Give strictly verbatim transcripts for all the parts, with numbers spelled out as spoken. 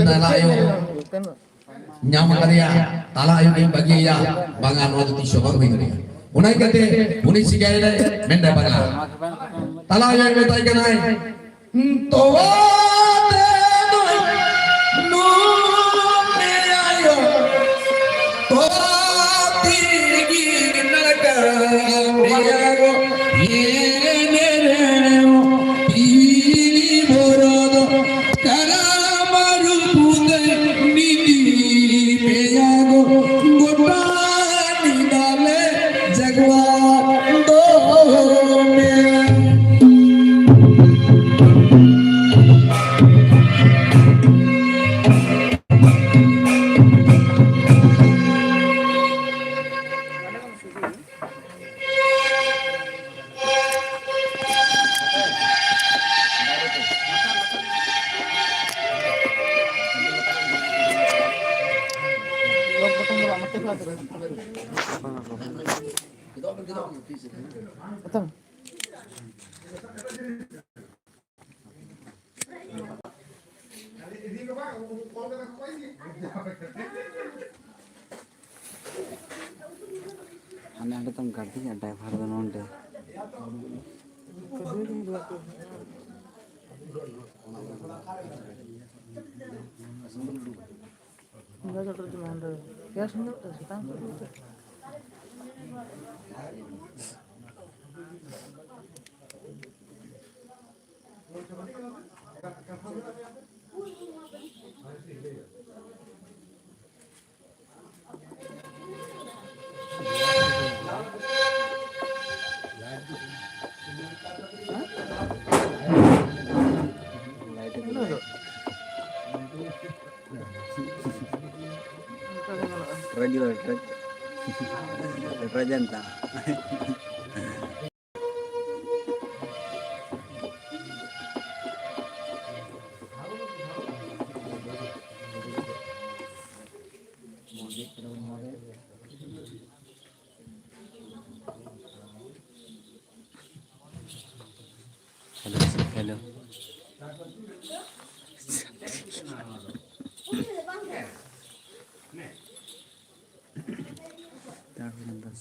ᱛᱟᱞᱟ ᱟᱭᱳ ᱧᱟᱢ ᱟᱠᱟᱫᱮᱭᱟ, ᱛᱟᱞᱟ ᱟᱭᱳ ᱜᱮᱧ ᱵᱟᱹᱜᱤᱭᱟᱭᱟ, ᱵᱟᱝᱟ, ᱱᱚᱣᱟ ᱫᱚ ᱛᱤᱥ ᱦᱚᱸ ᱵᱟᱝ ᱦᱩᱭ ᱫᱟᱲᱮᱭᱟᱜᱼᱟ᱾ ᱚᱱᱟ ᱤᱭᱠᱟᱹᱛᱮ ᱩᱱᱤ ᱪᱤᱠᱟᱹᱭᱮᱱᱟᱭ? ᱢᱮᱱᱫᱟᱭ, ᱵᱟᱝᱟ, ᱛᱟᱞᱟ ᱟᱭᱳᱭ ᱢᱮᱛᱟᱭ ᱠᱟᱱᱟᱭ, ᱛᱚᱣᱟ ᱛᱮ ᱫᱚᱭ ᱱᱩ ᱢᱮᱭᱟᱭᱳ, ᱛᱚᱣᱟ ᱛᱮᱜᱮ ᱱᱟᱲᱠᱟ ᱢᱮᱭᱟᱭᱳ, ᱦᱮᱸ ᱨᱮ ᱛᱤ ᱵᱚᱨᱚ ᱫᱚ ᱠᱟᱨᱟᱢ ᱨᱩᱯᱩ ᱫᱟᱹᱭ ᱱᱤᱫᱤ ᱢᱮᱭᱟᱭᱳ, ᱜᱚᱴᱟ ᱧᱤᱫᱟᱹ ᱞᱮ ᱡᱟᱜᱽᱣᱟ ᱫᱚ ᱢᱮ᱾ ᱦᱟᱱᱮ ᱦᱟᱸᱰᱮ ᱛᱟᱢ ᱜᱟᱹᱰᱤ ᱟᱨ ᱰᱨᱟᱭᱵᱷᱟᱨ ᱫᱚ ᱱᱚᱰᱮ᱾ Rajul, Raj-, Rajanta. Hello, hello.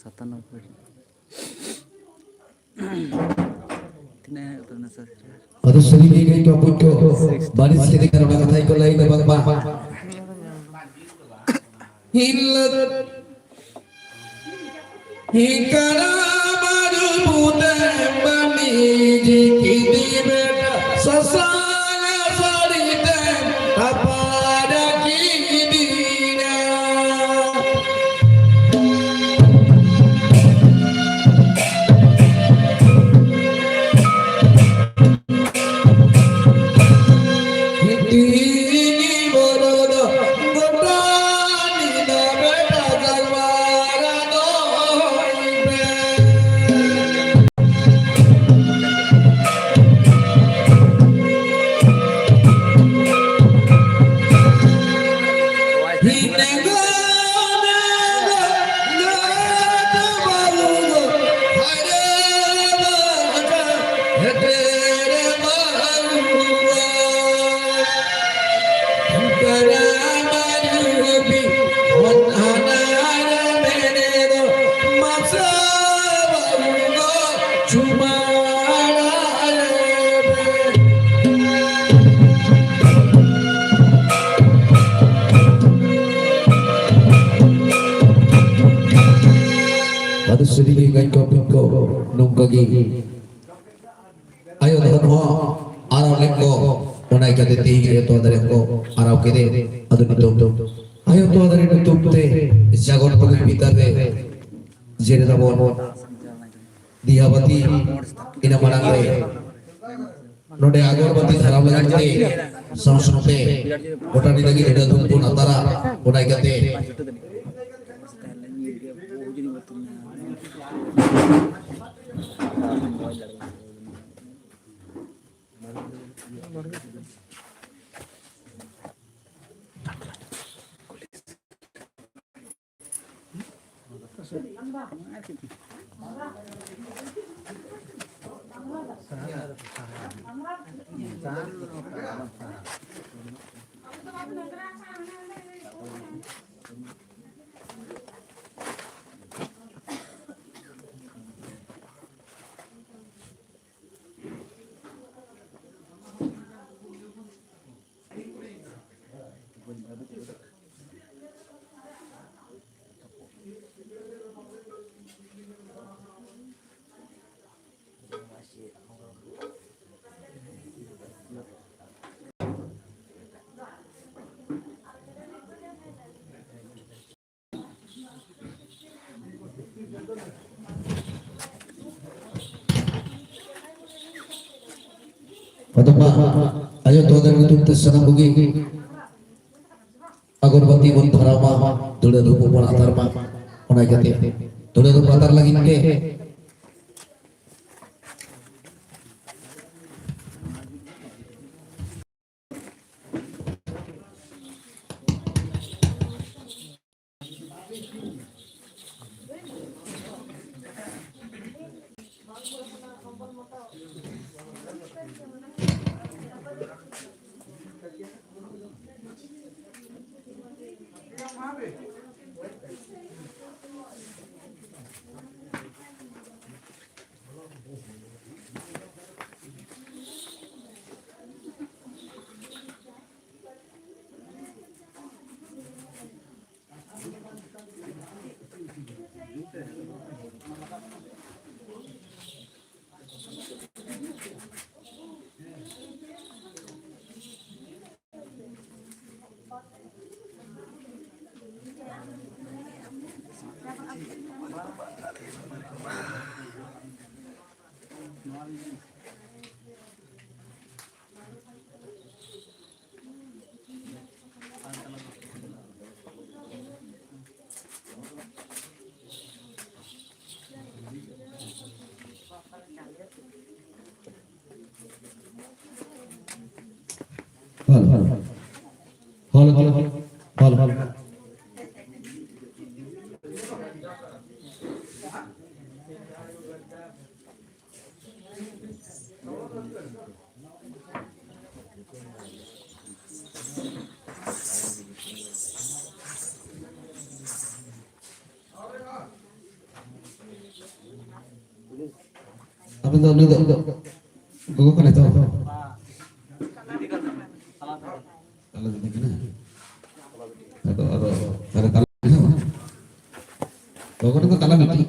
ᱥᱟᱛᱟᱱᱚᱵᱵᱳᱭ᱾ ᱛᱤᱱᱟᱹᱜ ᱦᱩᱭᱩᱜ ᱛᱟᱵᱚᱱᱟ, ᱥᱟᱨ? ᱟᱫᱚ ᱥᱟᱹᱨᱤ ᱜᱮ ᱜᱟᱹᱭ ᱠᱚ ᱵᱩᱡᱽ ᱠᱚ ᱵᱟᱹᱲᱤᱡ ᱥᱮᱫ ᱠᱟᱱ ᱚᱱᱟ ᱠᱟᱛᱷᱟ ᱜᱮᱠᱚ ᱞᱟᱹᱭ ᱫᱟ ᱵᱟᱝ ᱵᱟᱝ᱾ ᱦᱤᱞᱟᱹᱛ ᱦᱤᱠᱟᱨᱟ ᱢᱟᱨᱩ ᱵᱩᱫᱮ ᱢᱟᱱᱤ ᱡᱤᱠᱤᱫᱤ ᱵᱮᱴᱟ ᱥᱟᱥᱟᱝ ᱥᱟᱹᱲᱤ ᱛᱮ ᱛᱟᱯᱟᱨ ᱠᱤᱫᱤᱧᱟ᱾ ᱟᱫᱚ ᱥᱟᱹᱨᱤ ᱜᱮ ᱜᱟᱭ ᱠᱚ ᱯᱤ ᱠᱚ ᱱᱚᱝᱠᱟ ᱜᱮ ᱟᱭᱳ ᱫᱷᱚᱱ ᱦᱚᱸ ᱟᱨᱟᱣ ᱞᱮᱫ ᱠᱚ, ᱚᱱᱟ ᱤᱠᱟᱹᱛᱮ ᱛᱮᱦᱮᱧ ᱟᱭᱳ ᱛᱚᱣᱟ ᱫᱟᱨᱮ ᱠᱚ ᱟᱨᱟᱣ ᱠᱮᱫᱮ᱾ ᱟᱫᱚ ᱱᱤᱛᱚᱜ ᱟᱭᱳ ᱛᱚᱣᱟ ᱫᱟᱨᱮ ᱧᱩᱛᱩᱢ ᱛᱮ ᱡᱟᱜᱚᱨ ᱯᱟᱹᱜᱟᱹᱭ ᱵᱷᱤᱛᱟᱹᱨ ᱨᱮ ᱡᱮᱨᱮᱫ ᱟᱵᱚᱱ ᱫᱤᱭᱟ ᱵᱟᱹᱛᱤ᱾ ᱤᱱᱟᱹ ᱢᱟᱲᱟᱝ ᱨᱮ ᱱᱚᱰᱮ ᱟᱜᱚᱨ ᱵᱟᱹᱛᱤ ᱫᱷᱟᱨᱟᱣ ᱞᱟᱹᱜᱤᱫ ᱛᱮ ᱥᱟᱶ ᱥᱟᱶᱛᱮ ᱜᱚᱴᱟ ᱞᱟᱹᱜᱤᱫ ᱟᱹᱰᱤ ᱫᱷᱩᱢ ᱵᱚᱱ ᱟᱛᱟᱨᱟ᱾ ᱚᱱᱟ ᱤᱠᱟᱹᱛᱮ ᱟᱫᱚ ᱢᱟ, ᱟᱭᱳ ᱛᱚᱣᱟ ᱫᱟᱨᱮ ᱧᱩᱛᱩᱢ ᱛᱮ ᱥᱟᱱᱟᱢ ᱠᱚᱜᱮ ᱟᱜᱚᱨᱵᱟᱹᱛᱤ ᱵᱚᱱ ᱫᱷᱚᱨᱟᱣ ᱢᱟ, ᱫᱷᱩᱲᱟᱹ ᱫᱷᱩᱯ ᱵᱚᱱ ᱟᱛᱟᱨ ᱢᱟ᱾ ᱚᱱᱟ ᱤᱭᱠᱟᱹᱛᱮ ᱫᱷᱩᱲᱟᱹ ᱫᱷᱩᱯ ᱟᱛᱟᱨ ᱞᱟᱹᱜᱤᱫ ᱛᱮ ᱟᱵᱮᱱ ᱫᱚ ᱩᱱᱤ ᱫᱚ ᱜᱚᱜᱚ ᱠᱟᱱᱟᱭ ᱛᱚ? ᱛᱟᱞᱟ ᱫᱤᱫᱤ ᱠᱟᱱᱟ᱾ ᱟᱫᱚ, ᱟᱫᱚ, ᱛᱟᱦᱞᱮ ᱛᱟᱞᱟ ᱢᱤᱫᱴᱤᱡ ᱦᱚᱸ ᱵᱟᱝ? ᱜᱚᱜᱚ ᱴᱷᱮᱱ ᱫᱚ ᱛᱟᱞᱟ ᱢᱤᱫᱴᱤᱡ᱾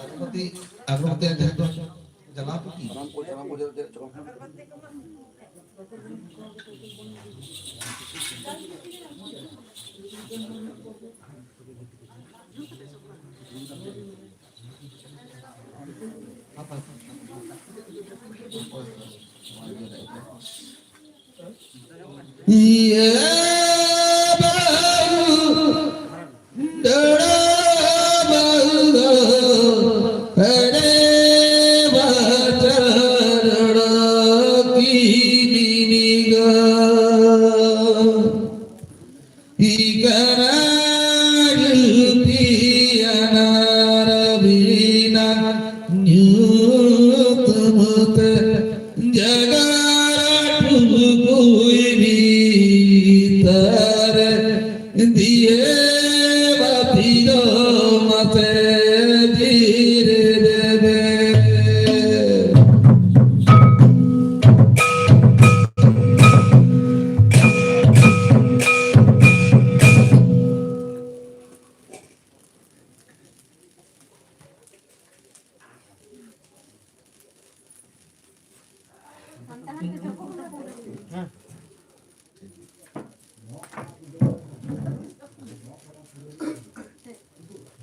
ᱟᱜᱨᱚᱵᱚᱛᱤ, ᱟᱜᱨᱚᱵᱚᱛᱤ ᱟᱨ ᱡᱟᱦᱟᱸ ᱫᱚ ᱡᱟᱞᱟᱣ ᱠᱚ ᱠᱤ? ᱥᱟᱱᱟᱢ ᱠᱚ, ᱥᱟᱱᱟᱢ ᱠᱚ ᱡᱮᱨᱮᱫ ᱪᱟᱵᱟ᱾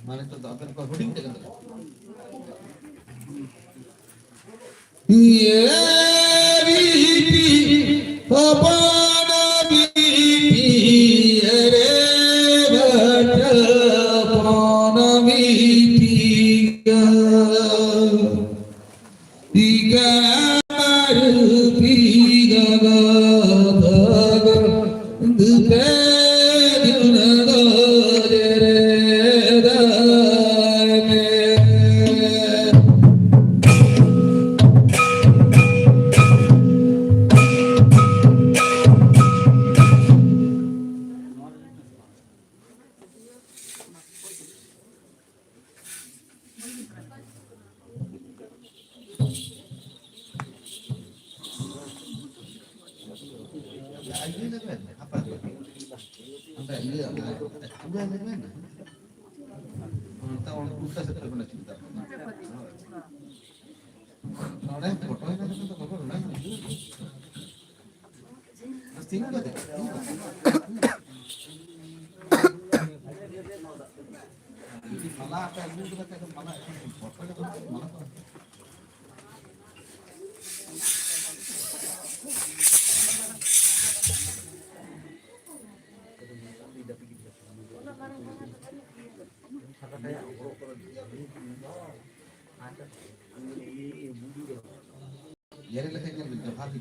ᱢᱟ ᱱᱤᱛᱚᱜ ᱫᱚ ᱟᱵᱮᱱ ᱠᱚ ᱦᱩᱰᱤᱧ ᱛᱮ ᱠᱟᱱᱟ᱾ ᱤᱭᱟᱹ ᱵᱤᱴᱤ ᱦᱚᱯᱚᱱ ᱵᱤᱴᱤ ᱨᱮ ᱵᱟᱴᱟ ᱦᱚᱯᱚᱱ ᱵᱤᱴᱤ ᱜᱟ᱾ ᱚᱱᱛᱮ ᱩᱞᱴᱟ ᱥᱮᱫ ᱨᱮ ᱢᱮᱱᱟᱜ ᱪᱩᱲᱤᱫᱟᱨ᱾ ᱱᱚᱰᱮ ᱯᱷᱳᱴᱳ ᱦᱮᱱᱟᱜ ᱠᱟᱫᱟ ᱛᱚ, ᱵᱟᱵᱟ, ᱱᱚᱰᱮ ᱢᱮᱱᱟᱜ ᱠᱟᱫᱟ᱾ ᱵᱟᱥ, ᱛᱤᱸᱜᱩ ᱠᱟᱛᱮ, ᱛᱤᱸᱜᱩ ᱠᱟᱛᱮ᱾ ᱡᱩᱫᱤ ᱢᱟᱞᱟ ᱟᱯᱮ ᱟᱹᱜᱩ ᱠᱟᱫᱟ ᱠᱷᱟᱡ ᱫᱚ ᱢᱟᱞᱟ ᱮᱠᱷᱚᱱ ᱯᱷᱳᱴᱳ ᱨᱮ ᱵᱟᱹᱱᱩᱜ, ᱢᱟᱞᱟ ᱠᱚ᱾ ᱧᱮᱞ ᱞᱮᱠᱷᱟᱱ ᱧᱮᱞ ᱵᱤᱱ, ᱡᱚᱦᱟᱨ ᱜᱮ᱾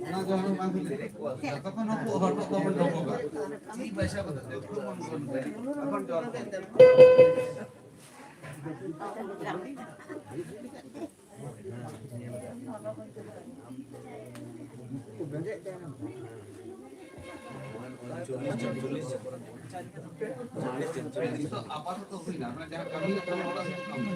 ᱚᱱᱟ ᱡᱚᱦᱟᱨ ᱵᱟᱝ ᱦᱩᱭ ᱞᱮᱱᱟ᱾ ᱡᱚᱛᱚᱠᱷᱚᱱ ᱦᱚᱸᱠᱚ ᱦᱚᱲ ᱠᱚ ᱵᱟᱵᱚᱱ ᱰᱚᱵᱚᱜᱟ᱾ ᱪᱮᱫ ᱯᱚᱭᱥᱟ ᱵᱟᱝ ᱛᱟᱦᱮᱸ, ᱩᱯᱨᱩᱢ ᱵᱟᱝ ᱵᱚᱱ ᱵᱟᱲᱟᱭᱟ᱾ ᱮᱠᱷᱚᱱ ᱡᱚᱦᱟᱨ᱾ ᱱᱤᱛᱚᱜ ᱟᱯᱟᱛᱚᱛᱚ ᱦᱩᱭᱱᱟ, ᱚᱱᱟ ᱡᱟᱦᱟᱸ ᱠᱟᱹᱢᱤ ᱠᱟᱱᱟ, ᱚᱱᱟ ᱥᱮᱫ ᱠᱟᱹᱢᱤ᱾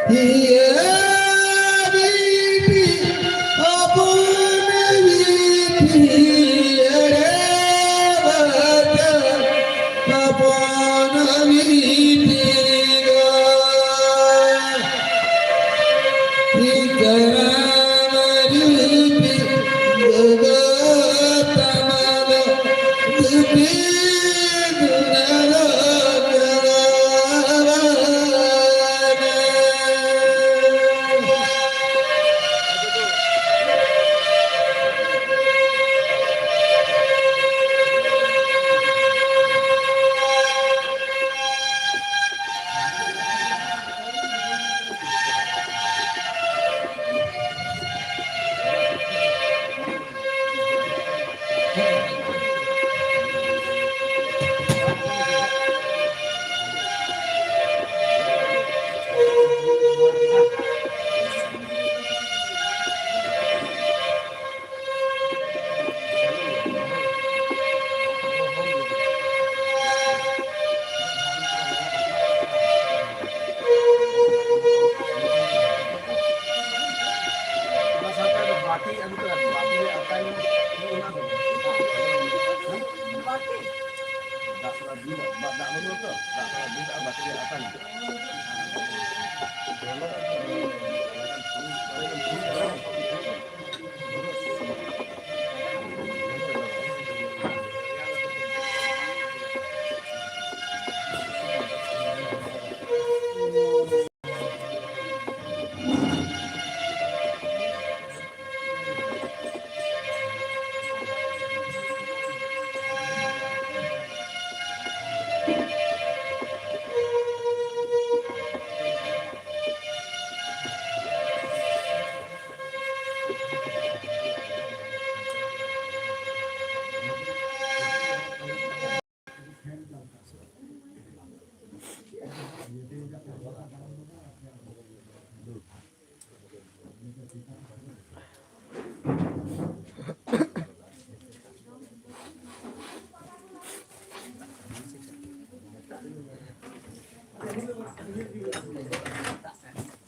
ᱤᱭᱟᱹ ᱵᱤᱴᱤ ᱦᱚᱯᱚᱱ ᱵᱤᱴᱤ ᱮᱲᱮ ᱵᱟᱡᱟ ᱦᱚᱯᱚᱱ ᱵᱤᱴᱤ ᱜᱚ᱾ ᱤᱠᱨᱟᱢ ᱵᱤᱴᱤ ᱜᱚᱜᱚ ᱛᱟᱢᱟ ᱫᱚ ᱫᱷᱩᱛᱤ ᱫᱷᱩᱱᱟᱹ ᱫᱚ ᱠᱟᱱᱟ᱾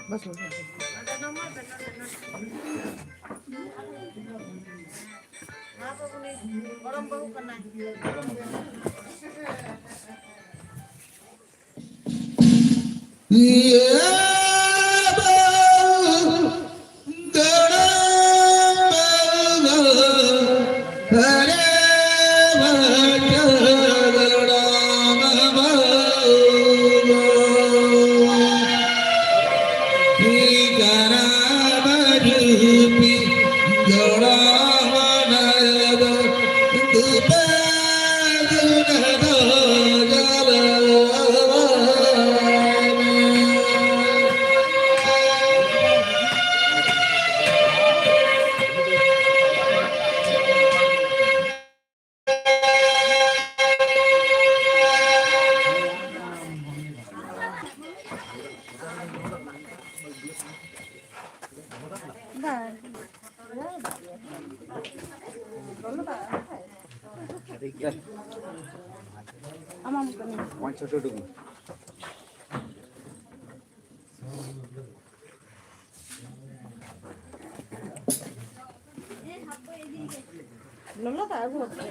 ᱵᱟᱥ, ᱵᱟᱥ, ᱵᱟᱥ᱾ ᱱᱚᱣᱟ ᱫᱚ ᱩᱱᱤ ᱜᱚᱲᱚᱢ ᱵᱟᱹᱦᱩ ᱠᱟᱱᱟᱭ᱾ ᱤᱭᱟᱹ ᱵᱟᱹᱦᱩ ᱜᱚᱲᱚᱢ ᱴᱷᱤᱠ ᱜᱮᱭᱟ᱾ ᱟᱢᱟᱢ ᱠᱟᱹᱢᱤ᱾ ᱯᱟᱸᱪ ᱪᱷᱚᱴᱤ ᱩᱰᱩᱠ ᱢᱮ᱾ ᱞᱚᱞᱚ ᱫᱟᱜ ᱟᱹᱜᱩ ᱟᱯᱮ᱾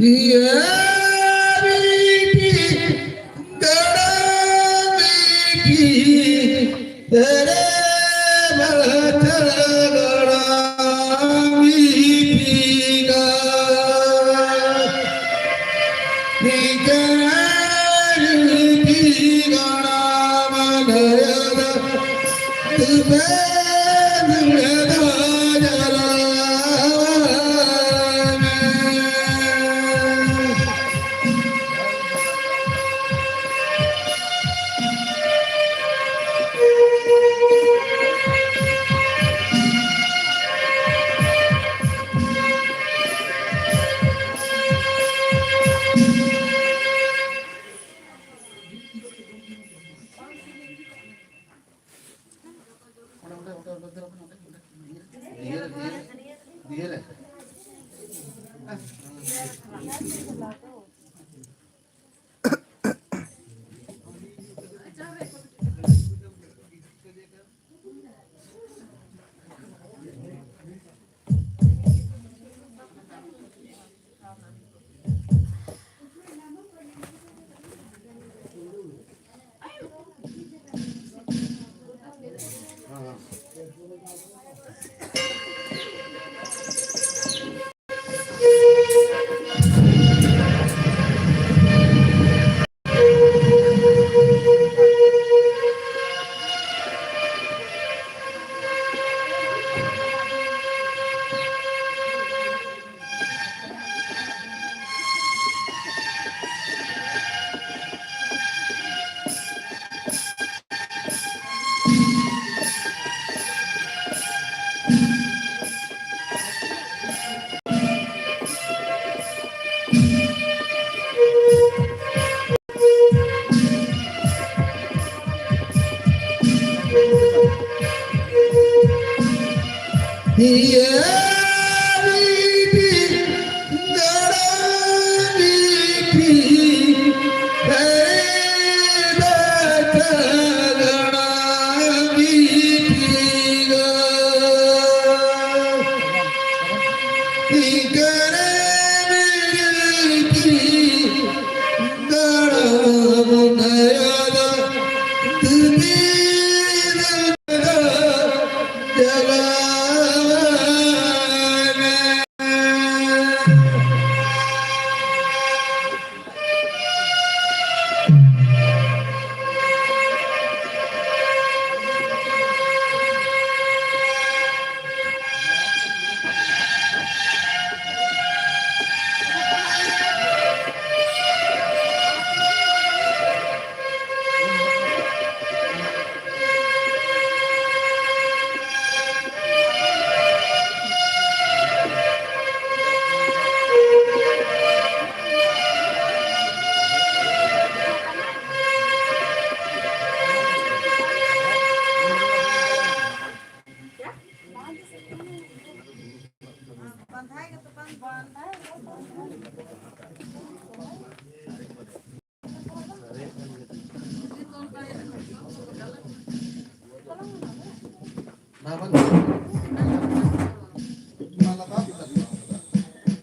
ये मीठी गड़ा मीठी, तेरे बचन गड़ा मीठी गा। निकर की गड़ा मनयद, तुझे जुड़े दो जरा।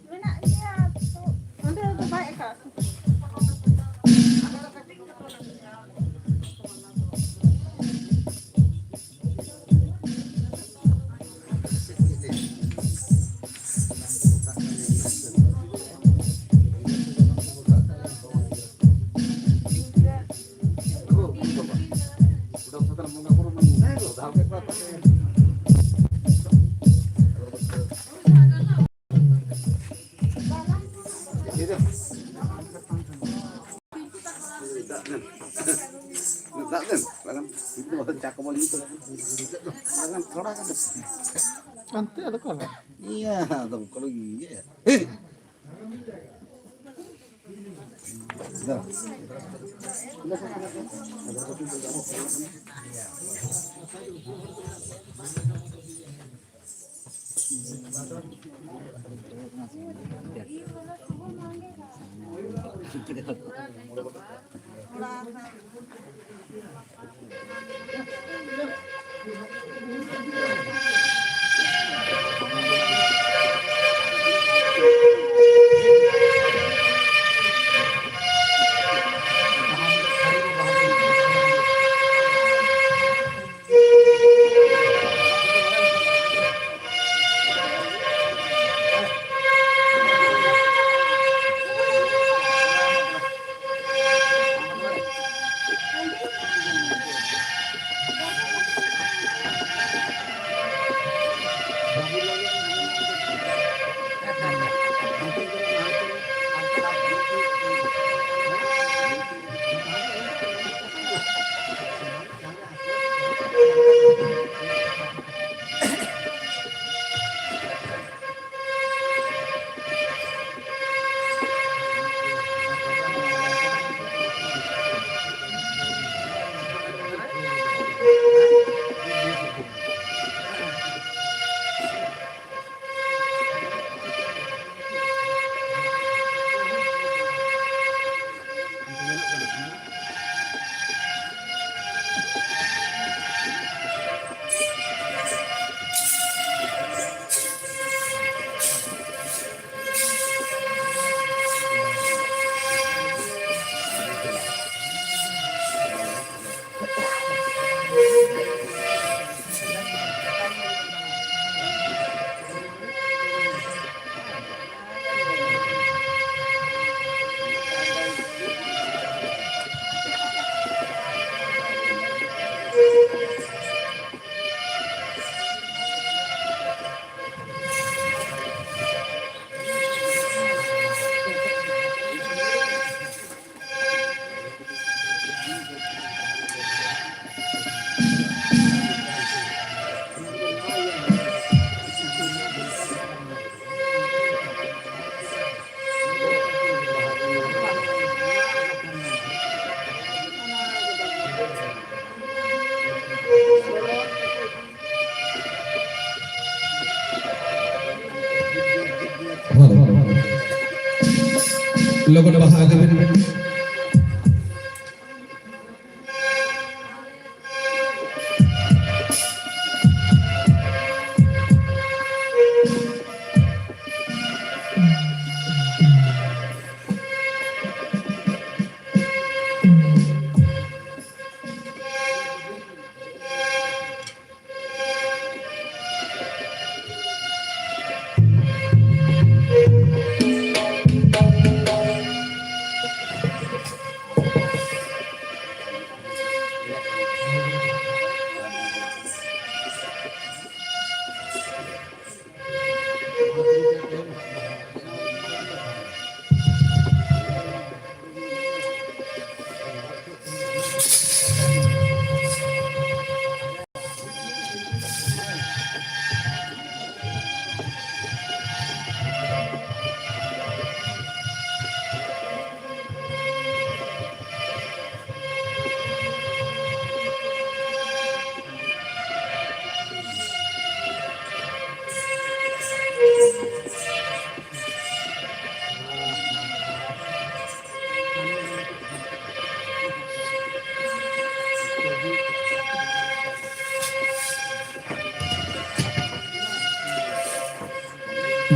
ᱢᱮᱱᱟᱜ ᱜᱮᱭᱟ, ᱛᱚ ᱚᱸᱰᱮ ᱫᱚ ᱵᱟᱭ ᱮᱠᱟᱜ᱾ ᱫᱟᱜ ᱫᱮᱱ, ᱵᱟᱠᱷᱟᱱ ᱪᱟ ᱠᱚᱵᱚᱱ ᱧᱩ ᱠᱮᱫᱟ᱾ ᱵᱟᱠᱷᱟᱱ ᱛᱷᱚᱲᱟ ᱜᱟᱱ ᱫᱚ᱾ ᱦᱟᱱᱛᱮ ᱟᱫᱚ ᱚᱠᱟ ᱨᱮ? ᱤᱭᱟᱹ, ᱟᱫᱚ ᱚᱠᱟ ᱨᱮ ᱤᱭᱟᱹ? ᱦᱮᱸ᱾ ᱫᱟ᱾ ᱞᱚᱜᱚᱱ ᱵᱟᱦᱟ ᱟᱹᱜᱩᱭ ᱵᱤᱱ᱾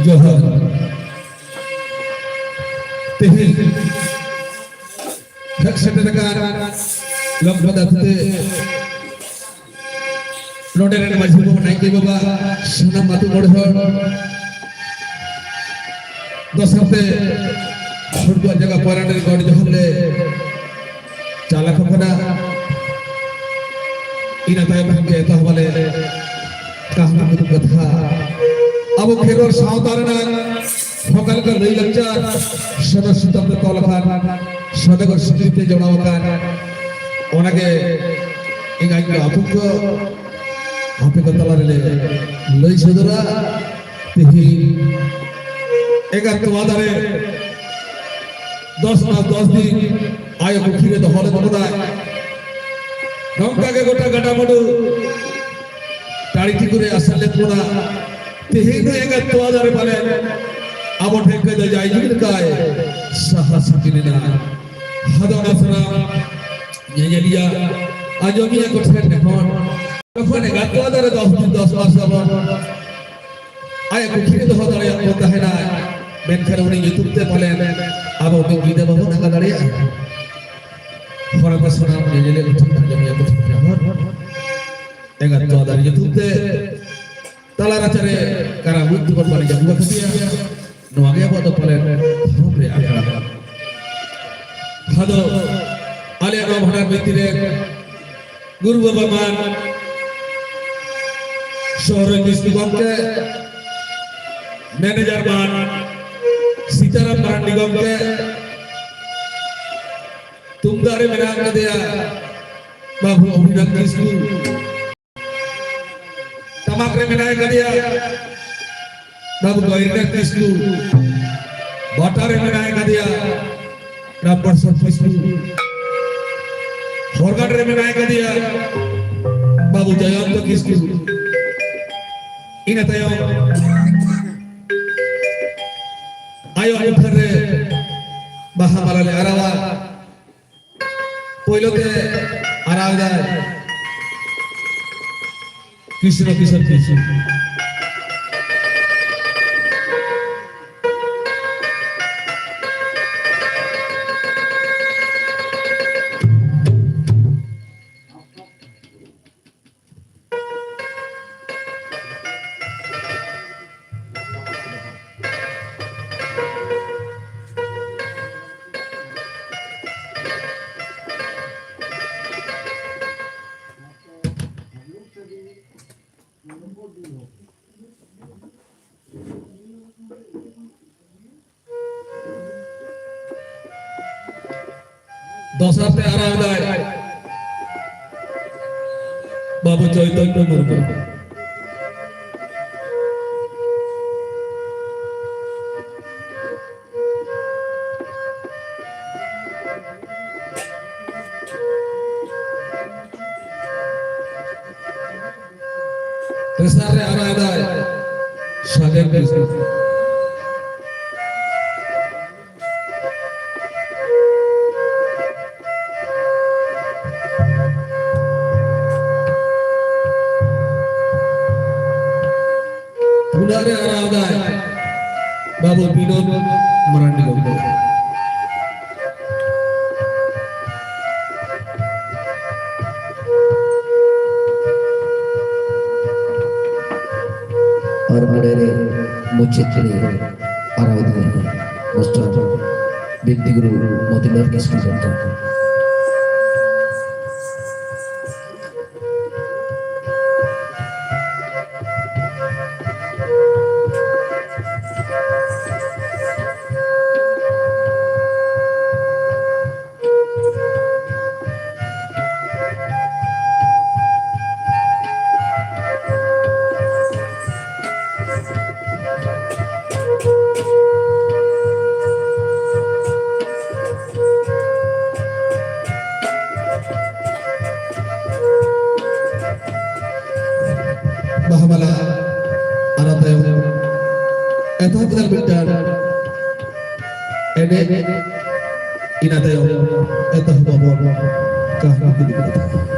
ᱡᱚᱦᱟᱨ᱾ ᱛᱮᱦᱮᱧ ᱦᱮᱡ ᱥᱮᱴᱮᱨ ᱟᱠᱟᱱ ᱞᱚᱠᱫᱟᱫᱟ ᱟᱹᱛᱩ ᱛᱮ ᱱᱚᱰᱮ ᱨᱮᱱ ᱢᱟᱹᱡᱷᱤ ᱵᱟᱵᱟ, ᱱᱟᱭᱠᱮ ᱵᱟᱵᱟ, ᱥᱟᱱᱟᱢ ᱟᱹᱛᱩ ᱢᱚᱬᱮ ᱦᱚᱲ, ᱫᱚᱥᱟᱨ ᱛᱮ ᱯᱷᱩᱴᱵᱚᱞ ᱡᱟᱭᱜᱟ ᱯᱟᱨᱟᱰ ᱨᱮ ᱜᱚᱰ ᱡᱚᱦᱟᱨ ᱞᱮ ᱪᱟᱞ ᱟᱠᱚ ᱠᱟᱱᱟ᱾ ᱤᱱᱟᱹ ᱛᱟᱭᱚᱢ ᱠᱷᱟᱱ ᱜᱮ ᱮᱛᱚᱦᱚᱵ ᱟᱞᱮ ᱠᱟᱹᱦᱱᱤ ᱠᱩᱫᱩᱢ ᱠᱟᱛᱷᱟ᱾ ᱟᱵᱚ ᱠᱷᱮᱨᱣᱟᱲ ᱥᱟᱶᱛᱟ ᱨᱮᱱᱟᱜ ᱚᱠᱟ ᱞᱮᱠᱟ ᱞᱟᱹᱭ ᱞᱟᱠᱪᱟᱨ ᱥᱚᱱᱚᱛ ᱥᱩᱛᱟᱹᱢ ᱛᱮ ᱛᱚᱞ ᱟᱠᱟᱱ, ᱥᱚᱱᱮᱜᱚᱲ ᱥᱤᱠᱲᱤ ᱛᱮ ᱡᱚᱲᱟᱣ ᱟᱠᱟᱱ, ᱚᱱᱟᱜᱮ ᱮᱸᱜᱟᱧ ᱠᱚ ᱟᱹᱯᱩ ᱠᱚ ᱟᱯᱮ ᱠᱚ ᱛᱟᱞᱟ ᱨᱮᱞᱮ ᱞᱟᱹᱭ ᱥᱚᱫᱚᱨᱟ᱾ ᱛᱮᱦᱮᱧ ᱮᱸᱜᱟᱛ ᱛᱚᱣᱟ ᱫᱟᱨᱮ ᱫᱚᱥ ᱢᱟᱥ ᱫᱚᱥ ᱫᱤᱱ ᱟᱭᱳ ᱯᱩᱠᱷᱨᱤ ᱨᱮ ᱫᱚᱦᱚ ᱞᱮᱫ ᱵᱚᱱᱟᱭ᱾ ᱱᱚᱝᱠᱟ ᱜᱮ ᱜᱚᱴᱟ ᱜᱟᱰᱟ ᱢᱩᱰᱩ ᱴᱟᱹᱲᱤ ᱴᱤᱠᱩ ᱨᱮ ᱟᱥᱮᱱ ᱞᱮᱫ ᱵᱚᱱᱟ᱾ ᱛᱮᱦᱮᱧ ᱫᱚ ᱮᱸᱜᱟᱛ ᱛᱚᱣᱟ ᱫᱟᱨᱮ ᱯᱟᱞᱮ ᱟᱵᱚ ᱴᱷᱮᱱ ᱠᱷᱚᱱ ᱫᱚ ᱡᱟᱭᱡᱩᱜᱽ ᱞᱮᱠᱟᱭ ᱥᱟᱦᱟ ᱥᱟᱺᱜᱤᱧ ᱮᱱᱟ᱾ ᱟᱫᱚ ᱚᱱᱟ ᱥᱟᱱᱟᱢ ᱧᱮᱧᱮᱞᱤᱭᱟᱹ ᱟᱸᱡᱚᱢᱤᱭᱟᱹ ᱠᱚ ᱴᱷᱮᱱ ᱱᱮᱦᱚᱨ, ᱡᱚᱠᱷᱚᱱ ᱮᱸᱜᱟᱛ ᱛᱚᱣᱟ ᱫᱟᱨᱮ ᱫᱚᱥ ᱫᱤᱱ ᱫᱚᱥ ᱢᱟᱥ ᱟᱵᱚ ᱟᱭᱟᱜ ᱠᱩᱠᱷᱤ ᱨᱮ ᱫᱚᱦᱚ ᱫᱟᱲᱮᱭᱟᱜ ᱵᱚᱱ ᱛᱟᱦᱮᱱᱟ, ᱢᱮᱱᱠᱷᱟᱱ ᱩᱱᱤ ᱧᱩᱛᱩᱢ ᱛᱮ ᱯᱟᱞᱮᱱ ᱟᱵᱚ ᱢᱤᱫ ᱧᱤᱫᱟᱹ ᱵᱟᱵᱚᱱ ᱟᱸᱜᱟ ᱫᱟᱲᱮᱭᱟᱜᱼᱟ᱾ ᱦᱚᱲ ᱠᱚ ᱥᱟᱱᱟᱢ ᱧᱮᱧᱮᱞᱤᱭᱟᱹ ᱠᱚ ᱴᱷᱮᱱ ᱟᱸᱡᱚᱢᱤᱭᱟᱹ ᱠᱚ ᱴᱷᱮᱱ ᱱᱮᱦᱚᱨ, ᱮᱸᱜᱟᱛ ᱛᱚᱣᱟ ᱫᱟᱨᱮ ᱧᱩᱛᱩᱢ ᱛᱮ ᱛᱟᱞᱟ ᱨᱟᱪᱟᱨᱮ ᱠᱟᱨᱟ ᱢᱩᱫᱽ ᱛᱮᱵᱚᱱ ᱵᱟᱹᱲᱤᱡ ᱟᱹᱜᱩ ᱟᱠᱟᱫᱮᱭᱟ᱾ ᱱᱚᱣᱟ ᱜᱮ ᱟᱵᱚᱣᱟᱜ ᱫᱚ ᱯᱟᱞᱮᱱ ᱫᱷᱚᱨᱚᱢ ᱨᱮᱭᱟᱜ ᱟᱠᱷᱲᱟ᱾ ᱟᱫᱚ ᱟᱞᱮ ᱱᱚᱣᱟ ᱵᱷᱟᱸᱰᱟᱱ ᱵᱤᱱᱛᱤ ᱨᱮ ᱜᱩᱨᱩ ᱵᱟᱵᱟ ᱢᱟᱱ, ᱥᱚᱦᱨᱟᱭ ᱠᱤᱥᱠᱩ ᱜᱚᱢᱠᱮ, ᱢᱮᱱᱮᱡᱟᱨ ᱢᱟᱱ ᱥᱤᱛᱟᱨᱟᱢ ᱢᱟᱨᱟᱱᱰᱤ ᱜᱚᱢᱠᱮ, ᱛᱩᱢᱫᱟᱜ ᱨᱮ ᱢᱮᱱᱟᱜ ᱟᱠᱟᱫᱮᱭᱟ ᱵᱟᱹᱵᱩ ᱚᱵᱷᱤᱱᱟᱵ ᱠᱤᱥᱠᱩ, ᱴᱟᱢᱟᱠ ᱨᱮ ᱢᱮᱱᱟᱭ ᱠᱟᱫᱮᱭᱟ ᱵᱟᱹᱵᱩ ᱜᱚᱭᱨᱤᱱᱟᱛᱷ ᱠᱤᱥᱠᱩ, ᱵᱟᱴᱟ ᱨᱮ ᱢᱮᱱᱟᱭ ᱠᱟᱫᱮᱭᱟ ᱨᱟᱢ ᱯᱨᱚᱥᱟᱫᱽ ᱠᱤᱥᱠᱩ, ᱦᱚᱨᱜᱟᱲ ᱨᱮ ᱢᱮᱱᱟᱭ ᱠᱟᱫᱮᱭᱟ ᱵᱟᱹᱵᱩ ᱡᱚᱭᱚᱱᱛᱚ ᱠᱤᱥᱠᱩ᱾ ᱤᱱᱟᱹ ᱛᱟᱭᱚᱢ ᱟᱭᱳ ᱢᱩᱴᱷᱟᱹᱱ ᱨᱮ ᱵᱟᱦᱟ ᱢᱟᱞᱟ ᱞᱮ ᱟᱨᱟᱣᱟ᱾ ᱯᱳᱭᱞᱳ ᱛᱮ ᱟᱨᱟᱣ ᱮᱫᱟᱭ ᱠᱨᱤᱥᱱᱚ ᱠᱤᱥᱳᱨ ᱠᱤᱥᱠᱩ᱾ ᱫᱚᱥᱟᱨ ᱛᱮ ᱟᱨᱟᱣ ᱮᱫᱟᱭ ᱵᱟᱹᱵᱩ ᱪᱳᱭᱛᱚᱱᱭᱚ ᱢᱩᱨᱢᱩ᱾ ᱛᱮᱥᱟᱨ ᱨᱮ ᱟᱨᱟᱣ ᱮᱫᱟᱭ ᱥᱟᱜᱮᱱ ᱠᱤᱥᱠᱩ᱾ ᱢᱟᱨᱟᱱᱰᱤ ᱜᱚᱢᱠᱮ᱾ ᱟᱨ ᱚᱸᱰᱮ ᱨᱮ ᱢᱩᱪᱟᱹᱫ ᱨᱮ ᱟᱨᱟᱣ ᱫᱚ ᱢᱟᱥᱴᱟᱨ ᱵᱤᱱᱛᱤ ᱜᱩᱨᱩ ᱢᱚᱛᱤᱞᱟᱞ ᱠᱤᱥᱠᱩ ᱜᱚᱢᱠᱮ᱾ ᱵᱟᱦᱟ ᱢᱟᱞᱟ ᱟᱨ ᱛᱟᱭᱚᱢ ᱮᱛᱚᱦᱚᱵ ᱠᱮᱫᱟ ᱢᱤᱫᱴᱟᱝ ᱮᱱᱮᱡ, ᱤᱱᱟᱹ ᱛᱟᱭᱚᱢ ᱮᱛᱚᱦᱚᱵ ᱟᱵᱚᱱ ᱠᱟᱹᱦᱱᱤ ᱤᱫᱤ ᱠᱟᱛᱮ᱾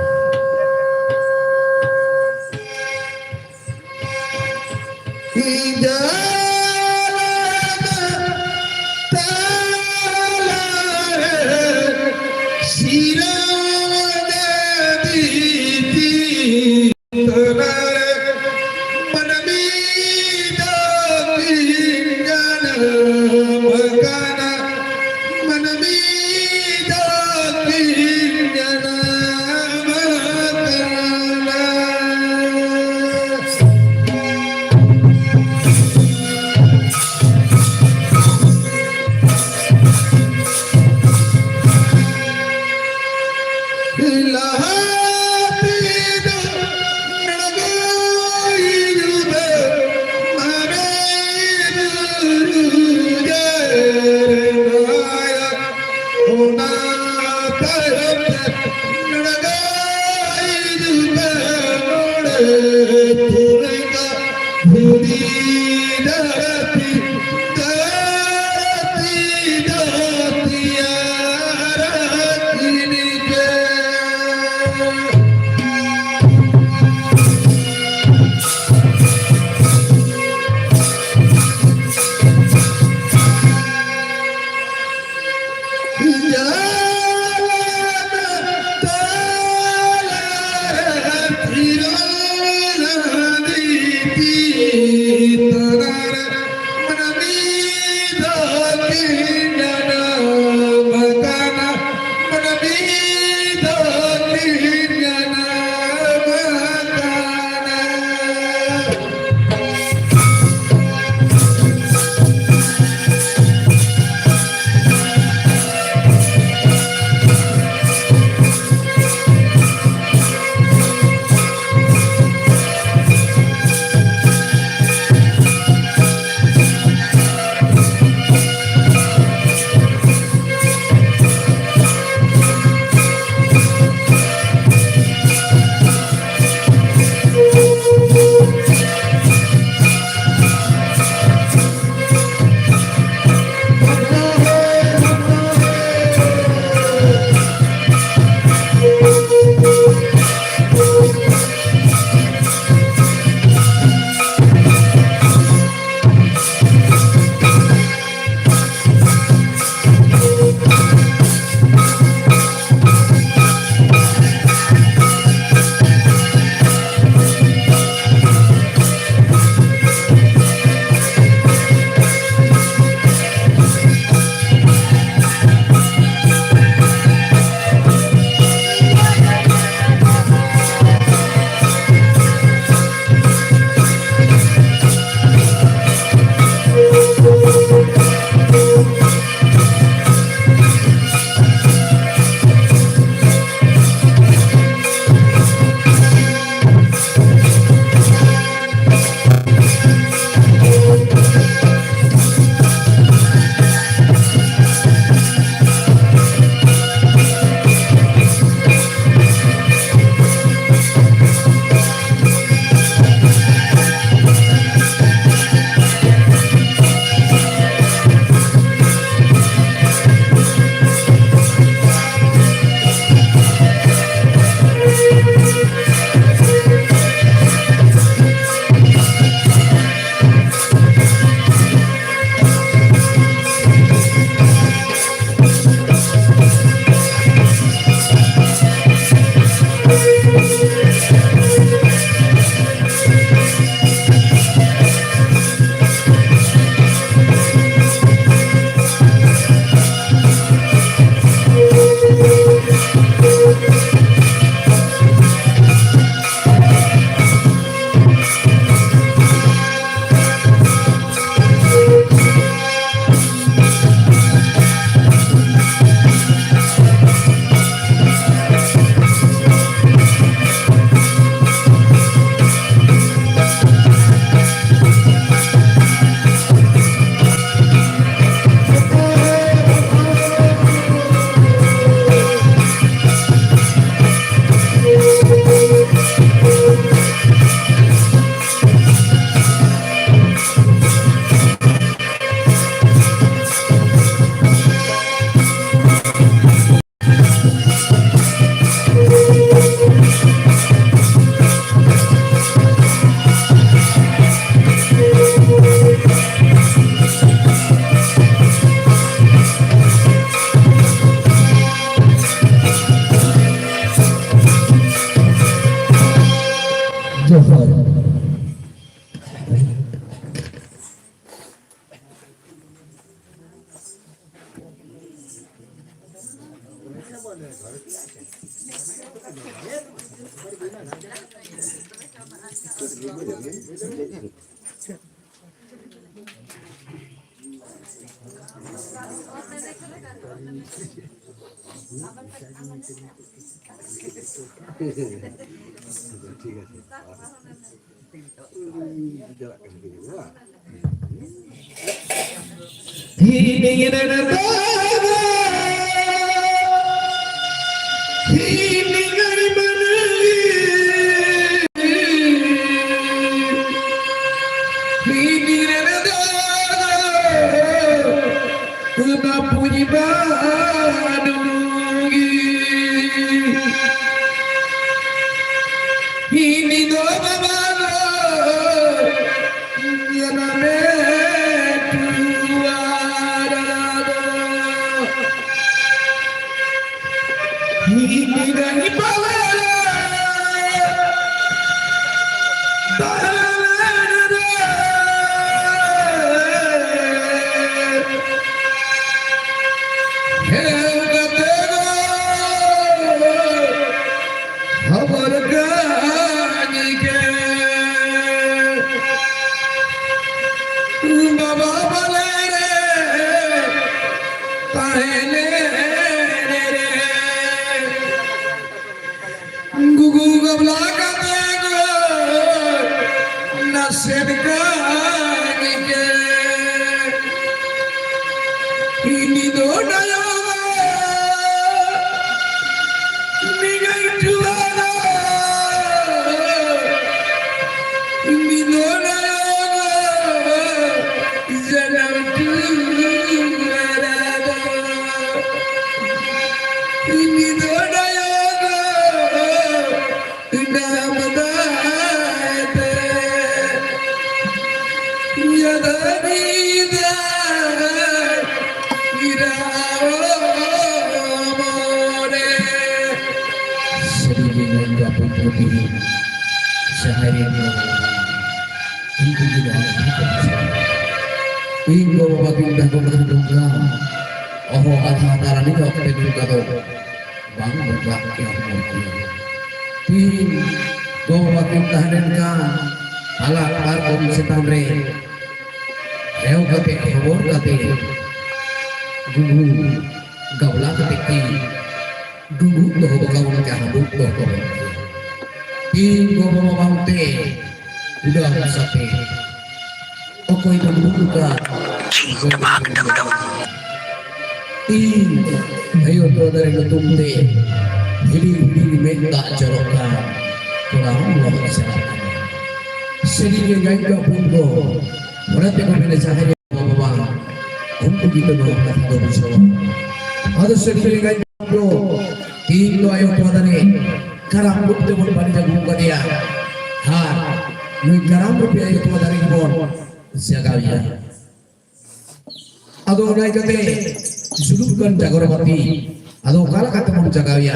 ᱡᱚᱦᱟᱨ᱾ ᱴᱷᱤᱠ ᱟᱪᱷᱮ᱾ ᱪᱟᱞᱟᱜ ᱠᱟᱱ ᱜᱮᱭᱟ, ᱵᱟᱝ? ᱠᱷᱚᱵᱚᱨ ᱠᱟᱹᱦᱱᱤ ᱜᱮ ᱵᱟᱵᱟ ᱵᱟᱞᱮ ᱨᱮ ᱛᱟᱦᱮᱸ ᱞᱮᱱ ᱨᱮ ᱜᱩᱜᱩ ᱜᱟᱵᱞᱟ ᱠᱟᱛᱮ ᱜᱚ ᱱᱟᱥᱮ ᱠᱟᱹᱦᱱᱤ ᱜᱮ ᱤᱧ ᱫᱚ ᱰᱟᱭᱚᱜ ᱥᱟᱹᱨᱤ ᱜᱮ ᱢᱮᱱ ᱜᱟᱛᱮ ᱠᱚ ᱛᱤᱧ, ᱡᱟᱦᱟᱸᱭ ᱨᱮᱱ ᱜᱚ ᱵᱟᱵᱟ ᱵᱟᱝ, ᱩᱱᱠᱩ ᱜᱮ ᱱᱚᱣᱟ ᱯᱩᱛᱷᱤ ᱠᱚ ᱵᱩᱡᱷᱟᱹᱣᱟ᱾ ᱤᱧ ᱜᱚ ᱵᱟᱵᱟ ᱠᱤᱱ ᱛᱟᱦᱮᱸ ᱠᱟᱱ ᱠᱷᱟᱱ ᱱᱚᱝᱠᱟ ᱚᱦᱚ ᱟᱫᱷᱟ ᱫᱟᱨᱟᱱᱤ ᱚᱠᱛᱮ ᱱᱚᱝᱠᱟ ᱫᱚ ᱵᱟᱝ ᱵᱚᱫᱞᱟᱜ ᱠᱮᱭᱟ ᱦᱚᱲ ᱠᱚ᱾ ᱛᱤᱦᱤᱧ ᱜᱚ ᱵᱟᱵᱟ ᱠᱤᱱ ᱛᱟᱦᱮᱸ ᱞᱮᱱᱠᱷᱟᱱ ᱟᱞᱟᱜ ᱯᱟᱨᱠᱚᱢ ᱪᱮᱛᱟᱱ ᱨᱮ ᱮᱦᱚᱵ ᱠᱟᱛᱮ ᱦᱚᱵᱚᱨ ᱠᱟᱛᱮ ᱜᱩᱜᱩ ᱜᱟᱵᱞᱟ ᱠᱟᱛᱮ ᱠᱤ ᱰᱩᱵᱩᱜ ᱫᱚᱦᱚ ᱠᱟᱵᱚᱱ ᱠᱮᱭᱟ, ᱦᱟᱹᱵᱩᱜ ᱫᱚᱦᱚ ᱠᱟᱵᱚᱱ ᱠᱮᱭᱟ᱾ ᱛᱤᱦᱤᱧ ᱜᱚ ᱵᱟᱵᱟ ᱵᱟᱝᱛᱮ ᱩᱰᱟᱹᱣ ᱥᱟᱛᱮ ᱚᱠᱚᱭ ᱵᱚᱱ ᱫᱩᱲᱩᱵ ᱟᱠᱟᱫ? ᱤᱧ ᱟᱭᱳ ᱛᱚᱣᱟ ᱫᱟᱨᱮ ᱧᱩᱛᱩᱢ ᱛᱮ ᱦᱤᱰᱤᱧ ᱦᱤᱰᱤᱧ ᱢᱮᱫ ᱫᱟᱜ ᱡᱚᱨᱚᱜ ᱠᱟᱱ ᱠᱚᱲᱟ ᱦᱚᱸ ᱞᱚᱦᱚᱫ ᱪᱟᱞᱟᱜ ᱠᱟᱱᱟ᱾ ᱥᱟᱹᱨᱤ ᱜᱮ ᱜᱟᱭ ᱠᱚ ᱯᱩᱱ ᱠᱚ ᱚᱱᱟ ᱛᱮᱠᱚ ᱢᱮᱱᱟ ᱡᱟᱦᱟᱸᱭ ᱵᱟᱵᱟ ᱩᱱᱠᱩ ᱜᱮ ᱱᱚᱣᱟ ᱠᱟᱛᱷᱟ ᱫᱚ ᱵᱩᱡᱷᱟᱹᱣᱟ᱾ ᱟᱫᱚ ᱥᱟᱹᱨᱤ ᱜᱮ ᱜᱟᱭ ᱠᱚ ᱛᱤᱦᱤᱧ ᱫᱚ ᱟᱭᱳ ᱛᱚᱣᱟ ᱫᱟᱨᱮ ᱠᱟᱨᱟᱢ ᱵᱩᱴ ᱛᱮᱵᱚᱱ ᱵᱟᱹᱲᱤᱡ ᱟᱹᱜᱩ ᱠᱟᱫᱮᱭᱟ᱾ ᱟᱨ ᱱᱩᱭ ᱠᱟᱨᱟᱢ ᱨᱩᱯᱤ ᱟᱭᱳ ᱛᱚᱣᱟ ᱫᱟᱨᱮ ᱜᱮᱵᱚᱱ ᱡᱟᱜᱟᱣᱮᱭᱟ᱾ ᱟᱫᱚ ᱚᱱᱟ ᱤᱭᱠᱟᱹᱛᱮ ᱡᱩᱞᱩᱜ ᱠᱟᱱ ᱡᱟᱜᱚᱨ ᱵᱟᱹᱛᱤ, ᱟᱫᱚ ᱚᱠᱟ ᱞᱮᱠᱟᱛᱮ ᱵᱚᱱ ᱡᱟᱜᱟᱣᱮᱭᱟ?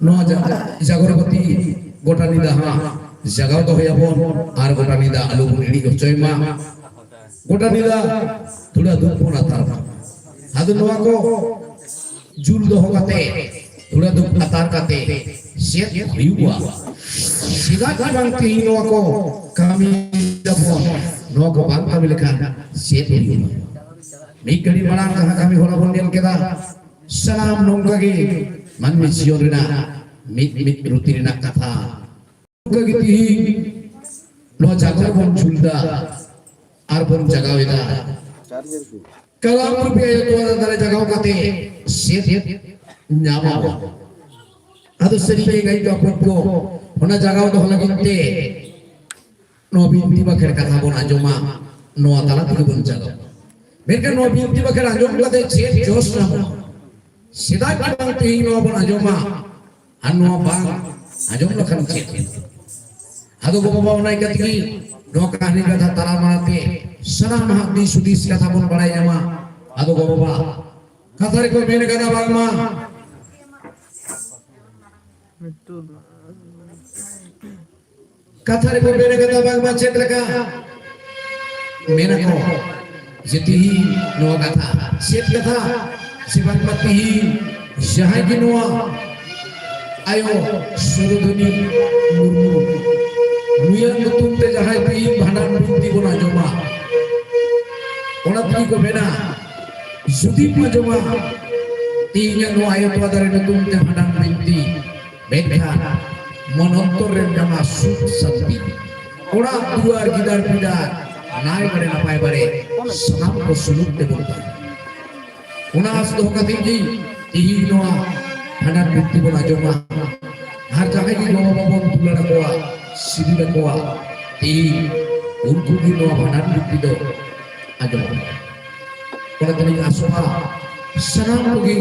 ᱱᱚᱣᱟ ᱡᱟ-, ᱡᱟᱜᱚᱨ ᱵᱟᱹᱛᱤ ᱜᱚᱴᱟ ᱧᱤᱫᱟᱹ ᱦᱟᱸᱜ ᱡᱟᱜᱟᱣ ᱫᱚᱦᱚᱭᱟᱵᱚᱱ ᱟᱨ ᱜᱚᱴᱟ ᱧᱤᱫᱟᱹ ᱟᱞᱚ ᱵᱚᱱ ᱤᱬᱤᱡ ᱦᱚᱪᱚᱭ ᱢᱟ᱾ ᱜᱚᱴᱟ ᱧᱤᱫᱟᱹ ᱛᱷᱚᱲᱟ ᱫᱩᱠ ᱵᱚᱱ ᱟᱛᱟᱨ ᱢᱟ᱾ ᱟᱫᱚ ᱱᱚᱣᱟ ᱠᱚ ᱡᱩᱞ ᱫᱚᱦᱚ ᱠᱟᱛᱮ ᱛᱷᱚᱲᱟ ᱫᱩᱠ ᱟᱛᱟᱨ ᱠᱟᱛᱮ ᱪᱮᱫ ᱦᱩᱭᱩᱜᱼᱟ? ᱪᱮᱫᱟᱜ ᱜᱮ ᱵᱟᱝ ᱛᱮᱦᱮᱧ ᱱᱚᱣᱟ ᱠᱚ ᱠᱟᱹᱢᱤ ᱫᱟᱵᱚᱱ? ᱱᱚᱣᱟ ᱠᱚ ᱵᱟᱝ ᱠᱟᱹᱢᱤ ᱞᱮᱠᱷᱟᱱ ᱪᱮᱫ ᱦᱩᱭᱩᱜᱼᱟ? ᱢᱤᱫ ᱜᱷᱟᱹᱲᱤ ᱢᱟᱲᱟᱝ ᱡᱟᱦᱟᱸ ᱠᱟᱹᱢᱤ ᱦᱚᱨᱟ ᱵᱚᱱ ᱧᱮᱞ ᱠᱮᱫᱟ, ᱥᱟᱱᱟᱢ ᱱᱚᱝᱠᱟ ᱜᱮ ᱢᱟᱹᱱᱢᱤ ᱡᱤᱭᱚᱱ ᱨᱮᱱᱟᱜ ᱢᱤᱫ ᱢᱤᱫ ᱨᱩᱛᱤ ᱨᱮᱱᱟᱜ ᱠᱟᱛᱷᱟ᱾ ᱱᱚᱝᱠᱟ ᱜᱮ ᱛᱤᱦᱤᱧ ᱱᱚᱣᱟ ᱡᱟᱜᱚᱨ ᱵᱚᱱ ᱡᱩᱞ ᱫᱟ ᱟᱨ ᱵᱚᱱ ᱡᱟᱜᱟᱣ ᱮᱫᱟ᱾ ᱠᱟᱞᱟᱢ ᱨᱩᱯᱤ ᱟᱭᱳ ᱛᱚᱣᱟ ᱫᱟᱨᱮ ᱡᱟᱜᱟᱣ ᱠᱟᱛᱮ ᱪᱮᱫ ᱧᱟᱢ ᱟᱵᱚᱱ? ᱟᱫᱚ ᱥᱟᱹᱨᱤ ᱜᱮ ᱜᱟᱭ ᱠᱚ ᱟᱯᱚᱱ ᱠᱚ ᱚᱱᱟ ᱡᱟᱜᱟᱣ ᱫᱚᱦᱚ ᱞᱟᱹᱜᱤᱫ ᱛᱮ ᱱᱚᱣᱟ ᱵᱤᱱᱛᱤ ᱵᱟᱠᱷᱮᱲ ᱠᱟᱛᱷᱟ ᱵᱚᱱ ᱟᱸᱡᱚᱢᱟ, ᱱᱚᱣᱟ ᱛᱟᱞᱟ ᱛᱮᱜᱮ ᱵᱚᱱ ᱪᱟᱞᱟᱜᱼᱟ᱾ ᱢᱮᱱᱠᱷᱟᱱ ᱱᱚᱣᱟ ᱵᱤᱱᱛᱤ ᱵᱟᱠᱷᱮᱲ ᱟᱸᱡᱚᱢ ᱠᱟᱛᱮ ᱪᱮᱫ ᱡᱚᱥ ᱧᱟᱢᱚᱜᱼᱟ? ᱥᱮᱫᱟᱭ ᱠᱷᱚᱱ ᱛᱮᱦᱮᱧ ᱱᱚᱣᱟ ᱵᱚᱱ ᱟᱸᱡᱚᱢᱟ, ᱟᱨ ᱱᱚᱣᱟ ᱵᱟᱝ ᱟᱸᱡᱚᱢ ᱞᱮᱠᱷᱟᱱ ᱪᱮᱫ ᱦᱩᱭᱩᱜᱼᱟ? ᱟᱫᱚ ᱜᱚ ᱵᱟᱵᱟ ᱚᱱᱟ ᱤᱠᱟᱹ ᱛᱮᱜᱮ ᱱᱚᱣᱟ ᱠᱟᱹᱦᱱᱤ ᱠᱟᱛᱷᱟ ᱛᱟᱞᱟ ᱢᱟᱲᱟᱝ ᱛᱮ ᱥᱟᱱᱟᱢ ᱦᱟᱸᱜ ᱫᱤᱥ ᱦᱩᱫᱤᱥ ᱠᱟᱛᱷᱟ ᱵᱚᱱ ᱵᱟᱲᱟᱭ ᱧᱟᱢᱟ᱾ ᱟᱫᱚ ᱜᱚ ᱵᱟᱵᱟ ᱠᱟᱛᱷᱟ ᱨᱮᱠᱚ ᱢᱮᱱ ᱠᱟᱫᱟ ᱵᱟᱝᱢᱟ ᱠᱟᱛᱷᱟ ᱨᱮᱠᱚ ᱢᱮᱱ ᱠᱟᱫᱟ ᱵᱟᱝᱢᱟ ᱪᱮᱫ ᱞᱮᱠᱟ? ᱢᱮᱱᱟᱠᱚ ᱡᱮ ᱛᱤᱦᱤᱧ ᱱᱚᱣᱟ ᱠᱟᱛᱷᱟ, ᱪᱮᱫ ᱠᱟᱛᱷᱟ? ᱥᱮ ᱵᱟᱝᱢᱟ ᱛᱤᱦᱤᱧ ᱡᱟᱦᱟᱸᱭ ᱜᱮ ᱱᱚᱣᱟ ᱟᱭᱳ ᱥᱩᱨᱚᱫᱷᱚᱱᱤ ᱢᱩᱨᱢᱩ ᱱᱩᱭᱟᱜ ᱧᱩᱛᱩᱢ ᱛᱮ ᱡᱟᱦᱟᱸᱭ ᱛᱤᱦᱤᱧ ᱵᱷᱟᱸᱰᱟᱱ ᱵᱤᱱᱛᱤ ᱵᱚᱱ ᱟᱸᱡᱚᱢᱟ, ᱟᱹᱛᱤ ᱠᱚ ᱢᱮᱱᱟ, ᱡᱩᱫᱤᱢ ᱟᱸᱡᱚᱢᱟ ᱛᱮᱦᱮᱧᱟᱜ ᱱᱚᱣᱟ ᱟᱭᱳ ᱛᱚᱣᱟ ᱫᱟᱨᱮ ᱧᱩᱛᱩᱢ ᱛᱮ ᱵᱷᱟᱸᱰᱟᱱ ᱵᱤᱱᱛᱤ, ᱢᱮᱱᱠᱷᱟᱱ ᱢᱚᱱ ᱚᱱᱛᱚᱨ ᱨᱮᱢ ᱧᱟᱢᱟ ᱥᱩᱠ ᱥᱟᱱᱛᱤ᱾ ᱚᱲᱟᱜ ᱫᱩᱣᱟᱹᱨ ᱜᱤᱫᱟᱹᱨ ᱯᱤᱫᱟᱹᱨ ᱱᱟᱭ ᱵᱟᱲᱮ ᱱᱟᱯᱟᱭ ᱵᱟᱲᱮ ᱥᱟᱱᱟᱢ ᱠᱚ ᱥᱩᱞᱩᱠ ᱛᱮᱵᱚᱱ ᱛᱟᱦᱮᱱᱟ᱾ ᱚᱱᱟ ᱟᱥ ᱫᱚᱦᱚ ᱠᱟᱛᱮ ᱜᱮ ᱛᱮᱦᱮᱧ ᱱᱚᱣᱟ ᱵᱷᱟᱸᱰᱟᱱ ᱵᱤᱱᱛᱤ ᱵᱚᱱ ᱟᱸᱡᱚᱢᱟ᱾ ᱟᱨ ᱡᱟᱦᱟᱸᱭ ᱜᱮ ᱜᱚ ᱵᱟᱵᱟ ᱵᱚᱱ ᱫᱩᱞᱟᱹᱲ ᱟᱠᱚᱣᱟ, ᱥᱤᱵᱤᱞ ᱟᱠᱚᱣᱟ, ᱛᱮᱦᱮᱧ ᱩᱱᱠᱩ ᱜᱮ ᱱᱚᱣᱟ ᱵᱷᱟᱸᱰᱟᱱ ᱵᱤᱱᱛᱤ ᱫᱚ ᱟᱸᱡᱚᱢ ᱟᱠᱚ᱾ ᱚᱱᱟ ᱛᱮᱞᱤᱧ ᱟᱥᱚᱜᱼᱟ, ᱥᱟᱱᱟᱢ ᱠᱚᱜᱮ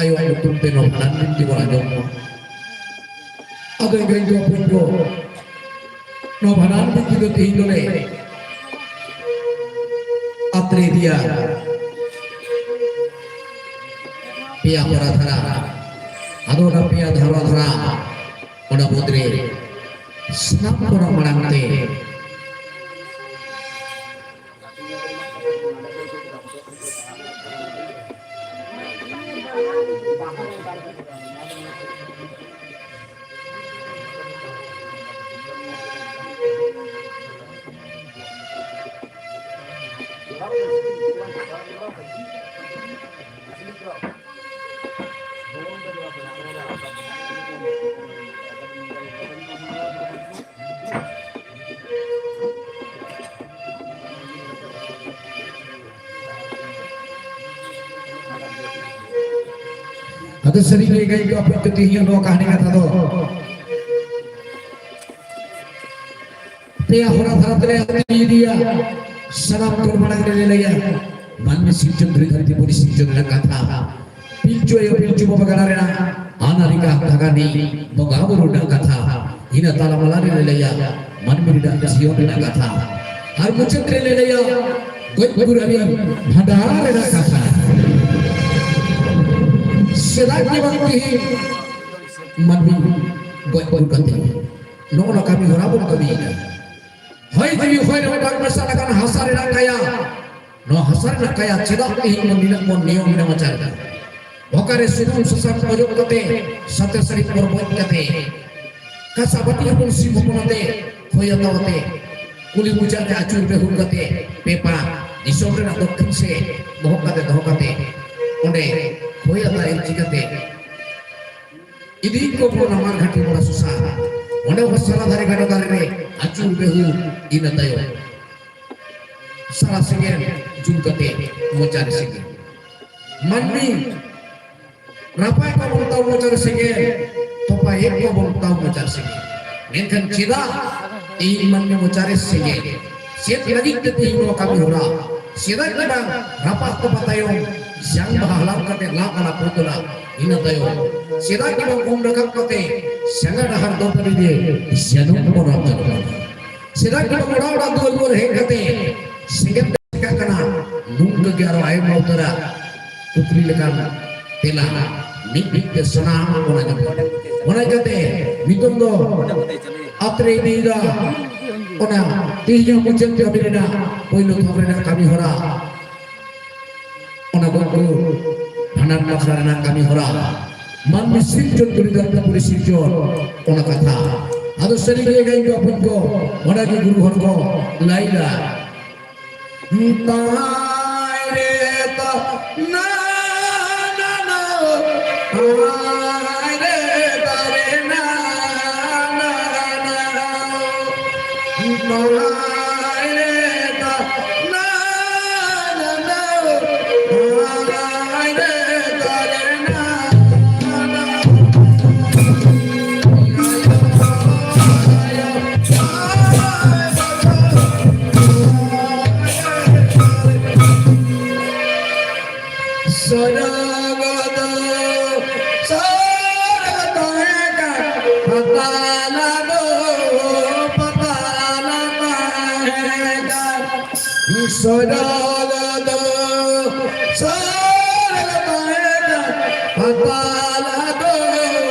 ᱟᱭᱳᱣᱟᱜ ᱧᱩᱛᱩᱢ ᱛᱮ ᱱᱚᱣᱟ ᱵᱷᱟᱸᱰᱟᱱ ᱵᱤᱱᱛᱤ ᱵᱚᱱ ᱟᱸᱡᱚᱢ ᱢᱟ᱾ ᱟᱫᱚ ᱮᱸᱜᱟᱭ ᱠᱚ ᱵᱚᱠᱚᱧ ᱠᱚ, ᱱᱚᱣᱟ ᱵᱷᱟᱸᱰᱟᱱ ᱵᱤᱱᱛᱤ ᱫᱚ ᱛᱮᱦᱮᱧ ᱫᱚᱞᱮ ᱟᱛᱨᱮ ᱤᱫᱤᱭᱟ᱾ ᱯᱮᱭᱟ ᱦᱚᱨᱟ ᱫᱷᱟᱨᱟ, ᱟᱫᱚ ᱚᱱᱟ ᱯᱮᱭᱟ ᱫᱷᱟᱨᱟ ᱫᱷᱟᱨᱟ, ᱚᱱᱟ ᱢᱩᱫᱽᱨᱮ ᱥᱟᱱᱟᱢ ᱠᱷᱚᱱᱟᱜ ᱢᱟᱲᱟᱝ ᱛᱮ ᱟᱫᱚ ᱥᱟᱹᱨᱤ ᱜᱮ ᱜᱟᱹᱭ ᱠᱚ ᱟᱯᱮ ᱠᱚ ᱛᱮᱦᱮᱧ ᱱᱚᱣᱟ ᱠᱟᱹᱦᱱᱤ ᱠᱟᱛᱷᱟ ᱫᱚ ᱯᱮᱭᱟ ᱦᱚᱨᱟ ᱫᱷᱟᱨᱟ ᱛᱮᱞᱮ ᱟᱹᱛᱤ ᱤᱫᱤᱭᱟ᱾ ᱥᱟᱱᱟᱢ ᱠᱷᱚᱱ ᱢᱟᱲᱟᱝ ᱨᱮᱞᱮ ᱞᱟᱹᱭᱟ ᱢᱟᱹᱱᱢᱤ ᱥᱤᱨᱡᱚᱱ ᱫᱷᱩᱲᱤ ᱫᱷᱟᱹᱨᱛᱤ ᱯᱩᱨᱤ ᱥᱤᱨᱡᱚᱱ ᱨᱮᱱᱟᱜ ᱠᱟᱛᱷᱟ, ᱯᱤᱞᱪᱩ ᱟᱭᱳ ᱯᱤᱞᱪᱩ ᱵᱟᱵᱟ ᱜᱟᱰᱟ ᱨᱮᱱᱟᱜ ᱟᱱᱟᱨᱤᱠᱟ ᱛᱟᱜᱟᱱᱤ ᱵᱚᱸᱜᱟ ᱵᱩᱨᱩ ᱨᱮᱱᱟᱜ ᱠᱟᱛᱷᱟ, ᱤᱱᱟᱹ ᱛᱟᱞᱟ ᱢᱟᱞᱟ ᱨᱮᱞᱮ ᱞᱟᱹᱭᱟ ᱢᱟᱹᱱᱢᱤ ᱨᱮᱱᱟᱜ ᱡᱤᱭᱚᱱ ᱨᱮᱱᱟᱜ ᱠᱟᱛᱷᱟ, ᱟᱨ ᱢᱩᱪᱟᱹᱫ ᱨᱮᱞᱮ ᱞᱟᱹᱭᱟ ᱜᱚᱡ ᱜᱩᱨ ᱟᱹᱨᱤ ᱵᱷᱟᱸᱰᱟᱱ ᱨᱮᱱᱟᱜ ᱠᱟᱛᱷᱟ᱾ ᱥᱮᱫᱟᱭ ᱜᱮ ᱵᱟᱝ ᱛᱮᱦᱮᱧ ᱢᱟᱹᱱᱢᱤ ᱜᱚᱡ ᱜᱩᱨ ᱠᱟᱛᱮ ᱱᱚᱜᱼᱚ ᱱᱚᱣᱟ ᱠᱟᱹᱢᱤ ᱦᱚᱨᱟ ᱵᱚᱱ ᱠᱟᱹᱢᱤᱭᱮᱫᱟ᱾ ᱦᱚᱭ ᱡᱤᱣᱤ ᱦᱚᱭ ᱨᱮ ᱚᱴᱟᱝ ᱢᱮᱥᱟ ᱟᱠᱟᱱ ᱦᱟᱥᱟ ᱨᱮᱱᱟᱜ ᱠᱟᱭᱟ, ᱱᱚᱣᱟ ᱦᱟᱥᱟ ᱨᱮᱱᱟᱜ ᱠᱟᱭᱟ ᱪᱮᱫᱟᱜ ᱛᱮᱦᱮᱧ ᱵᱚᱱ ᱱᱤᱱᱟᱹᱜ ᱵᱚᱱ ᱱᱤᱭᱚᱢ ᱱᱮᱢᱟᱪᱟᱨ ᱮᱫᱟ? ᱚᱠᱟᱨᱮ ᱥᱩᱱᱩᱢ ᱥᱟᱥᱟᱝ ᱚᱡᱚᱜ ᱠᱟᱛᱮ, ᱥᱟᱛᱮ ᱥᱟᱹᱲᱤ ᱯᱚᱨᱵᱚᱡ ᱠᱟᱛᱮ, ᱠᱟᱸᱥᱟ ᱵᱟᱹᱴᱤ ᱦᱚᱯᱚᱱ ᱥᱤᱢ ᱦᱚᱯᱚᱱ ᱟᱛᱮ, ᱠᱷᱚᱭ ᱦᱟᱛᱟᱣ ᱟᱛᱮ, ᱠᱩᱞᱦᱤ ᱢᱩᱪᱟᱹᱫ ᱨᱮ ᱟᱹᱪᱩᱨ ᱵᱮᱦᱩᱨ ᱠᱟᱛᱮ, ᱯᱮᱯᱟ ᱫᱤᱥᱚᱢ ᱨᱮᱱᱟᱜ ᱫᱚᱠᱠᱷᱤᱱ ᱥᱮᱫ ᱵᱚᱦᱚᱜ ᱠᱟᱛᱮ ᱫᱚᱦᱚ ᱠᱟᱛᱮ ᱚᱸᱰᱮ ᱦᱚᱭ ᱟᱛᱟ ᱮᱢ ᱪᱤᱠᱟᱹᱛᱮ ᱤᱫᱤ ᱠᱚ ᱵᱚᱱ ᱱᱟᱢᱟᱨ ᱜᱷᱟᱴᱤ ᱵᱚᱲᱟ ᱥᱚᱥᱟ᱾ ᱚᱸᱰᱮ ᱦᱚᱸ ᱥᱟᱨᱟ ᱫᱷᱟᱨᱮ ᱜᱟᱰᱟ ᱫᱷᱟᱨᱮ ᱨᱮ ᱟᱹᱪᱩᱨ ᱵᱮᱦᱩ, ᱤᱱᱟᱹ ᱛᱟᱭᱚᱢ ᱥᱟᱨᱟ ᱥᱮᱸᱜᱮᱞ ᱡᱩᱞ ᱠᱟᱛᱮ ᱢᱚᱪᱟ ᱨᱮ ᱥᱮᱸᱜᱮᱞ᱾ ᱢᱟᱹᱱᱢᱤ ᱨᱟᱯᱟᱭ ᱠᱚᱵᱚᱱ ᱛᱟᱣ ᱢᱚᱪᱟ ᱨᱮ ᱥᱮᱸᱜᱮᱞ, ᱛᱚᱯᱟᱭᱮᱫ ᱠᱚᱵᱚᱱ ᱛᱟᱣ ᱢᱚᱪᱟ ᱨᱮ ᱥᱮᱸᱜᱮᱞ᱾ ᱢᱮᱱᱠᱷᱟᱱ ᱪᱮᱫᱟᱜ ᱛᱮᱦᱮᱧ ᱢᱟᱹᱱᱢᱤ ᱢᱚᱪᱟ ᱨᱮ ᱥᱮᱸᱜᱮᱞ? ᱪᱮᱫ ᱞᱟᱹᱜᱤᱫ ᱛᱮ ᱛᱮᱦᱮᱧ ᱱᱚᱣᱟ ᱠᱟᱹᱢᱤ ᱦᱚᱨᱟ? ᱪᱮᱫᱟᱜ ᱜᱮ ᱵᱟᱝ ᱨᱟᱯᱟᱜ ᱛᱚᱯᱟ ᱛᱟᱭᱚᱢ ᱡᱟᱝ ᱵᱟᱦᱟ ᱦᱟᱞᱟᱝ ᱠᱟᱛᱮ ᱞᱟᱜ ᱟᱞᱟ ᱯᱩᱛᱩᱞᱟ, ᱤᱱᱟᱹ ᱛᱟᱭᱚᱢ ᱪᱮᱫᱟᱜ ᱜᱮ ᱵᱟᱝ ᱩᱢ ᱨᱟᱠᱟᱵ ᱠᱟᱛᱮ ᱥᱟᱸᱜᱟ ᱰᱟᱦᱟᱨ ᱫᱚ ᱛᱟᱹᱨᱤ ᱨᱮ ᱡᱟᱹᱱᱩᱢ ᱵᱚᱱ ᱨᱟᱯᱟᱜ ᱠᱟᱱᱟ? ᱪᱮᱫᱟᱜ ᱜᱮ ᱵᱟᱝ ᱚᱲᱟᱜ ᱚᱲᱟᱜ ᱫᱩᱣᱟᱹᱨ ᱫᱩᱣᱟᱹᱨ ᱦᱮᱡ ᱠᱟᱛᱮ ᱥᱮᱸᱜᱮᱞ ᱪᱤᱠᱟᱹᱜ ᱠᱟᱱᱟ? ᱱᱚᱝᱠᱟ ᱜᱮ ᱟᱨᱚ ᱟᱭᱢᱟ ᱩᱛᱟᱹᱨᱟᱜ ᱠᱩᱠᱞᱤ ᱞᱮᱠᱟᱱ ᱛᱮᱞᱟ ᱢᱤᱫ ᱢᱤᱫ ᱛᱮ ᱥᱟᱱᱟᱢ ᱚᱱᱟ ᱧᱟᱢᱚᱜᱼᱟ᱾ ᱚᱱᱟ ᱤᱭᱠᱟᱹᱛᱮ ᱱᱤᱛᱚᱝ ᱫᱚ ᱟᱛᱨᱮ ᱤᱫᱤᱭᱮᱫᱟ ᱚᱱᱟ ᱛᱮᱦᱮᱧᱟᱜ ᱢᱩᱪᱟᱹᱫ ᱠᱟᱹᱢᱤ ᱨᱮᱱᱟᱜ ᱯᱳᱭᱞᱳ ᱛᱷᱚᱠ ᱨᱮᱱᱟᱜ ᱠᱟᱹᱢᱤ ᱦᱚᱨᱟ, ᱚᱱᱟ ᱜᱚᱡ ᱜᱩᱨ ᱵᱷᱟᱸᱰᱟᱱ ᱵᱟᱠᱷᱨᱟ ᱨᱮᱱᱟᱜ ᱠᱟᱹᱢᱤ ᱦᱚᱨᱟ, ᱢᱟᱹᱱᱢᱤ ᱥᱤᱨᱡᱚᱱ ᱫᱩᱨᱤ ᱫᱷᱟᱹᱨᱛᱤ ᱯᱩᱨᱤ ᱥᱤᱨᱡᱚᱱ, ᱚᱱᱟ ᱠᱟᱛᱷᱟ᱾ ᱟᱫᱚ ᱥᱟᱹᱨᱤ ᱜᱮ ᱜᱟᱹᱭ ᱠᱚ ᱟᱹᱯᱩᱧ ᱠᱚ, ᱚᱱᱟ ᱜᱮ ᱜᱩᱨᱩ ᱦᱚᱲ ᱠᱚ ᱞᱟᱹᱭ ᱫᱟ᱾ ᱛᱟᱭ ᱨᱮ ᱛᱟ, ᱱᱟ, ᱱᱟ, ᱱᱟ, ᱛᱟᱭ ᱨᱮ ᱛᱟ ᱨᱮ ᱱᱟ, ᱱᱟ, ᱱᱟ, ᱛᱟᱭ ᱨᱮ ᱛᱟ, ᱱᱟ, ᱱᱟ, ᱱᱟ, ᱛᱟᱭ ᱨᱮ ᱛᱟ ᱨᱮ ᱱᱟ, ᱱᱟ, ᱱᱟ᱾ ᱥᱚᱨᱚᱜ ᱫᱚ ᱥᱚᱨᱚᱜ ᱛᱟᱦᱮᱸ ᱠᱟᱱ, ᱯᱟᱛᱟᱞ ᱫᱚ ᱯᱟᱛᱟᱞ ᱛᱟᱦᱮᱸ ᱠᱟᱱ᱾ ᱥᱚᱨᱚᱜ ᱫᱚ ᱥᱚᱨᱚᱜ ᱛᱟᱦᱮᱸ ᱠᱟᱱ, ᱯᱟᱛᱟᱞ ᱫᱚ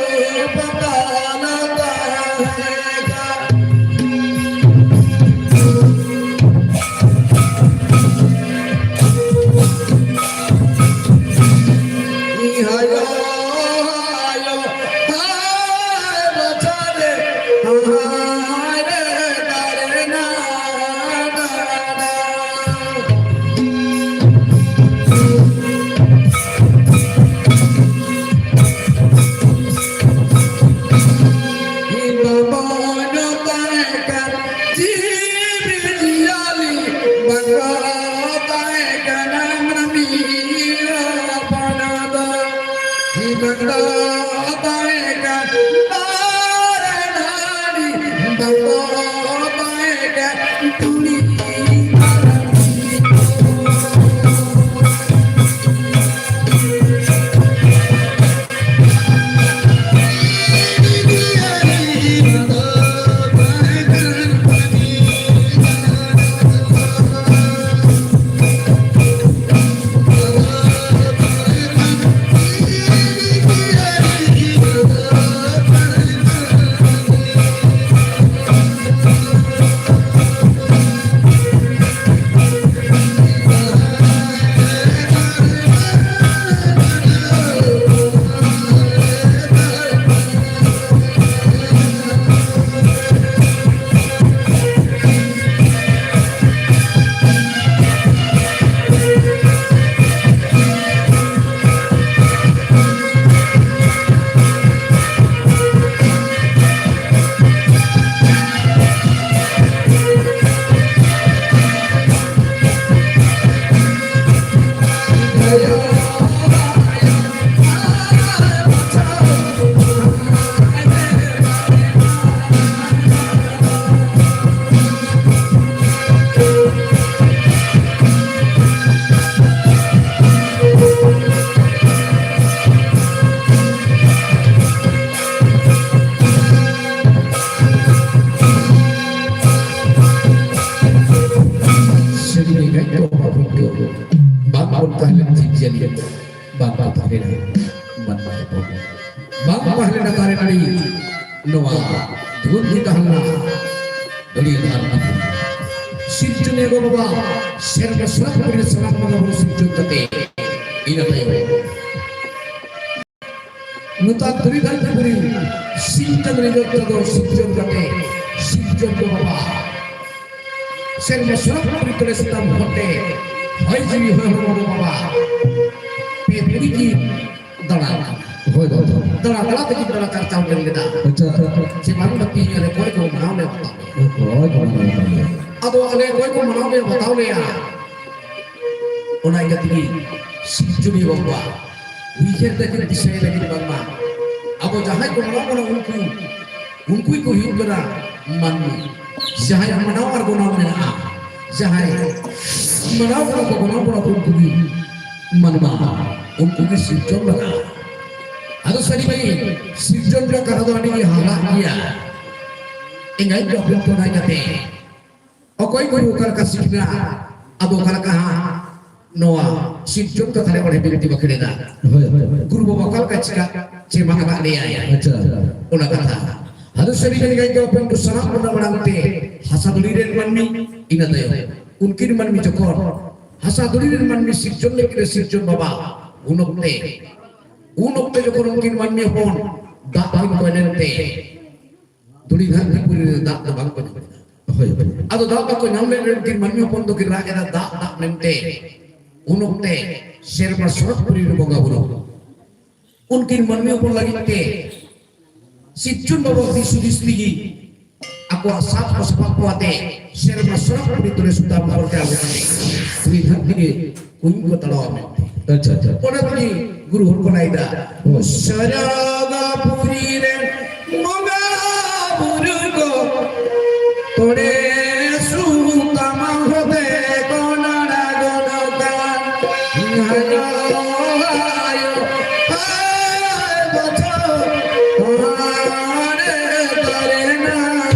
ᱯᱟᱛᱟᱞ ᱛᱟᱦᱮᱸ ᱠᱟᱱ᱾ ᱥᱟᱹᱨᱤ ᱜᱮ ᱜᱟᱡ ᱫᱚ ᱵᱟᱵᱚᱱ ᱟᱹᱭᱠᱟᱹᱣ᱾ ᱵᱟᱝ ᱵᱚᱱ ᱛᱟᱦᱮᱸ ᱞᱮᱱ ᱡᱤᱵᱽ ᱡᱤᱭᱟᱹᱞᱤ, ᱵᱟᱝ ᱵᱚᱱ ᱛᱟᱦᱮᱸ ᱞᱮᱱ ᱢᱟᱹᱱᱢᱤ ᱦᱚᱯᱚᱱ, ᱵᱟᱝ ᱛᱟᱦᱮᱸ ᱞᱮᱱᱟ ᱫᱟᱨᱮ ᱱᱟᱹᱲᱤ, ᱱᱚᱣᱟ ᱫᱷᱩᱲ ᱜᱮ ᱛᱟᱦᱮᱸ ᱞᱮᱱᱟ᱾ ᱫᱷᱩᱲᱤ ᱫᱷᱟᱨ ᱫᱷᱟᱨ᱾ ᱥᱤᱨᱡᱚᱱᱤᱭᱟᱹ ᱜᱚ ᱵᱟᱵᱟ ᱥᱮᱨᱢᱟ ᱥᱟᱱᱟᱢ ᱠᱚᱨᱮ ᱥᱟᱱᱟᱢ ᱵᱚᱸᱜᱟ ᱵᱩᱨᱩ ᱥᱤᱨᱡᱚᱱ ᱠᱟᱛᱮ, ᱤᱱᱟᱹ ᱛᱟᱭᱚᱢ ᱱᱚᱛᱟ ᱫᱷᱩᱲᱤ ᱫᱷᱟᱹᱨᱛᱤ ᱯᱩᱨᱤ ᱥᱤᱧ ᱪᱟᱸᱫᱳ ᱨᱮ ᱡᱚᱛᱚ ᱫᱚ ᱥᱤᱨᱡᱚᱱ ᱠᱟᱛᱮ, ᱥᱤᱨᱡᱚᱱ ᱫᱚ ᱵᱟᱵᱟ ᱥᱮᱨᱢᱟ ᱥᱚᱨᱚᱜ ᱯᱩᱨᱤ ᱛᱚᱲᱮ ᱥᱩᱛᱟᱢ ᱦᱚᱨᱛᱮ ᱦᱚᱭ ᱡᱤᱣᱤ ᱦᱚᱭ ᱦᱚᱲᱢᱚ ᱫᱚ ᱵᱟᱵᱟ ᱯᱮ ᱯᱩᱨᱤ ᱠᱤ ᱫᱟᱬᱟ ᱟᱠᱟᱫᱟ᱾ ᱦᱳᱭ ᱵᱟᱵᱟ᱾ ᱫᱟᱬᱟ ᱫᱟᱬᱟ ᱛᱮᱜᱮ ᱫᱟᱬᱟ ᱪᱟᱨᱪᱟᱣ ᱧᱮᱞ ᱞᱮᱫᱟ᱾ ᱟᱪᱪᱷᱟ, ᱟᱪᱪᱷᱟ, ᱟᱪᱪᱷᱟ᱾ ᱡᱮ ᱵᱟᱝ ᱫᱚ ᱛᱤᱦᱤᱧ ᱨᱮ ᱚᱠᱚᱭ ᱠᱚ ᱢᱟᱱᱟᱣ ᱞᱮ ᱵᱟᱛᱟᱣ ᱞᱮᱭᱟ᱾ ᱚᱠᱚᱭ ᱠᱚ ᱢᱟᱱᱟᱣ ᱞᱮ ᱵᱟᱛᱟᱣ ᱞᱮᱭᱟ᱾ ᱟᱫᱚ ᱟᱞᱮ ᱚᱠᱚᱭ ᱠᱚ ᱢᱟᱱᱟᱣ ᱞᱮ ᱵᱟᱛᱟᱣ ᱞᱮᱭᱟ᱾ ᱚᱱᱟ ᱤᱭᱠᱟᱹ ᱛᱮᱜᱮ ᱥᱤᱨᱡᱚᱱᱤᱭᱟᱹ ᱵᱟᱵᱟ ᱩᱭᱦᱟᱹᱨ ᱞᱟᱹᱜᱤᱫ, ᱫᱤᱥᱟᱹᱭ ᱞᱟᱹᱜᱤᱫ ᱵᱟᱝᱢᱟ ᱟᱵᱚ ᱡᱟᱦᱟᱸᱭ ᱠᱚ ᱢᱟᱱᱟᱣ ᱵᱚᱱᱟ, ᱩᱱᱠᱩ, ᱩᱱᱠᱩ ᱠᱚ ᱦᱩᱭᱩᱜ ᱠᱟᱱᱟ ᱢᱟᱹᱱᱢᱤ᱾ ᱡᱟᱦᱟᱸᱭᱟᱜ ᱢᱟᱱᱟᱣ ᱟᱨ ᱜᱚᱱᱚᱝ ᱢᱮᱱᱟᱜᱼᱟ, ᱡᱟᱦᱟᱸᱭ ᱢᱟᱱᱟᱣ ᱵᱚᱱᱟ ᱠᱚ, ᱜᱚᱱᱚᱝ ᱵᱚᱱᱟ ᱠᱚ, ᱩᱱᱠᱩ ᱜᱮ ᱢᱟᱱᱣᱟ, ᱩᱱᱠᱩ ᱜᱮ ᱥᱤᱨᱡᱚᱱ ᱞᱟᱜᱟᱜᱼᱟ᱾ ᱟᱫᱚ ᱥᱟᱹᱨᱤ ᱜᱮ ᱥᱤᱨᱡᱚᱱ ᱨᱮᱭᱟᱜ ᱠᱟᱛᱷᱟ ᱫᱚ ᱟᱹᱰᱤ ᱜᱮ ᱦᱟᱦᱟᱲᱟᱜ ᱜᱮᱭᱟ᱾ ᱮᱸᱜᱟᱭ ᱠᱚ ᱟᱯᱮ ᱠᱚ ᱠᱟᱛᱮ ᱚᱠᱚᱭ ᱠᱚ ᱚᱠᱟ ᱞᱮᱠᱟ ᱥᱤᱠᱷᱱᱟᱹᱛ, ᱟᱫᱚ ᱚᱠᱟ ᱞᱮᱠᱟ ᱦᱟᱸᱜ ᱱᱚᱣᱟ ᱥᱤᱨᱡᱚᱱ ᱠᱟᱛᱷᱟ ᱨᱮ ᱚᱸᱰᱮ ᱵᱤᱱᱛᱤ ᱵᱟᱠᱷᱮᱲ ᱮᱫᱟ᱾ ᱦᱳᱭ, ᱦᱳᱭ, ᱦᱳᱭ᱾ ᱜᱩᱨᱩ ᱵᱟᱵᱟ ᱚᱠᱟ ᱞᱮᱠᱟ ᱪᱤᱠᱟ ᱪᱮ ᱵᱟᱝ ᱟᱠᱟᱫ ᱞᱮᱭᱟᱭ᱾ ᱟᱪᱪᱷᱟ᱾ ᱚᱱᱟ ᱠᱟᱛᱷᱟ᱾ ᱟᱫᱚ ᱥᱟᱹᱨᱤ ᱜᱮ ᱜᱟᱭ ᱫᱚ ᱟᱯᱮ ᱠᱚ ᱥᱟᱱᱟᱢ ᱠᱚ ᱢᱟᱲᱟᱝ ᱛᱮ ᱦᱟᱥᱟ ᱫᱷᱩᱲᱤ ᱨᱮᱱ ᱢᱟᱹᱱᱢᱤ, ᱤᱱᱟᱹ ᱛᱟᱭᱚᱢ ᱩᱱᱠᱤᱱ ᱢᱟᱹᱱᱢᱤ ᱡᱚᱠᱷᱚᱱ ᱦᱟᱥᱟ ᱫᱷᱩᱲᱤ ᱨᱮᱱ ᱢᱟᱹᱱᱢᱤ ᱥᱤᱨᱡᱚᱱ ᱞᱟᱹᱜᱤᱫ ᱨᱮ ᱥᱤᱨᱡᱚᱱ ᱵᱟᱵᱟ, ᱩᱱ ᱚᱠᱛᱮ, ᱩᱱ ᱚᱠᱛᱮ ᱡᱚᱠᱷᱚᱱ ᱩᱱᱠᱤᱱ ᱢᱟᱹᱱᱢᱤ ᱦᱚᱯᱚᱱ ᱫᱟᱜ ᱠᱤᱱ ᱠᱚᱭ ᱞᱮᱱ ᱛᱮ, ᱫᱷᱩᱲᱤ ᱫᱷᱟᱹᱨᱛᱤ ᱯᱩᱨᱤ ᱨᱮ ᱫᱟᱜ ᱫᱚ ᱵᱟᱝ ᱠᱚ ᱧᱟᱢ ᱞᱮᱫᱟ᱾ ᱦᱳᱭ, ᱦᱳᱭ᱾ ᱟᱫᱚ ᱫᱟᱜ ᱵᱟᱠᱚ ᱧᱟᱢ ᱞᱮᱫ ᱨᱮ ᱩᱱᱠᱤᱱ ᱢᱟᱹᱱᱢᱤ ᱦᱚᱯᱚᱱ ᱫᱚᱠᱤᱱ ᱨᱟᱜ ᱮᱫᱟ, ᱫᱟᱜ, ᱫᱟᱜ ᱢᱮᱱᱛᱮ᱾ ᱩᱱ ᱚᱠᱛᱮ ᱥᱮᱨᱢᱟ ᱥᱚᱨᱚᱜ ᱯᱩᱨᱤ ᱨᱮ ᱵᱚᱸᱜᱟ ᱵᱩᱨᱩ᱾ ᱩᱱᱠᱤᱱ ᱢᱟᱹᱱᱢᱤ ᱦᱚᱯᱚᱱ ᱞᱟᱹᱜᱤᱫ ᱛᱮ ᱥᱤᱨᱡᱚᱱ ᱵᱟᱵᱟ ᱫᱤᱥ ᱦᱩᱫᱤᱥ ᱛᱮᱜᱮ ᱟᱠᱚᱣᱟᱜ ᱥᱟᱛ ᱠᱚ ᱥᱟᱯᱟᱵ ᱠᱚ ᱟᱛᱮ ᱥᱮᱨᱢᱟ ᱥᱚᱨᱚᱜ ᱯᱩᱨᱤ ᱛᱩᱞᱟᱹ ᱥᱩᱛᱟᱢ ᱦᱚᱨ ᱛᱮ ᱟᱬᱜᱚ ᱠᱟᱛᱮ ᱫᱷᱩᱲᱤ ᱫᱷᱟᱹᱨᱛᱤ ᱨᱮ ᱠᱩᱧ ᱠᱚ ᱛᱟᱲᱟᱣᱟ ᱢᱮᱱᱛᱮ᱾ ᱟᱪᱪᱷᱟ, ᱟᱪᱪᱷᱟ᱾ ᱚᱱᱟ ᱛᱮᱜᱮ ᱜᱩᱨᱩ ᱦᱚᱲ ᱠᱚ ᱞᱟᱹᱭᱫᱟ, ᱦᱳᱭ᱾ ᱥᱟᱨᱟᱜᱟ ᱯᱩᱨᱤ ᱨᱮ ᱵᱚᱸᱜᱟ ᱵᱩᱨᱩ ᱠᱚ ᱛᱚᱲᱮ ᱥᱩᱛᱟᱢ ᱦᱚᱛᱮ ᱠᱚ ᱱᱟᱲᱟ ᱜᱚᱫᱚᱜ ᱠᱟᱱ᱾ ᱟᱭᱳ, ᱟᱭᱳ, ᱦᱟᱭ ᱵᱚᱪᱷᱚᱨ ᱦᱟᱲᱮ ᱫᱟᱨᱮ ᱱᱟᱲᱟ᱾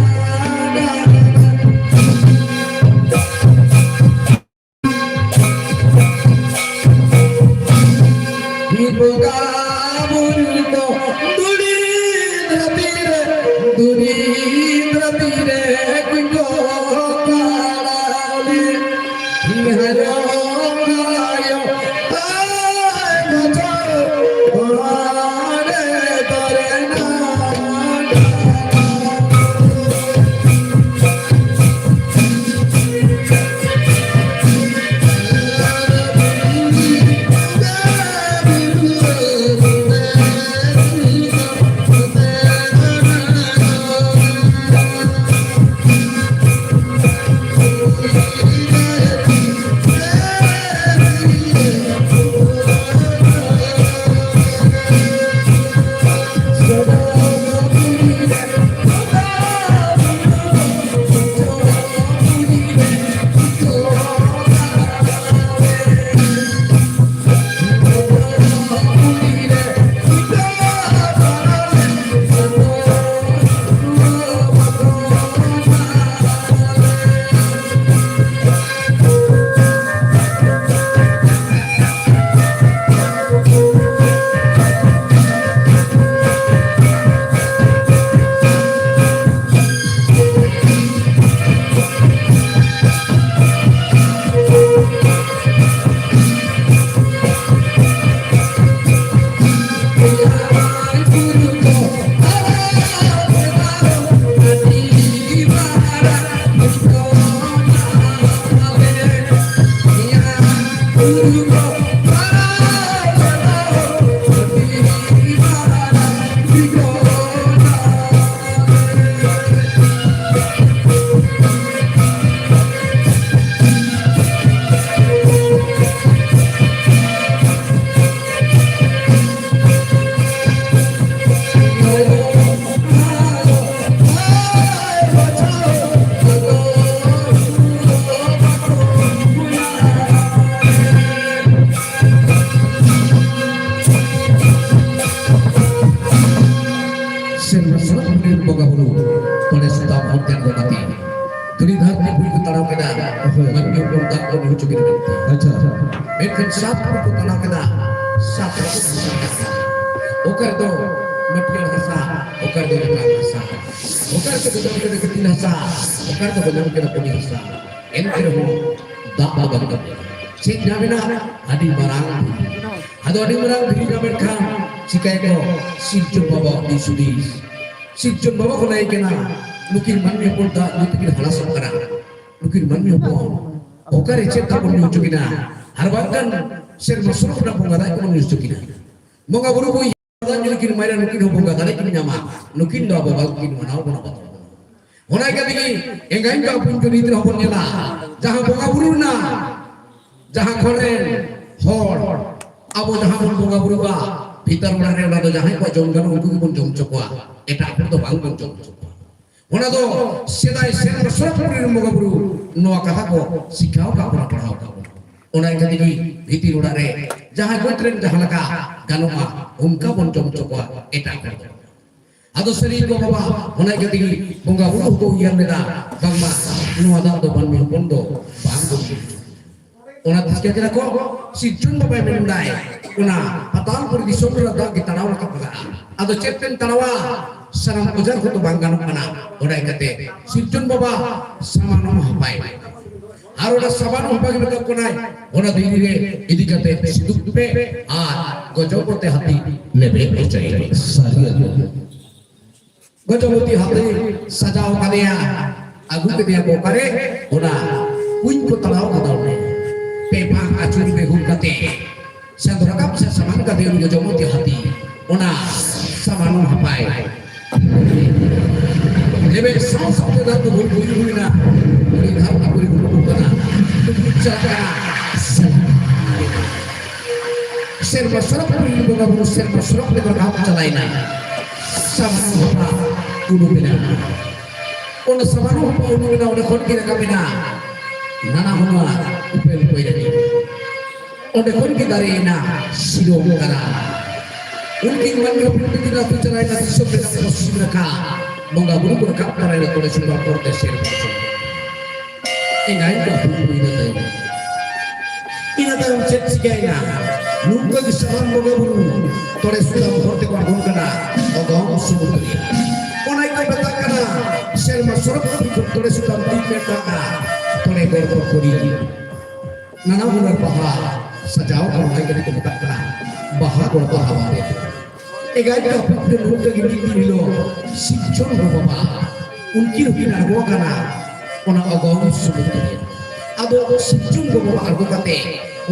ᱵᱚᱸᱜᱟ ᱵᱩᱨᱩ ᱫᱚ ᱫᱩᱲᱤ ᱫᱷᱟᱹᱨᱛᱤ ᱨᱮ, ᱫᱩᱲᱤ ᱫᱷᱟᱹᱨᱛᱤ ᱨᱮ ᱠᱚ ᱛᱟᱲᱟᱢ ᱞᱮ᱾ ᱦᱟᱨᱚ ᱟᱭᱳ, ᱢᱮᱱᱠᱷᱟᱱ ᱥᱟᱛ ᱯᱩᱨ ᱠᱚ ᱛᱟᱲᱟᱣ ᱠᱮᱫᱟ, ᱥᱟᱛ ᱯᱩᱨ ᱠᱚ ᱛᱟᱲᱟᱣ ᱠᱮᱫᱟ᱾ ᱚᱠᱟ ᱨᱮᱫᱚ ᱢᱟᱹᱴᱭᱟᱹᱲ ᱦᱟᱥᱟ, ᱚᱠᱟ ᱨᱮᱫᱚ ᱨᱮᱛᱟᱲ ᱦᱟᱥᱟ, ᱚᱠᱟ ᱨᱮᱫᱚ ᱡᱚᱢ ᱠᱮᱫᱟ ᱜᱤᱛᱤᱞ ᱦᱟᱥᱟ, ᱚᱠᱟ ᱨᱮᱫᱚ ᱧᱟᱢ ᱠᱮᱫᱟ ᱯᱚᱞᱤ ᱦᱟᱥᱟ᱾ ᱮᱱᱛᱮ ᱨᱮᱦᱚᱸ ᱫᱟᱜ ᱫᱚ ᱵᱟᱝ ᱠᱟᱛᱮ ᱪᱮᱫ ᱧᱟᱢ ᱮᱱᱟ? ᱟᱹᱰᱤ ᱢᱟᱨᱟᱝ ᱫᱷᱤᱨᱤ᱾ ᱟᱫᱚ ᱟᱹᱰᱤ ᱢᱟᱨᱟᱝ ᱫᱷᱤᱨᱤ ᱧᱟᱢ ᱮᱱ ᱠᱷᱟᱱ ᱪᱤᱠᱟᱹᱭᱟᱠᱚ? ᱥᱤᱨᱡᱚᱱ ᱵᱟᱵᱟ ᱫᱤᱥ ᱦᱩᱫᱤᱥ, ᱥᱤᱨᱡᱚᱱ ᱵᱟᱵᱟ ᱠᱚ ᱞᱟᱹᱭ ᱠᱟᱱᱟ, ᱱᱩᱠᱤᱱ ᱢᱟᱹᱱᱢᱤ ᱦᱚᱯᱚᱱ ᱫᱟᱜ ᱧᱩ ᱛᱮᱠᱤᱱ ᱦᱟᱞᱟᱥᱚᱜ ᱠᱟᱱᱟ᱾ ᱱᱩᱠᱤᱱ ᱢᱟᱹᱱᱢᱤ ᱦᱚᱯᱚᱱ ᱚᱠᱟᱨᱮ ᱪᱮᱫ ᱫᱟᱜ ᱵᱚᱱ ᱧᱩ ᱦᱚᱪᱚ ᱠᱤᱱᱟ? ᱟᱨ ᱵᱟᱝᱠᱷᱟᱱ ᱥᱮᱨᱢᱟ ᱥᱚᱨᱚᱜ ᱨᱮᱱᱟᱜ ᱵᱚᱸᱜᱟ ᱫᱟᱜ ᱠᱚᱵᱚᱱ ᱧᱩ ᱦᱚᱪᱚ ᱠᱤᱱᱟ᱾ ᱵᱚᱸᱜᱟ ᱵᱩᱨᱩ ᱠᱚ ᱫᱟᱜ ᱧᱩ ᱠᱤᱱ ᱮᱢᱟᱭᱟ, ᱱᱩᱠᱤᱱ ᱦᱚᱸ ᱵᱚᱸᱜᱟ ᱫᱟᱲᱮ ᱠᱤᱱ ᱧᱟᱢᱟ, ᱱᱩᱠᱤᱱ ᱫᱚ ᱟᱵᱚ ᱵᱟᱝ ᱠᱤᱱ ᱢᱟᱱᱟᱣ ᱵᱚᱱᱟ ᱵᱟᱛᱟᱣ ᱵᱚᱱᱟ᱾ ᱚᱱᱟ ᱤᱠᱟᱹ ᱛᱮᱜᱮ ᱮᱸᱜᱟᱭ ᱠᱚ ᱟᱵᱚ ᱠᱚ ᱱᱤᱛ ᱨᱮᱦᱚᱸ ᱵᱚᱱ ᱧᱮᱞᱟ, ᱡᱟᱦᱟᱸ ᱵᱚᱸᱜᱟ ᱵᱩᱨᱩ ᱨᱮᱱᱟᱜ ᱡᱟᱦᱟᱸ ᱠᱷᱚᱱ ᱨᱮᱱ ᱦᱚᱲ ᱟᱵᱚ ᱡᱟᱦᱟᱸ ᱵᱚᱱ ᱵᱚᱸᱜᱟ ᱵᱩᱨᱩᱜᱼᱟ, ᱵᱷᱤᱛᱟᱹᱨ ᱚᱲᱟᱜ ᱨᱮ ᱚᱱᱟ ᱫᱚ ᱡᱟᱦᱟᱸᱭ ᱠᱚᱣᱟᱜ ᱡᱚᱢ ᱜᱟᱱᱚᱜ ᱩᱱᱠᱩ ᱜᱮᱵᱚᱱ ᱡᱚᱢ ᱦᱚᱪᱚ ᱠᱚᱣᱟ, ᱮᱴᱟᱜ ᱦᱚᱲ ᱫᱚ ᱵᱟᱝ ᱵᱚᱱ ᱡᱚᱢ ᱦᱚᱪᱚ ᱠᱚᱣᱟ᱾ ᱚᱱᱟ ᱫᱚ ᱥᱮᱫᱟᱭ ᱥᱮᱨᱢᱟ ᱥᱚᱨᱚᱜ ᱯᱩᱨᱤ ᱨᱮᱱ ᱵᱚᱸᱜᱟ ᱵᱩᱨᱩ ᱱᱚᱣᱟ ᱠᱟᱛᱷᱟ ᱠᱚ ᱥᱤᱠᱷᱟᱣ ᱟᱠᱟᱫ ᱵᱚᱱᱟ, ᱯᱟᱲᱦᱟᱣ ᱟᱠᱟᱫ ᱵᱚᱱᱟ᱾ ᱚᱱᱟ ᱤᱠᱟᱹ ᱛᱮᱜᱮ ᱵᱷᱤᱛᱤᱨ ᱚᱲᱟᱜ ᱨᱮ ᱡᱟᱦᱟᱸ ᱜᱚᱡ ᱨᱮᱱ ᱡᱟᱦᱟᱸ ᱞᱮᱠᱟ ᱜᱟᱱᱚᱜᱼᱟ, ᱚᱱᱠᱟ ᱵᱚᱱ ᱡᱚᱢ ᱦᱚᱪᱚ ᱠᱚᱣᱟ, ᱮᱴᱟᱜ ᱦᱚᱲ ᱫᱚ᱾ ᱟᱫᱚ ᱥᱟᱹᱨᱤ ᱜᱚ ᱵᱟᱵᱟ ᱚᱱᱟ ᱤᱠᱟᱹ ᱛᱮᱜᱮ ᱵᱚᱸᱜᱟ ᱵᱩᱨᱩ ᱦᱚᱸᱠᱚ ᱩᱭᱦᱟᱹᱨ ᱞᱮᱫᱟ, ᱵᱟᱝᱢᱟ ᱱᱚᱣᱟ ᱫᱟᱜ ᱫᱚ ᱢᱟᱹᱱᱢᱤ ᱦᱚᱯᱚᱱ ᱫᱚ ᱵᱟᱝ ᱵᱚᱱ ᱧᱩᱭᱟ᱾ ᱚᱱᱟ ᱛᱮ ᱪᱤᱠᱟᱹ ᱠᱮᱫᱟ ᱠᱚ, ᱥᱤᱨᱡᱚᱱ ᱵᱟᱵᱟᱭ ᱢᱮᱱ ᱫᱟᱭ, ᱚᱱᱟ ᱯᱟᱛᱟᱞ ᱯᱩᱨᱤ ᱫᱤᱥᱚᱢ ᱨᱮ ᱫᱟᱜ ᱜᱮ ᱛᱟᱲᱟᱣ ᱨᱟᱠᱟᱵ ᱞᱟᱜᱟᱜᱼᱟ᱾ ᱟᱫᱚ ᱪᱮᱫ ᱛᱮᱢ ᱛᱟᱲᱟᱣᱟ? ᱥᱟᱱᱟᱢ ᱚᱡᱟᱨ ᱠᱚᱫᱚ ᱵᱟᱝ ᱜᱟᱱᱚᱜ ᱠᱟᱱᱟ᱾ ᱚᱱᱟ ᱤᱠᱟᱹᱛᱮ ᱥᱤᱨᱡᱚᱱ ᱵᱟᱵᱟ ᱥᱟᱢᱟᱱᱚᱢ ᱦᱟᱯᱟᱭ, ᱟᱨ ᱚᱱᱟ ᱥᱟᱢᱟᱱᱚᱢ ᱦᱟᱯᱟ ᱜᱮ ᱢᱮᱛᱟ ᱠᱚ ᱠᱟᱱᱟᱭ, ᱚᱱᱟ ᱫᱷᱤᱨᱤ ᱨᱮ ᱤᱫᱤ ᱠᱟᱛᱮ ᱥᱤᱫᱩᱯ ᱯᱮ ᱟᱨ ᱜᱚᱡᱚ ᱠᱚᱛᱮ ᱦᱟᱹᱛᱤ ᱞᱮᱵᱮᱫ ᱦᱚᱪᱚᱭᱮ᱾ ᱥᱟᱹᱨᱤ ᱜᱚᱡᱚᱵᱚᱛᱤ ᱦᱟᱹᱛᱤ ᱥᱟᱡᱟᱣ ᱠᱟᱫᱮᱭᱟ, ᱟᱹᱜᱩ ᱠᱮᱫᱮᱭᱟ ᱠᱚ ᱚᱠᱟᱨᱮ? ᱚᱱᱟ ᱠᱩᱧ ᱠᱚ ᱛᱟᱲᱟᱣ ᱠᱟᱫᱟ ᱚᱸᱰᱮ᱾ ᱯᱮ ᱯᱟᱸᱠ ᱟᱹᱪᱩᱨ ᱵᱮᱦᱩᱨ ᱠᱟᱛᱮ, ᱥᱮᱸᱫᱽᱨᱟ ᱠᱟᱯ ᱥᱮ ᱥᱟᱢᱟᱝ ᱠᱟᱛᱮ ᱩᱱᱤ ᱜᱚᱡᱚᱵᱚᱛᱤ ᱦᱟᱹᱛᱤ ᱚᱱᱟ ᱥᱟᱢᱟᱱᱚᱢ ᱦᱟᱯᱟᱭ ᱞᱮᱵᱮᱫ ᱥᱟᱶ ᱥᱟᱶᱛᱮ ᱫᱟᱜ ᱫᱚ ᱵᱷᱩᱞ ᱵᱷᱩᱞ ᱦᱩᱭᱱᱟ᱾ ᱩᱱᱤ ᱫᱷᱟᱨ ᱠᱚ ᱠᱩᱞᱤ ᱠᱩᱞᱤ ᱠᱟᱱᱟ, ᱪᱟᱞᱟᱜ ᱠᱟᱱᱟ᱾ ᱥᱮᱨᱢᱟ ᱥᱚᱨᱚᱜ ᱨᱮᱱ ᱵᱚᱸᱜᱟ ᱵᱩᱨᱩ ᱥᱮᱨᱢᱟ ᱥᱚᱨᱚᱜ ᱨᱮ ᱫᱚᱨᱠᱟᱨ ᱪᱟᱞᱟᱭᱮᱱᱟ᱾ ᱥᱟᱢᱟᱱᱚ ᱦᱚᱯᱟ ᱩᱰᱩᱠ ᱮᱱᱟ᱾ ᱚᱱᱟ ᱥᱟᱢᱟᱱᱚ ᱦᱚᱯᱟ ᱩᱰᱩᱠ ᱮᱱᱟ, ᱚᱸᱰᱮ ᱠᱷᱚᱱ ᱜᱮ ᱨᱟᱠᱟᱵ ᱮᱱᱟ ᱱᱟᱱᱟ ᱦᱩᱱᱟᱹᱨ ᱩᱯᱮᱞ ᱠᱚᱭᱨᱟ᱾ ᱚᱸᱰᱮ ᱠᱷᱚᱱ ᱜᱮ ᱫᱟᱨᱮᱭᱮᱱᱟ ᱥᱤᱨᱚᱢ ᱠᱟᱨᱟ᱾ ᱩᱱᱠᱤᱱ ᱢᱟᱹᱱᱢᱤ ᱦᱚᱯᱚᱱ ᱛᱟᱹᱠᱤᱱ ᱟᱹᱛᱩ ᱪᱟᱞᱟᱣᱮᱱᱟ ᱫᱤᱥᱚᱢ ᱨᱮᱱᱟᱜ ᱯᱚᱥᱪᱤᱢ ᱱᱟᱠᱷᱟ᱾ ᱵᱚᱸᱜᱟ ᱵᱩᱨᱩ ᱠᱚ ᱨᱟᱠᱟᱵ ᱛᱟᱨᱟᱭᱮᱱᱟ ᱛᱚᱲᱮ ᱥᱮᱸᱜᱮᱞ ᱯᱚᱨ ᱛᱮ ᱥᱮᱨᱢᱟ ᱥᱚᱨᱚᱜ᱾ ᱮᱸᱜᱟᱭ ᱠᱚ ᱦᱩᱭ ᱦᱩᱭ ᱞᱮᱱ ᱛᱟᱭᱚᱢ᱾ ᱤᱱᱟᱹ ᱛᱟᱭᱚᱢ ᱪᱮᱫ ᱪᱤᱠᱟᱹᱭᱮᱱᱟ? ᱱᱚᱝᱠᱟ ᱜᱮ ᱥᱟᱱᱟᱢ ᱵᱚᱸᱜᱟ ᱵᱩᱨᱩ ᱛᱚᱲᱮ ᱥᱩᱛᱟᱹᱢ ᱦᱚᱨ ᱛᱮᱠᱚ ᱟᱬᱜᱚᱱ ᱠᱟᱱᱟ ᱚᱜᱚᱢ ᱥᱩᱢᱩᱫᱽ ᱨᱮ᱾ ᱚᱱᱟ ᱜᱮᱠᱚ ᱢᱮᱛᱟᱜ ᱠᱟᱱᱟ ᱥᱮᱨᱢᱟ ᱥᱚᱨᱚᱜ ᱯᱩᱨᱤ ᱠᱷᱚᱱ ᱛᱚᱲᱮ ᱥᱩᱛᱟᱹᱢ ᱛᱤ ᱢᱮᱱᱟᱜᱼᱟ ᱛᱚᱲᱮ ᱜᱚᱲ ᱠᱚ ᱠᱩᱲᱤ᱾ ᱱᱟᱱᱟ ᱦᱩᱱᱟᱹᱨ ᱵᱟᱦᱟ ᱥᱟᱡᱟᱣ ᱠᱚ ᱨᱚᱦᱚᱭ ᱠᱟᱛᱮ ᱠᱚ ᱢᱮᱛᱟᱜ ᱠᱟᱱᱟ ᱵᱟᱦᱟ ᱜᱚᱲ ᱵᱟᱦᱟ ᱵᱟᱸᱫᱮ᱾ ᱮᱜᱟᱭ ᱠᱟᱹᱯᱤ ᱯᱮ ᱱᱚᱝᱠᱟ ᱜᱮ ᱢᱤᱫ ᱫᱤᱱ ᱦᱤᱞᱳᱜ ᱥᱤᱨᱡᱚᱱ ᱜᱚ ᱵᱟᱵᱟ ᱩᱱᱠᱤᱱ ᱦᱚᱸᱠᱤᱱ ᱟᱬᱜᱚ ᱟᱠᱟᱱᱟ ᱚᱱᱟ ᱚᱜᱚᱢ ᱥᱩᱢᱩᱫᱽ ᱨᱮ᱾ ᱟᱫᱚ ᱥᱤᱨᱡᱚᱱ ᱜᱚ ᱵᱟᱵᱟ ᱟᱬᱜᱚ ᱠᱟᱛᱮ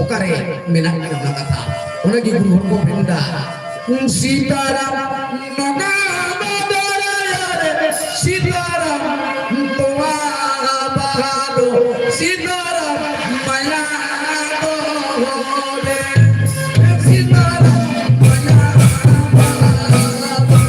ᱚᱠᱟᱨᱮ ᱢᱮᱱᱟᱜ ᱠᱤᱱᱟ ᱚᱱᱟ ᱠᱟᱛᱷᱟ, ᱚᱱᱟ ᱜᱮ ᱜᱩᱨᱩ ᱦᱚᱲ ᱠᱚ ᱢᱮᱱᱫᱟ, ᱥᱤᱛᱟᱨᱟᱢ ᱱᱚᱜᱟ ᱵᱟᱫᱟᱨᱟ ᱨᱮ ᱥᱤᱛᱟᱨᱟᱢ ᱛᱚᱣᱟ ᱵᱟᱦᱟ ᱫᱚ ᱥᱤᱛᱟᱨᱟᱢ ᱢᱟᱭᱟ ᱫᱚ ᱨᱮ ᱥᱤᱛᱟᱨᱟᱢ ᱢᱟᱭᱟ ᱵᱟᱦᱟ ᱫᱚ᱾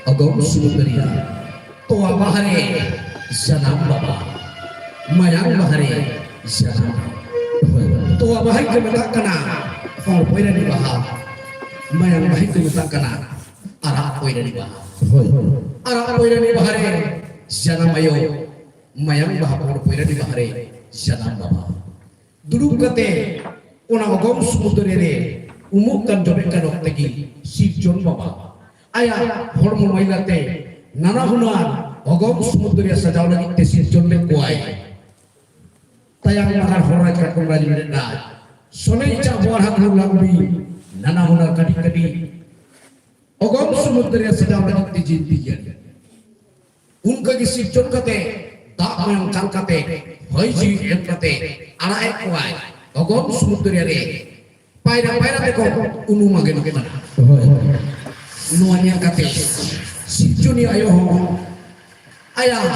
ᱚᱜᱚᱢ ᱥᱩᱢᱩᱫ ᱫᱚᱨᱭᱟ᱾ ᱛᱚᱣᱟ ᱵᱟᱦᱟ ᱨᱮ ᱡᱟᱱᱟᱢ ᱵᱟᱵᱟ, ᱢᱟᱭᱟᱝ ᱵᱟᱦᱟ ᱨᱮ ᱡᱟᱱᱟᱢ᱾ ᱛᱚᱣᱟ ᱵᱟᱦᱟ ᱠᱚ ᱢᱮᱛᱟᱜ ᱠᱟᱱᱟ ᱯᱚᱸᱰ ᱯᱚᱭᱨᱟᱱᱤ ᱵᱟᱦᱟ, ᱢᱟᱭᱟᱝ ᱵᱟᱦᱟ ᱠᱚ ᱢᱮᱛᱟᱜ ᱠᱟᱱᱟ ᱟᱨᱟᱜ ᱯᱚᱭᱨᱟᱱᱤ ᱵᱟᱦᱟ᱾ ᱦᱳᱭ, ᱦᱳᱭ᱾ ᱟᱨᱟᱜ ᱯᱚᱭᱨᱟᱱᱤ ᱵᱟᱦᱟ ᱨᱮ ᱡᱟᱱᱟᱢ ᱟᱭᱳ, ᱢᱟᱭᱟᱝ ᱵᱟᱦᱟ ᱯᱚᱸᱰ ᱯᱚᱭᱨᱟᱱᱤ ᱵᱟᱦᱟ ᱨᱮ ᱡᱟᱱᱟᱢ ᱵᱟᱵᱟ᱾ ᱫᱩᱲᱩᱵ ᱠᱟᱛᱮ ᱚᱱᱟ ᱚᱜᱚᱢ ᱥᱩᱢᱩᱫ ᱫᱚᱨᱭᱟ ᱨᱮ ᱩᱢᱩᱜ ᱠᱟᱱ ᱡᱚᱵᱮᱜ ᱠᱟᱱ ᱚᱠᱛᱮ ᱜᱮ ᱥᱤᱨᱡᱚᱱ ᱵᱟᱵᱟ ᱟᱭᱟᱜ ᱦᱚᱲᱢᱚ ᱢᱟᱹᱭᱞᱟ ᱛᱮ ᱱᱟᱱᱟ ᱦᱩᱱᱟᱹᱨ ᱚᱜᱚᱢ ᱥᱩᱢᱩᱫ ᱫᱚᱨᱭᱟ ᱥᱟᱡᱟᱣ ᱞᱟᱹᱜᱤᱫ ᱛᱮ ᱥᱤᱨᱡᱚᱱ ᱞᱮᱫ ᱠᱚᱣᱟᱭ᱾ ᱛᱟᱭᱟᱝ ᱢᱟᱨᱟᱝ ᱦᱚᱲ ᱨᱟᱡᱽ ᱠᱟᱴᱠᱚᱢ ᱨᱟᱡᱽ ᱢᱮᱱᱮᱫ ᱨᱟᱡᱽ, ᱥᱚᱱᱮ ᱤᱪᱟᱜ ᱵᱚᱣᱟᱨ ᱦᱟᱹᱠᱩ ᱞᱟᱝᱵᱤ, ᱱᱟᱱᱟ ᱦᱩᱱᱟᱹᱨ ᱠᱟᱹᱴᱤᱡ ᱠᱟᱹᱴᱤᱡ ᱚᱜᱚᱢ ᱥᱩᱢᱩᱫ ᱫᱚᱨᱭᱟ ᱥᱟᱡᱟᱣ ᱞᱟᱹᱜᱤᱫ ᱛᱮ ᱡᱤᱱᱛᱤ ᱜᱮᱭᱟ᱾ ᱚᱱᱠᱟ ᱜᱮ ᱥᱤᱨᱡᱚᱱ ᱠᱟᱛᱮ, ᱫᱟᱜ ᱢᱟᱭᱟᱝ ᱪᱟᱞ ᱠᱟᱛᱮ, ᱦᱚᱭ ᱡᱤᱣᱤ ᱮᱢ ᱠᱟᱛᱮ ᱟᱲᱟᱜ ᱮᱫ ᱠᱚᱣᱟᱭ ᱚᱜᱚᱢ ᱥᱩᱢᱩᱫ ᱫᱚᱨᱭᱟ ᱨᱮ᱾ ᱯᱟᱭᱨᱟ ᱯᱟᱭᱨᱟ ᱛᱮᱠᱚ ᱩᱱᱩᱢ ᱟᱜᱮᱱᱚᱜ ᱠᱟᱱᱟ᱾ ᱦᱳᱭ, ᱦᱳᱭ᱾ ᱱᱚᱣᱟ ᱧᱮᱞ ᱠᱟᱛᱮ ᱥᱤᱨᱡᱚᱱᱤᱭᱟᱹ ᱟᱭᱳ ᱦᱚᱸ ᱟᱭᱟᱜ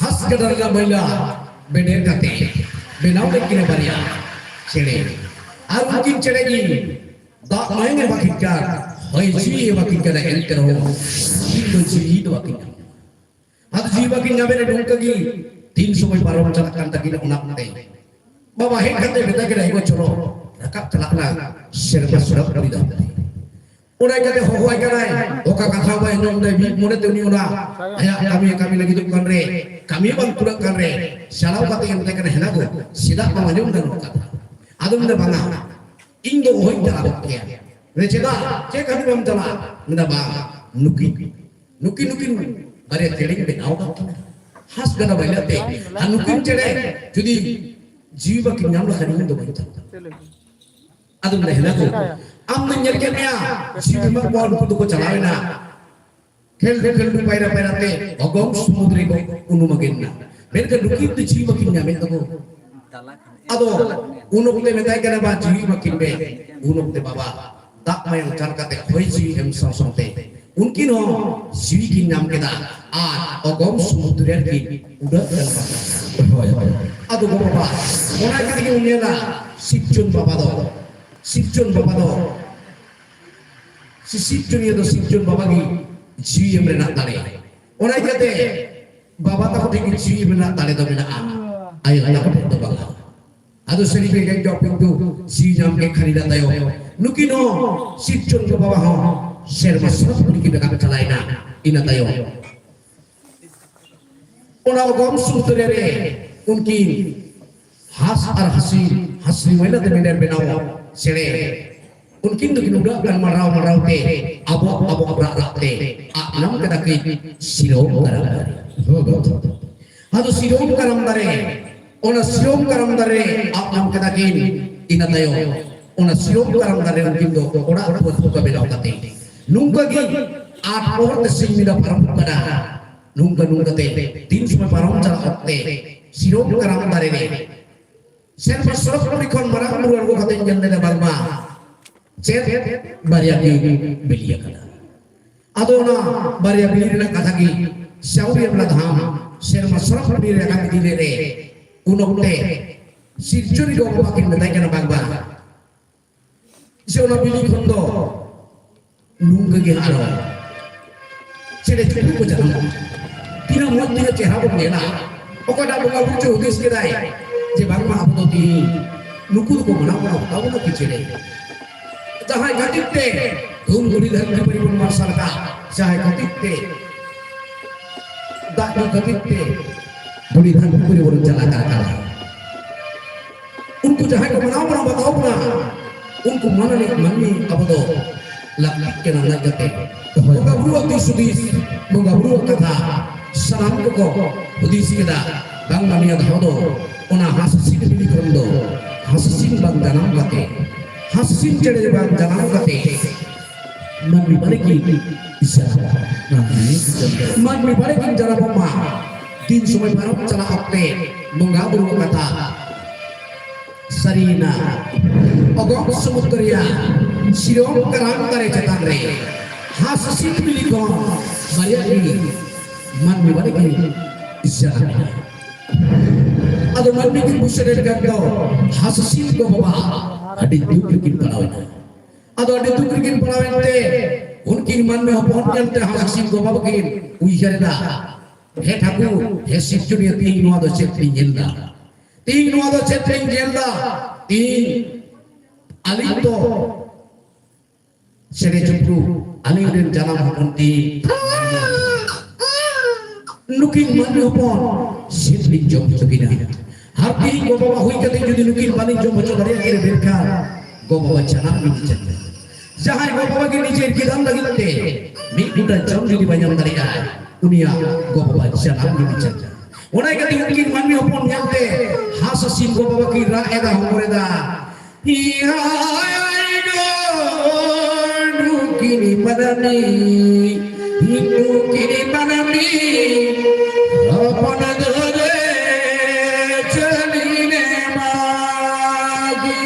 ᱦᱟᱸᱥ ᱜᱟᱰᱟ ᱨᱮᱱᱟᱜ ᱢᱟᱹᱭᱞᱟ ᱵᱮᱰᱮᱨ ᱠᱟᱛᱮ ᱵᱮᱱᱟᱣ ᱞᱮᱫ ᱠᱤᱱᱟ ᱵᱟᱨᱭᱟ ᱪᱮᱬᱮ᱾ ᱟᱨ ᱩᱱᱠᱤᱱ ᱪᱮᱬᱮ ᱜᱮ ᱫᱟᱜ ᱢᱟᱭᱟᱝ ᱮ ᱵᱟᱹᱠᱤᱱ ᱠᱟᱱ, ᱦᱚᱭ ᱡᱤᱣᱤ ᱮ ᱵᱟᱹᱠᱤᱱ ᱠᱟᱱᱟ, ᱮᱱᱛᱮ ᱨᱮᱦᱚᱸ ᱩᱱᱠᱤᱱ ᱫᱚ ᱡᱤᱣᱤ ᱫᱚ ᱵᱟᱹᱠᱤᱱ ᱧᱟᱢ᱾ ᱟᱫᱚ ᱡᱤᱣᱤ ᱵᱟᱹᱠᱤᱱ ᱧᱟᱢᱮᱫ ᱨᱮ ᱱᱚᱝᱠᱟ ᱜᱮ ᱫᱤᱱ ᱥᱚᱢᱚᱭ ᱯᱟᱨᱚᱢ ᱪᱟᱞᱟᱜ ᱠᱟᱱ ᱛᱟᱹᱠᱤᱱᱟ᱾ ᱚᱱᱟ ᱚᱠᱛᱮ ᱵᱟᱵᱟ ᱦᱮᱡ ᱠᱟᱛᱮ ᱢᱮᱛᱟ ᱠᱮᱫᱟ, "ᱮᱜᱳ ᱪᱚᱞᱚ, ᱨᱟᱠᱟᱵ ᱪᱟᱞᱟᱜ ᱠᱟᱱᱟ ᱥᱮᱨᱢᱟ ᱥᱩᱨᱟᱹᱜ ᱯᱩᱨᱤ ᱫᱟᱜ ᱛᱮ᱾" ᱚᱱᱟ ᱠᱟᱛᱮ ᱦᱚᱦᱚᱣᱟᱭ ᱠᱟᱱᱟᱭ, ᱚᱠᱟ ᱠᱟᱛᱷᱟ ᱵᱟᱭ ᱟᱸᱡᱚᱢ ᱫᱟᱭ, ᱢᱤᱫ ᱢᱚᱱᱮ ᱛᱮ ᱩᱱᱤ ᱚᱱᱟ ᱟᱭᱟᱜ ᱠᱟᱹᱢᱤ, ᱠᱟᱹᱢᱤ ᱞᱟᱹᱜᱤᱫᱚᱜ ᱠᱟᱱ ᱨᱮ, ᱠᱟᱹᱢᱤ ᱵᱟᱝ ᱯᱩᱨᱟᱹᱜ ᱠᱟᱱ ᱨᱮ, ᱪᱟᱞᱟᱣ ᱠᱟᱛᱮ ᱢᱮᱛᱟᱭ ᱠᱟᱱᱟ, "ᱦᱮᱱᱟ ᱜᱳ, ᱪᱮᱫᱟᱜ ᱵᱟᱢ ᱟᱸᱡᱚᱢ ᱫᱟ ᱱᱚᱣᱟ ᱠᱟᱛᱷᱟ?" ᱟᱫᱚ ᱢᱮᱱᱫᱟ, "ᱵᱟᱝᱟ, ᱤᱧ ᱫᱚ ᱚᱦᱚᱧ ᱪᱟᱞᱟᱣ ᱠᱚᱜ ᱠᱮᱭᱟ᱾" ᱢᱮᱱᱫᱟ, "ᱪᱮᱫᱟᱜ? ᱪᱮᱫ ᱠᱷᱟᱹᱛᱤᱨ ᱵᱟᱢ ᱪᱟᱞᱟᱜᱼᱟ?" ᱢᱮᱱᱫᱟ, "ᱵᱟᱝ, ᱱᱩᱠᱤᱱ, ᱱᱩᱠᱤᱱ, ᱱᱩᱠᱤᱱ ᱵᱟᱨᱭᱟ ᱪᱮᱬᱮᱧ ᱵᱮᱱᱟᱣ ᱠᱟᱜ ᱠᱤᱱᱟ ᱦᱟᱸᱥ ᱜᱟᱰᱟ ᱢᱟᱹᱭᱞᱟ ᱛᱮ, ᱟᱨ ᱱᱩᱠᱤᱱ ᱪᱮᱬᱮ ᱡᱩᱫᱤ ᱡᱤᱣᱤ ᱵᱟᱹᱠᱤᱱ ᱧᱟᱢ ᱞᱮᱠᱷᱟᱱ ᱤᱧ ᱫᱚ ᱵᱟᱹᱧ ᱪᱟᱞᱟᱜᱼᱟ᱾" ᱟᱫᱚ ᱢᱮᱱᱫᱟ, ᱦᱮᱱᱟ ᱜᱳ, ᱟᱢ ᱫᱚᱧ ᱧᱮᱞ ᱠᱮᱫ ᱢᱮᱭᱟ, ᱡᱤᱣᱤ ᱮᱢᱟᱜ ᱠᱚᱣᱟ, ᱩᱱᱠᱩ ᱫᱚᱠᱚ ᱪᱟᱞᱟᱣ ᱮᱱᱟ᱾ ᱠᱷᱮᱞᱰᱩ ᱠᱷᱮᱞᱰᱩ ᱯᱟᱭᱨᱟ ᱯᱟᱭᱨᱟ ᱛᱮ ᱚᱜᱚᱢ ᱥᱩᱢᱩᱫ ᱨᱮᱠᱚ ᱩᱱᱩᱢ ᱟᱹᱠᱤᱱ ᱮᱱᱟ᱾ ᱢᱮᱱᱠᱷᱟᱱ ᱱᱩᱠᱤᱱ ᱫᱚ ᱡᱤᱣᱤ ᱵᱟᱹᱠᱤᱱ ᱧᱟᱢᱮᱫ ᱛᱟᱠᱚ᱾ ᱟᱫᱚ ᱩᱱ ᱚᱠᱛᱮ ᱢᱮᱛᱟᱭ ᱠᱟᱱᱟ, "ᱵᱟ, ᱡᱤᱣᱤ ᱵᱟᱹᱠᱤᱱ ᱢᱮ᱾" ᱩᱱ ᱚᱠᱛᱮ ᱵᱟᱵᱟ ᱫᱟᱜ ᱢᱟᱭᱟᱝ ᱪᱟᱞ ᱠᱟᱛᱮ ᱦᱚᱭ ᱡᱤᱣᱤ ᱮᱢ ᱥᱟᱶ ᱥᱟᱶᱛᱮ ᱩᱱᱠᱤᱱ ᱦᱚᱸ ᱡᱤᱣᱤ ᱠᱤᱱ ᱧᱟᱢ ᱠᱮᱫᱟ ᱟᱨ ᱚᱜᱚᱢ ᱥᱩᱢᱩᱫ ᱨᱮ ᱠᱤᱱ ᱩᱰᱟᱹᱜ ᱠᱟᱱᱟ᱾ ᱦᱳᱭ, ᱦᱳᱭ᱾ ᱟᱫᱚ ᱜᱚ ᱵᱟᱵᱟ, ᱚᱱᱟ ᱠᱟᱛᱮ ᱜᱮ ᱩᱱᱤ ᱧᱮᱞᱟ, ᱥᱤᱨᱡᱚᱱ ᱵᱟᱵᱟ ᱫᱚ, ᱥᱤᱨᱡᱚᱱ ᱵᱟᱵᱟ ᱫᱚ, ᱥᱤ-, ᱥᱤᱨᱡᱚᱱᱤᱭᱟᱹ ᱫᱚ ᱥᱤᱨᱡᱚᱱ ᱵᱟᱵᱟ ᱜᱮ ᱡᱤᱣᱤ ᱮᱢ ᱨᱮᱱᱟᱜ ᱫᱟᱲᱮ᱾ ᱚᱱᱟ ᱤᱭᱠᱟᱹᱛᱮ ᱵᱟᱵᱟ ᱛᱟᱠᱚ ᱴᱷᱮᱱ ᱜᱮ ᱡᱤᱣᱤ ᱮᱢ ᱨᱮᱱᱟᱜ ᱫᱟᱲᱮ ᱫᱚ ᱢᱮᱱᱟᱜᱼᱟ, ᱟᱭᱳ ᱛᱟᱠᱚ ᱴᱷᱮᱱ ᱫᱚ ᱵᱟᱝᱟ᱾ ᱟᱫᱚ ᱥᱟᱹᱨᱤ ᱜᱮ ᱜᱮᱡ ᱡᱚᱜ ᱯᱤᱱᱛᱩ ᱡᱤᱣᱤ ᱧᱟᱢ ᱠᱮᱫ ᱠᱷᱟᱱ ᱤᱱᱟᱹ ᱛᱟᱭᱚᱢ ᱱᱩᱠᱤᱱ ᱦᱚᱸ ᱥᱤᱨᱡᱚᱱ ᱠᱚ ᱵᱟᱵᱟ ᱦᱚᱸ ᱥᱮᱨᱢᱟ ᱥᱚᱨᱚᱜ ᱯᱩᱨᱤ ᱠᱤᱱ ᱨᱟᱠᱟᱵ ᱪᱟᱞᱟᱣᱮᱱᱟ᱾ ᱤᱱᱟᱹ ᱛᱟᱭᱚᱢ ᱚᱱᱟ ᱚᱜᱚᱢ ᱥᱩᱛᱨᱮ ᱨᱮ ᱩᱱᱠᱤᱱ ᱦᱟᱸᱥ ᱟᱨ ᱦᱟᱸᱥᱤ, ᱦᱟᱸᱥᱞᱤ ᱢᱟᱹᱭᱞᱟᱹ ᱛᱮ ᱢᱮᱱᱮᱨ ᱵᱮᱱᱟᱣ ᱪᱮᱬᱮ, ᱩᱱᱠᱤᱱ ᱫᱚᱠᱤᱱ ᱩᱰᱟᱹᱜ ᱠᱟᱱ ᱢᱟᱰᱨᱟᱣ ᱢᱟᱰᱨᱟᱣ ᱛᱮ ᱟᱵᱚ ᱟᱵᱚ ᱨᱟᱜ ᱨᱟᱜ ᱛᱮ ᱟᱜ ᱧᱟᱢ ᱠᱮᱫᱟ ᱠᱤᱱ ᱥᱤᱨᱚᱢ ᱠᱟᱨᱟᱢ ᱫᱟᱨᱮ᱾ ᱟᱫᱚ ᱥᱤᱨᱚᱢ ᱠᱟᱨᱟᱢ ᱫᱟᱨᱮ, ᱚᱱᱟ ᱥᱤᱨᱚᱢ ᱠᱟᱨᱟᱢ ᱫᱟᱨᱮ ᱟᱜ ᱧᱟᱢ ᱠᱮᱫᱟ ᱠᱤᱱ᱾ ᱤᱱᱟᱹ ᱛᱟᱭᱚᱢ ᱚᱱᱟ ᱥᱤᱨᱚᱢ ᱠᱟᱨᱟᱢ ᱫᱟᱨᱮ ᱩᱱᱠᱤᱱ ᱫᱚ ᱚᱲᱟᱜ ᱫᱩᱣᱟᱹᱨ ᱠᱚ ᱵᱮᱱᱟᱣ ᱠᱟᱛᱮ ᱱᱚᱝᱠᱟ ᱜᱮ ᱟᱴ ᱯᱚᱦᱚᱨ ᱛᱮ ᱥᱤᱧ ᱧᱤᱫᱟᱹ ᱯᱟᱨᱚᱢᱚᱜ ᱠᱟᱱᱟ᱾ ᱱᱚᱝᱠᱟ ᱱᱚᱝᱠᱟ ᱛᱮ ᱛᱤᱱ ᱥᱚᱢᱚᱭ ᱯᱟᱨᱚᱢ ᱪᱟᱞᱟᱜ ᱚᱠᱛᱮ ᱥᱤᱨᱚᱢ ᱠᱟᱨᱟᱢ ᱫᱟᱨᱮ ᱨᱮ ᱥᱮᱨᱢᱟ ᱥᱚᱨᱚᱜ ᱯᱩᱨᱤ ᱠᱷᱚᱱ ᱢᱟᱨᱟᱝ ᱵᱩᱨᱩ ᱟᱬᱜᱚ ᱠᱟᱛᱮ ᱧᱮᱞ ᱞᱮᱫᱟ ᱵᱟᱝᱢᱟ ᱪᱮᱫ ᱵᱟᱨᱭᱟ ᱜᱮ ᱵᱤᱞᱤ ᱟᱠᱟᱱᱟ᱾ ᱟᱫᱚ ᱚᱱᱟ ᱵᱟᱨᱭᱟ ᱵᱤᱞᱤ ᱨᱮᱱᱟᱜ ᱠᱟᱛᱷᱟ ᱜᱮ ᱥᱟᱹᱣᱨᱤ ᱟᱢᱞᱟ ᱫᱷᱟᱢ ᱥᱮᱨᱢᱟ ᱥᱚᱨᱚᱜ ᱯᱩᱨᱤ ᱨᱮ ᱨᱟᱠᱟᱵ ᱤᱫᱤ ᱞᱮᱫ ᱨᱮ ᱩᱱ ᱚᱠᱛᱮ ᱥᱤᱨᱡᱚᱱᱤ ᱜᱚ ᱵᱟᱵᱟ ᱠᱤᱱ ᱢᱮᱛᱟᱭ ᱠᱟᱱᱟ ᱵᱟᱝᱢᱟ ᱥᱮ ᱚᱱᱟ ᱵᱤᱞᱤ ᱠᱷᱚᱱ ᱫᱚ ᱱᱚᱝᱠᱟ ᱜᱮ ᱟᱨᱚ ᱪᱮᱬᱮ ᱪᱤᱯᱨᱩ ᱠᱚ ᱡᱟᱱᱟᱢᱚᱜᱼᱟ᱾ ᱛᱤᱱᱟᱹᱜ ᱢᱚᱡᱽ, ᱛᱤᱱᱟᱹᱜ ᱪᱮᱦᱨᱟ ᱵᱚᱱ ᱧᱮᱞᱟ᱾ ᱚᱠᱚᱭᱴᱟᱜ ᱵᱚᱸᱜᱟ ᱵᱩᱨᱩ ᱪᱚ ᱦᱩᱫᱤᱥ ᱠᱮᱫᱟᱭ ᱡᱮ ᱵᱟᱝᱢᱟ ᱟᱵᱚ ᱫᱚ ᱛᱤᱦᱤᱧ ᱱᱩᱠᱩ ᱫᱚᱠᱚ ᱢᱟᱱᱟᱣ ᱵᱟᱲᱟ ᱛᱟᱵᱚᱱᱟ ᱠᱤ ᱪᱮᱬᱮ? ᱡᱟᱦᱟᱸᱭ ᱠᱷᱟᱹᱛᱤᱨ ᱛᱮ ᱫᱷᱩᱢ ᱫᱷᱩᱲᱤ ᱫᱷᱟᱹᱨᱛᱤ ᱯᱩᱨᱤ ᱵᱚᱱ ᱢᱟᱨᱥᱟᱞ ᱟᱠᱟᱫ, ᱡᱟᱦᱟᱸᱭ ᱠᱷᱟᱹᱛᱤᱨ ᱛᱮ ᱫᱟᱜ ᱧᱩ ᱠᱷᱟᱹᱛᱤᱨ ᱛᱮ ᱫᱷᱩᱲᱤ ᱫᱷᱟᱹᱨᱛᱤ ᱯᱩᱨᱤ ᱵᱚᱱ ᱪᱟᱞᱟᱜ ᱠᱟᱱᱟ᱾ ᱩᱱᱠᱩ ᱡᱟᱦᱟᱸᱭ ᱠᱚ ᱢᱟᱱᱟᱣ ᱵᱚᱱᱟ, ᱵᱟᱛᱟᱣ ᱵᱚᱱᱟ, ᱩᱱᱠᱩ ᱢᱟᱹᱱᱢᱤ, ᱢᱟᱹᱱᱢᱤ ᱟᱵᱚ ᱫᱚ ᱞᱟᱹᱠᱛᱤᱜ ᱠᱟᱱᱟ᱾ ᱚᱱᱟ ᱤᱭᱠᱟᱹᱛᱮ ᱵᱚᱸᱜᱟ ᱵᱩᱨᱩᱣᱟᱜ ᱫᱤᱥ ᱦᱩᱫᱤᱥ, ᱵᱚᱸᱜᱟ ᱵᱩᱨᱩᱣᱟᱜ ᱠᱟᱛᱷᱟ ᱥᱟᱱᱟᱢ ᱠᱚᱠᱚ ᱦᱩᱫᱤᱥ ᱠᱮᱫᱟ, ᱵᱟᱝᱢᱟ ᱱᱤᱭᱟᱹ ᱫᱷᱟᱣ ᱫᱚ ᱚᱱᱟ ᱦᱟᱸᱥ ᱥᱤᱢ ᱵᱤᱞᱤ ᱠᱷᱚᱱ ᱫᱚ ᱦᱟᱸᱥ ᱥᱤᱢ ᱵᱟᱝ ᱡᱟᱱᱟᱢ ᱠᱟᱛᱮ, ᱦᱟᱸᱥ ᱥᱤᱢ ᱪᱮᱬᱮ ᱵᱟᱝ ᱡᱟᱱᱟᱢ ᱠᱟᱛᱮ ᱢᱟᱹᱱᱢᱤ ᱵᱟᱨᱮ ᱠᱤᱱ ᱡᱟᱱᱟᱢᱚᱜ ᱢᱟ᱾ ᱢᱟᱹᱱᱢᱤ ᱵᱟᱨᱮ ᱠᱤᱱ ᱡᱟᱱᱟᱢᱚᱜ ᱢᱟ᱾ ᱫᱤᱱ ᱥᱚᱢᱚᱭ ᱯᱟᱨᱚᱢ ᱪᱟᱞᱟᱜ ᱚᱠᱛᱮ ᱵᱚᱸᱜᱟ ᱵᱩᱨᱩ ᱠᱟᱛᱷᱟ ᱥᱟᱹᱨᱤᱭᱮᱱᱟ᱾ ᱚᱜᱚᱢ ᱥᱚᱢᱩᱫᱨᱚ ᱨᱮᱭᱟᱜ ᱥᱤᱨᱚᱢ ᱠᱟᱨᱟᱢ ᱫᱟᱨᱮ ᱪᱮᱛᱟᱱ ᱨᱮ ᱦᱟᱸᱥ ᱥᱤᱢ ᱵᱤᱞᱤ ᱠᱷᱚᱱ ᱵᱟᱨᱭᱟ ᱜᱮ ᱢᱟᱹᱱᱢᱤ ᱵᱟᱨᱮ ᱠᱤᱱ ᱡᱟᱱᱟᱢᱮᱱᱟ᱾ ᱟᱫᱚ ᱢᱟᱹᱱᱢᱤ ᱠᱤᱱ ᱵᱩᱥᱟᱹᱲ ᱮᱱ ᱠᱷᱟᱱ ᱫᱚ ᱦᱟᱸᱥ ᱥᱤᱢ ᱜᱚ ᱵᱟᱵᱟ ᱟᱹᱰᱤ ᱫᱩᱠ ᱨᱮᱠᱤᱱ ᱯᱟᱲᱟᱣ ᱮᱱᱟ᱾ ᱟᱫᱚ ᱟᱹᱰᱤ ᱫᱩᱠ ᱨᱮᱠᱤᱱ ᱯᱟᱲᱟᱣ ᱮᱱᱛᱮ ᱩᱱᱠᱤᱱ ᱢᱟᱹᱱᱢᱤ ᱦᱚᱯᱚᱱ ᱧᱮᱞᱛᱮ ᱦᱟᱸᱥ ᱦᱟᱹᱥᱤᱞ ᱜᱚ ᱵᱟᱵᱟ ᱠᱤᱱ ᱩᱭᱦᱟᱹᱨ ᱮᱫᱟ, ᱦᱮ ᱴᱷᱟᱹᱠᱩᱨ, ᱦᱮ ᱥᱤᱨᱡᱚᱱᱤᱭᱟᱹ, ᱛᱮᱦᱮᱧ ᱱᱚᱣᱟ ᱫᱚ ᱪᱮᱫ ᱞᱤᱧ ᱧᱮᱞ ᱮᱫᱟ? ᱛᱮᱦᱮᱧ ᱱᱚᱣᱟ ᱫᱚ ᱪᱮᱫ ᱞᱤᱧ ᱧᱮᱞ ᱮᱫᱟ? ᱛᱮᱦᱮᱧ ᱟᱹᱞᱤᱧ ᱫᱚ ᱪᱮᱬᱮ ᱪᱤᱯᱨᱩ, ᱟᱹᱞᱤᱧ ᱨᱮᱱ ᱡᱟᱱᱟᱢ ᱦᱚᱯᱚᱱ ᱛᱮᱦᱮᱧ ᱱᱩᱠᱤᱱ ᱢᱟᱹᱱᱢᱤ ᱦᱚᱯᱚᱱ ᱪᱮᱫ ᱞᱤᱧ ᱡᱚᱢ ᱦᱚᱪᱚ ᱠᱤᱱᱟ? ᱟᱨ ᱛᱮᱦᱮᱧ ᱜᱚ ᱵᱟᱵᱟ ᱦᱩᱭ ᱠᱟᱛᱮ ᱡᱩᱫᱤ ᱱᱩᱠᱤᱱ ᱵᱟᱹᱞᱤᱧ ᱡᱚᱢ ᱦᱚᱪᱚ ᱫᱟᱲᱮᱭᱟᱠᱤᱱᱟ, ᱢᱮᱱᱠᱷᱟᱱ ᱜᱚ ᱵᱟᱵᱟ ᱡᱟᱱᱟᱢ ᱜᱮ ᱢᱤᱪᱟᱹᱫ ᱨᱮ᱾ ᱡᱟᱦᱟᱸᱭ ᱜᱚ ᱵᱟᱵᱟ ᱜᱮ ᱱᱤᱡᱮᱨ ᱜᱤᱫᱟᱹᱨ ᱞᱟᱹᱜᱤᱫ ᱛᱮ ᱢᱤᱫ ᱵᱩᱴᱟᱹ ᱡᱚᱢ ᱡᱩᱫᱤ ᱵᱟᱭ ᱧᱟᱢ ᱫᱟᱲᱮᱭᱟᱜᱼᱟ, ᱩᱱᱤᱭᱟᱜ ᱜᱚ ᱵᱟᱵᱟ ᱡᱟᱱᱟᱢ ᱜᱮ ᱢᱤᱪᱟᱹᱫ ᱨᱮ᱾ ᱚᱱᱟ ᱤᱭᱠᱟᱹᱛᱮ ᱩᱱᱠᱤᱱ ᱢᱟᱹᱱᱢᱤ ᱦᱚᱯᱚᱱ ᱧᱮᱞᱛᱮ ᱦᱟᱸᱥ ᱦᱟᱹᱥᱤᱞ ᱜᱚ ᱵᱟᱵᱟ ᱠᱤᱱ ᱨᱟᱜ ᱮᱫᱟ, ᱦᱚᱢᱚᱨ ᱮᱫᱟ, ᱤᱭᱟᱭ ᱜᱚ, ᱱᱩᱠᱤᱱ ᱢᱟᱹᱱᱢᱤ, ᱱᱩᱠᱤᱱ ᱢᱟᱹᱱᱢᱤ ᱦᱚᱯᱚᱱ ᱫᱚ ᱨᱮ ᱪᱟᱹᱞᱤᱱᱮ ᱢᱟᱜᱤ᱾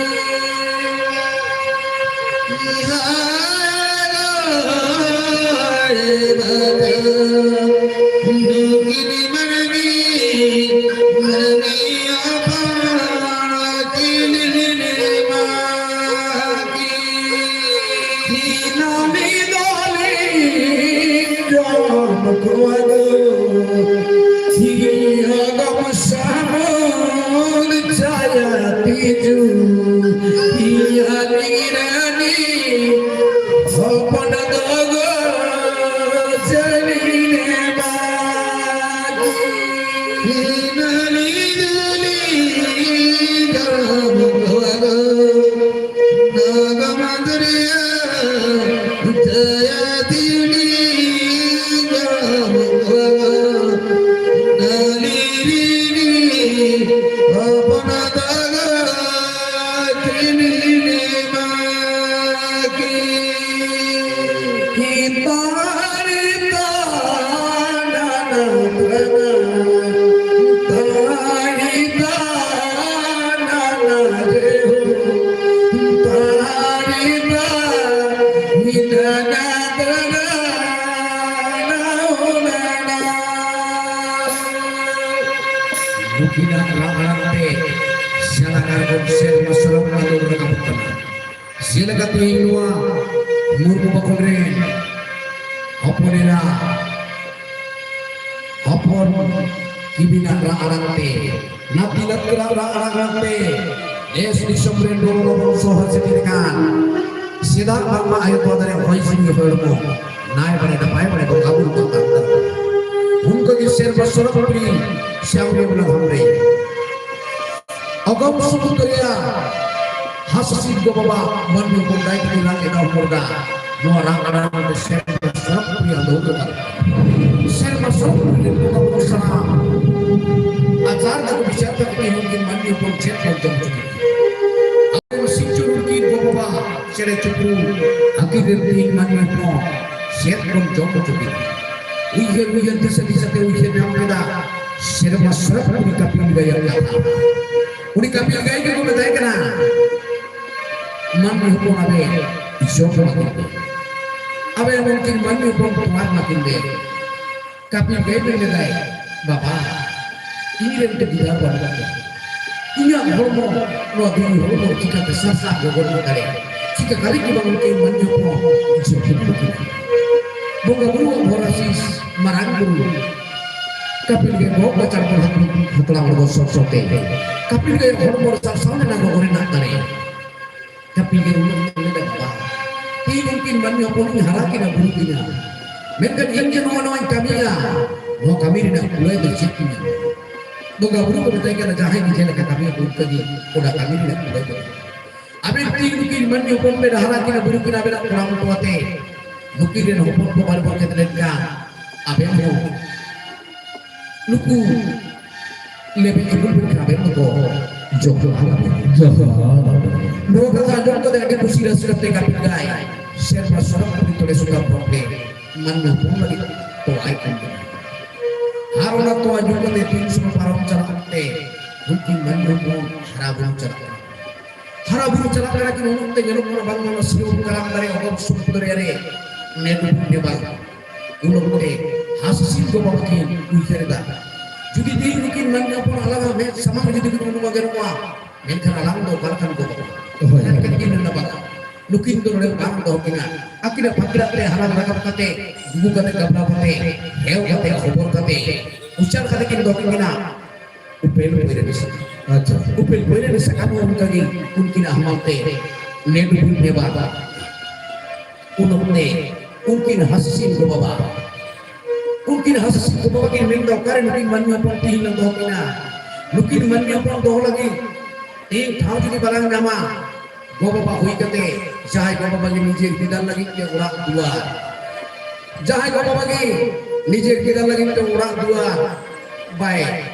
ᱱᱩᱠᱤᱱᱟᱜ ᱨᱟᱜ ᱟᱲᱟᱝ ᱛᱮ ᱥᱮᱬᱟ ᱠᱟᱨᱵᱚᱱ ᱥᱮᱨᱢᱟ ᱥᱟᱱᱟᱢ ᱟᱸᱫᱳᱲ ᱨᱟᱠᱟᱵᱚᱜ ᱠᱟᱱᱟ᱾ ᱡᱮᱞᱮᱠᱟ ᱛᱮᱦᱮᱧ ᱱᱚᱣᱟ ᱢᱩᱨᱢᱩ ᱵᱟᱠᱷᱳᱞ ᱨᱮᱱ ᱦᱚᱯᱚᱱ ᱮᱨᱟ, ᱦᱚᱯᱚᱱ ᱠᱤᱢᱤᱱᱟᱜ ᱨᱟᱜ ᱟᱲᱟᱝ ᱛᱮ, ᱱᱟᱹᱛᱤ ᱞᱟᱹᱛᱠᱟᱹᱨᱟᱜ ᱨᱟᱜ ᱟᱲᱟᱝ ᱛᱮ, ᱫᱮᱥ ᱫᱤᱥᱚᱢ ᱨᱮᱱ ᱜᱚᱲᱚ ᱜᱚᱲᱚ ᱥᱚᱦᱚᱨ ᱥᱮᱴᱮᱨ ᱟᱠᱟᱱ, ᱥᱮᱫᱟᱜ ᱵᱟᱝᱢᱟ ᱟᱭᱳ ᱛᱚᱣᱟ ᱫᱟᱨᱮ ᱦᱚᱭ ᱡᱤᱣᱤ ᱦᱚᱲᱢᱚ ᱱᱟᱭ ᱵᱟᱲᱮ ᱱᱟᱯᱟᱭ ᱵᱟᱲᱮ ᱵᱚᱸᱜᱟ ᱵᱩᱨᱩ ᱠᱚ ᱠᱟᱱ ᱛᱟᱵᱚᱱᱟ᱾ ᱩᱱᱠᱩ ᱜᱮ ᱥᱮᱨᱢᱟ ᱥᱚᱨᱚᱜ ᱯᱩᱨᱤ ᱥᱮ ᱟᱢᱨᱮ ᱵᱚᱞᱟ ᱫᱷᱟᱢ ᱨᱮ᱾ ᱚᱜᱚᱢ ᱥᱩᱢᱩᱫ ᱫᱚᱨᱭᱟ ᱦᱟᱸᱥ ᱦᱟᱸᱥᱤ ᱜᱚ ᱵᱟᱵᱟ ᱢᱟᱹᱱᱢᱤ ᱦᱚᱯᱚᱱ ᱫᱟᱭ ᱛᱟᱹᱠᱤᱱ ᱨᱟᱜ ᱮᱫᱟ ᱦᱚᱲ ᱫᱟ᱾ ᱱᱚᱣᱟ ᱨᱟᱜ ᱟᱲᱟᱝ ᱨᱮ ᱥᱮᱨᱢᱟ ᱥᱚᱨᱚᱜ ᱯᱩᱨᱤ ᱟᱸᱫᱳᱲ ᱠᱟᱫᱟ᱾ ᱥᱮᱨᱢᱟ ᱥᱚᱨᱚᱜ ᱯᱩᱨᱤ ᱨᱮᱱ ᱵᱚᱸᱜᱟ ᱵᱩᱨᱩ ᱥᱟᱱᱟᱢ ᱟᱪᱟᱨ ᱫᱟᱠᱚ ᱵᱤᱪᱟᱨ ᱫᱟᱠᱚ ᱛᱮᱦᱮᱧ ᱩᱱᱠᱤᱱ ᱢᱟᱹᱱᱢᱤ ᱦᱚᱯᱚᱱ ᱪᱮᱫ ᱵᱚᱱ ᱡᱚᱢ ᱦᱚᱪᱚ ᱠᱤᱱᱟ? ᱟᱵᱚ ᱥᱤᱧ ᱪᱟᱸᱫᱳ ᱩᱱᱠᱤᱱ ᱜᱚ ᱵᱟᱵᱟ ᱪᱮᱬᱮ ᱪᱤᱯᱨᱩ ᱟᱹᱠᱤᱱ ᱨᱮᱱ ᱛᱮᱦᱮᱧ ᱢᱟᱹᱱᱢᱤ ᱦᱚᱯᱚᱱ ᱪᱮᱫ ᱵᱚᱱ ᱡᱚᱢ ᱦᱚᱪᱚ ᱠᱤᱱᱟ? ᱩᱭᱦᱟᱹᱨ ᱩᱭᱦᱟᱹᱨ ᱫᱤᱥᱟᱹ ᱫᱤᱥᱟᱹ ᱛᱮ ᱩᱭᱦᱟᱹᱨ ᱧᱟᱢ ᱠᱮᱫᱟ ᱥᱮᱨᱢᱟ ᱥᱚᱨᱚᱜ ᱯᱩᱨᱤ ᱠᱟᱹᱯᱤᱞ ᱜᱟᱹᱭᱟᱜ ᱠᱟᱛᱷᱟ᱾ ᱩᱱᱤ ᱠᱟᱹᱯᱤᱞ ᱜᱟᱹᱭ ᱜᱮᱠᱚ ᱢᱮᱛᱟᱭ ᱠᱟᱱᱟ, ᱢᱟᱹᱱᱢᱤ ᱦᱚᱯᱚᱱ ᱟᱵᱮ ᱡᱚᱢ ᱮᱢᱟ ᱠᱤᱱ ᱵᱮ᱾ ᱟᱵᱮ ᱢᱩᱢᱠᱤᱱ ᱢᱟᱹᱱᱢᱤ ᱦᱚᱯᱚᱱ ᱛᱚᱣᱟ ᱮᱢᱟ ᱠᱤᱱ ᱵᱮ᱾ ᱠᱟᱹᱯᱤᱞ ᱜᱟᱹᱭ ᱫᱚᱭ ᱢᱮᱱᱫᱟᱭ, ᱵᱟᱵᱟ, ᱤᱧ ᱨᱮᱱ ᱫᱚ ᱜᱤᱫᱟᱹᱨ ᱵᱟᱹᱱᱩᱜ ᱠᱚᱣᱟ᱾ ᱤᱧᱟᱹᱜ ᱦᱚᱲᱢᱚ, ᱱᱚᱣᱟ ᱫᱷᱤᱨᱤ ᱦᱚᱲᱢᱚ ᱪᱤᱠᱟᱹᱛᱮ ᱥᱟᱨᱥᱟᱜ ᱜᱚᱜᱚᱨ ᱫᱟᱲᱮᱭᱟᱜᱼᱟ? ᱪᱤᱠᱟᱹ ᱠᱟᱞᱤ ᱜᱮ ᱵᱟᱝ ᱩᱱᱠᱤᱱ ᱢᱟᱹᱱᱢᱤ ᱦᱚᱯᱚᱱ ᱡᱤᱣᱤ ᱠᱤᱱ ᱵᱟᱹᱠᱤᱱᱟ᱾ ᱵᱚᱸᱜᱟ ᱵᱩᱨᱩ ᱟᱜ ᱵᱷᱚᱨᱟᱥᱤᱥ ᱢᱟᱨᱟᱝ ᱵᱩᱨᱩ ᱠᱟᱹᱯᱤᱞ ᱜᱮ ᱵᱚᱦᱚᱜ ᱠᱚ ᱪᱟᱲ ᱠᱚ ᱦᱟᱹᱯᱤᱫ ᱦᱟᱛᱲᱟ ᱦᱚᱲᱢᱚ ᱥᱚᱨ ᱥᱚᱨ ᱛᱮ᱾ ᱠᱟᱹᱯᱤᱞ ᱜᱮ ᱦᱚᱲᱢᱚ ᱥᱟᱨᱥᱟᱣ ᱞᱮᱱᱟ ᱜᱚᱜᱚ ᱨᱮᱱᱟᱜ ᱫᱟᱲᱮ᱾ ᱠᱟᱹᱯᱤᱞ ᱜᱮ ᱩᱱᱟᱹᱜ ᱢᱮᱱᱟ ᱵᱟᱵᱟ᱾ ᱛᱮᱦᱮᱧ ᱩᱱᱠᱤᱱ ᱢᱟᱹᱱᱢᱤ ᱦᱚᱯᱚᱱ ᱤᱧ ᱦᱟᱨᱟ ᱠᱤᱱᱟ ᱵᱩᱨᱩ ᱠᱤᱱᱟ᱾ ᱢᱮᱱᱠᱷᱟᱱ ᱤᱧ ᱡᱮ ᱱᱚᱣᱟ ᱱᱚᱣᱟᱧ ᱠᱟᱹᱢᱤᱭᱟ, ᱱᱚᱣᱟ ᱠᱟᱹᱢᱤ ᱨᱮᱱᱟᱜ ᱠᱩᱲᱟᱹᱭ ᱫᱚ ᱪᱮᱫ ᱤᱧ ᱧᱟᱢᱟ? ᱵᱚᱸᱜᱟ ᱵᱩᱨᱩ ᱠᱚ ᱢᱮᱛᱟᱭ ᱠᱟᱱᱟ ᱡᱟᱦᱟᱸᱭ ᱜᱮ ᱡᱮ ᱞᱮᱠᱟ ᱠᱟᱹᱢᱤᱭᱟ ᱚᱱᱠᱟ ᱜᱮ ᱚᱱᱟ ᱠᱟᱹᱢᱤ ᱨᱮᱱᱟᱜ ᱠᱩᱲᱟᱹᱭ ᱫᱚ᱾ ᱟᱵᱮᱱ ᱛᱮᱦᱮᱧ ᱱᱩᱠᱤᱱ ᱢᱟᱹᱱᱢᱤ ᱦᱚᱯᱚᱱ ᱵᱮᱱ ᱦᱟᱨᱟ ᱠᱤᱱᱟ ᱵᱩᱨᱩ ᱠᱤᱱᱟ ᱟᱵᱮᱱᱟᱜ ᱠᱚᱲᱟ ᱦᱚᱯᱚᱱ ᱟᱛᱮ᱾ ᱱᱩᱠᱤᱱ ᱨᱮᱱ ᱦᱚᱯᱚᱱ ᱠᱚ ᱵᱟᱨ ᱵᱟᱨ ᱠᱷᱮᱛ ᱞᱮᱱᱠᱷᱟᱱ ᱟᱵᱮᱱ ᱦᱚᱸ ᱱᱩᱠᱩ ᱞᱮᱵᱤ ᱤᱵᱩᱞ ᱵᱤᱱ ᱠᱷᱟᱵᱮᱱ ᱱᱩᱠᱩ ᱡᱚᱦᱟᱨ᱾ ᱡᱚᱦᱟᱨ᱾ ᱱᱚᱣᱟ ᱠᱟᱛᱷᱟ ᱟᱸᱡᱚᱢ ᱠᱟᱛᱮ ᱟᱹᱰᱤ ᱠᱩᱥᱤ ᱨᱟᱹᱥᱠᱟᱹ ᱛᱮ ᱜᱟᱯᱤᱞ ᱜᱟᱭ ᱥᱮᱨᱢᱟ ᱥᱚᱨᱚᱜ ᱯᱩᱨᱤ ᱛᱚᱲᱮ ᱥᱩᱛᱟᱢ ᱦᱚᱲ ᱛᱮ ᱢᱟᱹᱱᱢᱤ ᱦᱚᱯᱚᱱ ᱞᱟᱹᱜᱤᱫ ᱛᱚᱣᱟᱭ ᱠᱟᱱ ᱠᱟᱱᱟ᱾ ᱟᱨ ᱚᱱᱟ ᱛᱚᱣᱟ ᱧᱩ ᱠᱟᱛᱮ ᱫᱤᱱ ᱥᱚᱢᱚᱭ ᱯᱟᱨᱚᱢ ᱪᱟᱞᱟᱜ ᱛᱮ ᱩᱱᱠᱤᱱ ᱢᱟᱹᱱᱢᱤ ᱦᱚᱯᱚᱱ ᱦᱟᱨᱟ ᱵᱩᱨᱩ ᱪᱟᱞᱟᱜ ᱠᱟᱱᱟ᱾ ᱦᱟᱨᱟ ᱵᱩᱨᱩ ᱪᱟᱞᱟᱜ ᱠᱟᱱᱟ ᱠᱤᱱ, ᱩᱱ ᱚᱠᱛᱮ ᱧᱮᱞᱚᱜ ᱠᱟᱱᱟ ᱵᱟᱝᱢᱟ ᱚᱱᱟ ᱥᱤᱨᱚᱢ ᱠᱟᱨᱟᱢ ᱫᱟᱨᱮ ᱚᱜᱚᱢ ᱥᱩᱢᱩᱫ ᱫᱚᱨᱭᱟ ᱨᱮ ᱢᱮᱫ ᱩᱯᱮᱞ ᱵᱟᱝ᱾ ᱩᱱ ᱚᱠᱛᱮ ᱦᱟᱸᱥ ᱦᱟᱸᱥᱤᱞ ᱜᱚ ᱵᱟᱵᱟ ᱠᱤᱱ ᱩᱭᱦᱟᱹᱨ ᱮᱫᱟ, ᱡᱩᱫᱤ ᱛᱮᱦᱮᱧ ᱱᱩᱠᱤᱱ ᱢᱟᱹᱱᱢᱤ ᱦᱚᱯᱚᱱ ᱟᱞᱟᱝ ᱟᱜ ᱢᱮᱫ ᱥᱟᱢᱟᱝ ᱨᱮ ᱡᱩᱫᱤ ᱠᱤᱱ ᱩᱰᱩᱠ ᱜᱟᱱᱚᱜᱼᱟ, ᱢᱮᱱᱠᱷᱟᱱ ᱟᱞᱟᱝ ᱫᱚ ᱚᱠᱟ ᱞᱮᱠᱟᱱ ᱜᱚ ᱵᱟᱵᱟ? ᱦᱳᱭ᱾ ᱢᱮᱱᱠᱷᱟᱱ ᱠᱤᱱ ᱢᱮᱱᱟ ᱵᱟᱝ, ᱱᱩᱠᱤᱱ ᱫᱚ ᱱᱚᱰᱮ ᱵᱟᱝ ᱫᱚᱦᱚ ᱠᱤᱱᱟ᱾ ᱟᱹᱠᱤᱱᱟᱜ ᱯᱷᱟᱠᱲᱟ ᱛᱮ ᱦᱟᱞᱟᱝ ᱨᱟᱠᱟᱵ ᱠᱟᱛᱮ, ᱜᱩᱜᱩ ᱠᱟᱛᱮ, ᱜᱟᱵᱞᱟ ᱠᱟᱛᱮ, ᱦᱮᱣ ᱠᱟᱛᱮ, ᱦᱚᱵᱚᱨ ᱠᱟᱛᱮ, ᱩᱪᱟᱹᱲ ᱠᱟᱛᱮ ᱠᱤᱱ ᱫᱚᱦᱚ ᱠᱤᱱᱟ᱾ ᱩᱯᱮᱞ ᱯᱚᱭᱨᱟᱱᱤ ᱥᱟᱠᱟᱢ᱾ ᱟᱪᱪᱷᱟ᱾ ᱩᱯᱮᱞ ᱯᱚᱭᱨᱟᱱᱤ ᱥᱟᱠᱟᱢ ᱦᱚᱸ ᱚᱱᱠᱟ ᱜᱮ ᱩᱱᱠᱤᱱᱟᱜ ᱦᱟᱢᱟᱞ ᱛᱮ ᱞᱮᱰᱩ ᱵᱤᱱ ᱵᱮᱵᱟ᱾ ᱩᱱ ᱚᱠᱛᱮ ᱩᱱᱠᱤᱱ ᱦᱟᱸᱥ ᱥᱤᱢ ᱜᱚ ᱵᱟᱵᱟ, ᱩᱱᱠᱤᱱ ᱦᱟᱸᱥ ᱥᱤᱢ ᱜᱚ ᱵᱟᱵᱟ ᱠᱤᱱ ᱢᱮᱱ ᱫᱟ, "ᱚᱠᱟᱨᱮ ᱱᱩᱠᱤᱱ ᱢᱟᱹᱱᱢᱤ ᱦᱚᱯᱚᱱ ᱛᱤᱦᱤᱧ ᱞᱟᱝ ᱫᱚᱦᱚ ᱠᱤᱱᱟ? ᱱᱩᱠᱤᱱ ᱢᱟᱹᱱᱢᱤ ᱦᱚᱯᱚᱱ ᱫᱚᱦᱚ ᱞᱟᱹᱜᱤᱫ ᱛᱤᱦᱤᱧ ᱴᱷᱟᱶ ᱡᱩᱫᱤ ᱵᱟᱞᱟᱝ ᱧᱟᱢᱟ, ᱜᱚ ᱵᱟᱵᱟ ᱦᱩᱭ ᱠᱟᱛᱮ ᱡᱟᱦᱟᱸᱭ ᱜᱚ ᱵᱟᱵᱟ ᱜᱮ ᱱᱤᱡᱮᱨ ᱜᱤᱫᱟᱹᱨ ᱞᱟᱹᱜᱤᱫ ᱛᱮ ᱚᱲᱟᱜ ᱫᱩᱣᱟᱨ, ᱡᱟᱦᱟᱸᱭ ᱜᱚ ᱵᱟᱵᱟ ᱜᱮ ᱱᱤᱡᱮᱨ ᱜᱤᱫᱟᱹᱨ ᱞᱟᱹᱜᱤᱫ ᱛᱮ ᱚᱲᱟᱜ ᱫᱩᱣᱟᱨ ᱵᱟᱭ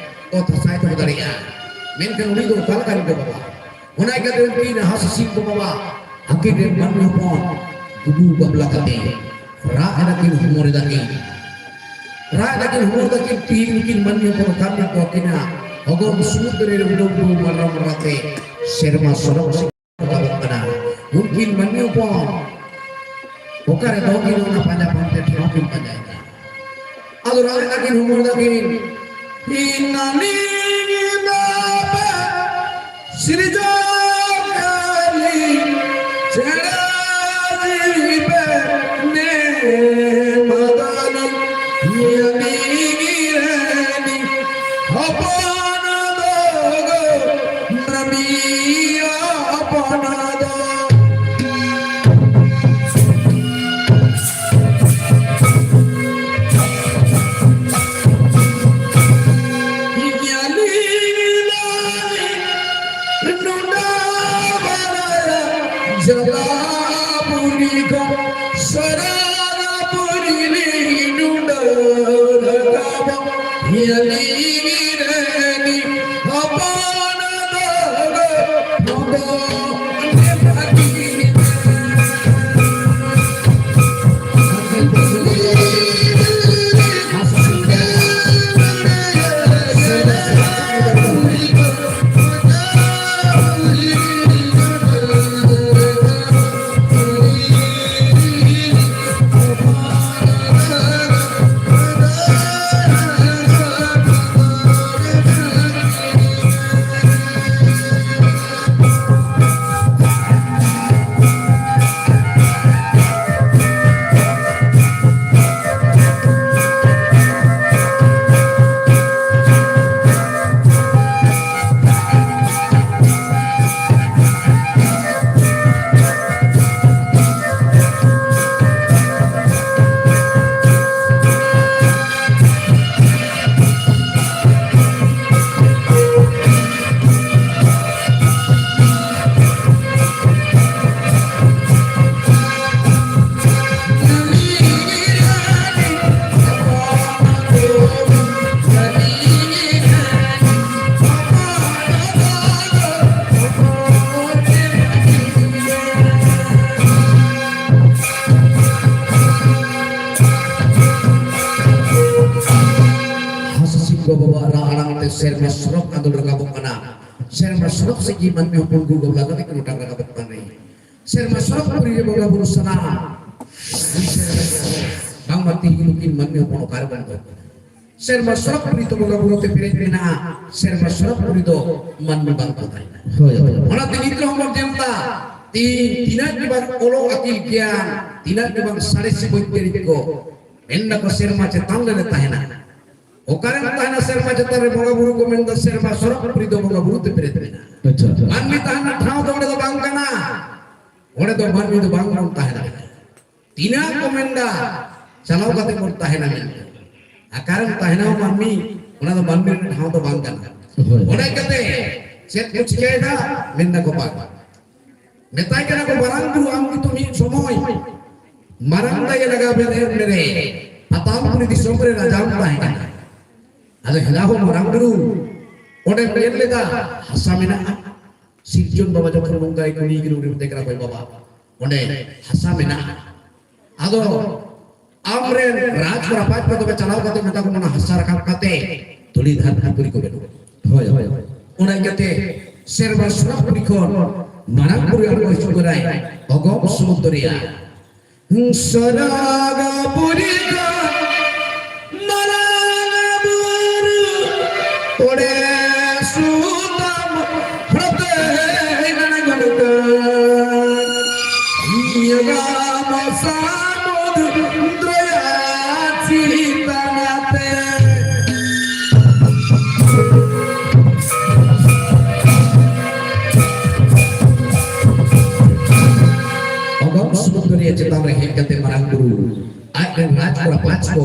ᱚᱛ ᱦᱟᱥᱟᱭ ᱫᱚᱦᱚ ᱫᱟᱲᱮᱭᱟᱜᱼᱟ, ᱢᱮᱱᱠᱷᱟᱱ ᱩᱱᱤ ᱫᱚ ᱚᱠᱟ ᱞᱮᱠᱟᱱ ᱜᱚ ᱵᱟᱵᱟ?" ᱚᱱᱟ ᱤᱭᱠᱟᱹᱛᱮ ᱩᱱᱠᱤᱱ ᱦᱟᱸᱥ ᱥᱤᱢ ᱜᱚ ᱵᱟᱵᱟ ᱟᱹᱠᱤᱱ ᱨᱮᱱ ᱢᱟᱹᱱᱢᱤ ᱦᱚᱯᱚᱱ ᱜᱩᱜᱩ ᱜᱟᱵᱞᱟ ᱠᱟᱛᱮ ᱨᱟᱜ ᱮᱫᱟ ᱠᱤᱱ, ᱦᱚᱢᱚᱨ ᱮᱫᱟ ᱠᱤᱱ, ᱨᱟᱜ ᱮᱫᱟ ᱠᱤᱱ, ᱦᱚᱢᱚᱨ ᱮᱫᱟ ᱠᱤᱱ, ᱛᱤᱦᱤᱧ ᱩᱱᱠᱤᱱ ᱢᱟᱹᱱᱢᱤ ᱦᱚᱯᱚᱱ ᱚᱠᱟ ᱨᱮ ᱢᱮᱱᱟᱜ ᱠᱚᱣᱟ ᱠᱤᱱᱟ? ᱦᱚᱜᱚᱢ ᱥᱩᱢᱩᱫᱨᱚ ᱨᱮ ᱩᱰᱟᱹᱣ ᱩᱰᱟᱹᱣ ᱢᱟᱨᱟ ᱢᱟᱨᱟ ᱛᱮ ᱥᱮᱨᱢᱟ ᱥᱚᱰᱚᱜ ᱥᱮ ᱨᱟᱠᱟᱵᱚᱜ ᱠᱟᱱᱟ᱾ ᱩᱱᱠᱤᱱ ᱢᱟᱹᱱᱢᱤ ᱦᱚᱯᱚᱱ ᱚᱠᱟᱨᱮ ᱫᱚᱦᱚ ᱠᱤᱱ, ᱚᱱᱟ ᱯᱟᱸᱡᱟ ᱯᱟᱱᱛᱮ ᱴᱷᱟᱶ ᱠᱤᱱ ᱯᱟᱸᱡᱟᱭᱮᱫᱟ᱾ ᱟᱫᱚ ᱨᱟᱜ ᱮᱫᱟ ᱠᱤᱱ, ᱦᱚᱢᱚᱨ ᱮᱫᱟ ᱠᱤᱱ, ᱤᱱᱟᱞᱤᱧ ᱫᱚ ᱥᱤᱨᱡᱚᱱ ᱠᱟᱹᱞᱤ ᱪᱮᱬᱮ ᱡᱤᱣᱤ ᱯᱮ ᱱᱮ ᱢᱟᱫᱟᱞᱤ ᱧᱮᱞᱤ ᱜᱤᱨᱟᱹᱱᱤ ᱦᱚᱯᱚᱱ ᱫᱚ ᱜᱚ ᱱᱟᱢᱤ ᱦᱚᱯᱚᱱ ᱫᱚ᱾ ᱵᱟᱵᱟᱣᱟᱜ ᱨᱟᱜ ᱟᱲᱟᱝ ᱛᱮ ᱥᱮᱨᱢᱟ ᱥᱚᱨᱚᱜ ᱟᱸᱫᱳᱲ ᱨᱟᱠᱟᱵᱚᱜ ᱠᱟᱱᱟ᱾ ᱥᱮᱨᱢᱟ ᱥᱚᱨᱚᱜ ᱥᱮᱫ ᱜᱮ ᱢᱟᱹᱱᱢᱤ ᱦᱚᱯᱚᱱ ᱠᱚ ᱜᱚᱵᱞᱟ ᱠᱟᱛᱮ ᱠᱚ ᱱᱚᱴᱟᱝ ᱨᱟᱠᱟᱵᱚᱜ ᱠᱟᱱ ᱨᱮ, ᱥᱮᱨᱢᱟ ᱥᱚᱨᱚᱜ ᱯᱩᱨᱤ ᱨᱮ ᱵᱚᱸᱜᱟ ᱵᱩᱨᱩ ᱥᱟᱱᱟᱢ ᱵᱟᱝᱢᱟ ᱛᱤᱦᱤᱧ ᱱᱩᱠᱤᱱ ᱢᱟᱹᱱᱢᱤ ᱦᱚᱯᱚᱱ ᱚᱠᱟ ᱨᱮᱵᱚᱱ ᱫᱚᱦᱚ ᱠᱤᱱᱟ? ᱥᱮᱨᱢᱟ ᱥᱚᱨᱚᱜ ᱯᱩᱨᱤ ᱫᱚ ᱵᱚᱸᱜᱟ ᱵᱩᱨᱩ ᱛᱮ ᱯᱮᱨᱮᱡ ᱢᱮᱱᱟᱜᱼᱟ, ᱥᱮᱨᱢᱟ ᱥᱚᱨᱚᱜ ᱯᱩᱨᱤ ᱫᱚ ᱢᱟᱹᱱᱢᱤ ᱵᱟᱝ ᱠᱚ ᱛᱟᱦᱮᱱᱟ᱾ ᱦᱳᱭ, ᱦᱳᱭ᱾ ᱚᱱᱟᱛᱮ ᱱᱤᱛ ᱨᱮᱦᱚᱸ ᱵᱚᱱ ᱧᱮᱞ ᱮᱫᱟ, ᱛᱤᱦᱤᱧ ᱛᱤᱱᱟᱹᱜ ᱜᱮ ᱵᱟᱝ ᱚᱞᱚᱜ ᱟᱹᱠᱤᱞ ᱜᱮᱭᱟᱱ, ᱛᱤᱱᱟᱹᱜ ᱜᱮ ᱵᱟᱝ ᱥᱟᱬᱮᱥᱤ ᱵᱳᱭᱜᱽᱭᱟᱱᱤᱠ ᱠᱚ ᱢᱮᱱ ᱫᱟᱠᱚ ᱥᱮᱨᱢᱟ ᱪᱮᱛᱟᱱ ᱨᱮᱞᱮ ᱛᱟᱦᱮᱱᱟ᱾ ᱚᱠᱟᱨᱮᱢ ᱛᱟᱦᱮᱱᱟ ᱥᱮᱨᱢᱟ ᱪᱮᱛᱟᱱ ᱨᱮ? ᱵᱚᱸᱜᱟ ᱵᱩᱨᱩ ᱠᱚ ᱢᱮᱱᱫᱟ ᱥᱮᱨᱢᱟ ᱥᱚᱨᱚᱜ ᱯᱩᱨᱤ ᱫᱚ ᱵᱚᱸᱜᱟ ᱵᱩᱨᱩ ᱛᱮ ᱯᱮᱨᱮᱡ ᱢᱮᱱᱟᱜᱼᱟ᱾ ᱟᱪᱪᱷᱟ, ᱟᱪᱪᱷᱟ᱾ ᱢᱟᱹᱱᱢᱤ ᱛᱟᱦᱮᱱ ᱨᱮᱱᱟᱜ ᱴᱷᱟᱶ ᱫᱚ ᱚᱸᱰᱮ ᱫᱚ ᱵᱟᱝ ᱠᱟᱱᱟ, ᱚᱸᱰᱮ ᱫᱚ ᱢᱟᱹᱱᱢᱤ ᱫᱚ ᱵᱟᱝ ᱵᱚᱱ ᱛᱟᱦᱮᱸ ᱫᱟᱲᱮᱭᱟᱜᱼᱟ᱾ ᱛᱤᱱᱟᱹᱜ ᱠᱚ ᱢᱮᱱᱫᱟ ᱪᱟᱞᱟᱣ ᱠᱟᱛᱮ ᱵᱚᱱ ᱛᱟᱦᱮᱱᱟ ᱢᱮᱱᱛᱮ, ᱚᱠᱟᱨᱮᱢ ᱛᱟᱦᱮᱱᱟ ᱢᱟᱹᱱᱢᱤ? ᱚᱱᱟ ᱫᱚ ᱢᱟᱹᱱᱢᱤ ᱨᱮᱱᱟᱜ ᱴᱷᱟᱶ ᱫᱚ ᱵᱟᱝ ᱠᱟᱱᱟ᱾ ᱦᱳᱭ᱾ ᱚᱱᱟ ᱤᱠᱟᱹᱛᱮ ᱪᱮᱫ ᱠᱚ ᱪᱤᱠᱟᱹᱭᱮᱫᱟ? ᱢᱮᱱ ᱫᱟᱠᱚ ᱵᱟᱝ, ᱢᱮᱛᱟᱭ ᱠᱟᱱᱟ ᱠᱚ, "ᱢᱟᱨᱟᱝ ᱵᱩᱨᱩ, ᱟᱢ ᱜᱮᱛᱚ ᱢᱤᱫ ᱥᱚᱢᱚᱭ ᱢᱟᱨᱟᱝ ᱫᱟᱭᱮ ᱞᱟᱜᱟᱣ ᱢᱮ ᱮᱨ ᱢᱮᱨᱮ ᱯᱟᱛᱟᱞᱯᱩᱨᱤ ᱫᱤᱥᱚᱢ ᱨᱮ ᱨᱟᱡᱟᱢ ᱛᱟᱦᱮᱸ ᱠᱟᱱᱟ, ᱟᱫᱚ ᱦᱮᱞᱟ ᱦᱚᱸ ᱢᱟᱨᱟᱝ ᱵᱩᱨᱩ ᱚᱸᱰᱮᱢ ᱧᱮᱞ ᱞᱮᱫᱟ ᱦᱟᱥᱟ ᱢᱮᱱᱟᱜᱼᱟ?" ᱥᱤᱨᱡᱚᱱ ᱵᱟᱵᱟ ᱡᱚᱠᱷᱚᱱ ᱱᱚᱝᱠᱟᱭ ᱠᱩᱞᱤ ᱠᱟᱱᱟ, ᱩᱱᱤ ᱢᱮᱛᱟᱭ ᱠᱟᱱᱟ, "ᱦᱳᱭ ᱵᱟᱵᱟ, ᱚᱸᱰᱮ ᱦᱟᱥᱟ ᱢᱮᱱᱟᱜᱼᱟ, ᱟᱫᱚ ᱟᱢᱨᱮᱱ ᱨᱟᱡᱽ ᱨᱟᱯᱟᱡᱽ ᱠᱚ ᱛᱚᱵᱮ ᱪᱟᱞᱟᱣ ᱠᱟᱛᱮ ᱢᱮᱛᱟ ᱠᱚ, ᱚᱱᱟ ᱦᱟᱥᱟ ᱨᱟᱠᱟᱵ ᱠᱟᱛᱮ ᱫᱷᱩᱲᱤ ᱫᱷᱟᱹᱨᱛᱤ ᱯᱩᱨᱤ ᱠᱚ ᱵᱮᱱᱟᱣᱟ᱾" ᱦᱳᱭ, ᱦᱳᱭ᱾ ᱚᱱᱟ ᱤᱭᱠᱟᱹᱛᱮ ᱥᱮᱨᱢᱟ ᱥᱚᱨᱚᱜ ᱯᱩᱨᱤ ᱠᱷᱚᱱ ᱢᱟᱨᱟᱝ ᱵᱩᱨᱩ ᱟᱬᱜᱚ ᱦᱤᱡᱩᱜ ᱠᱟᱱᱟᱭ ᱚᱜᱚᱢ ᱥᱚᱢᱩᱫᱨᱚ ᱨᱮᱭᱟᱜ᱾ ᱥᱚᱨᱚᱜ ᱯᱩᱨᱤ ᱠᱷᱚᱱ ᱢᱟᱨᱟᱝ ᱵᱩᱨᱩ ᱚᱸᱰᱮ ᱥᱩᱛᱟᱢ ᱦᱚᱛᱮ ᱟᱬᱜᱚᱱ ᱠᱟᱱ᱾ ᱱᱤᱭᱟᱹ ᱜᱟᱢ ᱥᱟᱹᱢᱩᱫᱨᱚ ᱪᱮᱛᱟᱱ ᱛᱮ᱾ ᱚᱜᱚᱢ ᱥᱚᱢᱩᱫᱨᱚ ᱪᱮᱛᱟᱱ ᱨᱮ ᱦᱮᱡ ᱠᱟᱛᱮ ᱢᱟᱨᱟᱝ ᱵᱩᱨᱩ ᱟᱡ ᱨᱮᱱ ᱨᱟᱡᱽ ᱠᱚᱲᱟ ᱯᱟᱸᱪ ᱠᱚ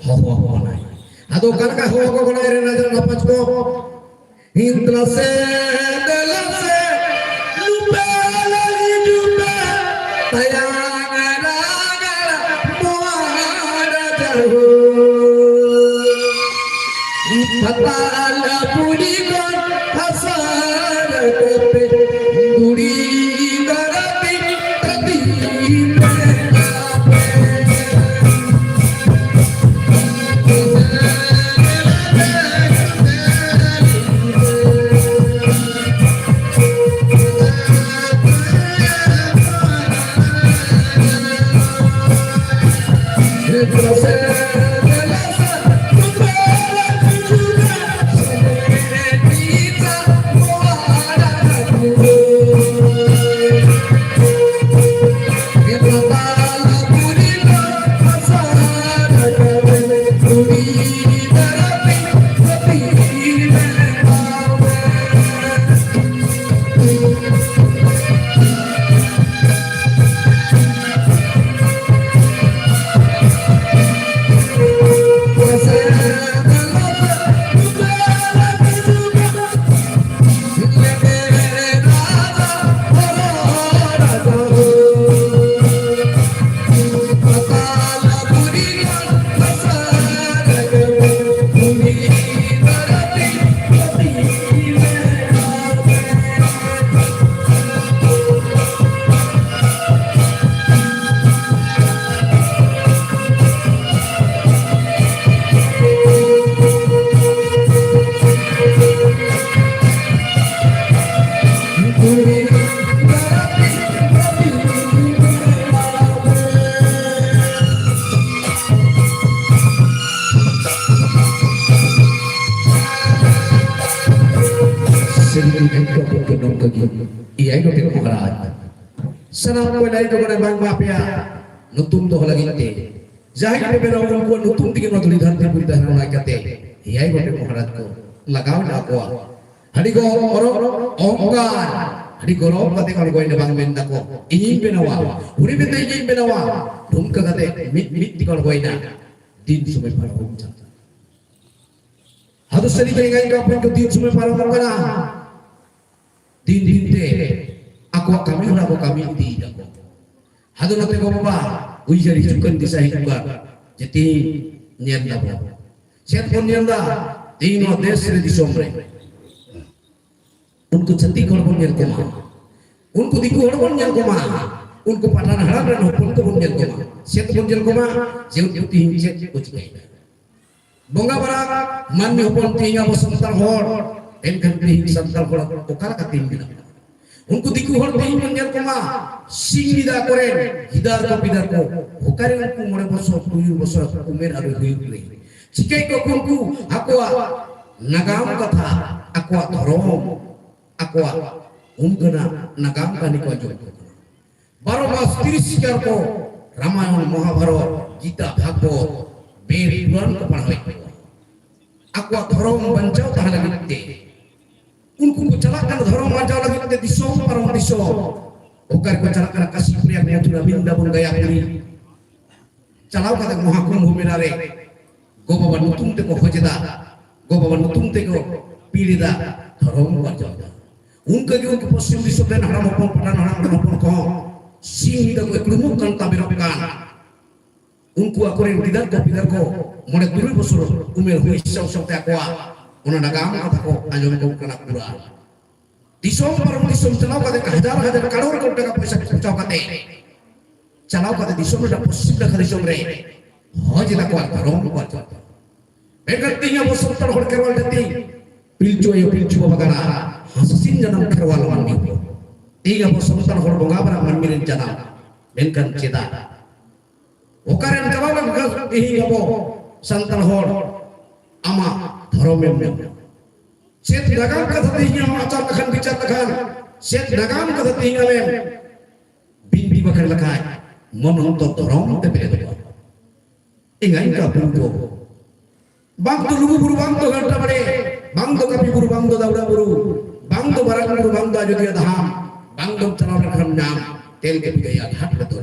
ᱦᱚᱦᱚ ᱟᱠᱚ ᱠᱟᱱᱟᱭ᱾ ᱟᱫᱚ ᱚᱠᱟ ᱞᱮᱠᱟ ᱦᱚᱦᱚ ᱟᱠᱚ ᱠᱟᱱᱟᱭ ᱨᱮᱱ ᱨᱟᱡᱽ ᱠᱚᱲᱟ ᱯᱟᱸᱪ ᱠᱚ? ᱦᱤᱱᱫᱞᱟ ᱥᱮ ᱫᱮᱞᱟ ᱥᱮ ᱱᱩᱯᱮ ᱞᱟᱹᱜᱤᱫ ᱱᱩᱯᱮ ᱛᱟᱭᱟᱝ ᱨᱟᱜᱟᱲ ᱢᱚᱦᱟᱨᱟᱡᱟ ᱦᱳ᱾ ᱯᱟᱛᱟᱞ ᱯᱩᱨᱤ ᱠᱷᱚᱱ ᱦᱟᱥᱟ ᱨᱟᱠᱟᱵ ᱯᱮ, ᱫᱷᱩᱲᱤ ᱫᱷᱟᱹᱨᱛᱤ ᱛᱟᱹᱛᱤ ᱯᱮ᱾ ᱥᱟᱱᱟᱢ ᱠᱚ ᱞᱟᱹᱭ ᱦᱚᱴᱚ ᱠᱟᱱᱟ ᱵᱟᱝᱢᱟ ᱟᱯᱮᱭᱟᱜ ᱧᱩᱛᱩᱢ ᱫᱚᱦᱚ ᱞᱟᱹᱜᱤᱫ ᱛᱮ ᱡᱟᱦᱟᱸᱭ ᱠᱚ ᱵᱮᱱᱟᱣ ᱩᱱᱠᱩᱣᱟᱜ ᱧᱩᱛᱩᱢ ᱛᱮᱜᱮ ᱱᱚᱣᱟ ᱫᱷᱩᱲᱤ ᱫᱷᱟᱹᱨᱛᱤ ᱯᱩᱨᱤ ᱛᱟᱦᱮᱱᱟ᱾ ᱚᱱᱟ ᱤᱠᱟᱹᱛᱮ ᱮᱭᱟᱭ ᱜᱚᱴᱮᱡ ᱢᱚᱦᱟᱨᱟᱡᱽ ᱠᱚ ᱞᱟᱜᱟᱣ ᱮᱱᱟ ᱟᱠᱚᱣᱟᱜ ᱟᱹᱰᱤ ᱜᱚᱨᱚᱵ, ᱚᱦᱚᱝᱠᱟᱨ, ᱟᱹᱰᱤ ᱜᱚᱨᱚᱵ ᱠᱟᱛᱮ ᱠᱚ ᱟᱬᱜᱚᱭᱮᱱᱟ ᱵᱟᱝ ᱢᱮᱱ ᱫᱟᱠᱚ, "ᱤᱧᱤᱧ ᱵᱮᱱᱟᱣᱟ, ᱦᱩᱲᱤ ᱢᱮᱱᱛᱮ ᱤᱧᱤᱧ ᱵᱮᱱᱟᱣᱟ", ᱰᱷᱩᱢᱠᱟᱹ ᱠᱟᱛᱮ ᱢᱤᱫ ᱢᱤᱫ ᱛᱮᱠᱚ ᱟᱬᱜᱚᱭᱮᱱᱟ᱾ ᱫᱤᱱ ᱥᱚᱢᱚᱭ ᱯᱟᱨᱚᱢ ᱪᱟᱞᱟᱜ ᱟᱫᱚ ᱥᱟᱹᱨᱤ ᱜᱮ ᱮᱸᱜᱟᱭ ᱠᱚ ᱟᱯᱚᱱ ᱠᱚ ᱫᱤᱱ ᱥᱚᱢᱚᱭ ᱯᱟᱨᱚᱢᱚᱜ ᱠᱟᱱᱟ᱾ ᱫᱤᱱ ᱫᱤᱱ ᱛᱮ ᱟᱠᱚᱣᱟᱜ ᱠᱟᱹᱢᱤ ᱦᱚᱨᱟ ᱠᱚ ᱠᱟᱹᱢᱤ ᱤᱫᱤᱭᱮᱫᱟ ᱠᱚ᱾ ᱟᱫᱚ ᱱᱚᱛᱮ ᱜᱚ ᱵᱟᱵᱟ ᱩᱭᱦᱟᱹᱨ ᱦᱤᱡᱩᱜ ᱠᱟᱱ, ᱫᱤᱥᱟᱹ ᱦᱤᱡᱩᱜ ᱠᱟᱱ ᱡᱮ ᱛᱤᱦᱤᱧ ᱧᱮᱞ ᱫᱟᱵᱚ᱾ ᱪᱮᱫ ᱵᱚᱱ ᱧᱮᱞ ᱫᱟ? ᱛᱤᱦᱤᱧ ᱱᱚᱣᱟ ᱫᱮᱥ ᱨᱮ, ᱫᱤᱥᱚᱢ ᱨᱮ ᱩᱱᱠᱩ ᱪᱷᱟᱹᱛᱤᱠ ᱦᱚᱲ ᱵᱚᱱ ᱧᱮᱞ ᱠᱚᱢᱟ, ᱩᱱᱠᱩ ᱫᱤᱠᱩ ᱦᱚᱲ ᱵᱚᱱ ᱧᱮᱞ ᱠᱚᱢᱟ, ᱩᱱᱠᱩ ᱯᱟᱴᱷᱟᱱ ᱦᱟᱲᱟᱢ ᱨᱮᱱ ᱦᱚᱯᱚᱱ ᱠᱚᱵᱚᱱ ᱧᱮᱞ ᱠᱚᱢᱟ᱾ ᱪᱮᱫ ᱵᱚᱱ ᱧᱮᱞ ᱠᱚᱢᱟ? ᱡᱮ ᱩᱱᱠᱩ ᱛᱤᱦᱤᱧ ᱪᱮᱫ ᱠᱚ ᱪᱤᱠᱟᱹᱭᱮᱫᱟ? ᱵᱚᱸᱜᱟ ᱵᱟᱲᱟ ᱢᱟᱹᱱᱢᱤ ᱦᱚᱯᱚᱱ ᱛᱮᱦᱮᱧ ᱟᱵᱚ ᱥᱟᱱᱛᱟᱲ ᱦᱚᱲ ᱮᱱᱠᱷᱟᱱ ᱛᱮᱦᱮᱧ ᱥᱟᱱᱛᱟᱲ ᱦᱚᱲ ᱚᱠᱟ ᱞᱮᱠᱟ ᱛᱮᱦᱮᱧ ᱢᱮᱱᱟᱜ ᱵᱚᱱᱟ? ᱩᱱᱠᱩ ᱫᱤᱠᱩ ᱦᱚᱲ ᱛᱮᱦᱮᱧ ᱵᱚᱱ ᱧᱮᱞ ᱠᱚᱢᱟ, ᱥᱤᱧ ᱧᱤᱫᱟᱹ ᱟᱠᱚᱨᱮᱱ ᱜᱤᱫᱟᱹᱨ ᱠᱚ ᱯᱤᱫᱟᱹᱨ ᱠᱚ ᱚᱠᱟᱨᱮ ᱩᱱᱠᱩ ᱢᱚᱬᱮ ᱵᱚᱪᱷᱚᱨ ᱛᱩᱨᱩᱭ ᱵᱚᱪᱷᱚᱨ ᱩᱢᱮᱨ ᱟᱹᱣᱨᱤ ᱦᱩᱭᱩᱜ ᱨᱮ ᱪᱤᱠᱟᱹᱭ ᱠᱚ ᱩᱱᱠᱩ ᱟᱠᱚᱣᱟᱜ ᱱᱟᱜᱟᱢ ᱠᱟᱛᱷᱟ, ᱟᱠᱚᱣᱟᱜ ᱫᱷᱚᱨᱚᱢ, ᱟᱠᱚᱣᱟᱜ ᱩᱱᱠᱟᱱᱟᱜ ᱱᱟᱜᱟᱢ ᱠᱟᱹᱦᱱᱤ ᱠᱚ ᱟᱸᱡᱚᱢ ᱠᱚ ᱠᱟᱱᱟ᱾ ᱵᱟᱨᱚ ᱢᱟᱥ ᱛᱤᱨᱤᱥ ᱦᱟᱡᱟᱨ ᱠᱚ ᱨᱟᱢᱟᱭᱚᱱ, ᱢᱚᱦᱟᱵᱷᱟᱨᱚᱛ, ᱜᱤᱛᱟ, ᱵᱷᱟᱜᱽᱵᱚᱛ, ᱵᱮᱫ, ᱯᱩᱨᱟᱱ ᱠᱚ ᱯᱟᱲᱦᱟᱣᱮᱫ ᱠᱚᱣᱟ᱾ ᱟᱠᱚᱣᱟᱜ ᱫᱷᱚᱨᱚᱢ ᱵᱟᱧᱪᱟᱣ ᱛᱟᱦᱮᱸ ᱞᱟᱹᱜᱤᱫ ᱛᱮ ᱩᱱᱠᱩ ᱠᱚ ᱪᱟᱞᱟᱜ ᱠᱟᱱᱟ ᱫᱷᱚᱨᱚᱢ ᱵᱟᱧᱪᱟᱣ ᱞᱟᱹᱜᱤᱫ ᱛᱮ ᱫᱤᱥᱚᱢ ᱯᱟᱨᱚᱢ ᱫᱤᱥᱚᱢ᱾ ᱚᱠᱟ ᱨᱮᱠᱚ ᱪᱟᱞᱟᱜ ᱠᱟᱱᱟ? ᱠᱟᱥᱤ, ᱯᱨᱚᱭᱟᱜᱽ, ᱢᱚᱛᱷᱩᱨᱟ, ᱵᱨᱤᱱᱫᱟᱵᱚᱱ, ᱜᱟᱭᱟ, ᱯᱩᱨᱤ᱾ ᱪᱟᱞᱟᱣ ᱠᱟᱛᱮ ᱢᱚᱦᱟᱠᱩᱢᱵᱷ ᱢᱮᱞᱟ ᱨᱮ ᱜᱚ ᱵᱟᱵᱟ ᱧᱩᱛᱩᱢ ᱛᱮᱠᱚ ᱦᱚᱡ ᱮᱫᱟ, ᱜᱚ ᱵᱟᱵᱟ ᱧᱩᱛᱩᱢ ᱛᱮᱠᱚ ᱯᱤᱲ ᱮᱫᱟ, ᱫᱷᱚᱨᱚᱢ ᱠᱚ ᱵᱟᱧᱪᱟᱣ ᱮᱫᱟ᱾ ᱚᱱᱠᱟ ᱜᱮ ᱩᱱᱠᱩ ᱯᱚᱥᱪᱤᱢ ᱫᱤᱥᱚᱢ ᱨᱮᱱ ᱦᱟᱲᱟᱢ ᱦᱚᱯᱚᱱ, ᱯᱟᱴᱷᱟᱱ ᱦᱟᱲᱟᱢ ᱦᱚᱯᱚᱱ ᱠᱚᱦᱚᱸ ᱥᱤᱧ ᱧᱤᱫᱟᱹ ᱠᱚ ᱮᱠᱲᱩᱢᱚᱜ ᱠᱟᱱ, ᱛᱟᱵᱮᱨᱚᱜ ᱠᱟᱱ᱾ ᱩᱱᱠᱩ ᱟᱠᱚᱨᱮᱱ ᱜᱤᱫᱟᱹᱨ ᱠᱚ ᱯᱤᱫᱟᱹᱨ ᱠᱚ ᱢᱚᱬᱮ ᱛᱩᱨᱩᱭ ᱵᱚᱪᱷᱚᱨ ᱩᱢᱮᱨ ᱦᱩᱭ ᱥᱟᱶ ᱥᱟᱶᱛᱮ ᱟᱠᱚᱣᱟᱜ ᱚᱱᱟ ᱱᱟᱜᱟᱢ ᱠᱟᱛᱷᱟ ᱠᱚ ᱟᱸᱡᱚᱢ ᱠᱚ ᱠᱟᱱᱟ ᱯᱩᱨᱟ᱾ ᱫᱤᱥᱚᱢ ᱯᱟᱨᱚᱢ ᱫᱤᱥᱚᱢ ᱪᱟᱞᱟᱣ ᱠᱟᱛᱮ ᱦᱟᱡᱟᱨ ᱦᱟᱡᱟᱨ ᱠᱟᱨᱳᱲ ᱠᱟᱨᱳᱲ ᱴᱟᱠᱟ ᱯᱚᱭᱥᱟ ᱠᱚ ᱠᱷᱚᱨᱪᱟᱣ ᱠᱟᱛᱮ ᱪᱟᱞᱟᱣ ᱠᱟᱛᱮ ᱫᱤᱥᱚᱢ ᱨᱮᱱᱟᱜ ᱯᱚᱥᱪᱤᱢ ᱱᱟᱠᱷᱟ ᱫᱤᱥᱚᱢ ᱨᱮ ᱦᱚᱡ ᱮᱫᱟ ᱠᱚ ᱟᱨ ᱫᱷᱚᱨᱚᱢ ᱠᱚ ᱵᱟᱧᱪᱟᱣ ᱮᱫᱟ᱾ ᱢᱮᱱᱠᱷᱟᱱ ᱛᱮᱦᱮᱧ ᱟᱵᱚ ᱥᱟᱱᱛᱟᱲ ᱦᱚᱲ ᱠᱷᱮᱨᱣᱟᱞ ᱡᱟᱹᱛᱤ ᱯᱤᱞᱪᱩ ᱟᱭᱳ ᱯᱤᱞᱪᱩ ᱵᱟᱵᱟ ᱠᱟᱱᱟ, ᱦᱟᱸᱥ ᱦᱟᱹᱥᱤᱞ ᱡᱟᱱᱟᱢ ᱠᱷᱮᱨᱣᱟᱞ ᱢᱟᱹᱱᱢᱤ ᱠᱚ᱾ ᱛᱮᱦᱮᱧ ᱟᱵᱚ ᱥᱟᱱᱛᱟᱲ ᱦᱚᱲ ᱵᱚᱸᱜᱟ ᱵᱟᱨᱟ ᱢᱟᱹᱱᱢᱤ ᱨᱮᱱ ᱡᱟᱱᱟᱢ, ᱢᱮᱱᱠᱷᱟᱱ ᱪᱮᱫᱟᱜ? ᱚᱠᱟᱨᱮᱢ ᱪᱟᱞᱟᱣ ᱞᱮᱱᱠᱷᱟᱱ ᱛᱮᱦᱮᱧ ᱟᱵᱚ ᱥᱟᱱᱛᱟᱲ ᱦᱚᱲ ᱟᱢᱟᱜ ᱫᱷᱚᱨᱚᱢᱮᱢ ᱧᱟᱢᱟ? ᱪᱮᱫ ᱱᱟᱜᱟᱢ ᱠᱟᱛᱷᱟ ᱛᱮᱦᱮᱧ ᱟᱢ ᱟᱪᱟᱨ ᱞᱮᱠᱷᱟᱱ ᱵᱤᱪᱟᱨ ᱞᱮᱠᱷᱟᱱ, ᱪᱮᱫ ᱱᱟᱜᱟᱢ ᱠᱟᱛᱷᱟ ᱛᱮᱦᱮᱧ ᱟᱢᱮᱢ ᱵᱤᱱᱛᱤ ᱵᱟᱠᱷᱮᱲ ᱞᱮᱠᱷᱟᱡ ᱢᱚᱱ ᱚᱱᱛᱚᱨ ᱫᱷᱚᱨᱚᱢ ᱛᱮ ᱯᱮᱨᱮᱡᱚᱜᱼᱟ? ᱮᱸᱜᱟᱧ ᱠᱟ ᱵᱩᱨᱩ ᱫᱚ ᱵᱟᱝ ᱫᱚ ᱞᱩᱜᱩ ᱵᱩᱨᱩ, ᱵᱟᱝ ᱫᱚ ᱜᱷᱟᱱᱴᱟ ᱵᱟᱲᱮ, ᱵᱟᱝ ᱫᱚ ᱠᱟᱹᱯᱤ ᱵᱩᱨᱩ, ᱵᱟᱝ ᱫᱚ ᱫᱟᱣᱲᱟ ᱵᱩᱨᱩ, ᱵᱟᱝ ᱫᱚ ᱵᱟᱨᱟᱠ ᱵᱩᱨᱩ, ᱵᱟᱝ ᱫᱚ ᱟᱡᱚᱫᱤᱭᱟᱹ ᱫᱷᱟᱢ, ᱵᱟᱝ ᱫᱚᱢ ᱪᱟᱞᱟᱣ ᱞᱮᱱᱠᱷᱟᱱ ᱧᱟᱢ ᱛᱮᱞ ᱠᱚᱯᱤ ᱜᱟᱭᱟ ᱜᱷᱟᱴ ᱨᱮᱫᱚ᱾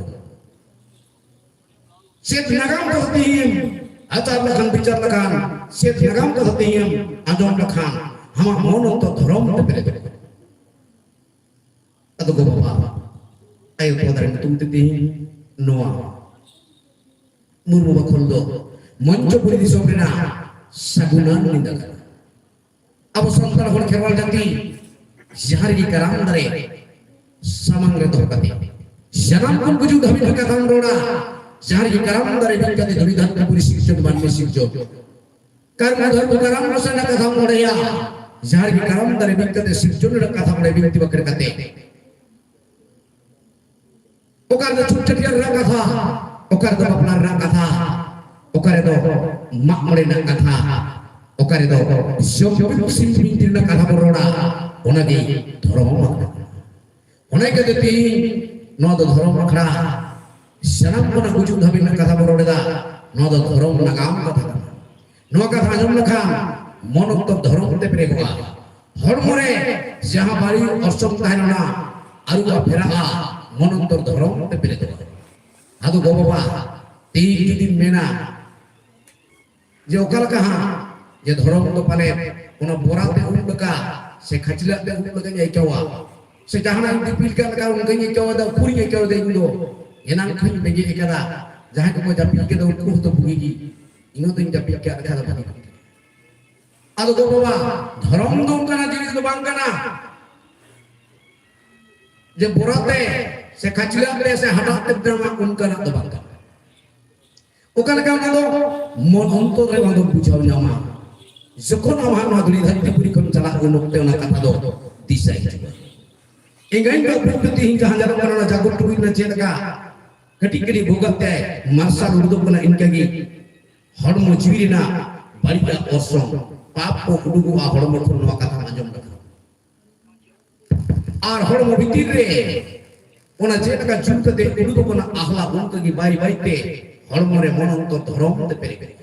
ᱪᱮᱫ ᱱᱟᱜᱟᱢ ᱠᱚ ᱛᱮᱦᱮᱧ ᱟᱪᱟᱨ ᱞᱮᱠᱷᱟᱱ ᱵᱤᱪᱟᱨ ᱞᱮᱠᱷᱟᱱ, ᱪᱮᱫ ᱱᱟᱜᱟᱢ ᱠᱚ ᱛᱮᱦᱮᱧ ᱟᱸᱡᱚᱢ ᱞᱮᱠᱷᱟᱱ ᱟᱢᱟᱜ ᱢᱚᱱ ᱚᱱᱛᱚ ᱫᱷᱚᱨᱚᱢ ᱛᱮ ᱯᱮᱨᱮᱡᱚᱜᱼᱟ᱾ ᱟᱫᱚ ᱜᱚ ᱵᱟᱵᱟ, ᱟᱭᱳ ᱠᱚ ᱫᱟᱨᱮ ᱧᱩᱛᱩᱢ ᱛᱮ ᱛᱮᱦᱮᱧ ᱱᱚᱣᱟ ᱢᱩᱨᱢᱩ ᱵᱟᱠᱷᱳᱞ ᱫᱚ ᱢᱚᱧᱪᱚᱯᱩᱨᱤ ᱫᱤᱥᱚᱢ ᱨᱮᱱᱟᱜ ᱥᱟᱹᱜᱩᱱᱟᱱ ᱧᱤᱫᱟᱹ ᱠᱟᱱᱟ᱾ ᱟᱵᱚ ᱥᱟᱱᱛᱟᱲ ᱦᱚᱲ ᱠᱷᱮᱨᱣᱟᱞ ᱡᱟᱹᱛᱤ ᱡᱟᱦᱟᱸ ᱨᱮᱜᱮ ᱠᱟᱨᱟᱢ ᱫᱟᱨᱮ ᱥᱟᱢᱟᱝ ᱨᱮ ᱫᱚᱦᱚ ᱠᱟᱛᱮ ᱡᱟᱱᱟᱢ ᱠᱷᱚᱱ ᱜᱩᱡᱩᱜ ᱫᱷᱟᱹᱵᱤᱡ ᱠᱟᱛᱷᱟᱢ ᱨᱚᱲᱟ, ᱡᱟᱦᱟᱸ ᱨᱮᱜᱮ ᱠᱟᱨᱟᱢ ᱫᱟᱨᱮ ᱵᱤᱫ ᱠᱟᱛᱮ ᱫᱷᱩᱲᱤ ᱫᱷᱟᱹᱨᱛᱤ ᱯᱩᱨᱤ ᱥᱤᱨᱡᱚᱱ, ᱢᱟᱹᱱᱢᱤ ᱥᱤᱨᱡᱚᱱ, ᱠᱟᱨᱢᱚ ᱫᱷᱚᱨᱢᱚ ᱠᱟᱨᱟᱢ ᱨᱚᱥ ᱨᱮᱱᱟᱜ ᱠᱟᱛᱷᱟᱢ ᱨᱚᱲᱮᱭᱟ, ᱡᱟᱦᱟᱸ ᱨᱮᱜᱮ ᱠᱟᱨᱟᱢ ᱫᱟᱨᱮ ᱵᱤᱫ ᱠᱟᱛᱮ ᱥᱤᱨᱡᱚᱱ ᱨᱮᱱᱟᱜ ᱠᱟᱛᱷᱟ ᱚᱸᱰᱮ ᱵᱤᱱᱛᱤ ᱵᱟᱠᱷᱮᱲ ᱠᱟᱛᱮ, ᱚᱠᱟ ᱨᱮᱫᱚ ᱪᱷᱩᱛ ᱪᱷᱟᱹᱴᱭᱟᱹᱨ ᱨᱮᱱᱟᱜ ᱠᱟᱛᱷᱟ, ᱚᱠᱟ ᱨᱮᱫᱚ ᱵᱟᱯᱞᱟ ᱨᱮᱱᱟᱜ ᱠᱟᱛᱷᱟ, ᱚᱠᱟ ᱨᱮᱫᱚ ᱢᱟᱜ ᱢᱚᱬᱮ ᱨᱮᱱᱟᱜ ᱠᱟᱛᱷᱟ, ᱚᱠᱟ ᱨᱮᱫᱚ ᱡᱚᱢ ᱧᱩ ᱥᱤᱢ ᱵᱤᱱᱛᱤ ᱨᱮᱱᱟᱜ ᱠᱟᱛᱷᱟ ᱵᱚᱱ ᱨᱚᱲᱟ, ᱚᱱᱟᱜᱮ ᱫᱷᱚᱨᱚᱢ ᱟᱠᱷᱲᱟ ᱠᱟᱱᱟ᱾ ᱚᱱᱟ ᱤᱭᱠᱟᱹᱛᱮ ᱛᱮᱦᱮᱧ ᱱᱚᱣᱟ ᱫᱚ ᱫᱷᱚᱨᱚᱢ ᱟᱠᱷᱲᱟ, ᱥᱟᱱᱟᱢ ᱠᱷᱚᱱᱟᱜ ᱜᱩᱡᱩᱜ ᱫᱷᱟᱹᱵᱤᱡ ᱨᱮᱱᱟᱜ ᱠᱟᱛᱷᱟ ᱵᱚᱱ ᱨᱚᱲ ᱮᱫᱟ᱾ ᱱᱚᱣᱟ ᱫᱚ ᱫᱷᱚᱨᱚᱢ ᱱᱟᱜᱟᱢ ᱠᱟᱛᱷᱟ ᱠᱟᱱᱟ᱾ ᱱᱚᱣᱟ ᱠᱟᱛᱷᱟ ᱟᱸᱡᱚᱢ ᱞᱮᱠᱷᱟᱱ ᱢᱚᱱ ᱚᱱᱛᱚᱨ ᱫᱷᱚᱨᱚᱢ ᱛᱮ ᱯᱮᱨᱮᱡᱚᱜᱼᱟ᱾ ᱦᱚᱲᱢᱚ ᱨᱮ ᱡᱟᱦᱟᱸ ᱵᱟᱹᱲᱤᱡ ᱚᱨᱥᱚᱝ ᱛᱟᱦᱮᱱᱟ, ᱚᱱᱟ ᱟᱹᱨᱩᱵ ᱯᱷᱮᱨᱟᱜᱼᱟ, ᱢᱚᱱ ᱚᱱᱛᱚᱨ ᱫᱷᱚᱨᱚᱢ ᱛᱮ ᱯᱮᱨᱮᱡᱚᱜᱼᱟ᱾ ᱟᱫᱚ ᱜᱚ ᱵᱟᱵᱟ, ᱛᱮᱦᱮᱧ ᱡᱩᱫᱤᱢ ᱢᱮᱱᱟ, ᱡᱮ ᱚᱠᱟ ᱞᱮᱠᱟ ᱦᱟᱸᱜ, ᱡᱮ ᱫᱷᱚᱨᱚᱢ ᱫᱚ ᱯᱟᱞᱮ ᱚᱱᱟ ᱵᱚᱨᱟ ᱛᱮ ᱩᱵ ᱞᱮᱠᱟ ᱥᱮ ᱠᱷᱟᱹᱪᱞᱟᱹᱜ ᱛᱮ ᱩᱵ ᱞᱮᱠᱟᱧ ᱟᱹᱭᱠᱟᱹᱣᱟ, ᱥᱮ ᱡᱟᱦᱟᱱᱟᱜ ᱤᱧ ᱫᱤᱯᱤᱞ ᱠᱟᱜ ᱞᱮᱠᱟ ᱚᱱᱠᱟᱧ ᱟᱹᱭᱠᱟᱹᱣ ᱮᱫᱟ, ᱩᱠᱩᱨᱤᱧ ᱟᱹᱭᱠᱟᱹᱣ ᱮᱫᱟ ᱤᱧ ᱫᱚ᱾ ᱮᱱᱟᱝ ᱠᱷᱚᱱᱤᱧ ᱵᱮᱸᱜᱮᱫ ᱟᱠᱟᱫᱟ, ᱡᱟᱦᱟᱸᱭ ᱠᱚᱠᱚ ᱡᱟᱹᱯᱤᱫ ᱠᱮᱫᱟ ᱩᱱᱠᱩ ᱦᱚᱸᱛᱚ ᱵᱩᱜᱤ ᱜᱮ, ᱤᱧ ᱦᱚᱸ ᱫᱚᱧ ᱡᱟᱹᱯᱤᱫ ᱠᱟᱜ ᱞᱮᱠᱟ ᱫᱚ ᱵᱷᱟᱹᱜᱤ ᱵᱟᱝ᱾ ᱟᱫᱚ ᱜᱚ ᱵᱟᱵᱟ, ᱫᱷᱚᱨᱚᱢ ᱫᱚ ᱚᱱᱠᱟᱱᱟᱜ ᱡᱤᱱᱤᱥ ᱫᱚ ᱵᱟᱝ ᱠᱟᱱᱟ ᱡᱮ ᱵᱚᱨᱟ ᱛᱮ ᱥᱮ ᱠᱷᱟᱹᱪᱞᱟᱹᱜ ᱛᱮ ᱥᱮ ᱦᱟᱴᱟᱜ ᱛᱮ ᱵᱮᱱᱟᱣᱟ, ᱚᱱᱠᱟᱱᱟᱜ ᱫᱚ ᱵᱟᱝ ᱠᱟᱱᱟ᱾ ᱚᱠᱟ ᱞᱮᱠᱟ ᱚᱱᱟ ᱫᱚ ᱢᱚᱱ ᱚᱱᱛᱚᱨ ᱨᱮ ᱚᱱᱟ ᱫᱚ ᱵᱩᱡᱷᱟᱹᱣ ᱧᱟᱢᱟ᱾ ᱡᱚᱠᱷᱚᱱ ᱟᱢ ᱦᱟᱸᱜ ᱱᱚᱣᱟ ᱫᱷᱩᱲᱤ ᱫᱷᱟᱹᱨᱛᱤ ᱯᱩᱨᱤ ᱠᱷᱚᱱ ᱪᱟᱞᱟᱜ ᱩᱱ ᱚᱠᱛᱮ ᱚᱱᱟ ᱠᱟᱛᱷᱟ ᱫᱚ ᱫᱤᱥᱟᱹ ᱦᱤᱡᱩᱜᱼᱟ᱾ ᱮᱸᱜᱟᱧ ᱵᱟᱹᱵᱩ ᱛᱮᱦᱮᱧ ᱡᱟᱦᱟᱸ ᱧᱮᱞᱚᱜ ᱠᱟᱱᱟ, ᱚᱱᱟ ᱡᱟᱜᱚᱨ ᱴᱩᱠᱩᱡ ᱨᱮ ᱪᱮᱫ ᱞᱮᱠᱟ ᱠᱟᱹᱴᱤᱡ ᱠᱟᱹᱴᱤᱡ ᱵᱷᱩᱜᱟᱹᱜ ᱛᱮ ᱢᱟᱨᱥᱟᱞ ᱩᱰᱩᱠᱚᱜ ᱠᱟᱱᱟ, ᱤᱱᱠᱟᱹ ᱜᱮ ᱦᱚᱲᱢᱚ ᱡᱤᱣᱤ ᱨᱮᱱᱟᱜ ᱵᱟᱹᱲᱤᱡᱟᱜ ᱚᱨᱥᱚᱝ, ᱯᱟᱯ ᱠᱚ ᱩᱰᱩᱠᱚᱜᱼᱟ ᱦᱚᱲᱢᱚ ᱠᱷᱚᱱ, ᱱᱚᱣᱟ ᱠᱟᱛᱷᱟ ᱟᱸᱡᱚᱢ ᱞᱮᱠᱷᱟᱱ᱾ ᱟᱨ ᱦᱚᱲᱢᱚ ᱵᱷᱤᱛᱤᱨ ᱨᱮ ᱚᱱᱟ ᱪᱮᱫ ᱞᱮᱠᱟ ᱡᱩᱞ ᱠᱟᱛᱮ ᱩᱰᱩᱠᱚᱜ ᱠᱟᱱᱟ ᱟᱦᱞᱟ, ᱚᱱᱠᱟ ᱜᱮ ᱵᱟᱭ ᱵᱟᱭ ᱛᱮ ᱦᱚᱲᱢᱚ ᱨᱮ ᱢᱚᱱ ᱚᱱᱛᱚᱨ ᱫᱷᱚᱨᱚᱢ ᱛᱮ ᱯᱮᱨᱮᱡ ᱯᱮᱨᱮᱡ᱾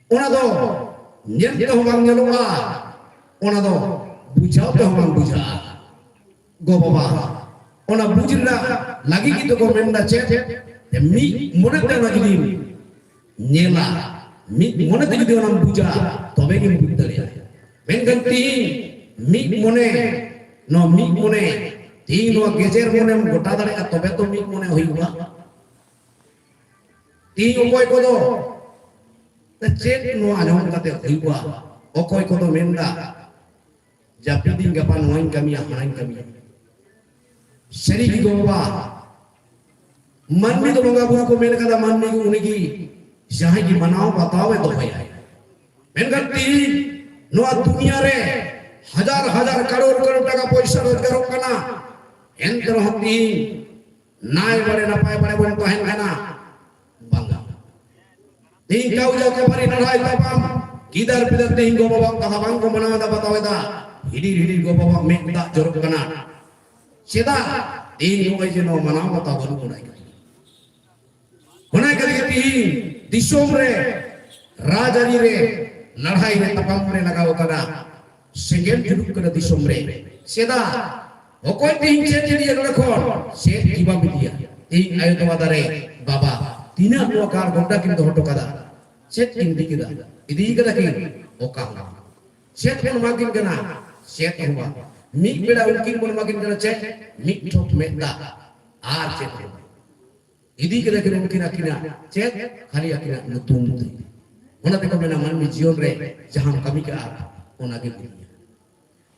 ᱚᱱᱟ ᱫᱚ ᱧᱮᱞ ᱛᱮᱦᱚᱸ ᱵᱟᱝ ᱧᱮᱞᱚᱜᱼᱟ, ᱚᱱᱟ ᱫᱚ ᱵᱩᱡᱷᱟᱹᱣ ᱛᱮᱦᱚᱸ ᱵᱟᱝ ᱵᱩᱡᱷᱟᱹᱜᱼᱟ᱾ ᱜᱚ ᱵᱟᱵᱟ, ᱚᱱᱟ ᱵᱩᱡᱽ ᱨᱮᱱᱟᱜ ᱞᱟᱹᱜᱤᱫ ᱜᱮ ᱛᱚᱠᱚ ᱢᱮᱱᱫᱟ ᱪᱮᱫ? ᱡᱮ ᱢᱤᱫ ᱢᱚᱱᱮ ᱛᱮ ᱚᱱᱟ ᱡᱩᱫᱤᱢ ᱧᱮᱞᱟ, ᱢᱤᱫ ᱢᱚᱱᱮ ᱛᱮ ᱡᱩᱫᱤ ᱚᱱᱟᱢ ᱵᱩᱡᱟ, ᱛᱚᱵᱮ ᱜᱮᱢ ᱵᱩᱡᱽ ᱫᱟᱲᱮᱭᱟᱜᱼᱟ᱾ ᱢᱮᱱᱠᱷᱟᱱ ᱛᱤᱦᱤᱧ ᱢᱤᱫ ᱢᱚᱱᱮ, ᱱᱚᱣᱟ ᱢᱤᱫ ᱢᱚᱱᱮ, ᱛᱤᱦᱤᱧ ᱱᱚᱣᱟ ᱜᱮᱡᱮᱨ ᱢᱚᱱᱮᱢ ᱜᱚᱴᱟ ᱫᱟᱲᱮᱭᱟᱜᱼᱟ, ᱛᱚᱵᱮ ᱛᱚ ᱢᱤᱫ ᱢᱚᱱᱮ ᱦᱩᱭᱩᱜᱼᱟ᱾ ᱛᱤᱦᱤᱧ ᱚᱠᱚᱭ ᱠᱚᱫᱚ ᱪᱮᱫ ᱱᱚᱣᱟ ᱟᱸᱡᱚᱢ ᱠᱟᱛᱮ ᱦᱩᱭᱩᱜᱼᱟ, ᱚᱠᱚᱭ ᱠᱚᱫᱚ ᱢᱮᱱᱫᱟ, ᱡᱟᱹᱯᱤᱫᱤᱧ ᱜᱟᱯᱟ ᱱᱚᱣᱟᱧ ᱠᱟᱹᱢᱤᱭᱟ, ᱦᱟᱱᱟᱧ ᱠᱟᱹᱢᱤᱭᱟ᱾ ᱥᱟᱹᱨᱤ ᱜᱮ ᱜᱚ ᱵᱟᱵᱟ, ᱢᱟᱹᱱᱢᱤ ᱫᱚ ᱵᱚᱸᱜᱟ ᱵᱩᱨᱩ ᱠᱚ ᱢᱮᱱ ᱠᱟᱫᱟ, ᱢᱟᱹᱱᱢᱤ ᱫᱚ ᱩᱱᱤ ᱜᱮ ᱡᱟᱦᱟᱸᱭ ᱜᱮ ᱢᱟᱱᱟᱣ ᱵᱟᱛᱟᱣ ᱮ ᱫᱚᱦᱚᱭᱟ᱾ ᱢᱮᱱᱠᱷᱟᱱ ᱛᱤᱦᱤᱧ ᱱᱚᱣᱟ ᱫᱩᱱᱤᱭᱟᱹ ᱨᱮ ᱦᱟᱡᱟᱨ ᱦᱟᱡᱟᱨ ᱠᱟᱨᱳᱲ ᱠᱟᱨᱳᱲ ᱴᱟᱠᱟ ᱯᱚᱭᱥᱟ ᱨᱳᱡᱽᱜᱟᱨᱚᱜ ᱠᱟᱱᱟ, ᱮᱱᱛᱮ ᱨᱮᱦᱚᱸ ᱛᱤᱦᱤᱧ ᱱᱟᱭ ᱵᱟᱲᱮ ᱱᱟᱯᱟᱭ ᱵᱟᱲᱮ ᱵᱚᱱ ᱛᱟᱦᱮᱱ ᱠᱟᱱᱟ? ᱵᱟᱝᱟ᱾ ᱛᱤᱦᱤᱧ ᱠᱟᱹᱣᱡᱟ ᱠᱟᱹᱯᱷᱟᱹᱨᱤ ᱞᱟᱹᱲᱦᱟᱹᱭ ᱛᱟᱯᱟᱢ, ᱜᱤᱫᱟᱹᱨ ᱯᱤᱫᱟᱹᱨ ᱛᱤᱦᱤᱧ ᱜᱚ ᱵᱟᱵᱟ ᱠᱟᱛᱷᱟ ᱵᱟᱝ ᱠᱚ ᱢᱟᱱᱟᱣ ᱮᱫᱟ, ᱵᱟᱛᱟᱣ ᱮᱫᱟ, ᱦᱤᱰᱤᱨ ᱦᱤᱰᱤᱨ ᱜᱚ ᱵᱟᱵᱟ ᱢᱮᱫ ᱫᱟᱜ ᱡᱚᱨᱚᱜ ᱠᱟᱱᱟ᱾ ᱪᱮᱫᱟᱜ? ᱛᱤᱦᱤᱧ ᱱᱚᱜᱼᱚᱭ ᱡᱮ ᱱᱚᱣᱟ ᱢᱟᱱᱟᱣ ᱵᱟᱛᱟᱣ ᱵᱟᱹᱱᱩᱜ ᱚᱱᱟ ᱤᱠᱟᱹ ᱚᱱᱟ ᱠᱷᱟᱹᱛᱤᱨ ᱛᱮ ᱛᱤᱦᱤᱧ ᱫᱤᱥᱚᱢ ᱨᱮ ᱨᱟᱡᱽᱟᱹᱨᱤ ᱨᱮ ᱞᱟᱹᱲᱦᱟᱹᱭ ᱨᱮ ᱛᱟᱯᱟᱢ ᱨᱮ ᱞᱟᱜᱟᱣ ᱠᱟᱱᱟ᱾ ᱥᱮᱸᱜᱮᱞ ᱡᱩᱞᱩᱜ ᱠᱟᱱᱟ ᱫᱤᱥᱚᱢ ᱨᱮ᱾ ᱪᱮᱫᱟᱜ? ᱚᱠᱚᱭ ᱛᱤᱦᱤᱧ ᱪᱮᱫ ᱤᱫᱤᱭᱟ ᱱᱚᱰᱮ ᱠᱷᱚᱱ? ᱪᱮᱫ ᱜᱮ ᱵᱟᱢ ᱤᱫᱤᱭᱟ᱾ ᱛᱤᱦᱤᱧ ᱟᱭᱳ ᱛᱚᱣᱟ ᱫᱟᱨᱮ ᱵᱟᱵᱟ ᱛᱤᱱᱟᱹᱜ ᱱᱚᱣᱟ ᱜᱟᱲ ᱜᱚᱱᱰᱟ ᱠᱤᱱ ᱫᱚᱦᱚ ᱦᱚᱴᱚ ᱠᱟᱫᱟ? ᱪᱮᱫ ᱠᱤᱱ ᱤᱫᱤ ᱠᱮᱫᱟ? ᱤᱫᱤ ᱠᱟᱫᱟ ᱠᱤᱱ? ᱚᱠᱟ ᱦᱚᱸ ᱵᱟᱝ᱾ ᱪᱮᱫ ᱵᱚᱱ ᱮᱢᱟ ᱠᱤᱱ ᱠᱟᱱᱟ? ᱪᱮᱫ ᱦᱚᱸ ᱵᱟᱝ᱾ ᱢᱤᱫ ᱵᱮᱲᱟ ᱩᱱᱠᱤᱱ ᱵᱚᱱ ᱮᱢᱟ ᱠᱤᱱ ᱠᱟᱱᱟ ᱪᱮᱫ? ᱢᱤᱫ ᱴᱷᱚᱯ ᱢᱮᱫ ᱫᱟᱜ, ᱟᱨ ᱪᱮᱫ ᱦᱚᱸ ᱵᱟᱝ᱾ ᱤᱫᱤ ᱠᱮᱫᱟ ᱠᱤᱱ ᱩᱱᱠᱤᱱ ᱟᱹᱠᱤᱱᱟᱜ ᱪᱮᱫ? ᱠᱷᱟᱹᱞᱤ ᱟᱹᱠᱤᱱᱟᱜ ᱧᱩᱛᱩᱢ ᱛᱮ᱾ ᱚᱱᱟ ᱛᱮᱠᱚ ᱢᱮᱱᱟ, ᱢᱟᱹᱱᱢᱤ ᱡᱤᱭᱚᱱ ᱨᱮ ᱡᱟᱦᱟᱸᱢ ᱠᱟᱹᱢᱤ ᱠᱟᱜᱼᱟ, ᱚᱱᱟ ᱜᱮᱢ ᱤᱫᱤᱭᱟ᱾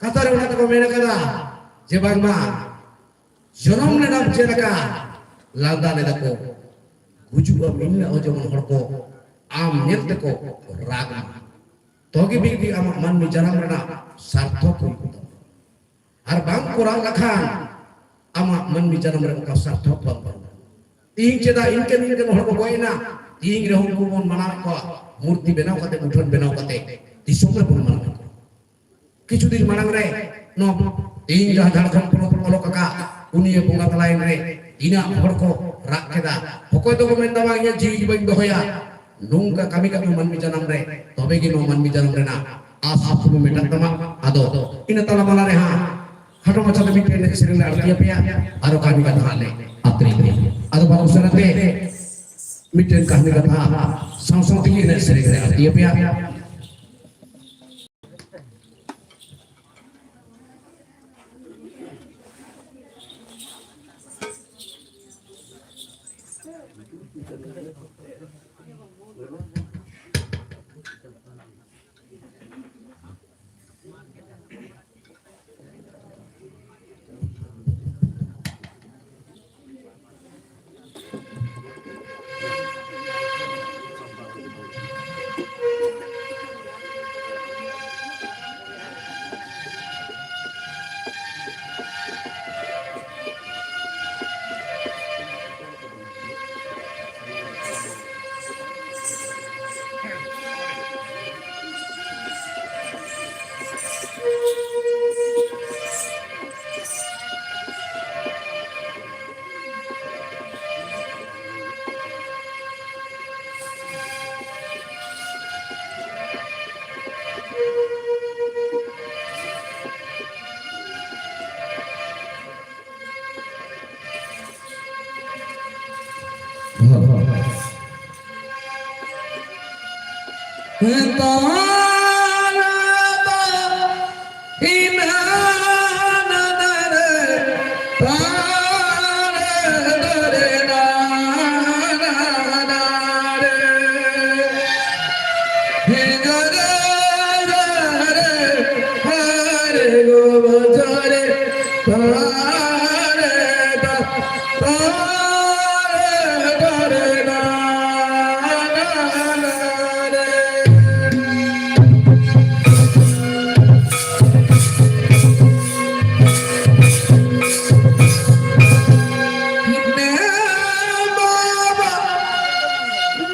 ᱠᱟᱛᱷᱟ ᱨᱮ ᱚᱱᱟ ᱛᱮᱠᱚ ᱢᱮᱱ ᱠᱟᱫᱟ ᱡᱮ ᱵᱟᱝᱢᱟ ᱡᱚᱱᱚᱢ ᱞᱮᱱᱟᱢ ᱪᱮᱫ ᱞᱮᱠᱟ, ᱞᱟᱸᱫᱟ ᱞᱮᱫᱟ ᱠᱚ, ᱜᱩᱡᱩᱜ ᱟᱢ ᱤᱱᱟᱹᱜ ᱦᱚᱸ ᱡᱮᱢᱚᱱ ᱦᱚᱲ ᱠᱚ ᱟᱢ ᱧᱮᱞ ᱛᱮᱠᱚ ᱨᱟᱜᱽ ᱢᱟ᱾ ᱛᱚᱵᱮ ᱢᱤᱫ ᱫᱤᱱ ᱟᱢᱟᱜ ᱢᱟᱹᱱᱢᱤ ᱡᱟᱱᱟᱢ ᱨᱮᱱᱟᱜ ᱥᱟᱨᱛᱷᱚᱠ ᱦᱩᱭᱩᱜ ᱛᱟᱢᱟ᱾ ᱟᱨ ᱵᱟᱝ ᱠᱚᱨᱟᱣ ᱞᱮᱠᱷᱟᱱ ᱟᱢᱟᱜ ᱢᱟᱹᱱᱢᱤ ᱡᱟᱱᱟᱢ ᱨᱮ ᱚᱱᱠᱟ ᱥᱟᱨᱛᱷᱚᱠ ᱵᱟᱝ ᱵᱟᱹᱱᱩᱜᱼᱟ᱾ ᱛᱤᱦᱤᱧ ᱪᱮᱫᱟᱜ ᱤᱱᱠᱟᱹᱱ ᱤᱱᱠᱟᱹᱱ ᱦᱚᱲ ᱠᱚ ᱜᱚᱡ ᱮᱱᱟ, ᱛᱤᱦᱤᱧ ᱨᱮᱦᱚᱸ ᱩᱱᱠᱩ ᱵᱚᱱ ᱢᱟᱱᱟᱣᱮᱫ ᱠᱚᱣᱟ, ᱢᱩᱨᱛᱤ ᱵᱮᱱᱟᱣ ᱠᱟᱛᱮ, ᱢᱩᱴᱷᱟᱹᱱ ᱵᱮᱱᱟᱣ ᱠᱟᱛᱮ ᱫᱤᱥᱚᱢ ᱨᱮᱵᱚᱱ ᱢᱟᱱᱟᱣᱮᱫ ᱠᱚᱣᱟ᱾ ᱠᱤᱪᱷᱩ ᱫᱤᱱ ᱢᱟᱲᱟᱝ ᱨᱮ ᱱᱚᱣᱟ ᱛᱤᱦᱤᱧ ᱡᱟᱦᱟᱸ ᱡᱷᱟᱲᱠᱷᱚᱸᱰ ᱯᱚᱱᱚᱛ ᱚᱞᱚᱜ ᱟᱠᱟᱫ, ᱩᱱᱤᱭᱮ ᱵᱚᱸᱜᱟ ᱛᱟᱞᱟᱭᱮᱱ ᱨᱮ ᱛᱤᱱᱟᱹᱜ ᱦᱚᱲ ᱠᱚ ᱨᱟᱜ ᱠᱮᱫᱟ᱾ ᱚᱠᱚᱭ ᱫᱚᱠᱚ ᱢᱮᱱᱫᱟ, "ᱵᱟᱝ, ᱤᱧᱟᱹᱜ ᱡᱤᱣᱤ ᱵᱟᱹᱧ ᱫᱚᱦᱚᱭᱟ, ᱱᱚᱝᱠᱟ ᱠᱟᱹᱢᱤ ᱠᱟᱜ ᱢᱮ ᱢᱟᱹᱱᱢᱤ ᱡᱟᱱᱟᱢ ᱨᱮ, ᱛᱚᱵᱮ ᱜᱮ ᱱᱚᱣᱟ ᱢᱟᱹᱱᱢᱤ ᱡᱟᱱᱟᱢ ᱨᱮᱱᱟᱜ ᱟᱥ ᱠᱩᱠᱢᱩ ᱢᱮᱴᱟᱜ ᱛᱟᱢᱟ᱾" ᱟᱫᱚ ᱤᱱᱟᱹ ᱛᱟᱞᱟ ᱢᱟᱞᱟ ᱨᱮ ᱦᱟᱸᱜ ᱠᱷᱟᱴᱚ ᱢᱟᱪᱷᱟ ᱛᱮ ᱢᱤᱫᱴᱮᱱ ᱮᱱᱮᱡ ᱥᱮᱨᱮᱧ ᱞᱮ ᱟᱬᱛᱤ ᱟᱯᱮᱭᱟ, ᱟᱨᱚ ᱠᱟᱹᱦᱱᱤ ᱠᱟᱛᱷᱟ ᱦᱟᱸᱜ ᱞᱮ ᱟᱛᱨᱤ ᱟᱯᱮᱭᱟ᱾ ᱟᱫᱚ ᱵᱟᱹᱵᱩ ᱩᱥᱟᱹᱨᱟ ᱛᱮ ᱢᱤᱫᱴᱮᱱ ᱠᱟᱹᱦᱱᱤ ᱠᱟᱛᱷᱟ ᱥᱟᱶ ᱥᱟᱶ ᱛᱮᱜᱮ ᱮᱱᱮᱡ ᱥᱮᱨᱮᱧ ᱞᱮ ᱟᱬᱛᱤ ᱟᱯᱮᱭᱟ᱾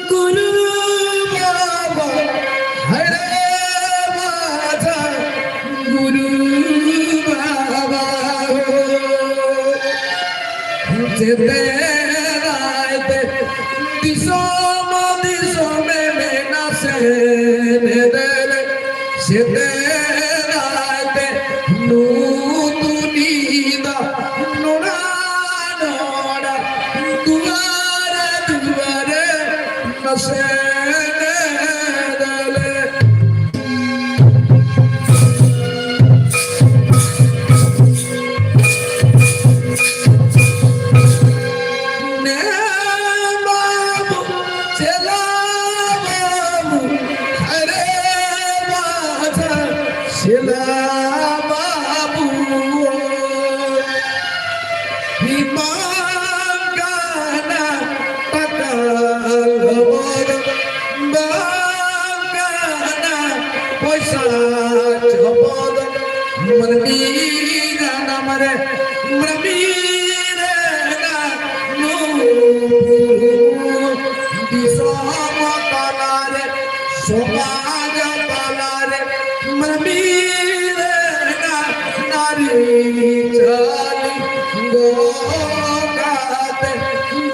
ᱜᱩᱨᱩ ᱵᱟᱵᱟ, ᱦᱟᱭᱨᱮ ᱢᱟᱡᱷᱟ ᱜᱩᱨᱩ ᱵᱟᱵᱟ ᱦᱳ᱾ ᱡᱮᱛᱮ ᱨᱟᱭ ᱛᱮ ᱫᱤᱥᱚᱢ ᱫᱤᱥᱚᱢᱮ ᱢᱮᱱᱟ ᱥᱮᱱᱮᱫ ᱞᱮ᱾ ᱡᱮᱛᱮ ᱨᱟᱭ ᱛᱮ ᱱᱩᱛᱩᱱᱤ ᱫᱟ ᱱᱚᱲᱟ ᱱᱚᱲᱟ ᱫᱩᱣᱟᱨᱮ ᱫᱩᱣᱟᱨᱮ ᱱᱟᱥᱮ ᱫᱟᱞᱮ᱾ ᱱᱮ ᱵᱟᱹᱵᱩ, ᱪᱮᱞᱟ ᱵᱟᱹᱵᱩ, ᱟᱨᱮ ᱵᱟᱡᱟ, ᱪᱮᱞᱟ ᱵᱟᱹᱵᱩ᱾ ᱵᱟᱝ ᱠᱟᱱᱟ ᱴᱟᱠᱟ ᱞᱚᱵᱚᱫ, ᱵᱟᱝ ᱠᱟᱱᱟ ᱯᱚᱭᱥᱟ ᱡᱚᱵᱚᱫ᱾ ᱢᱟᱹᱱᱢᱤ ᱡᱟᱱᱟᱢ ᱨᱮ, ᱢᱟᱹᱱᱢᱤ ᱨᱮᱱᱟᱜ ᱱᱩᱨ, ᱫᱤᱥᱚᱢ ᱛᱟᱞᱟ ᱨᱮ, ᱥᱚᱢᱟᱡᱽ ᱛᱟᱞᱟ ᱨᱮ, ᱢᱟᱹᱱᱢᱤ ᱨᱮᱱᱟᱜ ᱱᱟᱹᱨᱤ ᱪᱟᱹᱞᱤ ᱫᱚᱦᱚ ᱠᱟᱛᱮ,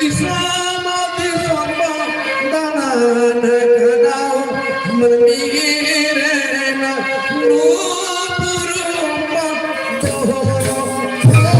ᱫᱤᱥᱚᱢ ᱫᱤᱥᱚᱢ ᱵᱚᱱ ᱫᱟᱬᱟᱱ ᱠᱟᱱᱟ᱾ ᱢᱟᱹᱱᱢᱤ ᱨᱮᱱᱟᱜ ᱨᱩᱯ ᱨᱩᱯ ᱵᱚᱱ ᱫᱚᱦᱚ ᱠᱟᱜᱼᱟ᱾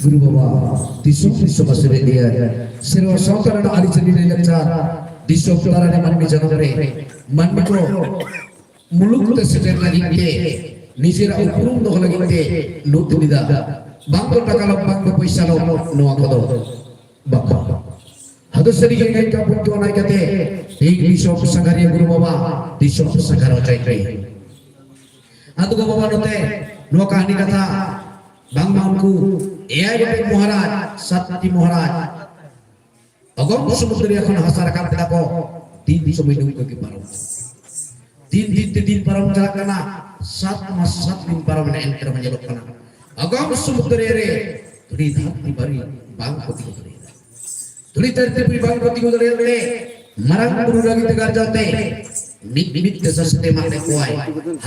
ᱜᱩᱨᱩ ᱵᱟᱵᱟ ᱫᱤᱥᱚᱢ ᱫᱤᱥᱚᱢ ᱟᱥᱮᱨᱮᱫ ᱞᱮᱭᱟ᱾ ᱥᱮᱨᱣᱟ ᱥᱟᱶᱛᱟ ᱨᱮᱱᱟᱜ ᱟᱹᱨᱤᱪᱟᱹᱞᱤ ᱞᱟᱹᱭ ᱞᱟᱠᱪᱟᱨ ᱫᱤᱥᱚᱢ ᱛᱟᱞᱟ ᱨᱮ ᱢᱟᱹᱱᱢᱤ ᱡᱟᱱᱟᱢ ᱨᱮ ᱢᱟᱹᱱᱢᱤ ᱠᱚ ᱢᱩᱞᱩᱠ ᱛᱮ ᱥᱮᱴᱮᱨ ᱞᱟᱹᱜᱤᱫ ᱛᱮ, ᱱᱤᱡᱮᱨᱟᱜ ᱩᱯᱨᱩᱢ ᱫᱚᱦᱚ ᱞᱟᱹᱜᱤᱫ ᱛᱮ ᱞᱩᱫ ᱞᱮᱫᱟ᱾ ᱵᱟᱝ ᱫᱚ ᱴᱟᱠᱟ ᱞᱚᱵᱷ, ᱵᱟᱝ ᱫᱚ ᱯᱚᱭᱥᱟ ᱞᱚᱵᱷ, ᱱᱚᱣᱟ ᱠᱚᱫᱚ ᱵᱟᱝ᱾ ᱟᱫᱚ ᱥᱟᱹᱨᱤ ᱜᱮ ᱮᱱᱮᱡ ᱠᱟᱯᱚᱱ ᱠᱚ ᱚᱱᱟ ᱠᱟᱛᱮ ᱛᱮᱦᱮᱧ ᱫᱤᱥᱚᱢ ᱥᱟᱸᱜᱷᱟᱨᱤᱭᱟᱹ ᱜᱩᱨᱩ ᱵᱟᱵᱟ ᱫᱤᱥᱚᱢ ᱥᱟᱸᱜᱷᱟᱨ ᱦᱚᱪᱚᱭ ᱯᱮ᱾ ᱟᱫᱚ ᱜᱚ ᱵᱟᱵᱟ ᱱᱚᱛᱮ ᱱᱚᱣᱟ ᱠᱟᱹᱦᱱᱤ ᱠᱟᱛᱷᱟ ᱵᱟᱝᱢᱟ ᱩᱱᱠᱩ ᱮᱭᱟᱭ ᱜᱚᱴᱮᱡ ᱢᱚᱦᱟᱨᱟᱡᱽ, ᱥᱟᱛᱴᱤ ᱢᱚᱦᱟᱨᱟᱡᱽ ᱚᱜᱚᱢ ᱥᱚᱢᱩᱫᱨᱤᱭᱟ ᱠᱷᱚᱱ ᱦᱟᱥᱟ ᱨᱟᱠᱟᱵ ᱠᱮᱫᱟ ᱠᱚ, ᱫᱤᱱ ᱥᱚᱢᱚᱭ ᱱᱚᱝᱠᱟ ᱜᱮ ᱯᱟᱨᱚᱢ᱾ ᱫᱤᱱ ᱫᱤᱱ ᱛᱮ ᱫᱤᱱ ᱯᱟᱨᱚᱢ ᱪᱟᱞᱟᱜ ᱠᱟᱱᱟ, ᱥᱟᱛ ᱢᱟᱥ ᱥᱟᱛ ᱫᱤᱱ ᱯᱟᱨᱚᱢ ᱮᱱᱟ, ᱮᱱᱛᱮ ᱨᱮᱦᱚᱸ ᱧᱮᱞᱚᱜ ᱠᱟᱱᱟ ᱚᱜᱚᱢ ᱥᱚᱢᱩᱫᱨᱤᱭᱟ ᱨᱮ ᱫᱷᱩᱲᱤ ᱫᱷᱟᱹᱨᱛᱤ ᱵᱟᱹᱨᱤ ᱵᱟᱝ ᱠᱚ ᱛᱤᱸᱜᱩ ᱫᱟᱲᱮᱭᱟᱫᱟ᱾ ᱫᱷᱩᱲᱤ ᱫᱷᱟᱹᱨᱛᱤ ᱯᱩᱨᱤ ᱵᱟᱝ ᱠᱚ ᱛᱤᱸᱜᱩ ᱫᱟᱲᱮᱭᱟᱜ ᱛᱮ ᱢᱟᱨᱟᱝ ᱵᱩᱨᱩ ᱞᱟᱹᱜᱤᱫ ᱛᱮ ᱜᱟᱨᱡᱟᱣ ᱛᱮ ᱢᱤᱫ ᱢᱤᱫ ᱛᱮ ᱥᱟᱥᱮᱛ ᱮᱢᱟᱜ ᱞᱮᱫ ᱠᱚᱣᱟᱭ᱾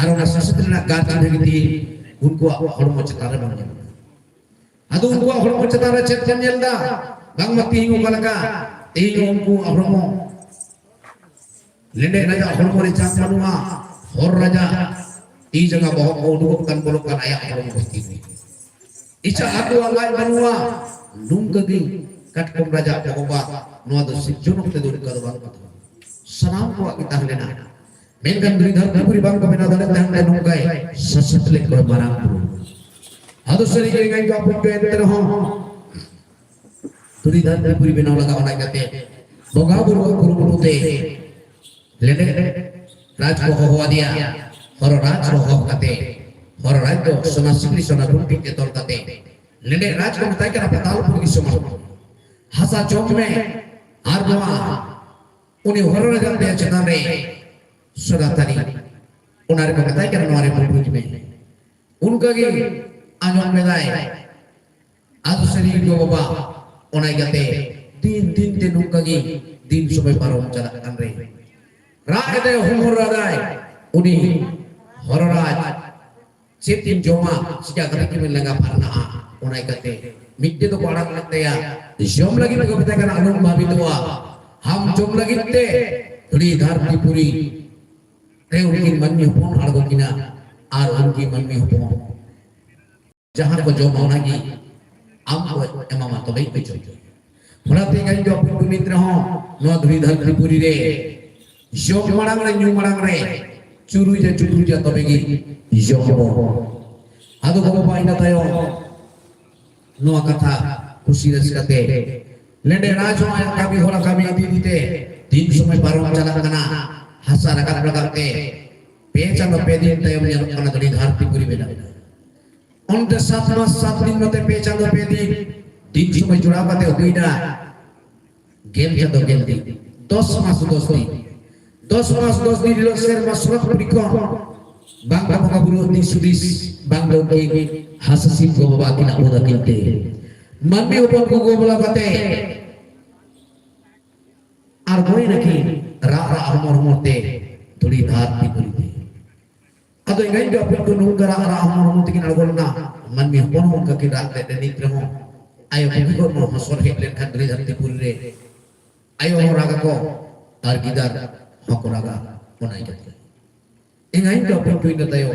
ᱟᱨ ᱚᱱᱟ ᱥᱟᱥᱮᱛ ᱨᱮᱱᱟᱜ ᱜᱟᱨ ᱪᱤᱱᱦᱟᱹ ᱜᱮ ᱛᱮᱦᱮᱧ ᱩᱱᱠᱩᱣᱟᱜ ᱦᱚᱲᱢᱚ ᱪᱮᱛᱟᱱ ᱨᱮ ᱵᱚᱱ ᱧᱮᱞ ᱮᱫᱟ᱾ ᱟᱫᱚ ᱩᱱᱠᱩᱣᱟᱜ ᱦᱚᱲᱢᱚ ᱪᱮᱛᱟᱱ ᱨᱮ ᱪᱮᱫ ᱵᱚᱱ ᱧᱮᱞ ᱮᱫᱟ? ᱵᱟᱝᱢᱟ ᱛᱮᱦᱮᱧ ᱚᱠᱟ ᱞᱮᱠᱟ ᱛᱮᱦᱮᱧ ᱩᱱᱠᱩᱣᱟᱜ ᱦᱚᱲᱢᱚ ᱞᱮᱸᱰᱮᱫ ᱨᱟᱡᱟᱜ ᱦᱚᱲᱢᱚ ᱨᱮ ᱪᱟᱯ ᱵᱟᱹᱱᱩᱜᱼᱟ, ᱦᱚᱨ ᱨᱟᱡᱟ ᱛᱤ ᱡᱟᱸᱜᱟ ᱵᱚᱦᱚᱜ ᱠᱚ ᱩᱰᱩᱠᱚᱜ ᱠᱟᱱ ᱵᱚᱞᱚᱜ ᱠᱟᱱ ᱟᱭᱟᱜ ᱦᱚᱲᱢᱚ ᱵᱷᱤᱛᱤᱨ ᱨᱮ᱾ ᱤᱪᱪᱷᱟ ᱟᱠᱚᱣᱟᱜ ᱞᱟᱡ ᱵᱟᱹᱱᱩᱜᱼᱟ, ᱱᱚᱝᱠᱟ ᱜᱮ ᱠᱟᱴᱠᱚᱢ ᱨᱟᱡᱟ ᱵᱷᱚᱜᱚᱵᱟᱱ ᱱᱚᱣᱟ ᱫᱚ ᱥᱤᱨᱡᱚᱱ ᱚᱠᱛᱮ ᱫᱚ ᱚᱱᱠᱟ ᱫᱚ ᱵᱟᱹᱱᱩᱜ ᱠᱟᱫᱟ᱾ ᱥᱟᱱᱟᱢ ᱠᱚᱣᱟᱜ ᱜᱮ ᱛᱟᱦᱮᱸ ᱞᱮᱱᱟ, ᱢᱮᱱᱠᱷᱟᱱ ᱫᱷᱩᱲᱤ ᱫᱷᱟᱹᱨᱛᱤ ᱯᱩᱨᱤ ᱵᱟᱝ ᱠᱚ ᱵᱮᱱᱟᱣ ᱫᱟᱲᱮᱭᱟᱜ ᱛᱟᱦᱮᱸ ᱠᱷᱟᱱ ᱱᱚᱝᱠᱟᱭ ᱥᱟᱥᱮᱛ ᱞᱮᱫ ᱠᱚᱣᱟ ᱢᱟᱨᱟᱝ ᱵᱩᱨᱩ᱾ ᱟᱫᱚ ᱥᱟᱹᱨᱤ ᱜᱮ ᱮᱸᱜᱟᱧ ᱠᱚ ᱟᱯᱚᱱ ᱠᱚ ᱮᱱᱛᱮ ᱨᱮᱦᱚᱸ ᱫᱷᱩᱲᱤ ᱫᱷᱟᱹᱨᱛᱤ ᱯᱩᱨᱤ ᱵᱮᱱᱟᱣ ᱞᱟᱜᱟᱣ ᱚᱱᱟ ᱠᱟᱛᱮ ᱵᱚᱸᱜᱟ ᱵᱩᱨᱩ ᱠᱩᱨᱩᱢᱩᱴᱩ ᱛᱮ ᱞᱮᱸᱰᱮᱫ ᱨᱟᱡᱽ ᱠᱚ ᱦᱚᱦᱚ ᱟᱫᱮᱭᱟ᱾ ᱦᱚᱨᱚ ᱨᱟᱡᱽ ᱠᱚ ᱦᱚᱦᱚ ᱠᱟᱛᱮ ᱦᱚᱨᱚ ᱨᱟᱡᱽ ᱫᱚ ᱥᱚᱱᱟ ᱥᱤᱠᱲᱤ ᱥᱚᱱᱟ ᱜᱷᱩᱱᱴᱤ ᱛᱮ ᱛᱚᱞ ᱠᱟᱛᱮ ᱞᱮᱸᱰᱮᱫ ᱨᱟᱡᱽ ᱠᱚ ᱢᱮᱛᱟᱭ ᱠᱟᱱᱟ, ᱯᱟᱛᱟᱞ ᱯᱩᱨᱤ ᱫᱤᱥᱚᱢ ᱦᱚᱲ, ᱦᱟᱥᱟ ᱡᱚᱢ ᱢᱮ ᱟᱨ ᱱᱚᱣᱟ ᱩᱱᱤ ᱦᱚᱨᱚ ᱨᱟᱡᱟ ᱫᱮᱭᱟ ᱪᱮᱛᱟᱱ ᱨᱮ ᱥᱚᱫᱟ ᱛᱟᱹᱨᱤ, ᱚᱱᱟ ᱨᱮᱠᱚ ᱢᱮᱛᱟᱭ ᱠᱟᱱᱟ, ᱱᱚᱣᱟ ᱨᱮ ᱵᱩᱰᱨᱩᱡ ᱢᱮ᱾ ᱚᱱᱠᱟ ᱜᱮ ᱟᱸᱡᱚᱢ ᱞᱮᱫᱟᱭ᱾ ᱟᱫᱚ ᱥᱟᱹᱨᱤ ᱜᱮ ᱵᱟᱵᱟ, ᱚᱱᱟ ᱤᱭᱠᱟᱹᱛᱮ ᱫᱤᱱ ᱫᱤᱱ ᱛᱮ ᱱᱚᱝᱠᱟ ᱜᱮ ᱫᱤᱱ ᱥᱚᱢᱚᱭ ᱯᱟᱨᱚᱢ ᱪᱟᱞᱟᱜ ᱠᱟᱱ ᱨᱮ ᱨᱟᱜ ᱮᱫᱟᱭ, ᱦᱚᱦᱚ ᱨᱟᱜᱟᱭ ᱩᱱᱤ ᱦᱚᱨᱚ ᱨᱟᱡᱽ, ᱪᱮᱫ ᱤᱧ ᱡᱚᱢᱟ, ᱪᱤᱠᱟ ᱠᱟᱛᱮ ᱠᱤᱱ ᱞᱟᱸᱜᱟ ᱯᱷᱟᱨᱱᱟᱜᱼᱟ? ᱚᱱᱟ ᱤᱭᱠᱟᱹᱛᱮ ᱢᱤᱫᱴᱮᱡ ᱫᱚᱠᱚ ᱟᱲᱟᱜ ᱞᱮᱫ ᱛᱟᱭᱟ, ᱡᱚᱢ ᱞᱟᱹᱜᱤᱫ ᱛᱮᱠᱚ ᱢᱮᱛᱟᱭ ᱠᱟᱱᱟ, ᱟᱞᱚᱢ ᱵᱷᱟᱵᱤᱛᱚᱜᱼᱟ, ᱟᱢ ᱡᱚᱢ ᱞᱟᱹᱜᱤᱫ ᱛᱮ ᱫᱷᱩᱲᱤ ᱫᱷᱟᱹᱨᱛᱤ ᱯᱩᱨᱤ ᱨᱮ ᱩᱱᱠᱤᱱ ᱢᱟᱹᱱᱢᱤ ᱦᱚᱯᱚᱱ ᱟᱬᱜᱚ ᱠᱤᱱᱟ᱾ ᱟᱨ ᱩᱱᱠᱤᱱ ᱢᱟᱹᱱᱢᱤ ᱦᱚᱯᱚᱱ ᱡᱟᱦᱟᱸ ᱠᱚ ᱡᱚᱢᱟ ᱚᱱᱟᱜᱮ ᱟᱢ ᱠᱚ ᱮᱢᱟᱢᱟ, ᱛᱚᱵᱮ ᱠᱚ ᱡᱚᱢᱟ᱾ ᱚᱱᱟᱛᱮ ᱤᱧ ᱫᱚ ᱟᱯᱮ ᱠᱚ ᱱᱤᱛ ᱨᱮᱦᱚᱸ ᱱᱚᱣᱟ ᱫᱷᱩᱲᱤ ᱫᱷᱟᱹᱨᱛᱤ ᱯᱩᱨᱤ ᱨᱮ ᱡᱚᱢ ᱢᱟᱲᱟᱝ ᱨᱮ, ᱧᱩ ᱢᱟᱲᱟᱝ ᱨᱮ ᱪᱩᱨᱩᱡᱟ ᱪᱩᱯᱨᱩᱡᱟ ᱛᱚᱵᱮ ᱜᱮ ᱡᱚᱢ ᱟᱵᱚ᱾ ᱟᱫᱚ ᱜᱚ ᱵᱟᱵᱟ ᱤᱱᱟᱹ ᱛᱟᱭᱚᱢ ᱱᱚᱣᱟ ᱠᱟᱛᱷᱟ ᱠᱩᱥᱤ ᱨᱟᱹᱥᱠᱟᱹ ᱛᱮ ᱞᱮᱸᱰᱮ ᱨᱟᱡᱽ ᱦᱚᱸ ᱟᱭᱟᱜ ᱠᱟᱹᱢᱤ ᱦᱚᱨᱟ ᱠᱟᱹᱢᱤ ᱤᱫᱤ ᱤᱫᱤ ᱛᱮ ᱫᱤᱱ ᱥᱚᱢᱚᱭ ᱯᱟᱨᱚᱢ ᱪᱟᱞᱟᱜ ᱠᱟᱱᱟ᱾ ᱦᱟᱥᱟ ᱨᱟᱠᱟᱵ ᱨᱟᱠᱟᱵ ᱛᱮ ᱯᱮ ᱪᱟᱸᱫᱚ ᱯᱮ ᱫᱤᱱ ᱛᱟᱭᱚᱢ ᱧᱮᱞᱚᱜ ᱠᱟᱱᱟ ᱫᱷᱩᱲᱤ ᱫᱷᱟᱹᱨᱛᱤ ᱯᱩᱨᱤ ᱵᱮᱱᱟᱣ ᱮᱱᱟ᱾ ᱚᱱᱛᱮ ᱥᱟᱛ ᱢᱟᱥ ᱥᱟᱛ ᱫᱤᱱ, ᱱᱚᱛᱮ ᱯᱮ ᱪᱟᱸᱫᱚ ᱯᱮ ᱫᱤᱱ, ᱫᱤᱱ ᱥᱚᱢᱚᱭ ᱡᱚᱲᱟᱣ ᱠᱟᱛᱮ ᱦᱩᱭᱱᱟ ᱜᱮᱞ ᱪᱟᱸᱫᱚ ᱜᱮᱞ ᱫᱤᱱ, ᱫᱚᱥ ᱢᱟᱥ ᱫᱚᱥ ᱫᱤᱱ᱾ ᱫᱚᱥ ᱢᱟᱥ ᱫᱚᱥ ᱫᱤᱱ ᱦᱤᱞᱳᱜ ᱥᱮᱨᱢᱟ ᱥᱚᱨᱚᱜ ᱯᱩᱨᱤ ᱠᱷᱚᱱ ᱵᱟᱝ ᱠᱚ ᱵᱚᱸᱜᱟ ᱵᱩᱨᱩ ᱫᱤᱥ ᱦᱩᱫᱤᱥ, ᱵᱟᱝ ᱫᱚ ᱩᱱᱠᱤᱱ ᱦᱟᱸᱥ ᱦᱟᱸᱥᱤᱞ ᱜᱚ ᱵᱟᱵᱟ ᱟᱹᱠᱤᱱᱟᱜ ᱵᱚᱫᱟ ᱠᱤᱱ ᱛᱮ ᱢᱟᱹᱱᱢᱤ ᱦᱚᱯᱚᱱ ᱠᱚ ᱜᱚ ᱵᱚᱞᱟ ᱠᱟᱛᱮ ᱟᱬᱜᱚᱭᱮᱱᱟᱠᱤᱱ ᱨᱟᱜ ᱨᱟᱜ ᱦᱚᱢᱚᱨ ᱦᱚᱢᱚᱨ ᱛᱮ ᱫᱷᱩᱲᱤ ᱫᱷᱟᱹᱨᱛᱤ ᱯᱩᱨᱤ ᱛᱮ᱾ ᱟᱫᱚ ᱮᱸᱜᱟᱧ ᱫᱚ ᱟᱯᱮ ᱠᱚ ᱱᱚᱝᱠᱟ ᱨᱟᱜ ᱨᱟᱜ ᱦᱚᱢᱚᱨ ᱦᱚᱢᱚᱨ ᱛᱮᱠᱤᱱ ᱟᱬᱜᱚ ᱞᱮᱱᱟ᱾ ᱢᱟᱹᱱᱢᱤ ᱦᱚᱯᱚᱱ ᱦᱚᱸ ᱚᱱᱠᱟ ᱠᱤᱱ ᱨᱟᱜ ᱞᱮᱫ ᱱᱤᱛ ᱨᱮᱦᱚᱸ ᱟᱭᱳ ᱠᱚ ᱦᱚᱲᱢᱚ ᱦᱚᱥᱚᱨ ᱦᱮᱡ ᱞᱮᱱᱠᱷᱟᱱ ᱫᱷᱩᱲᱤ ᱫᱷᱟᱹᱨᱛᱤ ᱯᱩᱨᱤ ᱨᱮ ᱟᱭᱳ ᱦᱚᱸ ᱨᱟᱜᱟ ᱠᱚ ᱟᱨ ᱜᱤᱫᱟᱹᱨ ᱦᱚᱸᱠᱚ ᱨᱟᱜᱟ᱾ ᱚᱱᱟ ᱤᱭᱟᱹᱛᱮ ᱮᱸᱜᱟᱧ ᱫᱚ ᱟᱯᱮ ᱠᱚ ᱤᱱᱟᱹ ᱛᱟᱭᱚᱢ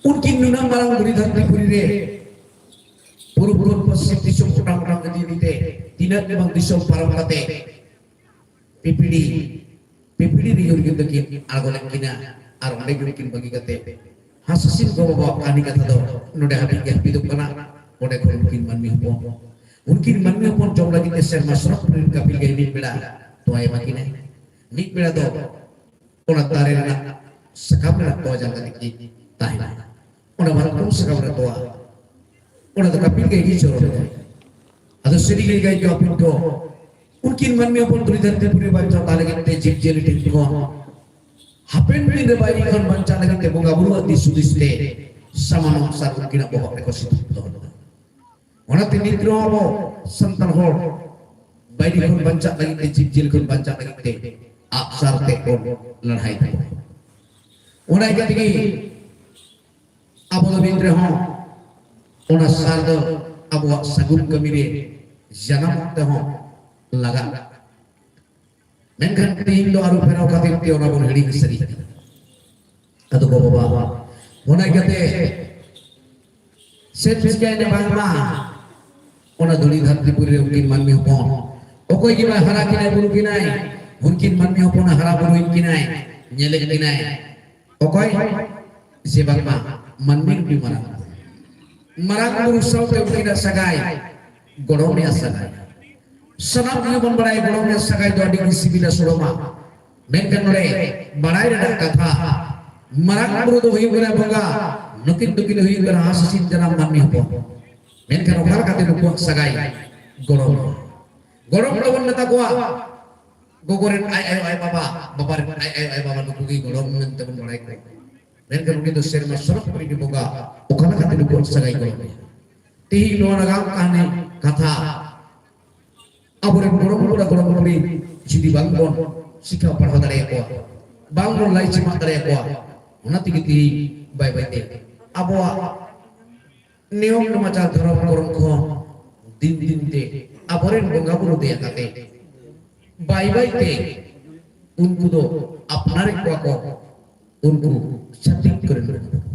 ᱩᱱᱠᱤᱱ ᱱᱩᱱᱟᱹᱜ ᱢᱟᱨᱟᱝ ᱫᱷᱩᱲᱤ ᱫᱷᱟᱹᱨᱛᱤ ᱯᱩᱨᱤ ᱨᱮ ᱯᱩᱨᱩᱵ ᱠᱷᱚᱱ ᱯᱚᱥᱪᱤᱢ ᱫᱤᱥᱚᱢ ᱚᱴᱟᱝ ᱚᱴᱟᱝ ᱤᱫᱤ ᱤᱫᱤ ᱛᱮ ᱛᱤᱱᱟᱹᱜ ᱜᱮ ᱵᱟᱝ ᱫᱤᱥᱚᱢ ᱯᱟᱨᱚᱢ ᱠᱟᱛᱮ ᱯᱤᱯᱤᱲᱤ, ᱯᱤᱯᱤᱲᱤ ᱨᱮ ᱩᱱᱠᱤᱱ ᱫᱚᱠᱤᱱ ᱟᱬᱜᱚ ᱞᱮᱫ ᱠᱤᱱᱟ᱾ ᱟᱨ ᱚᱸᱰᱮ ᱜᱮ ᱩᱱᱠᱤᱱ ᱵᱟᱹᱜᱤ ᱠᱟᱛᱮ ᱦᱟᱸᱥ ᱦᱟᱸᱥᱤᱞ ᱜᱚ ᱵᱟᱵᱟᱣᱟᱜ ᱠᱟᱹᱦᱱᱤ ᱠᱟᱛᱷᱟ ᱫᱚ ᱱᱚᱰᱮ ᱦᱟᱹᱵᱤᱡ ᱜᱮ ᱦᱟᱹᱯᱤᱫᱚᱜ ᱠᱟᱱᱟ᱾ ᱚᱸᱰᱮ ᱠᱷᱚᱱ ᱩᱱᱠᱤᱱ ᱢᱟᱹᱱᱢᱤ ᱦᱚᱯᱚᱱ, ᱩᱱᱠᱤᱱ ᱢᱟᱹᱱᱢᱤ ᱦᱚᱯᱚᱱ ᱡᱚᱢ ᱞᱟᱹᱜᱤᱫ ᱛᱮ ᱥᱮᱨᱢᱟ ᱥᱚᱨᱚᱜ ᱯᱩᱨᱤ ᱨᱮᱱ ᱠᱟᱹᱯᱤᱞ ᱜᱟᱹᱭ ᱢᱤᱫ ᱵᱮᱲᱟ ᱛᱚᱣᱟᱭ ᱮᱢᱟ ᱠᱤᱱᱟᱭ᱾ ᱢᱤᱫ ᱵᱮᱲᱟ ᱫᱚ ᱚᱱᱟ ᱫᱟᱨᱮ ᱨᱮᱱᱟᱜ ᱥᱟᱠᱟᱢ ᱨᱮᱱᱟᱜ ᱛᱚᱣᱟ ᱡᱟᱝ ᱠᱟᱛᱮ ᱠᱤᱱ ᱛᱟᱦᱮᱱᱟ᱾ ᱚᱱᱟ ᱢᱟᱛᱠᱚᱢ ᱥᱟᱠᱟᱢ ᱨᱮᱱᱟᱜ ᱛᱚᱣᱟ, ᱚᱱᱟ ᱫᱚ ᱠᱟᱹᱯᱤᱞ ᱜᱟᱹᱭ ᱜᱮ ᱪᱚᱨᱚᱡ ᱞᱮᱫᱟᱭ᱾ ᱟᱫᱚ ᱥᱟᱹᱨᱤ ᱜᱮ ᱜᱟᱹᱭ ᱠᱚ ᱟᱹᱯᱤᱞ ᱠᱚ, ᱩᱱᱠᱤᱱ ᱢᱟᱹᱱᱢᱤ ᱦᱚᱯᱚᱱ ᱫᱷᱩᱲᱤ ᱫᱷᱟᱹᱨᱛᱤ ᱯᱩᱨᱤ ᱵᱟᱧᱪᱟᱣ ᱛᱟᱦᱮᱸ ᱞᱟᱹᱜᱤᱫ ᱛᱮ ᱡᱤᱵᱽ ᱡᱤᱭᱟᱹᱞᱤ ᱴᱷᱮᱱ ᱠᱷᱚᱱ ᱦᱟᱯᱮᱱ ᱫᱤᱱ ᱨᱮ ᱵᱟᱭᱨᱤ ᱠᱷᱚᱱ ᱵᱟᱧᱪᱟᱣ ᱞᱟᱹᱜᱤᱫ ᱛᱮ ᱵᱚᱸᱜᱟ ᱵᱩᱨᱩᱣᱟᱜ ᱫᱤᱥ ᱦᱩᱫᱤᱥ ᱛᱮ ᱥᱟᱢᱟᱱᱚ ᱥᱟᱨ ᱩᱱᱠᱤᱱᱟᱜ ᱵᱚᱦᱚᱜ ᱨᱮᱠᱚ ᱥᱤᱸᱫᱩᱨ ᱫᱚᱦᱚ ᱞᱮᱫᱟ᱾ ᱚᱱᱟᱛᱮ ᱱᱤᱛ ᱨᱮᱦᱚᱸ ᱟᱵᱚ ᱥᱟᱱᱛᱟᱲ ᱦᱚᱲ ᱵᱟᱹᱭᱨᱤ ᱠᱷᱚᱱ ᱵᱟᱧᱪᱟᱜ ᱞᱟᱹᱜᱤᱫ ᱛᱮ, ᱡᱤᱵᱽ ᱡᱤᱭᱟᱹᱞᱤ ᱠᱷᱚᱱ ᱵᱟᱧᱪᱟᱜ ᱞᱟᱹᱜᱤᱫ ᱛᱮ ᱟᱜᱼᱥᱟᱨ ᱛᱮ ᱵᱚᱱ ᱞᱟᱹᱲᱦᱟᱹᱭ ᱛᱟᱵᱚᱱᱟ᱾ ᱚᱱᱟ ᱤᱭᱠᱟᱹ ᱛᱮᱜᱮ ᱟᱵᱚ ᱫᱚ ᱱᱤᱛ ᱨᱮᱦᱚᱸ ᱚᱱᱟ ᱥᱟᱨ ᱫᱚ ᱟᱵᱚᱣᱟᱜ ᱥᱟᱹᱜᱩᱱ ᱠᱟᱹᱢᱤ ᱨᱮ ᱡᱟᱱᱟᱢ ᱚᱠᱛᱮ ᱦᱚᱸ ᱞᱟᱜᱟᱜᱼᱟ᱾ ᱢᱮᱱᱠᱷᱟᱱ ᱛᱮᱦᱮᱧ ᱫᱚ ᱟᱹᱨᱩ ᱯᱷᱮᱨᱟᱣ ᱠᱷᱟᱹᱛᱤᱨ ᱛᱮ ᱚᱱᱟ ᱵᱚᱱ ᱦᱤᱲᱤᱧ ᱥᱟᱹᱨᱤ ᱠᱮᱫᱟ᱾ ᱟᱫᱚ ᱜᱚ ᱵᱟᱵᱟ, ᱚᱱᱟ ᱤᱭᱠᱟᱹᱛᱮ ᱪᱮᱫ ᱪᱤᱠᱟᱹᱭᱮᱱᱟ ᱵᱟᱝᱢᱟ, ᱚᱱᱟ ᱫᱷᱩᱲᱤ ᱫᱷᱟᱹᱨᱛᱤ ᱯᱩᱨᱤ ᱨᱮ ᱩᱱᱠᱤᱱ ᱢᱟᱹᱱᱢᱤ ᱦᱚᱯᱚᱱ ᱚᱠᱚᱭ ᱜᱮ ᱵᱟᱭ ᱦᱟᱨᱟ ᱠᱤᱱᱟᱭ ᱵᱩᱨᱩ ᱠᱤᱱᱟᱭ, ᱩᱱᱠᱤᱱ ᱢᱟᱹᱱᱢᱤ ᱦᱚᱯᱚᱱ ᱦᱟᱨᱟ ᱵᱩᱨᱩᱭᱮᱫ ᱠᱤᱱᱟᱭ, ᱧᱮᱞᱮᱫ ᱠᱤᱱᱟᱭ᱾ ᱚᱠᱚᱭ? ᱥᱮ ᱵᱟᱝᱢᱟ ᱢᱟᱹᱱᱢᱤ ᱨᱩᱯᱤ ᱢᱟᱨᱟᱝ ᱵᱩᱨᱩ᱾ ᱢᱟᱨᱟᱝ ᱵᱩᱨᱩ ᱥᱟᱶᱛᱮ ᱩᱱᱠᱤᱱᱟᱜ ᱥᱟᱹᱜᱟᱭ ᱜᱚᱲᱚᱢᱮᱭᱟ ᱥᱟᱹᱜᱟᱭ᱾ ᱥᱟᱱᱟᱢ ᱠᱚᱜᱮ ᱵᱚᱱ ᱵᱟᱲᱟᱭᱟ ᱜᱚᱲᱚᱢᱮᱭᱟ ᱥᱟᱹᱜᱟᱭ ᱫᱚ ᱟᱹᱰᱤ ᱜᱮ ᱥᱤᱵᱤᱞᱟ ᱥᱚᱲᱚᱢᱟ᱾ ᱢᱮᱱᱠᱷᱟᱱ ᱱᱚᱰᱮ ᱵᱟᱲᱟᱭ ᱨᱮᱱᱟᱜ ᱠᱟᱛᱷᱟ, ᱢᱟᱨᱟᱝ ᱵᱩᱨᱩ ᱫᱚ ᱦᱩᱭᱩᱜ ᱠᱟᱱᱟ ᱵᱚᱸᱜᱟ, ᱱᱩᱠᱤᱱ ᱫᱚᱠᱤᱱ ᱦᱩᱭᱩᱜ ᱠᱟᱱᱟ ᱦᱟᱸᱥ ᱦᱟᱹᱥᱤᱞ ᱡᱟᱱᱟᱢ ᱢᱟᱹᱱᱢᱤ ᱦᱚᱯᱚᱱ᱾ ᱢᱮᱱᱠᱷᱟᱱ ᱚᱠᱟ ᱞᱮᱠᱟᱛᱮ ᱱᱩᱠᱩᱣᱟᱜ ᱥᱟᱹᱜᱟᱭ ᱜᱚᱲᱚᱢ? ᱜᱚᱲᱚᱢ ᱫᱚᱵᱚᱱ ᱢᱮᱛᱟ ᱠᱚᱣᱟ ᱜᱚᱜᱚ ᱨᱮᱱ ᱟᱡ ᱟᱭᱳ ᱟᱡ ᱵᱟᱵᱟ, ᱵᱟᱵᱟ ᱨᱮᱱ ᱟᱡ ᱟᱭᱳ ᱟᱡ ᱵᱟᱵᱟ, ᱱᱩᱠᱩ ᱜᱮ ᱜᱚᱲᱚᱢ ᱢᱮᱱᱛᱮ ᱵᱚᱱ ᱵᱟᱲᱟᱭ ᱠᱚᱣᱟ᱾ ᱢᱮᱱᱠᱷᱟᱱ ᱩᱱᱤ ᱫᱚ ᱥᱮᱨᱢᱟ ᱥᱚᱨᱚᱜ ᱯᱩᱨᱤ ᱜᱮ ᱵᱚᱸᱜᱟ, ᱚᱠᱟ ᱞᱮᱠᱟᱛᱮ ᱱᱩᱠᱩᱣᱟᱜ ᱥᱟᱹᱜᱟᱭ ᱜᱚᱲᱚᱢ ᱮᱭᱟ? ᱛᱮᱦᱮᱧ ᱱᱚᱣᱟ ᱱᱟᱜᱟᱢ ᱠᱟᱹᱦᱱᱤ ᱠᱟᱛᱷᱟ ᱟᱵᱚᱨᱮᱱ ᱜᱚᱲᱚᱢ ᱠᱚᱲᱟ ᱜᱚᱲᱚᱢ ᱠᱩᱲᱤ ᱡᱩᱫᱤ ᱵᱟᱝ ᱵᱚᱱ ᱥᱤᱠᱷᱟᱹᱣ ᱯᱟᱲᱦᱟᱣ ᱫᱟᱲᱮᱭᱟᱠᱚᱣᱟ, ᱵᱟᱝ ᱵᱚᱱ ᱞᱟᱹᱭ ᱪᱮᱢᱟᱜ ᱫᱟᱲᱮᱭᱟᱠᱚᱣᱟ, ᱚᱱᱟ ᱛᱮᱜᱮ ᱛᱮᱦᱮᱧ ᱵᱟᱭ ᱵᱟᱭ ᱛᱮ ᱟᱵᱚᱣᱟᱜ ᱱᱤᱭᱚᱢ ᱱᱮᱢᱟᱪᱟᱨ ᱫᱷᱚᱨᱚᱢ ᱠᱚᱨᱚᱢ ᱠᱷᱚᱱ ᱫᱤᱱ ᱫᱤᱱ ᱛᱮ ᱟᱵᱚᱨᱮᱱ ᱵᱚᱸᱜᱟ ᱵᱩᱨᱩ ᱫᱮᱭᱟ ᱠᱟᱛᱮ ᱵᱟᱭ ᱵᱟᱭ ᱛᱮ ᱩᱱᱠᱩ ᱫᱚ ᱟᱯᱱᱟᱨᱮᱫ ᱠᱚᱣᱟ ᱠᱚ ᱩᱱᱠᱩ ᱪᱷᱟᱹᱛᱤᱠ ᱠᱚᱨᱮᱱ ᱵᱚᱸᱜᱟ ᱵᱩᱨᱩ᱾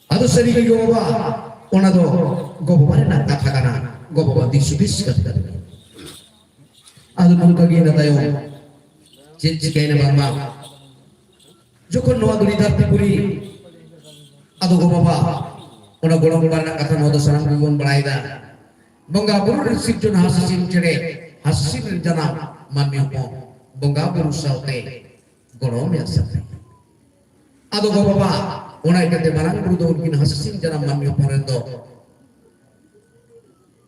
ᱟᱫᱚ ᱥᱟᱹᱨᱤ ᱜᱮ ᱜᱚ-ᱵᱟᱵᱟ, ᱚᱱᱟ ᱫᱚ ᱜᱚ-ᱵᱟᱵᱟ ᱨᱮᱱᱟᱜ ᱠᱟᱛᱷᱟ ᱠᱟᱱᱟ, ᱜᱚ-ᱵᱟᱵᱟ ᱫᱤᱥ ᱦᱩᱫᱤᱥ ᱠᱟᱛᱷᱟ ᱠᱟᱱᱟ᱾ ᱟᱫᱚ ᱱᱚᱝᱠᱟ ᱜᱮ ᱤᱱᱟᱹ ᱛᱟᱭᱚᱢ ᱪᱮᱫ ᱪᱤᱠᱟᱹᱭᱮᱱᱟ ᱵᱟᱝᱢᱟ, ᱡᱚᱠᱷᱚᱱ ᱱᱚᱣᱟ ᱫᱷᱩᱲᱤ ᱫᱷᱟᱹᱨᱛᱤ ᱯᱩᱨᱤ, ᱟᱫᱚ ᱜᱚ-ᱵᱟᱵᱟ, ᱚᱱᱟ ᱜᱚᱲᱚᱢ ᱠᱚᱲᱟ ᱨᱮᱱᱟᱜ ᱠᱟᱛᱷᱟ ᱱᱚᱣᱟ ᱫᱚ ᱥᱟᱱᱟᱢ ᱜᱮᱵᱚᱱ ᱵᱟᱲᱟᱭᱮᱫᱟ᱾ ᱵᱚᱸᱜᱟ ᱵᱩᱨᱩ ᱨᱮᱱ ᱥᱤᱨᱡᱚᱱ ᱦᱟᱸᱥ ᱦᱟᱹᱥᱤᱞ ᱪᱮᱬᱮ, ᱦᱟᱸᱥ ᱦᱟᱹᱥᱤᱞ ᱨᱮᱱ ᱡᱟᱱᱟᱢ ᱢᱟᱹᱱᱢᱤ ᱦᱚᱯᱚᱱ, ᱵᱚᱸᱜᱟ ᱵᱩᱨᱩ ᱥᱟᱶᱛᱮ ᱜᱚᱲᱚᱢᱮᱭᱟ ᱥᱟᱹᱜᱟᱹᱭ᱾ ᱟᱫᱚ ᱜᱚ-ᱵᱟᱵᱟ, ᱚᱱᱟ ᱤᱭᱠᱟᱹᱛᱮ ᱢᱟᱨᱟᱝ ᱵᱩᱨᱩ ᱫᱚ ᱩᱱᱠᱤᱱ ᱦᱟᱸᱥ ᱦᱟᱹᱥᱤᱞ ᱡᱟᱱᱟᱢ ᱢᱟᱹᱱᱢᱤ ᱦᱚᱯᱚᱱ ᱨᱮᱱ ᱫᱚ,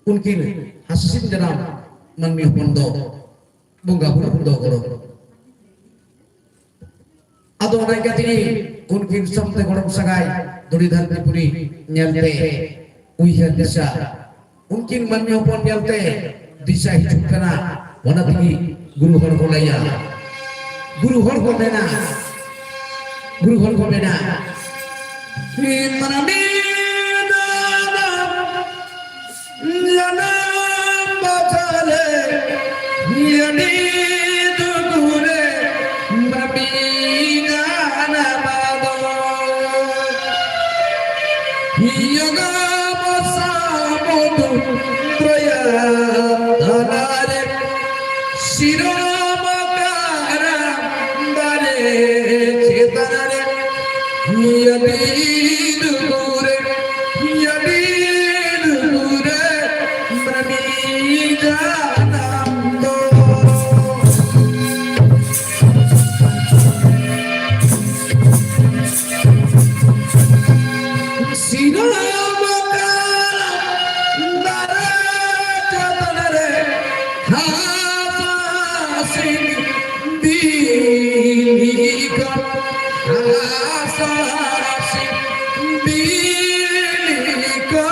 ᱩᱱᱠᱤᱱ ᱦᱟᱸᱥ ᱦᱟᱹᱥᱤᱞ ᱡᱟᱱᱟᱢ ᱢᱟᱹᱱᱢᱤ ᱦᱚᱯᱚᱱ ᱫᱚ ᱵᱚᱸᱜᱟ ᱵᱩᱨᱩ ᱫᱚ ᱜᱚᱲᱚ᱾ ᱟᱫᱚ ᱚᱱᱟ ᱤᱭᱠᱟᱹ ᱛᱮᱜᱮ ᱩᱱᱠᱤᱱ ᱥᱟᱶᱛᱮ ᱜᱚᱲᱚᱢ ᱥᱟᱹᱜᱟᱭ ᱫᱷᱩᱲᱤ ᱫᱷᱟᱹᱨᱛᱤ ᱯᱩᱨᱤ ᱧᱮᱞᱛᱮ ᱩᱭᱦᱟᱹᱨ ᱫᱤᱥᱟᱹ, ᱩᱱᱠᱤᱱ ᱢᱟᱹᱱᱢᱤ ᱦᱚᱯᱚᱱ ᱧᱮᱞᱛᱮ ᱫᱤᱥᱟᱹ ᱦᱤᱡᱩᱜ ᱠᱟᱱᱟ᱾ ᱚᱱᱟ ᱛᱮᱜᱮ ᱜᱩᱨᱩ ᱦᱚᱲ ᱠᱚ ᱞᱟᱹᱭᱟ, ᱜᱩᱨᱩ ᱦᱚᱲ ᱠᱚ ᱢᱮᱱᱟ, ᱜᱩᱨᱩ ᱦᱚᱲ ᱠᱚ ᱢᱮᱱᱟ, ᱢᱟᱹᱱᱢᱤ ᱫᱚ ᱡᱟᱱᱟᱢ ᱵᱟᱪᱷᱟᱣ ᱞᱮ ᱟᱹᱰᱤ ᱫᱩᱠ ᱨᱮ ᱢᱟᱹᱱᱢᱤ ᱡᱟᱱᱟᱢ ᱫᱚ ᱪᱮᱛᱟᱱ ᱨᱮ ᱟᱹᱰᱤ ᱰᱩᱵᱩᱨᱮ, ᱟᱹᱰᱤ ᱰᱩᱵᱩᱨᱮ ᱢᱟᱹᱱᱢᱤ ᱡᱟᱱᱟᱢ ᱫᱚ᱾ ᱥᱤᱨᱟᱹᱢ ᱟᱠᱟᱱ ᱫᱟᱨᱮ ᱪᱮᱛᱟᱱ ᱨᱮ ᱦᱟᱥᱟ ᱥᱤᱢ ᱵᱤᱞᱤ ᱠᱚ, ᱦᱟᱥᱟ ᱥᱤᱢ ᱵᱤᱞᱤ ᱠᱚ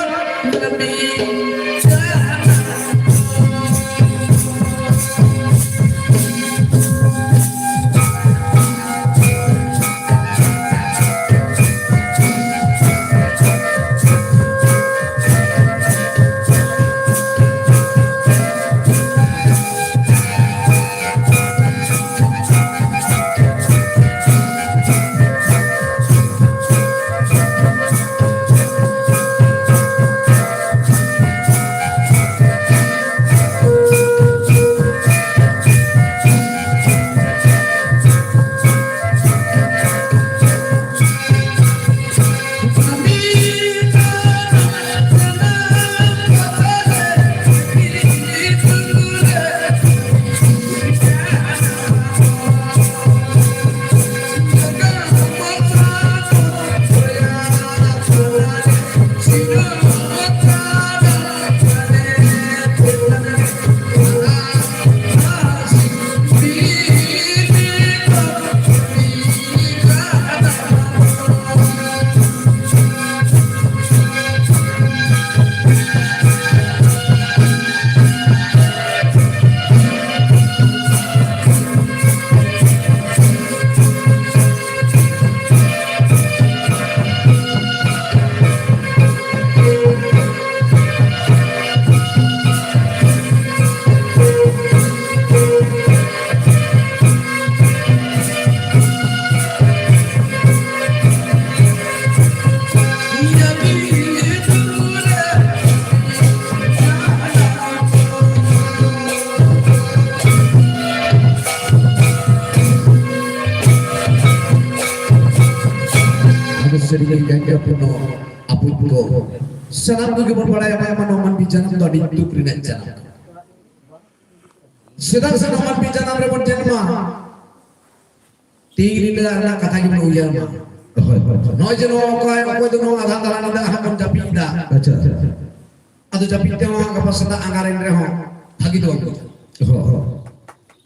ᱢᱤᱫ ᱥᱟᱹᱨᱤᱜᱮ ᱜᱟᱭᱠᱟ ᱯᱩᱱᱚ ᱟᱯᱩᱛ ᱠᱚ᱾ ᱥᱟᱱᱟᱢ ᱠᱚᱜᱮ ᱵᱚᱱ ᱵᱟᱲᱟᱭᱟ ᱵᱟᱝᱢᱟ ᱱᱚᱣᱟ ᱢᱟᱹᱱᱢᱤ ᱡᱟᱱᱟᱢ ᱫᱚ ᱟᱹᱰᱤ ᱫᱩᱠ ᱨᱮᱱᱟᱜ ᱡᱟᱱᱟᱢ ᱠᱟᱱᱟ᱾ ᱪᱮᱫᱟᱜ ᱥᱮ ᱱᱚᱣᱟ ᱢᱟᱹᱱᱢᱤ ᱡᱟᱱᱟᱢ ᱨᱮᱵᱚᱱ ᱡᱟᱱᱟᱢᱟ, ᱛᱤᱦᱤᱧ ᱨᱮᱱᱟᱜ ᱠᱟᱛᱷᱟ ᱜᱮᱵᱚᱱ ᱩᱭᱦᱟᱹᱨ ᱢᱟ᱾ ᱦᱳᱭ, ᱦᱳᱭ, ᱦᱳᱭ᱾ ᱱᱚᱜᱼᱚᱭ ᱡᱮ ᱱᱚᱣᱟ ᱚᱠᱚᱭ, ᱚᱠᱚᱭ ᱫᱚ ᱱᱚᱣᱟ ᱟᱫᱷᱟ ᱛᱟᱞᱟ ᱧᱤᱫᱟᱹ ᱦᱟᱸᱜ ᱵᱚᱱ ᱡᱟᱹᱯᱤᱫ ᱮᱫᱟ᱾ ᱟᱪᱪᱷᱟ, ᱟᱪᱪᱷᱟ᱾ ᱟᱫᱚ ᱡᱟᱹᱯᱤᱫ ᱛᱮᱦᱚᱸ ᱜᱟᱯᱟ ᱥᱮᱛᱟᱜ ᱟᱸᱜᱟ ᱨᱮᱱ ᱨᱮᱦᱚᱸ ᱵᱷᱟᱹᱜᱤ ᱫᱚ ᱵᱟᱝ ᱵᱩᱡᱷᱟᱹᱜᱼᱟ᱾ ᱦᱳᱭ, ᱦᱳᱭ᱾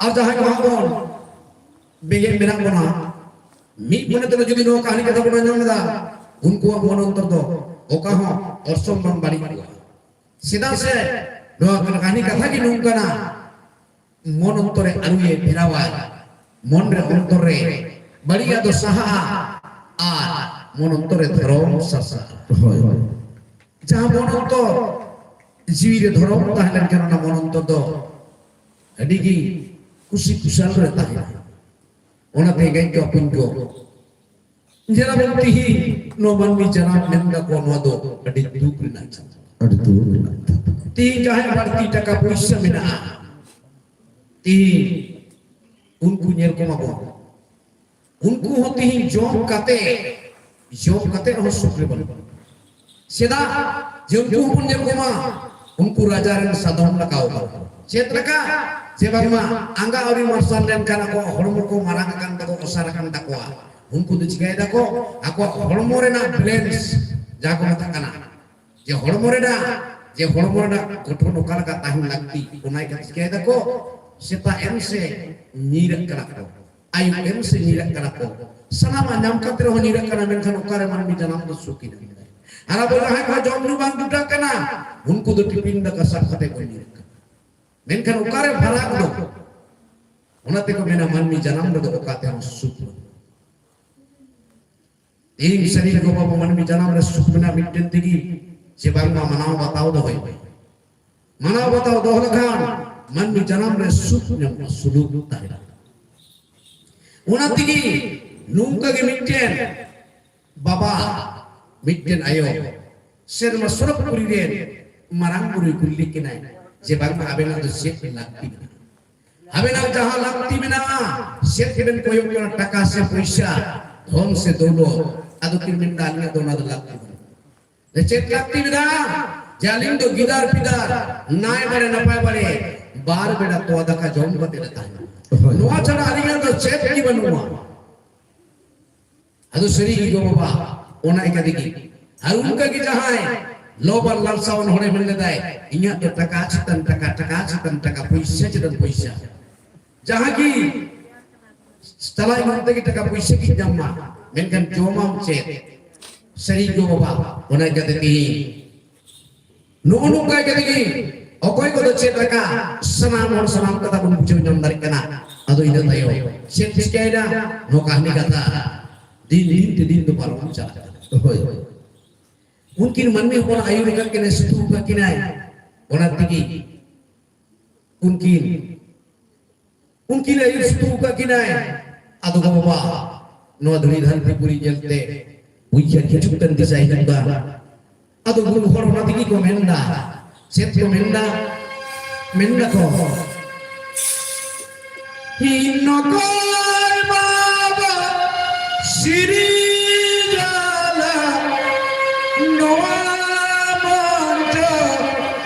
ᱟᱨ ᱡᱟᱦᱟᱸᱭ ᱠᱚ ᱦᱟᱸᱜ ᱵᱚᱱ ᱵᱮᱸᱜᱮᱫ ᱢᱮᱱᱟᱜ ᱵᱚᱱᱟ, ᱢᱤᱫ ᱢᱚᱱᱮ ᱛᱮᱫᱚ ᱡᱩᱫᱤ ᱱᱚᱣᱟ ᱠᱟᱹᱦᱱᱤ ᱠᱟᱛᱷᱟ ᱵᱚᱱ ᱟᱸᱡᱚᱢ ᱮᱫᱟ, ᱩᱱᱠᱩᱣᱟᱜ ᱢᱚᱱ ᱚᱱᱛᱚᱨ ᱫᱚ ᱚᱠᱟ ᱦᱚᱸ ᱚᱨᱥᱚᱝ ᱵᱟᱝ ᱵᱟᱹᱲᱤᱡ ᱠᱚᱜᱼᱟ᱾ ᱪᱮᱫᱟᱜ ᱥᱮ ᱱᱚᱣᱟ ᱠᱟᱹᱦᱱᱤ ᱠᱟᱛᱷᱟ ᱜᱮ ᱱᱚᱝᱠᱟᱱᱟ, ᱢᱚᱱ ᱚᱱᱛᱚᱨ ᱨᱮ ᱟᱹᱨᱩᱭᱮ ᱯᱷᱮᱨᱟᱣᱟᱭ, ᱢᱚᱱ ᱨᱮ ᱚᱱᱛᱚᱨ ᱨᱮ ᱵᱟᱹᱲᱤᱡᱟᱜ ᱫᱚ ᱥᱟᱦᱟᱜᱼᱟ ᱟᱨ ᱢᱚᱱ ᱚᱱᱛᱚᱨ ᱨᱮ ᱫᱷᱚᱨᱚᱢ ᱥᱟᱨᱥᱟᱜᱼᱟ᱾ ᱦᱳᱭ, ᱦᱳᱭ᱾ ᱡᱟᱦᱟᱸ ᱢᱚᱱ ᱚᱱᱛᱚᱨ ᱡᱤᱣᱤ ᱨᱮ ᱫᱷᱚᱨᱚᱢ ᱛᱟᱦᱮᱸ ᱞᱮᱱᱠᱷᱟᱱ ᱚᱱᱟ ᱢᱚᱱ ᱚᱱᱛᱚᱨ ᱫᱚ ᱟᱹᱰᱤ ᱜᱮ ᱠᱩᱥᱤ ᱠᱩᱥᱟᱞ ᱨᱮ ᱛᱟᱦᱮᱱᱟ᱾ ᱚᱱᱟᱛᱮ ᱜᱟᱭᱠᱟ ᱟᱯᱩᱛ ᱠᱚ, ᱧᱮᱞᱟᱵᱚᱱ ᱛᱤᱦᱤᱧ ᱱᱚᱣᱟ ᱢᱟᱹᱱᱢᱤ ᱡᱟᱱᱟᱢ ᱢᱮᱱ ᱫᱟᱠᱚ, ᱱᱚᱣᱟ ᱫᱚ ᱟᱹᱰᱤ ᱫᱩᱠ ᱨᱮᱱᱟᱜ ᱠᱟᱛᱷᱟ᱾ ᱟᱹᱰᱤ ᱫᱩᱠ ᱨᱮᱱᱟᱜ ᱠᱟᱛᱷᱟ᱾ ᱛᱤᱦᱤᱧ ᱡᱟᱦᱟᱸᱭ ᱵᱟᱹᱲᱛᱤ ᱴᱟᱠᱟ ᱯᱚᱭᱥᱟ ᱢᱮᱱᱟᱜᱼᱟ, ᱛᱤᱦᱤᱧ ᱩᱱᱠᱩ ᱧᱮᱞ ᱠᱚᱢᱟ ᱵᱚᱱ, ᱩᱱᱠᱩ ᱦᱚᱸ ᱛᱤᱦᱤᱧ ᱡᱚᱢ ᱠᱟᱛᱮ, ᱡᱚᱢ ᱠᱟᱛᱮ ᱦᱚᱸ ᱥᱩᱠ ᱨᱮ ᱵᱟᱹᱱᱩᱜ᱾ ᱪᱮᱫᱟᱜ ᱡᱮ ᱩᱱᱠᱩ ᱦᱚᱸᱵᱚᱱ ᱧᱮᱞ ᱠᱚᱢᱟ, ᱩᱱᱠᱩ ᱨᱟᱡᱟ ᱨᱮᱱ ᱥᱟᱫᱚᱢ ᱞᱮᱠᱟ ᱠᱚ᱾ ᱪᱮᱫ ᱞᱮᱠᱟ? ᱡᱮ ᱵᱟᱝᱢᱟ ᱟᱸᱜᱟ ᱟᱹᱣᱨᱤ ᱢᱟᱨᱥᱟᱞ ᱞᱮᱱᱠᱷᱟᱱ ᱟᱠᱚᱣᱟᱜ ᱦᱚᱲᱢᱚ ᱠᱚ ᱢᱟᱨᱟᱝ ᱟᱠᱟᱱ ᱛᱟᱠᱚ, ᱚᱥᱟᱨ ᱟᱠᱟᱱ ᱛᱟᱠᱚᱣᱟ᱾ ᱩᱱᱠᱩ ᱫᱚ ᱪᱤᱠᱟᱹᱭ ᱫᱟᱠᱚ? ᱟᱠᱚᱣᱟᱜ ᱦᱚᱲᱢᱚ ᱨᱮᱱᱟᱜ ᱵᱮᱞᱮᱱᱥ, ᱡᱟᱦᱟᱸ ᱠᱚ ᱢᱮᱛᱟᱜ ᱠᱟᱱᱟ, ᱡᱮ ᱦᱚᱲᱢᱚ ᱨᱮᱱᱟᱜ, ᱡᱮ ᱦᱚᱲᱢᱚ ᱨᱮᱱᱟᱜ ᱜᱚᱴᱷᱚᱱ ᱚᱠᱟ ᱞᱮᱠᱟ ᱛᱟᱦᱮᱱ ᱞᱟᱹᱠᱛᱤ, ᱚᱱᱟ ᱤᱠᱟᱹᱛᱮ ᱪᱤᱠᱟᱹᱭ ᱫᱟᱠᱚ? ᱥᱮᱛᱟᱜ ᱮᱱ ᱥᱮ ᱧᱤᱨᱟᱜ ᱠᱟᱱᱟ ᱠᱚ, ᱟᱹᱭᱩᱵ ᱮᱱ ᱥᱮ ᱧᱤᱨᱟᱜ ᱠᱟᱱᱟ ᱠᱚ᱾ ᱥᱟᱱᱟᱢᱟᱜ ᱧᱟᱢ ᱠᱟᱛᱮ ᱨᱮᱦᱚᱸ ᱧᱤᱨᱟᱜ ᱠᱟᱱᱟ, ᱢᱮᱱᱠᱷᱟᱱ ᱚᱠᱟᱨᱮ ᱢᱟᱹᱱᱢᱤ ᱡᱟᱱᱟᱢ ᱫᱚ ᱥᱩᱠ ᱧᱟᱢ ᱫᱟᱭ? ᱟᱨ ᱟᱵᱚ ᱡᱟᱦᱟᱸᱭ ᱠᱚ ᱡᱚᱢ ᱧᱩ ᱵᱟᱝ ᱡᱩᱴᱟᱹᱜ ᱠᱟᱱᱟ, ᱩᱱᱠᱩ ᱫᱚ ᱴᱤᱯᱤᱱ ᱫᱟᱠᱟ ᱥᱟᱵ ᱠᱟᱛᱮ ᱠᱚ ᱧᱤᱨᱟᱜ ᱠᱟᱱᱟ᱾ ᱢᱮᱱᱠᱷᱟᱱ ᱚᱠᱟᱨᱮ ᱯᱷᱟᱨᱟᱠ ᱫᱚ? ᱚᱱᱟ ᱛᱮᱠᱚ ᱢᱮᱱᱟ ᱢᱟᱹᱱᱢᱤ ᱡᱟᱱᱟᱢ ᱨᱮᱫᱚ ᱚᱠᱟ ᱛᱮᱦᱚᱸ ᱥᱩᱠ ᱵᱟᱹᱱᱩᱜᱼᱟ᱾ ᱛᱮᱦᱮᱧ ᱥᱟᱹᱨᱤ ᱜᱮ ᱜᱚ ᱵᱟᱵᱟ ᱢᱟᱹᱱᱢᱤ ᱡᱟᱱᱟᱢ ᱨᱮ ᱥᱩᱠ ᱢᱮᱱᱟᱜ ᱢᱤᱫᱴᱮᱱ ᱛᱮᱜᱮ, ᱡᱮ ᱵᱟᱝᱢᱟ ᱢᱟᱱᱟᱣ ᱵᱟᱛᱟᱣ ᱫᱚᱦᱚᱭ ᱢᱮ᱾ ᱢᱟᱱᱟᱣ ᱵᱟᱛᱟᱣ ᱫᱚᱦᱚ ᱞᱮᱠᱷᱟᱱ ᱢᱟᱹᱱᱢᱤ ᱡᱟᱱᱟᱢ ᱨᱮ ᱥᱩᱠ ᱧᱟᱢᱚᱜᱼᱟ, ᱥᱩᱞᱩᱠ ᱛᱟᱦᱮᱱᱟ᱾ ᱚᱱᱟ ᱛᱮᱜᱮ ᱱᱚᱝᱠᱟ ᱜᱮ ᱢᱤᱫᱴᱮᱱ ᱵᱟᱵᱟ, ᱢᱤᱫᱴᱮᱱ ᱟᱭᱳ ᱥᱮᱨᱢᱟ ᱥᱚᱨᱚᱜᱽᱯᱩᱨᱤ ᱨᱮᱱ ᱢᱟᱨᱟᱝ ᱵᱩᱨᱩᱭ ᱠᱩᱞᱤ ᱠᱤᱱᱟᱭ ᱡᱮ, "ᱵᱟᱝᱢᱟ ᱟᱵᱮᱱᱟᱜ ᱫᱚ ᱪᱮᱫ ᱞᱟᱹᱠᱛᱤ ᱢᱮᱱᱟᱜᱼᱟ? ᱟᱵᱮᱱᱟᱜ ᱡᱟᱦᱟᱸ ᱞᱟᱹᱠᱛᱤ ᱢᱮᱱᱟᱜᱼᱟ, ᱪᱮᱫ ᱜᱮᱵᱮᱱ ᱠᱚᱭᱚᱜ ᱠᱟᱱᱟ, ᱴᱟᱠᱟ ᱥᱮ ᱯᱚᱭᱥᱟ, ᱫᱷᱚᱱ ᱥᱮ ᱫᱚᱣᱞᱚᱛ, ᱟᱫᱚ ᱠᱤᱱ ᱢᱮᱱᱫᱟ, ᱟᱹᱞᱤᱧᱟᱜ ᱫᱚ ᱚᱱᱟ ᱫᱚ ᱞᱟᱹᱠᱛᱤ ᱵᱟᱹᱱᱩᱜ᱾ ᱪᱮᱫ ᱞᱟᱹᱠᱛᱤ ᱢᱮᱱᱟᱜᱼᱟ? ᱡᱮ ᱟᱹᱞᱤᱧ ᱫᱚ ᱜᱤᱫᱟᱹᱨ ᱯᱤᱫᱟᱹᱨ ᱱᱟᱭ ᱵᱟᱲᱮ ᱱᱟᱯᱟᱭ ᱵᱟᱲᱮ ᱵᱟᱨ ᱵᱮᱲᱟ ᱛᱚᱣᱟ ᱫᱟᱠᱟ ᱡᱚᱢ ᱠᱟᱛᱮ ᱞᱮ ᱛᱟᱦᱮᱱᱟ᱾ ᱦᱳᱭ᱾ ᱱᱚᱣᱟ ᱪᱷᱟᱲᱟ ᱟᱹᱞᱤᱧᱟᱜ ᱫᱚ ᱪᱮᱫ ᱜᱮ ᱵᱟᱹᱱᱩᱜᱼᱟ᱾ ᱟᱫᱚ ᱥᱟᱹᱨᱤ ᱜᱮ ᱜᱚ ᱵᱟᱵᱟ, ᱚᱱᱟ ᱤᱠᱟᱹ ᱛᱮᱜᱮ᱾ ᱟᱨ ᱚᱱᱠᱟ ᱜᱮ ᱡᱟᱦᱟᱸᱭ ᱞᱚᱵᱟᱱ ᱞᱟᱞᱥᱟᱣᱟᱱ ᱦᱚᱲᱮ ᱢᱮᱱ ᱞᱮᱫᱟᱭ, ᱤᱧᱟᱹᱜ ᱫᱚ ᱴᱟᱠᱟ ᱪᱮᱛᱟᱱ ᱴᱟᱠᱟ, ᱴᱟᱠᱟ ᱪᱮᱛᱟᱱ ᱴᱟᱠᱟ, ᱯᱚᱭᱥᱟ ᱪᱮᱛᱟᱱ ᱯᱚᱭᱥᱟ᱾ ᱡᱟᱦᱟᱸ ᱜᱮ ᱪᱟᱞᱟᱜ ᱟᱹᱧ ᱚᱱᱛᱮ ᱜᱮ ᱴᱟᱠᱟ ᱯᱚᱭᱥᱟ ᱜᱮᱧ ᱧᱟᱢ ᱢᱟ, ᱢᱮᱱᱠᱷᱟᱱ ᱡᱚᱢᱟᱢ ᱪᱮᱫ? ᱥᱟᱹᱨᱤ ᱜᱚ ᱵᱟᱵᱟ, ᱚᱱᱟ ᱤᱠᱟᱹ ᱛᱮ ᱛᱮᱦᱮᱧ ᱱᱚᱜᱼᱚ ᱱᱚᱝᱠᱟ ᱠᱟᱛᱮ ᱜᱮ ᱚᱠᱚᱭ ᱠᱚᱫᱚ ᱪᱮᱫ ᱞᱮᱠᱟ ᱥᱟᱱᱟᱢ ᱦᱚᱲ ᱥᱟᱱᱟᱢ ᱠᱟᱛᱷᱟ ᱵᱚᱱ ᱵᱩᱡᱷᱟᱹᱣ ᱧᱟᱢ ᱫᱟᱲᱮᱭᱟᱜ ᱠᱟᱱᱟ᱾ ᱟᱫᱚ ᱤᱱᱟᱹ ᱛᱟᱭᱚᱢ ᱪᱮᱫ ᱪᱤᱠᱟᱹᱭᱮᱱᱟ? ᱱᱚᱣᱟ ᱠᱟᱹᱦᱱᱤ ᱠᱟᱛᱷᱟ ᱫᱤᱱ ᱫᱤᱱ ᱛᱮ ᱫᱤᱱ ᱫᱚ ᱯᱟᱨᱚᱢ ᱪᱟᱞᱟᱜ ᱠᱟᱱᱟ᱾ ᱦᱳᱭ᱾ ᱩᱱᱠᱤᱱ ᱢᱟᱹᱱᱢᱤ ᱦᱚᱯᱚᱱ ᱟᱹᱭᱩᱨ ᱟᱠᱟᱫ ᱠᱤᱱᱟᱭ, ᱥᱩᱛᱩᱜ ᱟᱠᱟᱫ ᱠᱤᱱᱟᱭ, ᱚᱱᱟ ᱛᱮᱜᱮ ᱩᱱᱠᱤᱱ ᱩᱱᱠᱤᱱ ᱟᱹᱭᱩᱨ ᱥᱩᱛᱩᱜ ᱟᱠᱟᱫ ᱠᱤᱱᱟᱭ᱾ ᱟᱫᱚ ᱜᱚ ᱵᱟᱵᱟ, ᱱᱚᱣᱟ ᱫᱷᱩᱲᱤ ᱫᱷᱟᱹᱨᱛᱤ ᱯᱩᱨᱤ ᱧᱮᱞᱛᱮ ᱩᱭᱦᱟᱹᱨ ᱦᱤᱡᱩᱜ ᱠᱟᱱ ᱫᱤᱥᱟᱹ ᱦᱤᱡᱩᱜ ᱠᱟᱱ᱾ ᱟᱫᱚ ᱜᱩᱨᱩ ᱦᱚᱲ ᱚᱱᱟ ᱛᱮᱜᱮ ᱠᱚ ᱢᱮᱱᱫᱟ, ᱪᱮᱫ ᱠᱚ ᱢᱮᱱᱫᱟ? ᱢᱮᱱᱫᱟ ᱠᱚ, ᱦᱤᱱ ᱱᱚᱠᱚᱭ ᱵᱟᱵᱟ ᱥᱤᱨᱤᱡᱟᱞᱟ ᱱᱚᱣᱟ ᱢᱚᱧᱪᱚ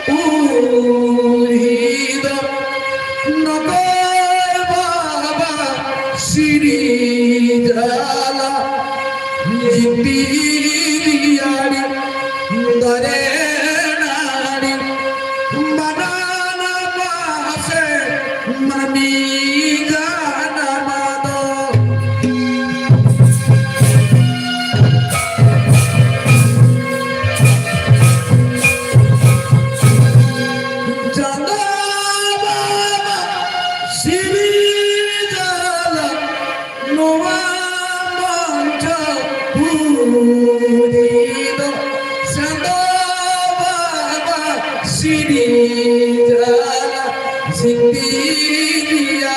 ᱯᱩᱨᱤ ᱫᱚ ᱱᱚᱠᱚᱭ ᱵᱟᱵᱟ ᱥᱤᱨᱤᱡᱟᱞᱟ ᱡᱤᱛᱤ ᱫᱤᱭᱟᱲᱤ ᱫᱟᱨᱮ ᱱᱟᱲᱤ ᱵᱟᱱᱟᱱ ᱢᱟᱥᱮ ᱢᱟᱹᱱᱢᱤ ᱡᱟᱱᱟᱢ ᱫᱚ᱾ ᱪᱟᱸᱫᱟ ᱵᱟᱵᱟ ᱥᱤᱨᱤᱡᱟᱞᱟ ᱱᱚᱣᱟ ᱢᱚᱧᱪᱚ ᱯᱩᱨᱤ ᱫᱚ ᱪᱟᱸᱫᱟ ᱵᱟᱵᱟ ᱥᱤᱨᱤᱡᱟᱞᱟ ᱡᱤᱛᱤ ᱫᱤᱭᱟ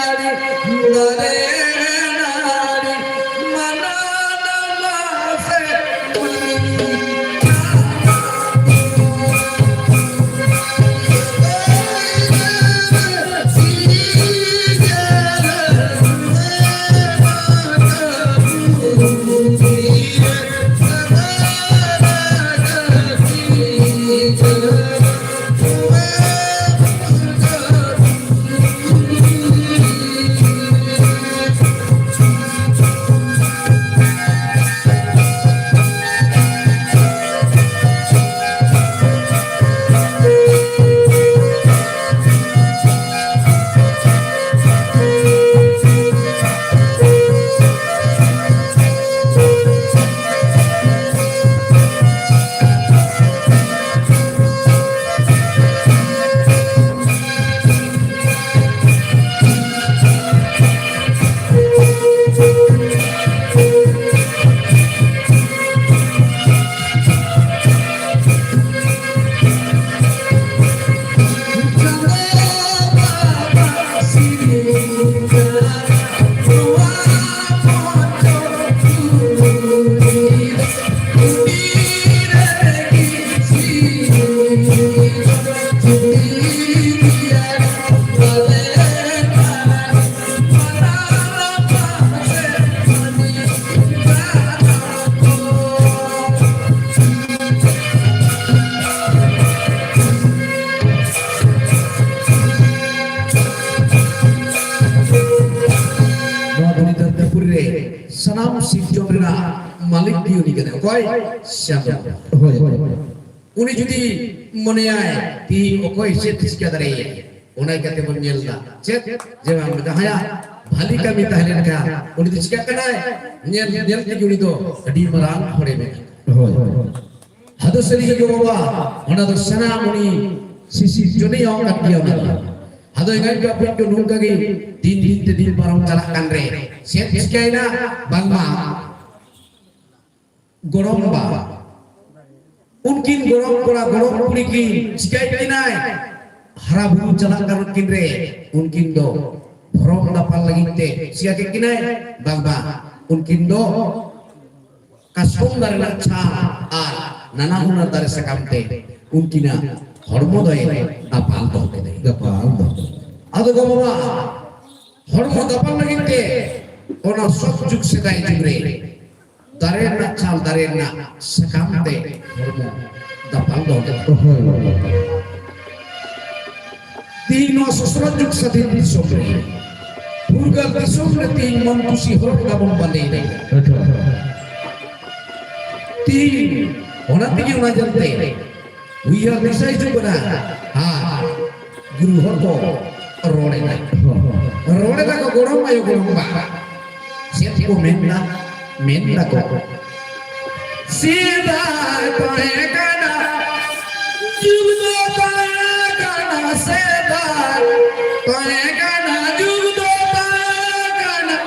ᱨᱮ ᱥᱟᱱᱟᱢ ᱥᱤᱨᱡᱚᱱ ᱨᱮᱱᱟᱜ ᱢᱟᱹᱞᱤᱠ ᱜᱮ ᱩᱱᱤ ᱠᱟᱱᱟᱭ᱾ ᱚᱠᱚᱭ? ᱪᱟᱸᱫᱚ᱾ ᱦᱳᱭ, ᱦᱳᱭ, ᱦᱳᱭ᱾ ᱩᱱᱤ ᱡᱩᱫᱤ ᱢᱚᱱᱮᱭᱟᱭ, ᱛᱤᱦᱤᱧ ᱚᱠᱚᱭ ᱪᱮᱫ ᱪᱤᱠᱟᱹ ᱫᱟᱲᱮᱭᱟᱜᱼᱟ, ᱚᱱᱟ ᱤᱠᱟᱹᱛᱮ ᱵᱚᱱ ᱧᱮᱞ ᱮᱫᱟ᱾ ᱪᱮᱫ? ᱡᱮ ᱵᱟᱝ, ᱡᱟᱦᱟᱸᱭᱟᱜ ᱵᱷᱟᱞᱤ ᱠᱟᱹᱢᱤ ᱛᱟᱦᱮᱸ ᱞᱮᱱᱠᱷᱟᱱ ᱩᱱᱤ ᱫᱚ ᱪᱤᱠᱟᱹᱜ ᱠᱟᱱᱟᱭ? ᱧᱮᱞ, ᱧᱮᱞ ᱛᱮᱜᱮ ᱩᱱᱤ ᱫᱚ ᱟᱹᱰᱤ ᱢᱟᱨᱟᱝ ᱦᱚᱲᱮ ᱵᱮᱱᱟᱜ ᱠᱟᱱᱟ᱾ ᱦᱳᱭ, ᱦᱳᱭ᱾ ᱟᱫᱚ ᱥᱟᱹᱨᱤ ᱜᱮ ᱜᱚ ᱵᱟᱵᱟ, ᱚᱱᱟ ᱫᱚ ᱥᱟᱱᱟᱢ ᱩᱱᱤ ᱥᱤᱥᱤᱨ ᱡᱚᱱᱤᱭᱟᱜ ᱠᱟᱱ ᱜᱮᱭᱟ ᱚᱱᱟ ᱫᱚ᱾ ᱟᱫᱚ ᱮᱸᱜᱟᱛ ᱟᱯᱟᱛ ᱠᱚ ᱱᱚᱝᱠᱟ ᱜᱮ ᱫᱤᱱ ᱫᱤᱱ ᱛᱮ ᱫᱤᱱ ᱯᱟᱨᱚᱢ ᱪᱟᱞᱟᱜ ᱠᱟᱱ ᱨᱮ ᱪᱮᱫ ᱪᱤᱠᱟᱹᱭᱮᱱᱟ? ᱵᱟᱝᱢᱟ ᱜᱚᱲᱚᱢ ᱵᱟ, ᱩᱱᱠᱤᱱ ᱜᱚᱲᱚᱢ ᱠᱚᱲᱟ ᱜᱚᱲᱚᱢ ᱠᱩᱲᱤ ᱠᱤᱱ ᱪᱤᱠᱟᱹᱭᱮᱫ ᱠᱤᱱᱟᱭ? ᱦᱟᱨᱟ ᱵᱩᱨᱩ ᱪᱟᱞᱟᱜ ᱠᱟᱱ ᱠᱤᱱ ᱨᱮ ᱩᱱᱠᱤᱱ ᱫᱚ ᱫᱷᱚᱨᱚᱢ ᱫᱟᱯᱟᱞ ᱞᱟᱹᱜᱤᱫ ᱛᱮ ᱪᱤᱠᱟᱹ ᱠᱮᱫ ᱠᱤᱱᱟᱭ? ᱵᱟᱝ ᱵᱟᱝ, ᱩᱱᱠᱤᱱ ᱫᱚ ᱠᱟᱥᱠᱚᱢ ᱫᱟᱨᱮ ᱨᱮᱱᱟᱜ ᱪᱷᱟᱞ ᱟᱨ ᱱᱟᱱᱟ ᱦᱩᱱᱟᱹᱨ ᱫᱟᱨᱮ ᱥᱟᱠᱟᱢ ᱛᱮ ᱩᱱᱠᱤᱱᱟᱜ ᱦᱚᱲᱢᱚ ᱫᱚᱭ ᱫᱟᱯᱟᱞ ᱫᱚᱦᱚ ᱠᱮᱫᱟᱭ᱾ ᱫᱟᱯᱟᱞ ᱫᱚᱦᱚ᱾ ᱟᱫᱚ ᱜᱚ ᱵᱟᱵᱟ, ᱦᱚᱲᱢᱚ ᱫᱟᱯᱟᱞ ᱞᱟᱹᱜᱤᱫ ᱛᱮ ᱚᱱᱟ ᱥᱚᱛ ᱡᱩᱜᱽ, ᱥᱮᱫᱟᱭ ᱡᱩᱜᱽ ᱨᱮ ᱫᱟᱨᱮ ᱨᱮᱱᱟᱜ ᱪᱷᱟᱞ, ᱫᱟᱨᱮ ᱨᱮᱱᱟᱜ ᱥᱟᱠᱟᱢ ᱛᱮ ᱦᱚᱲᱢᱚ ᱫᱟᱯᱟᱞ ᱫᱚᱦᱚ ᱠᱮᱫᱟ᱾ ᱦᱳᱭ, ᱦᱳᱭ, ᱦᱳᱭ᱾ ᱛᱤᱦᱤᱧ ᱱᱚᱣᱟ ᱥᱚᱥᱱᱚᱜ ᱡᱩᱜᱽ ᱥᱟᱹᱫᱷᱤᱱ ᱫᱤᱥᱚᱢ ᱨᱮ, ᱯᱷᱩᱨᱜᱟᱹᱞ ᱫᱤᱥᱚᱢ ᱨᱮ ᱛᱤᱦᱤᱧ ᱢᱚᱱ ᱠᱩᱥᱤ ᱦᱚᱨᱚᱜ ᱮᱫᱟ ᱵᱚᱱ ᱵᱟᱸᱫᱮᱭᱮᱫᱟ᱾ ᱟᱪᱪᱷᱟ᱾ ᱛᱤᱦᱤᱧ ᱚᱱᱟ ᱛᱮᱜᱮ ᱚᱱᱟ ᱧᱮᱞᱛᱮ ᱩᱭᱦᱟᱹᱨ ᱫᱤᱥᱟᱹ ᱦᱤᱡᱩᱜ ᱠᱟᱱᱟ᱾ ᱦᱮᱸ, ᱜᱩᱨᱩ ᱦᱚᱲ ᱠᱚ ᱨᱚᱲ ᱮᱫᱟ᱾ ᱦᱚᱸ, ᱦᱚᱸ᱾ ᱨᱚᱲ ᱮᱫᱟ ᱠᱚ ᱜᱚᱲᱚᱢ ᱟᱭᱳ, ᱜᱚᱲᱚᱢ ᱵᱟ᱾ ᱪᱮᱫ ᱠᱚ ᱢᱮᱱᱫᱟ? ᱢᱮᱱ ᱫᱟᱠᱚ, ᱥᱮᱫᱟᱭ ᱛᱟᱦᱮᱸ ᱠᱟᱱᱟ, ᱡᱩᱜᱽ ᱫᱚ ᱛᱟᱦᱮᱸ ᱠᱟᱱᱟ, ᱥᱮᱫᱟᱭ ᱛᱟᱦᱮᱸ ᱠᱟᱱᱟ, ᱡᱩᱜᱽ ᱫᱚ ᱛᱟᱦᱮᱸ ᱠᱟᱱᱟ,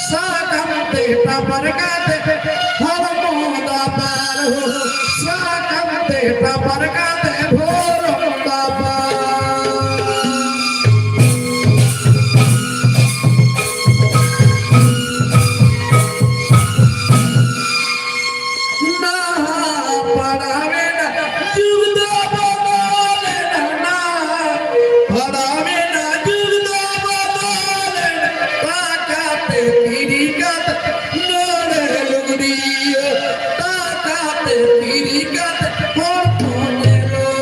ᱥᱟᱠᱟᱢ ᱛᱮ ᱛᱟᱯᱟᱨ ᱠᱟᱛᱮ ᱦᱚᱲᱢᱚ ᱫᱟᱯᱟᱞ, ᱥᱟᱠᱟᱢ ᱛᱮ ᱛᱟᱯᱟᱨ ᱠᱟᱛᱮ ᱦᱚᱲᱢᱚ ᱫᱟᱯᱟᱞ᱾ ᱱᱟᱦᱟᱜ ᱯᱟᱲᱟᱣᱮᱱᱟ, ᱡᱩᱜᱽ ᱫᱚ ᱵᱚᱫᱚᱞᱮᱱᱟ᱾ ᱱᱟᱦᱟᱜ ᱯᱟᱲᱟᱣᱮᱱᱟ, ᱡᱩᱜᱽ ᱫᱚ ᱵᱚᱫᱚᱞᱮᱱᱟ᱾ ᱛᱟᱠᱟᱛᱮ ᱯᱤᱨᱤ ᱠᱟᱛᱮ ᱱᱚᱰᱮ ᱞᱩᱜᱽᱲᱤᱭᱟᱹ, ᱛᱟᱠᱟᱛᱮ ᱯᱤᱨᱤ ᱠᱟᱛᱮ ᱦᱚᱲ ᱠᱚ ᱧᱮᱞᱚᱜ᱾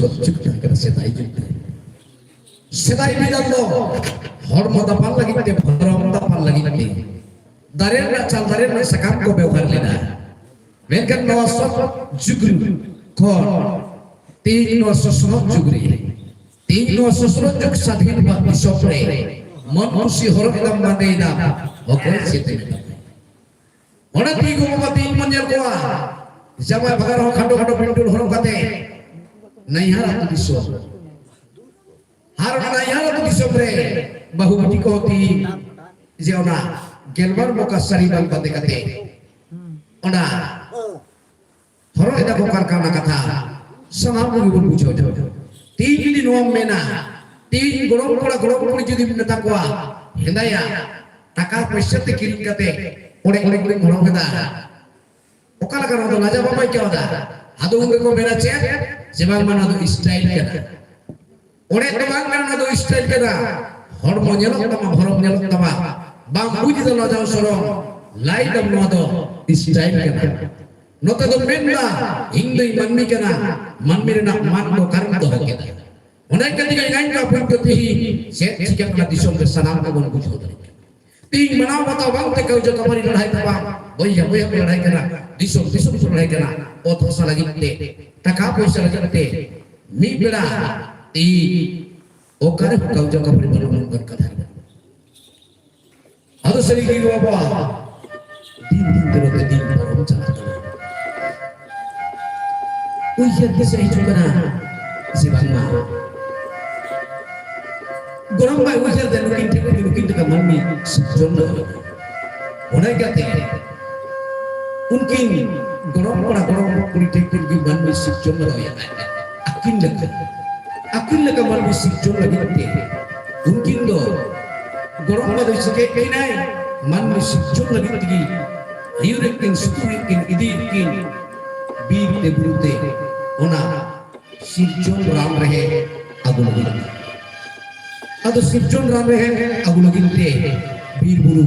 ᱥᱚᱛ ᱡᱩᱜᱽ ᱛᱟᱦᱮᱸ ᱠᱟᱱᱟ, ᱥᱮᱫᱟᱭ ᱡᱩᱜᱽ ᱛᱟᱦᱮᱸ ᱠᱟᱱᱟ᱾ ᱥᱮᱫᱟᱭ ᱵᱤᱫᱟᱹᱞ ᱫᱚ ᱦᱚᱲᱢᱚ ᱫᱟᱯᱟᱞ ᱞᱟᱹᱜᱤᱫ ᱛᱮ, ᱵᱷᱚᱨᱚᱢ ᱫᱟᱯᱟᱞ ᱞᱟᱹᱜᱤᱫ ᱛᱮ ᱫᱟᱨᱮ ᱨᱮᱱᱟᱜ ᱪᱷᱟᱞ, ᱫᱟᱨᱮ ᱨᱮᱱᱟᱜ ᱥᱟᱠᱟᱢ ᱠᱚ ᱵᱮᱣᱦᱟᱨ ᱞᱮᱫᱟ᱾ ᱢᱮᱱᱠᱷᱟᱱ ᱱᱚᱣᱟ ᱥᱚᱛ ᱡᱩᱜᱽ ᱠᱷᱚᱱ ᱛᱮᱦᱮᱧ ᱱᱚᱣᱟ ᱥᱚᱥᱱᱚᱜ ᱡᱩᱜᱽ ᱨᱮ, ᱛᱮᱦᱮᱧ ᱱᱚᱣᱟ ᱥᱚᱥᱱᱚᱜ ᱡᱩᱜᱽ ᱥᱟᱫᱷᱤᱱ ᱵᱷᱟᱨᱚᱛ ᱫᱤᱥᱚᱢ ᱨᱮ ᱢᱚᱱ ᱠᱩᱥᱤ ᱦᱚᱨᱚᱜ ᱮᱫᱟᱢ, ᱵᱟᱸᱫᱮᱭᱮᱫᱟᱢ, ᱚᱠᱚᱭ ᱪᱮᱫ ᱮ ᱢᱮᱛᱟᱢᱟ? ᱚᱱᱟ ᱛᱮᱜᱮ ᱜᱚ ᱵᱟᱵᱟ ᱛᱮᱦᱮᱧ ᱵᱚᱱ ᱧᱮᱞ ᱠᱚᱣᱟ, ᱡᱟᱢᱟᱭ ᱵᱷᱟᱜᱟᱨ ᱦᱚᱸ ᱠᱷᱟᱴᱚ ᱠᱷᱟᱴᱚ ᱯᱤᱱᱴᱩᱞ ᱦᱚᱨᱚᱜ ᱠᱟᱛᱮ ᱱᱟᱹᱭᱦᱟᱨ ᱟᱹᱛᱩ ᱫᱤᱥᱚᱢ, ᱟᱨ ᱚᱱᱟ ᱱᱟᱹᱭᱦᱟᱨ ᱟᱹᱛᱩ ᱫᱤᱥᱚᱢ ᱨᱮ ᱵᱟᱹᱦᱩ ᱵᱤᱴᱤ ᱠᱚ ᱛᱮᱦᱮᱧ ᱡᱮ ᱚᱱᱟ ᱜᱮᱞᱵᱟᱨ ᱢᱚᱠᱟ ᱥᱟᱹᱲᱤ ᱵᱟᱝ ᱵᱟᱸᱫᱮ ᱠᱟᱛᱮ ᱚᱱᱟ ᱦᱚᱨᱚᱜ ᱮᱫᱟ ᱠᱚ ᱠᱟᱨᱠᱷᱟᱱᱟ ᱠᱟᱛᱷᱟ ᱥᱟᱱᱟᱢ ᱠᱚᱜᱮ ᱵᱚᱱ ᱵᱩᱡᱷᱟᱹᱣ ᱧᱟᱢᱟ᱾ ᱛᱤᱦᱤᱧ ᱡᱩᱫᱤ ᱱᱚᱣᱟᱢ ᱢᱮᱱᱟ, ᱛᱤᱦᱤᱧ ᱜᱚᱲᱚᱢ ᱠᱚᱲᱟ ᱜᱚᱲᱚᱢ ᱠᱩᱲᱤ ᱡᱩᱫᱤᱢ ᱢᱮᱛᱟ ᱠᱚᱣᱟ, ᱦᱮᱸᱫᱟᱭᱟ, ᱴᱟᱠᱟ ᱯᱚᱭᱥᱟ ᱛᱮ ᱠᱤᱨᱤᱧ ᱠᱟᱛᱮ ᱚᱲᱮᱡ ᱚᱲᱮᱡ ᱠᱚᱧ ᱦᱚᱨᱚᱜ ᱮᱫᱟ, ᱚᱠᱟ ᱞᱮᱠᱟ ᱱᱚᱣᱟ ᱫᱚ ᱞᱟᱡᱟ ᱵᱟᱵᱟ ᱟᱹᱭᱠᱟᱹᱣ ᱮᱫᱟ? ᱟᱫᱚ ᱩᱱ ᱨᱮᱠᱚ ᱢᱮᱱᱟ ᱪᱮᱫ? ᱡᱮ ᱵᱟᱝᱢᱟ ᱱᱚᱣᱟ ᱫᱚ ᱥᱴᱟᱭᱤᱞ ᱠᱟᱱᱟ᱾ ᱚᱲᱮᱡ ᱫᱚ ᱵᱟᱝ ᱠᱟᱱᱟ, ᱱᱚᱣᱟ ᱫᱚ ᱥᱴᱟᱭᱤᱞ ᱠᱟᱱᱟ᱾ ᱦᱚᱲᱢᱚ ᱧᱮᱞᱚᱜ ᱛᱟᱢᱟ, ᱵᱷᱚᱨᱚᱢ ᱧᱮᱞᱚᱜ ᱛᱟᱢᱟ, ᱵᱟᱢ ᱵᱩᱡᱽ ᱮᱫᱟ ᱞᱟᱡᱟᱣ ᱥᱚᱨᱚᱢ, ᱞᱟᱹᱭ ᱫᱟᱢ ᱱᱚᱣᱟ ᱫᱚ ᱥᱴᱟᱭᱤᱞ ᱠᱟᱱᱟ᱾ ᱱᱚᱛᱮ ᱫᱚ ᱢᱮᱱᱫᱟ, ᱤᱧ ᱫᱚᱧ ᱢᱟᱹᱱᱢᱤ ᱠᱟᱱᱟ, ᱢᱟᱹᱱᱢᱤ ᱨᱮᱱᱟᱜ ᱢᱟᱱ ᱫᱚ ᱚᱠᱟᱨᱮᱢ ᱫᱚᱦᱚ ᱠᱮᱫᱟ? ᱚᱱᱟ ᱤᱠᱟᱹ ᱛᱮᱜᱮ ᱮᱸᱜᱟᱧ ᱠᱚ ᱟᱯᱩᱧ ᱠᱚ ᱛᱤᱦᱤᱧ ᱪᱮᱫ ᱪᱤᱠᱟᱹᱜ ᱠᱟᱱᱟ ᱫᱤᱥᱚᱢ ᱨᱮ ᱥᱟᱱᱟᱢ ᱠᱚᱵᱚᱱ ᱵᱩᱡᱷᱟᱹᱣ ᱫᱟᱲᱮᱭᱟᱜ ᱠᱟᱱᱟ᱾ ᱛᱤᱦᱤᱧ ᱢᱟᱱᱟᱣ ᱵᱟᱛᱟᱣ ᱵᱟᱝ ᱛᱮ ᱠᱟᱹᱣᱡᱚ ᱠᱟᱹᱢᱟᱨᱤ ᱞᱟᱹᱲᱦᱟᱭ ᱛᱟᱯᱟᱢ, ᱵᱚᱭᱦᱟ ᱵᱚᱭᱦᱟ ᱠᱚ ᱞᱟᱹᱲᱦᱟᱭ ᱠᱟᱱᱟ, ᱫᱤᱥᱚᱢ ᱫᱤᱥᱚᱢ ᱠᱚ ᱞᱟᱹᱲᱦᱟᱭ ᱠᱟᱱᱟ, ᱚᱛ ᱦᱟᱥᱟ ᱞᱟᱹᱜᱤᱫ ᱛᱮ, ᱴᱟᱠᱟ ᱯᱚᱭᱥᱟ ᱞᱟᱹᱜᱤᱫ ᱛᱮ, ᱢᱤᱫ ᱵᱮᱲᱟ ᱛᱤᱦᱤᱧ ᱚᱠᱟᱨᱮ ᱠᱟᱹᱣᱡᱚ ᱠᱟᱹᱢᱟᱨᱤ ᱵᱟᱹᱱᱩᱜ ᱱᱚᱝᱠᱟᱱ ᱠᱟᱛᱷᱟ ᱜᱮ ᱵᱟᱹᱱᱩᱜ᱾ ᱟᱫᱚ ᱥᱟᱹᱨᱤ ᱜᱮ ᱵᱟᱵᱟ, ᱫᱤᱱ ᱫᱤᱱ ᱛᱮ ᱱᱚᱛᱮ ᱫᱤᱱ ᱯᱟᱨᱚᱢ ᱪᱟᱞᱟᱜ ᱠᱟᱱᱟ᱾ ᱩᱭᱦᱟᱹᱨ ᱫᱤᱥᱟᱹ ᱦᱤᱡᱩᱜ ᱠᱟᱱᱟ ᱡᱮ ᱵᱟᱝᱢᱟ ᱜᱚᱲᱚᱢ ᱵᱟᱭ ᱩᱭᱦᱟᱹᱨ ᱫᱟ ᱱᱩᱠᱤᱱ ᱴᱷᱮᱱ ᱠᱷᱚᱱ ᱜᱮ ᱱᱩᱠᱤᱱ ᱞᱮᱠᱟ ᱢᱟᱹᱱᱢᱤ ᱥᱤᱨᱡᱚᱱ ᱫᱚ ᱦᱩᱭᱩᱜᱼᱟ᱾ ᱚᱱᱟ ᱤᱠᱟᱹᱛᱮ ᱩᱱᱠᱤᱱ ᱜᱚᱲᱚᱢ ᱠᱚᱲᱟ ᱜᱚᱲᱚᱢ ᱠᱩᱲᱤ ᱴᱷᱮᱱ ᱠᱷᱚᱱ ᱜᱮ ᱢᱟᱹᱱᱢᱤ ᱥᱤᱨᱡᱚᱱ ᱫᱚ ᱦᱩᱭᱩᱜᱼᱟ᱾ ᱟᱹᱠᱤᱱ ᱞᱮᱠᱟ, ᱟᱹᱠᱤᱱ ᱞᱮᱠᱟ ᱢᱟᱹᱱᱢᱤ ᱥᱤᱨᱡᱚᱱ ᱞᱟᱹᱜᱤᱫ ᱛᱮ ᱩᱱᱠᱤᱱ ᱫᱚ ᱜᱚᱲᱚᱢ ᱵᱟ ᱫᱚᱭ ᱪᱤᱠᱟᱹᱭᱮᱫ ᱠᱤᱱᱟᱭ? ᱢᱟᱹᱱᱢᱤ ᱥᱤᱨᱡᱚᱱ ᱞᱟᱹᱜᱤᱫ ᱛᱮᱜᱮ ᱟᱹᱭᱩᱨᱮᱫ ᱠᱤᱱ, ᱥᱩᱛᱩᱜᱮᱫ ᱠᱤᱱ, ᱤᱫᱤᱭᱮᱫ ᱠᱤᱱ ᱵᱤᱨ ᱛᱮ ᱵᱩᱨᱩ ᱛᱮ ᱚᱱᱟ ᱥᱤᱨᱡᱚᱱ ᱨᱟᱱ ᱨᱮᱦᱮᱫ ᱟᱹᱜᱩ ᱞᱟᱹᱜᱤᱫ᱾ ᱟᱫᱚ ᱥᱤᱨᱡᱚᱱ ᱨᱟᱱ ᱨᱮᱦᱮᱫ ᱟᱹᱜᱩ ᱞᱟᱹᱜᱤᱫ ᱛᱮ ᱵᱤᱨ ᱵᱩᱨᱩ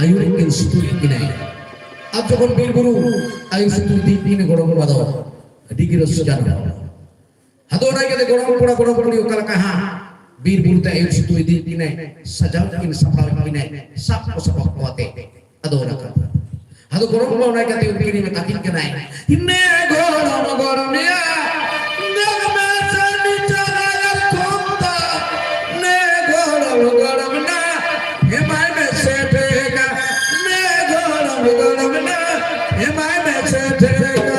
ᱟᱹᱭᱩᱨᱮᱫ ᱠᱤᱱ, ᱥᱩᱛᱩᱜᱮᱫ ᱠᱤᱱᱟᱭ᱾ ᱟᱨ ᱡᱚᱠᱷᱚᱱ ᱵᱤᱨ ᱵᱩᱨᱩ ᱟᱹᱭᱩᱨ ᱥᱩᱛᱩᱜ ᱤᱫᱤᱭᱮᱫ ᱠᱤᱱ ᱜᱚᱲᱚᱢ ᱵᱟ ᱫᱚ ᱟᱹᱰᱤ ᱜᱮ ᱨᱟᱹᱥᱠᱟᱹ ᱟᱱ ᱦᱚᱲ᱾ ᱟᱫᱚ ᱚᱱᱟ ᱤᱭᱠᱟᱹᱛᱮ ᱜᱚᱲᱚᱢ ᱠᱚᱲᱟ ᱜᱚᱲᱚᱢ ᱠᱩᱲᱤ ᱚᱠᱟ ᱞᱮᱠᱟ ᱦᱟᱸᱜ ᱵᱤᱨ ᱵᱩᱨᱩ ᱛᱮ ᱟᱹᱭᱩᱨ ᱥᱩᱛᱩ ᱤᱫᱤᱭᱮᱫ ᱠᱤᱱᱟᱭ, ᱥᱟᱡᱟᱣ ᱠᱤᱱ ᱥᱟᱯᱲᱟᱣᱮᱫ ᱠᱤᱱᱟᱭ, ᱥᱟᱵ ᱠᱚ ᱥᱟᱯᱟᱵ ᱠᱚ ᱟᱛᱮ᱾ ᱟᱫᱚ ᱚᱱᱟ ᱠᱟᱛᱷᱟ, ᱟᱫᱚ ᱜᱚᱲᱚᱢ ᱵᱟ ᱚᱱᱟ ᱤᱭᱠᱟᱹᱛᱮ ᱩᱱᱠᱤᱱ ᱢᱮᱛᱟ ᱠᱤᱱ ᱠᱟᱱᱟᱭ, ᱱᱮ ᱜᱚᱲᱚᱢ ᱜᱚᱲᱚᱢ ᱭᱟ, ᱫᱮᱠᱷ ᱢᱮ ᱥᱮ ᱱᱤᱪᱚᱜ ᱟᱭᱟᱨ ᱠᱷᱚᱱ ᱫᱚ, ᱱᱮ ᱜᱚᱲᱚᱢ ᱜᱚᱲᱚᱢ ᱱᱟ, ᱮᱢᱟᱭ ᱢᱮ ᱥᱮ ᱴᱷᱮᱠᱟ, ᱱᱮ ᱜᱚᱲᱚᱢ ᱜᱚᱲᱚᱢ ᱱᱟ, ᱮᱢᱟᱭ ᱢᱮ ᱥᱮ ᱴᱷᱮᱠᱟ᱾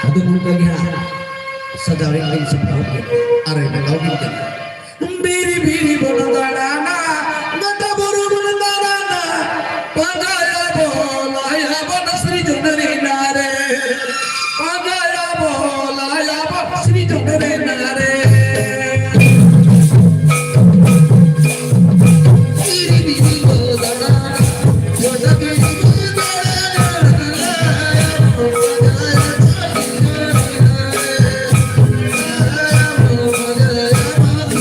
ᱟᱫᱚ ᱱᱚᱝᱠᱟ ᱜᱮ ᱦᱟᱸᱜ ᱥᱟᱡᱟᱣ ᱨᱮᱭᱟᱜ ᱞᱤᱧ ᱥᱟᱯᱲᱟᱣ ᱠᱮᱫ ᱟᱨ ᱞᱟᱜᱟᱣ ᱠᱮᱫ ᱠᱟᱱᱟ᱾ ᱵᱤᱨ ᱵᱤᱨ ᱵᱚᱱ ᱫᱟᱬᱟᱱᱟ, ᱜᱚᱴᱟ ᱵᱩᱨᱩ ᱵᱚᱱ ᱫᱟᱬᱟᱱᱟ, ᱯᱟᱸᱡᱟᱭᱟᱵᱚᱱ, ᱞᱟᱭᱟᱵᱚᱱ ᱥᱤᱨᱡᱚᱱ ᱨᱮᱱᱟᱜ ᱨᱮ, ᱯᱟᱸᱡᱟᱭᱟᱵᱚᱱ, ᱞᱟᱭᱟᱵᱚᱱ ᱥᱤᱨᱡᱚᱱ ᱨᱮᱱᱟᱜ ᱨᱮ᱾ ᱵᱤᱨ ᱵᱤᱨ ᱵᱚᱱ ᱫᱟᱬᱟᱱᱟ, ᱜᱚᱴᱟ ᱵᱤᱨ ᱵᱚᱱ ᱫᱟᱬᱟᱱᱟ, ᱞᱟᱭᱟᱵᱚᱱ, ᱯᱟᱸᱡᱟᱭᱟᱵᱚᱱ᱾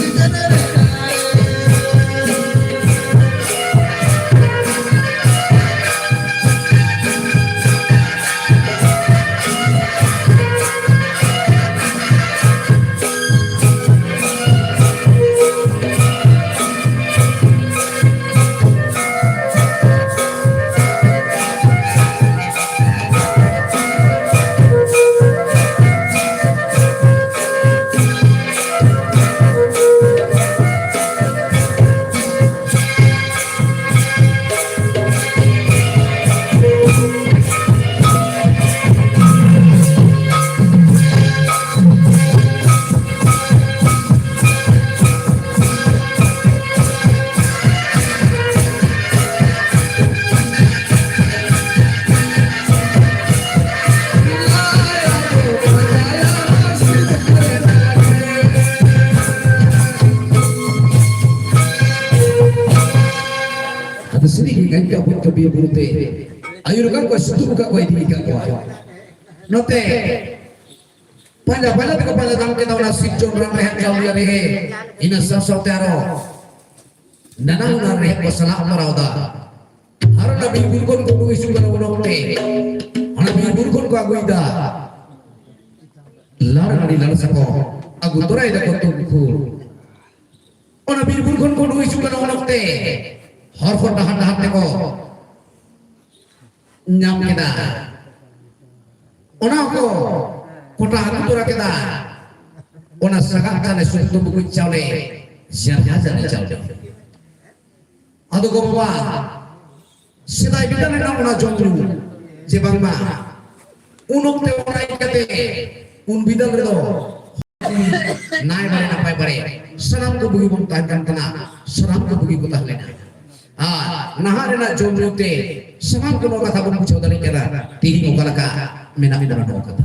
ᱟᱫᱚ ᱥᱟᱹᱨᱤ ᱜᱮ ᱜᱟᱱᱠᱟ ᱵᱚᱱ ᱠᱟᱹᱢᱤᱭᱟ ᱵᱩᱨᱩ ᱛᱮ᱾ ᱟᱹᱭᱩᱨ ᱟᱠᱟᱫ ᱠᱚᱣᱟ, ᱥᱩᱛᱩᱜ ᱟᱠᱟᱫ ᱠᱚᱣᱟ, ᱤᱫᱤ ᱟᱠᱟᱫ ᱠᱚᱣᱟ᱾ ᱱᱚᱛᱮ ᱯᱟᱸᱡᱟ ᱯᱟᱸᱡᱟ ᱛᱮᱠᱚ ᱯᱟᱸᱡᱟ ᱧᱟᱢ ᱠᱮᱫᱟ ᱚᱱᱟ ᱥᱤᱨᱡᱚᱱ ᱨᱟᱱ ᱨᱮᱦᱮᱫ ᱪᱟᱣᱞᱮ ᱨᱮᱦᱮᱫ᱾ ᱤᱱᱟᱹ ᱥᱟᱶ ᱥᱟᱶᱛᱮ ᱟᱨᱚ ᱱᱟᱱᱟ ᱦᱩᱱᱟᱹᱨ ᱨᱮᱦᱮᱫ ᱠᱚ ᱥᱟᱞᱟ ᱛᱚᱨᱟᱣ ᱫᱟ᱾ ᱟᱨ ᱚᱱᱟ ᱵᱤᱨ ᱵᱩᱨᱩ ᱠᱷᱚᱱ ᱠᱚ ᱩᱰᱩᱠ ᱦᱤᱡᱩᱜ ᱠᱟᱱᱟ ᱩᱱ ᱚᱠᱛᱮ᱾ ᱚᱱᱟ ᱵᱤᱨ ᱵᱩᱨᱩ ᱠᱷᱚᱱ ᱠᱚ ᱟᱹᱜᱩᱭᱮᱫᱟ ᱞᱟᱲ ᱱᱟᱹᱲᱤ ᱞᱟᱲ ᱥᱟᱠᱚᱢ᱾ ᱟᱹᱜᱩ ᱛᱚᱨᱟᱭ ᱫᱟᱠᱚ ᱛᱩᱢᱠᱷᱩᱲ᱾ ᱚᱱᱟ ᱵᱤᱨ ᱵᱩᱨᱩ ᱠᱷᱚᱱ ᱠᱚ ᱩᱰᱩᱠ ᱦᱤᱡᱩᱜ ᱠᱟᱱᱟ ᱩᱱ ᱚᱠᱛᱮ᱾ ᱦᱚᱨ ᱦᱚᱨ ᱰᱟᱦᱟᱨ ᱰᱟᱦᱟᱨ ᱛᱮᱠᱚ ᱧᱟᱢ ᱠᱮᱫᱟ᱾ ᱚᱱᱟ ᱦᱚᱸᱠᱚ ᱠᱚᱴᱟ ᱟᱹᱜᱩ ᱛᱚᱨᱟ ᱠᱮᱫᱟ᱾ ᱚᱱᱟ ᱥᱟᱜᱟᱫ ᱪᱟᱣᱞᱮ, ᱥᱩᱠᱛᱚ ᱵᱩᱠᱩᱡ ᱪᱟᱣᱞᱮ, ᱡᱟᱦᱟᱸ ᱡᱟᱱᱮ ᱪᱟᱣᱞᱮ᱾ ᱟᱫᱚ ᱜᱚ ᱵᱟᱵᱟ, ᱥᱮᱫᱟᱭ ᱵᱤᱫᱟᱹᱞ ᱨᱮᱱᱟᱜ ᱚᱱᱟ ᱡᱚᱢ ᱧᱩ, ᱡᱮ ᱵᱟᱝᱢᱟ ᱩᱱ ᱚᱠᱛᱮ ᱚᱱᱟ ᱤᱫᱤ ᱠᱟᱛᱮ ᱩᱱ ᱵᱤᱫᱟᱹᱞ ᱨᱮᱫᱚ ᱱᱟᱭ ᱵᱟᱲᱮ ᱱᱟᱯᱟᱭ ᱵᱟᱲᱮ ᱥᱟᱱᱟᱢ ᱠᱚ ᱵᱩᱜᱤ ᱵᱚᱱ ᱛᱟᱦᱮᱸ ᱠᱟᱱ ᱛᱟᱦᱮᱱᱟ, ᱥᱟᱱᱟᱢ ᱠᱚ ᱵᱩᱜᱤ ᱠᱚ ᱛᱟᱦᱮᱸ ᱞᱮᱱᱟ᱾ ᱟᱨ ᱱᱟᱦᱟᱜ ᱨᱮᱱᱟᱜ ᱡᱚᱢ ᱧᱩ ᱛᱮ ᱥᱟᱱᱟᱢ ᱠᱚ ᱱᱚᱣᱟ ᱠᱟᱛᱷᱟ ᱵᱚᱱ ᱵᱩᱡᱷᱟᱹᱣ ᱫᱟᱲᱮᱭᱟᱜ ᱠᱟᱱᱟ, ᱛᱮᱦᱮᱧ ᱚᱠᱟ ᱞᱮᱠᱟ ᱢᱮᱱᱟᱜ ᱵᱚᱱᱟ ᱱᱚᱣᱟ ᱠᱟᱛᱷᱟ᱾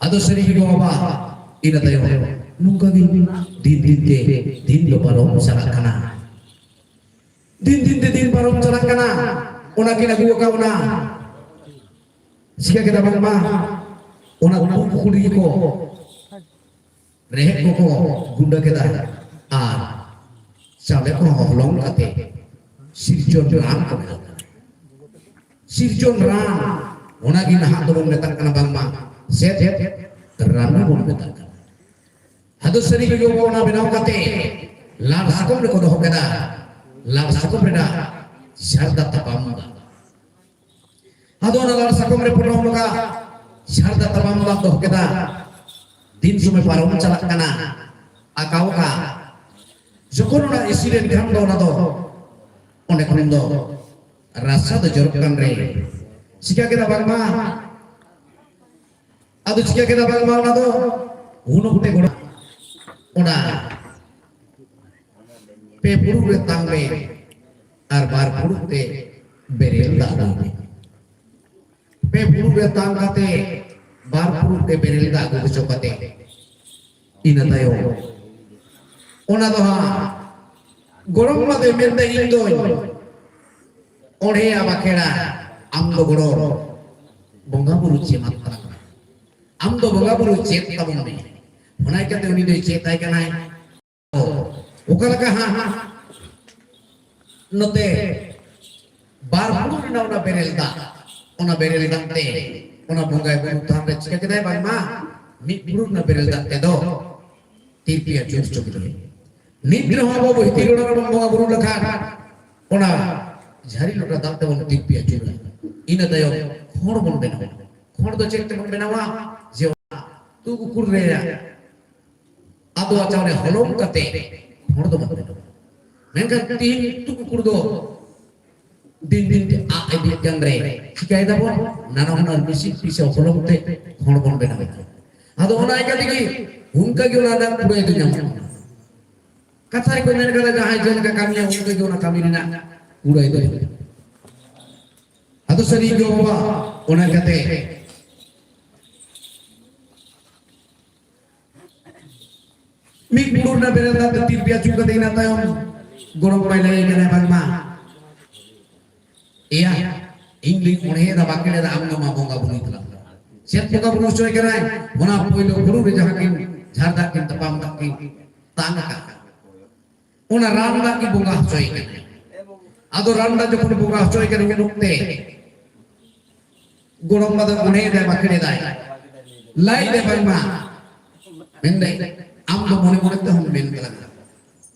ᱟᱫᱚ ᱥᱟᱹᱨᱤ ᱜᱮ ᱜᱚ ᱵᱟᱵᱟ, ᱤᱱᱟᱹ ᱛᱟᱭᱚᱢ ᱱᱚᱝᱠᱟ ᱜᱮ ᱫᱤᱱ ᱫᱤᱱ ᱛᱮ ᱫᱤᱱ ᱫᱚ ᱯᱟᱨᱚᱢ ᱪᱟᱞᱟᱜ ᱠᱟᱱᱟ᱾ ᱫᱤᱱ ᱫᱤᱱ ᱛᱮ ᱫᱤᱱ ᱯᱟᱨᱚᱢ ᱪᱟᱞᱟᱜ ᱠᱟᱱᱟ᱾ ᱚᱱᱟ ᱠᱤᱱ ᱟᱹᱜᱩ ᱟᱠᱟᱫ ᱚᱱᱟ ᱪᱤᱠᱟ ᱠᱮᱫᱟ ᱵᱟᱝᱢᱟ ᱚᱱᱟ ᱩᱱᱠᱩ ᱠᱩᱲᱤ ᱜᱮᱠᱚ ᱨᱮᱦᱮᱫ ᱠᱚᱠᱚ ᱜᱩᱸᱰᱟᱹ ᱠᱮᱫᱟ ᱟᱨ ᱪᱟᱣᱞᱮ ᱠᱚ ᱦᱚᱞᱚᱝ ᱠᱟᱛᱮ ᱥᱤᱨᱡᱚᱱ ᱨᱟᱱ ᱠᱚ ᱵᱮᱱᱟᱣ ᱠᱮᱫᱟ᱾ ᱥᱤᱨᱡᱚᱱ ᱨᱟᱱ, ᱚᱱᱟᱜᱮ ᱱᱟᱦᱟᱜ ᱫᱚᱵᱚᱱ ᱢᱮᱛᱟᱜ ᱠᱟᱱᱟ ᱵᱟᱝᱢᱟ ᱥᱮᱫ ᱨᱟᱱ ᱵᱚᱱ ᱢᱮᱛᱟᱜ ᱠᱟᱱᱟ᱾ ᱟᱫᱚ ᱥᱟᱹᱨᱤ ᱜᱮ ᱚᱱᱟ ᱵᱮᱱᱟᱣ ᱠᱟᱛᱮ ᱞᱟᱲ ᱥᱟᱠᱚᱢ ᱨᱮᱠᱚ ᱫᱚᱦᱚ ᱠᱮᱫᱟ᱾ ᱞᱟᱲ ᱥᱟᱠᱚᱢ ᱨᱮᱱᱟᱜ ᱥᱟᱨᱫᱟ ᱛᱟᱯᱟᱢ ᱫᱟ᱾ ᱟᱫᱚ ᱚᱱᱟ ᱞᱟᱲ ᱥᱟᱠᱚᱢ ᱨᱮ ᱯᱚᱴᱚᱢ ᱞᱮᱠᱟ ᱥᱟᱨᱫᱟ ᱛᱟᱯᱟᱢ ᱫᱟ ᱫᱚᱦᱚ ᱠᱮᱫᱟ᱾ ᱫᱤᱱ ᱥᱚᱢᱚᱭ ᱯᱟᱨᱚᱢ ᱪᱟᱞᱟᱜ ᱠᱟᱱᱟ, ᱟᱠᱟᱣ ᱟᱠᱟ᱾ ᱡᱚᱠᱷᱚᱱ ᱚᱱᱟ ᱤᱥᱤᱱ ᱮᱱ ᱠᱷᱟᱱ ᱫᱚ ᱚᱱᱟ ᱫᱚ ᱚᱸᱰᱮ ᱠᱷᱚᱱ ᱫᱚ ᱨᱟᱥᱟ ᱫᱚ ᱡᱚᱨᱚᱜ ᱠᱟᱱ ᱨᱮ, ᱪᱤᱠᱟ ᱠᱮᱫᱟ ᱵᱟᱝᱢᱟ, ᱟᱫᱚ ᱪᱤᱠᱟ ᱠᱮᱫᱟ ᱵᱟᱝᱢᱟ ᱚᱱᱟ ᱫᱚ ᱩᱱ ᱚᱠᱛᱮ ᱜᱚᱲᱚ ᱚᱱᱟ ᱯᱮ ᱯᱷᱩᱲᱩᱜ ᱨᱮ ᱛᱟᱝ ᱢᱮ ᱟᱨ ᱵᱟᱨ ᱯᱷᱩᱲᱩᱜ ᱛᱮ ᱵᱮᱨᱮᱞ ᱫᱟᱜ ᱫᱩᱞ ᱢᱮ᱾ ᱯᱮ ᱯᱷᱩᱲᱩᱜ ᱨᱮ ᱛᱟᱝ ᱠᱟᱛᱮ ᱵᱟᱨ ᱯᱷᱩᱲᱩᱜ ᱛᱮ ᱵᱮᱨᱮᱞ ᱫᱟᱜ ᱟᱹᱜᱩ ᱦᱚᱪᱚ ᱠᱟᱛᱮ ᱤᱱᱟᱹ ᱛᱟᱭᱚᱢ ᱚᱱᱟ ᱫᱚ ᱦᱟᱸᱜ ᱜᱚᱲᱚᱢ ᱵᱟᱵᱟ ᱫᱚᱭ ᱢᱮᱱᱫᱟ, "ᱤᱧ ᱫᱚᱧ ᱚᱬᱦᱮᱭᱟ ᱵᱟᱠᱷᱮᱲᱟ, ᱟᱢ ᱫᱚ ᱜᱚᱲᱚᱢ ᱵᱚᱸᱜᱟ ᱵᱩᱨᱩ ᱪᱮᱢᱟᱜ ᱛᱟᱵᱚᱱ ᱢᱮ, ᱟᱢ ᱫᱚ ᱵᱚᱸᱜᱟ ᱵᱩᱨᱩ ᱪᱮᱫ ᱛᱟᱵᱚᱱ ᱢᱮ᱾" ᱚᱱᱟ ᱤᱠᱟᱹᱛᱮ ᱩᱱᱤ ᱫᱚᱭ ᱪᱮᱫ ᱟᱭ ᱠᱟᱱᱟᱭ᱾ ᱚᱠᱟ ᱞᱮᱠᱟ ᱦᱟᱸᱜ ᱱᱚᱛᱮ ᱵᱟᱨ ᱯᱷᱩᱲᱩᱜ ᱨᱮᱱᱟᱜ ᱚᱱᱟ ᱵᱮᱨᱮᱞ ᱫᱟᱜ, ᱚᱱᱟ ᱵᱮᱨᱮᱞ ᱫᱟᱜ ᱛᱮ ᱚᱱᱟ ᱵᱚᱸᱜᱟᱭ ᱵᱩᱨᱩ ᱛᱷᱟᱱ ᱨᱮ ᱪᱤᱠᱟᱹ ᱠᱮᱫᱟᱭ? ᱵᱟᱝᱢᱟ ᱢᱤᱫ ᱯᱷᱩᱲᱩᱜ ᱨᱮᱱᱟᱜ ᱵᱮᱨᱮᱞ ᱫᱟᱜ ᱛᱮᱫᱚ ᱛᱤᱨᱯᱤ ᱟᱹᱪᱩᱨ ᱦᱚᱪᱚ ᱠᱮᱫᱟᱭ᱾ ᱱᱤᱛ ᱨᱮᱦᱚᱸ ᱟᱵᱚ ᱵᱷᱤᱛᱤᱨ ᱚᱲᱟᱜ ᱨᱮᱵᱚᱱ ᱵᱚᱸᱜᱟ ᱵᱩᱨᱩ ᱞᱮᱠᱷᱟᱱ ᱚᱱᱟ ᱡᱷᱟᱹᱨᱤ ᱞᱚᱴᱟ ᱫᱟᱜ ᱛᱮᱵᱚᱱ ᱛᱤᱨᱯᱤ ᱟᱹᱪᱩᱨᱟ᱾ ᱤᱱᱟᱹ ᱛᱟᱭᱚᱢ ᱠᱷᱚᱲ ᱵᱚᱱ ᱵᱮᱱᱟᱣᱟ᱾ ᱠᱷᱚᱲ ᱫᱚ ᱪᱮᱫ ᱛᱮᱵᱚᱱ ᱵᱮᱱᱟᱣᱟ? ᱡᱮ ᱚᱱᱟ ᱛᱩᱠᱩ ᱠᱩᱲ ᱨᱮᱭᱟᱜ ᱟᱫᱚᱣᱟ ᱪᱟᱣᱞᱮ ᱦᱚᱞᱚᱝ ᱠᱟᱛᱮ ᱦᱚᱲ ᱫᱚᱵᱚᱱ ᱵᱮᱱᱟᱣᱟ᱾ ᱢᱮᱱᱠᱷᱟᱱ ᱛᱤᱦᱤᱧ ᱛᱩᱠᱩ ᱠᱩᱲ ᱫᱚ ᱫᱤᱱ ᱫᱤᱱ ᱛᱮ ᱟᱫ ᱤᱫᱤᱜ ᱠᱟᱱ ᱨᱮ ᱪᱤᱠᱟᱹᱭ ᱫᱟᱵᱚᱱ? ᱱᱟᱱᱟ ᱦᱩᱱᱟᱹᱨ ᱢᱮᱥᱤᱱ ᱯᱤᱥᱟᱹ ᱦᱚᱞᱚᱝ ᱛᱮ ᱦᱚᱲ ᱵᱚᱱ ᱵᱮᱱᱟᱣ ᱮᱫᱟ᱾ ᱟᱫᱚ ᱚᱱᱟ ᱤᱭᱠᱟᱹ ᱛᱮᱜᱮ ᱚᱱᱠᱟ ᱜᱮ ᱚᱱᱟ ᱨᱮᱱᱟᱜ ᱠᱩᱲᱟᱹᱭ ᱫᱚ ᱧᱟᱢᱚᱜ ᱠᱟᱱᱟ᱾ ᱠᱟᱛᱷᱟ ᱨᱮᱠᱚ ᱢᱮᱱ ᱠᱟᱫᱟ, ᱡᱟᱦᱟᱸᱭ ᱡᱮ ᱞᱮᱠᱟ ᱠᱟᱹᱢᱤᱭᱟ ᱚᱱᱠᱟ ᱜᱮ ᱚᱱᱟ ᱠᱟᱹᱢᱤ ᱨᱮᱱᱟᱜ ᱠᱩᱲᱟᱹᱭ ᱫᱚ ᱧᱟᱢᱚᱜ ᱠᱟᱱᱟ᱾ ᱟᱫᱚ ᱥᱟᱹᱨᱤ ᱜᱮ ᱵᱟᱵᱟ, ᱚᱱᱟ ᱠᱟᱛᱮ ᱢᱤᱫ ᱯᱷᱩᱲᱩᱜ ᱨᱮᱱᱟᱜ ᱵᱮᱨᱮᱞ ᱫᱟᱜ ᱛᱮ ᱛᱤᱨᱯᱤ ᱟᱹᱪᱩᱨ ᱠᱟᱛᱮ ᱤᱱᱟᱹ ᱛᱟᱭᱚᱢ ᱜᱚᱲᱚᱢ ᱵᱟᱭ ᱞᱟᱹᱭ ᱠᱟᱱᱟ, ᱵᱟᱝᱢᱟ, "ᱮᱭᱟ, ᱤᱧ ᱫᱩᱧ ᱚᱬᱦᱮ ᱫᱟ, ᱵᱟᱠᱷᱮᱲ ᱫᱟ, ᱟᱢ ᱫᱚ ᱢᱟ ᱵᱚᱸᱜᱟ ᱵᱩᱨᱩᱭ ᱛᱟᱞᱟᱝ ᱢᱮ᱾" ᱪᱮᱫ ᱵᱚᱸᱜᱟ ᱵᱩᱨᱩ ᱦᱚᱪᱚᱭ ᱠᱟᱱᱟᱭ? ᱚᱱᱟ ᱯᱳᱭᱞᱳ ᱯᱷᱩᱲᱩᱜ ᱨᱮ ᱡᱟᱦᱟᱸ ᱠᱤᱱ ᱡᱷᱟᱨ ᱫᱟᱜ ᱠᱤᱱ ᱛᱟᱯᱟᱢ ᱫᱟᱜ ᱠᱤᱱ ᱛᱟᱝ ᱟᱠᱟᱫ, ᱚᱱᱟ ᱨᱟᱱ ᱫᱟᱜ ᱜᱮ ᱵᱚᱸᱜᱟ ᱦᱚᱪᱚᱭ ᱠᱟᱱᱟ᱾ ᱟᱫᱚ ᱨᱟᱱ ᱫᱟᱜ ᱡᱚᱠᱷᱚᱱ ᱵᱚᱸᱜᱟ ᱦᱚᱪᱚᱭ ᱠᱟᱱᱟ, ᱩᱱ ᱚᱠᱛᱮ ᱜᱚᱲᱚᱢ ᱵᱟ ᱫᱚ ᱚᱬᱦᱮ ᱫᱟᱭ, ᱵᱟᱠᱷᱮᱲ ᱫᱟᱭ, ᱞᱟᱹᱭ ᱫᱟᱭ, ᱵᱟᱝᱢᱟ, ᱢᱮᱱᱫᱟᱭ, "ᱟᱢ ᱫᱚ ᱢᱚᱱᱮ ᱢᱚᱱᱮ ᱛᱮᱦᱚᱸ ᱢᱮᱱ ᱛᱟᱞᱟᱝ ᱢᱮ᱾"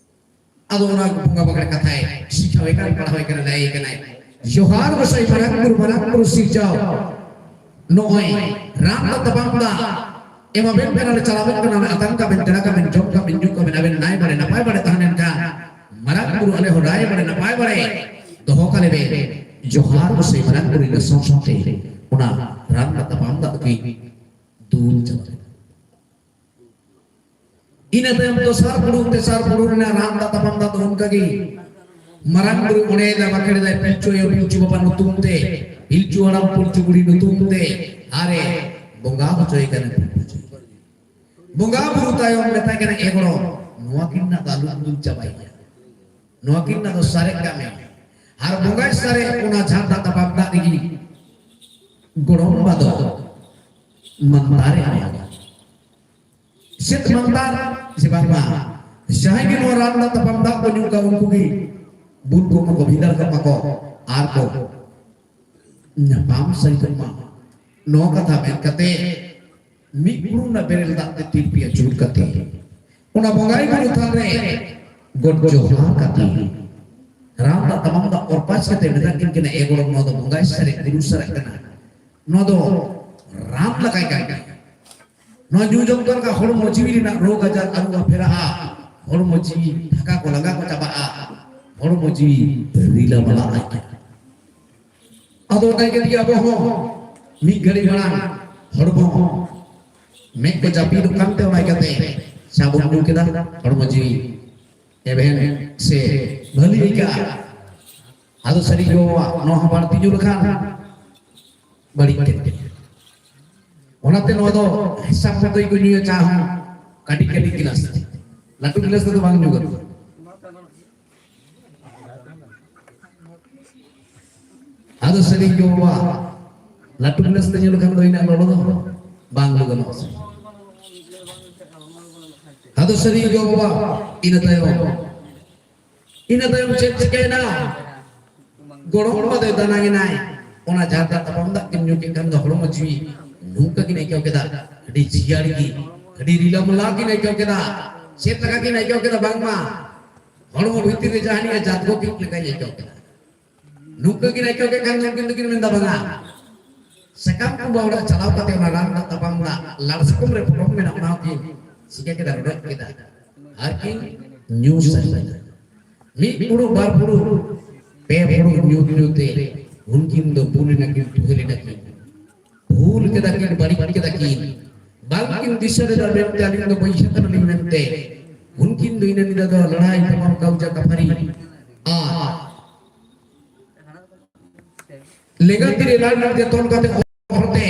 ᱟᱫᱚ ᱚᱱᱟ ᱵᱚᱸᱜᱟ ᱵᱟᱠᱷᱮᱲ ᱠᱟᱛᱷᱟᱭ ᱥᱤᱠᱷᱟᱣᱮ ᱠᱟᱱ, ᱯᱟᱲᱦᱟᱣᱮ ᱠᱟᱱᱟ, ᱞᱟᱹᱭ ᱠᱟᱱᱟᱭ, ᱡᱚᱦᱟᱨ ᱜᱚᱸᱥᱟᱭ ᱢᱟᱨᱟᱝ ᱵᱩᱨᱩ, ᱢᱟᱨᱟᱝ ᱵᱩᱨᱩ ᱥᱤᱨᱡᱟᱣ, ᱱᱚᱜᱼᱚᱭ ᱨᱟᱱ ᱫᱟᱜ ᱛᱟᱯᱟᱢ ᱫᱟᱜ ᱮᱢᱟᱵᱮᱱ ᱠᱟᱱᱟ, ᱪᱟᱞᱟᱣᱮᱱ ᱠᱟᱱᱟ, ᱟᱛᱟᱝ ᱠᱟᱜ ᱵᱮᱱ, ᱛᱮᱲᱟ ᱠᱟᱜ ᱵᱮᱱ, ᱡᱚᱢ ᱠᱟᱜ ᱵᱮᱱ, ᱧᱩ ᱠᱟᱜ ᱵᱮᱱ, ᱟᱵᱮᱱ ᱱᱟᱭ ᱵᱟᱲᱮ ᱱᱟᱯᱟᱭ ᱵᱟᱲᱮ ᱛᱟᱦᱮᱸ ᱞᱮᱱᱠᱷᱟᱱ ᱢᱟᱨᱟᱝ ᱵᱩᱨᱩ ᱟᱞᱮ ᱦᱚᱸ ᱱᱟᱭ ᱵᱟᱲᱮ ᱱᱟᱯᱟᱭ ᱵᱟᱲᱮ ᱫᱚᱦᱚ ᱠᱟᱞᱮ ᱵᱮᱱ᱾ ᱡᱚᱦᱟᱨ ᱜᱚᱸᱥᱟᱭ ᱢᱟᱨᱟᱝ ᱵᱩᱨᱩ ᱤᱱᱟᱹ ᱥᱟᱶ ᱥᱟᱶᱛᱮ ᱚᱱᱟ ᱨᱟᱱ ᱫᱟᱜ ᱛᱟᱯᱟᱢ ᱫᱟᱜ ᱫᱚᱠᱤᱱ ᱫᱩᱞ ᱪᱟᱵᱟ ᱠᱮᱫᱟ᱾ ᱤᱱᱟᱹ ᱛᱟᱭᱚᱢ ᱫᱚᱥᱟᱨ ᱯᱷᱩᱲᱩᱜ, ᱛᱮᱥᱟᱨ ᱯᱷᱩᱲᱩᱜ ᱨᱮᱱᱟᱜ ᱨᱟᱱ ᱫᱟᱜ ᱛᱟᱯᱟᱢ ᱫᱟᱜ ᱫᱚ ᱚᱱᱠᱟ ᱜᱮ ᱢᱟᱨᱟᱝ ᱵᱩᱨᱩ ᱚᱬᱦᱮ ᱫᱟᱭ, ᱵᱟᱠᱷᱮᱲ ᱫᱟᱭ, ᱯᱤᱞᱪᱩ ᱟᱭᱳ, ᱯᱤᱞᱪᱩ ᱵᱟᱵᱟ ᱧᱩᱛᱩᱢ ᱛᱮ, ᱯᱤᱞᱪᱩ ᱦᱟᱲᱟᱢ, ᱯᱤᱞᱪᱩ ᱵᱩᱲᱦᱤ ᱧᱩᱛᱩᱢ ᱛᱮ, ᱟᱨᱮ ᱵᱚᱸᱜᱟ ᱦᱚᱪᱚᱭ ᱠᱟᱱᱟ᱾ ᱵᱚᱸᱜᱟ ᱵᱩᱨᱩ ᱛᱟᱭᱚᱢ ᱢᱮᱛᱟᱭ ᱠᱟᱱᱟ, "ᱮ ᱜᱚᱲᱚᱢ, ᱱᱚᱣᱟ ᱠᱤᱱ ᱨᱮᱱᱟᱜ ᱫᱚ ᱟᱞᱚᱢ ᱫᱩᱞ ᱪᱟᱵᱟᱭᱟ, ᱱᱚᱣᱟ ᱠᱤᱱ ᱨᱮᱱᱟᱜ ᱫᱚ ᱥᱟᱨᱮᱡ ᱠᱟᱜ ᱢᱮ᱾" ᱟᱨ ᱵᱚᱸᱜᱟᱭ ᱥᱟᱨᱮᱡ ᱚᱱᱟ ᱡᱷᱟᱨ ᱫᱟᱜ ᱛᱟᱯᱟᱢ ᱫᱟᱜ ᱨᱮᱜᱮ ᱜᱚᱲᱚᱢ ᱵᱟ ᱫᱚ ᱢᱟᱱᱛᱟᱨᱮ ᱮᱢᱟ᱾ ᱪᱮᱫ ᱢᱟᱱᱛᱟᱨ? ᱡᱮ ᱵᱟᱝᱢᱟ ᱡᱟᱦᱟᱸᱭ ᱜᱮ ᱱᱚᱣᱟ ᱨᱟᱱ ᱫᱟᱜ ᱛᱟᱯᱟᱢ ᱫᱟᱜ ᱠᱚ ᱧᱩ ᱠᱟᱜ, ᱩᱱᱠᱩ ᱜᱮ ᱵᱩᱞ ᱠᱚ ᱠᱚ ᱵᱷᱤᱸᱫᱟᱹᱲ ᱠᱟᱜ ᱢᱟᱠᱚ ᱟᱨ ᱠᱚ ᱧᱟᱯᱟᱢ ᱥᱟᱹᱨᱤ ᱠᱚᱜ ᱢᱟ᱾ ᱱᱚᱣᱟ ᱠᱟᱛᱷᱟ ᱢᱮᱱ ᱠᱟᱛᱮ ᱢᱤᱫ ᱯᱷᱩᱲᱩᱜ ᱨᱮᱱᱟᱜ ᱵᱮᱨᱮᱞ ᱫᱟᱜ ᱛᱮ ᱛᱤᱨᱯᱤ ᱟᱹᱪᱩᱨ ᱠᱟᱛᱮ ᱚᱱᱟ ᱵᱚᱸᱜᱟᱭ ᱵᱩᱨᱩ ᱛᱷᱟᱱ ᱨᱮ ᱜᱚᱰ ᱡᱚᱦᱟᱨ ᱠᱟᱛᱮ ᱨᱟᱱ ᱫᱟᱜ ᱛᱟᱢᱟᱢ ᱫᱟᱜ ᱚᱨᱯᱟᱪ ᱠᱟᱛᱮ ᱢᱮᱛᱟ ᱠᱤᱱ ᱠᱟᱱᱟ, "ᱮ ᱜᱚᱲᱚᱢ, ᱱᱚᱣᱟ ᱫᱚ ᱵᱚᱸᱜᱟᱭ ᱥᱟᱨᱮᱡ ᱵᱩᱨᱩ ᱥᱟᱨᱮᱡ ᱠᱟᱱᱟ, ᱱᱚᱣᱟ ᱫᱚ ᱨᱟᱱ ᱞᱮᱠᱟᱭ ᱠᱟᱹᱢᱤᱭᱟ᱾ ᱱᱚᱣᱟ ᱧᱩ ᱡᱚᱢ ᱫᱚ ᱞᱮᱠᱟ ᱦᱚᱲᱢᱚ ᱡᱤᱣᱤ ᱨᱮᱱᱟᱜ ᱨᱳᱜᱽ ᱟᱡᱟᱨ ᱟᱹᱨᱩ ᱯᱷᱮᱨᱟᱜᱼᱟ, ᱦᱚᱲᱢᱚ ᱡᱤᱣᱤ ᱛᱷᱟᱠᱟ ᱠᱚ ᱞᱟᱸᱜᱟ ᱠᱚ ᱪᱟᱵᱟᱜᱼᱟ, ᱦᱚᱲᱢᱚ ᱡᱤᱣᱤ ᱨᱤᱞᱟᱹᱢᱟᱞᱟ ᱟᱭ ᱠᱟᱱᱟ᱾" ᱟᱫᱚ ᱚᱱᱟ ᱤᱭᱠᱟᱹ ᱛᱮᱜᱮ ᱟᱵᱚ ᱦᱚᱸ ᱢᱤᱫ ᱜᱷᱟᱹᱲᱤ ᱢᱟᱲᱟᱝ ᱦᱚᱲᱢᱚ ᱢᱮᱫ ᱠᱚ ᱡᱟᱹᱯᱤᱫᱚᱜ ᱠᱟᱱ ᱛᱮ ᱚᱱᱟ ᱤᱭᱠᱟᱹᱛᱮ ᱪᱟ ᱵᱚᱱ ᱧᱩ ᱠᱮᱫᱟ, ᱦᱚᱲᱢᱚ ᱡᱤᱣᱤ ᱮᱵᱷᱮᱱ ᱥᱮ ᱵᱷᱟᱹᱞᱤ ᱟᱹᱭᱠᱟᱹᱜᱼᱟ᱾ ᱟᱫᱚ ᱥᱟᱹᱨᱤ ᱜᱮ ᱵᱟᱵᱟ, ᱱᱚᱣᱟ ᱦᱚᱸ ᱵᱟᱹᱲᱛᱤ ᱧᱩ ᱞᱮᱠᱷᱟᱱ ᱵᱟᱹᱲᱤᱡ ᱠᱮᱫ ᱜᱮ᱾ ᱚᱱᱟᱛᱮ ᱱᱚᱣᱟ ᱫᱚ ᱦᱤᱥᱟᱵ ᱢᱚᱛᱚ ᱜᱮᱠᱚ ᱧᱩᱭᱟ ᱪᱟ ᱦᱚᱸ, ᱠᱟᱹᱴᱤᱡ ᱠᱟᱹᱴᱤᱡ ᱜᱤᱞᱟᱥ ᱛᱮ, ᱞᱟᱹᱴᱩ ᱜᱤᱞᱟᱥ ᱛᱮᱫᱚ ᱵᱟᱝ ᱧᱩ ᱜᱟᱱᱚᱜᱼᱟ᱾ ᱟᱫᱚ ᱥᱟᱹᱨᱤ ᱜᱮ ᱵᱟᱵᱟ, ᱞᱟᱹᱴᱩ ᱜᱤᱞᱟᱥ ᱛᱮ ᱧᱩ ᱞᱮᱠᱷᱟᱱ ᱫᱚ ᱤᱱᱟᱹᱜ ᱞᱚᱞᱚ ᱫᱚ ᱵᱟᱝ ᱧᱩ ᱜᱟᱱᱚᱜᱼᱟ ᱥᱮ᱾ ᱟᱫᱚ ᱥᱟᱹᱨᱤ ᱜᱮ ᱵᱟᱵᱟ, ᱤᱱᱟᱹ ᱛᱟᱭᱚᱢ, ᱤᱱᱟᱹ ᱛᱟᱭᱚᱢ ᱪᱮᱫ ᱪᱤᱠᱟᱹᱭᱮᱱᱟ? ᱜᱚᱲᱚᱢ ᱵᱟᱵᱟ ᱫᱚᱭ ᱫᱟᱱᱟᱝ ᱮᱱᱟᱭ᱾ ᱚᱱᱟ ᱡᱟᱦᱟᱸ ᱫᱟᱜ ᱛᱟᱯᱟᱢ ᱫᱟᱜ ᱠᱤᱱ ᱧᱩ ᱠᱮᱫ ᱠᱷᱟᱱ ᱫᱚ ᱦᱚᱲᱢᱚ ᱡᱤᱣᱤ ᱱᱚᱝᱠᱟ ᱠᱤᱱ ᱟᱹᱭᱠᱟᱹᱣ ᱠᱮᱫᱟ, ᱟᱹᱰᱤ ᱡᱤᱭᱟᱹᱲ ᱜᱮ, ᱟᱹᱰᱤ ᱨᱤᱞᱟᱹᱢᱟᱞᱟ ᱠᱤᱱ ᱟᱹᱭᱠᱟᱹᱣ ᱠᱮᱫᱟ᱾ ᱪᱮᱫ ᱞᱮᱠᱟ ᱠᱤᱱ ᱟᱹᱭᱠᱟᱹᱣ ᱠᱮᱫᱟ? ᱵᱟᱝᱢᱟ ᱦᱚᱲᱢᱚ ᱵᱷᱤᱛᱤᱨ ᱨᱮ ᱡᱟᱦᱟᱱᱤᱡ ᱮ ᱡᱟᱫᱽᱜᱚ ᱠᱮᱫ ᱞᱮᱠᱟᱧ ᱟᱹᱭᱠᱟᱹᱣ ᱠᱮᱫᱟ᱾ ᱱᱚᱝᱠᱟ ᱠᱤᱱ ᱟᱹᱭᱠᱟᱹᱣ ᱠᱮᱫ ᱠᱷᱟᱱ ᱩᱱᱠᱤᱱ ᱫᱚᱠᱤᱱ ᱢᱮᱱᱫᱟ, "ᱵᱟᱝᱟ, ᱥᱟᱠᱟᱢ ᱠᱚᱵᱟ ᱚᱲᱟᱜ ᱪᱟᱞᱟᱣ ᱠᱟᱛᱮ ᱚᱱᱟ ᱨᱟᱱ ᱫᱟᱜ ᱛᱟᱯᱟᱢ ᱫᱟᱜ ᱞᱟᱲ ᱥᱟᱠᱚᱢ ᱨᱮ ᱯᱚᱴᱚᱢ ᱢᱮᱱᱟᱜ, ᱚᱱᱟ ᱦᱚᱸᱠᱤᱱ ᱪᱤᱠᱟᱹ ᱠᱮᱫᱟ, ᱨᱚᱰᱚᱡ ᱠᱮᱫᱟ ᱟᱨ ᱠᱤᱱ ᱧᱩ ᱥᱟᱹᱨᱤ ᱠᱮᱫᱟ᱾" ᱢᱤᱫ ᱯᱷᱩᱲᱩᱜ, ᱵᱟᱨ ᱯᱷᱩᱲᱩᱜ, ᱯᱮ ᱯᱷᱩᱲᱩᱜ ᱧᱩ ᱧᱩ ᱛᱮ ᱩᱱᱠᱤᱱ ᱫᱚ ᱵᱩᱞ ᱮᱱᱟ ᱠᱤᱱ, ᱛᱩᱦᱮᱞ ᱮᱱᱟ ᱠᱤᱱ, ᱵᱷᱩᱞ ᱠᱮᱫᱟ ᱠᱤᱱ, ᱵᱟᱹᱲᱤᱡ ᱠᱮᱫᱟ ᱠᱤᱱ, ᱵᱟᱝ ᱠᱤᱱ ᱫᱤᱥᱟᱹ ᱞᱮᱫᱟ ᱢᱮᱱᱛᱮ ᱟᱹᱞᱤᱧ ᱫᱚ ᱵᱟᱹᱧ ᱥᱮᱴᱮᱨ ᱞᱤᱧ ᱢᱮᱱᱛᱮ ᱩᱱᱠᱤᱱ ᱫᱚ ᱤᱱᱟᱹ ᱧᱤᱫᱟᱹ ᱫᱚ ᱞᱟᱹᱲᱦᱟᱹᱭ ᱛᱟᱯᱟᱢ ᱠᱟᱣᱡᱟ ᱠᱟᱯᱷᱟᱨᱤ ᱟᱨ ᱞᱮᱸᱜᱟ ᱛᱤ ᱨᱮ ᱞᱟᱲ ᱞᱟᱲ ᱛᱮ ᱛᱚᱞ ᱠᱟᱛᱮ ᱦᱚᱨᱛᱮ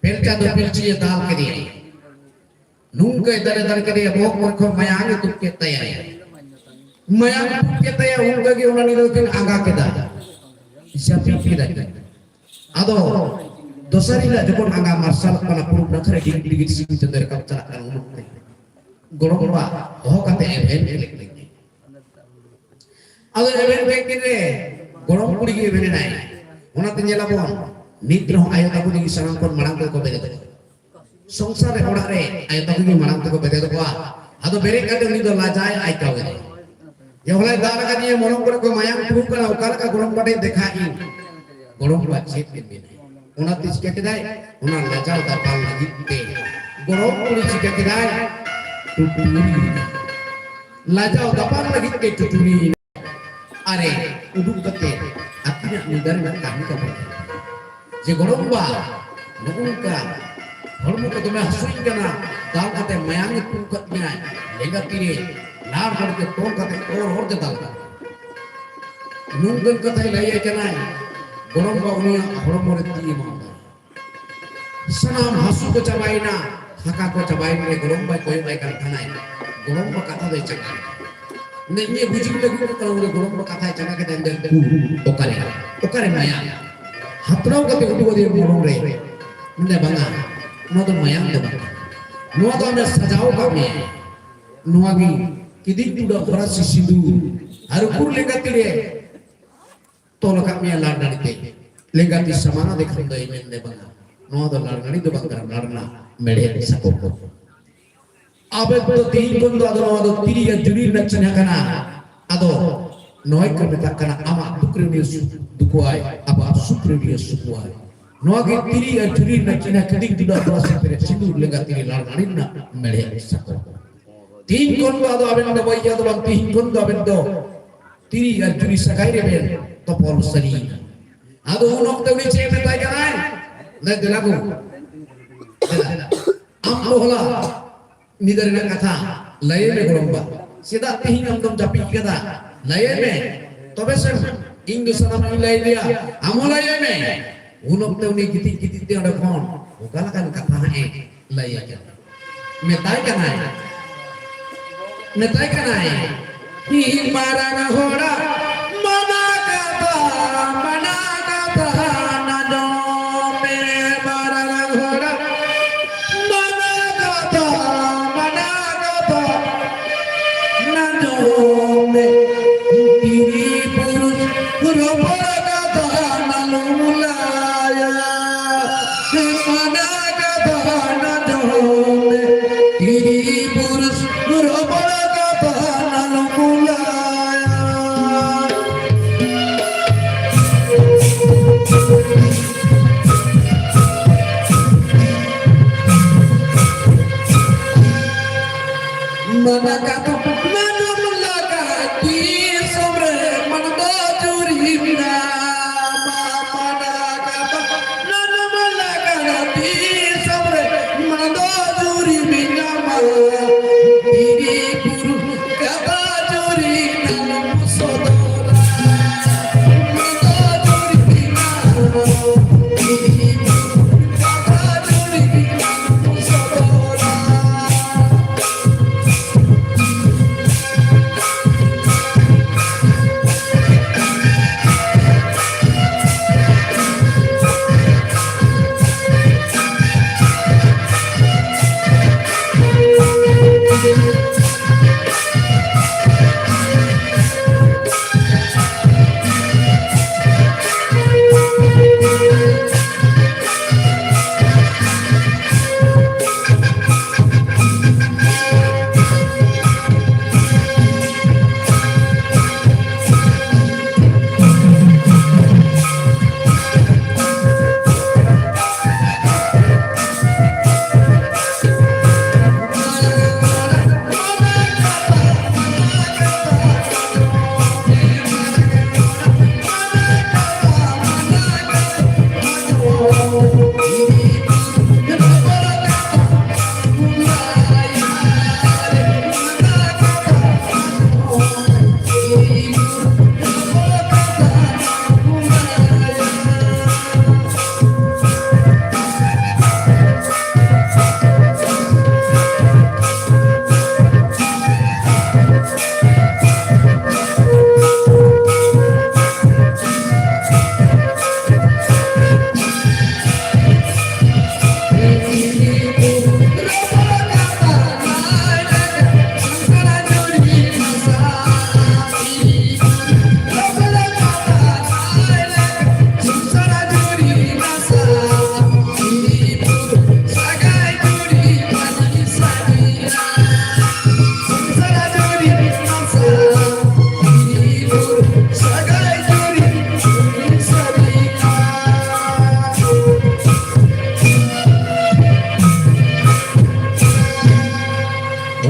ᱯᱮᱞᱪᱟ ᱫᱚ ᱯᱤᱞᱪᱩᱭ ᱫᱟᱞ ᱠᱮᱫᱮᱭᱟ᱾ ᱱᱚᱝᱠᱟᱭ ᱫᱟᱞᱮ ᱫᱟᱞ ᱠᱮᱫᱮᱭᱟ, ᱵᱚᱦᱚᱜ ᱠᱚᱨᱮ ᱠᱷᱚᱱ ᱢᱟᱭᱟᱝ ᱮ ᱛᱩᱫ ᱠᱮᱫ ᱛᱟᱭᱟ᱾ ᱢᱟᱭᱟᱝ ᱛᱩᱫ ᱠᱮᱫ ᱛᱟᱭᱟ, ᱚᱱᱠᱟ ᱜᱮ ᱚᱱᱟ ᱧᱤᱫᱟᱹ ᱫᱚᱠᱤᱱ ᱟᱸᱜᱟ ᱠᱮᱫᱟ, ᱡᱟᱹᱯᱤᱫ ᱠᱮᱫᱟ ᱠᱤᱱ᱾ ᱟᱫᱚ ᱫᱚᱥᱟᱨ ᱦᱤᱞᱳᱜ ᱡᱚᱠᱷᱚᱱ ᱟᱸᱜᱟ ᱢᱟᱨᱥᱟᱞᱚᱜ ᱠᱟᱱᱟ, ᱯᱩᱨᱩᱵ ᱱᱟᱠᱷᱟ ᱨᱮ ᱰᱤᱜᱤᱨ ᱰᱤᱜᱤᱨ ᱥᱤᱧ ᱪᱟᱸᱫᱳᱭ ᱨᱟᱠᱟᱵ ᱪᱟᱞᱟᱜ ᱠᱟᱱᱟ, ᱩᱱ ᱚᱠᱛᱮ ᱜᱚᱲᱚᱢ ᱵᱟᱵᱟ ᱦᱚᱦᱚ ᱠᱟᱛᱮ ᱮᱵᱷᱮᱱ ᱠᱮᱫ ᱞᱮᱫ ᱠᱤᱱᱟ᱾ ᱟᱫᱚ ᱮᱵᱷᱮᱱ ᱠᱮᱫ ᱠᱤᱱ ᱨᱮ ᱜᱚᱲᱚᱢ ᱠᱩᱲᱤ ᱜᱮ ᱮᱵᱷᱮᱱ ᱮᱱᱟᱭ᱾ ᱚᱱᱟᱛᱮ ᱧᱮᱞᱟᱵᱚᱱ, ᱱᱤᱛ ᱨᱮᱦᱚᱸ ᱟᱭᱳ ᱛᱟᱠᱚ ᱜᱮ ᱥᱟᱱᱟᱢ ᱠᱷᱚᱱ ᱢᱟᱲᱟᱝ ᱛᱮᱠᱚ ᱵᱮᱨᱮᱫᱚᱜᱼᱟ᱾ ᱥᱚᱝᱥᱟᱨ ᱨᱮ, ᱚᱲᱟᱜ ᱨᱮ ᱟᱭᱳ ᱛᱟᱠᱚ ᱜᱮ ᱢᱟᱲᱟᱝ ᱛᱮᱠᱚ ᱵᱮᱨᱮᱫᱚᱜᱼᱟ᱾ ᱟᱫᱚ ᱵᱮᱨᱮᱫ ᱠᱟᱛᱮ ᱩᱱᱤ ᱫᱚ ᱞᱟᱡᱟᱭ ᱟᱭᱠᱟᱣ ᱮᱫᱟ᱾ ᱡᱮ ᱦᱚᱞᱟᱭ ᱫᱟᱜ ᱟᱠᱟᱫᱤᱧᱟ, ᱢᱚᱞᱚᱝ ᱠᱚᱨᱮ ᱠᱚ ᱢᱟᱭᱟᱝ ᱯᱷᱩᱲᱩᱜ ᱠᱟᱱᱟ, ᱚᱠᱟ ᱞᱮᱠᱟ ᱜᱚᱲᱚᱢ ᱵᱟᱰᱮ ᱫᱮᱠᱷᱟ ᱤᱧ? ᱜᱚᱲᱚᱢ ᱵᱟ ᱪᱮᱫ ᱮ ᱢᱮᱱᱟ? ᱚᱱᱟᱛᱮ ᱪᱤᱠᱟᱹ ᱠᱮᱫᱟᱭ? ᱚᱱᱟ ᱞᱟᱡᱟᱣ ᱫᱟᱯᱟᱞ ᱞᱟᱹᱜᱤᱫ ᱛᱮ ᱜᱚᱲᱚᱢ ᱠᱩᱲᱤ ᱪᱤᱠᱟᱹ ᱠᱮᱫᱟᱭ? ᱴᱩᱴᱩᱨᱤ᱾ ᱞᱟᱡᱟᱣ ᱫᱟᱯᱟᱞ ᱞᱟᱹᱜᱤᱫ ᱛᱮ ᱴᱩᱴᱩᱨᱤ᱾ ᱟᱨᱮ ᱩᱰᱩᱠ ᱠᱟᱛᱮ ᱟᱹᱠᱤᱱᱟᱜ ᱱᱤᱫᱟᱹᱨ ᱨᱮᱱᱟᱜ ᱠᱟᱹᱦᱱᱤ ᱛᱟᱵᱚᱱ᱾ ᱡᱮ ᱜᱚᱲᱚᱢ ᱵᱟ, ᱱᱚᱜᱼᱚ ᱱᱚᱝᱠᱟ ᱦᱚᱲᱢᱚ ᱠᱚ ᱫᱚᱢᱮ ᱦᱟᱹᱥᱩᱧ ᱠᱟᱱᱟ, ᱫᱟᱞ ᱠᱟᱛᱮ ᱢᱟᱭᱟᱝ ᱮ ᱯᱩ ᱠᱟᱫ ᱢᱮᱭᱟᱭ, ᱞᱮᱸᱜᱟ ᱛᱤᱨᱮ ᱞᱟᱲ ᱞᱟᱲ ᱛᱮ ᱛᱚᱞ ᱠᱟᱛᱮ ᱚᱨ ᱚᱨ ᱛᱮ ᱫᱟᱞ ᱠᱟᱫ᱾ ᱱᱚᱝᱠᱟᱱ ᱠᱟᱛᱷᱟᱭ ᱞᱟᱹᱭ ᱟᱭ ᱠᱟᱱᱟᱭ, ᱜᱚᱲᱚᱢ ᱵᱟ ᱩᱱᱤᱭᱟᱜ ᱦᱚᱲᱢᱚ ᱨᱮ ᱛᱤ ᱮᱢᱟᱣᱟᱫᱟᱭ᱾ ᱥᱟᱱᱟᱢ ᱦᱟᱹᱥᱩ ᱠᱚ ᱪᱟᱵᱟᱭᱮᱱᱟ, ᱛᱷᱟᱠᱟ ᱠᱚ ᱪᱟᱵᱟᱭᱮᱱ ᱨᱮ ᱜᱚᱲᱚᱢ ᱵᱟᱭ ᱠᱚᱭᱚᱜ ᱟᱭ ᱠᱟᱱ ᱛᱟᱦᱮᱱᱟᱭ᱾ ᱜᱚᱲᱚᱢ ᱵᱟ ᱠᱟᱛᱷᱟ ᱫᱚᱭ ᱪᱟᱵᱟᱭᱮᱱᱟ᱾ ᱢᱮᱱᱫᱟᱭ, ᱤᱧᱮ ᱵᱩᱡᱷᱟᱹᱣ ᱞᱟᱹᱜᱤᱫ ᱠᱟᱱᱟ, ᱩᱱᱨᱮ ᱜᱚᱲᱚᱢ ᱵᱟ ᱠᱟᱛᱷᱟᱭ ᱪᱟᱵᱟ ᱠᱮᱫᱟ, ᱢᱮᱱᱫᱟᱭ, ᱩᱠᱩᱨ, ᱚᱠᱟᱨᱮ, ᱚᱠᱟᱨᱮ ᱢᱟᱭᱟᱝ? ᱦᱟᱛᱲᱟᱣ ᱠᱟᱛᱮ ᱩᱰᱩᱠ ᱟᱫᱮᱭᱟ ᱢᱚᱞᱚᱝ ᱨᱮ᱾ ᱢᱮᱱᱫᱟᱭ, ᱵᱟᱝᱟ, ᱱᱚᱣᱟ ᱫᱚ ᱢᱟᱭᱟᱝ ᱫᱚ ᱵᱟᱝ ᱠᱟᱱᱟ, ᱱᱚᱣᱟ ᱫᱚ ᱟᱢᱮ ᱥᱟᱡᱟᱣ ᱟᱠᱟᱫ ᱢᱮᱭᱟ᱾ ᱱᱚᱣᱟ ᱜᱮ ᱠᱤᱫᱤᱧ ᱴᱩᱰᱟᱹᱜ ᱦᱚᱨᱟᱥᱤ ᱥᱤᱸᱫᱩᱨ ᱟᱨ ᱩᱠᱩᱨ ᱞᱮᱸᱜᱟ ᱛᱤᱨᱮ ᱛᱚᱞ ᱟᱠᱟᱫ ᱢᱮᱭᱟ ᱞᱟᱲ ᱱᱟᱹᱲᱤ ᱛᱮ᱾ ᱞᱮᱸᱜᱟ ᱛᱤ ᱥᱟᱢᱟᱝ ᱟᱫᱮ ᱠᱷᱟᱱ ᱫᱚᱭ ᱢᱮᱱᱫᱟ, ᱵᱟᱝᱟ, ᱱᱚᱣᱟ ᱫᱚ ᱞᱟᱲ ᱱᱟᱹᱲᱤ ᱫᱚ ᱵᱟᱝ ᱠᱟᱱᱟ, ᱞᱟᱲ ᱨᱮᱱᱟᱜ ᱢᱮᱲᱦᱮᱫ ᱥᱟᱠᱚᱢ ᱠᱚ᱾ ᱟᱵᱮᱱ ᱫᱚ ᱛᱤᱦᱤᱧ ᱠᱷᱚᱱ ᱫᱚ ᱟᱫᱚ ᱱᱚᱣᱟ ᱫᱚ ᱛᱤᱨᱤ ᱟᱨ ᱡᱩᱨᱤ ᱨᱮᱱᱟᱜ ᱪᱤᱱᱦᱟᱹ ᱠᱟᱱᱟ᱾ ᱟᱫᱚ ᱱᱚᱣᱟ ᱠᱚ ᱢᱮᱛᱟᱜ ᱠᱟᱱᱟ, ᱟᱢᱟᱜ ᱫᱩᱠ ᱨᱮ ᱩᱱᱤ ᱥᱩᱠ ᱫᱩᱠᱩᱣᱟᱭ, ᱟᱵᱚᱣᱟᱜ ᱥᱩᱠ ᱨᱮ ᱩᱱᱤ ᱥᱩᱠᱩᱣᱟᱭ᱾ ᱱᱚᱣᱟ ᱜᱮ ᱛᱤᱨᱤ ᱟᱨ ᱡᱩᱨᱤ ᱨᱮᱱᱟᱜ ᱪᱤᱱᱦᱟᱹ, ᱠᱤᱫᱤᱧ ᱴᱩᱰᱟᱹᱜ ᱦᱚᱨᱟᱥᱤ ᱯᱮᱨᱮᱡ ᱥᱤᱸᱫᱩᱨ ᱞᱮᱸᱜᱟ ᱛᱤᱨᱤ ᱞᱟᱲ ᱱᱟᱹᱲᱤ ᱨᱮᱱᱟᱜ ᱢᱮᱲᱦᱮᱫ ᱥᱟᱠᱚᱢ᱾ ᱛᱤᱦᱤᱧ ᱠᱷᱚᱱ ᱫᱚ ᱟᱫᱚ ᱟᱵᱮᱱ ᱫᱚ ᱵᱟᱹᱭ ᱟᱫᱚ ᱵᱟᱝ, ᱛᱤᱦᱤᱧ ᱠᱷᱚᱱ ᱫᱚ ᱟᱵᱮᱱ ᱫᱚ ᱛᱤᱨᱤ ᱟᱨ ᱡᱩᱨᱤ ᱥᱟᱹᱜᱟᱭ ᱨᱮᱵᱮᱱ ᱛᱚᱯᱚᱞ ᱥᱟᱹᱨᱤᱭᱮᱱᱟ᱾ ᱟᱫᱚ ᱩᱱ ᱚᱠᱛᱮ ᱩᱱᱤ ᱪᱮᱫ ᱮ ᱢᱮᱛᱟᱭ ᱠᱟᱱᱟᱭ? ᱞᱟᱹᱭ ᱫᱮᱞᱟ ᱜᱳ, ᱫᱮᱞᱟ᱾ ᱟᱢ ᱫᱚ ᱦᱚᱞᱟ ᱧᱤᱫᱟᱹ ᱨᱮᱱᱟᱜ ᱠᱟᱛᱷᱟ ᱞᱟᱹᱭ ᱢᱮ ᱜᱚᱲᱚᱢ ᱵᱟ᱾ ᱪᱮᱫᱟᱜ ᱛᱤᱦᱤᱧ ᱟᱢ ᱫᱚᱢ ᱡᱟᱹᱯᱤᱫ ᱠᱟᱫᱟ? ᱞᱟᱹᱭ ᱢᱮ᱾ ᱛᱚᱵᱮ ᱥᱮ ᱤᱧ ᱫᱚ ᱥᱟᱱᱟᱢ ᱤᱧ ᱞᱟᱹᱭ ᱫᱮᱭᱟ, ᱟᱢ ᱦᱚᱸ ᱞᱟᱹᱭ ᱢᱮ᱾ ᱩᱱ ᱚᱠᱛᱮ ᱩᱱᱤ ᱜᱤᱛᱤᱡ ᱜᱤᱛᱤᱡ ᱛᱮ ᱚᱸᱰᱮ ᱠᱷᱚᱱ ᱚᱠᱟ ᱞᱮᱠᱟᱱ ᱠᱟᱛᱷᱟ ᱦᱟᱸᱜ ᱮ ᱞᱟᱹᱭ ᱟᱠᱟᱫᱟ? ᱢᱮᱛᱟᱭ ᱠᱟᱱᱟᱭ, ᱢᱮᱛᱟᱭ ᱠᱟᱱᱟᱭ, ᱤᱧ ᱢᱟᱨᱟᱝ ᱦᱚᱲᱟᱜ ᱢᱟᱱᱟ ᱠᱟᱛᱷᱟ, ᱢᱟᱱᱟ ᱠᱟᱛᱷᱟ ᱟᱸᱡᱚᱢ ᱢᱮ, ᱢᱟᱨᱟᱝ ᱦᱚᱲᱟᱜ ᱢᱟᱱᱟ ᱠᱟᱛᱷᱟ, ᱢᱟᱱᱟ ᱠᱟᱛᱷᱟ ᱟᱸᱡᱚᱢ ᱢᱮ᱾ ᱢᱟᱱᱟ ᱠᱟᱛᱷᱟ ᱟᱸᱡᱚᱢ ᱢᱮ, ᱛᱤᱨᱤ ᱯᱩᱨᱩᱥ ᱨᱚᱯᱚᱲ ᱠᱟᱛᱷᱟ ᱟᱞᱚᱢ ᱵᱷᱩᱞᱟᱭᱟ᱾ ᱢᱟᱱᱟ ᱠᱟᱛᱷᱟ ᱟᱞᱚᱢ ᱞᱟᱜᱟ, ᱫᱤᱥᱚᱢ ᱨᱮ ᱢᱟᱱ ᱫᱚ ᱡᱩᱨᱤ ᱢᱮᱱᱟᱜᱼᱟ᱾ ᱢᱟᱱᱟ ᱠᱟᱛᱷᱟ ᱟᱞᱚᱢ ᱞᱟᱜᱟ, ᱫᱤᱥᱚᱢ ᱨᱮ ᱢᱟᱱ ᱫᱚ ᱡᱩᱨᱤ ᱢᱮᱱᱟᱜᱼᱟ᱾ ᱛᱤᱨᱤ ᱯᱩᱨᱩᱥ ᱠᱟᱛᱷᱟ ᱡᱩᱨᱤ ᱟᱞᱚᱢ ᱥᱚᱫᱚᱨᱟ᱾ ᱢᱟᱱ ᱫᱚ ᱡᱩᱨᱤ ᱢᱮᱱᱟᱜᱼᱟ᱾ ᱛᱤᱨᱤ ᱯᱩᱨᱩᱥ ᱠᱟᱛᱷᱟ ᱡᱩᱨᱤ ᱟᱞᱚᱢ ᱥᱚᱫᱚᱨᱟ᱾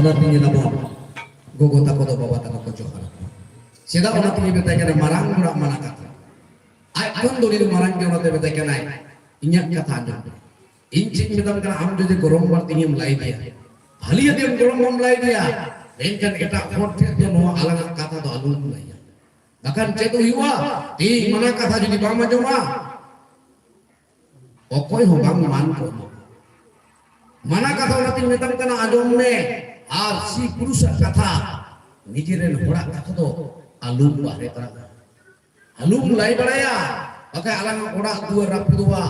ᱟᱨ ᱧᱮᱞᱟᱵᱚᱱ, ᱜᱚᱜᱚ ᱛᱟᱠᱚ ᱫᱚ ᱵᱟᱵᱟ ᱛᱟᱠᱚ ᱠᱚ ᱡᱚᱦᱟᱨ ᱟᱠᱚᱣᱟ᱾ ᱪᱮᱫᱟᱜ ᱚᱱᱟ ᱛᱮᱜᱮ ᱢᱮᱛᱟᱭ ᱠᱟᱱᱟ ᱢᱟᱨᱟᱝ ᱦᱚᱲᱟᱜ ᱢᱟᱱᱟ ᱠᱟᱛᱷᱟ᱾ ᱟᱡ ᱠᱷᱚᱱ ᱫᱚ ᱩᱱᱤ ᱫᱚ ᱢᱟᱨᱟᱝ ᱜᱮ, ᱚᱱᱟᱛᱮ ᱢᱮᱛᱟᱭ ᱠᱟᱱᱟᱭ, "ᱤᱧᱟᱹᱜ ᱠᱟᱛᱷᱟ ᱟᱸᱡᱚᱢ ᱢᱮ᱾ ᱤᱧ ᱪᱮᱫ ᱤᱧ ᱢᱮᱛᱟᱢ ᱠᱟᱱᱟ, ᱟᱢ ᱡᱩᱫᱤ ᱜᱚᱲᱚᱢ ᱵᱟᱹᱲᱛᱤ ᱤᱧᱮᱢ ᱞᱟᱹᱭ ᱫᱮᱭᱟ, ᱵᱷᱟᱹᱞᱤ ᱟᱹᱫᱤᱭᱟᱢ ᱜᱚᱲᱚᱢ ᱵᱟᱢ ᱞᱟᱹᱭ ᱫᱮᱭᱟ, ᱢᱮᱱᱠᱷᱟᱱ ᱮᱴᱟᱜ ᱦᱚᱲ ᱴᱷᱮᱱ ᱫᱚ ᱱᱚᱣᱟ ᱟᱞᱟᱝᱟᱜ ᱠᱟᱛᱷᱟ ᱫᱚ ᱟᱞᱚᱢ ᱞᱟᱹᱭᱟ᱾ ᱵᱟᱠᱷᱟᱱ ᱪᱮᱫ ᱦᱩᱭᱩᱜᱼᱟ? ᱛᱮᱦᱮᱧ ᱢᱟᱱᱟ ᱠᱟᱛᱷᱟ ᱡᱩᱫᱤ ᱵᱟᱢ ᱟᱸᱡᱚᱢᱟ, ᱚᱠᱚᱭ ᱦᱚᱸ ᱵᱟᱝ ᱢᱟᱱ ᱠᱚ ᱮᱢᱟ᱾ ᱢᱟᱱᱟ ᱠᱟᱛᱷᱟ ᱚᱱᱟᱛᱤᱧ ᱢᱮᱛᱟᱢ ᱠᱟᱱᱟ, ᱟᱸᱡᱚᱢ ᱢᱮ, ᱟᱨ ᱥᱤ ᱯᱩᱨᱩᱥᱟᱜ ᱠᱟᱛᱷᱟ, ᱱᱤᱡᱮᱨᱮᱱ ᱦᱚᱲᱟᱜ ᱠᱟᱛᱷᱟ ᱫᱚ ᱟᱞᱚᱢ ᱵᱟᱦᱨᱮ ᱛᱟᱨᱟ, ᱟᱞᱚᱢ ᱞᱟᱹᱭ ᱵᱟᱲᱟᱭᱟ, ᱵᱟᱠᱷᱟᱡ ᱟᱞᱟᱝᱟᱜ ᱚᱲᱟᱜ ᱫᱩᱣᱟᱹᱨ ᱨᱟᱹᱯᱩᱫᱚᱜᱼᱟ,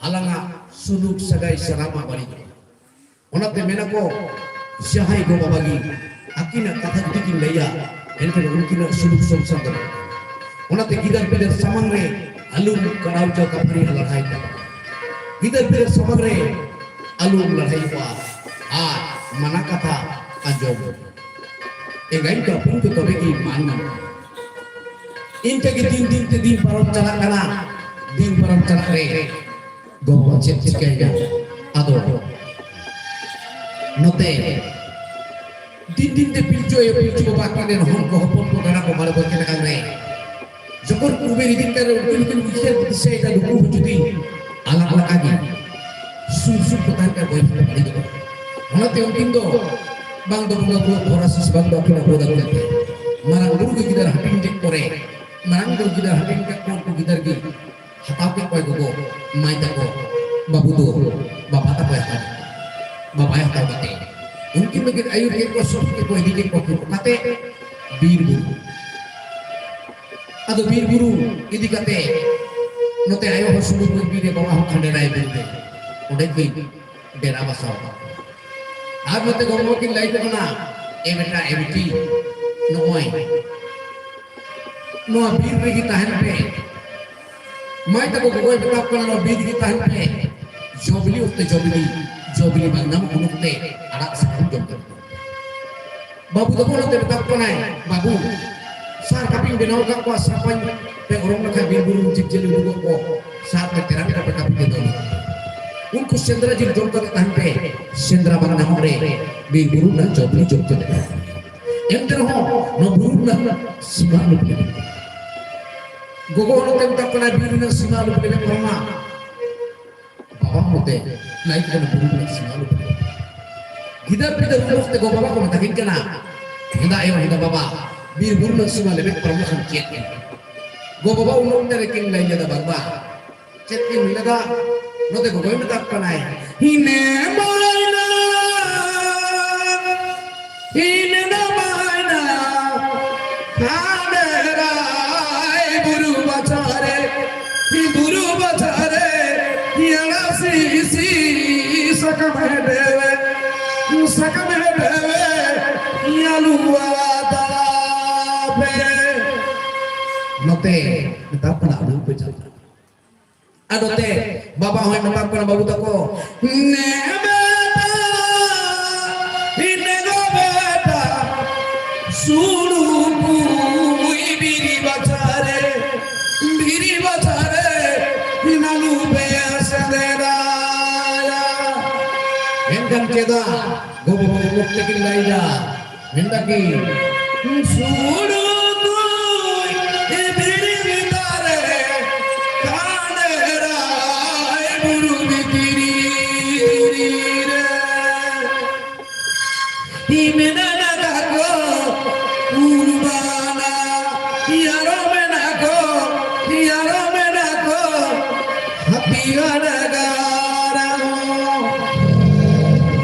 ᱟᱞᱟᱝᱟᱜ ᱥᱩᱞᱩᱠ ᱥᱟᱹᱜᱟᱹᱭ ᱥᱟᱱᱟᱢᱟᱜ ᱵᱟᱹᱲᱤᱡᱚᱜᱼᱟ᱾" ᱚᱱᱟᱛᱮ ᱢᱮᱱᱟᱠᱚ, ᱡᱟᱦᱟᱸᱭ ᱜᱚ ᱵᱟᱵᱟ ᱜᱮ ᱟᱹᱠᱤᱱᱟᱜ ᱠᱟᱛᱷᱟ ᱡᱩᱫᱤ ᱠᱤᱱ ᱞᱟᱹᱭᱟ, ᱮᱱᱠᱷᱟᱱ ᱩᱱᱠᱤᱱᱟᱜ ᱥᱩᱞᱩᱠ ᱥᱚᱝᱥᱟᱨ ᱫᱚ ᱵᱟᱝ᱾ ᱚᱱᱟᱛᱮ ᱜᱤᱫᱟᱹᱨ ᱯᱤᱫᱟᱹᱨ ᱥᱟᱢᱟᱝ ᱨᱮ ᱟᱞᱚᱢ ᱠᱟᱲᱟᱣ ᱦᱚᱪᱚ ᱠᱟᱹᱯᱷᱟᱹᱨᱤ ᱟᱨ ᱞᱟᱹᱲᱦᱟᱹᱭ ᱠᱚᱣᱟ᱾ ᱜᱤᱫᱟᱹᱨ ᱯᱤᱫᱟᱹᱨ ᱥᱟᱢᱟᱝ ᱨᱮ ᱟᱞᱚᱢ ᱞᱟᱹᱲᱦᱟᱹᱭ ᱠᱚᱣᱟ ᱟᱨ ᱢᱟᱱᱟ ᱠᱟᱛᱷᱟ ᱟᱸᱡᱚᱢ᱾ ᱮᱸᱜᱟᱭ ᱠᱟᱹᱯᱩᱨ ᱫᱚ ᱛᱚᱵᱮ ᱜᱮ ᱢᱟᱱ ᱧᱟᱢᱚᱜᱼᱟ᱾ ᱤᱱᱠᱟᱹ ᱜᱮ ᱫᱤᱱ ᱫᱤᱱ ᱛᱮ ᱫᱤᱱ ᱯᱟᱨᱚᱢ ᱪᱟᱞᱟᱜ ᱠᱟᱱᱟ᱾ ᱫᱤᱱ ᱯᱟᱨᱚᱢ ᱪᱟᱞᱟᱜ ᱨᱮ ᱜᱚ ᱵᱟᱵᱟ ᱪᱮᱫ ᱪᱤᱠᱟᱹᱭᱮᱱᱟ? ᱟᱫᱚ ᱱᱚᱛᱮ ᱫᱤᱱ ᱫᱤᱱ ᱛᱮ ᱯᱤᱞᱪᱩ ᱟᱭᱳ ᱯᱤᱞᱪᱩ ᱵᱟᱵᱟ ᱟᱹᱠᱤᱱ ᱨᱮᱱ ᱦᱚᱱ ᱠᱚ ᱦᱚᱯᱚᱱ ᱠᱚ ᱜᱟᱰᱟ ᱠᱚ ᱵᱟᱲᱮ ᱵᱟᱹᱲᱛᱤ ᱞᱮᱠᱟᱱ ᱨᱮ ᱡᱚᱠᱷᱚᱱ ᱩᱢᱮᱨ ᱤᱫᱤᱜ ᱠᱟᱱ ᱨᱮ ᱩᱱᱠᱤᱱ ᱠᱤᱱ ᱩᱭᱦᱟᱹᱨ ᱫᱤᱥᱟᱹᱭᱮᱫᱟ ᱱᱩᱠᱩ ᱦᱚᱸ ᱡᱩᱫᱤ ᱟᱞᱟᱜ ᱟᱞᱟᱜ ᱜᱮ ᱥᱩᱨ ᱥᱩᱨ ᱠᱚ ᱛᱟᱦᱮᱱ ᱠᱷᱟᱱ ᱵᱚᱭᱦᱟ ᱠᱚ ᱵᱟᱹᱲᱤᱡᱚᱜᱼᱟ᱾ ᱚᱱᱟᱛᱮ ᱩᱱᱠᱤᱱ ᱫᱚ ᱵᱟᱝ ᱫᱚ ᱵᱚᱸᱜᱟ ᱵᱩᱨᱩ ᱵᱷᱚᱨᱟ ᱥᱤᱥ ᱵᱟᱝ ᱫᱚ ᱟᱹᱠᱤᱱᱟᱜ ᱵᱚᱫᱚᱞ ᱠᱟᱛᱮ ᱢᱟᱨᱟᱝ ᱵᱩᱨᱩ ᱜᱮ ᱜᱤᱫᱟᱹᱨ ᱦᱟᱹᱴᱤᱧ ᱠᱮᱫ ᱠᱚᱨᱮ ᱢᱟᱨᱟᱝ ᱵᱩᱨᱩ ᱜᱤᱫᱟᱹᱨ ᱦᱟᱹᱴᱤᱧ ᱠᱟᱜ ᱠᱚ ᱩᱱᱠᱩ ᱜᱤᱫᱟᱹᱨ ᱜᱮ ᱦᱟᱛᱟᱣ ᱠᱮᱫ ᱠᱚᱣᱟᱭ ᱜᱚᱜᱚ, ᱢᱟᱹᱭ ᱛᱟᱠᱚ, ᱵᱟᱹᱵᱩ ᱫᱚ ᱵᱟᱵᱟ ᱛᱟᱠᱚᱭ ᱦᱟᱛᱟᱣ ᱠᱮᱫ ᱠᱚᱣᱟ᱾ ᱵᱟᱵᱟᱭ ᱦᱟᱛᱟᱣ ᱠᱟᱛᱮ ᱩᱱᱠᱤᱱ ᱞᱟᱹᱜᱤᱫ ᱟᱹᱭᱩᱨ ᱠᱮᱫ ᱠᱚᱣᱟ, ᱥᱩᱛᱩᱜ ᱠᱮᱫ ᱠᱚᱣᱟ, ᱤᱫᱤ ᱠᱮᱫ ᱠᱚᱣᱟ ᱠᱤᱱ ᱚᱠᱟᱛᱮ? ᱵᱤᱨ ᱵᱩᱨᱩ᱾ ᱟᱫᱚ ᱵᱤᱨ ᱵᱩᱨᱩ ᱤᱫᱤ ᱠᱟᱛᱮ ᱱᱚᱛᱮ ᱟᱭᱳ ᱦᱚᱸ ᱥᱩᱢᱩᱫᱨᱚ ᱵᱤᱨ ᱨᱮ, ᱵᱟᱵᱟ ᱦᱚᱸ ᱠᱷᱟᱸᱰᱮᱨᱟᱭ ᱵᱤᱨ ᱨᱮ, ᱚᱸᱰᱮ ᱠᱤᱱ ᱰᱮᱨᱟ ᱵᱟᱥᱟᱣ ᱟᱠᱟᱱᱟ᱾ ᱟᱨ ᱱᱚᱛᱮ ᱜᱚᱜᱚ ᱠᱤᱱ ᱞᱟᱹᱭ ᱠᱚ ᱠᱟᱱᱟ, "ᱮ ᱵᱮᱴᱟ, ᱮ ᱵᱤᱴᱤ, ᱱᱚᱜᱼᱚᱭ ᱱᱚᱣᱟ ᱵᱤᱨ ᱨᱮᱜᱮ ᱛᱟᱦᱮᱱ ᱯᱮ᱾" ᱢᱟᱹᱭ ᱛᱟᱠᱚ ᱜᱚᱜᱚᱭ ᱢᱮᱛᱟ ᱠᱚ ᱠᱟᱱᱟ, "ᱱᱚᱣᱟ ᱵᱤᱨ ᱨᱮᱜᱮ ᱛᱟᱦᱮᱱ ᱯᱮ, ᱡᱚ ᱵᱤᱞᱤ ᱚᱠᱛᱮ ᱡᱚ ᱵᱤᱞᱤ, ᱡᱚ ᱵᱤᱞᱤ ᱵᱟᱝ ᱧᱟᱢᱚᱜ ᱩᱱ ᱚᱠᱛᱮ ᱟᱲᱟᱜ ᱥᱟᱠᱟᱢ ᱡᱚᱢ ᱯᱮ᱾" ᱵᱟᱹᱵᱩ ᱛᱟᱠᱚ ᱱᱚᱛᱮ ᱢᱮᱛᱟ ᱠᱚ ᱠᱟᱱᱟᱭ, "ᱵᱟᱹᱵᱩ, ᱥᱟᱨ ᱠᱟᱹᱯᱤᱧ ᱵᱮᱱᱟᱣ ᱟᱠᱟᱫ ᱠᱚᱣᱟ, ᱥᱟᱨ ᱯᱟᱸᱡ ᱯᱮ ᱚᱨᱚᱝ ᱞᱮᱠᱷᱟᱱ ᱵᱤᱨ ᱵᱩᱨᱩ ᱨᱮᱱ ᱡᱤᱵᱽ ᱡᱤᱭᱟᱹᱞᱤ ᱩᱰᱩᱠᱚᱜ ᱠᱚ, ᱥᱟᱨ ᱯᱮ ᱛᱮᱨᱟᱝ ᱠᱚᱯᱮ ᱠᱟᱹᱯᱤ ᱯᱮ ᱫᱚᱱ ᱞᱮᱠᱷᱟᱱ᱾" ᱩᱱᱠᱩ ᱥᱮᱸᱫᱽᱨᱟ ᱡᱤᱞ ᱡᱚᱢ ᱠᱟᱛᱮ ᱛᱟᱦᱮᱱ ᱯᱮ, ᱥᱮᱸᱫᱽᱨᱟ ᱵᱟᱝ ᱧᱟᱢᱚᱜ ᱨᱮ ᱵᱤᱨ ᱵᱩᱨᱩ ᱨᱮᱱᱟᱜ ᱡᱚ ᱵᱤᱞᱤ ᱡᱚᱢ ᱠᱟᱛᱮ ᱛᱟᱦᱮᱱ ᱯᱮ᱾ ᱮᱱᱛᱮ ᱨᱮᱦᱚᱸ ᱱᱚᱣᱟ ᱵᱩᱨᱩ ᱨᱮᱱᱟᱜ ᱥᱤᱢᱟ ᱟᱞᱚ ᱯᱮ ᱞᱮᱵᱮᱫ᱾ ᱜᱚᱜᱚ ᱦᱚᱲ ᱱᱚᱛᱮ ᱢᱮᱛᱟ ᱠᱚ ᱠᱟᱱᱟ, ᱵᱤᱨ ᱨᱮᱱᱟᱜ ᱥᱤᱢᱟ ᱟᱞᱚ ᱯᱮ ᱞᱮᱵᱮᱫ ᱯᱟᱨᱚᱢᱟ᱾ ᱵᱟᱵᱟ ᱦᱚᱲ ᱱᱚᱛᱮ ᱞᱟᱹᱭ ᱠᱟᱱᱟ, ᱵᱩᱨᱩ ᱨᱮᱱᱟᱜ ᱥᱤᱢᱟ ᱟᱞᱚ ᱯᱮ ᱞᱮᱵᱮᱫ᱾ ᱜᱤᱫᱟᱹᱨ ᱯᱤᱫᱟᱹᱨ ᱩᱱ ᱚᱠᱛᱮ ᱜᱚ ᱵᱟᱵᱟ ᱠᱚ ᱢᱮᱛᱟ ᱠᱤᱱ ᱠᱟᱱᱟ, ᱦᱮᱸᱫᱟ ᱟᱭᱳ, ᱦᱮᱸᱫᱟ ᱵᱟᱵᱟ, ᱵᱤᱨ ᱵᱩᱨᱩ ᱨᱮᱱᱟᱜ ᱥᱤᱢᱟ ᱞᱮᱵᱮᱫ ᱯᱟᱨᱚᱢ ᱞᱮᱠᱷᱟᱱ ᱪᱮᱫ ᱮᱱ? ᱜᱚ ᱵᱟᱵᱟ ᱩᱱ ᱚᱠᱛᱮ ᱨᱮᱠᱤᱱ ᱞᱟᱹᱭ ᱞᱮᱫᱟ, ᱵᱟᱝᱢᱟ ᱪᱮᱫ ᱠᱤᱱ ᱞᱟᱹᱭ ᱞᱮᱫᱟ? ᱱᱚᱛᱮ ᱜᱚᱜᱚᱭ ᱢᱮᱛᱟ ᱠᱚ ᱠᱟᱱᱟᱭ, ᱦᱤᱱᱮ ᱢᱟᱭᱱᱟ, ᱦᱤᱱᱮ ᱢᱟᱭᱱᱟ, ᱦᱟᱸᱰᱮ ᱨᱟᱭ ᱵᱩᱨᱩ ᱵᱟᱪᱷᱟ ᱨᱮ, ᱵᱩᱨᱩ ᱵᱟᱪᱷᱟ ᱨᱮ, ᱟᱲᱟᱜ ᱥᱤᱥᱤ ᱥᱟᱠᱟᱢ ᱦᱮᱰᱮᱣᱮ, ᱥᱟᱠᱟᱢ ᱦᱮᱰᱮᱣᱮ, ᱟᱞᱩ ᱟᱛᱟ ᱯᱮ᱾ ᱱᱚᱛᱮ ᱢᱮᱛᱟ ᱠᱚ ᱠᱟᱱᱟ, ᱟᱞᱩ ᱯᱮ ᱪᱟᱞᱟᱜᱼᱟ᱾ ᱟᱫᱚ ᱛᱮ ᱵᱟᱵᱟ ᱦᱚᱸᱭ ᱢᱮᱛᱟ ᱠᱚ ᱠᱟᱱᱟ, ᱵᱟᱹᱵᱩ ᱛᱟᱠᱚ, ᱱᱮ ᱵᱮᱴᱟ, ᱱᱮ ᱜᱚ ᱵᱮᱴᱟ, ᱥᱩᱲᱩ ᱠᱩᱭ ᱵᱤᱨᱤ ᱵᱟᱪᱷᱟ ᱨᱮ, ᱵᱤᱨᱤ ᱵᱟᱪᱷᱟ ᱨᱮ, ᱱᱟᱞᱩ ᱯᱮ ᱥᱮᱸᱫᱽᱨᱟᱭᱟ᱾ ᱢᱮᱱᱠᱷᱟᱱ ᱪᱮᱫᱟᱜ ᱜᱚ ᱵᱟᱵᱟ ᱩᱱ ᱚᱠᱛᱮ ᱠᱤᱱ ᱞᱟᱹᱭᱫᱟ? ᱢᱮᱱᱫᱟ ᱠᱤ, ᱥᱩᱲᱩ ᱫᱩᱭ ᱫᱷᱤᱨᱤ ᱵᱷᱤᱛᱟᱨ ᱨᱮ, ᱠᱟᱱᱮᱨᱟᱭ ᱵᱩᱨᱩ ᱵᱷᱤᱛᱨᱤ ᱨᱮ᱾ ᱤ ᱢᱮᱱᱟ ᱱᱟᱜᱟ ᱠᱚ ᱩᱨᱵᱟᱱᱟ, ᱤ ᱟᱨᱚ ᱢᱮᱱᱟ ᱠᱚ, ᱤ ᱟᱨᱚ ᱢᱮᱱᱟ ᱠᱚ, ᱦᱟᱹᱛᱤᱭᱟᱱ ᱜᱟᱨᱟᱢ᱾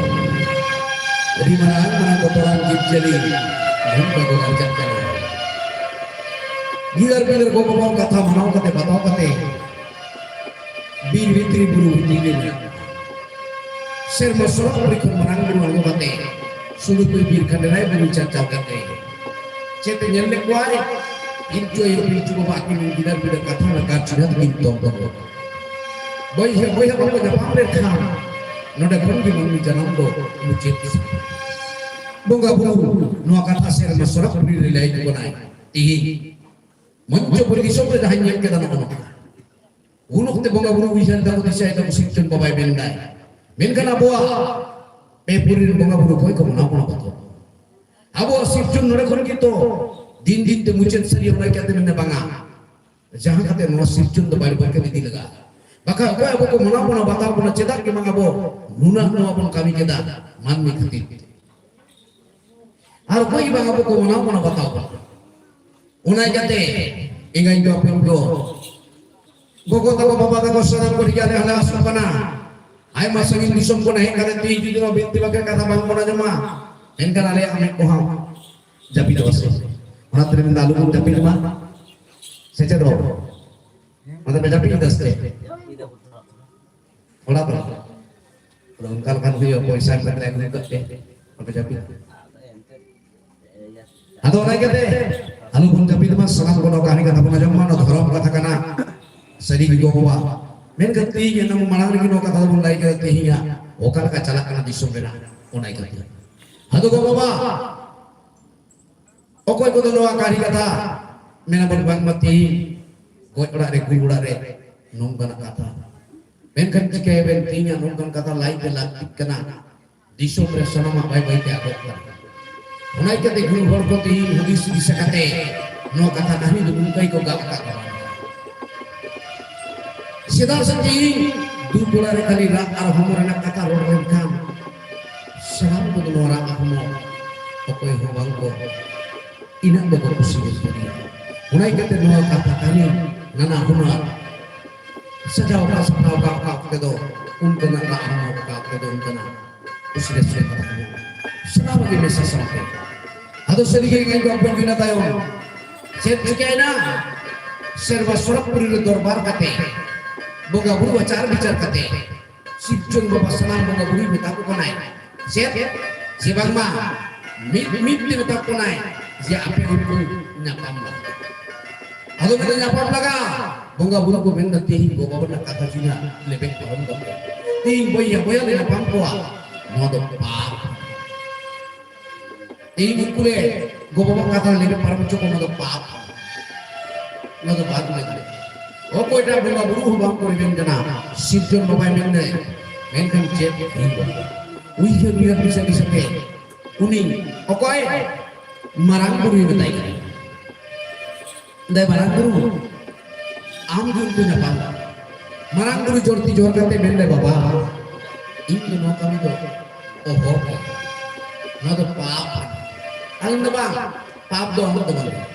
ᱟᱹᱰᱤ ᱢᱟᱨᱟᱝ ᱢᱟᱨᱟᱝ ᱵᱚᱛᱚᱨᱟᱱ ᱡᱤᱵᱽ ᱡᱤᱭᱟᱹᱞᱤ ᱱᱚᱝᱠᱟ ᱠᱚ ᱜᱟᱨᱡᱟᱜ ᱠᱟᱱᱟ᱾ ᱜᱤᱫᱟᱹᱨ ᱯᱤᱫᱟᱹᱨ ᱜᱚ ᱵᱟᱵᱟ ᱠᱟᱛᱷᱟ ᱢᱟᱱᱟᱣ ᱠᱟᱛᱮ, ᱵᱟᱛᱟᱣ ᱠᱟᱛᱮ, ᱵᱤᱨ ᱵᱷᱤᱛᱨᱤ ᱵᱩᱨᱩ ᱵᱷᱤᱛᱨᱤ ᱨᱮ ᱥᱮᱨᱢᱟ ᱥᱚᱨᱚᱜ ᱯᱩᱨᱤ ᱠᱷᱚᱱ ᱢᱟᱨᱟᱝ ᱵᱩᱨᱩ ᱟᱬᱜᱚ ᱠᱟᱛᱮ ᱥᱩᱞᱩ ᱛᱩᱭ ᱵᱤᱨ ᱠᱷᱟᱸᱰᱮᱨᱟᱭ ᱵᱩᱨᱩ ᱪᱟᱨᱪᱟᱣ ᱠᱟᱛᱮ ᱪᱮᱫ ᱮ ᱧᱮᱞ ᱞᱮᱫ ᱠᱚᱣᱟᱭ? ᱯᱤᱞᱪᱩ ᱟᱭᱳ ᱯᱤᱞᱪᱩ ᱵᱟᱵᱟ ᱟᱹᱠᱤᱱ ᱨᱮᱱ ᱜᱤᱫᱟᱹᱨ ᱯᱤᱫᱟᱹᱨ ᱠᱟᱛᱷᱟ ᱞᱮᱠᱟ ᱪᱤᱱᱦᱟᱹ ᱛᱟᱹᱠᱤᱱ ᱛᱚᱞ ᱫᱚᱦᱚ᱾ ᱵᱚᱭᱦᱟ ᱵᱚᱭᱦᱟ ᱵᱟᱠᱚ ᱧᱟᱯᱟᱢ ᱞᱮᱱᱠᱷᱟᱱ ᱱᱚᱰᱮ ᱠᱷᱚᱱ ᱜᱮ ᱢᱟᱹᱱᱢᱤ ᱡᱟᱱᱟᱢ ᱫᱚ ᱢᱩᱪᱟᱹᱫ᱾ ᱵᱚᱸᱜᱟ ᱵᱩᱨᱩ ᱱᱚᱣᱟ ᱠᱟᱛᱷᱟ ᱥᱮᱨᱢᱟ ᱥᱚᱨᱚᱜ ᱯᱩᱨᱤ ᱨᱮ ᱞᱟᱹᱭ ᱟᱠᱚ ᱠᱟᱱᱟᱭ᱾ ᱛᱤᱦᱤᱧ ᱢᱚᱧᱪᱚᱯᱩᱨᱤ ᱫᱤᱥᱚᱢ ᱨᱮ ᱡᱟᱦᱟᱸᱧ ᱧᱮᱞ ᱠᱮᱫᱟ ᱱᱚᱜᱼᱚ ᱱᱚᱝᱠᱟ᱾ ᱩᱱ ᱚᱠᱛᱮ ᱵᱚᱸᱜᱟ ᱵᱩᱨᱩ ᱩᱭᱦᱟᱹᱨ ᱫᱟᱠᱚ, ᱫᱤᱥᱟᱹᱭ ᱫᱟᱠᱚ, ᱥᱤᱨᱡᱚᱱ ᱵᱟᱵᱟᱭ ᱢᱮᱱ ᱫᱟᱭ᱾ ᱢᱮᱱᱠᱷᱟᱱ ᱟᱵᱚᱣᱟᱜ ᱯᱮ ᱯᱩᱨᱤ ᱨᱮᱱ ᱵᱚᱸᱜᱟ ᱵᱩᱨᱩ ᱚᱠᱚᱭ ᱠᱚ ᱢᱟᱱᱟᱣ ᱵᱚᱱᱟ ᱵᱟᱛᱟᱣ? ᱟᱵᱚᱣᱟᱜ ᱥᱤᱨᱡᱚᱱ ᱱᱚᱰᱮ ᱠᱷᱚᱱ ᱜᱮᱛᱚ ᱫᱤᱱ ᱫᱤᱱ ᱛᱮ ᱢᱩᱪᱟᱹᱫ ᱥᱟᱹᱨᱤ ᱚᱱᱟ ᱠᱟᱛᱮ ᱢᱮᱱᱟ ᱵᱟᱝᱟ᱾ ᱡᱟᱦᱟᱸ ᱠᱟᱛᱮ ᱱᱚᱣᱟ ᱥᱤᱨᱡᱚᱱ ᱫᱚ ᱵᱟᱭ ᱵᱟᱨᱠᱮ ᱤᱫᱤ ᱞᱟᱜᱟᱜᱼᱟ᱾ ᱵᱟᱠᱷᱟᱱ ᱚᱠᱚᱭ ᱟᱵᱚ ᱠᱚ ᱢᱟᱱᱟᱣ ᱵᱚᱱᱟ, ᱵᱟᱛᱟᱣ ᱵᱚᱱᱟ, ᱪᱮᱫᱟᱜ ᱜᱮ ᱵᱟᱝ ᱟᱵᱚ ᱱᱩᱱᱟᱹᱜ ᱱᱚᱣᱟ ᱵᱚᱱ ᱠᱟᱹᱢᱤ ᱠᱮᱫᱟ ᱢᱟᱹᱱᱢᱤ ᱠᱷᱟᱹᱛᱤᱨ? ᱟᱨ ᱚᱠᱚᱭ ᱜᱮ ᱵᱟᱝ ᱟᱵᱚ ᱠᱚ ᱢᱟᱱᱟᱣ ᱵᱚᱱᱟ, ᱵᱟᱛᱟᱣ ᱵᱚᱱᱟ᱾ ᱚᱱᱟ ᱤᱭᱠᱟᱹᱛᱮ ᱮᱸᱜᱟᱧ ᱠᱚ ᱟᱯᱮ ᱠᱚ ᱜᱚᱜᱚ ᱛᱟᱠᱚ, ᱵᱟᱵᱟ ᱛᱟᱠᱚ, ᱥᱟᱱᱟᱢ ᱠᱚ ᱴᱷᱤᱠ ᱟᱞᱮ ᱦᱚᱸᱞᱮ ᱟᱥᱚᱜ ᱠᱟᱱᱟ᱾ ᱟᱭᱢᱟ ᱥᱟᱺᱜᱤᱧ ᱫᱤᱥᱚᱢ ᱠᱷᱚᱱ ᱦᱮᱡ ᱠᱟᱛᱮ ᱛᱤᱦᱤᱧ ᱡᱩᱫᱤ ᱱᱚᱣᱟ ᱵᱤᱱᱛᱤ ᱵᱟᱠᱷᱮᱬ ᱠᱟᱛᱷᱟ ᱵᱟᱝ ᱵᱚᱱ ᱟᱸᱡᱚᱢᱟ, ᱮᱱᱠᱷᱟᱱ ᱟᱞᱮᱭᱟᱜ ᱢᱮᱫ ᱠᱚᱦᱚᱸ ᱡᱟᱹᱯᱤᱫᱚᱜᱼᱟ ᱥᱮ? ᱚᱱᱟᱛᱮ ᱢᱮᱱᱫᱟ, ᱟᱞᱚ ᱵᱚᱱ ᱡᱟᱹᱯᱤᱫ ᱢᱟ᱾ ᱥᱮ ᱪᱮᱫ ᱨᱚᱲ? ᱚᱱᱟᱛᱮ ᱯᱮ ᱡᱟᱹᱯᱤᱫ ᱮᱫᱟ ᱥᱮ ᱪᱮᱫ? ᱚᱲᱟᱜ ᱫᱚ ᱟᱫᱚ ᱚᱱᱠᱟ ᱞᱮᱠᱟᱱ ᱦᱩᱭᱩᱜᱼᱟ, ᱯᱚᱭᱥᱟ ᱮᱢ ᱠᱟᱛᱮ ᱟᱹᱜᱩ ᱠᱟᱛᱮ ᱵᱟᱯᱮ ᱡᱟᱹᱯᱤᱫ᱾ ᱟᱫᱚ ᱚᱱᱟ ᱤᱭᱠᱟᱹᱛᱮ ᱟᱞᱚ ᱵᱚᱱ ᱡᱟᱹᱯᱤᱫ ᱢᱟ, ᱥᱟᱱᱟᱢ ᱠᱚ ᱱᱚᱣᱟ ᱠᱟᱹᱦᱱᱤ ᱠᱟᱛᱷᱟ ᱵᱚᱱ ᱟᱸᱡᱚᱢ ᱢᱟ, ᱱᱚᱣᱟ ᱫᱷᱚᱨᱚᱢ ᱠᱟᱛᱷᱟ ᱠᱟᱱᱟ᱾ ᱥᱟᱹᱨᱤ ᱜᱮ ᱜᱚ ᱵᱟᱵᱟ, ᱢᱮᱱᱠᱷᱟᱱ ᱛᱮᱦᱮᱧ ᱚᱱᱟ ᱢᱟᱲᱟᱝ ᱨᱮᱜᱮ ᱱᱚᱣᱟ ᱠᱟᱛᱷᱟ ᱫᱚᱵᱚᱱ ᱞᱟᱹᱭ ᱠᱮᱫᱟ, ᱛᱮᱦᱮᱧᱟᱜ ᱚᱠᱟ ᱞᱮᱠᱟ ᱪᱟᱞᱟᱜ ᱠᱟᱱᱟ ᱫᱤᱥᱚᱢ ᱨᱮᱱᱟᱜ, ᱚᱱᱟ ᱤᱭᱠᱟᱹᱛᱮ᱾ ᱟᱫᱚ ᱜᱚ ᱵᱟᱵᱟ, ᱚᱠᱚᱭ ᱠᱚᱫᱚ ᱱᱚᱣᱟ ᱠᱟᱹᱦᱱᱤ ᱠᱟᱛᱷᱟ ᱢᱮᱱᱟᱵᱚᱱ ᱵᱟᱝᱢᱟ ᱛᱮᱦᱮᱧ ᱜᱚᱡ ᱚᱲᱟᱜ ᱨᱮ, ᱜᱩᱨ ᱚᱲᱟᱜ ᱨᱮ ᱱᱚᱝᱠᱟᱱᱟᱜ ᱠᱟᱛᱷᱟ᱾ ᱢᱮᱱᱠᱷᱟᱱ ᱪᱤᱠᱟᱹᱭᱟᱵᱮᱱ, ᱛᱮᱦᱮᱧᱟᱜ ᱱᱚᱝᱠᱟᱱ ᱠᱟᱛᱷᱟ ᱞᱟᱹᱭ ᱛᱮ ᱞᱟᱹᱠᱛᱤᱜ ᱠᱟᱱᱟ᱾ ᱫᱤᱥᱚᱢ ᱨᱮ ᱥᱟᱱᱟᱢᱟᱜ ᱵᱟᱭ ᱵᱟᱭ ᱛᱮ ᱟᱫᱚᱜ ᱠᱟᱱᱟ᱾ ᱚᱱᱟ ᱤᱭᱠᱟᱹᱛᱮ ᱜᱩᱨᱩ ᱦᱚᱲ ᱠᱚ ᱛᱮᱦᱮᱧ ᱦᱩᱫᱤᱥ ᱫᱤᱥᱟᱹ ᱠᱟᱛᱮ ᱱᱚᱣᱟ ᱠᱟᱛᱷᱟ ᱠᱟᱹᱦᱱᱤ ᱫᱚ ᱱᱚᱝᱠᱟ ᱜᱮᱠᱚ ᱜᱟᱵ ᱟᱠᱟᱫ ᱛᱟᱵᱚᱱᱟ᱾ ᱪᱮᱫᱟᱜ ᱥᱮ ᱛᱮᱦᱮᱧ ᱫᱩ ᱴᱚᱞᱟ ᱨᱮ ᱠᱷᱟᱹᱞᱤ ᱨᱟᱜ ᱟᱨ ᱦᱚᱢᱚ ᱨᱮᱱᱟᱜ ᱠᱟᱛᱷᱟ ᱨᱚᱲ ᱞᱮᱱᱠᱷᱟᱱ ᱥᱟᱱᱟᱢ ᱠᱚᱫᱚ ᱱᱚᱣᱟ ᱨᱟᱜ ᱦᱚᱢᱚ ᱚᱠᱚᱭ ᱦᱚᱸ ᱵᱟᱝ ᱠᱚ ᱤᱱᱟᱹᱜ ᱫᱚᱠᱚ ᱠᱩᱥᱤ ᱜᱚᱫ ᱠᱮᱫᱮᱭᱟ᱾ ᱚᱱᱟ ᱤᱭᱠᱟᱹᱛᱮ ᱱᱚᱣᱟ ᱠᱟᱛᱷᱟ ᱠᱟᱹᱦᱱᱤ ᱱᱟᱱᱟ ᱦᱩᱱᱟᱹᱨ ᱥᱟᱡᱟᱣ ᱚᱠᱟ ᱥᱟᱯᱲᱟᱣ ᱚᱠᱟ, ᱚᱠᱟ ᱚᱠᱛᱮ ᱫᱚ ᱚᱱᱠᱟᱱᱟᱜ ᱨᱟᱜ ᱦᱚᱸ, ᱚᱠᱟ ᱚᱠᱛᱮ ᱫᱚ ᱚᱱᱠᱟᱱᱟᱜ ᱠᱩᱥᱤ ᱨᱟᱹᱥᱠᱟᱹ ᱠᱟᱛᱷᱟ ᱦᱚᱸ ᱥᱟᱱᱟᱢ ᱜᱮ ᱢᱮᱥᱟ ᱥᱟᱶᱛᱮ᱾ ᱟᱫᱚ ᱥᱟᱹᱨᱤ ᱜᱮ ᱤᱧ ᱫᱚ ᱟᱵᱚ ᱵᱤᱱᱟ ᱛᱟᱭᱚᱢ ᱪᱮᱫ ᱪᱤᱠᱟᱹᱭᱮᱱᱟ? ᱥᱮᱨᱢᱟ ᱥᱚᱨᱚᱜᱽᱯᱩᱨᱤ ᱨᱮ ᱫᱚᱨᱵᱟᱨ ᱠᱟᱛᱮ ᱵᱚᱸᱜᱟ ᱵᱩᱨᱩ ᱟᱪᱟᱨ ᱵᱤᱪᱟᱨ ᱠᱟᱛᱮ ᱥᱤᱨᱡᱚᱱ ᱵᱟᱵᱟ ᱥᱟᱱᱟᱢ ᱵᱚᱸᱜᱟ ᱵᱩᱨᱩᱭ ᱢᱮᱛᱟ ᱠᱚ ᱠᱟᱱᱟᱭ᱾ ᱪᱮᱫ? ᱡᱮ ᱵᱟᱝᱢᱟ ᱢᱤᱫ ᱢᱤᱫ ᱛᱮ ᱢᱮᱛᱟ ᱠᱚ ᱠᱟᱱᱟᱭ ᱡᱮ ᱟᱯᱮ ᱩᱱᱠᱩ ᱧᱟᱯᱟᱢ ᱞᱟᱜᱟ᱾ ᱟᱫᱚ ᱢᱮᱱᱟ ᱧᱟᱯᱟᱢ ᱞᱟᱜᱟ᱾ ᱵᱚᱸᱜᱟ ᱵᱩᱨᱩ ᱠᱚ ᱢᱮᱱᱫᱟ, ᱛᱮᱦᱮᱧ ᱜᱚ ᱵᱟᱵᱟ ᱨᱮᱱᱟᱜ ᱠᱟᱛᱷᱟ ᱪᱤᱱᱦᱟᱹ ᱞᱮᱵᱮᱫ ᱯᱟᱨᱚᱢ ᱠᱟᱛᱮ ᱛᱮᱦᱮᱧ ᱵᱚᱭᱦᱟ ᱵᱚᱭᱦᱟ ᱞᱮ ᱧᱟᱯᱟᱢ ᱠᱚᱣᱟ, ᱱᱚᱣᱟ ᱫᱚ ᱯᱟᱯ᱾ ᱛᱮᱦᱮᱧ ᱩᱱᱠᱩ ᱞᱮ ᱜᱚ ᱵᱟᱵᱟ ᱠᱟᱛᱷᱟ ᱞᱮᱵᱮᱫ ᱯᱟᱨᱚᱢ ᱦᱚᱪᱚ ᱠᱚᱣᱟ, ᱱᱚᱣᱟ ᱫᱚ ᱯᱟᱯ᱾ ᱱᱚᱣᱟ ᱫᱚ ᱵᱟᱝ ᱞᱮ ᱫᱟᱲᱮᱭᱟᱜᱼᱟ᱾ ᱚᱠᱚᱭᱴᱟᱜ ᱵᱚᱸᱜᱟ ᱵᱩᱨᱩ ᱦᱚᱸ ᱵᱟᱝ ᱠᱚ ᱨᱮᱵᱮᱱ ᱠᱟᱱᱟ, ᱥᱤᱨᱡᱚᱱ ᱵᱟᱵᱟᱭ ᱢᱮᱱᱫᱟᱭ, ᱢᱮᱱᱠᱷᱟᱱ ᱪᱮᱫ ᱦᱩᱭᱩᱜᱼᱟ? ᱩᱭᱦᱟᱹᱨ ᱩᱭᱦᱟᱹᱨ ᱫᱤᱥᱟᱹ ᱫᱤᱥᱟᱹᱛᱮ ᱩᱱᱤ ᱚᱠᱚᱭ ᱢᱟᱨᱟᱝ ᱵᱩᱨᱩᱭ ᱢᱮᱛᱟᱭ ᱠᱟᱱᱟ, ᱫᱮ ᱢᱟᱨᱟᱝ ᱵᱩᱨᱩ, ᱟᱢ ᱜᱮ ᱩᱱᱠᱩ ᱧᱟᱯᱟᱢ᱾ ᱢᱟᱨᱟᱝ ᱵᱩᱨᱩ ᱡᱚᱨᱛᱤ ᱡᱚᱦᱚᱨ ᱠᱟᱛᱮ ᱢᱮᱱ ᱞᱮ, ᱵᱟᱵᱟ, ᱤᱧ ᱫᱚ ᱱᱚᱣᱟ ᱠᱟᱹᱢᱤ ᱫᱚ ᱚᱦᱚ ᱜᱮ᱾ ᱱᱚᱣᱟ ᱫᱚ ᱯᱟᱯ ᱠᱟᱱᱟ᱾ ᱟᱞᱮ ᱫᱚ ᱵᱟᱝ, ᱯᱟᱯ ᱫᱚ ᱟᱢᱟᱜ ᱫᱚ ᱵᱟᱝ ᱠᱟᱱᱟ᱾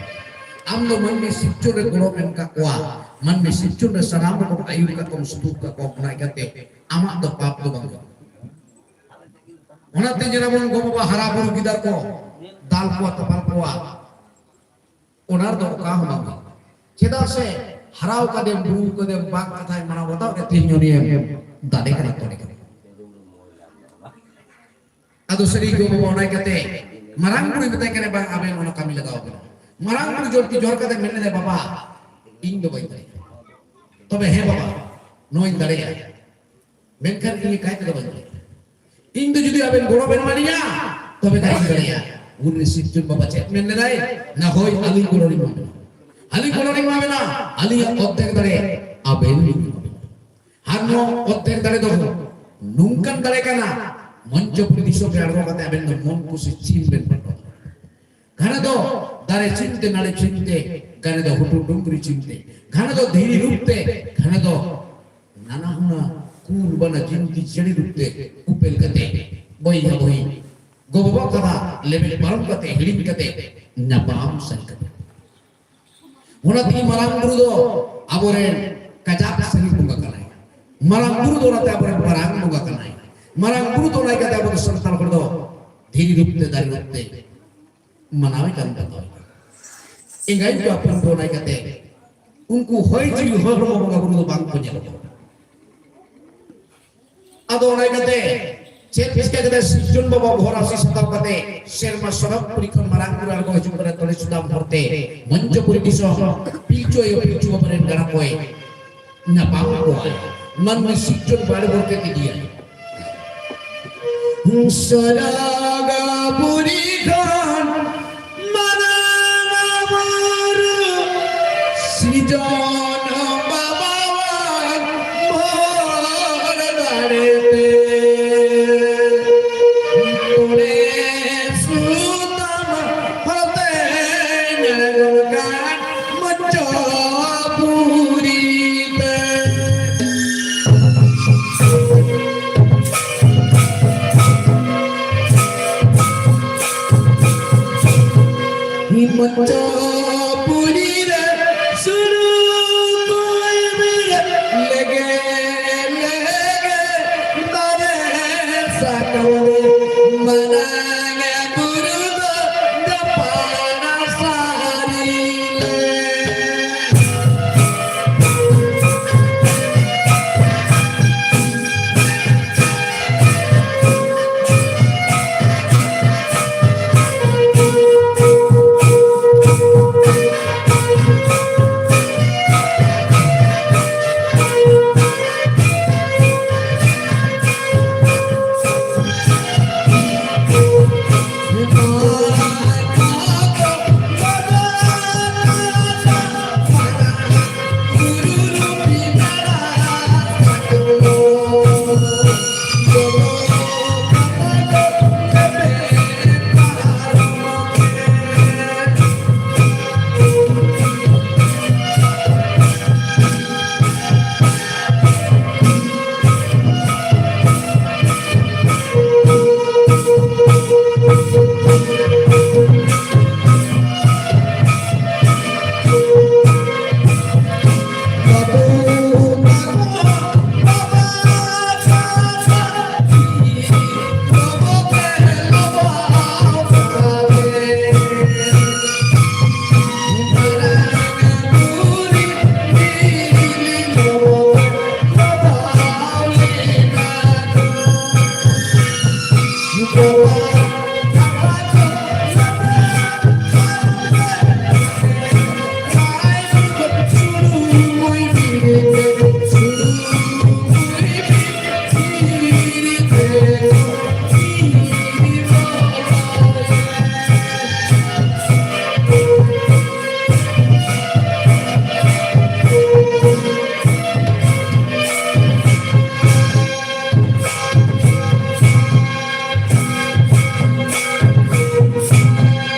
ᱟᱢ ᱫᱚ ᱢᱟᱹᱱᱢᱤ ᱥᱤᱨᱡᱚᱱ ᱨᱮ ᱜᱚᱲᱚᱢ ᱮᱢ ᱠᱟᱜ ᱠᱚᱣᱟ, ᱢᱟᱹᱱᱢᱤ ᱥᱤᱨᱡᱚᱱ ᱨᱮ ᱥᱟᱱᱟᱢ ᱨᱚᱠᱚᱢ ᱟᱹᱭᱩᱨ ᱠᱟᱜ ᱠᱚᱢ, ᱥᱩᱛᱩᱜ ᱠᱟᱜ ᱠᱚᱢ, ᱚᱱᱟ ᱤᱠᱟᱹᱛᱮ ᱟᱢᱟᱜ ᱫᱚ ᱯᱟᱯ ᱫᱚ ᱵᱟᱝ ᱠᱟᱱᱟ᱾ ᱚᱱᱟᱛᱮ ᱧᱮᱞᱟᱵᱚᱱ ᱜᱚ ᱵᱟᱵᱟ ᱦᱟᱨᱟ ᱵᱩᱨᱩ ᱜᱤᱫᱟᱹᱨ ᱠᱚ ᱫᱟᱞ ᱠᱚᱣᱟ, ᱛᱚᱯᱟᱞ ᱠᱚᱣᱟ, ᱚᱱᱟ ᱨᱮᱫᱚ ᱚᱠᱟ ᱦᱚᱸ ᱵᱟᱝ ᱦᱩᱭᱩᱜᱼᱟ᱾ ᱪᱮᱫᱟᱜ ᱥᱮ ᱦᱟᱨᱟᱣ ᱠᱟᱫᱮᱢ, ᱵᱩᱨᱩ ᱠᱟᱫᱮᱢ, ᱵᱟᱯ ᱠᱟᱛᱷᱟᱭ ᱢᱟᱱᱟᱣ ᱵᱟᱛᱟᱣ ᱨᱮ ᱛᱮᱦᱮᱧ ᱩᱱᱤᱭᱮᱢ ᱫᱟᱞᱮ ᱠᱟᱱᱟ, ᱛᱚᱞᱮ ᱠᱟᱱᱟ᱾ ᱟᱫᱚ ᱥᱟᱹᱨᱤ ᱜᱚ ᱵᱟᱵᱟ ᱚᱱᱟ ᱠᱟᱛᱮ ᱢᱟᱨᱟᱝ ᱵᱩᱨᱩ ᱢᱮᱛᱟᱭ ᱠᱟᱱᱟ, ᱵᱟᱝ, ᱟᱵᱮᱱ ᱚᱱᱟ ᱠᱟᱹᱢᱤ ᱞᱟᱜᱟᱣ ᱵᱮᱱᱟ᱾ ᱢᱟᱨᱟᱝ ᱵᱩᱨᱩ ᱡᱚᱨᱛᱤ ᱡᱚᱦᱚᱨ ᱠᱟᱛᱮ ᱢᱮᱱ ᱞᱮᱫᱟᱭ, ᱵᱟᱵᱟ, ᱤᱧ ᱫᱚ ᱵᱟᱹᱧ ᱫᱟᱲᱮᱭᱟᱜᱼᱟ᱾ ᱛᱚᱵᱮ ᱦᱮᱸ ᱵᱟᱵᱟ, ᱱᱚᱣᱟᱧ ᱫᱟᱲᱮᱭᱟᱜᱼᱟ, ᱢᱮᱱᱠᱷᱟᱱ ᱤᱧ ᱮᱠᱟᱭ ᱛᱮᱫᱚ ᱵᱟᱹᱧ ᱫᱟᱲᱮᱭᱟᱜᱼᱟ᱾ ᱤᱧ ᱫᱚ ᱡᱩᱫᱤ ᱟᱵᱮᱱ ᱜᱚᱲᱚ ᱵᱮᱱ ᱮᱢᱟᱞᱤᱧᱟ, ᱛᱚᱵᱮ ᱠᱷᱟᱱ ᱤᱧ ᱫᱟᱲᱮᱭᱟᱜᱼᱟ᱾ ᱩᱱ ᱨᱮ ᱥᱤᱨᱡᱚᱱ ᱵᱟᱵᱟ ᱪᱮᱫ ᱢᱮᱱ ᱞᱮᱫᱟᱭ? ᱱᱟ ᱦᱳᱭ, ᱟᱹᱞᱤᱧ ᱜᱚᱲᱚ ᱞᱤᱧ ᱮᱢᱟ ᱵᱮᱱᱟ, ᱟᱹᱞᱤᱧ ᱜᱚᱲᱚ ᱞᱤᱧ ᱮᱢᱟ ᱵᱮᱱᱟ, ᱟᱹᱞᱤᱧᱟᱜ ᱚᱨᱫᱷᱮᱠ ᱫᱟᱲᱮ ᱟᱵᱮᱱ ᱞᱤᱧ ᱮᱢᱟ ᱵᱮᱱᱟ᱾ ᱟᱨ ᱱᱚᱣᱟ ᱚᱨᱫᱷᱮᱠ ᱫᱟᱲᱮ ᱫᱚ ᱱᱚᱝᱠᱟᱱ ᱫᱟᱲᱮ ᱠᱟᱱᱟ, ᱢᱚᱧᱪᱚᱯᱩᱨᱤ ᱫᱤᱥᱚᱢ ᱨᱮ ᱟᱬᱜᱚ ᱠᱟᱛᱮ ᱟᱵᱮᱱ ᱫᱚ ᱢᱚᱱ ᱠᱩᱥᱤ ᱪᱷᱤᱢ ᱵᱮᱱ ᱯᱟᱴᱚ᱾ ᱜᱷᱟᱱᱮ ᱫᱚ ᱫᱟᱨᱮ ᱪᱷᱤᱢ ᱛᱮ, ᱱᱟᱹᱲᱤ ᱪᱷᱤᱢ ᱛᱮ, ᱜᱷᱟᱱᱮ ᱫᱚ ᱦᱩᱴᱩ ᱰᱩᱝᱨᱤ ᱪᱷᱤᱢ ᱛᱮ, ᱜᱷᱟᱱᱮ ᱫᱚ ᱫᱷᱤᱨᱤ ᱨᱩᱯ ᱛᱮ, ᱜᱷᱟᱱᱮ ᱫᱚ ᱱᱟᱱᱟ ᱦᱩᱱᱟᱹᱨ ᱠᱩᱞ ᱵᱟᱱᱟ ᱡᱤᱱᱛᱤ ᱪᱮᱬᱮ ᱨᱩᱯ ᱛᱮ ᱩᱯᱮᱞ ᱠᱟᱛᱮ, ᱵᱚᱭᱦᱟ ᱵᱚᱭᱦᱤ, ᱜᱚ ᱵᱟᱵᱟ ᱠᱟᱛᱷᱟ ᱞᱮᱵᱮᱫ ᱯᱟᱨᱚᱢ ᱠᱟᱛᱮ, ᱦᱤᱲᱤᱧ ᱠᱟᱛᱮ, ᱧᱟᱯᱟᱢ ᱥᱮᱱ ᱠᱟᱛᱮ᱾ ᱚᱱᱟ ᱛᱮᱜᱮ ᱢᱟᱨᱟᱝ ᱵᱩᱨᱩ ᱫᱚ ᱟᱵᱚᱨᱮᱱ ᱠᱟᱡᱟᱠ ᱥᱟᱹᱨᱤ ᱵᱚᱸᱜᱟ ᱠᱟᱱᱟᱭ᱾ ᱢᱟᱨᱟᱝ ᱵᱩᱨᱩ ᱫᱚ ᱚᱱᱟᱛᱮ ᱟᱵᱚᱨᱮᱱ ᱢᱟᱨᱟᱝ ᱵᱚᱸᱜᱟ ᱠᱟᱱᱟᱭ᱾ ᱢᱟᱨᱟᱝ ᱵᱩᱨᱩ ᱫᱚ ᱚᱱᱟ ᱤᱭᱠᱟᱹᱛᱮ ᱟᱵᱚ ᱫᱚ ᱥᱟᱱᱛᱟᱲ ᱦᱚᱲ ᱫᱚ ᱫᱷᱤᱨᱤ ᱨᱩᱯ ᱛᱮ, ᱫᱟᱨᱮ ᱨᱩᱯ ᱛᱮ ᱢᱟᱱᱟᱣᱮ ᱠᱟᱱ ᱛᱟᱵᱚᱱᱟ᱾ ᱮᱸᱜᱟᱭ ᱠᱚ ᱟᱯᱟᱱ ᱠᱚ ᱚᱱᱟ ᱤᱭᱠᱟᱹᱛᱮ ᱩᱱᱠᱩ ᱦᱚᱭ ᱡᱤᱣᱤ ᱦᱚᱲᱢᱚ ᱵᱚᱸᱜᱟ ᱵᱩᱨᱩ ᱫᱚ ᱵᱟᱝ ᱠᱚ ᱧᱮᱞᱚᱜᱼᱟ᱾ ᱟᱫᱚ ᱚᱱᱟ ᱤᱭᱠᱟᱹᱛᱮ ᱪᱮᱫ ᱪᱤᱠᱟᱹ ᱠᱟᱛᱮ ᱥᱤᱨᱡᱚᱱ ᱵᱟᱵᱟ ᱵᱚᱦᱚᱨ ᱟᱹᱥᱤ ᱥᱟᱛᱟᱣ ᱠᱟᱛᱮ ᱥᱮᱨᱢᱟ ᱥᱚᱨᱚᱜ ᱯᱩᱨᱤ ᱠᱷᱚᱱ ᱢᱟᱨᱟᱝ ᱵᱩᱨᱩ ᱟᱬᱜᱚ ᱦᱤᱡᱩᱜ ᱠᱟᱱᱟ ᱛᱚᱲᱮ ᱥᱩᱫᱟᱢ ᱦᱚᱨᱛᱮ ᱢᱚᱧᱪᱚᱯᱩᱨᱤ ᱫᱤᱥᱚᱢ ᱯᱤᱞᱪᱩ ᱟᱭᱳ ᱯᱤᱞᱪᱩ ᱵᱟᱵᱟ ᱨᱮᱱ ᱜᱟᱬᱟ ᱠᱚᱭ ᱧᱟᱯᱟᱢ ᱠᱚᱣᱟᱭ᱾ ᱢᱟᱹᱱᱢᱤ ᱥᱤᱨᱡᱚᱱ ᱵᱟᱲᱮ ᱵᱚᱨᱠᱮ ᱤᱫᱤᱭᱟ᱾ ᱥᱚᱨᱚᱜ ᱯᱩᱨᱤ ᱠᱷᱚᱱ ᱢᱟᱨᱟᱝ ᱵᱩᱨᱩ ᱥᱤᱨᱡᱚᱱ ᱪᱚᱯᱩᱲᱤ ᱨᱮ ᱥᱩᱱᱩᱢ ᱠᱚᱭ ᱵᱮᱨᱮᱫ ᱞᱮᱜᱮ, ᱞᱮᱜᱮ ᱫᱟᱨᱮ ᱥᱟᱠᱟᱢ ᱨᱮ ᱢᱟᱨᱟᱝ ᱵᱩᱨᱩ ᱫᱚ ᱫᱟᱯᱟᱲ ᱥᱟᱹᱨᱤ ᱞᱮ᱾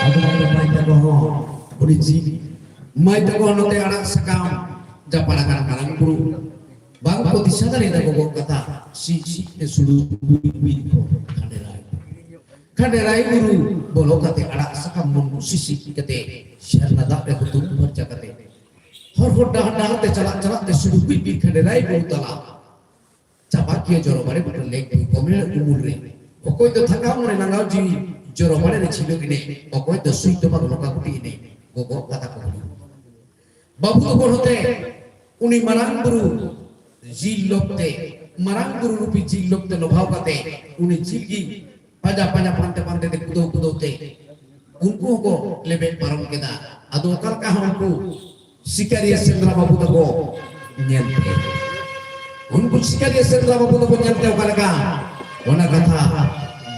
ᱟᱫᱚ ᱱᱚᱰᱮ ᱢᱟᱹᱭ ᱛᱟᱠᱚ ᱦᱚᱸ ᱩᱱᱤ ᱪᱤ-, ᱢᱟᱹᱭ ᱛᱟᱠᱚ ᱱᱚᱛᱮ ᱟᱲᱟᱜ ᱥᱟᱠᱟᱢ ᱡᱟᱯᱟᱲ ᱟᱠᱟᱱ ᱢᱟᱨᱟᱝ ᱵᱩᱨᱩ ᱵᱟᱝ ᱠᱚ ᱫᱤᱥᱟᱹ ᱫᱟᱲᱮᱭᱟᱫᱟ ᱜᱚᱜᱚ ᱠᱟᱛᱷᱟ, ᱥᱤ ᱥᱤ ᱛᱮ ᱥᱩᱲᱩ ᱵᱤᱱ ᱵᱤᱱ ᱠᱚ ᱠᱷᱟᱸᱰᱮᱨᱟ᱾ ᱠᱷᱟᱸᱰᱮᱨᱟᱭ ᱵᱩᱨᱩ ᱵᱚᱞᱚ ᱠᱟᱛᱮ, ᱟᱲᱟᱜ ᱥᱟᱠᱟᱢ ᱢᱚᱱ ᱠᱩᱥᱤ ᱥᱤᱫ ᱠᱟᱛᱮ, ᱡᱷᱟᱨᱱᱟ ᱫᱟᱜ ᱨᱮ ᱦᱩᱛᱩᱢ ᱯᱷᱟᱨᱪᱟ ᱠᱟᱛᱮ, ᱦᱚᱨ ᱦᱚᱨ ᱰᱟᱦᱟᱨ ᱰᱟᱦᱟᱨ ᱛᱮ ᱪᱟᱞᱟᱜ ᱪᱟᱞᱟᱜ ᱛᱮ ᱥᱩᱫᱷᱩ ᱵᱤᱨ ᱵᱤᱨ ᱠᱷᱟᱸᱰᱮᱨᱟᱭ ᱵᱩᱨᱩ ᱛᱟᱞᱟ, ᱪᱟᱯᱟᱠᱤᱭᱟᱹ ᱡᱚᱨᱚ ᱵᱟᱲᱮ ᱵᱩᱴᱟᱹ ᱞᱮᱠ ᱵᱷᱩᱭ ᱠᱚᱢᱮᱞ ᱩᱢᱩᱞ ᱨᱮ, ᱚᱠᱚᱭ ᱫᱚ ᱛᱷᱟᱠᱟᱣ ᱢᱚᱱᱮ ᱞᱟᱸᱜᱟᱣ ᱡᱤᱣᱤ ᱡᱚᱨᱚ ᱵᱟᱲᱮ ᱨᱮ ᱪᱷᱤᱞᱟᱹᱜ ᱮᱱᱮᱡ, ᱚᱠᱚᱭ ᱫᱚ ᱥᱩᱭ ᱛᱚᱯᱟᱜ ᱞᱚᱠᱟ ᱜᱩᱴᱤ ᱮᱱᱮᱡ, ᱜᱚᱜᱚ ᱠᱟᱛᱷᱟ ᱠᱚ ᱦᱩᱭᱩᱜ᱾ ᱵᱟᱹᱵᱩ ᱫᱚ ᱵᱚᱲ ᱦᱚᱛᱮ ᱩᱱᱤ ᱢᱟᱨᱟᱝ ᱵᱩᱨᱩ ᱡᱤᱞ ᱞᱚᱵ ᱛᱮ, ᱢᱟᱨᱟᱝ ᱵᱩᱨᱩ ᱨᱩᱯᱤ ᱡᱤᱞ ᱞᱚᱵ ᱛᱮ ᱞᱚᱵᱷᱟᱣ ᱠᱟᱛᱮ, ᱩᱱᱤ ᱡᱤᱞ ᱜᱮ ᱯᱟᱸᱡᱟ ᱯᱟᱸᱡᱟ, ᱯᱟᱱᱛᱮ ᱯᱟᱱᱛᱮ ᱛᱮ, ᱠᱩᱫᱟᱹᱣ ᱠᱩᱫᱟᱹᱣ ᱛᱮ ᱩᱱᱠᱩ ᱦᱚᱸᱠᱚ ᱞᱮᱵᱮᱫ ᱯᱟᱨᱚᱢ ᱠᱮᱫᱟ᱾ ᱟᱫᱚ ᱚᱠᱟ ᱞᱮᱠᱟ ᱦᱚᱸ ᱩᱱᱠᱩ ᱥᱤᱠᱟᱹᱨᱤᱭᱟᱹ ᱥᱮᱸᱫᱽᱨᱟ ᱵᱟᱹᱵᱩ ᱛᱟᱠᱚ ᱧᱮᱞᱛᱮ, ᱩᱱᱠᱩ ᱥᱤᱠᱟᱹᱨᱤᱭᱟᱹ ᱥᱮᱸᱫᱽᱨᱟ ᱵᱟᱹᱵᱩ ᱛᱟᱠᱚ ᱧᱮᱞᱛᱮ ᱚᱠᱟ ᱞᱮᱠᱟ, ᱚᱱᱟ ᱠᱟᱛᱷᱟ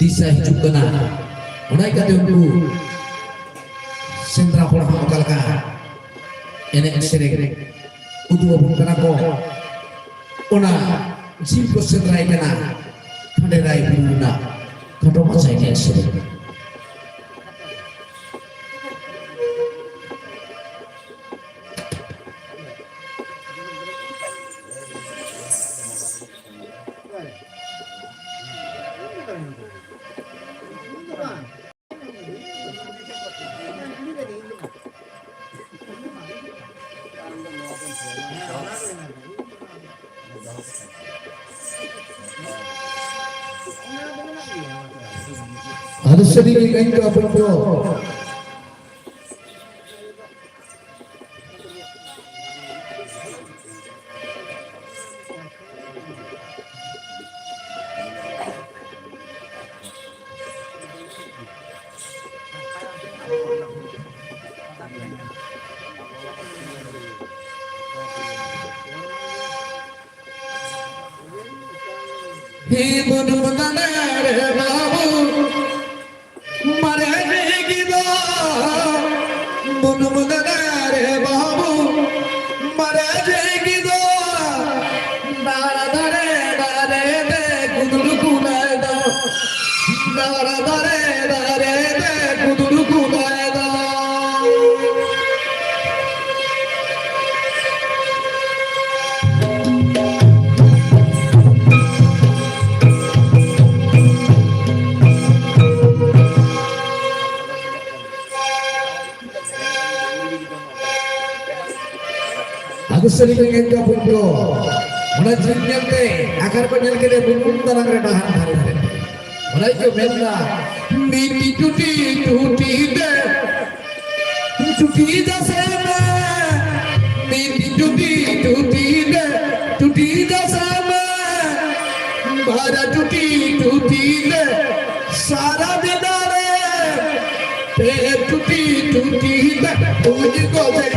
ᱫᱤᱥᱟᱹ ᱦᱤᱡᱩᱜ ᱠᱟᱱᱟ᱾ ᱚᱱᱟ ᱤᱠᱟᱹᱛᱮ ᱩᱱᱠᱩ ᱥᱮᱸᱫᱽᱨᱟ ᱦᱚᱲ ᱦᱚᱸ ᱚᱠᱟ ᱞᱮᱠᱟ ᱮᱱᱮᱡ ᱥᱮᱨᱮᱧ ᱩᱫᱩᱜ ᱟᱵᱚᱱ ᱠᱟᱱᱟ ᱠᱚ, ᱚᱱᱟ ᱡᱤᱞ ᱠᱚ ᱥᱮᱸᱫᱽᱨᱟᱭ ᱠᱟᱱᱟ᱾ ᱠᱷᱟᱸᱰᱮᱨᱟᱭ ᱵᱩᱨᱩ ᱨᱮᱱᱟᱜ ᱠᱷᱟᱴᱚ ᱢᱟᱪᱷᱟ ᱮᱱᱮᱡ ᱥᱮᱨᱮᱧ᱾ ᱟᱫᱚ ᱥᱟᱹᱨᱤ ᱜᱮ ᱜᱟᱭᱤᱠᱟ ᱦᱚᱯᱚᱱ ᱠᱚ᱾ ᱦᱮ ᱵᱩᱱᱩᱢ ᱫᱟᱱᱟ ᱨᱮ ᱵᱟᱹᱵᱩ, ᱢᱟᱨᱮ ᱡᱤᱜᱤ ᱫᱚ, ᱵᱩᱱᱩᱢ ᱫᱟᱱᱟ ᱨᱮ ᱵᱟᱹᱵᱩ, ᱢᱟᱨᱮ ᱡᱤᱜᱤ ᱫᱚ, ᱫᱟᱲᱟ ᱫᱟᱨᱮ ᱫᱟᱨᱮ ᱛᱮ ᱜᱩᱫᱲᱩ ᱠᱩᱞᱟᱭ ᱫᱚ, ᱫᱟᱲᱟ ᱫᱟᱨᱮ ᱫᱟᱨᱮ ᱛᱮ ᱜᱩᱫᱲᱩ ᱠᱩᱞᱟᱭ ᱫᱚ᱾ ᱥᱟᱹᱨᱤ ᱜᱮ ᱮᱸᱜᱮᱞ ᱠᱚ ᱯᱩᱴᱠᱟᱹ᱾ ᱚᱱᱟ ᱡᱤᱞ ᱧᱮᱞᱛᱮ ᱟᱠᱟᱨ ᱠᱚ ᱧᱮᱞ ᱠᱮᱫᱮ ᱵᱩᱞᱵᱩᱞ ᱛᱟᱞᱟᱝ ᱨᱮ ᱰᱟᱦᱟᱨ ᱫᱷᱟᱨᱮ ᱨᱮ᱾ ᱚᱱᱟ ᱜᱮᱠᱚ ᱢᱮᱱᱫᱟ, ᱢᱤᱫ ᱴᱩᱴᱤ ᱴᱩᱴᱤ ᱫᱮ, ᱴᱩᱴᱤ ᱫᱮ ᱥᱮ ᱢᱮ᱾ ᱢᱤᱫ ᱴᱩᱴᱤ ᱴᱩᱴᱤ ᱫᱮ, ᱴᱩᱴᱤ ᱫᱮ ᱥᱮ ᱢᱮ᱾ ᱵᱟᱨ ᱴᱩᱴᱤ ᱴᱩᱴᱤ ᱫᱮ, ᱥᱟᱨᱟ ᱵᱮᱲᱟ ᱨᱮ᱾ ᱯᱮ ᱴᱩᱴᱤ ᱴᱩᱴᱤ ᱫᱮ, ᱩᱱᱤ ᱜᱚᱡᱮ᱾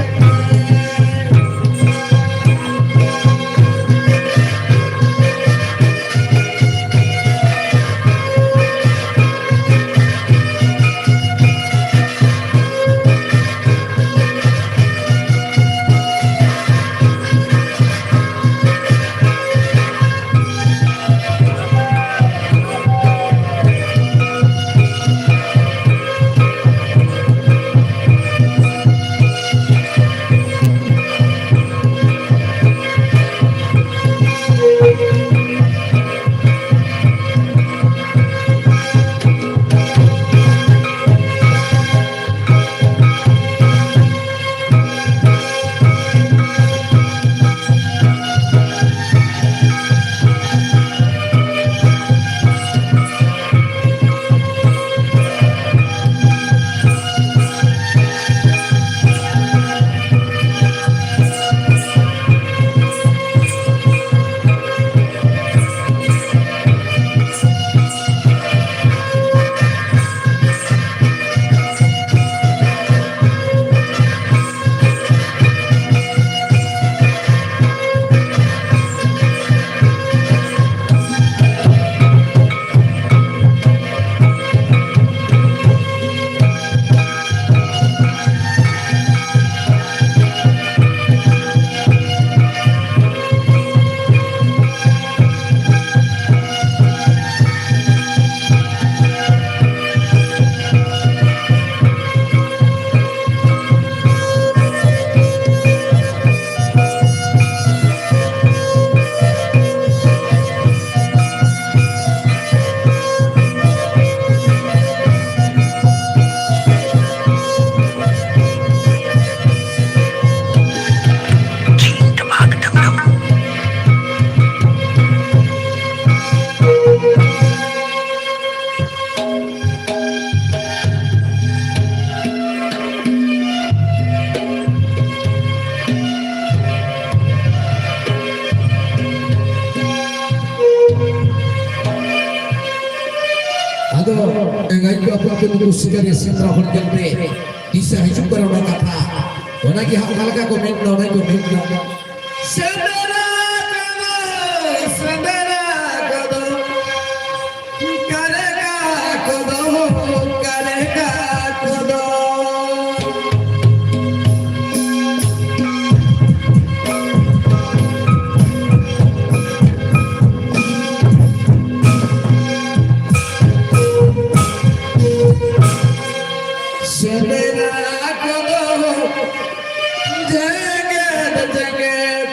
ᱫᱚ ᱮᱸᱜᱟᱭ ᱠᱚ ᱟᱯᱟᱛ ᱠᱚ ᱱᱩᱠᱩ ᱥᱤᱠᱟᱹᱨᱤᱭᱟᱹ ᱥᱮᱸᱫᱽᱨᱟ ᱦᱚᱲ ᱧᱮᱞᱛᱮ ᱫᱤᱥᱟᱹ ᱦᱤᱡᱩᱜ ᱠᱟᱱᱟ ᱚᱱᱟ ᱠᱟᱛᱷᱟ᱾ ᱚᱱᱟᱜᱮ ᱦᱟᱸᱜ ᱚᱠᱟ ᱞᱮᱠᱟ ᱠᱚ ᱢᱮᱱ ᱮᱫᱟ, ᱚᱱᱟ ᱠᱚ ᱢᱮᱱ ᱮᱫᱟ᱾ ᱥᱮᱸᱫᱽᱨᱟ ᱠᱚᱫᱚ, ᱥᱮᱸᱫᱽᱨᱟ ᱠᱚᱫᱚ, ᱠᱟᱨᱮ ᱠᱟ ᱠᱚᱫᱚ, ᱠᱟᱨᱮ ᱠᱟ ᱠᱚᱫᱚ᱾ ᱥᱮᱸᱫᱽᱨᱟ ᱠᱚᱫᱚ ᱡᱮᱜᱮᱫ ᱡᱮᱜᱮᱫ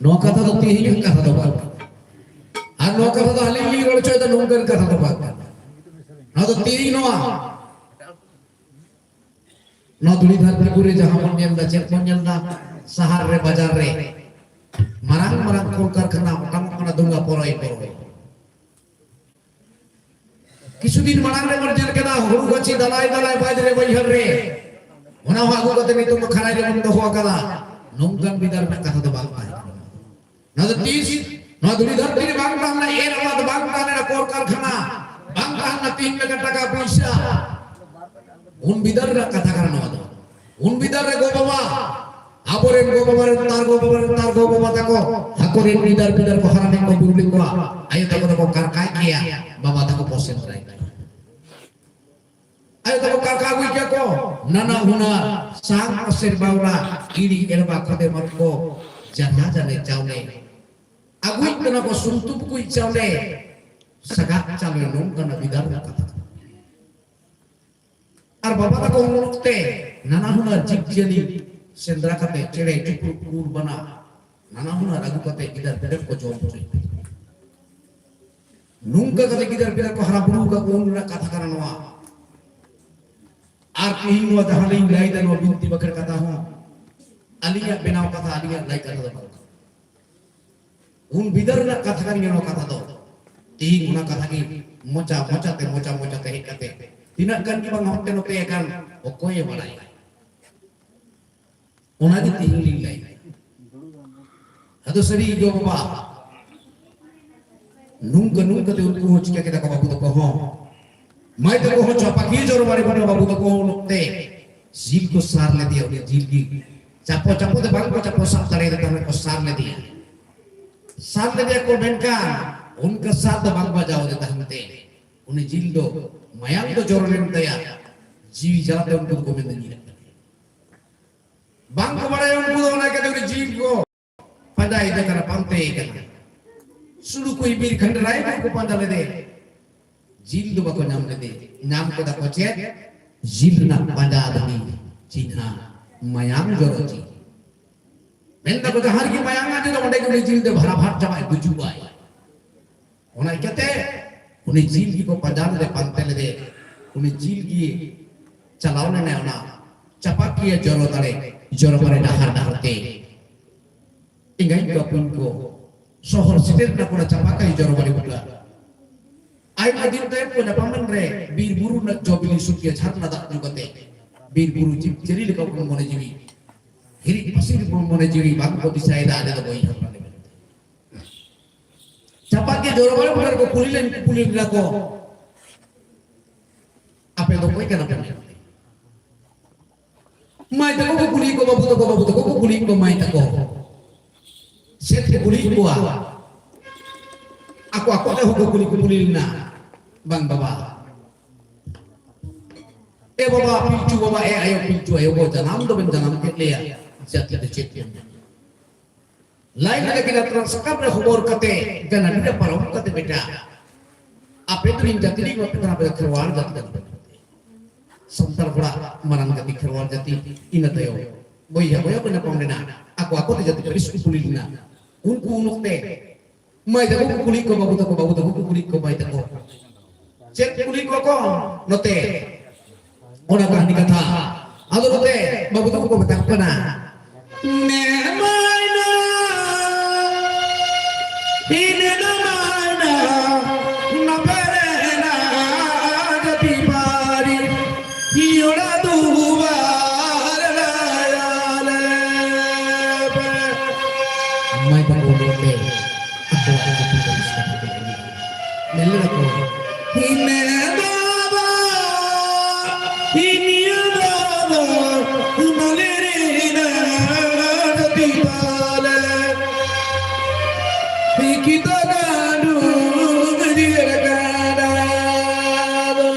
ᱱᱚᱣᱟ ᱠᱟᱛᱷᱟ ᱫᱚ ᱛᱮᱦᱮᱧᱟᱜ ᱠᱟᱛᱷᱟ ᱫᱚ ᱵᱟᱝ ᱠᱟᱱᱟ᱾ ᱟᱨ ᱱᱚᱣᱟ ᱠᱟᱛᱷᱟ ᱫᱚ ᱟᱹᱞᱤᱧ ᱞᱤᱧ ᱨᱚᱲ ᱦᱚᱪᱚᱭᱮᱫᱟ, ᱱᱚᱝᱠᱟᱱ ᱠᱟᱛᱷᱟ ᱫᱚ ᱵᱟᱝ ᱠᱟᱱᱟ᱾ ᱱᱚᱣᱟ ᱫᱚ ᱛᱮᱦᱮᱧ ᱱᱚᱣᱟ, ᱱᱚᱣᱟ ᱫᱷᱩᱲᱤ ᱫᱷᱟᱹᱨᱛᱤ ᱯᱩᱨᱤ ᱡᱟᱦᱟᱸ ᱵᱚᱱ ᱧᱮᱞ ᱮᱫᱟ, ᱪᱮᱫ ᱵᱚᱱ ᱧᱮᱞ ᱮᱫᱟ? ᱥᱟᱦᱟᱨ ᱨᱮ, ᱵᱟᱡᱟᱨ ᱨᱮ ᱢᱟᱨᱟᱝ ᱢᱟᱨᱟᱝ ᱠᱚᱞᱠᱟᱨᱠᱷᱟᱱᱟ ᱚᱴᱟᱝᱚᱜ ᱠᱟᱱᱟ, ᱫᱷᱩᱝᱜᱟ ᱯᱚᱨᱚᱭ ᱯᱚᱨᱚᱭ᱾ ᱠᱤᱪᱷᱩ ᱫᱤᱱ ᱢᱟᱲᱟᱝ ᱨᱮ ᱵᱚᱱ ᱧᱮᱞ ᱠᱮᱫᱟ, ᱦᱩᱲᱩ ᱜᱟᱹᱪᱷᱤ ᱫᱟᱞᱟᱭ ᱫᱟᱞᱟᱭ ᱵᱟᱭᱫᱽ ᱨᱮ ᱵᱟᱹᱭᱦᱟᱹᱲ ᱨᱮ, ᱚᱱᱟ ᱦᱚᱸ ᱟᱹᱜᱩ ᱠᱟᱛᱮ ᱱᱤᱛᱚᱜ ᱫᱚ ᱠᱷᱟᱨᱟᱭ ᱨᱮᱵᱚᱱ ᱫᱚᱦᱚ ᱟᱠᱟᱫᱟ᱾ ᱱᱚᱝᱠᱟᱱ ᱵᱤᱫᱟᱨ ᱨᱮᱱᱟᱜ ᱠᱟᱛᱷᱟ ᱫᱚ ᱵᱟᱝ ᱛᱟᱦᱮᱸ ᱠᱟᱱᱟ᱾ ᱱᱚᱣᱟ ᱫᱚ ᱛᱤᱥ? ᱱᱚᱣᱟ ᱫᱷᱩᱲᱤ ᱫᱷᱟᱹᱨᱛᱤ ᱨᱮ ᱵᱟᱝ ᱛᱟᱦᱮᱸ ᱞᱮᱱᱟ ᱮᱨ ᱟᱵᱟᱫ, ᱵᱟᱝ ᱛᱟᱦᱮᱸ ᱞᱮᱱᱟ ᱠᱚᱞᱠᱟᱨᱠᱷᱟᱱᱟ, ᱵᱟᱝ ᱛᱟᱦᱮᱸ ᱞᱮᱱᱟ ᱛᱤᱦᱤᱧ ᱞᱮᱠᱟ ᱴᱟᱠᱟ ᱯᱚᱭᱥᱟ᱾ ᱩᱱ ᱵᱤᱫᱟᱹᱞ ᱨᱮᱱᱟᱜ ᱠᱟᱛᱷᱟ ᱠᱟᱱᱟ ᱱᱚᱣᱟ ᱫᱚ᱾ ᱩᱱ ᱵᱤᱫᱟᱹᱞ ᱨᱮ ᱜᱚ ᱵᱟᱵᱟ, ᱟᱵᱚᱨᱮᱱ ᱜᱚ ᱵᱟᱵᱟ ᱨᱮᱱ ᱛᱟᱨ ᱜᱚ ᱵᱟᱵᱟ ᱨᱮᱱ ᱛᱟᱨ ᱜᱚ ᱵᱟᱵᱟ ᱛᱟᱠᱚ, ᱟᱠᱚᱨᱮᱱ ᱜᱤᱫᱟᱹᱨ ᱯᱤᱫᱟᱹᱨ ᱠᱚ ᱦᱟᱨᱟ ᱞᱮᱱ ᱠᱚ ᱵᱩᱨᱩ ᱞᱮᱱ ᱠᱚᱣᱟ, ᱟᱭᱳ ᱛᱟᱠᱚ ᱫᱚᱠᱚ ᱠᱟᱨᱠᱟᱭ ᱠᱮᱭᱟ, ᱵᱟᱵᱟ ᱛᱟᱠᱚ ᱠᱚ ᱥᱮᱸᱫᱽᱨᱟᱭ ᱠᱮᱭᱟ᱾ ᱟᱭᱳ ᱛᱟᱠᱚ ᱠᱟᱨᱠᱟ ᱟᱹᱜᱩᱭ ᱠᱮᱭᱟ ᱠᱚ, ᱱᱟᱱᱟ ᱦᱩᱱᱟᱹᱨ ᱥᱟᱝ ᱟᱥᱮᱨ ᱵᱟᱣᱞᱟ, ᱤᱲᱤ ᱮᱨᱵᱟ ᱠᱷᱚᱫᱮ ᱢᱟᱛᱠᱚ, ᱡᱟᱱᱟ ᱡᱟᱱᱮ ᱪᱟᱣᱞᱮ, ᱟᱹᱜᱩᱭ ᱠᱟᱱᱟ ᱠᱚ ᱥᱩᱱᱛᱩ ᱵᱩᱠᱩᱭ ᱪᱟᱣᱞᱮ, ᱥᱟᱜᱟᱫ ᱪᱟᱣᱞᱮ, ᱱᱚᱝᱠᱟᱱᱟᱜ ᱵᱤᱫᱟᱹᱞ ᱨᱮᱱᱟᱜ ᱠᱟᱛᱷᱟ᱾ ᱟᱨ ᱵᱟᱵᱟ ᱛᱟᱠᱚ ᱩᱱ ᱚᱠᱛᱮ ᱱᱟᱱᱟ ᱦᱩᱱᱟᱹᱨ ᱡᱤᱵᱽ ᱡᱤᱭᱟᱹᱞᱤ ᱥᱮᱸᱫᱽᱨᱟ ᱠᱟᱛᱮ, ᱪᱮᱬᱮ ᱪᱤᱯᱨᱩᱫ ᱠᱩᱞ ᱵᱟᱱᱟ ᱱᱟᱱᱟ ᱦᱩᱱᱟᱹᱨ ᱟᱹᱜᱩ ᱠᱟᱛᱮ ᱜᱤᱫᱟᱹᱨ ᱯᱤᱫᱟᱹᱨ ᱠᱚ ᱡᱚᱢ ᱦᱚᱪᱚᱭᱮᱫ ᱠᱚᱣᱟ᱾ ᱱᱚᱝᱠᱟ ᱠᱟᱛᱮ ᱜᱤᱫᱟᱹᱨ ᱯᱤᱫᱟᱹᱨ ᱠᱚ ᱦᱟᱨᱟ ᱵᱩᱨᱩ ᱟᱠᱟᱫ ᱠᱚ, ᱩᱱ ᱨᱮᱱᱟᱜ ᱠᱟᱛᱷᱟ ᱠᱟᱱᱟ ᱱᱚᱣᱟ᱾ ᱟᱨ ᱛᱮᱦᱮᱧ ᱱᱚᱣᱟ ᱡᱟᱦᱟᱸ ᱞᱤᱧ ᱞᱟᱹᱭ ᱮᱫᱟ, ᱱᱚᱣᱟ ᱵᱤᱱᱛᱤ ᱵᱟᱠᱷᱮᱲ ᱠᱟᱛᱷᱟ ᱦᱚᱸ ᱟᱹᱞᱤᱧᱟᱜ ᱵᱮᱱᱟᱣ ᱠᱟᱛᱷᱟ, ᱟᱹᱞᱤᱧᱟᱜ ᱞᱟᱹᱭ ᱠᱟᱛᱷᱟ ᱫᱚ ᱵᱟᱝ ᱠᱟᱱᱟ᱾ ᱩᱱ ᱵᱤᱫᱟᱹᱞ ᱨᱮᱱᱟᱜ ᱠᱟᱛᱷᱟ ᱠᱟᱱ ᱜᱮᱭᱟ ᱱᱚᱣᱟ ᱠᱟᱛᱷᱟ ᱫᱚ᱾ ᱛᱮᱦᱮᱧ ᱚᱱᱟ ᱠᱟᱛᱷᱟ ᱜᱮ ᱢᱚᱪᱟ ᱢᱚᱪᱟ ᱛᱮ, ᱢᱚᱪᱟ ᱢᱚᱪᱟ ᱛᱮ ᱦᱮᱡ ᱠᱟᱛᱮ ᱛᱤᱱᱟᱹᱜ ᱜᱟᱱ ᱜᱮ ᱵᱟᱝ ᱦᱟᱱᱛᱮ ᱱᱚᱛᱮ ᱟᱠᱟᱱ, ᱚᱠᱚᱭᱮ ᱵᱟᱲᱟᱭᱟ? ᱚᱱᱟ ᱜᱮ ᱛᱮᱦᱮᱧ ᱞᱤᱧ ᱞᱟᱹᱭ᱾ ᱟᱫᱚ ᱥᱟᱹᱨᱤ ᱜᱮ ᱜᱚ ᱵᱟᱵᱟ, ᱱᱚᱝᱠᱟ ᱱᱚᱝᱠᱟ ᱛᱮ ᱩᱱᱠᱩ ᱦᱚᱸ ᱪᱤᱠᱟ ᱠᱮᱫᱟ ᱠᱚ ᱵᱟᱹᱵᱩ ᱛᱟᱠᱚ ᱦᱚᱸ᱾ ᱢᱟᱹᱭ ᱛᱟᱠᱚ ᱦᱚᱸ ᱪᱟᱯᱟ ᱠᱤ ᱡᱚᱨ ᱵᱟᱲᱮ ᱵᱟᱲᱮ ᱵᱟᱹᱵᱩ ᱛᱟᱠᱚ ᱦᱚᱸ ᱩᱱ ᱚᱠᱛᱮ ᱡᱤᱞ ᱠᱚ ᱥᱟᱨ ᱞᱮᱫᱮᱭᱟ, ᱩᱱᱤ ᱡᱤᱞ ᱜᱮ ᱪᱟᱯᱚ ᱪᱟᱯᱚ ᱛᱮ ᱵᱟᱝ ᱠᱚ ᱪᱟᱯᱚ ᱥᱟᱵ ᱫᱟᱲᱮᱭᱟᱫᱟ, ᱛᱟᱦᱞᱮ ᱠᱚ ᱥᱟᱨ ᱞᱮᱫᱮᱭᱟ᱾ ᱥᱟᱨ ᱞᱮᱫᱮᱭᱟ ᱠᱚ, ᱢᱮᱱᱠᱷᱟᱱ ᱚᱱᱠᱟ ᱥᱟᱨ ᱫᱚ ᱵᱟᱝ ᱵᱟᱡᱟᱣ ᱟᱫᱮ ᱛᱟᱦᱮᱱ ᱛᱮ ᱩᱱᱤ ᱡᱤᱞ ᱫᱚ ᱢᱟᱭᱟᱢ ᱫᱚ ᱡᱚᱨᱚ ᱞᱮᱱ ᱛᱟᱭᱟ, ᱡᱤᱣᱤ ᱡᱟᱞᱟᱛᱮ ᱩᱱᱠᱩ ᱫᱚᱠᱚ ᱢᱮᱱ ᱧᱤᱨᱟᱜ ᱠᱟᱱᱟ᱾ ᱵᱟᱝ ᱠᱚ ᱵᱟᱲᱟᱭᱟ ᱩᱱᱠᱩ ᱫᱚ ᱚᱱᱟ ᱠᱟᱛᱮ ᱩᱱᱤ ᱡᱤᱞ ᱠᱚ ᱯᱟᱸᱡᱟᱭᱮᱫ ᱠᱟᱱᱟ, ᱯᱟᱱᱛᱮᱭᱮ ᱠᱟᱱᱟ᱾ ᱥᱩᱲᱩ ᱠᱚ ᱵᱤᱨ ᱠᱷᱟᱸᱰᱮᱨᱟᱭ ᱠᱚ ᱯᱟᱸᱡᱟ ᱞᱮᱫᱮ, ᱡᱤᱞ ᱫᱚ ᱵᱟᱠᱚ ᱧᱟᱢ ᱞᱮᱫᱮ᱾ ᱧᱟᱢ ᱠᱮᱫᱟ ᱠᱚ ᱪᱮᱫ? ᱡᱤᱞ ᱨᱮᱱᱟᱜ ᱯᱟᱸᱡᱟ ᱫᱷᱟᱹᱵᱤ ᱪᱤᱱᱦᱟ, ᱢᱟᱭᱟᱢ ᱡᱚᱨᱚ ᱡᱤᱞ᱾ ᱢᱮᱱ ᱫᱟᱠᱚ ᱡᱟᱦᱟᱸ ᱨᱮᱜᱮ ᱢᱟᱭᱟᱝ ᱟᱸᱡᱮᱫᱚᱜ, ᱚᱸᱰᱮ ᱜᱮ ᱩᱱᱤ ᱡᱤᱞ ᱫᱚ ᱵᱷᱟᱨᱟ ᱵᱷᱟᱨ ᱪᱟᱵᱟᱭ, ᱜᱩᱡᱩᱜᱼᱟᱭ᱾ ᱚᱱᱟ ᱤᱠᱟᱹᱛᱮ ᱩᱱᱤ ᱡᱤᱞ ᱜᱮᱠᱚ ᱯᱟᱸᱡᱟ ᱞᱮᱫᱮ, ᱯᱟᱱᱛᱮ ᱞᱮᱫᱮ, ᱩᱱᱤ ᱡᱤᱞ ᱜᱮ ᱪᱟᱞᱟᱣ ᱞᱮᱱᱟᱭ ᱚᱱᱟ ᱪᱟᱯᱟᱠᱤᱭᱟᱹ ᱡᱚᱨᱚ ᱫᱟᱲᱮ, ᱡᱚᱨᱚ ᱵᱟᱲᱮ ᱰᱟᱦᱟᱨ ᱰᱟᱦᱟᱨ ᱛᱮ᱾ ᱮᱸᱜᱟᱭ ᱠᱚ ᱟᱹᱯᱩᱧ ᱠᱚ ᱥᱚᱦᱚᱨ ᱥᱮᱴᱮᱨ ᱱᱟᱠᱚ ᱚᱱᱟ ᱪᱟᱯᱟᱠᱤᱭᱟᱹ ᱡᱚᱨᱚ ᱵᱟᱲᱮ ᱵᱩᱴᱟᱹ᱾ ᱟᱭᱢᱟ ᱫᱤᱱ ᱛᱟᱭᱚᱢ ᱠᱚ ᱧᱟᱯᱟᱢ ᱮᱱ ᱨᱮ ᱵᱤᱨ ᱵᱩᱨᱩ ᱨᱮᱱᱟᱜ ᱡᱚ ᱵᱤᱞᱤ ᱥᱩᱠᱷᱤᱭᱟᱹ ᱡᱷᱟᱨᱱᱟ ᱫᱟᱜ ᱧᱩ ᱠᱟᱛᱮ ᱵᱤᱨ ᱵᱩᱨᱩ ᱡᱤᱵᱽ ᱡᱤᱭᱟᱹᱞᱤ ᱞᱮᱠᱟ ᱵᱚᱱ ᱢᱚᱱᱮ ᱡᱤᱣᱤ, ᱦᱤᱨᱤᱡ ᱯᱟᱹᱥᱤᱨ ᱵᱚᱱ ᱢᱚᱱᱮ ᱡᱤᱣᱤ ᱵᱟᱝ ᱠᱚ ᱫᱤᱥᱟᱹᱭᱮᱫᱟ, ᱟᱞᱮ ᱫᱚ ᱵᱚᱭᱦᱟ ᱠᱟᱱᱟ ᱞᱮ ᱢᱮᱱᱛᱮ᱾ ᱪᱟᱯᱟᱠᱤᱭᱟᱹ ᱡᱚᱨᱚ ᱵᱟᱲᱮ ᱵᱩᱴᱟᱹ ᱨᱮᱠᱚ ᱠᱩᱞᱤ ᱞᱮᱱ, ᱠᱩᱞᱤ ᱞᱮᱱᱟ ᱠᱚ, "ᱟᱯᱮ ᱫᱚ ᱚᱠᱚᱭ ᱠᱟᱱᱟ ᱯᱮ?" ᱢᱟᱹᱭ ᱛᱟᱠᱚ ᱠᱚ ᱠᱩᱞᱤᱭᱮᱫ ᱠᱚ, ᱵᱟᱹᱵᱩ ᱛᱟᱠᱚ, ᱵᱟᱹᱵᱩ ᱛᱟᱠᱚ ᱠᱚ ᱠᱩᱞᱤᱭᱮᱫ ᱠᱚ, ᱢᱟᱹᱭ ᱛᱟᱠᱚ᱾ ᱪᱮᱫ ᱠᱚ ᱠᱩᱞᱤᱭᱮᱫ ᱠᱚᱣᱟ? ᱟᱠᱚ ᱟᱠᱚ ᱛᱮᱦᱚᱸ ᱠᱚ ᱠᱩᱞᱤ ᱠᱩᱯᱩᱞᱤ ᱞᱮᱱᱟ, "ᱵᱟᱝ ᱵᱟᱵᱟ, ᱮ ᱵᱟᱵᱟ ᱯᱤᱞᱪᱩ ᱵᱟᱵᱟ, ᱮ ᱟᱭᱳ ᱯᱤᱞᱪᱩ ᱟᱭᱳ, ᱵᱚ ᱡᱟᱱᱟᱢ ᱫᱚᱵᱮᱱ ᱡᱟᱱᱟᱢ ᱠᱮᱫ ᱞᱮᱭᱟ, ᱡᱟᱹᱛᱤ ᱫᱚ ᱪᱮᱫ ᱵᱮᱱ?" ᱞᱟᱭ ᱠᱮᱫᱟ ᱠᱤᱱᱟ ᱛᱚᱨᱟ ᱥᱟᱠᱟᱢ ᱨᱮ ᱦᱚᱵᱚᱨ ᱠᱟᱛᱮ, ᱜᱟᱱᱟᱰᱤ ᱨᱮ ᱯᱟᱨᱚᱢ ᱠᱟᱛᱮ, ᱵᱮᱴᱟ, ᱟᱯᱮ ᱫᱚ ᱱᱤᱱ ᱡᱟᱹᱛᱤ ᱨᱤᱱ ᱵᱟᱯᱮ ᱠᱟᱱᱟ, ᱟᱯᱮ ᱫᱚ ᱠᱷᱮᱨᱣᱟᱲ ᱡᱟᱹᱛᱤ ᱠᱟᱱᱟ ᱯᱮ᱾ ᱥᱟᱱᱛᱟᱲ ᱦᱚᱲᱟᱜ ᱢᱟᱨᱟᱝ ᱡᱟᱹᱛᱤ ᱠᱷᱮᱨᱣᱟᱲ ᱡᱟᱹᱛᱤ᱾ ᱤᱱᱟᱹ ᱛᱟᱭᱚᱢ ᱵᱚᱭᱦᱟ ᱵᱚᱭᱦᱟ ᱠᱚ ᱧᱟᱯᱟᱢ ᱞᱮᱱᱟ, ᱟᱠᱚ ᱟᱠᱚ ᱛᱮ ᱡᱟᱹᱛᱤ ᱯᱟᱹᱨᱤᱥ ᱠᱚ ᱠᱩᱞᱤ ᱞᱮᱱᱟ᱾ ᱩᱱᱠᱩ ᱩᱱ ᱚᱠᱛᱮ ᱢᱟᱹᱭ ᱛᱟᱠᱚ ᱠᱚ ᱠᱩᱞᱤᱭᱮᱫ ᱠᱚᱣᱟ, ᱵᱟᱹᱵᱩ ᱛᱟᱠᱚ, ᱵᱟᱹᱵᱩ ᱛᱟᱠᱚ ᱠᱚ ᱠᱩᱞᱤᱭᱮᱫ ᱠᱚᱣᱟ ᱢᱟᱹᱭ ᱛᱟᱠᱚ᱾ ᱪᱮᱫ ᱠᱩᱞᱤ ᱠᱚᱣᱟ ᱠᱚ ᱱᱚᱛᱮ? ᱚᱱᱟ ᱠᱟᱹᱦᱱᱤ ᱠᱟᱛᱷᱟ᱾ ᱟᱫᱚ ᱱᱚᱛᱮ ᱵᱟᱹᱵᱩ ᱛᱟᱠᱚ ᱠᱚ ᱢᱮᱛᱟ ᱠᱚ ᱠᱟᱱᱟ, "ᱱᱮ ᱢᱟᱭᱱᱟ, ᱤᱱ ᱱᱟ ᱢᱟᱭᱱᱟ, ᱱᱟ ᱯᱮᱨᱮ ᱱᱟ ᱡᱟᱹᱛᱤ ᱯᱟᱹᱨᱤ, ᱤᱭᱚᱲᱟ ᱫᱩᱣᱟᱨ ᱞᱟᱭᱟᱞᱮ ᱯᱮ᱾" ᱢᱟᱹᱭ ᱛᱟᱠᱚ ᱱᱚᱛᱮ ᱟᱠᱚᱣᱟᱜ ᱡᱟᱹᱛᱤ ᱯᱟᱹᱨᱤᱥ ᱠᱟᱛᱷᱟ ᱠᱚ ᱞᱟᱹᱭ ᱢᱮᱱ ᱞᱮᱫᱟ ᱠᱚ, "ᱦᱤᱱᱮ ᱫᱟᱫᱟ, ᱦᱤᱱᱤᱭᱟ ᱫᱟᱫᱟ, ᱢᱟᱞᱮᱨᱮᱱᱟ ᱡᱟᱹᱛᱤ ᱛᱟᱞᱮ, ᱦᱤᱠᱤᱛᱟ ᱜᱟᱰᱩ ᱜᱟᱹᱰᱤᱭᱟᱹ ᱜᱟᱰᱟ ᱫᱚ᱾"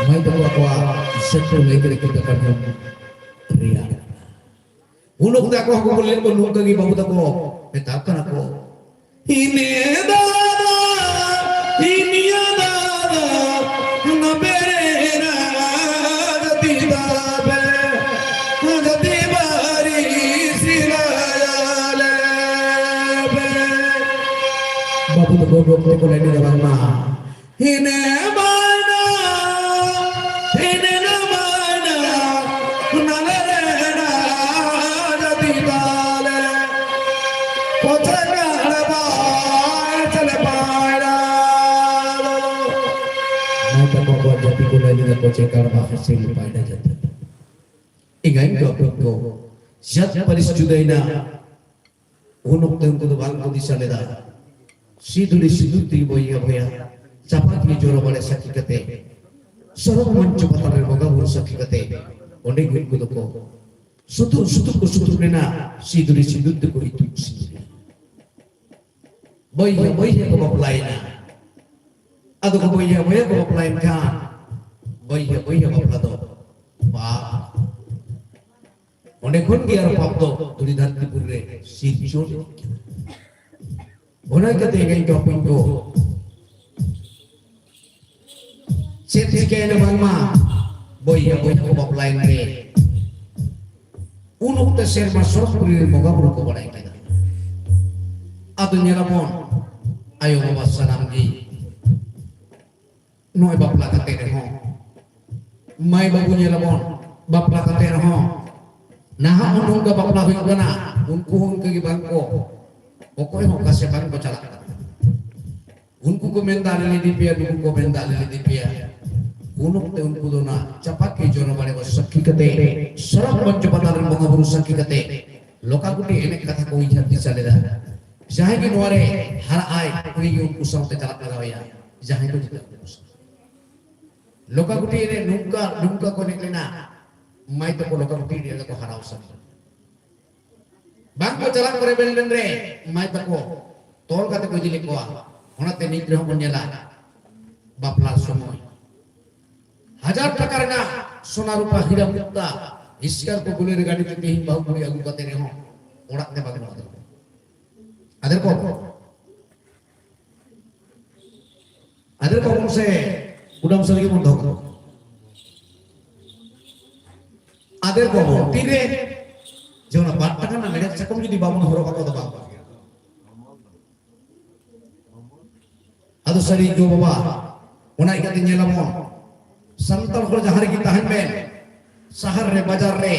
ᱢᱟᱹᱭ ᱛᱟᱠᱚ ᱟᱠᱚᱣᱟᱜ ᱤᱥᱥᱟᱹ ᱠᱚ ᱞᱟᱹᱭ ᱠᱮᱫᱟ, ᱦᱤᱠᱤᱛᱟ ᱜᱟᱰᱩ ᱨᱮᱭᱟᱲ᱾ ᱩᱱ ᱚᱠᱛᱮ ᱟᱠᱚ ᱦᱚᱸᱠᱚ ᱵᱚᱞᱮ ᱠᱚ ᱱᱚᱝᱠᱟ ᱜᱮ ᱵᱟᱹᱵᱩ ᱛᱟᱠᱚ ᱢᱮᱛᱟ ᱠᱟᱱᱟ ᱠᱚ, "ᱦᱤᱱᱮ ᱫᱟᱫᱟ, ᱦᱤᱱᱤᱭᱟ ᱫᱟᱫᱟ, ᱱᱟᱵᱮᱨᱮ ᱱᱟ ᱫᱟᱫᱤ ᱫᱟᱵᱮ, ᱫᱟᱫᱤ ᱵᱟᱨᱤ ᱥᱤ ᱜᱚᱜᱚ ᱛᱮᱠᱚ ᱞᱟᱹᱭ ᱞᱮᱫᱟ ᱵᱟᱝᱢᱟ, ᱦᱤᱱᱮ ᱢᱟᱭᱱᱟ, ᱦᱤᱱᱮ ᱢᱟᱭᱱᱟ, ᱱᱟᱞᱮ ᱨᱮ ᱱᱟ ᱡᱟᱹᱛᱤ ᱛᱟᱞᱮ, ᱠᱚᱪᱮ ᱠᱟᱲᱵᱟ, ᱪᱮᱞᱮ ᱯᱟᱭᱲᱟ᱾ ᱢᱟᱭ ᱛᱟᱠᱚ ᱠᱚ ᱡᱟᱹᱛᱤ ᱠᱚ ᱞᱟᱹᱭ ᱞᱮᱫᱟ ᱠᱚᱪᱮ ᱠᱟᱲᱵᱟ ᱦᱟᱹᱥᱤᱞ ᱯᱟᱭᱲᱟ ᱡᱟᱹᱛᱤ᱾ ᱮᱸᱜᱟᱭ ᱠᱚ ᱟᱯᱟᱛ ᱠᱚ, ᱡᱟᱹᱛ ᱯᱟᱹᱨᱤᱥ ᱡᱩᱫᱟᱹᱭᱮᱱᱟ᱾ ᱩᱱ ᱚᱠᱛᱮ ᱩᱱᱠᱩ ᱫᱚ ᱵᱟᱝ ᱠᱚ ᱫᱤᱥᱟᱹ ᱞᱮᱫᱟ᱾ ᱥᱤᱫᱩᱨᱤ ᱥᱤᱫᱩᱨ ᱛᱮᱜᱮ ᱵᱚᱭᱦᱟ ᱵᱚᱭᱦᱟ ᱪᱟᱯᱟ ᱛᱮᱜᱮ ᱡᱚᱨᱚ ᱵᱟᱲᱮ ᱥᱟᱹᱠᱷᱤ ᱠᱟᱛᱮ, ᱥᱚᱨᱚᱜ ᱢᱚᱧᱪᱚ ᱯᱟᱛᱟᱞ ᱨᱮ ᱵᱚᱸᱜᱟ ᱵᱩᱨᱩ ᱥᱟᱹᱠᱷᱤ ᱠᱟᱛᱮ, ᱚᱸᱰᱮ ᱜᱮ ᱩᱱᱠᱩ ᱫᱚᱠᱚ ᱥᱩᱛᱩᱜ ᱥᱩᱛᱩᱜ ᱠᱚ ᱥᱩᱛᱩᱜ ᱞᱮᱱᱟ᱾ ᱥᱤᱫᱩᱨᱤ ᱥᱤᱫᱩᱨ ᱛᱮᱠᱚ ᱤᱛᱩᱫ ᱥᱤᱸᱫᱩᱨ ᱮᱱᱟ᱾ ᱵᱚᱭᱦᱟ ᱵᱚᱭᱦᱟ ᱠᱚ ᱵᱟᱯᱞᱟᱭᱮᱱᱟ᱾ ᱟᱫᱚ ᱠᱚ ᱵᱚᱭᱦᱟ ᱵᱚᱭᱦᱟ ᱠᱚ ᱵᱟᱯᱞᱟᱭᱮᱱ ᱠᱷᱟᱱ ᱵᱚᱭᱦᱟ ᱵᱚᱭᱦᱟ ᱵᱟᱯᱞᱟ ᱫᱚ ᱯᱟᱯ᱾ ᱚᱸᱰᱮ ᱠᱷᱚᱱ ᱜᱮ ᱟᱨ ᱯᱟᱯ ᱫᱚ ᱫᱷᱩᱲᱤ ᱫᱷᱟᱹᱨᱛᱤᱯᱩᱨᱤ ᱨᱮ ᱥᱤᱨᱡᱚᱱ ᱮᱱᱟ᱾ ᱚᱱᱟ ᱠᱟᱛᱮ ᱮᱸᱜᱟᱧ ᱠᱚ ᱟᱯᱟᱧ ᱠᱚ, ᱪᱮᱫ ᱪᱤᱠᱟᱹᱭᱮᱱᱟ ᱵᱟᱝᱢᱟ ᱵᱚᱭᱦᱟ ᱵᱚᱭᱦᱟ ᱠᱚ ᱵᱟᱯᱞᱟᱭᱮᱱ ᱨᱮ ᱩᱱ ᱚᱠᱛᱮ ᱥᱮᱨᱢᱟ ᱥᱚᱨᱚᱜᱽᱯᱩᱨᱤ ᱨᱮ ᱵᱚᱸᱜᱟ ᱵᱩᱨᱩ ᱠᱚ ᱵᱟᱲᱟᱭ ᱠᱮᱫᱟ᱾ ᱟᱫᱚ ᱧᱮᱞᱟᱵᱚᱱ ᱟᱭᱳ ᱵᱟᱵᱟ ᱥᱟᱱᱟᱢ ᱜᱮ ᱱᱚᱜᱼᱚᱭ ᱵᱟᱯᱞᱟ ᱠᱟᱛᱮ ᱨᱮᱦᱚᱸ, ᱢᱟᱹᱭ ᱵᱟᱹᱵᱩ ᱧᱮᱞᱟᱵᱚᱱ ᱵᱟᱯᱞᱟ ᱠᱟᱛᱮ ᱨᱮᱦᱚᱸ, ᱱᱟᱦᱟᱜ ᱦᱚᱸ ᱱᱚᱝᱠᱟ ᱵᱟᱯᱞᱟ ᱦᱩᱭᱩᱜ ᱠᱟᱱᱟ, ᱩᱱᱠᱩ ᱦᱚᱸ ᱚᱱᱠᱟ ᱜᱮ ᱵᱟᱝ ᱠᱚ, ᱚᱠᱚᱭ ᱦᱚᱸ ᱚᱠᱟ ᱥᱮᱫ ᱵᱟᱝ ᱠᱚ ᱪᱟᱞᱟᱜ ᱠᱟᱱᱟ᱾ ᱩᱱᱠᱩ ᱠᱚ ᱢᱮᱱᱫᱟ ᱟᱞᱮ ᱞᱮ ᱤᱫᱤ ᱯᱮᱭᱟ, ᱱᱩᱠᱩ ᱠᱚ ᱢᱮᱱᱫᱟ ᱟᱞᱮ ᱞᱮ ᱤᱫᱤ ᱯᱮᱭᱟ᱾ ᱩᱱ ᱚᱠᱛᱮ ᱩᱱᱠᱩ ᱫᱚ ᱚᱱᱟ ᱪᱟᱯᱟᱠᱤ ᱡᱚᱱᱚ ᱵᱟᱲᱮ ᱠᱚ ᱥᱟᱹᱠᱷᱤ ᱠᱟᱛᱮ, ᱥᱚᱨᱚᱜ ᱢᱚᱧᱪᱚ ᱯᱟᱛᱟᱞ ᱨᱮᱱ ᱵᱚᱸᱜᱟ ᱵᱩᱨᱩ ᱥᱟᱹᱠᱷᱤ ᱠᱟᱛᱮ, ᱞᱚᱠᱟᱜᱩᱴᱤ ᱮᱱᱮᱡ ᱠᱟᱛᱷᱟ ᱠᱚ ᱩᱭᱦᱟᱹᱨ ᱫᱤᱥᱟᱹ ᱞᱮᱫᱟ᱾ ᱡᱟᱦᱟᱸᱭ ᱜᱮ ᱱᱚᱣᱟ ᱨᱮ ᱦᱟᱨᱟᱜ ᱟᱭ, ᱩᱱᱤ ᱜᱮ ᱩᱱᱠᱩ ᱥᱟᱶᱛᱮ ᱪᱟᱞᱟᱜ ᱞᱟᱜᱟᱣ ᱮᱭᱟ, ᱡᱟᱦᱟᱸᱭ ᱠᱚ ᱡᱤᱛᱟᱹᱜ ᱩᱱᱠᱩ ᱥᱟᱶ᱾ ᱞᱚᱠᱟᱜᱩᱴᱤ ᱮᱱᱮᱡ ᱱᱚᱝᱠᱟ, ᱱᱚᱝᱠᱟ ᱠᱚ ᱮᱱᱮᱡ ᱞᱮᱱᱟ, ᱢᱟᱹᱭ ᱛᱟᱠᱚ ᱞᱚᱠᱟᱜᱩᱴᱤ ᱮᱱᱮᱡ ᱨᱮᱠᱚ ᱦᱟᱨᱟᱣ ᱥᱟᱹᱨᱤ᱾ ᱵᱟᱝ ᱠᱚ ᱪᱟᱞᱟᱜ ᱠᱚ ᱨᱮᱵᱮᱱ ᱞᱮᱱ ᱨᱮ, ᱢᱟᱹᱭ ᱛᱟᱠᱚ ᱛᱚᱞ ᱠᱟᱛᱮ ᱠᱚ ᱤᱫᱤ ᱞᱮᱫ ᱠᱚᱣᱟ᱾ ᱚᱱᱟᱛᱮ ᱱᱤᱛ ᱨᱮᱦᱚᱸ ᱵᱚᱱ ᱧᱮᱞᱟ, ᱵᱟᱯᱞᱟ ᱥᱚᱢᱚᱭ ᱦᱟᱡᱟᱨ ᱴᱟᱠᱟ ᱨᱮᱱᱟᱜ ᱥᱚᱱᱟ ᱨᱩᱯᱟ ᱦᱤᱨᱟ ᱢᱩᱠᱛᱟ ᱤᱥᱠᱟᱨ ᱠᱚ ᱵᱩᱞᱮᱨ ᱜᱟᱹᱰᱤ ᱛᱮ ᱛᱮᱦᱮᱧ ᱵᱟᱹᱦᱩ ᱠᱩᱲᱤ ᱟᱹᱜᱩ ᱠᱟᱛᱮ ᱨᱮᱦᱚᱸ ᱚᱲᱟᱜ ᱛᱮ ᱵᱟᱝ ᱨᱚᱲ ᱫᱟᱲᱮᱭᱟᱜᱼᱟ᱾ ᱟᱫᱮᱨ ᱠᱚ, ᱟᱫᱮᱨ ᱠᱚ ᱵᱚᱱ ᱥᱮ ᱩᱰᱟᱹᱢ ᱥᱟᱹᱨᱤ ᱜᱮᱵᱚᱱ ᱫᱚᱦᱚ ᱠᱟᱠᱚᱣᱟ᱾ ᱟᱫᱮᱨ ᱠᱚ ᱵᱚᱱ ᱛᱤᱨᱮ ᱡᱮ ᱚᱱᱟ ᱵᱟᱨ ᱴᱟᱠᱟ ᱨᱮᱱᱟᱜ ᱢᱮᱲᱦᱮᱫ ᱥᱟᱠᱚᱢ ᱡᱩᱫᱤ ᱵᱟᱵᱚᱱ ᱦᱚᱨᱚᱜ ᱟᱠᱚ ᱫᱚ ᱵᱟᱝ ᱵᱷᱟᱜᱮᱭᱟ᱾ ᱟᱫᱚ ᱥᱟᱹᱨᱤ ᱜᱚ ᱵᱟᱵᱟ, ᱚᱱᱟ ᱤᱠᱟᱹᱛᱮ ᱧᱮᱞᱟᱵᱚᱱ, ᱥᱟᱱᱛᱟᱲ ᱦᱚᱲ ᱡᱟᱦᱟᱸ ᱨᱮᱜᱮ ᱛᱟᱦᱮᱱ ᱵᱮᱱ, ᱥᱟᱦᱟᱨ ᱨᱮ, ᱵᱟᱡᱟᱨ ᱨᱮ,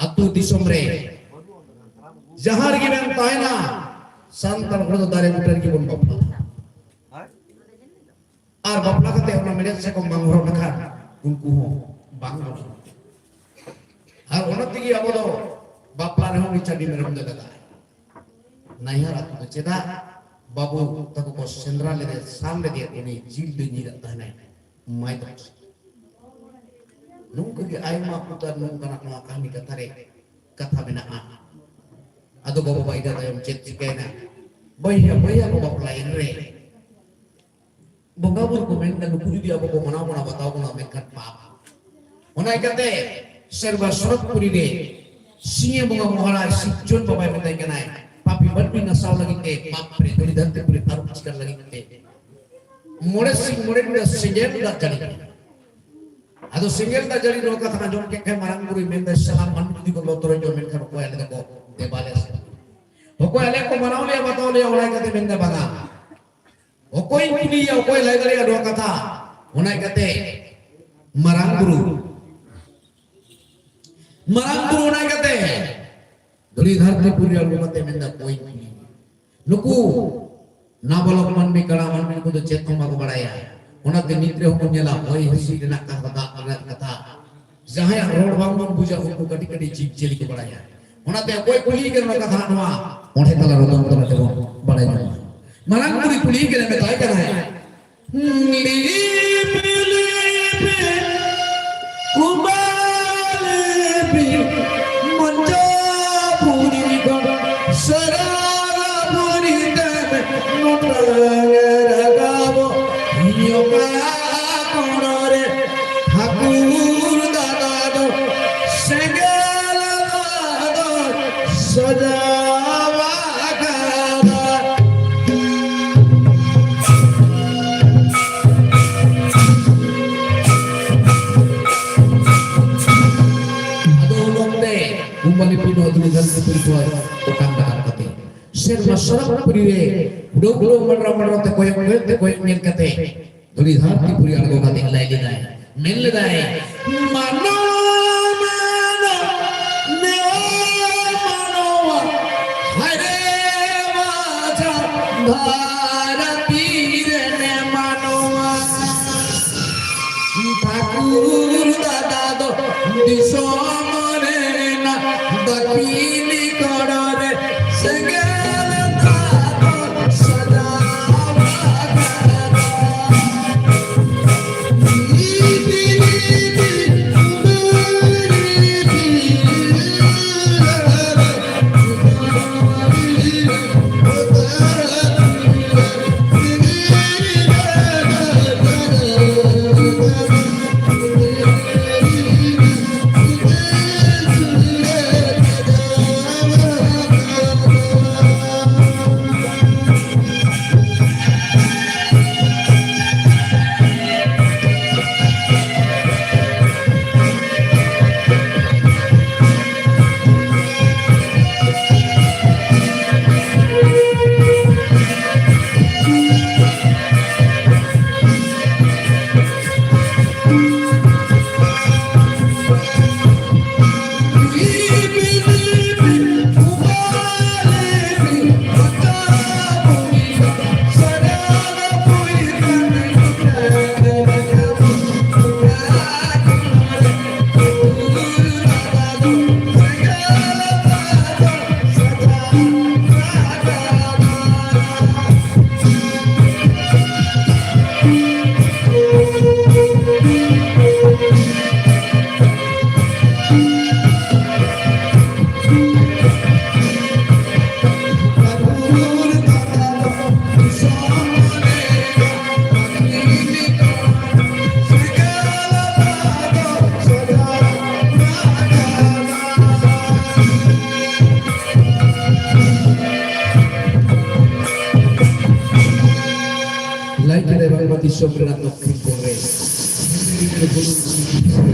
ᱟᱹᱛᱩ ᱫᱤᱥᱚᱢ ᱨᱮ, ᱡᱟᱦᱟᱸ ᱨᱮᱜᱮ ᱵᱮᱱ ᱛᱟᱦᱮᱱᱟ, ᱥᱟᱱᱛᱟᱲ ᱦᱚᱲ ᱫᱚ ᱫᱟᱨᱮ ᱵᱩᱴᱟᱹ ᱨᱮᱜᱮ ᱵᱚᱱ ᱵᱟᱯᱞᱟᱜᱼᱟ᱾ ᱟᱨ ᱵᱟᱯᱞᱟ ᱠᱟᱛᱮ ᱚᱱᱟ ᱢᱮᱲᱦᱮᱫ ᱥᱟᱠᱚᱢ ᱵᱟᱝ ᱦᱚᱨᱚᱜ ᱞᱮᱠᱷᱟᱱ ᱩᱱᱠᱩ ᱦᱚᱸ ᱵᱟᱝ ᱦᱚᱨᱚᱜ᱾ ᱟᱨ ᱚᱱᱟ ᱛᱮᱜᱮ ᱟᱵᱚ ᱫᱚ ᱵᱟᱯᱞᱟ ᱨᱮᱦᱚᱸ ᱩᱱᱤ ᱪᱟᱹᱰᱤ ᱢᱮᱨᱚᱢ ᱫᱚ ᱞᱟᱜᱟᱜᱼᱟ᱾ ᱱᱟᱭᱦᱟᱨ ᱟᱹᱛᱩ ᱫᱚ ᱪᱮᱫᱟᱜ ᱵᱟᱹᱵᱩ ᱛᱟᱠᱚ ᱠᱚ ᱥᱮᱸᱫᱽᱨᱟ ᱞᱮᱫᱮ, ᱥᱟᱵ ᱞᱮᱫᱮ, ᱩᱱᱤ ᱡᱤᱞ ᱫᱚᱭ ᱧᱤᱨᱟᱜ ᱛᱟᱦᱮᱱᱟᱭ ᱢᱟᱭ ᱛᱟᱠᱚ ᱥᱮᱫ᱾ ᱱᱚᱝᱠᱟ ᱜᱮ ᱟᱭᱢᱟ ᱩᱛᱟᱹᱨ ᱱᱚᱝᱠᱟᱱᱟᱜ ᱱᱚᱣᱟ ᱠᱟᱹᱦᱱᱤ ᱠᱟᱛᱷᱟ ᱨᱮ ᱠᱟᱛᱷᱟ ᱢᱮᱱᱟᱜᱼᱟ᱾ ᱟᱫᱚ ᱜᱚ ᱵᱟᱵᱟ ᱤᱱᱟᱹ ᱛᱟᱭᱚᱢ ᱪᱮᱫ ᱪᱤᱠᱟᱹᱭᱮᱱᱟ? ᱵᱚᱭᱦᱟ ᱵᱚᱭᱦᱟ ᱠᱚ ᱵᱟᱯᱞᱟᱭᱮᱱ ᱨᱮ ᱵᱚᱸᱜᱟ ᱵᱩᱨᱩ ᱠᱚ ᱢᱮᱱᱫᱟ, ᱱᱩᱠᱩ ᱡᱩᱫᱤ ᱟᱵᱚ ᱠᱚ ᱢᱟᱱᱟᱣ ᱵᱚᱱᱟ, ᱵᱟᱛᱟᱣ ᱵᱚᱱᱟ, ᱢᱮᱱᱠᱷᱟᱱ ᱯᱟᱯ᱾ ᱚᱱᱟ ᱤᱠᱟᱹᱛᱮ ᱥᱮᱨᱢᱟ ᱥᱚᱨᱚᱜᱽᱯᱩᱨᱤ ᱨᱮ ᱥᱤᱧᱮ ᱵᱚᱸᱜᱟ ᱢᱚᱦᱟᱨᱟᱡᱽ ᱥᱤᱨᱡᱚᱱ ᱵᱟᱵᱟᱭ ᱢᱮᱛᱟᱭ ᱠᱟᱱᱟᱭ, ᱯᱟᱯᱤ ᱢᱟᱹᱱᱢᱤ ᱱᱟᱥᱟᱣ ᱞᱟᱹᱜᱤᱫ ᱛᱮ, ᱯᱟᱯ ᱨᱮ ᱫᱷᱩᱲᱤ ᱫᱷᱟᱹᱨᱛᱤ ᱯᱩᱨᱤ ᱟᱹᱨᱩᱵ ᱪᱤᱠᱟᱹᱨ ᱞᱟᱹᱜᱤᱫ ᱛᱮ ᱢᱚᱬᱮ ᱥᱤᱧ ᱢᱚᱬᱮ ᱧᱤᱫᱟᱹ ᱥᱮᱸᱜᱮᱞ ᱫᱟᱜ ᱡᱟᱹᱲᱤ ᱠᱮᱫᱟ᱾ ᱟᱫᱚ ᱥᱮᱸᱜᱮᱞ ᱫᱟᱜ ᱡᱟᱹᱲᱤ ᱱᱚᱣᱟ ᱠᱟᱛᱷᱟ ᱟᱸᱡᱚᱢ ᱠᱮᱫ ᱠᱷᱟᱱ ᱢᱟᱨᱟᱝ ᱵᱩᱨᱩᱭ ᱢᱮᱱᱫᱟ, ᱥᱟᱱᱟᱢ ᱢᱟᱹᱱᱢᱤ ᱡᱩᱫᱤ ᱠᱚ ᱞᱚ ᱛᱚᱨᱚᱡᱚᱜ, ᱢᱮᱱᱠᱷᱟᱱ ᱚᱠᱚᱭ ᱟᱞᱮ ᱫᱚᱠᱚ ᱫᱮᱵᱟ ᱞᱮᱭᱟ ᱥᱮ? ᱚᱠᱚᱭ ᱟᱞᱮ ᱠᱚ ᱢᱟᱱᱟᱣ ᱞᱮᱭᱟ, ᱵᱟᱛᱟᱣ ᱞᱮᱭᱟ? ᱚᱱᱟ ᱠᱟᱛᱮ ᱢᱮᱱᱫᱟ, ᱵᱟᱝᱟ, ᱚᱠᱚᱭ ᱠᱩᱞᱤᱭᱮᱭᱟ, ᱚᱠᱚᱭ ᱞᱟᱹᱭ ᱫᱟᱲᱮᱭᱟᱜᱼᱟ ᱱᱚᱣᱟ ᱠᱟᱛᱷᱟ? ᱚᱱᱟ ᱤᱠᱟᱹᱛᱮ ᱢᱟᱨᱟᱝ ᱵᱩᱨᱩ, ᱢᱟᱨᱟᱝ ᱵᱩᱨᱩ ᱚᱱᱟ ᱤᱠᱟᱹᱛᱮ ᱫᱷᱩᱲᱤ ᱫᱷᱟᱹᱨᱛᱤ ᱯᱩᱨᱤ ᱟᱬᱜᱚ ᱠᱟᱛᱮ ᱢᱮᱱᱫᱟ, ᱚᱠᱚᱭ ᱠᱩᱞᱤᱭᱮᱭᱟ? ᱱᱩᱠᱩ ᱱᱟᱵᱟᱞᱚᱠ ᱢᱟᱹᱱᱢᱤ, ᱠᱟᱲᱟ ᱢᱟᱹᱱᱢᱤ, ᱱᱩᱠᱩ ᱫᱚ ᱪᱮᱫ ᱦᱚᱸ ᱵᱟᱠᱚ ᱵᱟᱲᱟᱭᱟ᱾ ᱚᱱᱟᱛᱮ ᱱᱤᱛ ᱨᱮᱦᱚᱸ ᱵᱚᱱ ᱧᱮᱞᱟ, ᱦᱚᱭ ᱦᱤᱸᱥᱤᱫ ᱨᱮᱱᱟᱜ ᱠᱟᱛᱷᱟ, ᱫᱟᱜ ᱨᱮᱱᱟᱜ ᱠᱟᱛᱷᱟ, ᱡᱟᱦᱟᱸᱭᱟᱜ ᱨᱚᱲ ᱵᱟᱝ ᱵᱚᱱ ᱵᱩᱡᱟ, ᱩᱱᱠᱩ ᱠᱟᱹᱴᱤᱡ ᱠᱟᱹᱴᱤᱡ ᱡᱤᱵᱽ ᱡᱤᱭᱟᱹᱞᱤ ᱠᱚ ᱵᱟᱲᱟᱭᱟ᱾ ᱚᱱᱟᱛᱮ ᱚᱠᱚᱭ ᱠᱩᱞᱤᱭᱮ ᱠᱟᱱᱟ ᱱᱚᱣᱟ ᱠᱟᱛᱷᱟ ᱱᱚᱣᱟ, ᱚᱸᱰᱮ ᱛᱟᱞᱟ ᱨᱚᱫᱚᱱ ᱛᱟᱞᱟ ᱛᱮᱵᱚᱱ ᱵᱟᱲᱟᱭ ᱧᱟᱢᱟ᱾ ᱢᱟᱨᱟᱝ ᱵᱩᱨᱩᱭ ᱠᱩᱞᱤᱭᱮ ᱠᱟᱱᱟ, ᱢᱮᱛᱟᱭ ᱠᱟᱱᱟᱭ, ᱞᱤᱯᱤ ᱞᱤᱯᱤ ᱠᱩᱢᱵᱟ ᱞᱤᱯᱤ ᱢᱚᱧᱡᱟᱯᱩᱨᱤ ᱠᱷᱚᱱ ᱥᱟᱨᱟᱯᱩᱨᱤ ᱛᱮᱢ ᱱᱚᱴᱟᱝ ᱨᱟᱠᱟᱵᱚᱜ ᱤᱧ ᱚᱠᱟ ᱠᱚᱬ ᱨᱮ ᱴᱷᱟᱹᱠᱩᱨ ᱫᱟᱫᱟ ᱫᱚ ᱥᱮᱸᱜᱮᱞ ᱫᱚ ᱥᱟᱡᱟᱣ ᱟᱠᱟᱫᱟ᱾ ᱟᱫᱚ ᱩᱱ ᱚᱠᱛᱮ ᱠᱩᱢᱵᱟᱞᱤᱯᱤ ᱱᱚᱣᱟ ᱫᱷᱩᱲᱤ ᱫᱷᱟᱹᱨᱛᱤ ᱯᱩᱨᱤ ᱠᱷᱚᱱ ᱚᱴᱟᱝ ᱨᱟᱠᱟᱵ ᱠᱟᱛᱮ ᱥᱮᱨᱢᱟ ᱥᱚᱨᱚᱜ ᱯᱩᱨᱤ ᱨᱮ ᱩᱰᱟᱹᱣ ᱩᱰᱟᱹᱣ ᱢᱟᱰᱨᱟᱣ ᱢᱟᱰᱨᱟᱣ ᱛᱮ ᱠᱚᱭᱚᱜ ᱠᱚᱭᱚᱜ ᱛᱮ ᱠᱚᱭᱚᱜ ᱧᱮᱞ ᱠᱟᱛᱮ ᱫᱷᱩᱲᱤ ᱫᱷᱟᱹᱨᱛᱤ ᱯᱩᱨᱤ ᱟᱬᱜᱚ ᱠᱟᱛᱮ ᱞᱟᱹᱭ ᱞᱮᱫᱟᱭ, ᱢᱮᱱ ᱞᱮᱫᱟᱭ, ᱢᱟᱱᱚ, ᱢᱟᱱᱚ, ᱱᱮ ᱢᱟᱱᱚᱣᱟ, ᱦᱟᱭ ᱨᱮ ᱵᱟᱡᱟ ᱫᱷᱟᱨᱟ ᱛᱤᱨᱮ ᱱᱮ ᱢᱟᱱᱚᱣᱟ᱾ ᱴᱷᱟᱹᱠᱩᱨ ᱫᱟᱫᱟ ᱫᱚ ᱫᱤᱥᱚᱢ ᱨᱮᱱᱟᱜ ᱫᱟᱹᱠᱷᱤᱱ ᱠᱚᱲᱟ ᱨᱮ ᱥᱮᱸᱜᱮᱞ ᱛᱟᱠᱚ ᱥᱟᱡᱟᱣ ᱟᱠᱟᱫᱟ᱾ ᱞᱟᱹᱭ ᱠᱮᱫᱟᱭ ᱵᱟᱝᱢᱟ ᱫᱤᱥᱚᱢ ᱨᱮᱱᱟᱜ ᱫᱚᱠᱠᱷᱤᱱ ᱠᱚᱬ ᱨᱮ᱾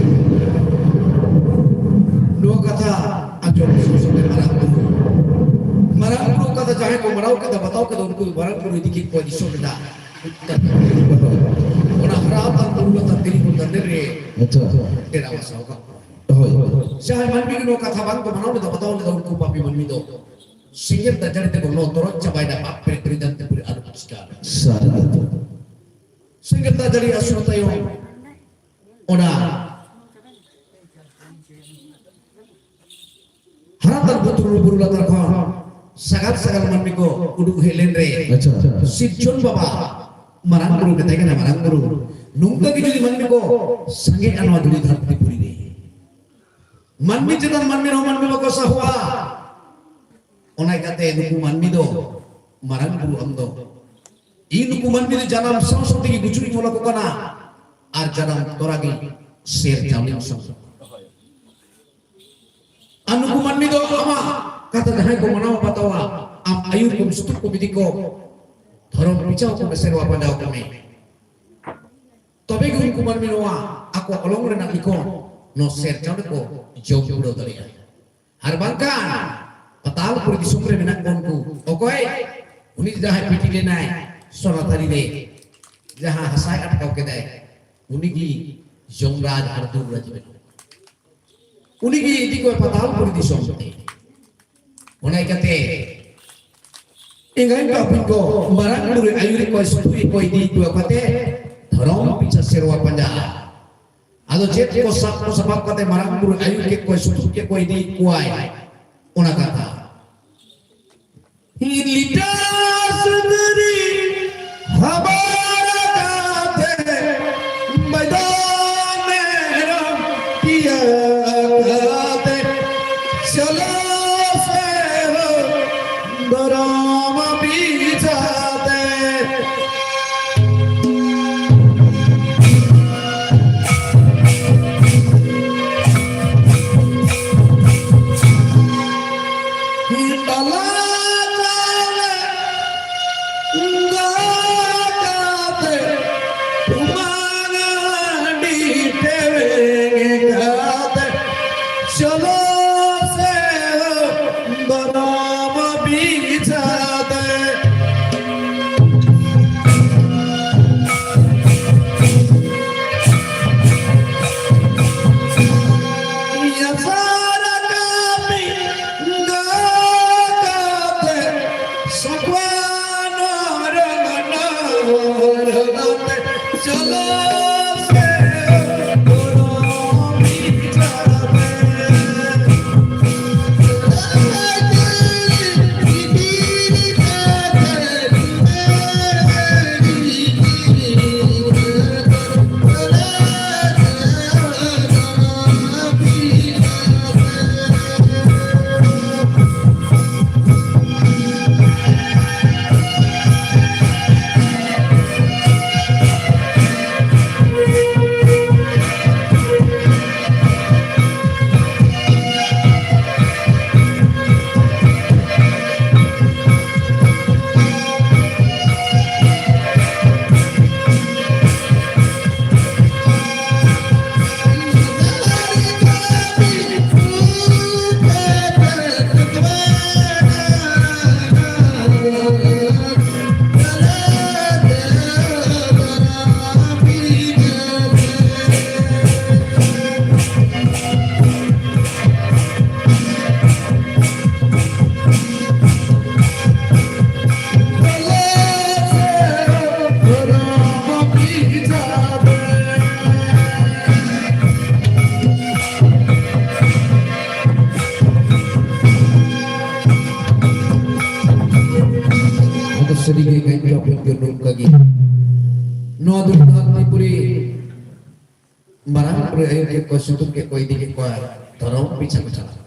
ᱱᱚᱣᱟ ᱠᱟᱛᱷᱟ ᱟᱸᱡᱚᱢ ᱥᱚᱸᱜᱮ ᱥᱚᱸᱜᱮ ᱢᱟᱨᱟᱝ ᱵᱩᱨᱩ, ᱢᱟᱨᱟᱝ ᱵᱩᱨᱩ ᱠᱟᱛᱷᱟ ᱡᱟᱦᱟᱸᱭ ᱠᱚ ᱢᱟᱱᱟᱣ ᱠᱮᱫᱟ, ᱵᱟᱛᱟᱣ ᱠᱮᱫᱟ, ᱩᱱᱠᱩ ᱢᱟᱨᱟᱝ ᱵᱩᱨᱩ ᱤᱫᱤ ᱠᱮᱫ ᱠᱚᱣᱟ ᱫᱤᱥᱚᱢ ᱨᱮᱱᱟᱜ᱾ ᱚᱱᱟ ᱦᱟᱨᱟ ᱟᱠᱟᱱ ᱵᱩᱨᱩ ᱞᱟᱛᱟᱨ ᱫᱷᱤᱨᱤ ᱠᱚ ᱛᱟᱸᱫᱮᱨ ᱨᱮ ᱟᱪᱪᱷᱟ᱾ ᱰᱮᱨᱟ ᱵᱟᱥᱟᱣ ᱠᱟᱜ ᱠᱚᱣᱟ᱾ ᱦᱳᱭ, ᱦᱳᱭ᱾ ᱡᱟᱦᱟᱸᱭ ᱢᱟᱹᱱᱢᱤ ᱜᱮ ᱱᱚᱣᱟ ᱠᱟᱛᱷᱟ ᱵᱟᱝ ᱠᱚ ᱢᱟᱱᱟᱣ ᱞᱮᱫᱟ, ᱵᱟᱛᱟᱣ ᱞᱮᱫᱟ, ᱩᱱᱠᱩ ᱯᱟᱯᱤ ᱢᱟᱹᱱᱢᱤ ᱫᱚ ᱥᱮᱸᱜᱮᱞ ᱫᱟᱜ ᱡᱟᱹᱲᱤ ᱛᱮᱠᱚ ᱞᱚ ᱛᱚᱨᱚᱡ ᱪᱟᱵᱟᱭᱮᱱᱟ, ᱯᱟᱯ ᱯᱮᱨᱮᱡ ᱯᱩᱨᱤ ᱫᱷᱟᱹᱨᱛᱤ ᱯᱩᱨᱤ ᱟᱹᱨᱩ ᱯᱚᱨᱤᱥᱠᱟᱨ᱾ ᱥᱟᱹᱨᱤ ᱠᱟᱛᱷᱟ᱾ ᱥᱮᱸᱜᱮᱞ ᱫᱟᱜ ᱡᱟᱹᱲᱤ ᱟᱹᱥᱩᱲ ᱛᱟᱭᱚᱢ ᱚᱱᱟ ᱦᱟᱨᱟᱛᱟᱞ ᱵᱩᱛᱩᱨ ᱵᱩᱨᱩ ᱞᱟᱛᱟᱨ ᱠᱷᱚᱱ ᱥᱟᱜᱟᱞ ᱥᱟᱜᱟᱞ ᱢᱟᱹᱱᱢᱤ ᱠᱚ ᱩᱰᱩᱠ ᱦᱮᱡ ᱞᱮᱱ ᱨᱮ ᱟᱪᱪᱷᱟ, ᱟᱪᱪᱷᱟ᱾ ᱥᱤᱨᱡᱚᱱ ᱵᱟᱵᱟ ᱢᱟᱨᱟᱝ ᱵᱩᱨᱩ ᱢᱮᱛᱟᱭ ᱠᱟᱱᱟ, ᱢᱟᱨᱟᱝ ᱵᱩᱨᱩ, ᱱᱚᱝᱠᱟ ᱜᱮ ᱡᱩᱫᱤ ᱢᱟᱹᱱᱢᱤ ᱠᱚ ᱥᱟᱸᱜᱮᱜᱼᱟ ᱱᱚᱣᱟ ᱫᱷᱩᱲᱤ ᱫᱷᱟᱹᱨᱛᱤ ᱯᱩᱨᱤ ᱨᱮ, ᱢᱟᱹᱱᱢᱤ ᱪᱮᱛᱟᱱ ᱢᱟᱹᱱᱢᱤ ᱨᱮᱦᱚᱸ ᱢᱟᱹᱱᱢᱤ ᱵᱟᱠᱚ ᱥᱟᱦᱚᱣᱟ᱾ ᱚᱱᱟ ᱤᱭᱠᱟᱹᱛᱮ ᱱᱩᱠᱩ ᱢᱟᱹᱱᱢᱤ ᱫᱚ, ᱢᱟᱨᱟᱝ ᱵᱩᱨᱩ ᱟᱢ ᱫᱚ, ᱤᱧ ᱱᱩᱠᱩ ᱢᱟᱹᱱᱢᱤ ᱫᱚ ᱡᱟᱱᱟᱢ ᱥᱟᱶ ᱥᱟᱶ ᱛᱮᱜᱮ ᱜᱩᱡᱩᱜ ᱤᱧ ᱚᱞ ᱟᱠᱚ ᱠᱟᱱᱟ, ᱟᱨ ᱡᱟᱱᱟᱢ ᱛᱚᱨᱟ ᱜᱮ ᱥᱮᱨ ᱪᱟᱣᱞᱮᱧ ᱥᱟᱶ ᱟᱨ ᱱᱩᱠᱩ ᱢᱟᱹᱱᱢᱤ ᱫᱚ ᱟᱢᱟᱜ ᱠᱟᱛᱷᱟ ᱡᱟᱦᱟᱸᱭ ᱠᱚ ᱢᱟᱱᱟᱣ ᱵᱟᱛᱟᱣᱟ, ᱟᱢ ᱟᱹᱭᱩᱨ ᱠᱚᱢ, ᱥᱩᱛᱩᱜ ᱠᱚᱢ, ᱤᱫᱤ ᱠᱚ, ᱫᱷᱚᱨᱚᱢ ᱵᱤᱪᱟᱹᱨ ᱠᱚ, ᱥᱮᱨᱣᱟ ᱯᱟᱸᱡᱟ ᱠᱚ ᱢᱮ᱾ ᱛᱚᱵᱮ ᱜᱮ ᱩᱱᱠᱩ ᱢᱟᱹᱱᱢᱤ ᱱᱚᱣᱟ ᱟᱠᱚ ᱚᱞᱚᱝ ᱨᱮᱱᱟᱜ ᱞᱤᱠᱷᱚᱱ ᱱᱚᱣᱟ ᱥᱮᱨ ᱪᱟᱸᱫᱚ ᱠᱚ ᱡᱚᱢ ᱯᱩᱨᱟᱹᱣ ᱫᱟᱲᱮᱭᱟᱜᱼᱟ᱾ ᱟᱨ ᱵᱟᱝᱠᱷᱟᱱ ᱯᱟᱛᱟᱞ ᱯᱩᱨᱤ ᱫᱤᱥᱚᱢ ᱨᱮ ᱢᱮᱱᱟᱜ ᱠᱚ ᱩᱱᱠᱩ ᱚᱠᱚᱭ ᱩᱱᱤ ᱡᱟᱦᱟᱸᱭ ᱯᱤᱴᱤ ᱞᱮᱱᱟᱭ ᱥᱚᱱᱟ ᱛᱷᱟᱹᱨᱤ ᱨᱮ, ᱡᱟᱦᱟᱸ ᱦᱟᱥᱟᱭ ᱟᱴᱠᱟᱣ ᱠᱮᱫᱟᱭ, ᱩᱱᱤᱜᱮ ᱡᱚᱢᱨᱟᱡᱽ ᱟᱨ ᱫᱩᱨᱨᱟᱡᱽ ᱵᱮᱱᱟᱣ᱾ ᱩᱱᱤᱜᱮ ᱤᱫᱤ ᱠᱚᱣᱟᱭ ᱯᱟᱛᱟᱞ ᱯᱩᱨᱤ ᱫᱤᱥᱚᱢ ᱛᱮ᱾ ᱚᱱᱟ ᱤᱭᱠᱟᱹᱛᱮ ᱮᱸᱜᱟᱭ ᱵᱟᱯᱤ ᱠᱚ ᱢᱟᱨᱟᱝ ᱵᱩᱨᱩ ᱟᱹᱭᱩᱨ ᱠᱚ ᱥᱩᱛᱩᱜ ᱠᱚ ᱤᱫᱤ ᱠᱚᱣᱟ ᱠᱟᱛᱮ ᱫᱷᱚᱨᱚᱢ ᱯᱤᱪᱷᱟ ᱥᱮᱨᱣᱟ ᱯᱟᱸᱡᱟ᱾ ᱟᱫᱚ ᱪᱮᱫ ᱠᱚ ᱥᱟᱵ ᱠᱚ ᱥᱟᱯᱟᱵ ᱠᱟᱛᱮ ᱢᱟᱨᱟᱝ ᱵᱩᱨᱩ ᱟᱹᱭᱩᱨ ᱠᱮᱫ ᱠᱚᱣᱟᱭ, ᱥᱩᱛᱩᱜ ᱠᱮᱫ ᱠᱚᱣᱟᱭ, ᱤᱫᱤ ᱠᱚᱣᱟᱭ, ᱚᱱᱟ ᱠᱟᱛᱷᱟ᱾ ᱞᱤᱴᱟ ᱥᱩᱸᱫᱽᱨᱤ ᱦᱟᱵᱟᱨ ᱠᱟᱛᱮ, ᱵᱟᱭᱫᱟ ᱢᱮᱨᱚᱢ ᱯᱤᱭᱟ ᱠᱟᱛᱮ, ᱪᱚᱞᱚ ᱥᱮ ᱦᱳ ᱫᱚᱨᱚᱢ ᱵᱤᱪᱷᱟᱛᱮ᱾ ᱰᱟᱞᱟ ᱪᱟᱣᱞᱮ ᱜᱟᱛᱮ, ᱴᱩᱢᱟᱝ ᱦᱟᱺᱰᱤ ᱴᱮᱣᱮᱝ ᱠᱟᱛᱮ, ᱪᱚᱞᱚ ᱥᱮ ᱦᱳ ᱫᱚᱨᱚᱢ ᱵᱤᱪᱷᱟ᱾ ᱥᱟᱹᱨᱤᱜᱮ ᱜᱟᱹᱭ ᱠᱚ ᱟᱹᱯᱤᱞ ᱠᱚ ᱱᱚᱝᱠᱟ ᱜᱮ᱾ ᱱᱚᱣᱟ ᱫᱩᱨᱜᱟᱵᱚᱛᱤᱯᱩᱨᱤ ᱢᱟᱨᱟᱝ ᱵᱩᱨᱩ ᱟᱹᱭᱩᱨ ᱠᱮᱫ ᱠᱚᱣᱟ, ᱥᱩᱛᱩᱜ ᱠᱮᱫ ᱠᱚᱣᱟ, ᱤᱫᱤ ᱠᱮᱫ ᱠᱚᱣᱟ, ᱫᱷᱚᱨᱚᱢ ᱯᱤᱪᱷᱟ ᱠᱚ ᱪᱟᱞᱟᱜ᱾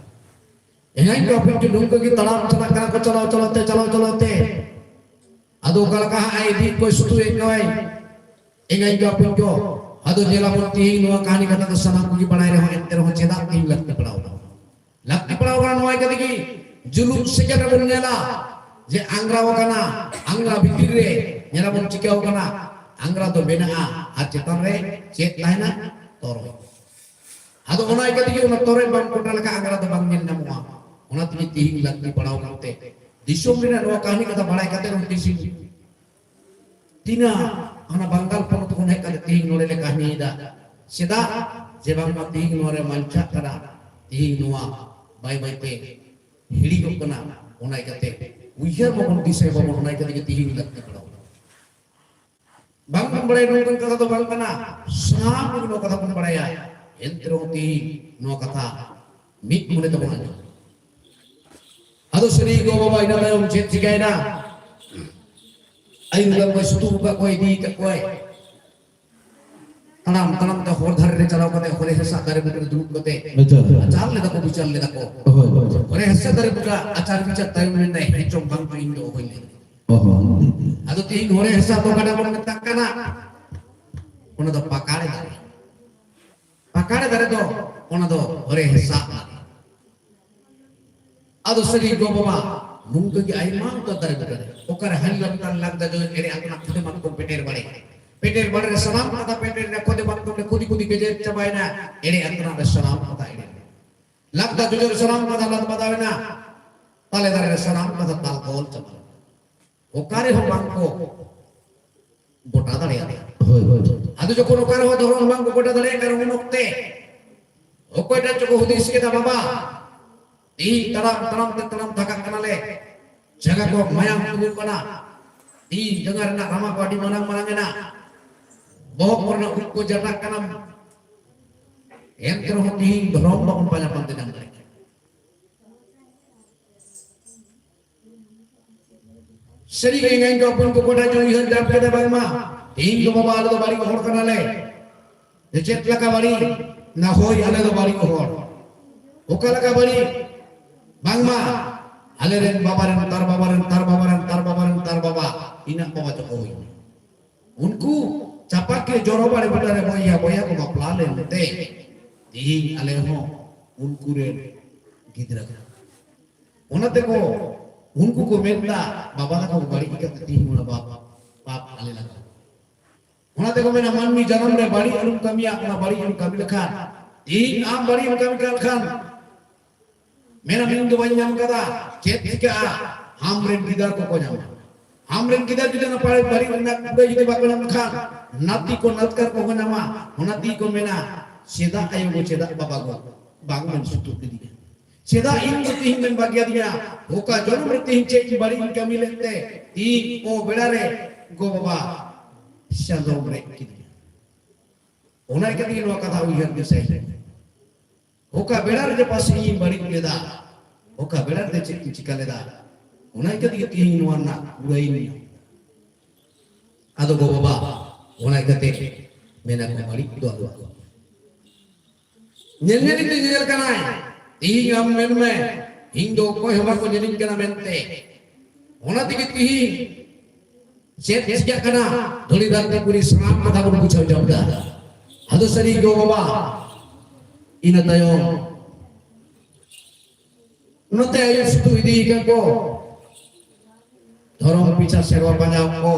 ᱮᱸᱜᱟᱭ ᱠᱚ ᱟᱹᱯᱤᱞ ᱠᱚ ᱱᱚᱝᱠᱟ ᱜᱮ ᱛᱟᱲᱟᱢ ᱪᱟᱞᱟᱜ ᱠᱟᱱᱟ ᱠᱚ, ᱪᱟᱞᱟᱣ ᱪᱟᱞᱟᱣ ᱛᱮ, ᱪᱟᱞᱟᱣ ᱪᱟᱞᱟᱣ ᱛᱮ᱾ ᱟᱫᱚ ᱚᱠᱟ ᱞᱮᱠᱟ ᱦᱟᱸᱜ ᱮ ᱤᱫᱤᱭᱮᱫ ᱠᱚᱣᱟᱭ, ᱥᱩᱛᱩᱜ ᱮᱫ ᱠᱚᱣᱟᱭ, ᱮᱸᱜᱟᱭ ᱠᱚ ᱟᱹᱯᱤᱞ ᱠᱚ᱾ ᱟᱫᱚ ᱧᱮᱞᱟᱵᱚᱱ ᱛᱤᱦᱤᱧ ᱱᱚᱣᱟ ᱠᱟᱹᱦᱱᱤ ᱠᱟᱛᱷᱟ ᱫᱚ ᱥᱟᱱᱟᱢ ᱠᱚᱜᱮ ᱵᱟᱲᱟᱭ ᱨᱮᱦᱚᱸ, ᱮᱱᱛᱮ ᱨᱮᱦᱚᱸ ᱪᱮᱫᱟᱜ ᱛᱤᱦᱤᱧ ᱞᱟᱹᱠᱛᱤ ᱯᱟᱲᱟᱣ ᱟᱠᱟᱱᱟ? ᱞᱟᱹᱠᱛᱤ ᱯᱟᱲᱟᱣ ᱟᱠᱟᱱᱟ ᱱᱚᱣᱟ ᱤᱫᱤ ᱛᱮᱜᱮ, ᱡᱩᱞᱩᱜ ᱥᱮᱪᱮᱫ ᱨᱮᱵᱚᱱ ᱧᱮᱞᱟ ᱡᱮ ᱟᱝᱜᱽᱨᱟᱣ ᱟᱠᱟᱱᱟ, ᱟᱝᱜᱽᱨᱟ ᱵᱷᱤᱛᱤᱨ ᱨᱮ ᱧᱮᱞᱟᱵᱚᱱ ᱪᱤᱠᱟᱹᱣ ᱠᱟᱱᱟ, ᱟᱝᱜᱽᱨᱟ ᱫᱚ ᱢᱮᱱᱟᱜᱼᱟ ᱟᱨ ᱪᱮᱛᱟᱱ ᱨᱮ ᱪᱮᱫ ᱛᱟᱦᱮᱱᱟ? ᱛᱚᱨᱚᱡ᱾ ᱟᱫᱚ ᱚᱱᱟ ᱤᱭᱠᱟᱹ ᱛᱮᱜᱮ ᱚᱱᱟ ᱛᱚᱨᱚᱡ ᱵᱟᱝ ᱠᱚᱴᱟ ᱞᱮᱠᱷᱟᱱ ᱟᱝᱜᱽᱨᱟ ᱫᱚ ᱵᱟᱝ ᱧᱮᱞ ᱧᱟᱢᱚᱜᱼᱟ᱾ ᱚᱱᱟ ᱛᱮᱜᱮ ᱛᱤᱦᱤᱧ ᱞᱟᱹᱠᱛᱤ ᱯᱟᱲᱟᱣ ᱠᱟᱱᱛᱮ ᱫᱤᱥᱚᱢ ᱨᱮᱱᱟᱜ ᱱᱚᱣᱟ ᱠᱟᱹᱦᱱᱤ ᱠᱟᱛᱷᱟ ᱵᱟᱲᱟᱭ ᱠᱟᱛᱮ ᱨᱮᱦᱚᱸ ᱛᱤᱥ ᱛᱤᱱᱟᱹᱜ ᱦᱟᱱᱟ ᱵᱟᱝᱜᱟᱞ ᱯᱚᱱᱚᱛ ᱠᱷᱚᱱ ᱦᱮᱡ ᱠᱟᱛᱮ ᱛᱤᱦᱤᱧ ᱱᱚᱰᱮ ᱞᱮ ᱠᱟᱹᱦᱱᱤᱭᱮᱫᱟ᱾ ᱪᱮᱫᱟᱜ? ᱡᱮ ᱵᱟᱝᱢᱟ ᱛᱤᱦᱤᱧ ᱱᱚᱣᱟ ᱨᱮ ᱢᱟᱧᱪᱷᱟᱜ ᱠᱟᱱᱟ, ᱛᱤᱦᱤᱧ ᱱᱚᱣᱟ ᱵᱟᱭ ᱵᱟᱭᱛᱮ ᱦᱤᱲᱤᱧᱚᱜ ᱠᱟᱱᱟ᱾ ᱚᱱᱟ ᱤᱭᱠᱟᱹᱛᱮ ᱩᱭᱦᱟᱹᱨ ᱢᱟᱵᱚᱱ, ᱫᱤᱥᱟᱹᱭ ᱢᱟᱵᱚᱱ, ᱚᱱᱟ ᱤᱭᱠᱟᱹ ᱛᱮᱜᱮ ᱛᱤᱦᱤᱧ ᱞᱟᱹᱠᱛᱤ ᱠᱟᱱᱟ᱾ ᱵᱟᱝ ᱵᱚᱱ ᱵᱟᱲᱟᱭᱟ, ᱱᱚᱝᱠᱟᱱ ᱠᱟᱛᱷᱟ ᱫᱚ ᱵᱟᱝ ᱠᱟᱱᱟ, ᱥᱟᱱᱟᱢ ᱠᱚᱜᱮ ᱱᱚᱣᱟ ᱠᱟᱛᱷᱟ ᱵᱚᱱ ᱵᱟᱲᱟᱭᱟ᱾ ᱮᱱᱛᱮ ᱨᱮᱦᱚᱸ ᱛᱤᱦᱤᱧ ᱱᱚᱣᱟ ᱠᱟᱛᱷᱟ ᱢᱤᱫ ᱢᱚᱱᱮ ᱛᱮᱵᱚᱱ ᱟᱸᱡᱚᱢ᱾ ᱟᱫᱚ ᱥᱟᱹᱨᱤ ᱜᱚ ᱵᱟᱵᱟ ᱤᱱᱟᱹ ᱛᱟᱭᱚᱢ ᱪᱮᱫ ᱪᱤᱠᱟᱭᱮᱱᱟ? ᱟᱭᱩ ᱫᱟᱢ ᱠᱚᱭ ᱥᱩᱛᱩᱜ ᱟᱠᱟᱫ ᱠᱚᱣᱟᱭ, ᱤᱫᱤ ᱟᱠᱟᱫ ᱠᱚᱣᱟᱭ᱾ ᱛᱟᱲᱟᱢ ᱛᱟᱲᱟᱢ ᱛᱮ ᱦᱚᱨ ᱫᱷᱟᱨᱮ ᱨᱮ ᱪᱟᱞᱟᱣ ᱠᱟᱛᱮ ᱦᱚᱨᱮ ᱦᱮᱸᱥᱟᱜ ᱫᱟᱨᱮ ᱵᱩᱴᱟᱹ ᱨᱮ ᱫᱩᱲᱩᱵ ᱠᱟᱛᱮ ᱟᱪᱪᱷᱟ, ᱟᱪᱪᱷᱟ᱾ ᱟᱪᱟᱨ ᱞᱮᱫᱟ ᱠᱚ, ᱵᱤᱪᱟᱨ ᱞᱮᱫᱟ ᱠᱚ᱾ ᱦᱳᱭ, ᱦᱳᱭ᱾ ᱦᱚᱨᱮ ᱦᱮᱸᱥᱟᱜ ᱫᱟᱨᱮ ᱵᱩᱴᱟᱹ ᱟᱪᱟᱨ ᱵᱤᱪᱟᱨ ᱛᱟᱭᱚᱢ ᱢᱮᱱᱫᱟᱭ, "ᱦᱮᱸ ᱪᱚᱝ ᱵᱟᱝ ᱪᱚᱝ, ᱤᱧ ᱫᱚ ᱚᱦᱚᱧ ᱞᱟᱹᱭ ᱫᱟᱲᱮᱭᱟᱜᱼᱟ᱾ ᱚᱦᱚ᱾ ᱟᱫᱚ ᱛᱤᱦᱤᱧ ᱦᱚᱨᱮ ᱦᱮᱸᱥᱟᱜ ᱫᱚ ᱚᱠᱟᱴᱟᱜ ᱵᱚᱱ ᱢᱮᱛᱟᱜ ᱠᱟᱱᱟ? ᱚᱱᱟ ᱫᱚ ᱯᱟᱠᱟᱲᱮ ᱫᱟᱨᱮ᱾ ᱯᱟᱠᱟᱲᱮ ᱫᱟᱨᱮ ᱫᱚ ᱚᱱᱟ ᱫᱚ ᱦᱚᱨᱮ ᱦᱮᱸᱥᱟᱜ ᱫᱟᱨᱮ᱾ ᱟᱫᱚ ᱥᱟᱹᱨᱤ ᱜᱚ ᱵᱟᱵᱟ, ᱱᱚᱝᱠᱟ ᱜᱮ ᱟᱭᱢᱟ ᱩᱛᱟᱹᱨ ᱫᱟᱨᱮ ᱵᱩᱴᱟᱹ ᱨᱮ, ᱚᱠᱟᱨᱮ ᱦᱟᱹᱞᱤ ᱞᱟᱢᱴᱟᱨ ᱞᱟᱜᱽᱫᱟ ᱡᱚᱭ ᱮᱲᱮ ᱟᱠᱟᱱᱟ, ᱠᱷᱚᱫᱮ ᱢᱟᱛᱠᱚᱢ ᱯᱮᱴᱮᱨ ᱵᱟᱲᱮ᱾ ᱯᱮᱴᱮᱨ ᱵᱟᱲᱮ ᱨᱮ ᱥᱟᱱᱟᱢ ᱠᱟᱛᱷᱟ ᱯᱮᱴᱮᱨ ᱨᱮ ᱠᱷᱚᱫᱮ ᱢᱟᱛᱠᱚᱢ ᱨᱮ ᱠᱷᱩᱫᱤ ᱠᱷᱩᱫᱤ ᱜᱮᱡᱮᱨ ᱪᱟᱵᱟᱭᱮᱱᱟ, ᱮᱲᱮ ᱟᱠᱟᱱᱟ ᱨᱮ ᱥᱟᱱᱟᱢ ᱠᱟᱛᱷᱟ ᱮᱲᱮ᱾ ᱞᱟᱜᱽᱫᱟ ᱡᱚᱡᱚ ᱨᱮ ᱥᱟᱱᱟᱢ ᱠᱟᱛᱷᱟ ᱞᱟᱫ ᱵᱟᱫᱟᱣᱮᱱᱟ, ᱛᱟᱞᱮ ᱫᱟᱨᱮ ᱨᱮ ᱥᱟᱱᱟᱢ ᱠᱟᱛᱷᱟ ᱛᱟᱞ ᱠᱚᱞ ᱪᱟᱵᱟᱭᱮᱱᱟ᱾ ᱚᱠᱟ ᱨᱮᱦᱚᱸ ᱵᱟᱝ ᱠᱚ ᱜᱚᱴᱟ ᱫᱟᱲᱮᱭᱟᱫᱮᱭᱟ᱾ ᱦᱳᱭ, ᱦᱳᱭ᱾ ᱟᱫᱚ ᱡᱚᱠᱷᱚᱱ ᱚᱠᱟ ᱨᱮᱦᱚᱸ ᱫᱷᱚᱨᱚᱢ ᱵᱟᱝ ᱠᱚ ᱜᱚᱴᱟ ᱫᱟᱲᱮᱭᱟᱜ ᱠᱟᱱᱟ, ᱩᱱ ᱚᱠᱛᱮ ᱚᱠᱚᱭᱴᱟᱜ ᱪᱚᱠᱚ ᱦᱩᱫᱤᱥ ᱠᱮᱫᱟ, "ᱵᱟᱵᱟ, ᱛᱤᱦᱤᱧ ᱛᱟᱲᱟᱢ ᱛᱟᱲᱟᱢ ᱛᱮ ᱛᱟᱲᱟᱢ ᱛᱷᱟᱠᱟᱜ ᱠᱟᱱᱟᱞᱮ, ᱡᱟᱸᱜᱟ ᱠᱚ ᱢᱟᱭᱟᱢ ᱛᱩᱫᱩᱜ ᱠᱟᱱᱟ, ᱛᱤᱦᱤᱧ ᱡᱟᱸᱜᱟ ᱨᱮᱱᱟᱜ ᱨᱟᱢᱟ ᱠᱚ ᱟᱹᱰᱤ ᱢᱟᱨᱟᱝ ᱢᱟᱨᱟᱝ ᱮᱱᱟ, ᱵᱚᱦᱚᱜ ᱠᱚᱨᱮᱱᱟᱜ ᱩᱵ ᱠᱚ ᱡᱟᱴᱟᱜ ᱠᱟᱱᱟ, ᱮᱱᱛᱮ ᱨᱮᱦᱚᱸ ᱛᱤᱦᱤᱧ ᱫᱷᱚᱨᱚᱢ ᱵᱟᱵᱚᱱ ᱯᱟᱸᱡᱟ ᱯᱟᱱᱛᱮ ᱧᱟᱢ ᱫᱟᱲᱮᱭᱟᱜ ᱠᱟᱱᱟ᱾" ᱥᱟᱹᱨᱤ ᱜᱮ ᱮᱸᱜᱟᱧ ᱠᱚ ᱦᱚᱯᱚᱱ ᱠᱚ ᱠᱚᱴᱟ ᱪᱚ ᱩᱭᱦᱟᱹᱨ ᱧᱟᱢ ᱠᱮᱫᱟ ᱵᱟᱝᱢᱟ ᱛᱮᱦᱮᱧ ᱜᱚ ᱵᱟᱵᱟ ᱟᱞᱮ ᱫᱚ ᱵᱟᱹᱲᱤᱡ ᱦᱚᱲ ᱠᱟᱱᱟᱞᱮ᱾ ᱡᱮ ᱪᱮᱫ ᱞᱮᱠᱟ ᱵᱟᱹᱲᱤᱡ? ᱱᱟ ᱦᱳᱭ ᱟᱞᱮ ᱫᱚ ᱵᱟᱹᱲᱤᱡ ᱦᱚᱲ᱾ ᱚᱠᱟ ᱞᱮᱠᱟ ᱵᱟᱹᱲᱤᱡ? ᱵᱟᱝᱢᱟ ᱟᱞᱮ ᱨᱮᱱ ᱵᱟᱵᱟ ᱨᱮᱱ ᱛᱟᱨ ᱵᱟᱵᱟ ᱨᱮᱱ ᱛᱟᱨ ᱵᱟᱵᱟ ᱨᱮᱱ ᱛᱟᱨ ᱵᱟᱵᱟ ᱨᱮᱱ ᱛᱟᱨ ᱵᱟᱵᱟ ᱤᱱᱟᱹᱜ ᱵᱟᱵᱟ ᱪᱚᱠᱚ ᱦᱩᱭ᱾ ᱩᱱᱠᱩ ᱪᱟᱯᱟ ᱠᱮ ᱡᱚᱨᱚ ᱵᱟᱲᱮ ᱵᱩᱴᱟᱹ ᱨᱮ ᱵᱚᱭᱦᱟ ᱵᱚᱭᱦᱟ ᱠᱚ ᱵᱟᱯᱞᱟ ᱞᱮᱱ ᱛᱮ ᱛᱮᱦᱮᱧ ᱟᱞᱮ ᱦᱚᱸ ᱩᱱᱠᱩ ᱨᱮᱱ ᱜᱤᱫᱽᱨᱟᱹ ᱠᱟᱱᱟ᱾ ᱚᱱᱟ ᱛᱮᱠᱚ ᱩᱱᱠᱩ ᱠᱚ ᱢᱮᱱᱫᱟ, ᱵᱟᱵᱟ ᱛᱟᱠᱚ ᱵᱟᱹᱲᱤᱡ ᱠᱟᱛᱮ ᱛᱮᱦᱮᱧ ᱚᱱᱟ ᱵᱟᱯ ᱯᱟᱯ ᱟᱞᱮ ᱞᱟᱜᱟᱣ᱾ ᱚᱱᱟ ᱛᱮᱠᱚ ᱢᱮᱱᱟ, ᱢᱟᱹᱱᱢᱤ ᱡᱟᱱᱟᱢ ᱨᱮ ᱵᱟᱹᱲᱤᱡ ᱟᱞᱚᱢ ᱠᱟᱹᱢᱤᱭᱟ, ᱚᱱᱟ ᱵᱟᱹᱲᱤᱡ ᱮᱢ ᱠᱟᱹᱢᱤ ᱞᱮᱠᱷᱟᱱ, ᱛᱮᱦᱮᱧ ᱟᱢ ᱵᱟᱹᱲᱤᱡ ᱮᱢ ᱠᱟᱹᱢᱤ ᱠᱟᱱ ᱠᱷᱟᱱ, ᱢᱮᱱᱟᱢ, ᱤᱧ ᱫᱚ ᱵᱟᱹᱧ ᱧᱟᱢ ᱠᱟᱫᱟ, ᱪᱮᱫ ᱪᱤᱠᱟᱹᱜᱼᱟ? ᱟᱢ ᱨᱮᱱ ᱜᱤᱫᱟᱹᱨ ᱠᱚᱠᱚ ᱧᱟᱢᱟ᱾ ᱟᱢ ᱨᱮᱱ ᱜᱤᱫᱟᱹᱨ ᱡᱩᱫᱤ ᱱᱟᱯᱟᱭ ᱵᱟᱹᱲᱤᱡ ᱨᱮᱱᱟᱜ ᱠᱩᱲᱟᱹᱭ ᱡᱩᱫᱤ ᱵᱟᱠᱚ ᱧᱟᱢ ᱠᱷᱟᱱ, ᱱᱟᱛᱤ ᱠᱚ ᱱᱟᱛᱠᱟᱨ ᱠᱚᱠᱚ ᱧᱟᱢᱟ᱾ ᱚᱱᱟ ᱛᱮᱜᱮ ᱠᱚ ᱢᱮᱱᱟ, ᱪᱮᱫᱟᱜ ᱟᱭᱳ ᱜᱚ, ᱪᱮᱫᱟᱜ ᱵᱟᱵᱟ ᱜᱚ, ᱵᱟᱝ ᱵᱮᱱ ᱥᱩᱛᱩᱜ ᱠᱮᱫᱤᱧᱟ? ᱪᱮᱫᱟᱜ ᱤᱧ ᱫᱚ ᱛᱤᱦᱤᱧ ᱵᱮᱱ ᱵᱟᱹᱜᱤᱭᱟᱫᱤᱧᱟ? ᱚᱠᱟ ᱡᱚᱱᱚᱢ ᱨᱮ ᱛᱤᱦᱤᱧ ᱪᱮᱫ ᱵᱟᱹᱲᱤᱡ ᱤᱧ ᱠᱟᱹᱢᱤ ᱞᱮᱫ ᱛᱮ ᱛᱤᱦᱤᱧ ᱚ ᱵᱮᱲᱟ ᱨᱮ ᱜᱚ ᱵᱟᱵᱟ ᱪᱟᱸᱫᱚᱢ ᱨᱮᱡ ᱠᱤᱫᱤᱧᱟ? ᱚᱱᱟ ᱤᱠᱟᱹ ᱛᱮᱜᱮ ᱱᱚᱣᱟ ᱠᱟᱛᱷᱟ ᱩᱭᱦᱟᱹᱨ ᱫᱤᱥᱟᱹᱭ ᱢᱮ᱾ ᱚᱠᱟ ᱵᱮᱲᱟ ᱨᱮ ᱡᱮ ᱯᱟᱥᱮ ᱤᱧ ᱵᱟᱹᱲᱤᱡ ᱞᱮᱫᱟ, ᱚᱠᱟ ᱵᱮᱲᱟ ᱨᱮ ᱪᱮᱫ ᱤᱧ ᱪᱤᱠᱟ ᱞᱮᱫᱟ, ᱚᱱᱟ ᱤᱠᱟᱹ ᱛᱮᱜᱮ ᱛᱤᱦᱤᱧ ᱱᱚᱣᱟ ᱨᱮᱱᱟᱜ ᱠᱩᱲᱟᱹᱭ ᱤᱧ ᱧᱟᱢ᱾ ᱟᱫᱚ ᱜᱚ ᱵᱟᱵᱟ ᱚᱱᱟ ᱤᱠᱟᱹᱛᱮ ᱢᱮᱱᱟ ᱠᱚ ᱵᱟᱹᱲᱤᱡ ᱫᱚ ᱟᱞᱚ ᱠᱚ ᱧᱮᱞ ᱧᱮᱞ ᱛᱮ ᱧᱮᱞ ᱠᱟᱱᱟᱭ᱾ ᱛᱤᱦᱤᱧ ᱟᱢ ᱢᱮᱱ ᱢᱮ, ᱤᱧ ᱫᱚ ᱚᱠᱚᱭ ᱦᱚᱸ ᱵᱟᱠᱚ ᱧᱮᱞᱤᱧ ᱠᱟᱱᱟ ᱢᱮᱱᱛᱮ᱾ ᱚᱱᱟ ᱛᱮᱜᱮ ᱛᱤᱦᱤᱧ ᱪᱮᱫ ᱪᱤᱠᱟᱹᱜ ᱠᱟᱱᱟ, ᱫᱷᱩᱲᱤ ᱫᱷᱟᱹᱨᱛᱤ ᱯᱩᱨᱤ ᱥᱟᱱᱟᱢ ᱠᱟᱛᱷᱟ ᱵᱚᱱ ᱵᱩᱡᱷᱟᱹᱣ ᱧᱟᱢ ᱮᱫᱟ᱾ ᱟᱫᱚ ᱥᱟᱹᱨᱤ ᱜᱚ ᱵᱟᱵᱟ, ᱤᱱᱟᱹ ᱛᱟᱭᱚᱢ ᱱᱚᱛᱮ ᱟᱹᱭᱩᱨ ᱥᱩᱛᱩᱜ ᱤᱫᱤ ᱠᱟᱱ ᱠᱚ, ᱫᱷᱚᱨᱚᱢ ᱯᱤᱪᱷᱟ ᱥᱮᱨᱣᱟ ᱯᱟᱸᱡᱟ ᱠᱚ,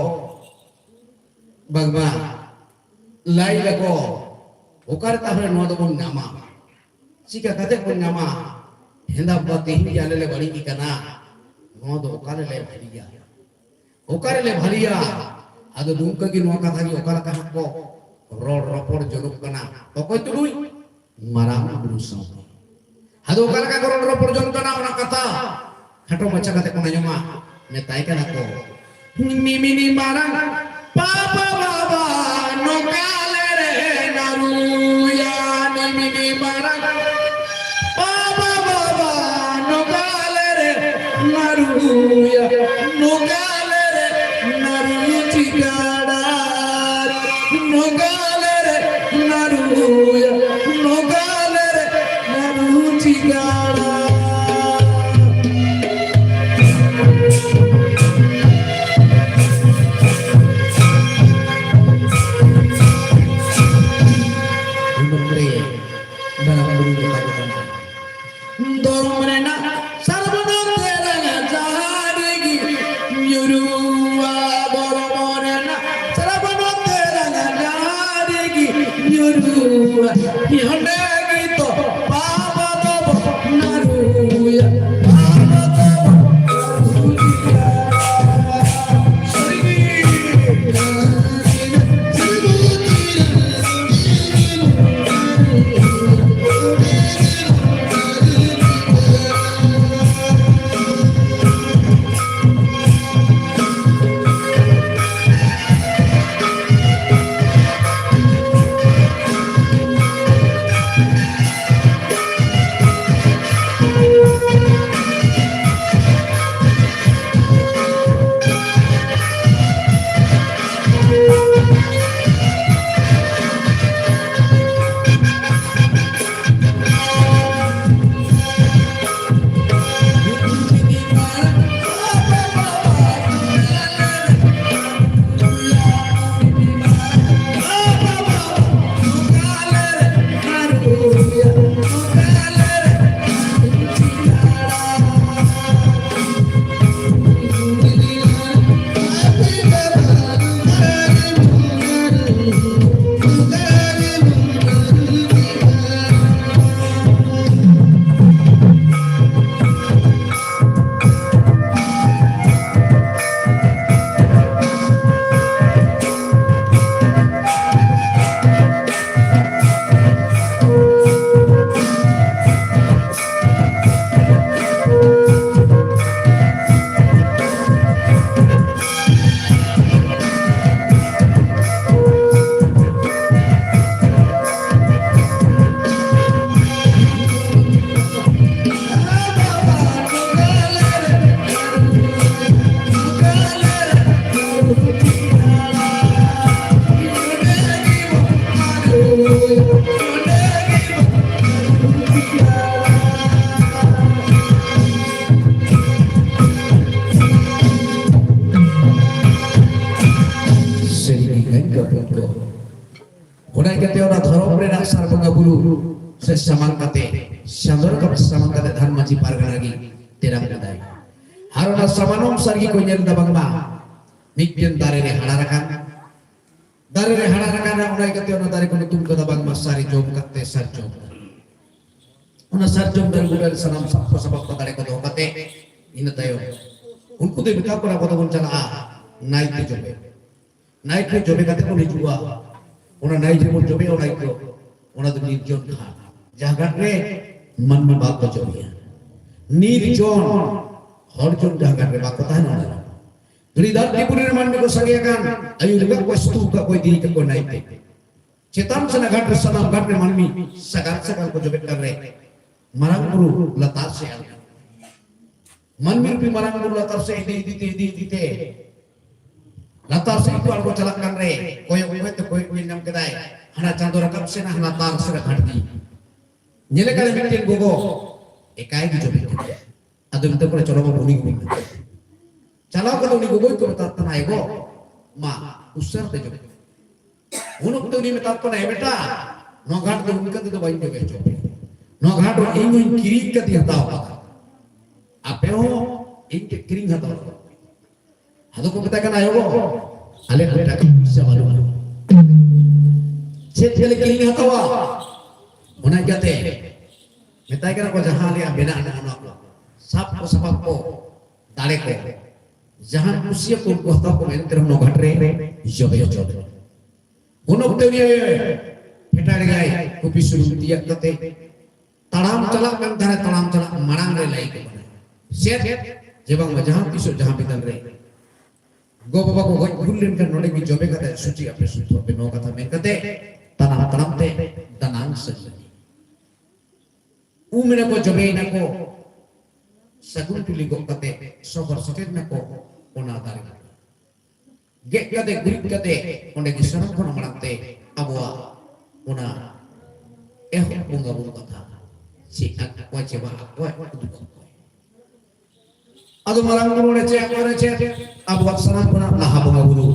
ᱵᱟᱝᱢᱟ ᱞᱟᱹᱭ ᱫᱟᱠᱚ, ᱚᱠᱟᱨᱮ ᱛᱟᱦᱚᱞᱮ ᱱᱚᱣᱟ ᱫᱚᱵᱚᱱ ᱧᱟᱢᱟ? ᱪᱤᱠᱟ ᱠᱟᱛᱮ ᱵᱚᱱ ᱧᱟᱢᱟ? ᱦᱮᱸᱫᱟ ᱵᱟᱵᱟ ᱛᱮᱦᱮᱧ ᱜᱮ ᱟᱞᱮ ᱞᱮ ᱵᱟᱹᱲᱤᱡ ᱟᱠᱟᱱᱟ, ᱱᱚᱣᱟ ᱫᱚ ᱚᱠᱟ ᱨᱮᱞᱮ ᱵᱷᱟᱹᱞᱤᱭᱟ? ᱚᱠᱟ ᱨᱮᱞᱮ ᱵᱷᱟᱹᱞᱤᱭᱟ? ᱟᱫᱚ ᱱᱚᱝᱠᱟ ᱜᱮ ᱱᱚᱣᱟ ᱠᱟᱛᱷᱟ ᱜᱮ ᱚᱠᱟ ᱞᱮᱠᱟ ᱦᱟᱸᱜ ᱠᱚ ᱨᱚᱲ ᱨᱚᱯᱚᱲ ᱡᱚᱱᱚᱜ ᱠᱟᱱᱟ᱾ ᱚᱠᱚᱭ ᱛᱩᱞᱩᱡ? ᱢᱟᱨᱟᱝ ᱵᱩᱨᱩ ᱥᱟᱶᱛᱮ᱾ ᱟᱫᱚ ᱚᱠᱟ ᱞᱮᱠᱟ ᱠᱚ ᱨᱚᱲ ᱨᱚᱯᱚᱲ ᱡᱚᱝ ᱠᱟᱱᱟ ᱚᱱᱟ ᱠᱟᱛᱷᱟ ᱠᱷᱟᱴᱚ ᱢᱟᱪᱷᱟ ᱠᱟᱛᱮ ᱵᱚᱱ ᱟᱸᱡᱚᱢᱟ᱾ ᱢᱮᱛᱟᱭ ᱠᱟᱱᱟ ᱠᱚ, ᱢᱤᱢᱤᱱᱤ ᱢᱟᱨᱟᱝ ᱯᱟᱯᱟ ᱵᱟᱵᱟ ᱱᱚᱠᱟ ᱞᱮ ᱨᱮ ᱱᱟᱨᱩᱭᱟ, ᱢᱤᱢᱤᱱᱤ ᱢᱟᱨᱟᱝ ᱯᱟᱯᱟ ᱵᱟᱵᱟ ᱱᱚᱠᱟ ᱞᱮ ᱨᱮ ᱱᱟᱨᱩᱭᱟ, ᱱᱚᱠᱟ ᱧᱩᱨᱩᱜᱼᱟ ᱫᱷᱚᱨᱚᱢ ᱨᱮᱱᱟᱜ ᱥᱟᱨᱟᱵᱚᱱ ᱛᱮ ᱨᱟᱸᱜᱟ ᱰᱟᱹᱰᱤ ᱜᱮ ᱧᱩᱨᱩᱜᱼᱟ᱾ ᱚᱸᱰᱮ ᱜᱮ ᱛᱚ ᱯᱟᱯ ᱫᱚᱵᱚ ᱱᱟᱹᱨᱩᱭᱟ, ᱯᱟᱯ ᱫᱚᱵᱚ ᱱᱟᱹᱨᱩᱭᱟ᱾ ᱥᱟᱹᱨᱤᱜᱮ ᱜᱟᱱ ᱜᱟᱵᱟᱱ ᱫᱚ᱾ ᱚᱱᱟ ᱤᱭᱠᱟᱹᱛᱮ ᱚᱱᱟ ᱫᱷᱚᱨᱚᱢ ᱨᱮᱱᱟᱜ ᱥᱟᱨ ᱵᱚᱸᱜᱟ ᱵᱩᱨᱩ ᱥᱮ ᱥᱟᱢᱟᱝ ᱠᱟᱛᱮ, ᱪᱟᱸᱫᱚ ᱨᱟᱠᱟᱵ ᱥᱟᱢᱟᱝ ᱠᱟᱛᱮ ᱫᱷᱟᱱ ᱢᱟᱹᱡᱷᱤ ᱯᱟᱨᱜᱟᱱᱟ ᱜᱮ ᱛᱮᱨᱟᱝ ᱞᱮᱫᱟᱭ᱾ ᱟᱨ ᱚᱱᱟ ᱥᱟᱢᱟᱱᱚᱢ ᱥᱟᱹᱨᱤ ᱠᱚ ᱧᱮᱞ ᱮᱫᱟ ᱵᱟᱝᱢᱟ ᱢᱤᱫᱴᱮᱱ ᱫᱟᱨᱮ ᱨᱮ ᱦᱟᱲᱟᱨ ᱟᱠᱟᱱ, ᱫᱟᱨᱮ ᱨᱮ ᱦᱟᱲᱟᱨ ᱟᱠᱟᱱᱟ, ᱚᱱᱟ ᱤᱭᱠᱟᱹᱛᱮ ᱚᱱᱟ ᱫᱟᱨᱮ ᱠᱚ ᱧᱩᱛᱩᱢ ᱠᱟᱫᱟ ᱵᱟᱝᱢᱟ ᱥᱟᱨᱡᱚᱢ ᱠᱟᱛᱮ ᱥᱟᱨᱡᱚᱢ ᱫᱟᱨᱮ᱾ ᱚᱱᱟ ᱥᱟᱨᱡᱚᱢ ᱫᱟᱨᱮ ᱵᱩᱴᱟᱹ ᱨᱮ ᱥᱟᱱᱟᱢ ᱥᱟᱯ ᱠᱚ ᱥᱟᱯᱟᱵ ᱠᱚ ᱫᱟᱨᱮ ᱠᱚ ᱫᱚᱦᱚ ᱠᱟᱛᱮ, ᱤᱱᱟᱹ ᱛᱟᱭᱚᱢ ᱩᱱᱠᱩ ᱫᱚ ᱢᱮᱛᱟ ᱠᱚ ᱠᱟᱱᱟ, "ᱟᱵᱚ ᱫᱚᱵᱚᱱ ᱪᱟᱞᱟᱜᱼᱟ ᱱᱟᱭᱠᱮ ᱡᱚᱵᱮ, ᱱᱟᱭᱠᱮ ᱡᱚᱵᱮ ᱠᱟᱛᱮ ᱵᱚᱱ ᱦᱤᱡᱩᱜᱼᱟ, ᱚᱱᱟ ᱱᱟᱭᱠᱮ ᱵᱚᱱ ᱡᱚᱵᱮᱭᱟ, ᱚᱱᱟ ᱤᱭᱠᱟᱹ ᱚᱱᱟ ᱫᱚ ᱱᱤᱨᱡᱚᱱ ᱜᱷᱟᱴ, ᱡᱟᱦᱟᱸ ᱜᱷᱟᱴ ᱨᱮ ᱢᱟᱹᱱᱢᱤ ᱵᱟᱠᱚ ᱡᱚᱵᱮᱭᱟ, ᱱᱤᱨᱡᱚᱱ ᱦᱚᱲ ᱡᱚᱱ ᱡᱟᱦᱟᱸ ᱜᱷᱟᱴ ᱨᱮ ᱵᱟᱠᱚ ᱛᱟᱦᱮᱱᱟ, ᱚᱱᱟ ᱜᱷᱟᱴ᱾ ᱫᱷᱩᱲᱤ ᱫᱷᱟᱹᱨᱛᱤ ᱯᱩᱨᱤ ᱨᱮ ᱢᱟᱹᱱᱢᱤ ᱠᱚ ᱥᱟᱸᱜᱮ ᱟᱠᱟᱱ, ᱟᱹᱭᱩᱨ ᱟᱠᱟᱫ ᱠᱚᱣᱟ, ᱥᱛᱩᱯ ᱟᱠᱟᱫ ᱠᱚᱣᱟ, ᱤᱫᱤ ᱟᱠᱟᱫ ᱠᱚᱣᱟ ᱱᱟᱭᱠᱮ᱾ ᱪᱮᱛᱟᱱ ᱥᱮᱱᱟᱜ ᱜᱷᱟᱴ ᱨᱮ ᱥᱟᱱᱟᱢ ᱜᱷᱟᱴ ᱨᱮ ᱢᱟᱹᱱᱢᱤ ᱥᱟᱜᱟᱲ ᱥᱟᱜᱟᱲ ᱠᱚ ᱡᱚᱵᱮᱜ ᱠᱟᱱ ᱨᱮ, ᱢᱟᱨᱟᱝ ᱵᱩᱨᱩ ᱞᱟᱛᱟᱨ ᱥᱮᱫ ᱟᱬᱜᱚ᱾ ᱢᱟᱹᱱᱢᱤ ᱨᱩᱯᱤ ᱢᱟᱨᱟᱝ ᱵᱩᱨᱩ ᱞᱟᱛᱟᱨ ᱥᱮᱫ ᱤᱫᱤ, ᱤᱫᱤ ᱛᱮ, ᱤᱫᱤ, ᱤᱫᱤ ᱛᱮ, ᱞᱟᱛᱟᱨ ᱥᱮᱫ ᱠᱚ ᱟᱬᱜᱚ ᱪᱟᱞᱟᱜ ᱠᱟᱱ ᱨᱮ, ᱠᱚᱭᱚᱜ, ᱠᱚᱭᱚᱜ ᱛᱮ ᱠᱚᱭᱚᱜ ᱧᱮᱞ ᱧᱟᱢ ᱠᱮᱫᱟᱭ, ᱦᱟᱱᱟ ᱪᱟᱸᱫᱚ ᱨᱟᱠᱟᱵ ᱥᱮᱱ, ᱦᱟᱱᱟ ᱞᱟᱛᱟᱨ ᱥᱮᱱ ᱜᱷᱟᱴ ᱜᱮ᱾ ᱧᱮᱞᱮ ᱠᱟᱱᱟ ᱢᱤᱫᱴᱮᱱ ᱜᱚᱜᱚ, ᱮᱠᱟᱭ ᱜᱮ ᱡᱚᱵᱮ ᱠᱟᱱᱟ᱾ ᱟᱫᱚ ᱢᱮᱛᱟ ᱠᱚ ᱠᱟᱱᱟ, "ᱪᱚᱞᱚ ᱵᱟᱵᱩ, ᱩᱱᱤ ᱜᱮᱵᱚᱱ ᱤᱫᱤᱭᱟ᱾" ᱪᱟᱞᱟᱣ ᱠᱟᱛᱮ ᱩᱱᱤ ᱜᱚᱜᱚᱭ ᱠᱚ ᱢᱮᱛᱟᱫ ᱠᱟᱱᱟ, "ᱮ ᱜᱚ, ᱢᱟ, ᱩᱥᱟᱹᱨᱟ ᱛᱮ ᱡᱚᱵᱮ ᱢᱮ᱾" ᱩᱱ ᱚᱠᱛᱮ ᱩᱱᱤ ᱢᱮᱛᱟᱫ ᱠᱟᱱᱟ, "ᱮ ᱵᱮᱴᱟ, ᱱᱚᱣᱟ ᱜᱷᱟᱴ ᱫᱚ ᱚᱱᱠᱟ ᱛᱮᱫᱚ ᱵᱟᱹᱧ ᱡᱚᱵᱮ ᱦᱚᱪᱚ ᱯᱮᱭᱟ᱾ ᱱᱚᱣᱟ ᱜᱷᱟᱴ ᱫᱚ ᱤᱧ ᱦᱚᱸᱧ ᱠᱤᱨᱤᱧ ᱠᱟᱛᱮᱧ ᱦᱟᱛᱟᱣ ᱟᱠᱟᱫᱟ᱾ ᱟᱯᱮ ᱦᱚᱸ ᱤᱧ ᱴᱷᱮᱱ ᱠᱤᱨᱤᱧ ᱦᱟᱛᱟᱣ ᱯᱮ᱾" ᱟᱫᱚ ᱠᱚ ᱢᱮᱛᱟᱭ ᱠᱟᱱᱟ, "ᱟᱭᱳ ᱜᱚ, ᱟᱞᱮ ᱴᱷᱮᱱ ᱴᱟᱠᱟ ᱯᱚᱭᱥᱟ ᱵᱟᱹᱱᱩᱜᱼᱟ, ᱪᱮᱫ ᱛᱮᱞᱮ ᱠᱤᱨᱤᱧ ᱦᱟᱛᱟᱣᱟ?" ᱚᱱᱟ ᱤᱭᱠᱟᱹᱛᱮ ᱢᱮᱛᱟᱭ ᱠᱟᱱᱟ ᱠᱚ, "ᱡᱟᱦᱟᱸ ᱟᱞᱮᱭᱟᱜ ᱢᱮᱱᱟᱜᱼᱟ, ᱱᱚᱜᱼᱚ ᱱᱚᱣᱟ ᱠᱚ ᱥᱟᱵ ᱠᱚ, ᱥᱟᱯᱟᱵ ᱠᱚ, ᱫᱟᱲᱮ ᱠᱚ, ᱡᱟᱦᱟᱸ ᱠᱩᱥᱤᱭᱟᱠᱚ ᱩᱱᱠᱩ ᱦᱟᱛᱟᱣ ᱠᱚ, ᱮᱱᱛᱮ ᱨᱮᱦᱚᱸ ᱱᱚᱣᱟ ᱜᱷᱟᱴ ᱨᱮ ᱡᱚᱵᱮ ᱦᱚᱪᱚ ᱞᱮ᱾" ᱩᱱ ᱚᱠᱛᱮ ᱩᱱᱤ ᱯᱷᱮᱰᱟᱭ ᱞᱮᱜᱟᱭ, ᱠᱩᱯᱤ ᱥᱩᱱᱩᱢ ᱛᱤᱭᱟᱜ ᱠᱟᱛᱮ ᱛᱟᱲᱟᱢ ᱪᱟᱞᱟᱜ ᱠᱟᱱ ᱛᱟᱦᱮᱸᱱᱟ, ᱛᱟᱲᱟᱢ ᱪᱟᱞᱟᱜ ᱢᱟᱲᱟᱝ ᱨᱮ ᱞᱟᱹᱭ ᱠᱚ ᱠᱟᱱᱟ, ᱪᱮᱫ ᱡᱮ ᱵᱟᱝᱢᱟ ᱡᱟᱦᱟᱸ ᱛᱤᱥᱚᱜ ᱡᱟᱦᱟᱸ ᱵᱤᱫᱟᱹᱞ ᱨᱮ ᱜᱚ ᱵᱟᱵᱟ ᱠᱚ ᱜᱚᱡ ᱵᱷᱩᱞ ᱞᱮᱱᱠᱷᱟᱱ ᱱᱚᱰᱮ ᱜᱮ ᱡᱚᱵᱮ ᱠᱟᱛᱮ ᱥᱩᱪᱤ ᱟᱯᱮ ᱥᱩᱫᱷᱩ ᱟᱯᱮ, ᱱᱚᱣᱟ ᱠᱟᱛᱷᱟ ᱢᱮᱱ ᱠᱟᱛᱮ ᱛᱟᱲᱟᱢ ᱛᱟᱲᱟᱢ ᱛᱮ ᱫᱟᱱᱟᱝ ᱥᱮᱫ ᱞᱟᱹᱜᱤᱫ ᱩᱢ ᱮᱱᱟ ᱠᱚ, ᱡᱚᱵᱮᱭᱮᱱᱟ ᱠᱚ, ᱥᱟᱹᱜᱩᱱ ᱴᱷᱤᱞᱤ ᱜᱚᱜ ᱠᱟᱛᱮ ᱥᱚᱦᱚᱨ ᱥᱮᱴᱮᱨ ᱱᱟᱠᱚ ᱚᱱᱟ ᱫᱟᱨᱮ ᱵᱩᱴᱟᱹ᱾ ᱜᱮᱫ ᱠᱟᱛᱮ, ᱜᱩᱨᱤᱡ ᱠᱟᱛᱮ, ᱚᱸᱰᱮ ᱜᱮ ᱥᱟᱱᱟᱢ ᱠᱷᱚᱱ ᱢᱟᱲᱟᱝ ᱛᱮ ᱟᱵᱚᱣᱟᱜ ᱚᱱᱟ ᱮᱦᱚᱵ ᱵᱚᱸᱜᱟ ᱵᱩᱨᱩ ᱠᱟᱛᱷᱟ ᱪᱮᱫ ᱟᱫ ᱠᱚᱣᱟ ᱪᱮ ᱵᱟᱝ ᱟᱫ ᱠᱚᱣᱟ, ᱩᱫᱩᱜ ᱟᱫ ᱠᱚᱣᱟ᱾ ᱟᱫᱚ ᱢᱟᱨᱟᱝ ᱵᱩᱨᱩ ᱚᱸᱰᱮ ᱪᱮᱫ ᱟᱫ ᱠᱚᱣᱟ, ᱪᱮᱫ ᱟᱵᱚᱣᱟᱜ ᱥᱟᱱᱟᱢ ᱠᱷᱚᱱᱟᱜ ᱞᱟᱦᱟ ᱵᱚᱸᱜᱟ ᱵᱩᱨᱩ,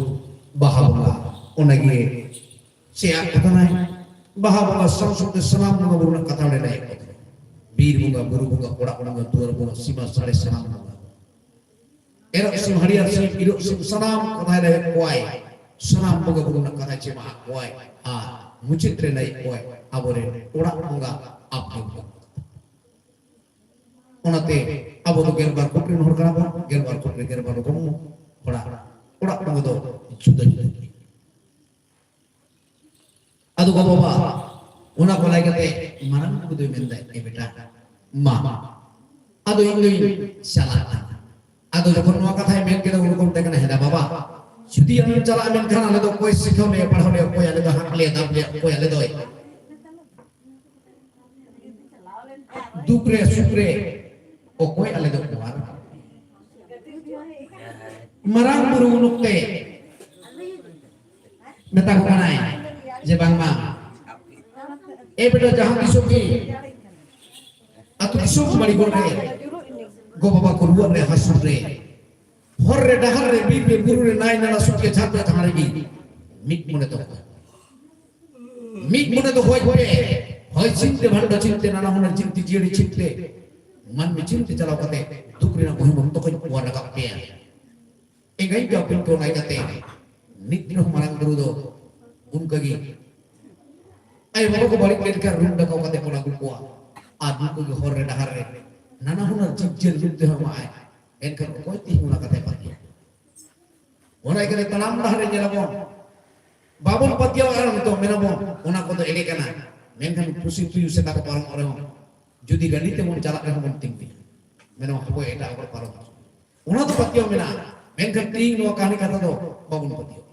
ᱵᱟᱦᱟ ᱵᱚᱸᱜᱟ, ᱚᱱᱟᱜᱮ ᱪᱮᱫ ᱟᱫ ᱠᱚ ᱠᱟᱱᱟᱭ᱾ ᱵᱟᱦᱟ ᱵᱚᱸᱜᱟ ᱥᱟᱶ ᱥᱟᱶᱛᱮ ᱥᱟᱱᱟᱢ ᱵᱚᱸᱜᱟ ᱵᱩᱨᱩ ᱨᱮᱱᱟᱜ ᱠᱟᱛᱷᱟ ᱚᱸᱰᱮ ᱞᱟᱹᱭ ᱟᱫ ᱠᱚᱣᱟ᱾ ᱵᱤᱨ ᱵᱚᱸᱜᱟ, ᱵᱩᱨᱩ ᱵᱚᱸᱜᱟ, ᱚᱲᱟᱜ ᱵᱚᱸᱜᱟ, ᱫᱩᱣᱟᱹᱨ ᱵᱚᱸᱜᱟ, ᱥᱤᱢᱟ ᱥᱟᱲᱮ ᱥᱟᱱᱟᱢ ᱵᱚᱸᱜᱟ᱾ ᱮᱨᱚᱜ ᱥᱤᱢ, ᱦᱟᱹᱨᱭᱟᱹᱲ ᱥᱤᱢ, ᱤᱨᱚᱜ ᱥᱤᱢ, ᱥᱟᱱᱟᱢ ᱠᱟᱛᱷᱟᱭ ᱞᱟᱹᱭᱮᱫ ᱠᱚᱣᱟᱭ, ᱥᱟᱱᱟᱢ ᱵᱚᱸᱜᱟ ᱵᱩᱨᱩ ᱨᱮᱱᱟᱜ ᱠᱟᱛᱷᱟᱭ ᱪᱮᱢᱟᱜ ᱠᱚᱣᱟᱭ, ᱟᱨ ᱢᱩᱪᱟᱹᱫ ᱨᱮ ᱞᱟᱹᱭᱮᱫ ᱠᱚᱣᱟᱭ, ᱟᱵᱚᱨᱮᱱ ᱚᱲᱟᱜ ᱵᱚᱸᱜᱟ ᱟᱯᱮ ᱵᱚᱸᱜᱟ᱾ ᱚᱱᱟᱛᱮ ᱟᱵᱚ ᱫᱚ ᱜᱮᱞᱵᱟᱨ ᱠᱳᱴ ᱨᱮᱱ ᱦᱚᱲ ᱠᱟᱱᱟ ᱵᱚᱱ, ᱜᱮᱞᱵᱟᱨ ᱠᱳᱴ ᱨᱮ ᱜᱮᱞᱵᱟᱨ ᱨᱚᱠᱚᱢ ᱦᱚᱲᱟᱜ ᱚᱲᱟᱜ ᱵᱚᱸᱜᱟ ᱫᱚ ᱡᱩᱫᱟᱹ ᱡᱩᱫᱟᱹ ᱜᱮᱭᱟ᱾ ᱟᱫᱚ ᱜᱚ ᱵᱟᱵᱟ ᱚᱱᱟ ᱠᱚ ᱞᱟᱹᱭ ᱠᱟᱛᱮ ᱢᱟᱨᱟᱝ ᱵᱩᱨᱩ ᱫᱚᱭ ᱢᱮᱱᱫᱟ, "ᱮ ᱵᱮᱴᱟ, ᱢᱟ, ᱟᱫᱚ ᱤᱧ ᱫᱚᱧ ᱪᱟᱞᱟᱜ ᱠᱟᱱᱟ᱾" ᱟᱫᱚ ᱡᱚᱠᱷᱚᱱ ᱱᱚᱣᱟ ᱠᱟᱛᱷᱟᱭ ᱢᱮᱱ ᱠᱮᱫᱟ, ᱩᱱ ᱠᱚ ᱢᱮᱛᱟᱭ ᱠᱟᱱᱟ, "ᱦᱮᱸᱫᱟ ᱵᱟᱵᱟ, ᱡᱩᱫᱤ ᱟᱢᱮᱢ ᱪᱟᱞᱟᱜᱼᱟ, ᱢᱮᱱᱠᱷᱟᱱ ᱟᱞᱮ ᱫᱚ ᱚᱠᱚᱭ ᱥᱤᱠᱷᱟᱹᱣ ᱞᱮᱭᱟ, ᱯᱟᱲᱦᱟᱣ ᱞᱮᱭᱟ, ᱚᱠᱚᱭ ᱟᱞᱮ ᱫᱚ ᱦᱟᱸᱜ ᱞᱮ ᱫᱟᱵ ᱞᱮᱭᱟ, ᱚᱠᱚᱭ ᱟᱞᱮ ᱫᱚᱭ?" ᱫᱩᱠ ᱨᱮ, ᱥᱩᱠ ᱨᱮ, ᱚᱠᱚᱭ ᱟᱞᱮ ᱫᱚ ᱚᱣᱟᱨ? ᱢᱟᱨᱟᱝ ᱵᱩᱨᱩ ᱩᱱ ᱚᱠᱛᱮ ᱢᱮᱛᱟ ᱠᱚ ᱠᱟᱱᱟᱭ ᱡᱮ, "ᱵᱟᱝᱢᱟ, ᱮ ᱵᱮᱴᱟ, ᱡᱟᱦᱟᱸ ᱛᱤᱥᱚᱜ ᱜᱮ ᱟᱹᱛᱩ ᱫᱤᱥᱚᱢ ᱵᱟᱲᱤ ᱜᱚᱲ ᱨᱮ ᱜᱚ ᱵᱟᱵᱟ ᱠᱚ ᱨᱩᱣᱟᱹᱜ ᱨᱮ, ᱦᱟᱹᱥᱩ ᱨᱮ, ᱦᱚᱨ ᱨᱮ, ᱰᱟᱦᱟᱨ ᱨᱮ, ᱵᱤᱨ ᱨᱮ, ᱵᱩᱨᱩ ᱨᱮ, ᱱᱟᱭ ᱱᱟᱞᱟ ᱥᱩᱨ ᱨᱮ, ᱡᱷᱟᱨ ᱨᱮ, ᱛᱷᱟᱱ ᱨᱮ, ᱢᱤᱫ ᱢᱚᱱᱮ ᱫᱚᱦᱚ ᱠᱟᱜ ᱢᱤᱫ ᱢᱚᱱᱮ ᱫᱚᱦᱚᱭ ᱯᱮ, ᱦᱚᱭ ᱪᱤᱱᱛᱮ, ᱵᱷᱟᱱᱰᱚ ᱪᱤᱱᱛᱮ, ᱱᱟᱱᱟ ᱦᱩᱱᱟᱹᱨ ᱪᱤᱱᱛᱮ, ᱡᱤᱭᱟᱹᱲᱤ ᱪᱤᱱᱛᱮ, ᱢᱟᱹᱱᱢᱤ ᱪᱤᱱᱛᱮ ᱪᱟᱞᱟᱣ ᱠᱟᱛᱮ ᱫᱩᱠ ᱨᱮᱱᱟᱜ ᱵᱩᱦᱤᱢ ᱚᱠᱛᱚ ᱠᱷᱚᱱ ᱚᱣᱟᱨ ᱨᱟᱠᱟᱵ ᱯᱮᱭᱟ᱾ ᱮᱸᱜᱟᱧ ᱠᱚ ᱟᱹᱯᱤᱞ ᱠᱚ ᱞᱟᱭ ᱠᱟᱛᱮ ᱱᱤᱛ ᱨᱮᱦᱚᱸ ᱢᱟᱨᱟᱝ ᱵᱩᱨᱩ ᱫᱚ ᱚᱱᱠᱟ ᱜᱮ ᱟᱭᱳ ᱵᱟᱵᱟ ᱠᱚ ᱵᱟᱹᱲᱤᱡ ᱞᱮᱱᱠᱷᱟᱱ ᱨᱩᱢ ᱰᱟᱠᱟᱣ ᱠᱟᱛᱮ ᱵᱚᱱ ᱟᱹᱜᱩ ᱠᱚᱣᱟ᱾ ᱟᱨ ᱱᱩᱠᱩ ᱜᱮ ᱦᱚᱨ ᱨᱮ ᱰᱟᱦᱟᱨ ᱨᱮ ᱱᱟᱱᱟ ᱦᱩᱱᱟᱹᱨ ᱡᱤᱵᱽ ᱡᱤᱭᱟᱹᱞᱤ ᱨᱩᱯ ᱛᱮᱦᱚᱸ ᱮᱢᱟᱜᱼᱟᱭ᱾ ᱮᱱᱠᱷᱟᱱ ᱚᱠᱚᱭ ᱛᱮᱦᱮᱧ ᱚᱱᱟ ᱠᱟᱛᱷᱟᱭ ᱯᱟᱹᱛᱭᱟᱹᱣᱟ? ᱚᱱᱟ ᱤᱭᱠᱟᱹᱛᱮ ᱛᱟᱲᱟᱢ ᱰᱟᱦᱟᱨ ᱨᱮ ᱧᱮᱞᱟᱵᱚᱱ, ᱵᱟᱵᱚᱱ ᱯᱟᱹᱛᱭᱟᱹᱣᱟᱜ ᱨᱮᱦᱚᱸ ᱱᱤᱛᱚᱜ ᱢᱮᱱᱟᱵᱚᱱ, "ᱚᱱᱟ ᱠᱚᱫᱚ ᱮᱲᱮ ᱠᱟᱱᱟ", ᱢᱮᱱᱠᱷᱟᱱ ᱯᱩᱥᱤ ᱛᱩᱭᱩ ᱥᱮᱛᱟ ᱠᱚ ᱯᱟᱨᱚᱢᱚᱜ ᱨᱮᱦᱚᱸ ᱡᱩᱫᱤ ᱜᱟᱹᱰᱤ ᱛᱮᱵᱚᱱ ᱪᱟᱞᱟᱜ ᱨᱮᱦᱚᱸ ᱵᱚᱱ ᱛᱤᱸᱜᱩᱭᱟ, ᱢᱮᱱᱟ, "ᱦᱟᱯᱳᱭ, ᱮᱴᱟᱜ ᱦᱚᱲ ᱯᱟᱨᱚᱢ ᱦᱚᱪᱚ᱾" ᱚᱱᱟ ᱫᱚ ᱯᱟᱹᱛᱭᱟᱹᱣ ᱢᱮᱱᱟᱜᱼᱟ, ᱢᱮᱱᱠᱷᱟᱱ ᱛᱮᱦᱮᱧ ᱱᱚᱣᱟ ᱠᱟᱹᱦᱱᱤ ᱠᱟᱛᱷᱟ ᱫᱚ ᱵᱟᱵᱚᱱ ᱯᱟᱹᱛᱭᱟᱹᱣ᱾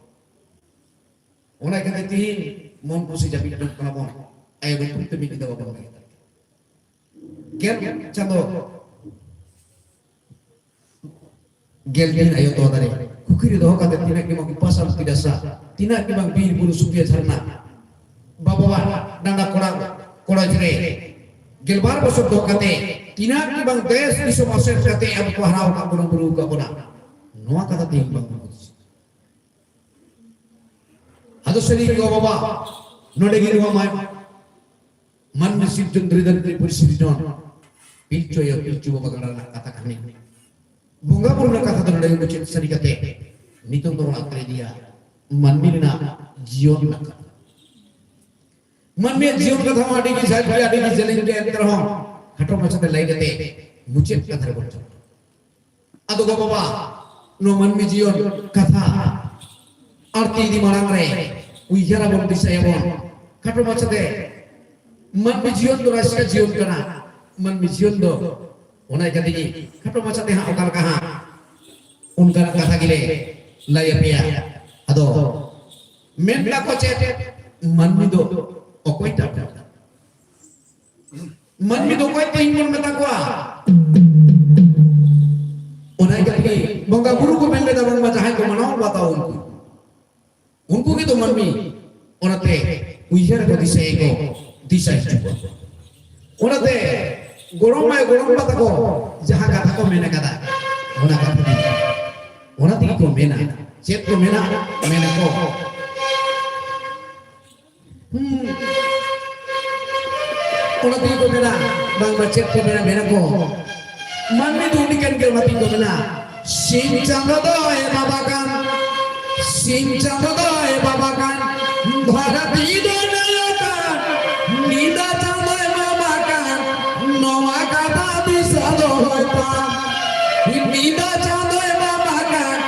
ᱚᱱᱟ ᱤᱭᱠᱟᱹᱛᱮ ᱛᱮᱦᱮᱧ ᱢᱚᱱ ᱠᱩᱥᱤ ᱡᱟᱹᱯᱤᱫ ᱡᱚᱝ ᱠᱟᱱᱟ ᱵᱚᱱ, ᱟᱭᱳ ᱧᱩᱛᱩᱢ ᱛᱮ ᱢᱤᱫ ᱧᱤᱫᱟᱹ ᱵᱟᱵᱚᱱ ᱵᱮᱸᱜᱮᱫ ᱫᱟᱲᱮᱭᱟᱜᱼᱟ᱾ ᱜᱮᱞ ᱪᱟᱸᱫᱚ, ᱜᱮᱞ ᱫᱤᱱ ᱟᱭᱳ ᱛᱚᱣᱟ ᱫᱟᱨᱮ ᱠᱩᱠᱷᱤ ᱨᱮ ᱫᱚᱦᱚ ᱠᱟᱛᱮ ᱛᱤᱱᱟᱹᱜ ᱜᱮ ᱵᱟᱝ ᱩᱯᱟᱥ ᱟᱨ ᱯᱤᱰᱟᱥᱟ, ᱛᱤᱱᱟᱹᱜ ᱜᱮ ᱵᱟᱝ ᱵᱤᱨ ᱵᱩᱨᱩ ᱥᱩᱠᱤᱭᱟᱹ ᱡᱷᱟᱨᱱᱟ, ᱵᱟᱵᱟᱣᱟᱜ ᱰᱟᱸᱰᱟ ᱠᱚᱲᱟ ᱠᱚᱲᱟᱡ ᱨᱮ ᱜᱮᱞᱵᱟᱨ ᱵᱚᱪᱷᱚᱨ ᱫᱚᱦᱚ ᱠᱟᱛᱮ ᱛᱤᱱᱟᱹᱜ ᱜᱮ ᱵᱟᱝ ᱫᱮᱥ ᱫᱤᱥᱚᱢ ᱟᱥᱮᱨ ᱠᱟᱛᱮ ᱟᱵᱚ ᱠᱚ ᱦᱟᱨᱟᱣ ᱟᱠᱟᱫ ᱵᱚᱱᱟ, ᱵᱩᱨᱩ ᱟᱠᱟᱫ ᱵᱚᱱᱟ, ᱱᱚᱣᱟ ᱠᱟᱛᱷᱟ ᱛᱮᱦᱮᱧ ᱵᱟᱝ ᱵᱚᱱ ᱦᱩᱫᱤᱥ᱾ ᱟᱫᱚ ᱥᱟᱹᱨᱤ ᱜᱮ ᱜᱚ ᱵᱟᱵᱟ, ᱱᱚᱰᱮ ᱜᱮ ᱱᱚᱣᱟ ᱢᱟ-, ᱢᱟᱹᱱᱢᱤ ᱥᱤᱨᱡᱚᱱ ᱫᱷᱟᱹᱨᱤ ᱫᱷᱟᱹᱨᱛᱤ ᱯᱩᱨᱤ ᱥᱤᱨᱡᱚᱱ, ᱯᱤᱞᱪᱩ ᱟᱭᱳ ᱯᱤᱞᱪᱩ ᱵᱟᱵᱟ ᱜᱟᱰᱟ ᱨᱮᱱᱟᱜ ᱠᱟᱛᱷᱟ ᱠᱟᱹᱦᱱᱤ᱾ ᱵᱚᱸᱜᱟ ᱵᱩᱨᱩ ᱨᱮᱱᱟᱜ ᱠᱟᱛᱷᱟ ᱫᱚ ᱱᱚᱰᱮ ᱜᱮ ᱢᱩᱪᱟᱹᱫ ᱥᱟᱹᱨᱤ ᱠᱟᱛᱮ, ᱱᱤᱛᱚᱜ ᱫᱚ ᱚᱲᱟᱜ ᱛᱮᱞᱮ ᱤᱫᱤᱭᱟ ᱢᱟᱹᱱᱢᱤ ᱨᱮᱱᱟᱜ ᱡᱤᱭᱚᱱ ᱨᱮᱱᱟᱜ ᱠᱟᱛᱷᱟ᱾ ᱢᱟᱹᱱᱢᱤᱭᱟᱜ ᱡᱤᱭᱚᱱ ᱠᱟᱛᱷᱟ ᱦᱚᱸ ᱟᱹᱰᱤ ᱜᱮ ᱡᱷᱟᱹᱞ ᱜᱮᱭᱟ, ᱟᱹᱰᱤ ᱜᱮ ᱡᱮᱞᱮᱧ ᱜᱮᱭᱟ, ᱮᱱᱛᱮ ᱨᱮᱦᱚᱸ ᱠᱷᱟᱴᱚ ᱢᱟᱪᱷᱟᱛᱮ ᱞᱟᱹᱭ ᱠᱟᱛᱮ ᱢᱩᱪᱟᱹᱫ ᱠᱟᱛᱷᱟ ᱨᱮᱵᱚᱱ ᱪᱟᱞᱟᱜᱼᱟ᱾ ᱟᱫᱚ ᱜᱚ ᱵᱟᱵᱟ, ᱱᱚᱣᱟ ᱢᱟᱹᱱᱢᱤ ᱡᱤᱭᱚᱱ ᱠᱟᱛᱷᱟ ᱟᱨ ᱛᱤ ᱤᱫᱤ ᱢᱟᱲᱟᱝ ᱨᱮ ᱩᱭᱦᱟᱹᱨ ᱟᱵᱚᱱ, ᱫᱤᱥᱟᱹᱭᱟᱵᱚᱱ ᱠᱷᱟᱴᱚ ᱢᱟᱪᱷᱟᱛᱮ᱾ ᱢᱟᱹᱱᱢᱤ ᱡᱤᱭᱚᱱ ᱫᱚ ᱨᱟᱹᱥᱠᱟᱹ ᱡᱤᱭᱚᱱ ᱠᱟᱱᱟ᱾ ᱢᱟᱹᱱᱢᱤ ᱡᱤᱭᱚᱱ ᱫᱚ ᱚᱱᱟ ᱤᱠᱟᱹ ᱛᱮᱜᱮ ᱠᱷᱟᱴᱚ ᱢᱟᱪᱷᱟᱛᱮ ᱦᱟᱸᱜ ᱚᱠᱟ ᱞᱮᱠᱟ ᱦᱟᱸᱜ ᱚᱱᱠᱟᱱᱟᱜ ᱠᱟᱛᱷᱟ ᱜᱮᱞᱮ ᱞᱟᱹᱭ ᱟᱯᱮᱭᱟ᱾ ᱟᱫᱚ ᱢᱮᱱ ᱫᱟᱠᱚ ᱪᱮᱫ, ᱢᱟᱹᱱᱢᱤ ᱫᱚ ᱚᱠᱚᱭᱴᱟᱜ ᱠᱟᱱᱟ? ᱢᱟᱹᱱᱢᱤ ᱫᱚ ᱚᱠᱚᱭ ᱛᱮᱦᱮᱧ ᱵᱚᱱ ᱢᱮᱛᱟ ᱠᱚᱣᱟ? ᱚᱱᱟ ᱤᱠᱟᱹ ᱛᱮᱜᱮ ᱵᱚᱸᱜᱟ ᱵᱩᱨᱩ ᱠᱚ ᱢᱮᱱ ᱞᱮᱫᱟ, ᱵᱟᱝᱢᱟ ᱡᱟᱦᱟᱸᱭ ᱠᱚ ᱢᱟᱱᱟᱣ ᱵᱟᱛᱟᱣ ᱩᱱᱠᱩ, ᱩᱱᱠᱩ ᱜᱮ ᱫᱚ ᱢᱟᱹᱱᱢᱤ᱾ ᱚᱱᱟᱛᱮ ᱩᱭᱦᱟᱹᱨ ᱠᱚ ᱫᱤᱥᱟᱹᱭ ᱠᱚ ᱫᱤᱥᱟᱹ ᱦᱤᱡᱩᱜᱼᱟ᱾ ᱚᱱᱟᱛᱮ ᱜᱚᱲᱚᱢ ᱟᱭᱳ ᱜᱚᱲᱚᱢ ᱵᱟ ᱛᱟᱠᱚ ᱡᱟᱦᱟᱸ ᱠᱟᱛᱷᱟ ᱠᱚ ᱢᱮᱱ ᱟᱠᱟᱫᱟ, ᱚᱱᱟ ᱠᱟᱛᱷᱟ ᱜᱮ, ᱚᱱᱟ ᱛᱮᱜᱮ ᱠᱚ ᱢᱮᱱᱟ᱾ ᱪᱮᱫ ᱠᱚ ᱢᱮᱱᱟ? ᱢᱮᱱᱟ ᱠᱚ, ᱦᱩᱸ᱾ ᱚᱱᱟ ᱛᱮᱜᱮ ᱠᱚ ᱢᱮᱱᱟ, ᱵᱟᱝᱢᱟ ᱪᱮᱫ ᱠᱚ ᱢᱮᱱᱟ, ᱢᱮᱱᱟ ᱠᱚ, ᱢᱟᱹᱱᱢᱤ ᱫᱚ ᱩᱱᱤ ᱠᱟᱱ ᱜᱮᱭᱟ, ᱚᱱᱟ ᱛᱮᱜᱮ ᱠᱚ ᱢᱮᱱᱟ, ᱥᱤᱧ ᱪᱟᱸᱫᱚ ᱫᱚᱭ ᱵᱟᱵᱟ ᱠᱟᱱ, ᱥᱤᱧ ᱪᱟᱸᱫᱚ ᱫᱚᱭ ᱵᱟᱵᱟ ᱠᱟᱱ, ᱫᱷᱟᱹᱨᱛᱤ ᱫᱚᱭ ᱱᱟᱭᱟ ᱠᱟᱱ, ᱧᱤᱫᱟᱹ ᱪᱟᱸᱫᱚᱭ ᱵᱟᱵᱟ ᱠᱟᱱ, ᱱᱚᱣᱟ ᱠᱟᱛᱷᱟ ᱫᱤᱥᱟᱹ ᱫᱚᱦᱚᱭ ᱛᱟᱢ᱾ ᱧᱤᱫᱟᱹ ᱪᱟᱸᱫᱚᱭ ᱵᱟᱵᱟ ᱠᱟᱱ,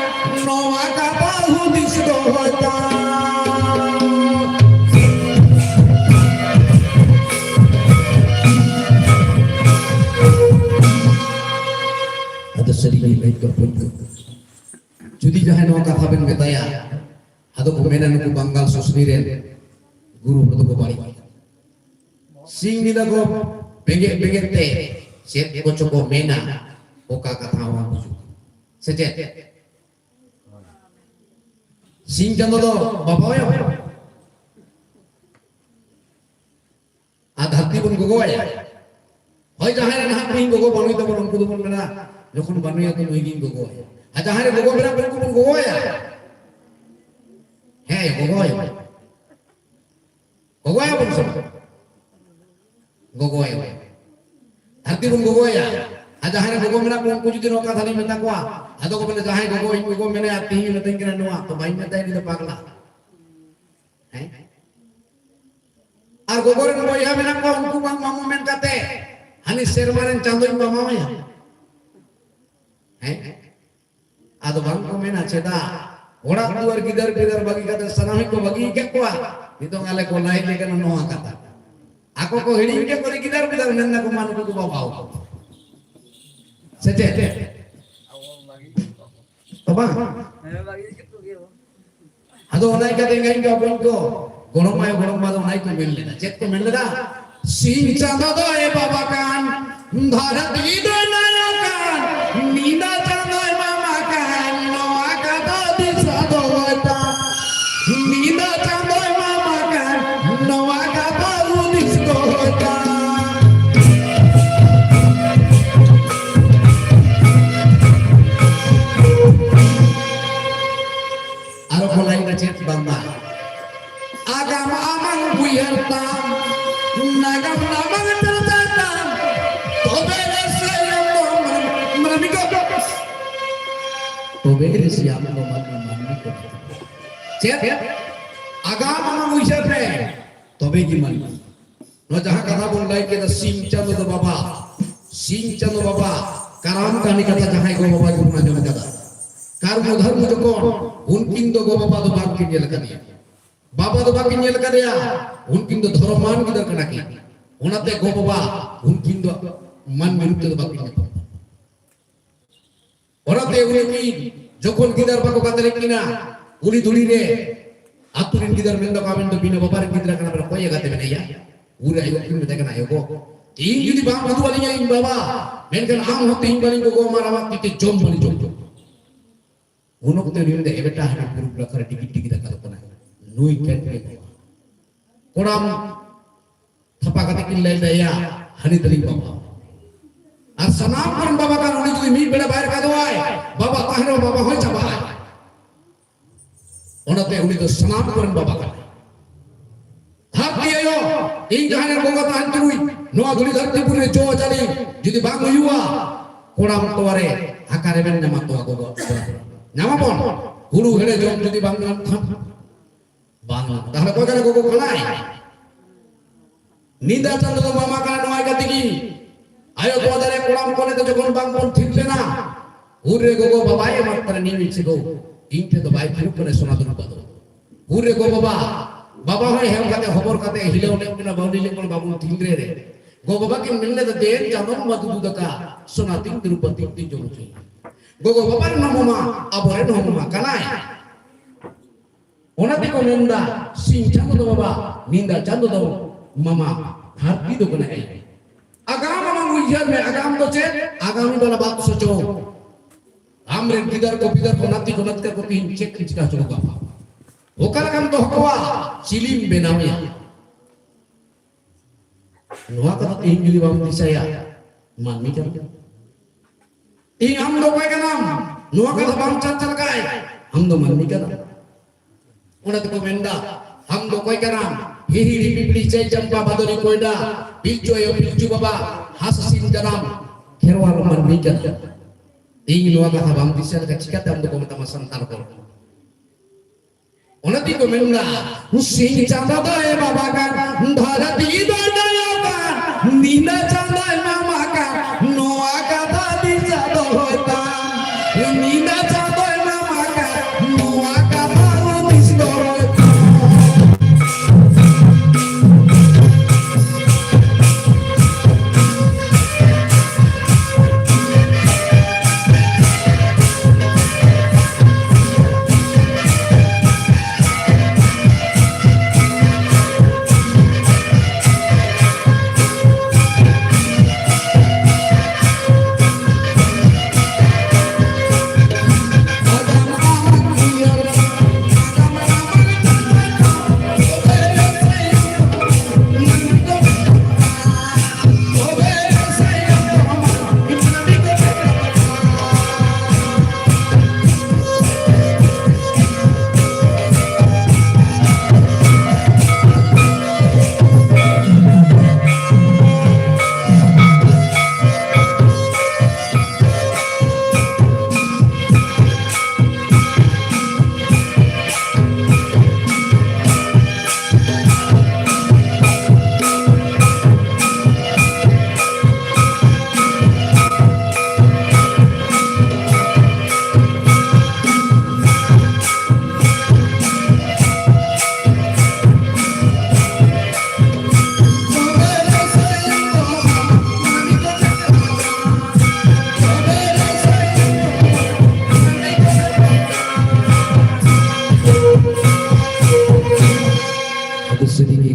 ᱱᱚᱣᱟ ᱠᱟᱛᱷᱟ ᱦᱩᱫᱤᱥ ᱫᱚᱦᱚᱭ ᱛᱟᱢ᱾ ᱟᱫᱚ ᱥᱟᱹᱨᱤ ᱜᱮ ᱢᱮᱱ ᱠᱚ ᱵᱚᱱ ᱠᱚ᱾ ᱡᱩᱫᱤ ᱡᱟᱦᱟᱸᱭ ᱱᱚᱣᱟ ᱠᱟᱛᱷᱟ ᱵᱮᱱ ᱢᱮᱛᱟᱭᱟ, ᱟᱫᱚ ᱠᱚ ᱢᱮᱱᱟ, "ᱱᱩᱠᱩ ᱵᱟᱝᱜᱟᱞ ᱥᱩᱥᱱᱤ ᱨᱮᱱ ᱜᱩᱨᱩ ᱦᱚᱲ ᱫᱚᱠᱚ ᱵᱟᱹᱲᱤᱡ ᱜᱮᱭᱟ᱾" ᱥᱤᱧ ᱧᱤᱫᱟᱹ ᱠᱚ ᱵᱮᱸᱜᱮᱫ ᱵᱮᱸᱜᱮᱫ ᱛᱮ ᱪᱮᱫ ᱠᱚᱪᱚ ᱠᱚ ᱢᱮᱱᱟ, ᱚᱠᱟ ᱠᱟᱛᱷᱟ ᱦᱚᱸ ᱵᱟᱝ ᱵᱩᱡᱩᱜ ᱠᱟᱱᱟ᱾ ᱥᱮ ᱪᱮᱫ? ᱥᱤᱧ ᱪᱟᱸᱫᱚ ᱫᱚ ᱵᱟᱵᱟᱣᱟᱭ ᱟᱨ ᱫᱷᱟᱹᱨᱛᱤ ᱵᱚᱱ ᱜᱚᱜᱚᱣᱟᱭᱟ᱾ ᱦᱳᱭ, ᱡᱟᱦᱟᱸᱭ ᱨᱮ ᱱᱟᱦᱟᱜ ᱛᱮᱦᱮᱧ ᱜᱚᱜᱚ ᱵᱟᱹᱱᱩᱭ ᱛᱟᱵᱚᱱ, ᱩᱱᱠᱩ ᱫᱚᱵᱚᱱ ᱢᱮᱱᱟ, ᱡᱚᱠᱷᱚᱱ ᱵᱟᱹᱱᱩᱭᱟ ᱛᱚ ᱱᱩᱭ ᱜᱤᱧ ᱜᱚᱜᱚᱣᱟᱭᱟ᱾ ᱟᱨ ᱡᱟᱦᱟᱸᱭ ᱨᱮ ᱜᱚᱜᱚ ᱢᱮᱱᱟᱜ ᱠᱚᱣᱟ, ᱩᱱᱠᱩ ᱵᱚᱱ ᱜᱚᱜᱚᱣᱟᱭᱟ᱾ ᱦᱮᱸ, ᱜᱚᱜᱚᱣᱟᱭᱟ᱾ ᱜᱚᱜᱚᱭᱟᱵᱚᱱ ᱥᱮ ᱵᱟᱝ? ᱜᱚᱜᱚᱭᱟᱵᱚᱱ᱾ ᱫᱷᱟᱹᱨᱛᱤ ᱵᱚᱱ ᱜᱚᱜᱚᱭᱟ᱾ ᱟᱨ ᱡᱟᱦᱟᱸᱭ ᱨᱮ ᱜᱚᱜᱚ ᱢᱮᱱᱟᱜ ᱠᱚ, ᱩᱱᱠᱩ ᱡᱩᱫᱤ ᱱᱚᱣᱟ ᱠᱟᱛᱷᱟ ᱞᱤᱧ ᱢᱮᱛᱟ ᱠᱚᱣᱟ, ᱟᱫᱚ ᱠᱚ ᱢᱮᱱᱟ, "ᱡᱟᱦᱟᱸᱭ ᱜᱚᱜᱚ, ᱤᱧ ᱜᱚᱜᱚ ᱢᱮᱱᱟᱭᱟ, ᱛᱤᱦᱤᱧ ᱢᱮᱛᱟᱹᱧ ᱠᱟᱱᱟ ᱱᱚᱣᱟ, ᱛᱚ ᱵᱟᱹᱧ ᱢᱮᱛᱟᱭᱟ, ᱩᱱᱤ ᱫᱚ ᱯᱟᱜᱽᱞᱟ᱾" ᱦᱮᱸ? ᱟᱨ ᱜᱚᱜᱚ ᱨᱮᱱ ᱵᱚᱭᱦᱟ ᱢᱮᱱᱟᱜ ᱠᱚᱣᱟ, ᱩᱱᱠᱩ ᱵᱟᱝ ᱢᱟᱢᱩ ᱢᱮᱱ ᱠᱟᱛᱮ, ᱦᱟᱹᱱᱤ ᱥᱮᱨᱢᱟ ᱨᱮᱱ ᱪᱟᱸᱫᱳᱧ ᱢᱟᱢᱟᱣᱟᱭᱟ᱾ ᱦᱮᱸ? ᱟᱫᱚ ᱵᱟᱝ ᱠᱚ ᱢᱮᱱᱟ, ᱪᱮᱫᱟᱜ? ᱚᱲᱟᱜ ᱫᱩᱣᱟᱹᱨ, ᱜᱤᱫᱟᱹᱨ ᱯᱤᱫᱟᱹᱨ ᱵᱟᱹᱜᱤ ᱠᱟᱛᱮ ᱥᱟᱱᱟᱢ ᱠᱚ ᱵᱟᱹᱜᱤ ᱠᱮᱫ ᱠᱚᱣᱟ᱾ ᱱᱤᱛᱚᱝ ᱟᱞᱮ ᱠᱚ ᱞᱟᱹᱭ ᱞᱮ ᱠᱟᱱᱟ ᱱᱚᱣᱟ ᱠᱟᱛᱷᱟ᱾ ᱟᱠᱚ ᱠᱚ ᱦᱤᱲᱤᱧ ᱠᱮᱫ ᱠᱚᱣᱟ, ᱜᱤᱫᱟᱹᱨ ᱯᱤᱫᱟᱹᱨ ᱢᱮᱱ ᱫᱟᱠᱚ, "ᱢᱟ ᱱᱩᱠᱩ ᱫᱚ ᱵᱟᱵᱟ ᱦᱚᱲ ᱠᱚ᱾" ᱥᱮ ᱪᱮᱫ? ᱛᱚ ᱵᱟᱝ? ᱟᱫᱚ ᱚᱱᱟ ᱤᱠᱟᱹᱛᱮ ᱮᱸᱜᱟᱧ ᱠᱚ, ᱵᱚᱱ ᱠᱚ, ᱜᱚᱲᱚᱢ ᱟᱭᱳ, ᱜᱚᱲᱚᱢ ᱵᱟ ᱫᱚ ᱚᱱᱟ ᱜᱮᱠᱚ ᱢᱮᱱ ᱞᱮᱫᱟ᱾ ᱪᱮᱫ ᱠᱚ ᱢᱮᱱ ᱞᱮᱫᱟ? "ᱥᱤᱧ ᱪᱟᱸᱫᱚ ᱫᱚᱭ ᱵᱟᱵᱟ ᱠᱟᱱ, ᱫᱷᱟᱹᱨᱛᱤ ᱫᱚᱭ ᱱᱟᱭᱟ ᱠᱟᱱ, ᱧᱤᱫᱟᱹ ᱪᱟᱸᱫᱚᱭ ᱢᱟᱢᱟ ᱠᱟᱱ, ᱱᱚᱣᱟ ᱠᱟᱛᱷᱟ ᱫᱤᱥᱟᱹ ᱫᱚᱦᱚᱭ ᱛᱟᱢ᱾ ᱧᱤᱫᱟᱹ ᱪᱟᱸᱫᱚᱭ ᱢᱟᱢᱟ ᱠᱟᱱ, ᱱᱚᱣᱟ ᱠᱟᱛᱷᱟ ᱦᱩᱫᱤᱥ ᱫᱚᱦᱚᱭ ᱛᱟᱢ᱾" ᱟᱨᱚ ᱠᱚ ᱞᱟᱹᱭ ᱮᱫᱟ ᱪᱮᱫ ᱵᱟᱝᱢᱟ, "ᱟᱜᱟᱢ ᱟᱢᱟᱝ ᱩᱭᱦᱟᱹᱨ ᱛᱟᱢ, ᱱᱟᱜᱟᱢ ᱟᱢᱟᱝ ᱪᱟᱨᱪᱟ ᱛᱟᱢ, ᱛᱚᱵᱮ ᱨᱮ ᱥᱮ ᱟᱢ ᱫᱚ ᱢᱟᱹᱱᱢᱤ ᱠᱚ, ᱛᱚᱵᱮ ᱨᱮ ᱥᱮ ᱟᱢ ᱫᱚ ᱢᱟᱹᱱᱢᱤ, ᱢᱟᱹᱱᱢᱤ ᱠᱚ᱾" ᱪᱮᱫ? ᱟᱜᱟᱢ ᱟᱢᱟᱝ ᱩᱭᱦᱟᱹᱨ ᱢᱮ, ᱛᱚᱵᱮ ᱜᱮ ᱢᱟᱹᱱᱢᱤ᱾ ᱱᱚᱣᱟ ᱡᱟᱦᱟᱸ ᱠᱟᱛᱷᱟ ᱵᱚᱱ ᱞᱟᱹᱭ ᱠᱮᱫᱟ, ᱥᱤᱧ ᱪᱟᱸᱫᱚ ᱫᱚ ᱵᱟᱵᱟ, ᱥᱤᱧ ᱪᱟᱸᱫᱚ ᱵᱟᱵᱟ, ᱠᱟᱨᱟᱢ ᱠᱟᱹᱦᱱᱤ ᱠᱟᱛᱷᱟ ᱡᱟᱦᱟᱸᱭ ᱜᱚ ᱵᱟᱵᱟ ᱜᱮᱵᱚᱱ ᱟᱸᱡᱚᱢ ᱠᱟᱫᱟ, ᱠᱟᱨᱢᱚ ᱫᱷᱚᱨᱢᱚ ᱡᱚᱠᱷᱚᱱ, ᱩᱱᱠᱤᱱ ᱫᱚ ᱜᱚ ᱵᱟᱵᱟ ᱫᱚ ᱵᱟᱝᱠᱤᱱ ᱧᱮᱞ ᱟᱠᱟᱫᱮᱭᱟ, ᱵᱟᱵᱟ ᱫᱚ ᱵᱟᱹᱠᱤᱱ ᱧᱮᱞ ᱟᱠᱟᱫᱮᱭᱟ, ᱩᱱᱠᱤᱱ ᱫᱚ ᱫᱷᱚᱨᱚᱢᱟᱱ ᱜᱤᱫᱟᱹᱨ ᱠᱟᱱᱟ ᱠᱤᱱ᱾ ᱚᱱᱟᱛᱮ ᱜᱚ ᱵᱟᱵᱟ ᱩᱱᱠᱤᱱ ᱫᱚ ᱢᱟᱹᱱᱢᱤ ᱨᱩᱯ ᱛᱮᱫᱚ ᱵᱟᱹᱠᱤᱱ ᱧᱟᱯᱟᱢ᱾ ᱚᱱᱟᱛᱮ ᱩᱱᱠᱤᱱ ᱡᱚᱠᱷᱚᱱ ᱜᱤᱫᱟᱹᱨ ᱵᱟᱠᱚ ᱠᱟᱛᱮ ᱞᱮᱫ ᱠᱤᱱᱟ, ᱩᱱᱤ ᱫᱷᱩᱲᱤ ᱨᱮ ᱟᱹᱛᱩ ᱨᱮᱱ ᱜᱤᱫᱟᱹᱨ ᱢᱮᱱ ᱫᱟᱠᱚ, "ᱟᱵᱮᱱ ᱫᱚ ᱵᱤᱱᱟᱹ ᱵᱟᱵᱟ ᱨᱮᱱ ᱜᱤᱫᱽᱨᱟᱹ ᱠᱟᱱᱟ ᱵᱮᱱ, ᱚᱠᱚᱭ ᱮ ᱜᱟᱛᱮ ᱵᱮᱱᱟᱭᱟ?" ᱩᱱᱨᱮ ᱟᱭᱳ ᱠᱤᱱ ᱢᱮᱛᱟᱭ ᱠᱟᱱᱟ, "ᱟᱭᱳ ᱜᱚ, ᱤᱧ ᱡᱩᱫᱤ ᱵᱟᱢ ᱩᱫᱩᱜ ᱟᱹᱞᱤᱧᱟ ᱤᱧ ᱵᱟᱵᱟ, ᱢᱮᱱᱠᱷᱟᱱ ᱟᱢ ᱦᱚᱸ ᱛᱮᱦᱮᱧ ᱵᱟᱹᱞᱤᱧ ᱜᱚᱜᱚ ᱟᱢᱟ, ᱟᱢᱟᱜ ᱛᱤ ᱛᱮ ᱡᱚᱢ ᱵᱟᱹᱞᱤᱧ ᱡᱚᱢ ᱦᱚᱪᱚ ᱢᱮᱭᱟ᱾" ᱩᱱ ᱚᱠᱛᱮ ᱩᱱᱤ ᱢᱮᱱᱫᱟ, "ᱮ ᱵᱮᱴᱟ, ᱦᱟᱱᱮ ᱯᱩᱨᱩᱵ ᱱᱟᱠᱷᱟ ᱨᱮ ᱰᱤᱜᱤᱨ ᱰᱤᱜᱤᱨ ᱫᱟᱠᱟ ᱫᱚᱠᱟᱱ ᱦᱮᱱᱟᱜᱼᱟ, ᱱᱩᱭ ᱴᱷᱮᱱ ᱜᱮ ᱠᱚᱲᱟᱢ ᱛᱷᱟᱯᱟ ᱠᱟᱛᱮ ᱠᱤᱱ ᱞᱟᱹᱭ ᱫᱟ, ᱭᱟ, ᱦᱟᱹᱱᱤ ᱛᱟᱹᱞᱤᱧ ᱵᱟᱵᱟ᱾ ᱟᱨ ᱥᱟᱱᱟᱢ ᱠᱚᱨᱮᱱ ᱵᱟᱵᱟ ᱠᱟᱱ ᱩᱱᱤ ᱡᱩᱫᱤ ᱢᱤᱫ ᱵᱮᱲᱟ ᱵᱟᱭ ᱨᱟᱠᱟᱵᱚᱜᱼᱟᱭ, ᱵᱟᱵᱟ ᱛᱟᱦᱮᱱ ᱨᱮᱦᱚᱸ ᱵᱟᱵᱟ ᱦᱚᱸᱭ ᱪᱟᱵᱟᱜᱼᱟᱭ᱾ ᱚᱱᱟᱛᱮ ᱩᱱᱤ ᱫᱚ ᱥᱟᱱᱟᱢ ᱠᱚᱨᱮᱱ ᱵᱟᱵᱟ ᱠᱟᱱᱟᱭ᱾" ᱫᱷᱟᱹᱨᱛᱤ ᱟᱭᱳ, ᱤᱧ ᱡᱟᱦᱟᱸᱭ ᱨᱮᱱ ᱜᱚᱜᱚ ᱛᱟᱦᱮᱱ ᱛᱩᱞᱩᱡ, ᱱᱚᱣᱟ ᱫᱷᱩᱲᱤ ᱫᱷᱟᱹᱨᱛᱤ ᱯᱩᱨᱤ ᱨᱮ ᱡᱚ ᱡᱟᱹᱱᱤ ᱡᱩᱫᱤ ᱵᱟᱝ ᱦᱩᱭᱩᱜᱼᱟ, ᱠᱚᱲᱟᱢ ᱛᱚᱣᱟ ᱨᱮ ᱚᱠᱟᱨᱮ ᱵᱮᱱ ᱧᱟᱢᱟ ᱛᱚᱣᱟ ᱜᱚᱜᱚ? ᱧᱟᱢᱟᱵᱚᱱ? ᱦᱩᱲᱩ ᱦᱮᱲᱮ ᱡᱚᱢ ᱡᱩᱫᱤ ᱵᱟᱝ ᱧᱟᱢ ᱠᱷᱟᱱ ᱵᱟᱝ ᱧᱟᱢ᱾ ᱛᱟᱦᱞᱮ ᱚᱠᱚᱭ ᱠᱟᱱᱟ ᱜᱚᱜᱚ ᱠᱟᱱᱟᱭ? ᱱᱤᱫᱟ ᱪᱟᱸᱫᱚ ᱫᱚ ᱢᱟᱢᱟ ᱠᱟᱱᱟ ᱱᱚᱣᱟ ᱠᱟᱛᱮ ᱜᱮ᱾ ᱟᱭᱳ ᱛᱚᱣᱟ ᱫᱟᱨᱮ ᱠᱚᱲᱟᱢ ᱠᱚᱨᱮ ᱫᱚ ᱡᱚᱠᱷᱚᱱ ᱵᱟᱝ ᱵᱚᱱ ᱛᱷᱤᱨ ᱞᱮᱱᱟ, ᱩᱱᱨᱮ ᱜᱚᱜᱚ ᱵᱟᱵᱟᱭ ᱮᱢᱟᱫ ᱠᱟᱱᱟ ᱱᱤᱢ ᱤᱪᱷᱟᱹ ᱜᱚ, ᱤᱧ ᱴᱷᱮᱱ ᱫᱚ ᱵᱟᱭ ᱛᱷᱤᱨᱚᱜ ᱠᱟᱱᱟ ᱥᱚᱱᱟ ᱫᱩᱨᱩᱵᱟ ᱫᱚ᱾ ᱩᱱᱨᱮ ᱜᱚ ᱵᱟᱵᱟ, ᱵᱟᱵᱟ ᱦᱚᱸᱭ ᱦᱮᱢ ᱠᱟᱛᱮ ᱦᱚᱵᱚᱨ ᱠᱟᱛᱮ ᱦᱤᱞᱟᱹᱣ ᱞᱮᱫ ᱵᱚᱱᱟ ᱵᱟᱹᱣᱞᱤ ᱞᱮᱫ ᱵᱚᱱᱟ ᱵᱟᱵᱚᱱ ᱛᱷᱤᱨ ᱨᱮ᱾ ᱜᱚ ᱵᱟᱵᱟ ᱠᱤᱱ ᱢᱮᱱ ᱞᱮᱫᱟ, "ᱫᱮᱱ ᱪᱟᱸᱫᱚ ᱢᱟ ᱫᱩᱫᱩ ᱫᱟᱠᱟ, ᱥᱚᱱᱟ ᱛᱤᱧ ᱫᱩᱨᱩᱵᱟ ᱛᱤᱧ ᱛᱤᱧ ᱡᱚᱢ ᱦᱚᱪᱚᱭᱟ᱾" ᱜᱚᱜᱚ ᱵᱟᱵᱟ ᱨᱮᱱ ᱦᱚᱸ ᱢᱟᱢᱟ, ᱟᱵᱚᱨᱮᱱ ᱦᱚᱸ ᱢᱟᱢᱟ ᱠᱟᱱᱟᱭ᱾ ᱚᱱᱟ ᱛᱮᱠᱚ ᱢᱮᱱᱫᱟ, ᱥᱤᱧ ᱪᱟᱸᱫᱚ ᱫᱚ ᱵᱟᱵᱟ, ᱧᱤᱫᱟ ᱪᱟᱸᱫᱚ ᱫᱚ ᱢᱟᱢᱟ, ᱫᱷᱟᱹᱨᱛᱤ ᱫᱚ ᱠᱟᱱᱟ ᱟᱭᱳ᱾ ᱟᱜᱟᱢ ᱟᱢᱟᱝ ᱩᱭᱦᱟᱹᱨ ᱢᱮ, ᱟᱜᱟᱢ ᱫᱚ ᱪᱮᱫ? ᱟᱜᱟᱢ ᱫᱚ ᱵᱟᱫ ᱥᱚᱪᱚ᱾ ᱟᱢᱨᱮᱱ ᱜᱤᱫᱟᱹᱨ ᱠᱚ, ᱯᱤᱫᱟᱹᱨ ᱠᱚ, ᱱᱟᱛᱤ ᱠᱚ, ᱱᱟᱛᱠᱟ ᱠᱚ ᱛᱤᱦᱤᱧ ᱪᱮᱫ ᱠᱚ ᱪᱤᱠᱟ ᱦᱚᱪᱚ ᱠᱚᱣᱟ? ᱚᱠᱟ ᱞᱮᱠᱟᱢ ᱫᱚᱦᱚ ᱠᱚᱣᱟ? ᱪᱤᱞᱤᱢ ᱵᱮᱱᱟᱣᱮᱭᱟ? ᱱᱚᱣᱟ ᱠᱟᱛᱷᱟ ᱛᱮᱦᱮᱧ ᱡᱩᱫᱤ ᱵᱟᱢ ᱫᱤᱥᱟᱹᱭᱟ, ᱢᱟᱹᱱᱢᱤ ᱠᱟᱱᱟᱢ᱾ ᱛᱮᱦᱮᱧ ᱟᱢ ᱫᱚ ᱚᱠᱚᱭ ᱠᱟᱱᱟᱢ? ᱱᱚᱣᱟ ᱠᱟᱛᱷᱟ ᱵᱟᱢ ᱪᱟᱨᱪᱟ ᱞᱮᱠᱷᱟᱡ, ᱟᱢ ᱫᱚ ᱢᱟᱹᱱᱢᱤ ᱠᱟᱱᱟᱢ᱾ ᱚᱱᱟ ᱛᱮᱠᱚ ᱢᱮᱱᱫᱟ, ᱟᱢ ᱫᱚ ᱚᱠᱚᱭ ᱠᱟᱱᱟᱢ? ᱦᱤᱦᱤᱲᱤ ᱯᱤᱯᱤᱲᱤ ᱪᱟᱹᱭ ᱪᱟᱢᱯᱟ ᱵᱷᱟᱫᱚᱨᱤ ᱠᱚᱭᱰᱟ, ᱯᱤᱞᱪᱩ ᱟᱭᱳ ᱯᱤᱞᱪᱩ ᱵᱟᱵᱟ, ᱦᱟᱸᱥ ᱦᱟᱹᱥᱤᱞ ᱡᱟᱱᱟᱢ, ᱠᱷᱮᱨᱣᱟᱞ ᱢᱟᱹᱱᱢᱤ ᱠᱟᱱᱟᱢ᱾ ᱛᱮᱦᱮᱧ ᱱᱚᱣᱟ ᱠᱟᱛᱷᱟ ᱵᱟᱢ ᱫᱤᱥᱟᱹ ᱞᱮᱠᱷᱟᱡ ᱪᱤᱠᱟᱛᱮ ᱟᱢ ᱫᱚᱠᱚ ᱢᱮᱛᱟᱢᱟ ᱥᱟᱱᱛᱟᱲ ᱦᱚᱲ? ᱚᱱᱟ ᱛᱮᱠᱚ ᱢᱮᱱᱫᱟ, ᱥᱤᱧ ᱪᱟᱸᱫᱚ ᱫᱚᱭ ᱵᱟᱵᱟ ᱠᱟᱱ, ᱫᱷᱟᱹᱨᱛᱤ ᱫᱚᱭ ᱫᱟᱭᱟ ᱠᱟᱱ, ᱧᱤᱫᱟᱹ ᱪᱟᱸᱫᱚᱭ ᱢᱟᱢᱟ ᱠᱟᱱ, ᱱᱚᱣᱟ ᱠᱟᱛᱷᱟ ᱫᱤᱥᱟᱹ ᱫᱚᱦᱚᱭ ᱛᱟᱢ᱾ ᱧᱤᱫᱟᱹ ᱪᱟᱸᱫᱚᱭ ᱢᱟᱢᱟ ᱠᱟᱱ, ᱱᱚᱣᱟ ᱠᱟᱛᱷᱟ ᱦᱩᱫᱤᱥ ᱫᱚᱦᱚᱭ ᱛᱟᱢ᱾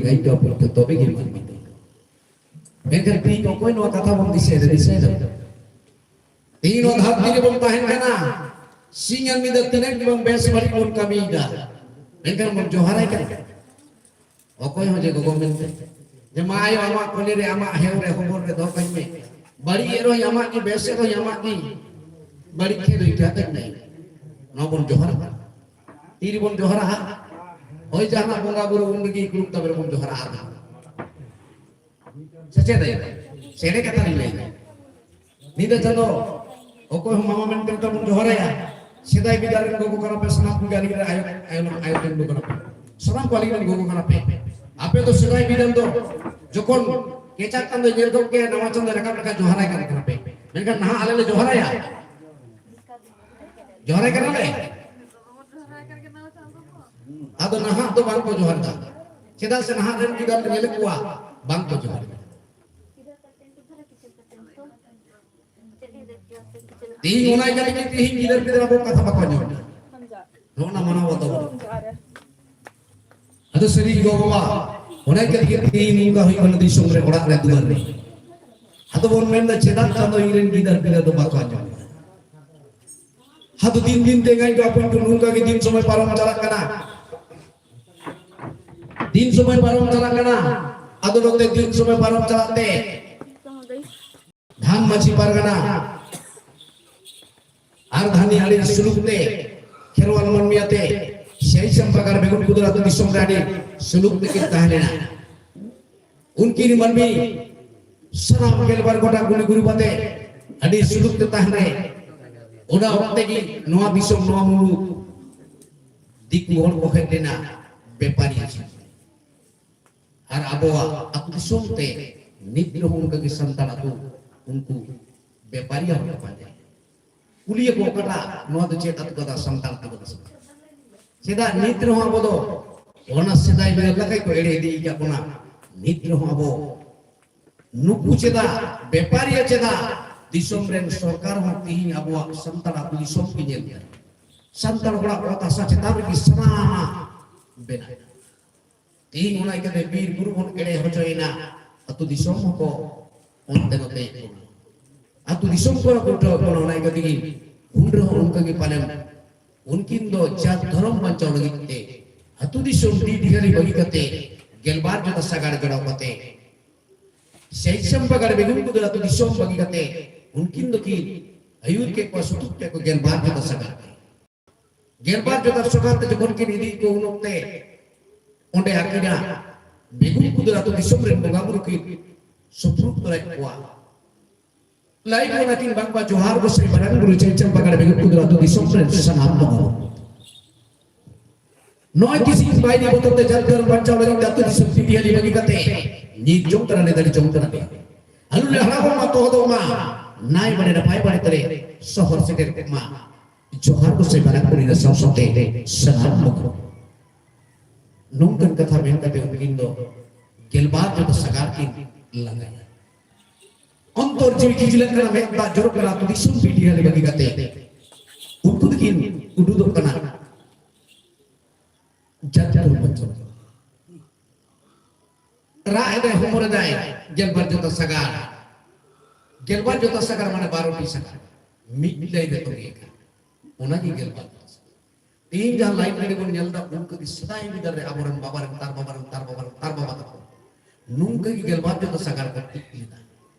ᱫᱟᱭᱤᱛᱛᱚ ᱯᱩᱨᱛᱚ ᱛᱚᱵᱮ ᱜᱮ ᱢᱟᱹᱱᱢᱤ ᱫᱚ᱾ ᱢᱮᱱᱠᱷᱟᱱ ᱛᱮᱦᱮᱧ ᱚᱠᱚᱭ ᱱᱚᱣᱟ ᱠᱟᱛᱷᱟ ᱵᱚᱱ ᱫᱤᱥᱟᱹᱭᱮᱫᱟ? ᱫᱤᱥᱟᱹᱭᱮᱫᱟ? ᱛᱮᱦᱮᱧ ᱱᱚᱣᱟ ᱫᱷᱟᱹᱨᱛᱤ ᱨᱮᱵᱚᱱ ᱛᱟᱦᱮᱱ ᱠᱟᱱᱟ, ᱥᱤᱧ ᱟᱨ ᱧᱤᱫᱟᱹ ᱛᱤᱱᱟᱹᱜ ᱜᱮᱵᱚᱱ ᱵᱮᱥ ᱵᱟᱹᱲᱤᱡ ᱵᱚᱱ ᱠᱟᱹᱢᱤᱭᱮᱫᱟ, ᱢᱮᱱᱠᱷᱟᱱ ᱵᱚᱱ ᱡᱚᱦᱟᱨᱟᱭ ᱠᱟᱱᱟ᱾ ᱚᱠᱚᱭ ᱦᱚᱸ ᱡᱮ ᱜᱚᱜᱚ ᱢᱮᱱᱛᱮ, ᱡᱮ ᱢᱟ ᱟᱭᱳ, ᱟᱢᱟᱜ ᱠᱚᱞᱮ ᱨᱮ, ᱟᱢᱟᱜ ᱦᱮᱣ ᱨᱮ, ᱦᱚᱵᱚᱨ ᱨᱮ ᱫᱚᱦᱚ ᱠᱟᱹᱧ ᱢᱮ, ᱵᱟᱹᱲᱤᱡ ᱮ ᱨᱮᱦᱚᱸ ᱟᱢᱟᱜ ᱜᱮ, ᱵᱮᱥ ᱮ ᱨᱮᱦᱚᱸ ᱟᱢᱟᱜ ᱜᱮ, ᱵᱟᱹᱲᱤᱡ ᱠᱷᱮᱫ ᱦᱩᱭ ᱠᱟᱛᱮ ᱢᱮ᱾ ᱱᱚᱣᱟ ᱵᱚᱱ ᱡᱚᱦᱟᱨᱟ᱾ ᱛᱤ ᱨᱮᱵᱚᱱ ᱡᱚᱦᱟᱨᱟ ᱦᱟᱸᱜ? ᱦᱳᱭ, ᱡᱟᱦᱟᱱᱟᱜ ᱵᱚᱸᱜᱟ ᱵᱩᱨᱩ ᱩᱱ ᱨᱮᱜᱮ ᱫᱩᱲᱩᱵ ᱛᱟᱵᱮ ᱨᱮᱵᱚᱱ ᱡᱚᱦᱟᱨᱟ ᱟᱨ ᱥᱮ ᱪᱮᱫ ᱟᱭᱳ? ᱥᱮ ᱮᱲᱮ ᱠᱟᱛᱷᱟ ᱞᱤᱧ ᱞᱟᱹᱭᱫᱟ? ᱧᱤᱫᱟᱹ ᱪᱟᱸᱫᱚ ᱚᱠᱚᱭ ᱦᱚᱸ ᱢᱟᱢᱟ ᱢᱮᱱᱛᱮ ᱵᱚᱱ ᱡᱚᱦᱟᱨᱟᱭᱟ᱾ ᱥᱮᱫᱟᱭ ᱵᱤᱫᱟᱹᱞ ᱨᱮᱱ ᱜᱚᱜᱚ ᱠᱟᱱᱟ ᱯᱮ, ᱥᱟᱱᱟᱢ ᱠᱚᱜᱮ ᱟᱹᱞᱤᱧ ᱨᱮᱱ ᱟᱭᱳ, ᱟᱭᱳ, ᱟᱭᱳ ᱨᱮᱱ ᱜᱚᱜᱚ ᱠᱟᱱᱟ ᱯᱮ᱾ ᱥᱟᱱᱟᱢ ᱠᱚ ᱟᱹᱞᱤᱧ ᱨᱮᱱ ᱜᱚᱜᱚ ᱠᱟᱱᱟ ᱯᱮ᱾ ᱟᱯᱮ ᱫᱚ ᱥᱮᱫᱟᱭ ᱵᱤᱫᱟᱹᱞ ᱫᱚ ᱡᱚᱠᱷᱚᱱ ᱠᱮᱪᱟᱜ ᱪᱟᱸᱫᱚᱭ ᱧᱮᱞ ᱜᱚᱫ ᱠᱮᱫ, ᱱᱟᱣᱟ ᱪᱟᱸᱫᱚᱭ ᱨᱟᱠᱟᱵ ᱞᱮᱠᱷᱟᱱ ᱡᱚᱦᱟᱨᱟᱭ ᱠᱟᱱ ᱛᱟᱦᱮᱱᱟ ᱯᱮ᱾ ᱢᱮᱱᱠᱷᱟᱱ ᱱᱟᱦᱟᱜ ᱟᱞᱮ ᱞᱮ ᱡᱚᱦᱟᱨᱟᱭᱟ᱾ ᱡᱚᱦᱟᱨᱟᱭ ᱠᱟᱱᱟ ᱞᱮ᱾ ᱟᱫᱚ ᱱᱟᱦᱟᱜ ᱫᱚ ᱵᱟᱝ ᱠᱚ ᱡᱚᱦᱟᱨ ᱮᱫᱟ᱾ ᱪᱮᱫᱟᱜ ᱥᱮ ᱱᱟᱦᱟᱜ ᱨᱮᱱ ᱜᱤᱫᱟᱹᱨ ᱠᱚ ᱧᱮᱞᱮᱫ ᱠᱚᱣᱟ, ᱵᱟᱝ ᱠᱚ ᱡᱚᱦᱟᱨ ᱮᱫᱟ᱾ ᱛᱮᱦᱮᱧ ᱚᱱᱟ ᱤᱭᱟᱹ ᱞᱟᱹᱜᱤᱫ ᱛᱮᱦᱮᱧ ᱜᱤᱫᱟᱹᱨ ᱯᱤᱫᱟᱹᱨ ᱟᱵᱚ ᱠᱟᱛᱷᱟ ᱵᱟᱠᱚ ᱟᱸᱡᱚᱢ ᱮᱫᱟ᱾ ᱱᱚᱜᱼᱚ ᱱᱟ ᱢᱟᱱᱟᱣ ᱵᱟᱛᱟᱣ ᱵᱟᱹᱱᱩᱜ᱾ ᱟᱫᱚ ᱥᱟᱹᱨᱤ ᱜᱮ ᱜᱚ ᱵᱟᱵᱟ, ᱚᱱᱟ ᱤᱭᱟᱹ ᱞᱟᱹᱜᱤᱫ ᱛᱮᱦᱮᱧ ᱱᱚᱝᱠᱟ ᱦᱩᱭᱩᱜ ᱠᱟᱱᱟ ᱫᱤᱥᱚᱢ ᱨᱮ, ᱚᱲᱟᱜ ᱨᱮ, ᱫᱩᱣᱟᱹᱨ ᱨᱮ᱾ ᱟᱫᱚ ᱵᱚᱱ ᱢᱮᱱᱫᱟ, ᱪᱮᱫᱟᱜ ᱪᱟᱸᱫᱚ ᱤᱧ ᱨᱮᱱ ᱜᱤᱫᱟᱹᱨ ᱯᱤᱫᱟᱹᱨ ᱫᱚ ᱵᱟᱠᱚ ᱟᱸᱡᱚᱢ ᱮᱫᱟ? ᱟᱫᱚ ᱫᱤᱱ ᱫᱤᱱ ᱛᱮ ᱜᱟᱱ ᱟᱯᱚᱱ ᱠᱚ ᱱᱚᱝᱠᱟ ᱜᱮ ᱫᱤᱱ ᱥᱚᱢᱚᱭ ᱯᱟᱨᱚᱢ ᱪᱟᱞᱟᱜ ᱠᱟᱱᱟ᱾ ᱫᱤᱱ ᱥᱚᱢᱚᱭ ᱯᱟᱨᱚᱢ ᱪᱟᱞᱟᱜ ᱠᱟᱱᱟ᱾ ᱟᱫᱚ ᱱᱚᱛᱮ ᱫᱤᱱ ᱥᱚᱢᱚᱭ ᱯᱟᱨᱚᱢ ᱪᱟᱞᱟᱜ ᱛᱮ ᱫᱷᱟᱱ ᱢᱟᱹᱡᱷᱤ ᱯᱟᱨᱜᱟᱱᱟ ᱟᱨ ᱫᱷᱟᱱᱤ ᱟᱹᱰᱤ ᱥᱩᱞᱩᱠ ᱛᱮ, ᱠᱷᱮᱨᱣᱟᱞ ᱢᱟᱹᱱᱢᱤ ᱟᱛᱮ ᱥᱮᱭ ᱥᱟᱢᱯᱟᱜᱟᱨ ᱵᱮᱜᱩᱱ ᱠᱩᱫᱩᱨ ᱟᱹᱛᱩ ᱫᱤᱥᱚᱢ ᱨᱮ ᱟᱹᱰᱤ ᱥᱩᱞᱩᱠ ᱛᱮᱠᱤᱱ ᱛᱟᱦᱮᱸ ᱞᱮᱱᱟ᱾ ᱩᱱᱠᱤᱱ ᱢᱟᱹᱱᱢᱤ ᱥᱟᱱᱟᱢ ᱜᱮᱞᱵᱟᱨ ᱜᱚᱴᱟ ᱜᱩᱱᱤ ᱜᱩᱨᱩ ᱠᱟᱛᱮ ᱟᱹᱰᱤ ᱥᱩᱞᱩᱠ ᱛᱮ ᱛᱟᱦᱮᱸ ᱨᱮ, ᱚᱱᱟ ᱚᱠᱛᱮ ᱜᱮ ᱱᱚᱣᱟ ᱫᱤᱥᱚᱢ, ᱱᱚᱣᱟ ᱢᱩᱞᱩᱠ ᱫᱤᱠᱩ ᱦᱚᱲ ᱠᱚ ᱦᱮᱡ ᱞᱮᱱᱟ ᱵᱮᱯᱟᱨᱤ ᱦᱤᱥᱟᱹᱵ ᱛᱮ᱾ ᱟᱨ ᱟᱵᱚᱣᱟᱜ ᱟᱹᱛᱩ ᱫᱤᱥᱚᱢ ᱛᱮ ᱱᱤᱛ ᱨᱮᱦᱚᱸ ᱚᱱᱠᱟ ᱜᱮ ᱥᱟᱱᱛᱟᱲ ᱟᱹᱛᱩ ᱩᱱᱠᱩ ᱵᱮᱯᱟᱨᱤᱭᱟᱹ ᱦᱚᱲ ᱠᱚ ᱯᱟᱸᱡᱟᱭᱟ᱾ ᱠᱩᱞᱤᱭᱟᱠᱚ, ᱚᱠᱟᱴᱟᱜ ᱱᱚᱣᱟ ᱫᱚ ᱪᱮᱫ ᱟᱹᱛᱩ ᱠᱟᱱᱟ? ᱥᱟᱱᱛᱟᱲ ᱟᱹᱛᱩ ᱠᱟᱱᱟ ᱥᱮ? ᱪᱮᱫᱟᱜ ᱱᱤᱛ ᱨᱮᱦᱚᱸ ᱟᱵᱚ ᱫᱚ ᱚᱱᱟ ᱥᱮᱫᱟᱭ ᱵᱤᱫᱟᱹᱞ ᱞᱮᱠᱟ ᱠᱚ ᱮᱲᱮ ᱤᱫᱤ ᱟᱠᱟᱫ ᱵᱚᱱᱟ? ᱱᱤᱛ ᱨᱮᱦᱚᱸ ᱟᱵᱚ ᱱᱩᱠᱩ ᱪᱮᱫᱟᱜ, ᱵᱮᱯᱟᱨᱤᱭᱟᱹ ᱪᱮᱫᱟᱜ ᱫᱤᱥᱚᱢ ᱨᱮᱱ ᱥᱚᱨᱠᱟᱨ ᱦᱚᱸ ᱛᱤᱦᱤᱧ ᱟᱵᱚᱣᱟᱜ ᱥᱟᱱᱛᱟᱲ ᱟᱹᱛᱩ ᱫᱤᱥᱚᱢ ᱠᱚ ᱧᱮᱞ ᱮᱫᱟ? ᱥᱟᱱᱛᱟᱲ ᱦᱚᱲᱟᱜ ᱚᱛ ᱦᱟᱥᱟ ᱪᱮᱛᱟᱱ ᱨᱮᱜᱮ ᱥᱟᱱᱟᱢᱟᱜ ᱵᱮᱱᱟᱣ᱾ ᱛᱮᱦᱮᱧ ᱚᱱᱟ ᱤᱠᱟᱹᱛᱮ ᱵᱤᱨ ᱵᱩᱨᱩ ᱵᱚᱱ ᱮᱲᱮ ᱦᱚᱪᱚᱭᱮᱱᱟ, ᱟᱹᱛᱩ ᱫᱤᱥᱚᱢ ᱦᱚᱸᱠᱚ ᱚᱱᱛᱮ ᱱᱚᱛᱮᱭᱮᱫ ᱵᱚᱱᱟ, ᱟᱹᱛᱩ ᱫᱤᱥᱚᱢ ᱠᱚᱨᱮ ᱠᱚ ᱩᱴᱷᱟᱹᱣ ᱵᱚᱱᱟ᱾ ᱚᱱᱟ ᱤᱠᱟᱹ ᱛᱮᱜᱮ ᱩᱱ ᱨᱮᱦᱚᱸ ᱚᱱᱠᱟ ᱜᱮ ᱯᱟᱞᱮᱱ ᱩᱱᱠᱤᱱ ᱫᱚ ᱡᱟᱹᱛ ᱫᱷᱚᱨᱚᱢ ᱵᱟᱧᱪᱟᱣ ᱞᱟᱹᱜᱤᱫ ᱛᱮ ᱟᱹᱛᱩ ᱫᱤᱥᱚᱢ ᱰᱤ ᱰᱤᱦᱟᱹᱨᱤ ᱵᱟᱹᱜᱤ ᱠᱟᱛᱮ ᱜᱮᱞᱵᱟᱨ ᱡᱚᱛᱟ ᱥᱟᱜᱟᱲ ᱡᱚᱲᱟᱣ ᱠᱟᱛᱮ ᱥᱮᱭ ᱪᱟᱢᱯᱟᱜᱟᱲ ᱵᱮᱜᱩᱱ ᱠᱚᱫᱚ ᱟᱹᱛᱩ ᱫᱤᱥᱚᱢ ᱵᱟᱹᱜᱤ ᱠᱟᱛᱮ ᱩᱱᱠᱤᱱ ᱫᱚᱠᱤᱱ ᱟᱹᱭᱩᱨ ᱠᱮᱫ ᱠᱚᱣᱟ, ᱥᱩᱛᱩᱜ ᱠᱮᱫ ᱠᱚ ᱜᱮᱞᱵᱟᱨ ᱡᱚᱛᱟ ᱥᱟᱜᱟᱲ ᱛᱮ᱾ ᱜᱮᱞᱵᱟᱨ ᱡᱚᱛᱟ ᱥᱟᱜᱟᱲ ᱛᱮ ᱡᱚᱠᱷᱚᱱ ᱠᱤᱱ ᱤᱫᱤᱭᱮᱫ ᱠᱚ ᱩᱱ ᱚᱠᱛᱮ ᱚᱸᱰᱮ ᱟᱹᱠᱤᱱᱟᱜ ᱵᱮᱜᱩᱱ ᱠᱚᱫᱚ ᱟᱹᱛᱩ ᱫᱤᱥᱚᱢ ᱨᱮᱱ ᱵᱚᱸᱜᱟ ᱵᱩᱨᱩ ᱠᱤᱱ ᱥᱩᱯᱨᱩᱫ ᱛᱚᱨᱟᱭᱮᱫ ᱠᱚᱣᱟ᱾ ᱞᱟᱹᱭ ᱠᱚ ᱚᱱᱟ ᱠᱤᱱ ᱵᱟᱝᱢᱟ ᱡᱚᱦᱟᱨ ᱜᱚᱸᱥᱟᱭ ᱵᱟᱱᱟᱨ ᱜᱩᱨᱩ ᱪᱟᱹᱭ ᱪᱟᱢᱯᱟ ᱜᱟᱲ ᱵᱮᱜᱩᱱ ᱠᱩᱫᱽᱨᱟ ᱟᱹᱛᱩ ᱫᱤᱥᱚᱢ ᱨᱮᱱ ᱥᱟᱱᱟᱢ ᱵᱚᱸᱜᱟ ᱵᱩᱨᱩ᱾ ᱱᱚᱜᱼᱚᱭ ᱛᱤᱥᱤᱧ ᱵᱟᱭ ᱫᱤ ᱵᱚᱛᱚᱨ ᱛᱮ ᱡᱟᱹᱛ ᱫᱷᱚᱨᱚᱢ ᱵᱟᱧᱪᱟᱣ ᱞᱟᱹᱜᱤᱫ ᱛᱮ ᱟᱹᱛᱩ ᱫᱤᱥᱚᱢ ᱯᱤᱴᱤᱦᱟᱹᱞᱤ ᱵᱟᱹᱜᱤ ᱠᱟᱛᱮ ᱧᱤᱨ ᱡᱚᱝ ᱠᱟᱱᱟ ᱞᱮ, ᱫᱟᱹᱲ ᱡᱚᱝ ᱠᱟᱱᱟ ᱞᱮ᱾ ᱟᱞᱚ ᱞᱮ ᱦᱟᱲᱟᱢᱚᱜ ᱢᱟ, ᱛᱚᱦᱚᱫᱚᱜ ᱢᱟ, ᱱᱟᱭ ᱵᱟᱲᱮ ᱱᱟᱯᱟᱭ ᱵᱟᱲᱮ ᱛᱮᱞᱮ ᱥᱚᱦᱚᱨ ᱥᱮᱴᱮᱨ ᱠᱚᱜ ᱢᱟ᱾ ᱡᱚᱦᱟᱨ ᱜᱚᱸᱥᱟᱭ ᱵᱟᱱᱟᱨ ᱜᱩᱨᱩ ᱥᱟᱶ ᱥᱟᱶᱛᱮ ᱥᱟᱱᱟᱢ ᱵᱚᱸᱜᱟ ᱵᱩᱨᱩ᱾ ᱱᱚᱝᱠᱟᱱ ᱠᱟᱛᱷᱟ ᱢᱮᱱ ᱠᱟᱛᱮ ᱩᱱᱠᱤᱱ ᱫᱚ ᱜᱮᱞᱵᱟᱨ ᱡᱚᱛᱟ ᱥᱟᱜᱟᱲ ᱠᱤᱱ ᱞᱟᱸᱜᱟᱭᱟ᱾ ᱚᱱᱛᱚᱨ ᱡᱤᱣᱤ ᱠᱤᱪᱞᱟᱹᱜ ᱠᱟᱱᱟ, ᱢᱮᱫ ᱫᱟᱜ ᱡᱚᱨᱚᱜ ᱠᱟᱱᱟ, ᱟᱹᱛᱩ ᱫᱤᱥᱚᱢ ᱯᱤᱴᱤᱦᱟᱹᱞᱤ ᱵᱟᱹᱜᱤ ᱠᱟᱛᱮ ᱩᱱᱠᱩ ᱫᱚᱠᱤᱱ ᱩᱰᱩᱫᱚᱜ ᱠᱟᱱᱟ᱾ ᱡᱟᱹᱛ ᱫᱷᱚᱨᱚᱢ ᱵᱟᱧᱪᱟᱣ᱾ ᱨᱟᱜ ᱮᱫᱟᱭ, ᱦᱚᱢᱚᱨ ᱮᱫᱟᱭ, ᱜᱮᱞᱵᱟᱨ ᱡᱚᱛᱟ ᱥᱟᱜᱟᱲ, ᱜᱮᱞᱵᱟᱨ ᱡᱚᱛᱟ ᱥᱟᱜᱟᱲ ᱢᱟᱱᱮ ᱵᱟᱨᱚᱴᱤ ᱥᱟᱜᱟᱲ ᱢᱤᱫ ᱞᱟᱭᱤᱱ ᱨᱮ ᱛᱚᱸᱜᱮ ᱟᱠᱟᱱᱟ, ᱚᱱᱟᱜᱮ ᱜᱮᱞᱵᱟᱨ ᱡᱚᱛᱟ ᱥᱟᱜᱟᱲ᱾ ᱛᱮᱦᱮᱧ ᱡᱟᱦᱟᱸ ᱞᱟᱭᱤᱱ ᱜᱟᱹᱰᱤ ᱵᱚᱱ ᱧᱮᱞ ᱮᱫᱟ, ᱩᱱᱠᱩ ᱜᱮ ᱥᱮᱫᱟᱭ ᱵᱤᱫᱟᱹᱞ ᱨᱮ ᱟᱵᱚᱨᱮᱱ ᱵᱟᱵᱟ ᱨᱮᱱ, ᱛᱟᱨ ᱵᱟᱵᱟ ᱨᱮᱱ, ᱛᱟᱨ ᱵᱟᱵᱟ ᱨᱮᱱ, ᱛᱟᱨ ᱵᱟᱵᱟ ᱛᱟᱠᱚ ᱱᱚᱝᱠᱟ ᱜᱮ ᱜᱮᱞᱵᱟᱨ ᱡᱚᱛᱟ ᱥᱟᱜᱟᱲ ᱠᱚ ᱴᱷᱤᱠ ᱞᱮᱫᱟ᱾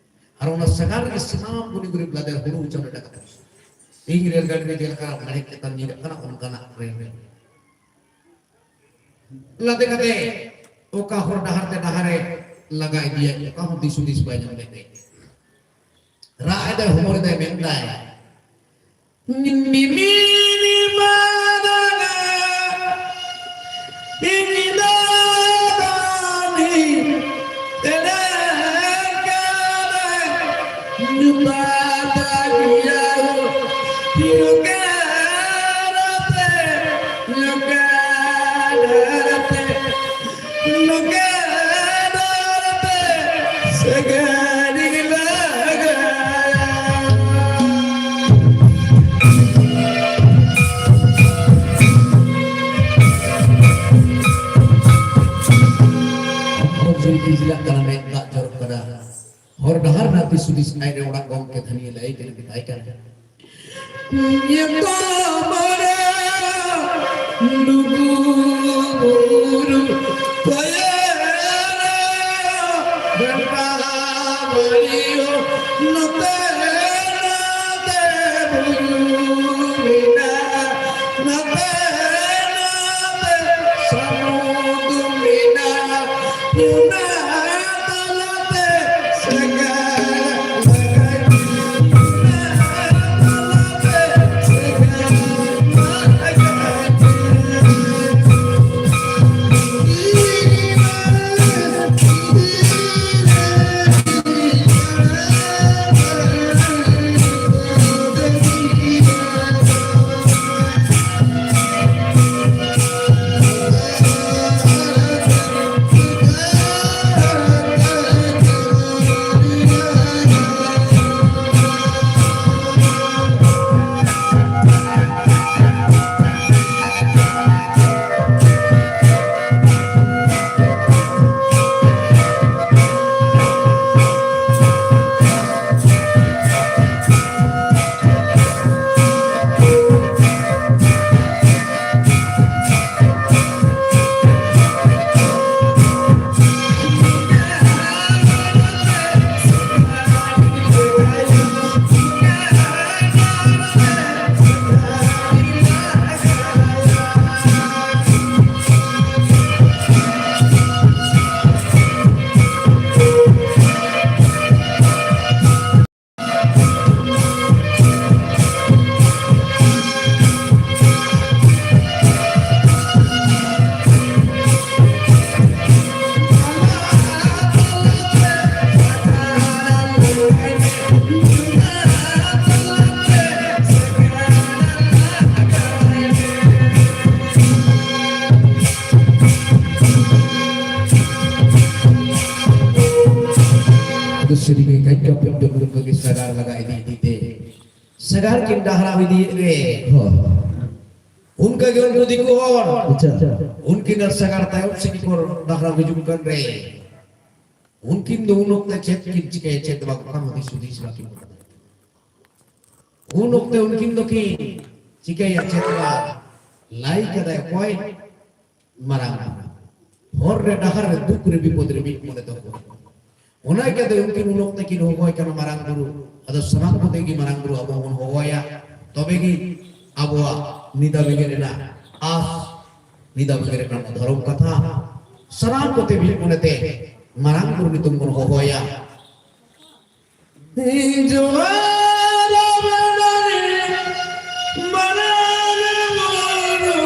ᱟᱨ ᱚᱱᱟ ᱥᱟᱜᱟᱲ ᱨᱮᱜᱮ ᱥᱟᱱᱟᱢ ᱜᱩᱱᱤ ᱜᱩᱨᱤᱵ ᱞᱟᱫᱮ ᱦᱩᱲᱩ ᱪᱟᱣᱞᱮ ᱴᱟᱠᱟ ᱯᱚᱭᱥᱟ᱾ ᱛᱮᱦᱮᱧ ᱨᱮᱞ ᱜᱟᱹᱰᱤ ᱨᱮ ᱡᱮᱞᱮᱠᱟ ᱢᱮᱬᱦᱮᱫ ᱪᱮᱛᱟᱱ ᱧᱤᱨᱟᱜ ᱠᱟᱱᱟ, ᱚᱱᱠᱟᱱᱟᱜ ᱨᱮᱞ ᱜᱟᱹᱰᱤ ᱞᱟᱫᱮ ᱠᱟᱛᱮ ᱚᱠᱟ ᱦᱚᱨ ᱰᱟᱦᱟᱨ ᱛᱮ ᱰᱟᱦᱟᱨᱮ ᱞᱟᱜᱟ ᱤᱫᱤᱭᱟ, ᱚᱠᱟ ᱦᱚᱸ ᱫᱤᱥ ᱦᱩᱫᱤᱥ ᱵᱟᱭ ᱧᱟᱢ ᱞᱮᱫ ᱛᱮ ᱨᱟᱜ ᱮᱫᱟᱭ, ᱦᱚᱢᱚᱨ ᱮᱫᱟᱭ, ᱢᱮᱱᱫᱟᱭ, ᱱᱤᱢᱤᱱᱤ ᱢᱟᱫᱟᱱᱟ, ᱤᱧ ᱫᱚ ᱫᱚᱱᱤ ᱮᱱᱮᱡ ᱠᱟᱱᱟ, ᱧᱩᱛᱟ ᱛᱟᱠᱤᱭᱟ, ᱦᱤᱨᱠᱟ ᱨᱟᱛᱮ, ᱧᱩᱠᱟ ᱨᱟᱛᱮ, ᱧᱩᱠᱟ ᱨᱟᱛᱮ, ᱥᱟᱜᱟᱲᱤ ᱞᱟᱜᱟᱭᱟ᱾ ᱪᱮᱫᱟᱜ ᱠᱟᱱᱟ ᱢᱮᱫ ᱫᱟᱜ ᱡᱚᱨᱚᱜ ᱠᱟᱱᱟ? ᱦᱚᱨ ᱰᱟᱦᱟᱨ ᱱᱟᱛᱮ ᱥᱩᱫᱤᱥ ᱟᱭ ᱨᱮ ᱚᱲᱟᱜ ᱜᱚᱢᱠᱮ ᱛᱷᱟᱹᱱᱤᱭᱟᱹ ᱞᱟᱹᱭ ᱠᱮᱫ ᱢᱮᱛᱟᱭ ᱠᱟᱱᱟ᱾ ᱧᱮᱛᱚᱢ ᱨᱮ ᱞᱩᱜᱩ ᱵᱩᱨᱩ ᱠᱚᱭᱮ ᱜᱷᱟᱱᱴᱟ ᱵᱟᱲᱤᱭᱳ ᱱᱚᱛᱮ ᱱᱚᱛᱮ ᱵᱩᱨᱩ ᱢᱮᱱᱟᱜᱼᱟ, ᱱᱚᱛᱮ ᱱᱚᱛᱮ ᱥᱟᱹᱢᱩᱫ ᱢᱮᱱᱟᱜᱼᱟ᱾ ᱟᱫᱚ ᱥᱟᱹᱨᱤᱜᱮ ᱜᱟᱡᱽ ᱠᱟᱯᱮ ᱰᱩᱢᱵᱩᱜ ᱠᱚᱜᱮ ᱥᱟᱜᱟᱲ ᱞᱟᱜᱟ ᱤᱫᱤ ᱤᱫᱤ ᱛᱮ ᱥᱟᱜᱟᱲ ᱠᱤᱱ ᱰᱟᱦᱨᱟᱣ ᱤᱫᱤᱭᱮᱫ ᱨᱮ, ᱦᱳᱭ᱾ ᱚᱱᱠᱟ ᱜᱮ ᱩᱱᱠᱩ ᱫᱤᱠᱩ ᱦᱚᱲ ᱟᱪᱪᱷᱟ᱾ ᱩᱱᱠᱤᱱᱟᱜ ᱥᱟᱜᱟᱲ ᱛᱟᱭᱚᱢ ᱥᱮᱫ ᱠᱚ ᱰᱟᱦᱨᱟᱣ ᱦᱤᱡᱩᱜ ᱠᱟᱱ ᱨᱮ, ᱩᱱᱠᱤᱱ ᱫᱚ ᱩᱱ ᱚᱠᱛᱮ ᱪᱮᱫ ᱠᱤᱱ ᱪᱤᱠᱟᱹᱭᱟ, ᱪᱮᱫ ᱵᱟᱝ, ᱚᱱᱟ ᱦᱩᱫᱤᱥ ᱦᱩᱫᱤᱥ ᱵᱟᱹᱠᱤᱱ ᱵᱟᱲᱟᱭᱟ᱾ ᱩᱱ ᱚᱠᱛᱮ ᱩᱱᱠᱤᱱ ᱫᱚᱠᱤᱱ ᱪᱤᱠᱟᱹᱭᱟ, ᱪᱮᱫ ᱵᱟᱝ, ᱞᱟᱹᱭ ᱠᱟᱫᱟᱭ ᱚᱠᱚᱭ? ᱢᱟᱨᱟᱝ ᱵᱩᱨᱩ᱾ ᱦᱚᱨ ᱨᱮ, ᱰᱟᱦᱟᱨ ᱨᱮ, ᱫᱩᱠ ᱨᱮ, ᱵᱤᱯᱚᱫ ᱨᱮ ᱢᱤᱫ ᱢᱚᱱᱮ ᱛᱮ ᱦᱚᱦᱚ᱾ ᱚᱱᱟ ᱤᱭᱠᱟᱹᱛᱮ ᱩᱱᱠᱤᱱ ᱩᱱ ᱚᱠᱛᱮ ᱠᱤᱱ ᱦᱚᱦᱚᱭ ᱠᱟᱱᱟ ᱢᱟᱨᱟᱝ ᱵᱩᱨᱩ᱾ ᱟᱫᱚ ᱥᱟᱱᱟᱢ ᱠᱚᱛᱮ ᱜᱮ ᱢᱟᱨᱟᱝ ᱵᱩᱨᱩ ᱟᱵᱚ ᱵᱚᱱ ᱦᱚᱦᱚᱭᱟ, ᱛᱚᱵᱮ ᱜᱮ ᱟᱵᱚᱣᱟᱜ ᱱᱤᱫᱟ ᱵᱮᱸᱜᱮᱫ ᱨᱮᱱᱟᱜ ᱟᱥ, ᱱᱤᱫᱟ ᱵᱮᱸᱜᱮᱫ ᱨᱮᱱᱟᱜ ᱫᱷᱚᱨᱚᱢ ᱠᱟᱛᱷᱟ, ᱥᱟᱱᱟᱢ ᱠᱚᱛᱮ ᱢᱤᱫ ᱢᱚᱱᱮᱛᱮ ᱢᱟᱨᱟᱝ ᱵᱩᱨᱩ ᱧᱩᱛᱩᱢ ᱵᱚᱱ ᱦᱚᱦᱚᱭᱟ᱾ ᱡᱚᱦᱟᱨ ᱟᱵᱮᱱᱟᱞᱤᱧ ᱢᱟᱨᱟᱝ ᱵᱩᱨᱩ,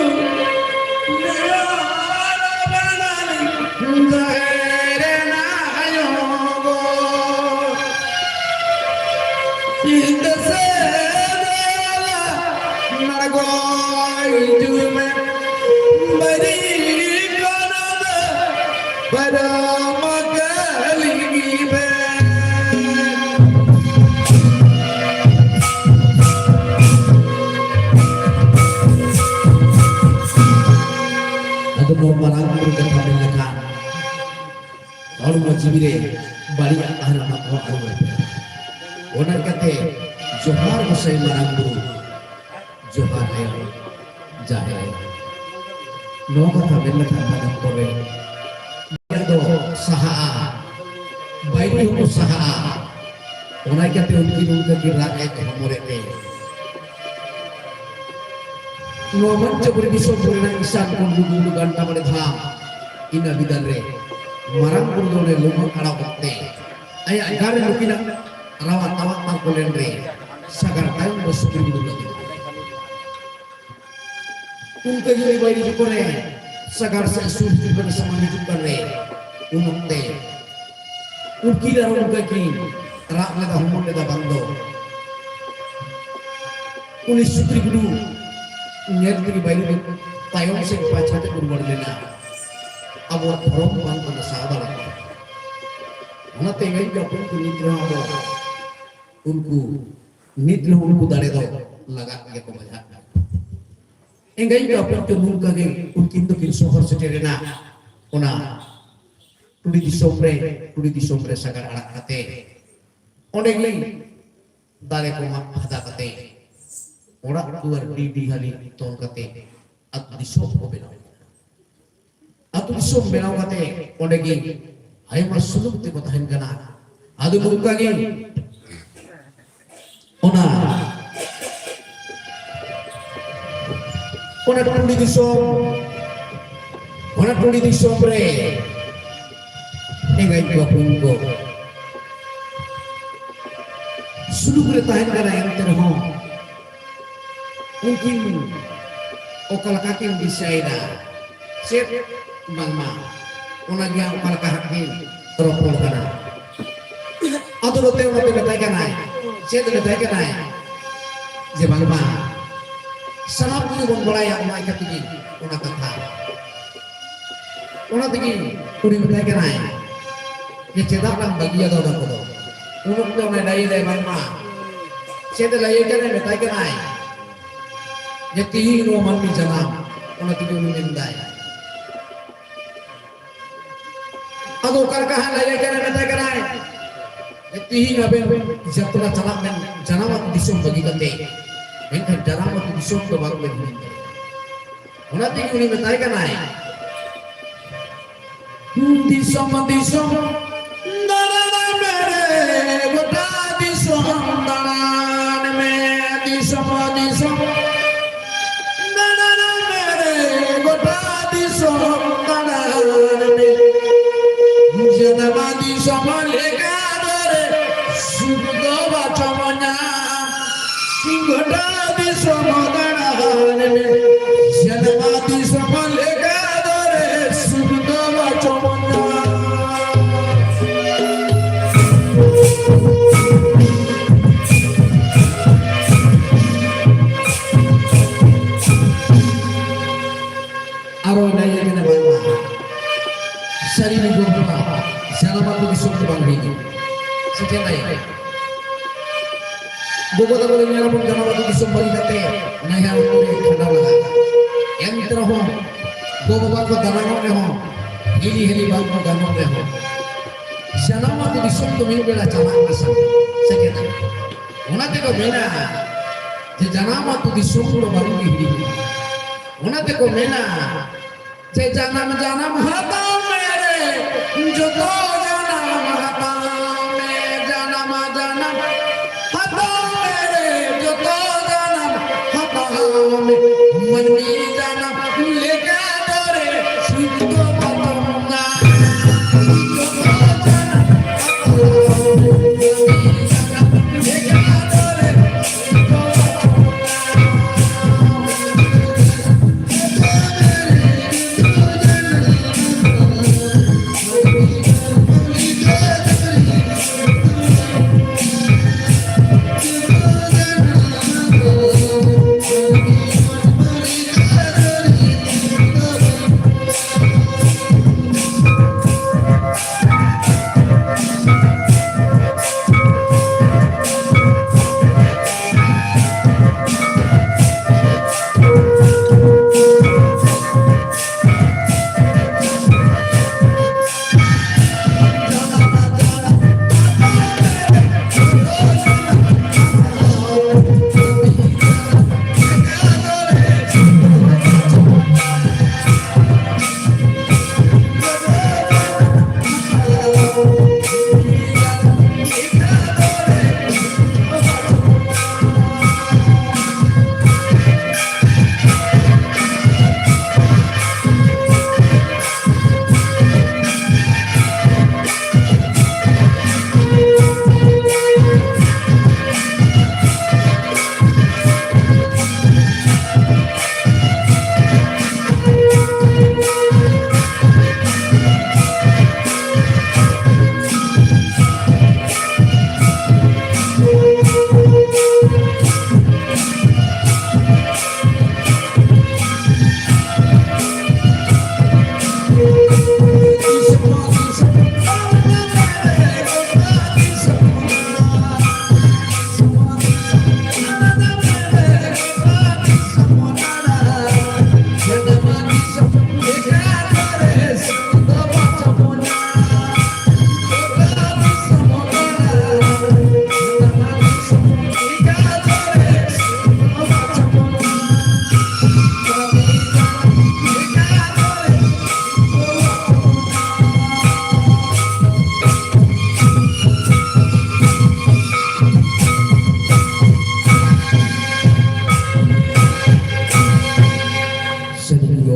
ᱡᱚᱦᱟᱨ ᱟᱵᱮᱱᱟᱞᱤᱧ ᱡᱟᱦᱮᱨ ᱨᱮᱱᱟᱜ ᱟᱭᱳ ᱜᱚ᱾ ᱤᱧ ᱫᱚ ᱥᱮ ᱫᱮᱞᱟ ᱱᱟᱲᱜᱚ ᱦᱤᱡᱩᱜ ᱢᱮ, ᱵᱟᱹᱨᱤ ᱠᱟᱱᱟ ᱫᱚ ᱯᱟᱨᱚᱢ ᱠᱟᱹᱞᱤᱧ ᱵᱮᱱ᱾ ᱟᱫᱚ ᱱᱚᱣᱟ ᱢᱟᱨᱟᱝ ᱵᱩᱨᱩ ᱠᱟᱛᱷᱟ ᱢᱮᱱ ᱞᱮᱠᱷᱟᱱ ᱦᱚᱲᱢᱚ ᱡᱤᱣᱤ ᱨᱮ ᱵᱟᱹᱲᱤᱡᱟᱜ ᱛᱟᱦᱮᱱᱟ, ᱚᱱᱟ ᱠᱚᱦᱚᱸ ᱟᱹᱨᱩ ᱞᱮᱯᱮ᱾ ᱚᱱᱟ ᱞᱮᱠᱟᱛᱮ ᱡᱚᱦᱟᱨ ᱜᱚᱸᱥᱟᱭ ᱢᱟᱨᱟᱝ ᱵᱩᱨᱩ, ᱡᱚᱦᱟᱨ ᱟᱭᱳ ᱡᱟᱦᱮᱨ ᱟᱭᱳ᱾ ᱱᱚᱣᱟ ᱠᱟᱛᱷᱟ ᱢᱮᱱ ᱞᱮᱠᱷᱟᱱ ᱢᱟᱱᱮ ᱯᱚᱨᱮ ᱫᱚ ᱥᱟᱦᱟᱜᱼᱟ, ᱵᱟᱹᱭᱨᱤ ᱦᱚᱸᱠᱚ ᱥᱟᱦᱟᱜᱼᱟ᱾ ᱚᱱᱟ ᱤᱭᱠᱟᱹᱛᱮ ᱩᱱᱠᱤᱱ ᱚᱱᱠᱟ ᱠᱤᱱ ᱨᱟᱜ ᱮᱫ ᱦᱚᱢᱚᱨᱮᱫ ᱛᱮ ᱱᱚᱣᱟ ᱢᱚᱧᱪᱚᱯᱩᱨᱤ ᱫᱤᱥᱚᱢ ᱨᱮᱱᱟᱜ ᱤᱥᱟᱱ ᱠᱷᱚᱱ ᱞᱩᱜᱩ ᱵᱩᱨᱩ ᱜᱟᱱᱴᱟ ᱵᱟᱲᱮ ᱫᱷᱟᱢ ᱤᱱᱟᱹ ᱵᱤᱫᱟᱹᱞ ᱨᱮ ᱢᱟᱨᱟᱝ ᱵᱩᱨᱩ ᱫᱚ ᱚᱸᱰᱮ ᱞᱩᱢᱟᱹᱝ ᱟᱲᱟᱣ ᱠᱟᱛᱮ ᱟᱭᱟᱜ ᱜᱟᱲ ᱨᱮ ᱱᱩᱠᱤᱱᱟᱜ ᱨᱟᱣᱟ ᱛᱟᱣᱟᱜ ᱛᱟᱞ ᱠᱚ ᱞᱮᱱ ᱨᱮ ᱥᱟᱜᱟᱲ ᱛᱟᱭᱚᱢ ᱫᱚ ᱥᱩᱠᱨᱤ ᱵᱩᱨᱩ ᱞᱟᱹᱜᱤᱫ᱾ ᱩᱱᱠᱟ ᱜᱮ ᱩᱱᱤ ᱵᱟᱹᱭᱨᱤ ᱡᱚᱠᱷᱚᱱᱮ ᱥᱟᱜᱟᱲ ᱥᱮ ᱥᱩᱨ ᱦᱤᱡᱩᱜ ᱠᱟᱱᱟ, ᱥᱟᱢᱟᱝ ᱦᱤᱡᱩᱜ ᱠᱟᱱ ᱨᱮ, ᱩᱱ ᱚᱠᱛᱮ ᱩᱱᱠᱤᱱ ᱟᱨ ᱚᱱᱠᱟ ᱠᱤᱱ ᱨᱟᱜ ᱞᱮᱫᱟ, ᱦᱚᱢᱚᱨ ᱞᱮᱫᱟ, ᱵᱟᱝ ᱫᱚ ᱩᱱᱤ ᱥᱩᱠᱨᱤ ᱜᱩᱰᱩ ᱧᱮᱞ ᱛᱮᱜᱮ ᱵᱟᱹᱭᱨᱤ ᱫᱚ ᱛᱟᱭᱚᱢ ᱥᱮᱫ ᱯᱟᱸᱪ ᱠᱟᱛᱮ ᱠᱚ ᱨᱩᱣᱟᱹᱲ ᱞᱮᱱᱟ᱾ ᱟᱵᱚᱣᱟᱜ ᱫᱷᱚᱨᱚᱢ ᱵᱟᱝ ᱠᱟᱱᱟ, ᱥᱟᱶ ᱫᱟᱲᱮ ᱠᱟᱱᱟ᱾ ᱚᱱᱟᱛᱮ ᱮᱸᱜᱟᱭ ᱠᱚ ᱟᱯᱚᱱ ᱠᱚ ᱱᱤᱛ ᱨᱮᱦᱚᱸ ᱟᱵᱚ ᱩᱱᱠᱩ ᱱᱤᱛ ᱨᱮᱦᱚᱸ ᱩᱱᱠᱩ ᱫᱟᱲᱮ ᱫᱚ ᱞᱟᱜᱟᱜ ᱜᱮᱠᱚ ᱵᱟᱡᱷᱟᱜ ᱠᱟᱱᱟ᱾ ᱮᱸᱜᱟᱭ ᱠᱚ ᱟᱯᱚᱱ ᱠᱚ ᱱᱚᱝᱠᱟ ᱜᱮ ᱩᱱᱠᱤᱱ ᱫᱚᱠᱤᱱ ᱥᱚᱦᱚᱨ ᱥᱮᱴᱮᱨᱮᱱᱟ᱾ ᱚᱱᱟ ᱴᱩᱰᱤ ᱫᱤᱥᱚᱢ ᱨᱮ, ᱴᱩᱰᱤ ᱫᱤᱥᱚᱢ ᱨᱮ ᱥᱟᱜᱟᱲ ᱟᱲᱟᱜ ᱠᱟᱛᱮ, ᱚᱸᱰᱮ ᱜᱮ ᱫᱟᱨᱮ ᱠᱚ ᱢᱟᱜ ᱯᱷᱟᱫᱟ ᱠᱟᱛᱮ, ᱚᱲᱟᱜ ᱫᱩᱣᱟᱹᱨ ᱰᱤ ᱰᱤᱦᱟᱹᱞᱤ ᱛᱚᱞ ᱠᱟᱛᱮ, ᱟᱹᱛᱩ ᱫᱤᱥᱚᱢ ᱠᱚ ᱵᱮᱱᱟᱣ ᱠᱮᱫᱟ᱾ ᱟᱹᱛᱩ ᱫᱤᱥᱚᱢ ᱵᱮᱱᱟᱣ ᱠᱟᱛᱮ, ᱚᱸᱰᱮ ᱜᱮ ᱟᱭᱢᱟ ᱥᱩᱞᱩᱠ ᱛᱮᱠᱚ ᱛᱟᱦᱮᱱ ᱠᱟᱱᱟ᱾ ᱟᱫᱚ ᱱᱚᱝᱠᱟ ᱜᱮ ᱚᱱᱟ, ᱚᱱᱟ ᱴᱩᱰᱤ ᱫᱤᱥᱚᱢ, ᱚᱱᱟ ᱴᱩᱰᱤ ᱫᱤᱥᱚᱢ ᱨᱮ ᱮᱸᱜᱟᱭ ᱵᱟᱹᱵᱩ ᱠᱚ ᱥᱩᱞᱩᱠ ᱨᱮ ᱛᱟᱦᱮᱱ ᱠᱟᱱᱟ᱾ ᱮᱱᱛᱮ ᱨᱮᱦᱚᱸ ᱩᱱᱠᱤᱱ ᱚᱠᱟ ᱞᱮᱠᱟ ᱠᱤᱱ ᱫᱤᱥᱟᱹᱭᱮᱫᱟ, ᱪᱮᱫ ᱵᱟᱝᱢᱟ ᱚᱱᱟ ᱜᱮ ᱚᱠᱟ ᱞᱮᱠᱟ ᱦᱟᱸᱜ ᱠᱤᱱ ᱨᱚᱯᱚᱲ ᱠᱟᱱᱟ᱾ ᱟᱫᱚ ᱱᱚᱛᱮ ᱚᱱᱟᱛᱮ ᱢᱮᱛᱟᱭ ᱠᱟᱱᱟᱭ, ᱪᱮᱫ ᱢᱮᱛᱟᱭ ᱠᱟᱱᱟᱭ, ᱡᱮ ᱵᱟᱝᱢᱟ ᱥᱟᱱᱟᱢ ᱠᱚᱜᱮ ᱵᱚᱱ ᱵᱟᱲᱟᱭᱟ ᱚᱱᱟ ᱤᱠᱟᱹ ᱛᱮᱜᱮ ᱚᱱᱟ ᱠᱟᱛᱷᱟ᱾ ᱚᱱᱟ ᱛᱮᱜᱮ ᱩᱱᱤ ᱢᱮᱛᱟᱭ ᱠᱟᱱᱟᱭ ᱡᱮ ᱪᱮᱫᱟᱜ ᱞᱟᱝ ᱵᱟᱹᱜᱤᱭᱟᱫᱟ ᱚᱱᱟ ᱠᱚᱫᱚ᱾ ᱩᱱ ᱚᱠᱛᱚ ᱚᱱᱟᱭ ᱞᱟᱹᱭ ᱮᱫᱟᱭ ᱵᱟᱝᱢᱟ ᱪᱮᱫ ᱮ ᱞᱟᱹᱭ ᱠᱟᱱᱟᱭ, ᱢᱮᱛᱟᱭ ᱠᱟᱱᱟᱭ ᱡᱮ ᱛᱤᱦᱤᱧ ᱱᱚᱣᱟ ᱢᱟᱹᱱᱢᱤ ᱡᱟᱱᱟᱢ, ᱚᱱᱟ ᱛᱮᱜᱮ ᱩᱱᱤ ᱢᱮᱱᱫᱟᱭ᱾ ᱟᱫᱚ ᱚᱠᱟ ᱞᱮᱠᱟ ᱦᱟᱸᱜ ᱞᱟᱹᱭ ᱠᱟᱱᱟᱭ, ᱢᱮᱛᱟᱭ ᱠᱟᱱᱟᱭ ᱡᱮ ᱛᱤᱦᱤᱧ ᱟᱵᱮᱱ ᱡᱟᱛᱨᱟ ᱪᱟᱞᱟᱜ ᱵᱮᱱ ᱡᱟᱱᱟᱢ ᱟᱹᱛᱩ ᱫᱤᱥᱚᱢ ᱵᱟᱹᱜᱤ ᱠᱟᱛᱮ, ᱢᱮᱱᱠᱷᱟᱱ ᱡᱟᱱᱟᱢ ᱟᱹᱛᱩ ᱫᱤᱥᱚᱢ ᱫᱚ ᱵᱟᱝ ᱵᱮᱱ ᱦᱤᱲᱤᱧ ᱫᱟᱲᱮᱭᱟᱜᱼᱟ᱾ ᱚᱱᱟ ᱛᱮᱜᱮ ᱩᱱᱤ ᱢᱮᱛᱟᱭ ᱠᱟᱱᱟᱭ, ᱫᱤᱥᱚᱢ ᱫᱤᱥᱚᱢ ᱫᱟᱬᱟᱱ ᱢᱮ ᱨᱮ, ᱜᱚᱴᱟ ᱫᱤᱥᱚᱢ ᱫᱟᱬᱟᱱ ᱢᱮ, ᱫᱤᱥᱚᱢ ᱫᱤᱥᱚᱢ ᱫᱟᱬᱟᱱ ᱢᱮ ᱨᱮ, ᱜᱚᱴᱟ ᱫᱤᱥᱚᱢ ᱫᱟᱬᱟᱱ ᱢᱮ᱾ ᱡᱟᱱᱟᱢ ᱫᱤᱥᱚᱢ ᱞᱮᱠᱟ ᱫᱚᱨᱮ ᱥᱩᱠ ᱫᱚ ᱵᱟᱪᱚᱢ ᱧᱟᱢ᱾ ᱜᱚᱴᱟ ᱫᱤᱥᱚᱢ ᱫᱟᱬᱟᱱ ᱢᱮ, ᱡᱟᱱᱟᱢ ᱫᱤᱥᱚᱢ ᱞᱮᱠᱟ ᱫᱚᱨᱮ ᱥᱩᱠ ᱫᱚ ᱵᱟᱪᱚᱢ ᱧᱟᱢ᱾ ᱟᱨᱚ ᱞᱟᱹᱭ ᱠᱟᱱᱟ ᱵᱟᱝᱢᱟ, ᱥᱟᱹᱨᱤ ᱜᱮ ᱜᱚ ᱵᱟᱵᱟ, ᱡᱟᱱᱟᱢ ᱟᱹᱛᱩ ᱫᱤᱥᱚᱢ ᱫᱚ ᱵᱟᱝ ᱦᱩᱭ ᱠᱟᱱᱟ᱾ ᱥᱮ ᱪᱮᱫ ᱞᱟᱹᱭ? ᱜᱚᱜᱚ ᱛᱟᱠᱚ ᱞᱮ ᱧᱮᱞ ᱟᱵᱚᱱ ᱡᱟᱱᱟᱢ ᱟᱹᱛᱩ ᱫᱤᱥᱚᱢ ᱵᱟᱹᱜᱤ ᱠᱟᱛᱮ ᱱᱟᱭᱦᱟᱨ ᱟᱹᱛᱩ ᱨᱮ ᱠᱷᱟᱸᱰᱟᱣ ᱞᱟᱜᱟ᱾ ᱮᱱᱛᱮ ᱨᱮᱦᱚᱸ ᱜᱚ ᱵᱟᱵᱟ ᱠᱚ ᱫᱟᱱᱟᱝᱚᱜ ᱨᱮᱦᱚᱸ, ᱦᱤᱨᱤ ᱦᱤᱨᱤ ᱵᱟᱝ ᱠᱚ ᱜᱟᱱᱚᱜ ᱨᱮᱦᱚᱸ, ᱡᱟᱱᱟᱢ ᱟᱹᱛᱩ ᱫᱤᱥᱚᱢ ᱫᱚ ᱢᱤᱫ ᱵᱮᱲᱟ ᱪᱟᱞᱟᱜ ᱜᱮ ᱥᱟᱱᱟ᱾ ᱥᱮ ᱪᱮᱫ? ᱚᱱᱟ ᱛᱮᱠᱚ ᱢᱮᱱᱟ ᱡᱮ ᱡᱟᱱᱟᱢ ᱟᱹᱛᱩ ᱫᱤᱥᱚᱢ ᱫᱚ ᱵᱟᱝ ᱜᱮ ᱦᱤᱲᱤᱧᱚᱜᱼᱟ᱾ ᱚᱱᱟ ᱛᱮᱠᱚ ᱢᱮᱱᱟ ᱡᱮ ᱡᱟᱱᱟᱢ ᱡᱟᱱᱟᱢ ᱦᱟᱛᱟᱣ ᱢᱮ ᱨᱮ, ᱡᱚᱛᱚ ᱡᱟᱱᱟᱢ ᱦᱟᱛᱟᱣ ᱢᱮ, ᱡᱟᱱᱟᱢ ᱡᱟᱱᱟᱢ ᱦᱟᱛᱟᱣ ᱢᱮ ᱨᱮ, ᱡᱚᱛᱚ ᱡᱟᱱᱟᱢ ᱦᱟᱛᱟᱣ ᱢᱮ᱾ ᱢᱟᱹᱱᱢᱤ ᱡᱟᱱᱟᱢ ᱞᱮᱠᱟ ᱫᱚᱨᱮ ᱥᱩᱠ ᱫᱚ ᱵᱟᱹᱱᱩᱜᱼᱟ᱾ ᱡᱚᱛᱚ ᱡᱟᱱᱟᱢ ᱦᱟᱛᱟᱣ ᱢᱮ, ᱢᱟᱹᱱᱢᱤ ᱡᱟᱱᱟᱢ ᱞᱮᱠᱟ ᱫᱚᱨᱮ ᱥᱩᱠ ᱫᱚ ᱵᱟᱹᱱᱩᱜᱼᱟ᱾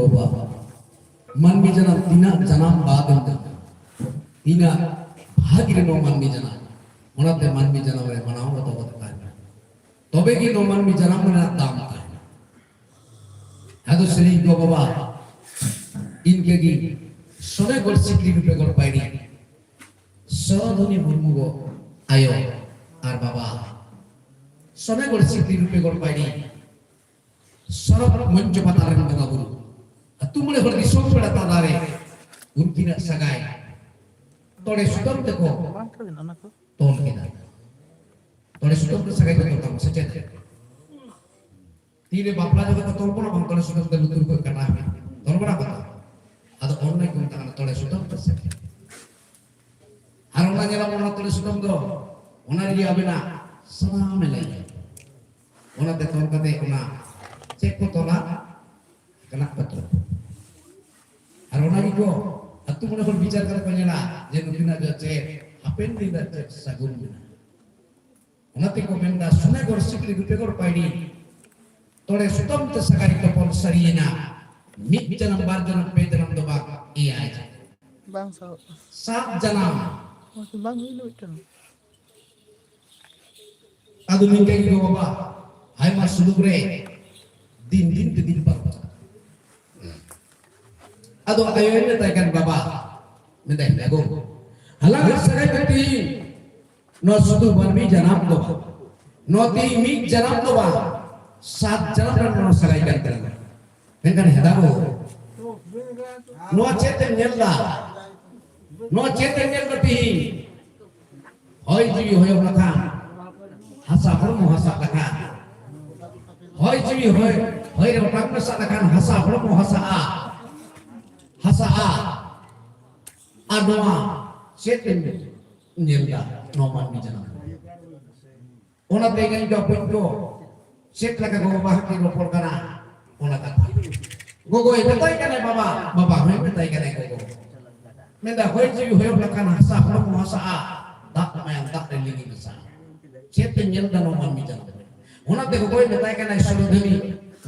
ᱵᱟᱵᱟ, ᱢᱟᱹᱱᱢᱤ ᱡᱟᱱᱟᱢ ᱛᱤᱱᱟᱹᱜ ᱡᱟᱱᱟᱢ ᱵᱟᱫ ᱮᱱ ᱛᱟᱢᱟ, ᱛᱤᱱᱟᱹᱜ ᱵᱷᱟᱜᱽ ᱨᱮ ᱱᱚᱣᱟ ᱢᱟᱹᱱᱢᱤ ᱡᱟᱱᱟᱢ, ᱚᱱᱟᱛᱮ ᱢᱟᱹᱱᱢᱤ ᱡᱟᱱᱟᱢ ᱨᱮ ᱢᱟᱱᱟᱣ ᱵᱟᱛᱟᱣ ᱠᱟᱛᱮ ᱛᱟᱦᱮᱱ ᱢᱮ᱾ ᱛᱚᱵᱮ ᱜᱮ ᱱᱚᱣᱟ ᱢᱟᱹᱱᱢᱤ ᱡᱟᱱᱟᱢ ᱨᱮᱱᱟᱜ ᱫᱟᱢ ᱛᱟᱦᱮᱱᱟ᱾ ᱟᱫᱚ ᱥᱮᱨᱮᱧ ᱠᱚ ᱵᱟᱵᱟ, ᱤᱱᱠᱟᱹ ᱜᱮ ᱥᱚᱱᱮ ᱜᱚᱲ ᱥᱤᱠᱲᱤ ᱨᱩᱯᱮ ᱜᱚᱲ ᱯᱟᱭᱲᱤ, ᱥᱚᱨᱚᱫᱷᱚᱱᱤ ᱢᱩᱨᱢᱩ ᱜᱚ ᱟᱭᱳ ᱟᱨ ᱵᱟᱵᱟ, ᱥᱚᱱᱮ ᱜᱚᱲ ᱥᱤᱠᱲᱤ ᱨᱩᱯᱮ ᱜᱚᱲ ᱯᱟᱭᱲᱤ, ᱥᱚᱨᱚᱜ ᱢᱚᱧᱪᱚ ᱯᱟᱛᱟᱞ ᱨᱮᱱ ᱵᱚᱸᱜᱟ ᱵᱩᱨᱩ, ᱟᱹᱛᱩ ᱢᱚᱬᱮ ᱦᱚᱲ ᱫᱤᱥᱚᱢ ᱯᱮᱲᱟ ᱛᱟᱞᱟᱨᱮ ᱩᱱᱠᱤᱱᱟᱜ ᱥᱟᱹᱜᱟᱭ ᱛᱚᱲᱮ ᱥᱩᱛᱟᱹᱢ ᱛᱮᱠᱚ ᱵᱟᱝ ᱠᱟᱹᱣᱤᱱ ᱚᱱᱟ ᱠᱚ᱾ ᱛᱚᱞ ᱠᱮᱫᱟ᱾ ᱛᱚᱲᱮ ᱥᱩᱛᱟᱹᱢ ᱛᱮ ᱥᱟᱹᱜᱟᱭ ᱠᱚ ᱛᱚᱞ ᱛᱟᱢᱟ, ᱥᱮ ᱪᱮᱫ? ᱛᱤᱨᱮ ᱵᱟᱯᱞᱟ ᱡᱚᱠᱷᱚᱱ ᱠᱚ ᱛᱚᱞ ᱵᱚᱱᱟ, ᱵᱟᱝ ᱛᱚᱲᱮ ᱥᱩᱛᱟᱹᱢ ᱛᱮ ᱞᱩᱛᱩᱨ ᱠᱚ ᱠᱟᱴᱟ ᱦᱩᱭᱩᱜᱼᱟ᱾ ᱛᱚᱞ ᱵᱚᱱᱟ ᱠᱚ ᱛᱚ? ᱟᱫᱚ ᱚᱱᱟ ᱠᱚ ᱢᱮᱛᱟᱜ ᱠᱟᱱᱟ ᱛᱚᱲᱮ ᱥᱩᱛᱟᱹᱢ ᱛᱮ ᱥᱟᱹᱜᱟᱭ᱾ ᱟᱨ ᱚᱱᱟ ᱧᱮᱞᱟᱵᱚᱱ, ᱚᱱᱟ ᱛᱚᱲᱮ ᱥᱩᱛᱟᱹᱢ ᱫᱚ, ᱚᱱᱟ ᱨᱮᱜᱮ ᱟᱵᱮᱱᱟᱜ ᱥᱟᱱᱟᱢ ᱮ ᱞᱟᱹᱭᱟ᱾ ᱚᱱᱟᱛᱮ ᱛᱚᱞ ᱠᱟᱛᱮ ᱚᱱᱟ ᱪᱮᱫ ᱠᱚ ᱛᱚᱞᱟ? ᱠᱟᱱᱟᱜ ᱯᱟᱹᱛᱤ᱾ ᱟᱨ ᱚᱱᱟ ᱜᱮᱠᱚ ᱟᱹᱛᱩ ᱢᱚᱬᱮ ᱦᱚᱲ ᱵᱤᱪᱟᱹᱨ ᱠᱟᱛᱮ ᱠᱚ ᱧᱮᱞᱟ ᱡᱮ ᱱᱩᱠᱤᱱᱟᱜ ᱫᱚ ᱪᱮᱫ ᱦᱟᱯᱮᱱ ᱫᱤᱱ ᱨᱮ ᱪᱮᱫ ᱥᱟᱹᱜᱩᱱ ᱢᱮᱱᱟᱜᱼᱟ᱾ ᱚᱱᱟ ᱛᱮᱠᱚ ᱢᱮᱱᱫᱟ, ᱥᱚᱱᱮ ᱜᱚᱲ ᱥᱤᱠᱲᱤ ᱨᱩᱯᱮ ᱜᱚᱲ ᱯᱟᱭᱲᱤ, ᱛᱚᱲᱮ ᱥᱩᱛᱟᱹᱢ ᱛᱮ ᱥᱟᱹᱜᱟᱭ ᱛᱚᱯᱚᱞ ᱥᱟᱹᱨᱤᱭᱮᱱᱟ᱾ ᱢᱤᱫ ᱡᱟᱱᱟᱢ, ᱵᱟᱨ ᱡᱟᱱᱟᱢ, ᱯᱮ ᱡᱟᱱᱟᱢ ᱫᱚ ᱵᱟᱝ, ᱮᱭᱟᱭ ᱡᱟᱱᱟᱢ᱾ ᱵᱟᱝ ᱥᱟᱦᱚᱵ᱾ ᱥᱟᱛ ᱡᱟᱱᱟᱢ᱾ ᱵᱟᱝ ᱦᱩᱭ ᱞᱮᱱᱟ ᱢᱤᱫᱴᱟᱝ᱾ ᱟᱫᱚ ᱱᱤᱝᱠᱟᱹ ᱜᱮ ᱜᱚ ᱵᱟᱵᱟ ᱟᱭᱢᱟ ᱥᱩᱞᱩᱠ ᱨᱮ ᱫᱤᱱ ᱫᱤᱱ ᱛᱮ ᱫᱤᱱ ᱯᱟᱨᱚᱢ ᱪᱟᱞᱟᱜ ᱠᱟᱱᱟ᱾ ᱟᱫᱚ ᱟᱭᱳᱭ ᱢᱮᱛᱟᱭ ᱠᱟᱱ, "ᱵᱟᱵᱟ," ᱢᱮᱱᱫᱟᱭ, "ᱦᱮᱸ ᱜᱚ, ᱦᱟᱞᱟᱝ ᱥᱟᱹᱜᱟᱭ ᱫᱚ ᱛᱤᱦᱤᱧ ᱱᱚᱣᱟ ᱥᱩᱫᱷᱩ ᱢᱟᱹᱱᱢᱤ ᱡᱟᱱᱟᱢ ᱫᱚ ᱵᱟᱝ, ᱱᱚᱣᱟ ᱛᱤᱦᱤᱧ ᱢᱤᱫ ᱡᱟᱱᱟᱢ ᱫᱚ ᱵᱟᱝ, ᱥᱟᱛ ᱡᱟᱱᱟᱢ ᱨᱮ ᱱᱚᱣᱟ ᱥᱟᱹᱜᱟᱭ ᱠᱟᱱ ᱛᱟᱞᱟᱝᱟ᱾ ᱢᱮᱱᱠᱷᱟᱱ ᱦᱮᱸᱫᱟ ᱜᱚ, ᱱᱚᱣᱟ ᱪᱮᱫ ᱮᱢ ᱧᱮᱞ ᱫᱟ? ᱱᱚᱣᱟ ᱪᱮᱫ ᱮᱢ ᱧᱮᱞ ᱫᱟ ᱛᱤᱦᱤᱧ?" ᱦᱚᱭ ᱡᱤᱣᱤ ᱦᱚᱭᱚ ᱞᱮᱠᱷᱟᱱ ᱦᱟᱥᱟ ᱦᱚᱲᱢᱚ ᱦᱟᱥᱟ ᱞᱮᱠᱷᱟᱱ, ᱦᱚᱭ ᱡᱤᱣᱤ ᱦᱚᱭ, ᱦᱚᱭ ᱨᱮ ᱚᱴᱟᱝ ᱢᱮᱥᱟ ᱞᱮᱠᱷᱟᱱ ᱦᱟᱥᱟ ᱦᱚᱲᱢᱚ ᱦᱟᱥᱟᱜᱼᱟ, ᱦᱟᱥᱟᱜᱼᱟ᱾ ᱟᱨ ᱱᱚᱣᱟ ᱪᱮᱫ ᱮᱢ ᱧᱮᱞ ᱫᱟ? ᱱᱚᱣᱟ ᱢᱟᱹᱱᱢᱤ ᱡᱟᱱᱟᱢ᱾ ᱚᱱᱟᱛᱮ ᱤᱧ ᱫᱚ ᱵᱟᱹᱧ ᱠᱚ ᱪᱮᱫ ᱞᱮᱠᱟ ᱜᱚ ᱵᱟᱵᱟ ᱦᱚᱸ ᱠᱤᱱ ᱨᱚᱯᱚᱲ ᱠᱟᱱᱟ, ᱚᱱᱟ ᱠᱟᱛᱷᱟ᱾ ᱜᱚᱜᱚᱭ ᱢᱮᱛᱟᱭ ᱠᱟᱱᱟᱭ ᱵᱟᱵᱟ, ᱵᱟᱵᱟ ᱦᱚᱸᱭ ᱢᱮᱛᱟᱭ ᱠᱟᱱᱟᱭ ᱜᱚᱜᱚ᱾ ᱢᱮᱱᱫᱟ, ᱦᱚᱭ ᱡᱤᱣᱤ ᱦᱚᱭᱚ ᱞᱮᱠᱟᱱ ᱦᱟᱥᱟ ᱦᱚᱲᱢᱚ ᱦᱟᱥᱟᱜᱼᱟ, ᱫᱟᱜ ᱢᱟᱭᱟᱢ ᱫᱟᱜ ᱨᱮ ᱞᱤᱸᱜᱤ ᱢᱮᱥᱟᱜᱼᱟ᱾ ᱪᱮᱫ ᱯᱮ ᱧᱮᱞ ᱫᱟ ᱱᱚᱣᱟ ᱢᱟᱹᱱᱢᱤ ᱡᱟᱱᱟᱢ ᱨᱮ? ᱚᱱᱟᱛᱮ ᱜᱚᱜᱚᱭ ᱢᱮᱛᱟᱭ ᱠᱟᱱᱟᱭ ᱥᱩᱨᱚᱫᱷᱚᱱᱤ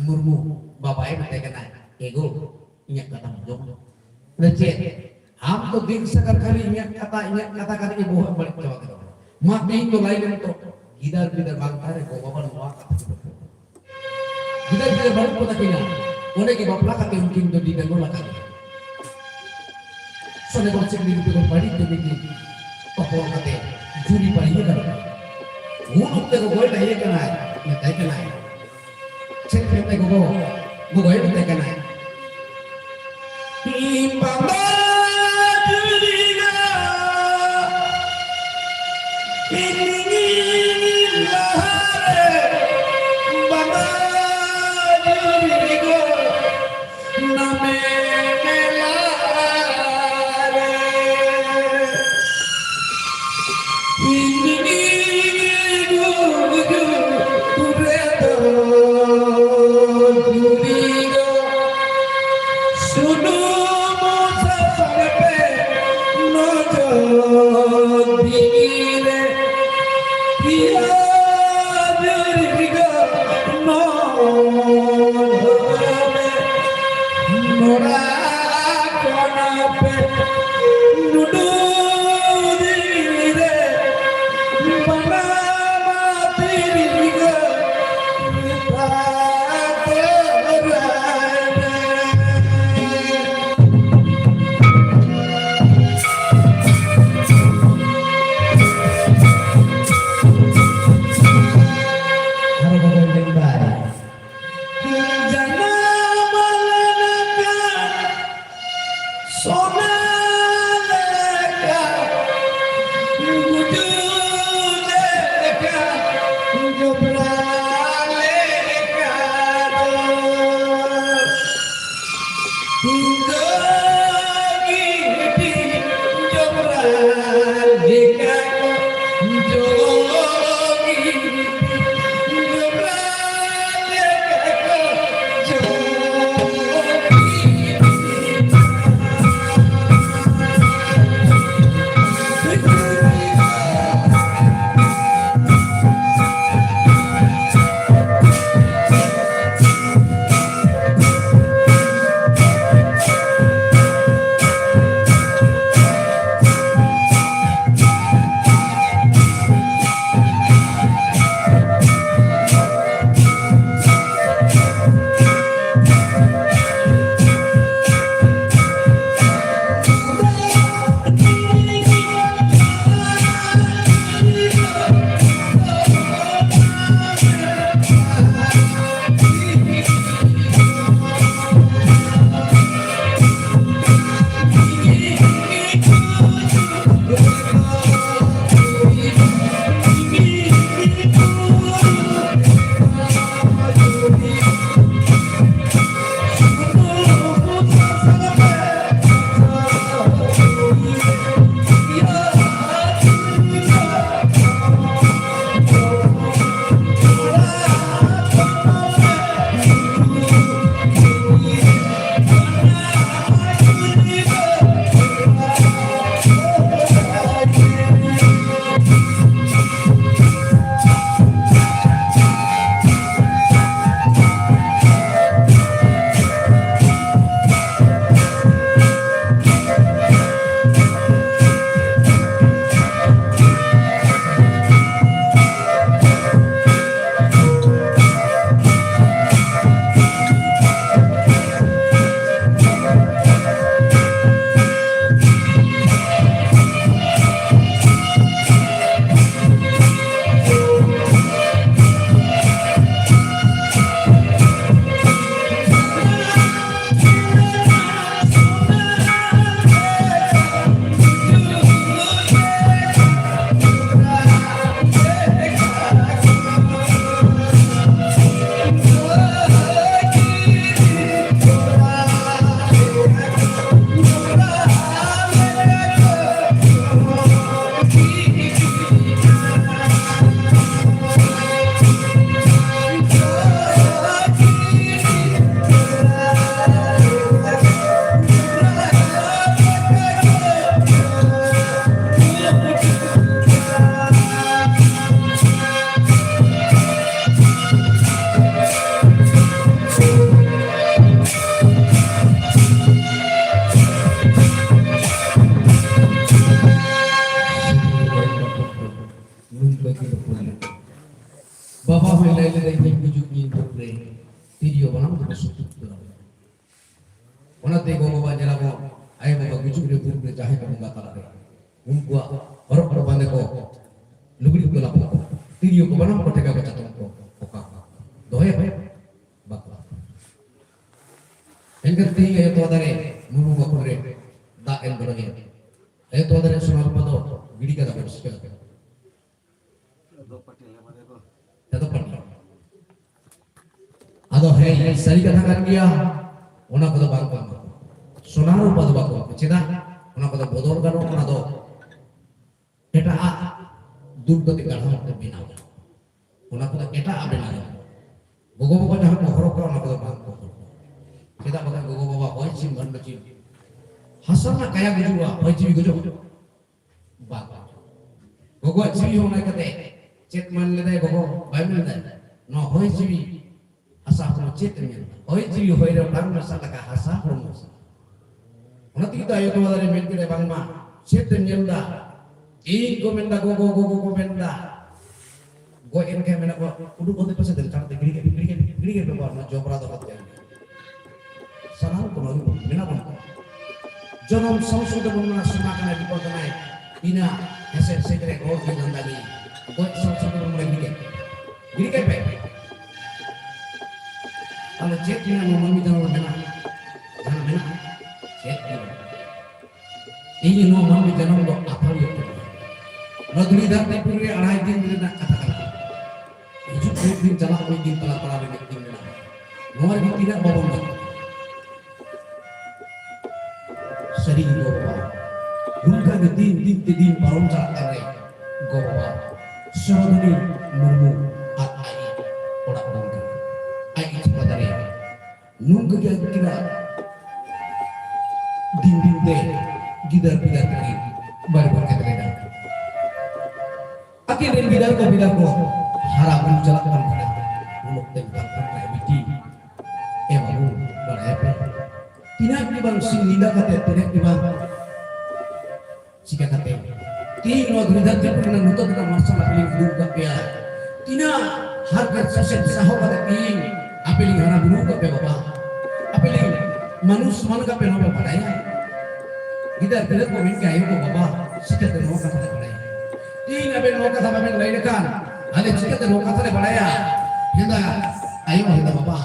ᱢᱩᱨᱢᱩ, ᱵᱟᱵᱟᱭ ᱢᱮᱛᱟᱭ ᱠᱟᱱᱟᱭ, ᱮ ᱜᱳ, ᱤᱧᱟᱹᱜ ᱠᱟᱛᱷᱟᱢ ᱟᱸᱡᱚᱢᱟ᱾ ᱞᱟᱹᱭ ᱪᱮᱫ? ᱟᱢ ᱫᱚ ᱫᱤᱱ ᱥᱟᱨᱟ ᱠᱷᱟᱹᱞᱤ ᱤᱧᱟᱹᱜ ᱠᱟᱛᱷᱟ, ᱤᱧᱟᱹᱜ ᱠᱟᱛᱷᱟ ᱠᱟᱛᱮ ᱜᱮ ᱵᱚᱦᱚᱜ ᱵᱟᱹᱲᱤᱡ ᱪᱟᱵᱟ ᱠᱮᱫᱟ᱾ ᱢᱟ ᱛᱮᱦᱮᱧ ᱫᱚ ᱞᱟᱹᱭ ᱢᱮ ᱱᱤᱛᱚᱜ, ᱜᱤᱫᱟᱹᱨ ᱯᱤᱫᱟᱹᱨ ᱵᱟᱝ ᱛᱟᱦᱮᱸ ᱨᱮ ᱜᱚ ᱵᱟᱵᱟ ᱱᱚᱣᱟ ᱠᱟᱛᱷᱟ ᱠᱚ ᱵᱟᱠᱚ ᱜᱤᱫᱟᱹᱨ ᱯᱤᱫᱟᱹᱨ ᱵᱟᱹᱱᱩᱜ ᱠᱚ ᱛᱟᱹᱠᱤᱱᱟ, ᱚᱸᱰᱮ ᱜᱮ ᱵᱟᱯᱞᱟ ᱠᱟᱛᱮ ᱩᱱᱠᱤᱱ ᱫᱚ ᱰᱤᱵᱟᱹ ᱜᱚᱫ ᱟᱠᱟᱱᱟ᱾ ᱥᱚᱱᱮ ᱵᱚᱱ ᱪᱮᱫ ᱞᱟᱹᱜᱤᱫ ᱛᱮᱵᱚᱱ ᱵᱟᱹᱲᱤᱡ ᱠᱟᱹᱢᱤ ᱜᱮ ᱛᱚᱯᱚᱞ ᱠᱟᱛᱮ ᱡᱩᱨᱤ ᱯᱟᱹᱭ ᱤᱭᱟᱹ ᱠᱟᱱᱟ᱾ ᱩᱱ ᱚᱠᱛᱮ ᱜᱚᱜᱚᱭ ᱞᱟᱹᱭ ᱠᱟᱱᱟᱭ, ᱢᱮᱛᱟᱭ ᱠᱟᱱᱟᱭ, ᱪᱮᱫ ᱢᱮᱱᱛᱮ ᱜᱚᱜᱚ, ᱜᱚᱜᱚᱭ ᱢᱮᱛᱟᱭ ᱠᱟᱱᱟᱭ, ᱤᱧ ᱵᱟᱵᱟ ᱡᱩᱨᱤ ᱜᱟ, ᱤᱧ ᱞᱟᱦᱟᱨᱮ ᱵᱟᱵᱟ ᱡᱩᱨᱤ ᱜᱟ᱾ ᱚᱱᱟᱛᱮ ᱜᱚ ᱵᱟᱵᱟ ᱧᱮᱞᱟᱵᱚᱱ, ᱟᱭᱳ ᱵᱟᱵᱟ ᱜᱩᱡᱩᱜ ᱨᱮ, ᱵᱩᱨᱩ ᱨᱮ, ᱡᱟᱦᱮᱨ ᱨᱮ, ᱵᱚᱸᱜᱟ ᱛᱟᱞᱟ ᱨᱮ, ᱩᱱᱠᱩᱣᱟᱜ ᱦᱚᱨᱚᱜ ᱠᱚ, ᱵᱟᱸᱫᱮ ᱠᱚ, ᱞᱩᱜᱽᱲᱤ ᱠᱚ, ᱞᱟᱯᱚ ᱠᱚ, ᱛᱤᱨᱭᱳ ᱠᱚ, ᱵᱟᱱᱟᱢ ᱠᱚ, ᱴᱷᱮᱠᱟ ᱠᱚ, ᱪᱟᱛᱚᱢ ᱠᱚ, ᱚᱠᱟ ᱠᱚ ᱫᱚᱦᱚᱭᱟ ᱠᱚ? ᱵᱟᱠᱚ᱾ ᱮᱱᱠᱷᱟᱱ ᱛᱮᱦᱮᱧ ᱟᱭᱳ ᱛᱚᱣᱟ ᱫᱟᱨᱮ, ᱢᱩᱨᱢᱩ ᱵᱟᱠᱷᱳᱞ ᱨᱮ ᱫᱟᱜ ᱮᱢ ᱫᱚ ᱞᱟᱹᱜᱤᱫ ᱟᱭᱳ ᱛᱚᱣᱟ ᱫᱟᱨᱮ ᱥᱚᱱᱟ ᱨᱩᱯᱟ ᱫᱚ ᱜᱤᱰᱤ ᱠᱟᱫᱟ ᱵᱚᱱ, ᱪᱤᱠᱟᱹ ᱠᱟᱫᱟ? ᱟᱫᱚ ᱯᱟᱹᱴᱤ᱾ ᱟᱫᱚ ᱦᱮᱸ, ᱥᱟᱹᱨᱤ ᱠᱟᱛᱷᱟ ᱠᱟᱱ ᱜᱮᱭᱟ, ᱚᱱᱟ ᱠᱚᱫᱚ ᱵᱟᱝ ᱠᱚ ᱮᱢᱟ᱾ ᱥᱚᱱᱟ ᱨᱩᱯᱟ ᱫᱚ ᱵᱟᱠᱚ ᱮᱢᱟ᱾ ᱪᱮᱫᱟᱜ? ᱚᱱᱟ ᱠᱚᱫᱚ ᱵᱚᱫᱚᱞ ᱜᱟᱱᱚᱜ, ᱚᱱᱟ ᱫᱚ ᱮᱴᱟᱜ ᱟᱜ ᱫᱩᱞ ᱠᱟᱛᱮ ᱜᱟᱲᱦᱟᱣ ᱠᱟᱛᱮ ᱵᱮᱱᱟᱣ ᱜᱟᱱᱚᱜ᱾ ᱚᱱᱟ ᱠᱚᱫᱚ ᱮᱴᱟᱜ ᱟᱜ ᱵᱮᱱᱟᱣ ᱜᱟᱱᱚᱜ᱾ ᱜᱚᱜᱚ ᱵᱟᱵᱟ ᱡᱟᱦᱟᱸ ᱠᱚ ᱦᱚᱨᱚᱜᱟ, ᱚᱱᱟ ᱠᱚᱫᱚ ᱵᱟᱝ ᱠᱚ ᱦᱚᱨᱚᱜᱟ᱾ ᱪᱮᱫᱟᱜ? ᱵᱟᱠᱷᱟᱱ ᱜᱚᱜᱚ ᱵᱟᱵᱟ ᱦᱚᱭ ᱪᱤᱢ ᱵᱷᱟᱱᱰᱚ ᱪᱤᱢ, ᱦᱟᱥᱟ ᱨᱮᱱᱟᱜ ᱠᱟᱭᱟ ᱜᱩᱡᱩᱜᱼᱟ, ᱦᱚᱭ ᱡᱤᱣᱤ ᱜᱩᱡᱩᱜ᱾ ᱵᱟᱝ᱾ ᱜᱚᱜᱚᱣᱟᱜ ᱡᱤᱣᱤ ᱦᱚᱸ ᱚᱱᱟ ᱠᱟᱛᱮ ᱪᱮᱫ ᱢᱮᱱ ᱞᱮᱫᱟᱭ ᱜᱚᱜᱚ? ᱵᱟᱭ ᱢᱮᱱ ᱞᱮᱫᱟᱭ, ᱱᱚᱣᱟ ᱦᱚᱭ ᱡᱤᱣᱤ ᱦᱟᱥᱟ ᱦᱚᱲᱢᱚ ᱪᱮᱫ ᱮᱢ ᱧᱮᱞ ᱮᱫᱟ? ᱦᱚᱭ ᱡᱤᱣᱤ ᱦᱚᱭ ᱨᱮ ᱵᱟᱝ ᱢᱮᱥᱟ ᱞᱮᱠᱟ ᱦᱟᱥᱟ ᱦᱚᱲᱢᱚ ᱥᱟᱞᱟᱜ᱾ ᱚᱱᱟ ᱛᱮᱜᱮ ᱛᱚ ᱟᱭᱳ ᱛᱚᱣᱟ ᱫᱟᱨᱮ ᱢᱮᱱ ᱠᱮᱫᱟᱭ, ᱵᱟᱝᱢᱟ ᱪᱮᱫ ᱮᱢ ᱧᱮᱞ ᱮᱫᱟ? ᱤᱧ ᱠᱚ ᱢᱮᱱᱫᱟ, ᱜᱚᱜᱚ, ᱜᱚᱜᱚ ᱠᱚ ᱢᱮᱱᱫᱟ᱾ ᱜᱚᱡ ᱮᱱ ᱠᱷᱟᱱ ᱢᱮᱱᱟ ᱠᱚ, "ᱩᱰᱩᱠ ᱚᱱᱛᱮ ᱯᱟᱥᱮ ᱫᱮᱱ, ᱪᱟᱲ ᱛᱮ ᱜᱤᱲᱤ ᱠᱮᱫ, ᱜᱤᱲᱤ ᱠᱮᱫ, ᱜᱤᱲᱤ ᱠᱮᱫ ᱵᱟᱵᱟ, ᱚᱱᱟ ᱡᱚᱵᱽᱨᱟ ᱫᱚ ᱦᱚᱛᱮ ᱟᱹᱜᱩ᱾" ᱥᱟᱱᱟᱢ ᱠᱚ ᱱᱚᱣᱟ ᱜᱮᱵᱚᱱ ᱢᱮᱱᱟ ᱵᱚᱱ᱾ ᱡᱚᱱᱚᱢ ᱥᱟᱶ ᱥᱟᱶ ᱛᱮᱵᱚᱱ ᱢᱮᱱᱟ, ᱥᱚᱱᱟ ᱠᱟᱱᱟᱭ, ᱨᱩᱯᱟᱹ ᱠᱟᱱᱟᱭ, ᱤᱱᱟ ᱦᱮᱸᱥᱮ ᱦᱮᱸᱥᱮ ᱨᱮ ᱨᱚᱲ ᱜᱮ ᱞᱟᱸᱫᱟ ᱜᱮ᱾ ᱜᱚᱡ ᱥᱟᱶ ᱥᱟᱶ ᱛᱮᱵᱚᱱ ᱢᱮᱱᱟ, ᱜᱤᱲᱤ ᱠᱮᱫ, ᱜᱤᱲᱤ ᱠᱮᱫ ᱯᱮ᱾ ᱛᱟᱦᱞᱮ ᱪᱮᱫ ᱢᱮᱱᱟ ᱱᱚᱣᱟ ᱢᱟᱹᱱᱢᱤ ᱡᱚᱱᱚᱢ ᱨᱮ ᱢᱮᱱᱟᱜᱼᱟ? ᱡᱟᱦᱟᱸ ᱢᱮᱱᱟᱜᱼᱟ? ᱪᱮᱫ ᱜᱮ ᱵᱟᱹᱱᱩᱜᱼᱟ᱾ ᱤᱧ ᱱᱚᱣᱟ ᱢᱟᱹᱱᱢᱤ ᱡᱟᱱᱟᱢ ᱫᱚ ᱟᱛᱷᱟᱣ ᱦᱩᱭᱩᱜ ᱛᱤᱧᱟ᱾ ᱱᱚᱣᱟ ᱫᱷᱩᱲᱤ ᱫᱷᱟᱹᱨᱛᱤ ᱯᱩᱨᱤ ᱨᱮ ᱟᱲᱟᱭ ᱫᱤᱱ ᱨᱮᱱᱟᱜ ᱠᱟᱛᱷᱟ ᱠᱟᱱᱟ᱾ ᱦᱤᱡᱩᱜ ᱢᱤᱫ ᱫᱤᱱ, ᱪᱟᱞᱟᱜ ᱢᱤᱫ ᱫᱤᱱ, ᱛᱟᱞᱟ ᱛᱟᱞᱟ ᱨᱮ ᱢᱤᱫ ᱫᱤᱱ ᱢᱮᱱᱟᱜᱼᱟ᱾ ᱱᱚᱣᱟ ᱨᱮᱜᱮ ᱛᱤᱱᱟᱹᱜ ᱵᱟᱵᱚᱱ ᱵᱟᱹᱜᱤ᱾ ᱥᱟᱹᱨᱤ ᱜᱮ ᱜᱚ ᱵᱟᱵᱟ, ᱱᱚᱝᱠᱟ ᱜᱮ ᱫᱤᱱ ᱫᱤᱱ ᱛᱮ ᱫᱤᱱ ᱯᱟᱨᱚᱢ ᱪᱟᱞᱟᱜ ᱠᱟᱱ ᱨᱮ ᱜᱚ ᱵᱟᱵᱟ ᱥᱚᱨᱚᱫᱷᱚᱱᱤ ᱢᱩᱨᱢᱩ ᱟᱨ ᱟᱡ ᱚᱲᱟᱜ ᱵᱚᱱ ᱠᱟᱱᱟ, ᱟᱡ ᱪᱟᱯᱟ ᱫᱟᱲᱮᱭᱟᱜᱼᱟ᱾ ᱱᱚᱝᱠᱟ ᱜᱮ ᱟᱹᱠᱤᱱᱟᱜ ᱫᱤᱱ ᱫᱤᱱ ᱛᱮ ᱜᱤᱫᱟᱹᱨ ᱯᱤᱫᱟᱹᱨ ᱠᱤᱱ ᱵᱟᱹᱲᱤ ᱵᱚᱨᱠᱮᱛ ᱞᱮᱱᱟ᱾ ᱟᱹᱠᱤᱱ ᱨᱮᱱ ᱜᱤᱫᱟᱹᱨ ᱠᱚ ᱯᱤᱫᱟᱹᱨ ᱠᱚ ᱦᱟᱨᱟ ᱵᱩᱨᱩ ᱪᱟᱞᱟᱜ ᱠᱟᱱ ᱛᱟᱦᱮᱸᱱᱟ᱾ ᱩᱱ ᱚᱠᱛᱮ ᱢᱮᱛᱟᱜ ᱠᱟᱱ ᱛᱟᱦᱮᱸ, "ᱵᱤᱴᱤ, ᱮ ᱵᱟᱹᱵᱩ, ᱵᱟᱲᱟᱭᱟᱯᱮ, ᱛᱤᱱᱟᱹᱜ ᱜᱮ ᱵᱟᱝ ᱥᱤᱧ ᱧᱤᱫᱟᱹ ᱠᱟᱛᱮ, ᱛᱤᱱᱟᱹᱜ ᱜᱮ ᱵᱟᱝ ᱪᱤᱠᱟ ᱠᱟᱛᱮ ᱛᱮᱦᱤᱧ ᱱᱚᱣᱟ ᱫᱷᱩᱲᱤ ᱫᱷᱟᱹᱨᱛᱤ ᱯᱩᱨᱤ ᱨᱮᱱᱟᱜ ᱧᱩᱛᱟᱹᱛ ᱨᱮᱱᱟᱜ ᱢᱟᱨᱥᱟᱞ ᱟᱯᱮ ᱞᱤᱧ ᱩᱫᱩᱜ ᱟᱠᱟᱫ ᱯᱮᱭᱟ? ᱛᱤᱱᱟᱹᱜ ᱦᱟᱨᱠᱮᱛ ᱥᱟᱥᱮᱛ ᱥᱟᱦᱟᱣ ᱠᱟᱛᱮ ᱛᱮᱦᱤᱧ ᱟᱯᱮ ᱞᱤᱧ ᱦᱟᱨᱟ ᱵᱩᱨᱩ ᱟᱠᱟᱫ ᱯᱮᱭᱟ ᱵᱟᱵᱟ? ᱟᱯᱮ ᱞᱤᱧ ᱢᱟᱱᱩᱥ ᱥᱚᱢᱟᱱ ᱠᱟᱯᱮ ᱱᱚᱣᱟ ᱯᱮ ᱵᱟᱲᱟᱭᱟ? ᱜᱤᱫᱟᱹᱨ ᱯᱤᱫᱟᱹᱨ ᱠᱚ ᱢᱮᱱ ᱠᱮᱭᱟ, "ᱟᱭᱳ ᱠᱚ ᱵᱟᱵᱟ, ᱪᱤᱠᱟᱹᱛᱮ ᱱᱚᱣᱟ ᱠᱟᱛᱷᱟ ᱞᱮ ᱵᱟᱲᱟᱭᱟ? ᱛᱮᱦᱮᱧ ᱟᱵᱮᱱ ᱱᱚᱣᱟ ᱠᱟᱛᱷᱟ ᱵᱟᱵᱮᱱ ᱞᱟᱹᱭ ᱞᱮᱠᱷᱟᱱ ᱟᱞᱮ ᱪᱤᱠᱟᱹᱛᱮ ᱱᱚᱣᱟ ᱠᱟᱛᱷᱟ ᱞᱮ ᱵᱟᱲᱟᱭᱟ?" ᱦᱮᱸᱫᱟ ᱟᱭᱳ, ᱦᱮᱸᱫᱟ ᱵᱟᱵᱟ,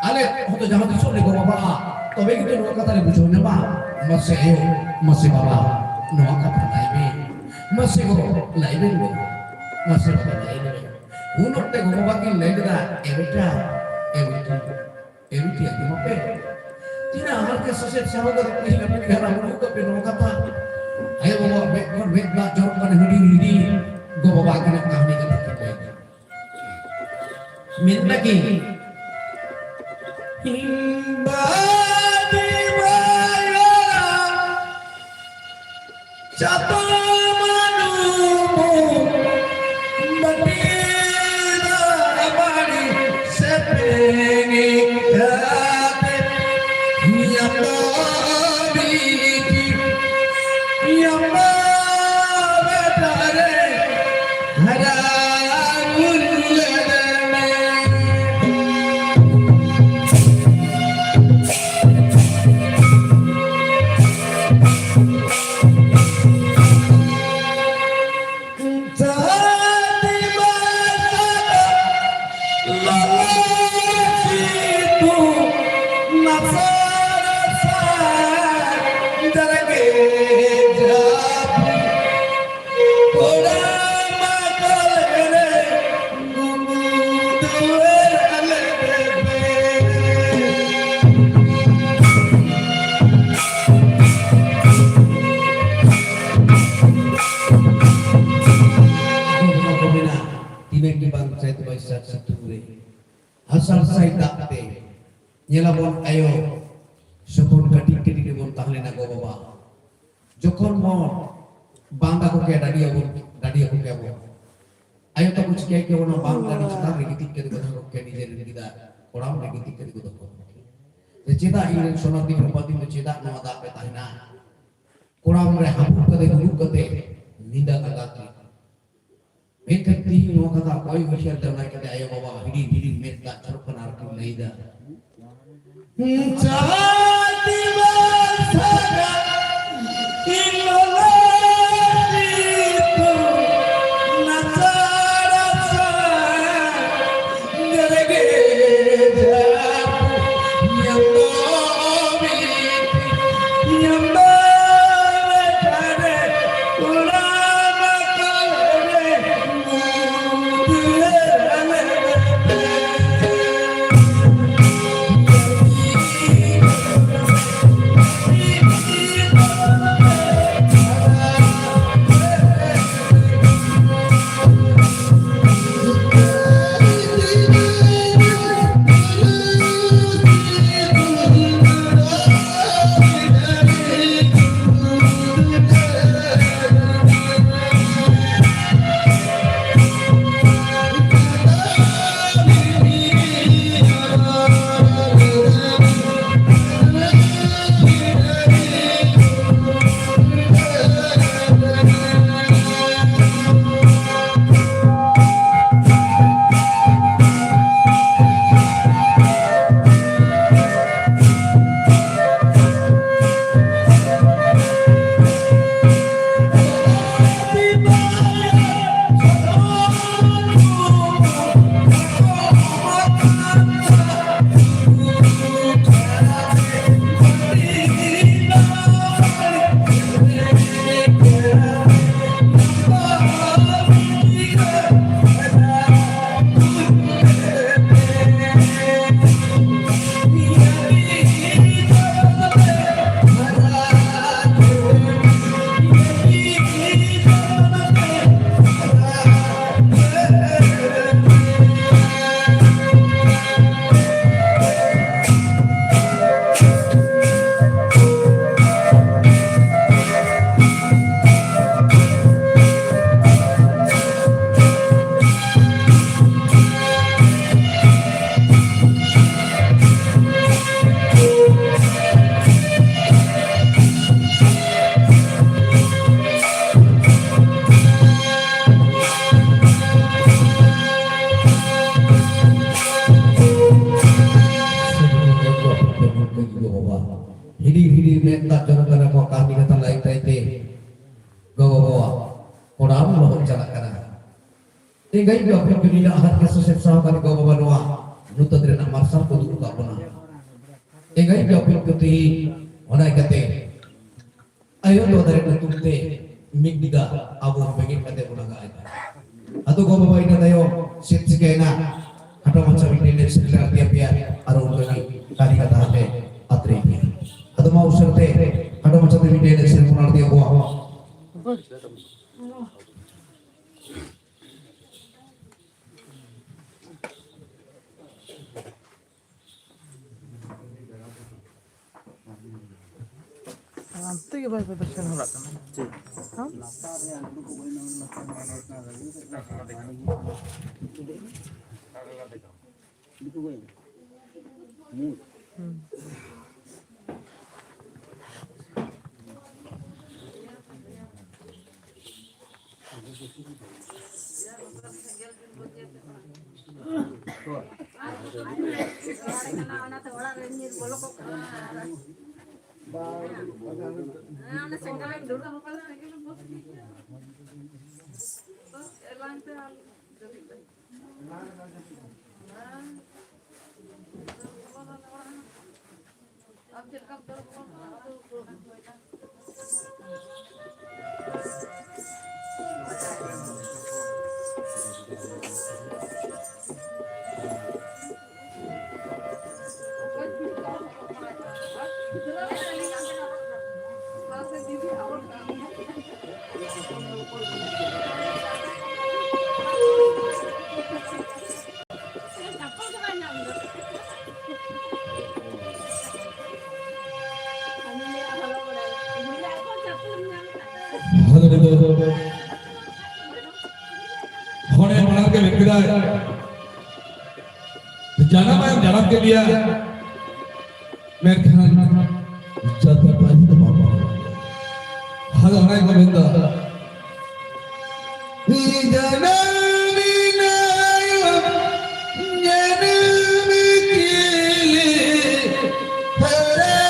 ᱟᱞᱮ ᱦᱚᱸᱛᱚ ᱡᱟᱦᱟᱸ ᱛᱤᱥᱚᱜ ᱞᱮ ᱜᱚ ᱵᱟᱵᱟᱜᱼᱟ, ᱛᱚᱵᱮ ᱜᱮᱛᱚ ᱱᱚᱣᱟ ᱠᱟᱛᱷᱟ ᱞᱮ ᱵᱩᱡᱷᱟᱹᱣ ᱧᱟᱢᱟ᱾ ᱢᱟᱥᱮ ᱟᱭᱳ, ᱢᱟᱥᱮ ᱵᱟᱵᱟ, ᱱᱚᱣᱟ ᱠᱟᱛᱷᱟ ᱞᱟᱹᱭ ᱵᱮᱱ᱾ ᱢᱟᱥᱮ ᱜᱚ, ᱞᱟᱹᱭ ᱵᱮᱱ ᱜᱚ᱾ ᱢᱟᱥᱮ ᱵᱟᱵᱟ, ᱞᱟᱹᱭ ᱵᱮᱱ᱾ ᱩᱱ ᱚᱠᱛᱮ ᱜᱚ ᱵᱟᱵᱟ ᱠᱤᱱ ᱞᱟᱹᱭ ᱞᱮᱫᱟ, "ᱮ ᱵᱮᱴᱟ, ᱮ ᱵᱤᱴᱤ, ᱮ ᱵᱤᱴᱤ, ᱟᱸᱡᱚᱢ ᱟᱯᱮ, ᱛᱤᱱᱟᱹᱜ ᱦᱟᱨᱠᱮᱛ ᱥᱟᱥᱮᱛ ᱥᱟᱦᱟᱣ ᱠᱟᱛᱮ ᱛᱮᱦᱮᱧ ᱟᱯᱮ ᱯᱮ ᱦᱟᱨᱟ ᱵᱩᱨᱩ ᱠᱟᱛᱮ ᱱᱚᱣᱟ ᱠᱟᱛᱷᱟ?" ᱟᱭᱳ ᱵᱟᱵᱟ ᱢᱮᱫ ᱠᱷᱚᱱ ᱢᱮᱫ ᱫᱟᱜ ᱡᱚᱨᱚᱜ ᱠᱟᱱᱟ, ᱦᱩᱰᱤᱧ ᱦᱩᱰᱤᱧ ᱜᱚ ᱵᱟᱵᱟ ᱟᱹᱠᱤᱱᱟᱜ ᱠᱟᱹᱦᱱᱤ ᱠᱟᱛᱷᱟ ᱠᱤᱱ ᱞᱟᱹᱭ ᱮᱫᱟ᱾ ᱢᱮᱱ ᱫᱟᱠᱤᱱ, ᱤᱧ ᱵᱟᱹᱫᱤ ᱵᱟᱭᱟᱨᱟ, ᱪᱟᱛᱚᱢ ᱟᱹᱞᱩ ᱵᱟᱹᱴᱤ ᱫᱟᱜ ᱢᱟᱹᱰᱤ ᱥᱮᱯᱮᱧ ᱠᱟᱛᱮ ᱧᱟᱯᱟᱢ ᱵᱤᱱᱛᱤ, ᱧᱟᱯᱟᱢ ᱵᱮᱴᱟ ᱨᱮ ᱦᱟᱨᱟ ᱵᱩᱨᱩ ᱞᱮᱫᱮ ᱢᱮ᱾ ᱫᱷᱟᱹᱨᱛᱤ ᱢᱟ ᱞᱚᱞᱚ ᱥᱤᱛᱩᱝ ᱱᱟᱥᱟ ᱱᱟᱥᱟ ᱡᱟᱨᱜᱮ ᱡᱟᱹᱯᱩᱫ᱾ ᱠᱚᱲᱟ ᱢᱟ ᱠᱚᱞᱮ ᱨᱮ ᱜᱩᱜᱩ ᱫᱩᱣᱟᱹᱨ ᱟᱞᱮ ᱨᱮ᱾ ᱛᱤᱱᱟᱹᱜ ᱜᱮ ᱵᱟᱝ ᱪᱟᱹᱛ ᱵᱟᱹᱭᱥᱟᱹᱠᱷ ᱥᱤᱛᱩᱝ ᱨᱮ, ᱟᱥᱟᱲ ᱥᱟᱭ ᱫᱟᱜ ᱛᱮ, ᱧᱮᱞᱟᱵᱚᱱ ᱟᱭᱳ, ᱡᱚᱠᱷᱚᱱ ᱠᱟᱹᱴᱤᱡ ᱠᱟᱹᱴᱤᱡ ᱨᱮᱵᱚᱱ ᱛᱟᱦᱮᱸ ᱞᱮᱱᱟ ᱜᱚ ᱵᱟᱵᱟ, ᱡᱚᱠᱷᱚᱱ ᱵᱚᱱ ᱵᱟᱸᱫᱟ ᱠᱚ ᱠᱮᱭᱟ, ᱰᱟᱹᱰᱤᱭᱟᱹ ᱵᱚᱱ, ᱰᱟᱹᱰᱤᱭᱟᱹ ᱠᱚ ᱠᱮᱭᱟ ᱵᱚᱱ, ᱟᱭᱳ ᱛᱟᱠᱚ ᱪᱤᱠᱟᱹᱭ ᱠᱮᱭᱟ, ᱚᱱᱟ ᱵᱟᱸᱫ ᱰᱟᱹᱰᱤ ᱪᱮᱛᱟᱱ ᱨᱮ ᱜᱤᱛᱤᱡ ᱠᱟᱛᱮ ᱠᱚ ᱫᱚᱦᱚ ᱠᱮᱭᱟ, ᱱᱤᱡᱮ ᱨᱮᱱ ᱜᱤᱫᱟᱹᱨ ᱠᱚᱲᱟᱢ ᱨᱮ ᱜᱤᱛᱤᱡ ᱠᱟᱛᱮ ᱠᱚ ᱫᱚᱦᱚ ᱠᱮᱭᱟ᱾ ᱪᱮᱫᱟᱜ ᱤᱧ ᱨᱮᱱ ᱥᱚᱱᱟ ᱫᱤᱱ ᱵᱟᱹᱵᱟ ᱫᱤᱱ ᱫᱚ ᱪᱮᱫᱟᱜ ᱱᱚᱣᱟ ᱫᱟᱜ ᱨᱮ ᱛᱟᱦᱮᱱᱟ? ᱠᱚᱲᱟᱢ ᱨᱮ ᱦᱟᱹᱯᱩᱫ ᱠᱟᱛᱮ ᱫᱩᱲᱩᱵ ᱠᱟᱛᱮ ᱧᱤᱫᱟᱹ ᱟᱸᱜᱟ ᱠᱮᱫ᱾ ᱢᱮᱱᱠᱷᱟᱱ ᱛᱤᱦᱤᱧ ᱱᱚᱣᱟ ᱠᱟᱛᱷᱟ ᱚᱠᱚᱭ ᱩᱭᱦᱟᱹᱨ ᱫᱟ? ᱚᱱᱟ ᱠᱟᱛᱮ ᱟᱭᱳ ᱵᱟᱵᱟ ᱦᱤᱰᱤᱧ ᱦᱤᱰᱤᱧ ᱢᱮᱫ ᱫᱟᱜ ᱪᱷᱚᱞᱚᱜ ᱠᱟᱱᱟ ᱟᱨ ᱠᱤᱱ ᱞᱟᱹᱭᱫᱟ, ᱪᱟᱞᱟᱜ ᱦᱤᱰᱤᱨ ᱦᱤᱰᱤᱨ ᱢᱮᱫ ᱫᱟᱜ ᱡᱚᱨᱚᱜ ᱠᱟᱱᱟ, ᱠᱚ ᱠᱟᱹᱦᱱᱤ ᱠᱟᱛᱷᱟ ᱞᱟᱹᱭ ᱛᱟᱭ ᱛᱮ ᱜᱚᱜᱚ ᱵᱟᱵᱟ ᱠᱚᱲᱟᱢ ᱞᱚᱦᱚᱫ ᱪᱟᱞᱟᱜ ᱠᱟᱱᱟ᱾ ᱮᱸᱜᱟᱭ ᱫᱚ ᱟᱯᱮ ᱠᱚ ᱱᱤᱱᱟᱹᱜ ᱦᱟᱨ ᱠᱮᱥ ᱥᱮ ᱥᱟᱦᱟᱣ ᱠᱟᱛᱮ ᱜᱚ ᱵᱟᱵᱟ ᱱᱚᱣᱟ ᱧᱩᱛᱟᱹᱛ ᱨᱮᱱᱟᱜ ᱢᱟᱨᱥᱟᱞ ᱠᱚ ᱩᱫᱩᱜ ᱟᱠᱟᱫ ᱵᱚᱱᱟ᱾ ᱮᱸᱜᱟᱭ ᱫᱚ ᱟᱯᱮ ᱠᱚ ᱛᱮ ᱚᱱᱟ ᱠᱟᱛᱮ ᱟᱭᱳ ᱫᱚ ᱫᱟᱨᱮ ᱧᱩᱛᱩᱢ ᱛᱮ ᱢᱤᱫ ᱧᱤᱫᱟᱹ ᱟᱵᱚ ᱵᱮᱸᱜᱮᱫ ᱠᱟᱛᱮ ᱵᱚᱱ ᱟᱸᱜᱟ ᱮᱫᱟ᱾ ᱟᱫᱚ ᱜᱚ ᱵᱟᱵᱟ ᱤᱱᱟᱹ ᱛᱟᱭᱚᱢ ᱪᱮᱫ ᱪᱤᱠᱟᱹᱭᱮᱱᱟ? ᱠᱷᱟᱴᱚ ᱢᱟᱪᱷᱟ ᱢᱤᱫᱴᱮᱱ ᱮᱱᱮᱡ ᱥᱮᱨᱮᱧ ᱞᱮ ᱟᱬᱛᱤ ᱟᱯᱮᱭᱟ ᱟᱨ ᱚᱱᱠᱟ ᱜᱮ ᱠᱟᱹᱦᱱᱤ ᱠᱟᱛᱷᱟ ᱦᱟᱸᱰᱮ ᱟᱛᱨᱮ ᱯᱮᱭᱟ᱾ ᱟᱫᱚ ᱢᱟ ᱩᱥᱟᱹᱨᱟ ᱛᱮ ᱠᱷᱟᱴᱚ ᱢᱟᱪᱷᱟ ᱛᱮ ᱢᱤᱫᱴᱮᱱ ᱮᱱᱮᱡ ᱥᱮᱨᱮᱧ ᱵᱚᱱ ᱟᱬᱛᱤ ᱟᱠᱚᱣᱟ᱾ ᱦᱟᱱᱛᱮ ᱜᱮ ᱵᱟᱭ ᱯᱨᱚᱫᱚᱨᱥᱚᱱ ᱦᱚᱨᱟᱜ ᱠᱟᱱᱟ᱾ ᱪᱮᱫ? ᱦᱮᱸ? ᱦᱩᱸ᱾ ᱚᱱᱟᱛᱮ ᱚᱲᱟᱜ ᱨᱮ ᱧᱤᱨ ᱵᱚᱞᱚ ᱠᱚᱜ ᱠᱟᱱᱟ᱾ ᱦᱮᱸ, ᱚᱱᱟ ᱥᱮᱸᱜᱮᱞ ᱨᱮ ᱫᱩᱲᱩᱵ ᱟᱠᱟᱱᱟ, ᱥᱮᱸᱜᱮᱞ ᱨᱮ ᱵᱚᱞᱚ ᱠᱟᱱᱟ᱾ ᱮᱞᱟᱝ ᱛᱮ ᱟᱞ-, ᱦᱮᱸ᱾ ᱟᱫᱚ ᱱᱤᱛᱚᱜ ᱦᱚᱲᱮ ᱢᱟᱲᱟᱝ ᱜᱮ ᱢᱮᱱ ᱠᱮᱫᱟᱭ, ᱡᱟᱱᱟᱢ ᱟᱭ ᱡᱟᱱᱟᱢ ᱠᱮᱫ ᱞᱮᱭᱟ, ᱢᱮᱱᱠᱷᱟᱱ ᱡᱟᱹᱛᱤ ᱯᱟᱹᱨᱤᱥ ᱫᱚ ᱵᱟᱝ ᱯᱟᱞᱟᱣ᱾ ᱟᱫᱚ ᱚᱱᱟ ᱜᱮᱠᱚ ᱢᱮᱱᱫᱟ, ᱡᱟᱱᱟᱢ ᱮᱱᱟᱭ ᱡᱟᱱᱟᱢ ᱠᱮᱫ ᱞᱮ ᱦᱟᱨᱟ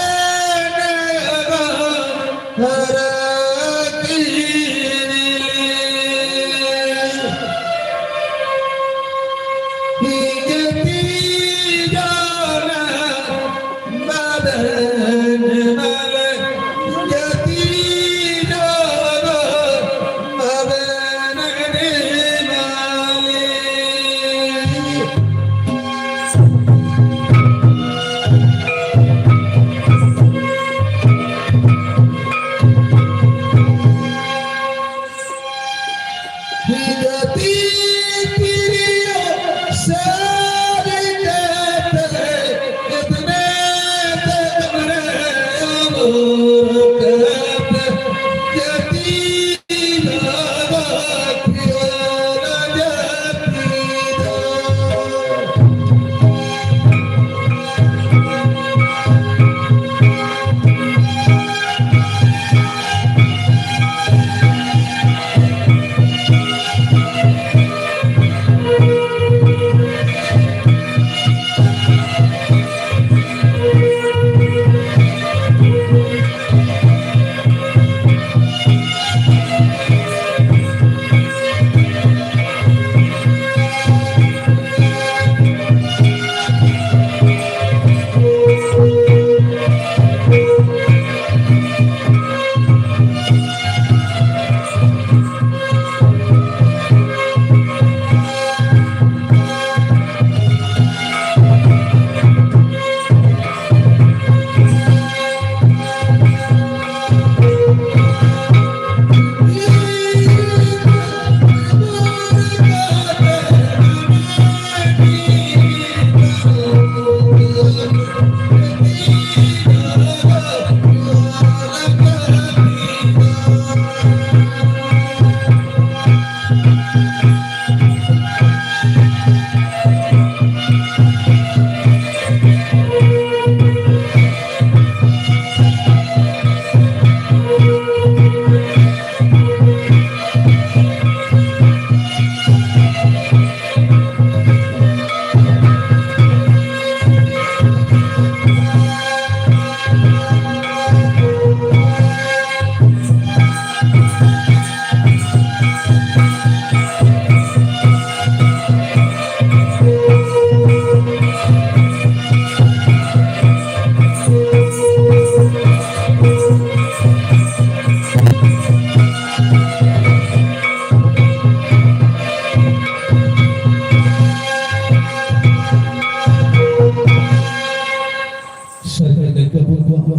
ᱞᱟᱹᱭ ᱛᱟᱵᱚᱱ ᱠᱚ᱾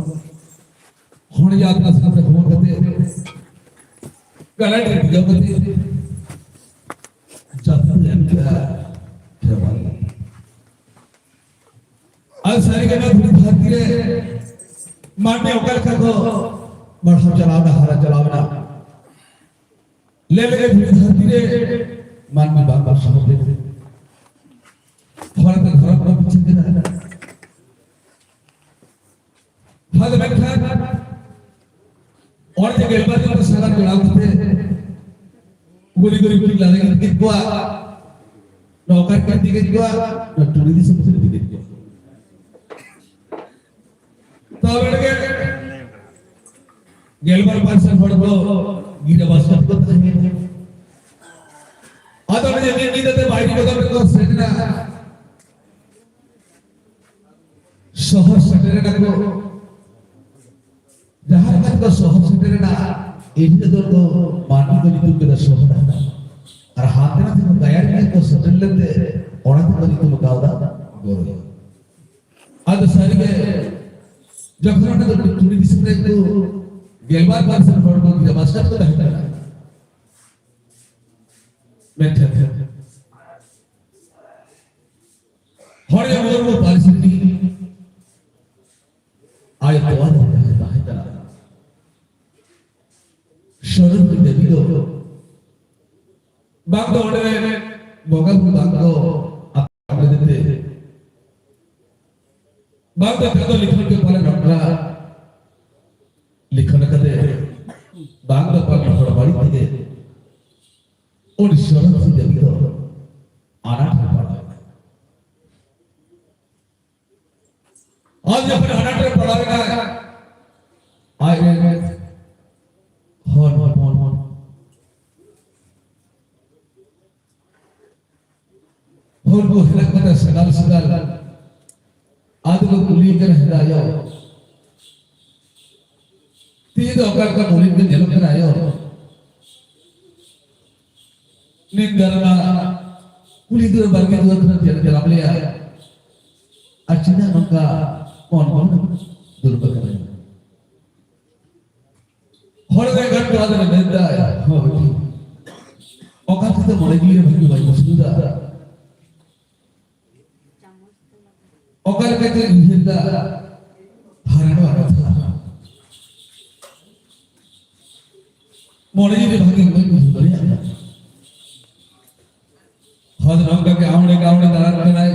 ᱦᱚᱲ ᱡᱟᱛᱨᱟ ᱥᱟᱶᱛᱮ ᱦᱚᱦᱚ ᱠᱟᱛᱮ, ᱜᱟᱰᱟ ᱨᱮ ᱵᱤᱞᱟᱹᱣ ᱠᱟᱛᱮ, ᱡᱟᱹᱯᱩᱫ ᱮᱢ ᱠᱮᱫᱟ, ᱠᱷᱮᱣᱟᱞ᱾ ᱟᱨ ᱥᱟᱹᱨᱤ ᱜᱮ ᱱᱚᱣᱟ ᱫᱷᱩᱲᱤ ᱫᱷᱟᱹᱨᱛᱤ ᱨᱮ ᱢᱟᱹᱱᱢᱤ ᱚᱠᱟ ᱞᱮᱠᱟ ᱠᱚ ᱵᱟᱲᱦᱟᱣ ᱪᱟᱞᱟᱣ ᱮᱱᱟ, ᱦᱟᱨᱟ ᱪᱟᱞᱟᱣ ᱮᱱᱟ, ᱞᱟᱹᱭ ᱞᱮᱠᱷᱟᱱ ᱫᱷᱩᱲᱤ ᱫᱷᱟᱹᱨᱛᱤ ᱨᱮ ᱢᱟᱹᱱᱢᱤ ᱵᱟᱝ ᱵᱟᱲᱦᱟᱣ ᱞᱮᱱᱟ᱾ ᱦᱚᱲ ᱛᱮ ᱫᱷᱚᱨᱚᱢ ᱠᱚ ᱵᱤᱪᱟᱹᱨ ᱠᱮᱫᱟ᱾ ᱟᱫᱚ ᱢᱮᱱᱠᱷᱟᱱ ᱚᱸᱰᱮ ᱜᱮᱞᱵᱟᱨ ᱡᱚᱱ ᱥᱟᱜᱟᱲ ᱡᱚᱲᱟᱣ ᱠᱟᱛᱮ ᱜᱩᱨᱤ ᱜᱩᱨᱤ ᱠᱚ ᱞᱟᱲᱮ ᱠᱮᱫ ᱠᱚᱣᱟ᱾ ᱱᱚᱣᱟ ᱚᱠᱟ ᱨᱮ ᱤᱫᱤ ᱠᱮᱫ ᱠᱚᱣᱟ? ᱱᱚᱣᱟ ᱴᱩᱲᱤ ᱫᱤᱥᱚᱢ ᱛᱮ ᱤᱫᱤ ᱠᱮᱫ ᱠᱚᱣᱟ᱾ ᱛᱚ ᱚᱸᱰᱮ ᱜᱮ ᱜᱮᱞᱵᱟᱨ ᱯᱟᱨᱥᱮᱱ ᱦᱚᱲ ᱠᱚ ᱜᱤᱨᱟᱹᱵᱟᱥ ᱠᱟᱛᱮ ᱠᱚ ᱛᱟᱦᱮᱸᱭᱮᱱᱟ᱾ ᱟᱫᱚ ᱚᱸᱰᱮ ᱢᱤᱫ ᱧᱤᱫᱟᱹ ᱛᱮ ᱵᱟᱭᱨᱤ ᱠᱚᱫᱚ ᱠᱚ ᱥᱮᱴᱮᱨᱟ᱾ ᱥᱚᱦᱚᱨ ᱥᱮᱴᱮᱨ ᱮᱱᱟ ᱠᱚ᱾ ᱡᱟᱦᱟᱸ ᱞᱮᱠᱟ ᱛᱮᱠᱚ ᱥᱚᱦᱚᱨ ᱥᱮᱴᱮᱨ ᱮᱱᱟ, ᱮᱱ ᱦᱤᱞᱳᱜ ᱫᱚ ᱢᱟᱹᱱᱢᱤ ᱠᱚ ᱧᱩᱛᱩᱢ ᱠᱮᱫᱟ ᱥᱚᱦᱚᱨ ᱰᱟᱦᱟᱨ᱾ ᱟᱨ ᱦᱟᱱᱛᱮ ᱱᱟᱛᱮ ᱠᱚ ᱜᱟᱭᱟᱱ ᱜᱮ ᱠᱚ ᱥᱮᱴᱮᱨ ᱞᱮᱱᱛᱮ, ᱚᱱᱟ ᱛᱮᱠᱚ ᱧᱩᱛᱩᱢ ᱠᱟᱣᱫᱟ ᱜᱚᱨᱚᱭ᱾ ᱟᱫᱚ ᱥᱟᱹᱨᱤᱜᱮ ᱡᱚᱠᱷᱚᱱ ᱚᱸᱰᱮ ᱫᱚ ᱴᱩᱲᱤ ᱫᱤᱥᱚᱢ ᱨᱮ ᱩᱱᱠᱩ ᱜᱮᱞᱵᱟᱨ ᱯᱟᱨᱥᱮᱱ ᱦᱚᱲ ᱠᱚ ᱜᱤᱨᱟᱹ ᱢᱟᱥᱴᱟᱨ ᱠᱚ ᱛᱟᱦᱮᱸ ᱠᱟᱱᱟ, ᱢᱮᱱᱠᱷᱟᱱ ᱦᱚᱲ ᱡᱮ ᱢᱩᱨᱢᱩ ᱯᱟᱹᱨᱥᱤ ᱨᱤᱱᱤᱡ ᱟᱭᱳ ᱛᱚᱣᱟ ᱨᱮ ᱛᱟᱦᱮᱸ ᱛᱟᱦᱮᱸ ᱠᱟᱱᱟ᱾ ᱥᱚᱨᱚᱥᱚᱛᱤ ᱫᱮᱵᱤ ᱫᱚ ᱵᱟᱝ ᱫᱚ ᱚᱸᱰᱮ ᱨᱮ ᱵᱚᱸᱜᱟ ᱵᱩᱨᱩ ᱵᱟᱝ ᱠᱚ ᱟᱯᱱᱟᱨ ᱞᱮᱫᱮ ᱛᱮ, ᱵᱟᱝ ᱫᱚ ᱪᱟᱸᱫᱚ ᱞᱤᱠᱷᱚᱱ ᱜᱮ ᱯᱟᱞᱮ ᱱᱚᱝᱠᱟ ᱞᱤᱠᱷᱚᱱ ᱟᱠᱟᱫᱮ, ᱵᱟᱝ ᱫᱚ ᱯᱟᱞᱮ ᱦᱚᱲ ᱵᱟᱹᱲᱤᱡ ᱛᱮᱜᱮ ᱩᱱᱤ ᱥᱚᱨᱚᱥᱚᱛᱤ ᱫᱮᱵᱤ ᱫᱚ ᱟᱱᱟᱴ ᱨᱮ ᱯᱟᱲᱟᱣ ᱮᱱᱟ᱾ ᱟᱨ ᱡᱚᱠᱷᱚᱱ ᱟᱱᱟᱴ ᱨᱮ ᱯᱟᱲᱟᱣ ᱮᱱᱟᱭ, ᱟᱡ ᱨᱮᱱ ᱦᱚᱱ ᱦᱚᱯᱚᱱ ᱦᱚᱲ ᱠᱚ ᱦᱮᱱᱟᱜ ᱠᱚᱛᱟ ᱥᱟᱜᱟᱞ ᱥᱟᱜᱟᱞ, ᱟᱫᱚ ᱠᱚ ᱠᱩᱞᱤᱭᱮ ᱠᱟᱱᱟ, ᱦᱮᱸᱫᱟ ᱟᱭᱳ, ᱛᱤᱦᱤᱧ ᱫᱚ ᱚᱠᱟ ᱞᱮᱠᱟ ᱢᱚᱱᱮ ᱠᱚ ᱧᱮᱞᱚᱜ ᱠᱟᱱᱟ ᱟᱭᱳ? ᱱᱤᱛ ᱫᱟᱨᱟ ᱠᱩᱞᱦᱤ ᱫᱩᱣᱟᱹᱨ ᱵᱟᱲᱜᱮ ᱫᱩᱣᱟᱹᱨ ᱠᱷᱚᱱ ᱪᱮᱫ ᱞᱮᱠᱟ ᱞᱟᱵᱞᱮᱭᱟ? ᱟᱨ ᱪᱮᱫᱟᱜ ᱱᱚᱝᱠᱟ ᱚᱱ ᱚᱱ ᱫᱩᱲᱩᱵ ᱟᱠᱟᱱᱟᱭ᱾ ᱦᱚᱲ ᱨᱮ ᱜᱟᱱ ᱠᱚᱲᱟ ᱫᱚ ᱢᱮᱱ ᱫᱟᱭ, "ᱦᱚᱸ ᱵᱤᱴᱤ, ᱚᱠᱟ ᱞᱮᱠᱟᱛᱮ ᱢᱚᱱᱮ ᱡᱤᱣᱤ ᱨᱮ ᱵᱷᱟᱹᱜᱤ ᱵᱟᱭ ᱵᱩᱡᱷᱟᱹᱣ ᱫᱟ? ᱚᱠᱟ ᱞᱮᱠᱟᱛᱮ ᱩᱭᱦᱟᱹᱨ ᱫᱟ? ᱦᱟᱨᱟ ᱱᱚᱣᱟ ᱠᱟᱛᱷᱟ ᱢᱚᱱᱮ ᱡᱤᱣᱤ ᱨᱮ ᱵᱷᱟᱹᱜᱤ ᱵᱟᱹᱧ ᱵᱩᱡᱷᱟᱹᱣ ᱫᱟᱲᱮᱭᱟᱜ ᱠᱟᱱᱟ᱾" ᱦᱚᱲ ᱱᱚᱝᱠᱟ ᱜᱮ ᱟᱣᱲᱮ ᱜᱟᱣᱲᱮ ᱫᱟᱬᱟᱱ ᱠᱟᱱᱟᱭ,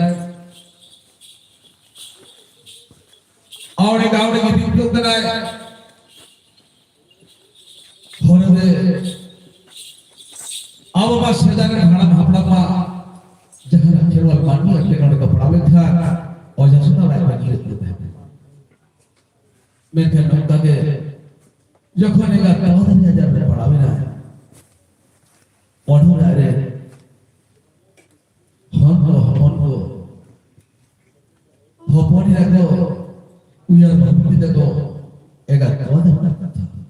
ᱟᱣᱲᱮ ᱜᱟᱣᱲᱮ ᱜᱮ ᱵᱤᱯᱞᱚᱵ ᱠᱟᱱᱟᱭ᱾ ᱦᱚᱨ ᱨᱮ ᱟᱵᱚ ᱢᱟ ᱥᱮᱫᱟᱭ ᱨᱮᱱ ᱦᱟᱲᱟᱢ ᱦᱟᱯᱲᱟᱢ ᱢᱟ ᱡᱟᱦᱟᱸ ᱠᱷᱮᱨᱣᱟᱞ ᱢᱟᱹᱱᱢᱤ ᱮᱴᱠᱮᱴᱚᱬᱮ ᱠᱚ ᱯᱟᱲᱟᱣ ᱞᱮᱱᱠᱷᱟᱱ ᱚᱡᱷᱟ ᱥᱚᱱᱟ ᱚᱲᱟᱜ ᱠᱚ ᱧᱤᱨ ᱟᱹᱜᱩ ᱛᱟᱦᱮᱸᱫ᱾ ᱢᱮᱱᱠᱷᱟᱱ ᱱᱚᱝᱠᱟ ᱜᱮ ᱡᱚᱠᱷᱚᱱ ᱮᱸᱜᱟᱛ ᱛᱟᱣᱟ ᱛᱟᱹᱱᱤᱡ ᱟᱡᱟᱨ ᱨᱮ ᱯᱟᱲᱟᱣ ᱮᱱᱟ, ᱚᱱᱟ ᱚᱲᱟᱜ ᱨᱮ ᱦᱚᱱ ᱠᱚ, ᱦᱚᱯᱚᱱ ᱠᱚ, ᱦᱚᱯᱚᱱ ᱮᱨᱟ ᱠᱚ, ᱩᱭᱦᱟᱹᱨ ᱵᱷᱟᱵᱽᱱᱟ ᱛᱟᱠᱚ ᱮᱸᱜᱟᱛ ᱛᱚᱣᱟ ᱫᱚᱨᱠᱟᱨ ᱠᱟᱱ ᱛᱟᱠᱚᱣᱟ᱾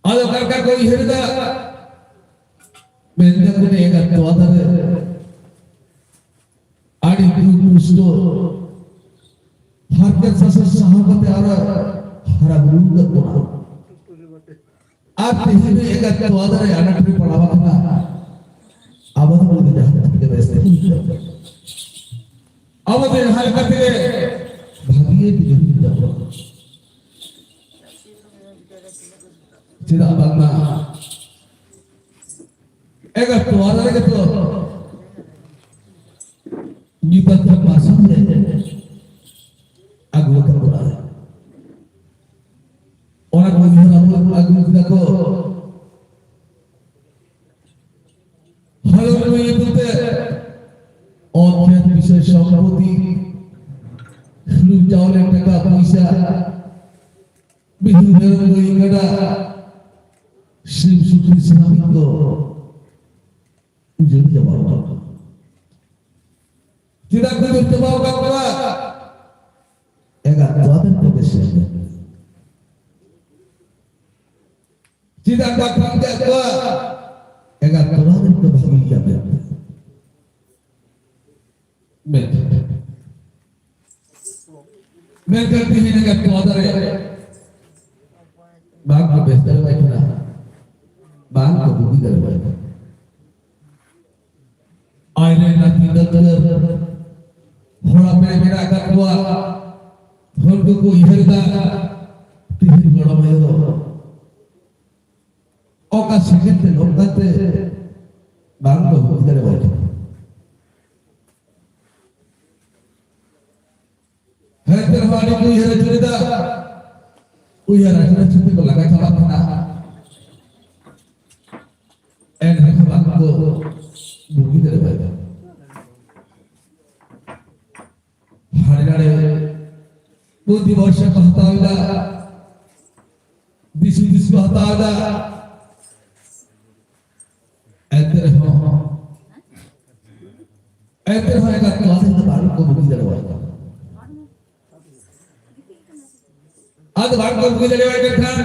ᱟᱫᱚ ᱚᱠᱟ ᱞᱮᱠᱟ ᱠᱚ ᱩᱭᱦᱟᱹᱨ ᱮᱫᱟ? ᱢᱮᱱ ᱫᱟᱠᱚ ᱱᱮ ᱮᱸᱜᱟᱛ ᱛᱚᱣᱟ ᱫᱟᱨᱮ ᱟᱹᱰᱤ ᱫᱩᱠ ᱠᱚᱥᱴᱚ ᱦᱟᱨᱠᱮᱛ ᱥᱟᱥᱮᱛ ᱥᱟᱦᱟᱣ ᱠᱟᱛᱮ ᱟᱨᱚ ᱦᱟᱨᱟ ᱵᱩᱨᱩ ᱟᱠᱟᱫ ᱵᱚᱱᱟ᱾ ᱟᱨ ᱛᱮᱦᱮᱧ ᱫᱚ ᱮᱸᱜᱟᱛ ᱛᱚᱣᱟ ᱫᱟᱨᱮ ᱟᱱᱟᱴ ᱨᱮ ᱯᱟᱲᱟᱣ ᱟᱠᱟᱱᱟ᱾ ᱟᱵᱚ ᱫᱚ ᱱᱚᱰᱮ ᱡᱟᱦᱟᱸ ᱞᱮᱠᱟ ᱛᱮᱜᱮ ᱵᱮᱥ ᱛᱮ ᱦᱩᱭᱩᱜ ᱛᱟᱵᱚᱱᱟ᱾ ᱟᱵᱚ ᱫᱚ ᱡᱟᱦᱟᱸ ᱞᱮᱠᱟ ᱛᱮᱜᱮ ᱵᱷᱟᱹᱜᱤ ᱛᱮᱜᱮ ᱦᱩᱭᱩᱜ ᱛᱟᱵᱚᱱᱟ᱾ ᱪᱮᱫᱟᱜ ᱵᱟᱝᱢᱟ ᱮᱸᱜᱟᱛ ᱛᱚᱣᱟ ᱫᱟᱨᱮ ᱜᱮᱛᱚ ᱧᱩᱛᱟᱹᱛ ᱠᱷᱚᱱ ᱢᱟᱨᱥᱟᱞ ᱨᱮ ᱟᱹᱜᱩ ᱟᱠᱟᱫ ᱵᱚᱱᱟ᱾ ᱚᱱᱟ ᱠᱚ ᱩᱭᱦᱟᱹᱨ ᱟᱹᱜᱩ, ᱟᱹᱜᱩ ᱠᱮᱫᱟ ᱠᱚ᱾ ᱦᱚᱭᱚ ᱱᱩᱭ ᱧᱩᱛᱩᱢ ᱛᱮ ᱚᱛ ᱠᱷᱮᱛ ᱵᱤᱥᱚᱭ ᱥᱚᱢᱯᱚᱛᱤ, ᱦᱩᱲᱩ ᱪᱟᱣᱞᱮ, ᱴᱟᱠᱟ ᱯᱚᱭᱥᱟ, ᱢᱤᱦᱩ ᱢᱮᱨᱚᱢ ᱜᱟᱹᱭ ᱠᱟᱰᱟ, ᱥᱤᱢ ᱥᱩᱠᱨᱤ ᱥᱟᱱᱟᱢ ᱠᱚ ᱩᱡᱟᱹᱲ ᱪᱟᱵᱟ ᱟᱠᱟᱫ ᱠᱚᱣᱟ᱾ ᱪᱮᱫᱟᱜ ᱠᱚ ᱩᱡᱟᱹᱲ ᱪᱟᱵᱟ ᱟᱠᱟᱫ ᱠᱚᱣᱟ? ᱮᱸᱜᱟᱛ ᱛᱚᱣᱟ ᱛᱮ ᱠᱚ ᱵᱮᱥ ᱞᱮᱱᱟ᱾ ᱪᱮᱫᱟᱜ ᱵᱟᱠᱚ ᱮᱸᱜᱟᱛ ᱠᱚᱣᱟ? ᱮᱸᱜᱟᱛ ᱛᱚᱣᱟ ᱛᱮ ᱠᱚ ᱵᱷᱟᱹᱜᱤ ᱠᱟᱛᱮ᱾ ᱢᱮᱱ ᱢᱮᱱᱠᱷᱟᱱ ᱛᱮᱦᱮᱧ ᱮᱸᱜᱟᱛ ᱛᱚᱣᱟ ᱫᱟᱨᱮ ᱵᱟᱝ ᱠᱚ ᱵᱮᱥ ᱫᱟᱲᱮᱭᱟᱭ ᱠᱟᱱᱟ, ᱵᱟᱝ ᱠᱚ ᱵᱩᱜᱤ ᱫᱟᱲᱮᱭᱟᱭ ᱠᱟᱱᱟ᱾ ᱟᱡ ᱨᱮᱱ ᱱᱟᱛᱤ ᱫᱟᱹᱫᱩ ᱦᱚᱲ ᱟᱯᱮ ᱢᱮᱱᱟᱜ ᱟᱠᱟᱫ ᱠᱚᱣᱟ, ᱦᱚᱲ ᱠᱚᱠᱚ ᱩᱭᱦᱟᱹᱨ ᱮᱫᱟ, ᱛᱤᱦᱤᱧ ᱜᱚᱲᱚᱢ ᱟᱭᱳ ᱫᱚ ᱚᱠᱟ ᱥᱮᱸᱜᱮᱞ ᱛᱮ ᱞᱚᱜ ᱠᱟᱛᱮ ᱵᱟᱝ ᱠᱚ ᱦᱩᱭ ᱫᱟᱲᱮᱭᱟᱜ ᱠᱟᱱᱟ᱾ ᱦᱮᱸ, ᱛᱮ ᱨᱮᱦᱚᱸ ᱟᱹᱰᱤ ᱠᱚ ᱩᱭᱦᱟᱹᱨ ᱟᱹᱪᱩᱨ ᱮᱫᱟ᱾ ᱩᱭᱦᱟᱹᱨ ᱟᱹᱪᱩᱨ ᱟᱹᱪᱩᱨ ᱛᱮᱠᱚ ᱞᱟᱸᱜᱟ ᱪᱟᱵᱟᱜ ᱠᱟᱱᱟ᱾ ᱮᱱ ᱨᱮᱦᱚᱸ ᱵᱟᱝ ᱠᱚ ᱵᱩᱜᱤ ᱫᱟᱲᱮᱭᱟᱜ ᱠᱟᱱᱟ᱾ ᱦᱟᱸᱰᱮ ᱱᱟᱰᱮ ᱵᱩᱫᱷᱤ ᱵᱷᱚᱨᱥᱟ ᱠᱚ ᱦᱟᱛᱟᱣ ᱮᱫᱟ, ᱫᱤᱥ ᱦᱩᱫᱤᱥ ᱠᱚ ᱦᱟᱛᱟᱣ ᱮᱫᱟ᱾ ᱮᱱᱛᱮ ᱨᱮᱦᱚᱸ, ᱮᱱᱛᱮ ᱨᱮᱦᱚᱸ ᱮᱸᱜᱟᱛ ᱛᱚᱣᱟ ᱫᱚ ᱵᱟᱝ ᱠᱚ ᱵᱩᱜᱤ ᱫᱟᱲᱮᱭᱟᱜ ᱠᱟᱱᱟ᱾ ᱟᱫᱚ ᱵᱟᱝ ᱠᱚ ᱵᱩᱜᱤ ᱫᱟᱲᱮᱭᱟᱜ ᱠᱟᱱ ᱠᱷᱟᱱ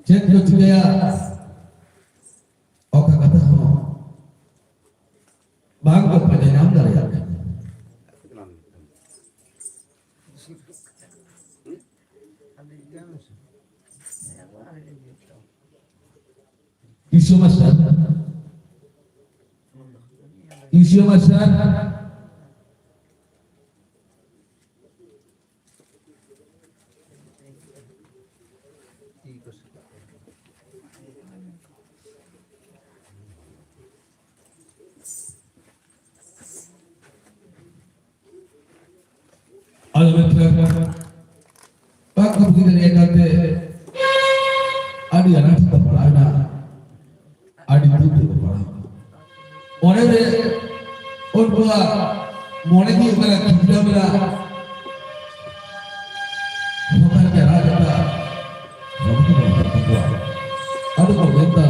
ᱪᱮᱫ ᱠᱚ ᱪᱤᱠᱟᱹᱭᱟ? ᱚᱠᱟ ᱠᱟᱛᱷᱟ ᱦᱚᱸ ᱵᱟᱝ ᱠᱚ ᱯᱟᱸᱡᱟ ᱧᱟᱢ ᱫᱟᱲᱮᱭᱟᱜ ᱠᱟᱱᱟ᱾ ᱤᱥᱩ ᱢᱟᱥᱴᱟᱨ, ᱤᱥᱩ ᱢᱟᱥᱴᱟᱨ, ᱟᱫᱚ ᱢᱮᱱᱠᱷᱟᱱ ᱵᱟᱝ ᱠᱚ ᱵᱩᱜᱤ ᱫᱟᱲᱮᱭᱟᱜ ᱠᱟᱱᱛᱮ ᱟᱹᱰᱤ ᱟᱱᱟᱴ ᱨᱮᱠᱚ ᱯᱟᱲᱟᱣ ᱮᱱᱟ, ᱟᱹᱰᱤ ᱫᱩᱠ ᱨᱮᱠᱚ ᱯᱟᱲᱟᱣ ᱮᱱᱟ᱾ ᱚᱸᱰᱮ ᱨᱮ ᱩᱱᱠᱩᱣᱟᱜ ᱢᱚᱱᱮ ᱡᱤᱣᱤ ᱚᱠᱟᱨᱮ ᱠᱷᱤᱡᱞᱟᱹᱣ ᱢᱮᱱᱟᱜ, ᱚᱠᱟᱨᱮ ᱨᱟᱡᱽ ᱟᱠᱟᱫ, ᱟᱫᱚ ᱠᱚ ᱢᱮᱱᱫᱟ,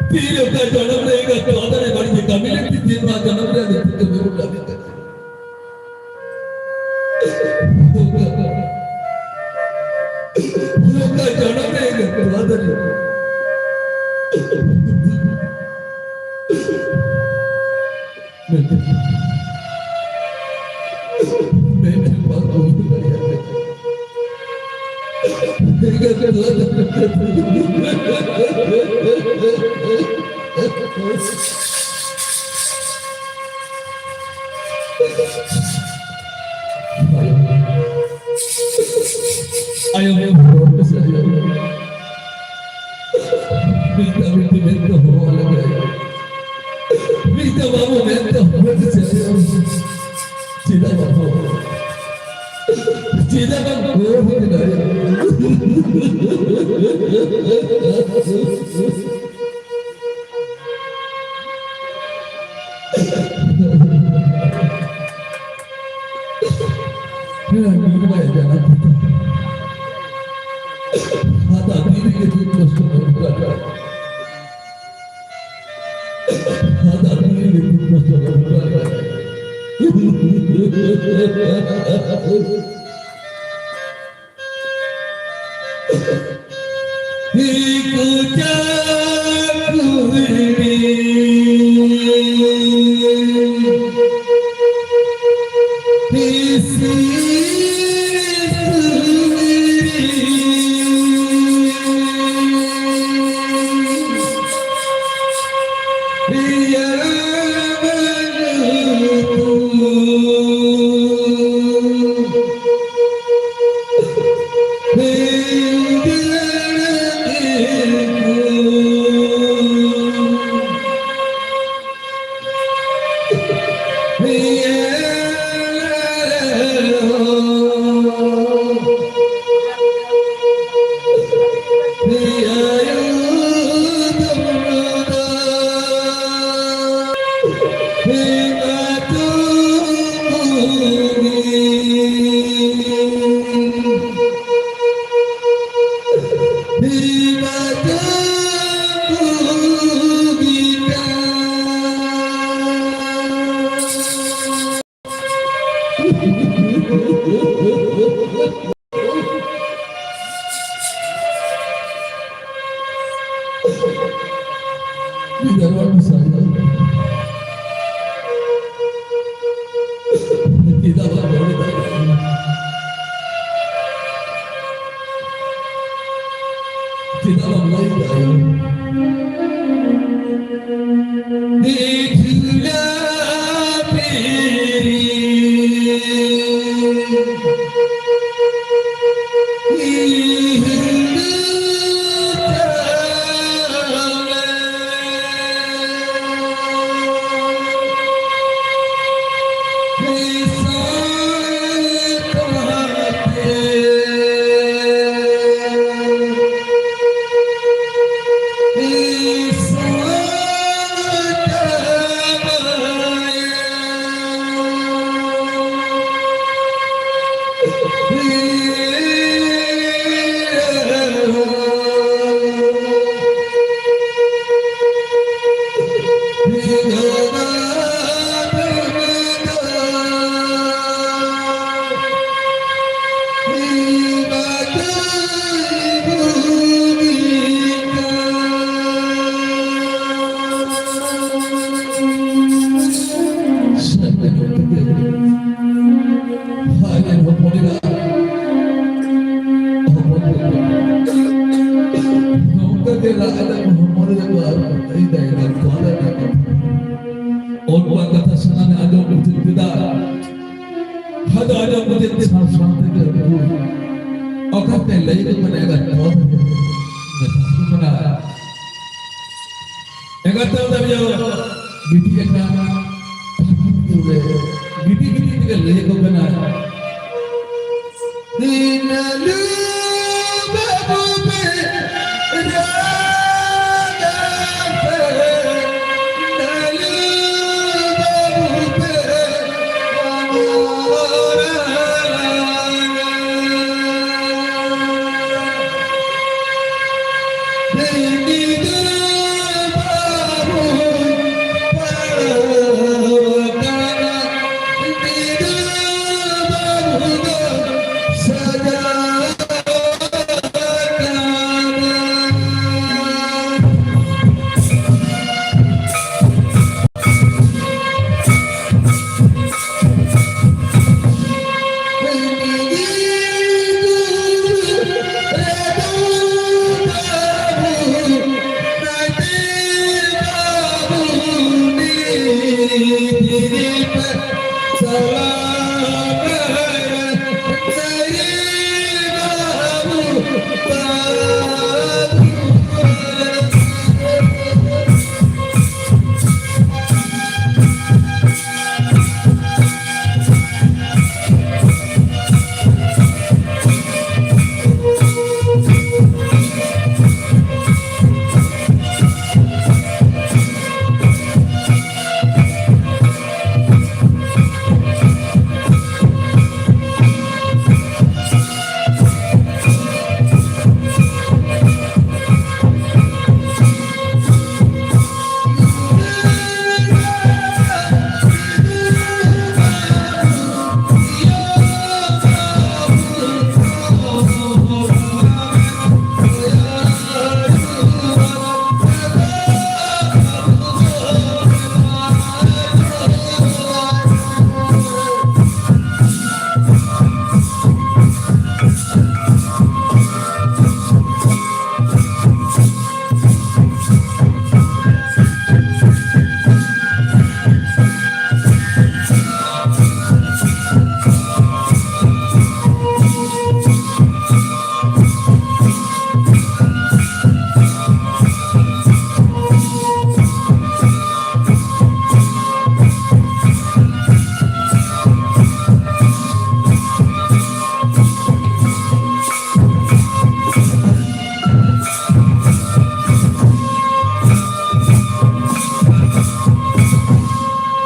ᱛᱤᱨᱮ ᱚᱠᱟ ᱡᱚᱱᱚᱢ ᱨᱮ ᱮᱸᱜᱟᱛ ᱛᱚᱣᱟ ᱫᱟᱨᱮ ᱵᱟᱹᱲᱤᱡ ᱮ ᱠᱟᱹᱢᱤ ᱞᱮᱫ ᱛᱮ, ᱛᱤᱱ ᱢᱟ ᱡᱚᱱᱚᱢ ᱨᱮ ᱟᱹᱰᱤ ᱛᱮᱫ ᱠᱟᱹᱢᱤ ᱠᱚ ᱠᱟᱹᱢᱤ ᱠᱟᱱᱟ᱾ ᱚᱠᱟ ᱡᱚᱱᱚᱢ ᱨᱮ ᱮᱸᱜᱟᱛ ᱛᱚᱣᱟ ᱫᱟᱨᱮ ᱢᱮᱱᱛᱮ, ᱢᱮᱱᱛᱮ ᱵᱟᱝ ᱩᱭᱦᱟᱹᱨ ᱫᱟᱲᱮᱭᱟᱜ ᱠᱟᱱᱟ᱾ ᱟᱭᱳ, ᱟᱭᱳ, ᱢᱤᱫᱴᱟᱝ ᱢᱤᱫᱴᱤᱡ ᱢᱮᱱ ᱫᱚ ᱦᱚᱦᱚ ᱟᱞᱮ ᱢᱮ᱾ ᱢᱤᱫᱴᱟᱝ ᱵᱟᱹᱵᱩ ᱢᱮᱱ ᱫᱚ ᱦᱚᱦᱚ ᱟᱞᱮ ᱢᱮ᱾ ᱪᱮᱫᱟᱜ ᱵᱟᱵᱩ? ᱪᱮᱫᱟᱜ ᱵᱟᱢ ᱜᱚᱲᱚ ᱦᱚᱪᱚ ᱫᱟᱲᱮᱭᱟᱜᱼᱟ? ᱦᱮᱸ, ᱱᱤᱭᱟᱹ ᱵᱟᱭ ᱡᱟᱱᱟᱢ ᱠᱟᱛᱮ᱾ Tidak bisa. Tidak, Bapak. Tidak, Bapak. ᱛᱮ ᱨᱟᱜ ᱮᱫᱟ ᱠᱚ, ᱦᱚᱲᱢᱚ ᱨᱮ ᱫᱚ ᱟᱨ ᱞᱟᱹᱭ ᱫᱟᱭ ᱱᱚᱣᱟ ᱠᱟᱛᱷᱟ᱾ ᱩᱱᱠᱩᱣᱟᱜ ᱠᱟᱛᱷᱟ ᱥᱟᱱᱟᱢᱮ ᱟᱸᱡᱚᱢ ᱢᱩᱪᱟᱹᱫ ᱠᱮᱫᱟ᱾ ᱟᱫᱚ ᱟᱸᱡᱚᱢ ᱢᱩᱪᱟᱹᱫ ᱥᱟᱶ ᱥᱟᱶ ᱛᱮᱜᱮ ᱩᱱᱠᱩ ᱚᱠᱟᱛᱮ ᱞᱟᱹᱭ ᱠᱚ ᱠᱟᱱᱟ, ᱮᱸᱜᱟᱛ ᱯᱚᱫ ᱨᱮ ᱢᱮᱛᱟ ᱠᱚ ᱠᱟᱱᱟ, ᱮᱸᱜᱟᱛ ᱫᱚ ᱫᱟᱵᱤᱭᱟ ᱵᱤᱴᱤ ᱮᱠᱟ ᱵᱤᱴᱤ ᱵᱤᱴᱤ ᱛᱮᱜᱮ ᱞᱟᱹᱭ ᱠᱚ ᱠᱟᱱᱟ᱾ ᱫᱤᱱᱟᱞᱩ ᱵᱟᱹᱵᱩ ᱯᱮ ᱨᱟᱜᱟ ᱯᱮ, ᱫᱤᱱᱟᱞᱩ ᱵᱟᱹᱵᱩ ᱯᱮ ᱨᱟᱜᱟ᱾ ᱫᱤᱱᱟᱞᱩ ᱵᱟᱹᱵᱩ ᱯᱟᱲᱟᱣ ᱟᱠᱟᱱᱟ᱾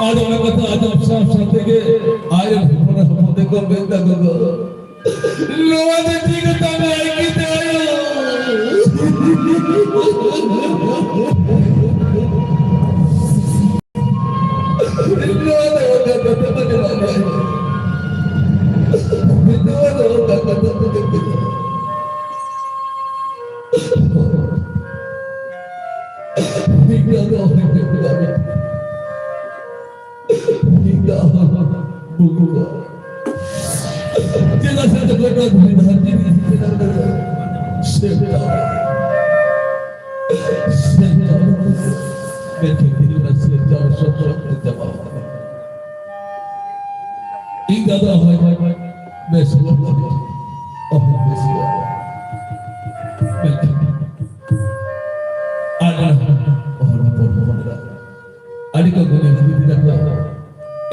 ᱟᱫᱚ ᱚᱱᱟ ᱠᱟᱛᱷᱟ ᱟᱸᱡᱚᱢ ᱥᱟᱶ ᱥᱟᱶ ᱛᱮᱜᱮ ᱟᱡ ᱨᱮᱱ ᱦᱚᱯᱚᱱ ᱦᱚᱯᱚᱱ ᱛᱮᱠᱚ ᱢᱮᱱᱫᱟ, "ᱜᱚᱜᱚ, ᱱᱚᱣᱟ ᱫᱚ ᱪᱮᱫ ᱛᱟᱢ ᱟᱭ ᱠᱮᱫᱟᱭ?" ᱱᱚᱣᱟ ᱫᱚ ᱚᱱᱠᱟ ᱠᱟᱛᱷᱟ ᱵᱟᱝ ᱠᱟᱱᱟ᱾ ᱱᱚᱣᱟ ᱫᱚ ᱚᱱᱠᱟ ᱠᱟᱛᱷᱟ ᱵᱟᱝ ᱠᱟᱱᱟ᱾ ᱱᱤᱝᱠᱟᱹ ᱫᱚ ᱚᱦᱚᱧ ᱢᱮᱱ ᱠᱮᱭᱟ᱾ ᱱᱤᱝᱠᱟᱹ ᱦᱚᱸ ᱵᱩᱞᱩᱜᱼᱟ᱾ ᱪᱮᱫᱟᱜ ᱥᱮ ᱡᱚᱠᱷᱚᱱ ᱱᱚᱣᱟ ᱫᱷᱩᱲᱤ ᱫᱷᱟᱹᱨᱛᱤ ᱨᱮ ᱥᱮᱨᱢᱟ ᱨᱮ ᱥᱮᱨᱢᱟ ᱥᱮᱨᱢᱟ ᱢᱮᱱᱠᱷᱟᱱ ᱛᱤᱱᱟᱹᱜ ᱥᱮᱨᱢᱟ ᱥᱚᱵ ᱥᱚᱵ ᱛᱮ ᱪᱟᱵᱟ ᱟᱠᱟᱱᱟ᱾ ᱤᱧ ᱫᱟᱫᱟ ᱦᱚᱸ ᱵᱮᱥ ᱵᱚᱱ ᱚᱦᱚ ᱵᱮᱥ ᱢᱮᱱᱠᱷᱟᱱ ᱟᱨ ᱚᱦᱚ ᱵᱚᱱ ᱟᱹᱰᱤ ᱠᱚ ᱜᱩᱱᱤ ᱦᱩᱫᱤ ᱵᱤᱫᱟ ᱠᱚ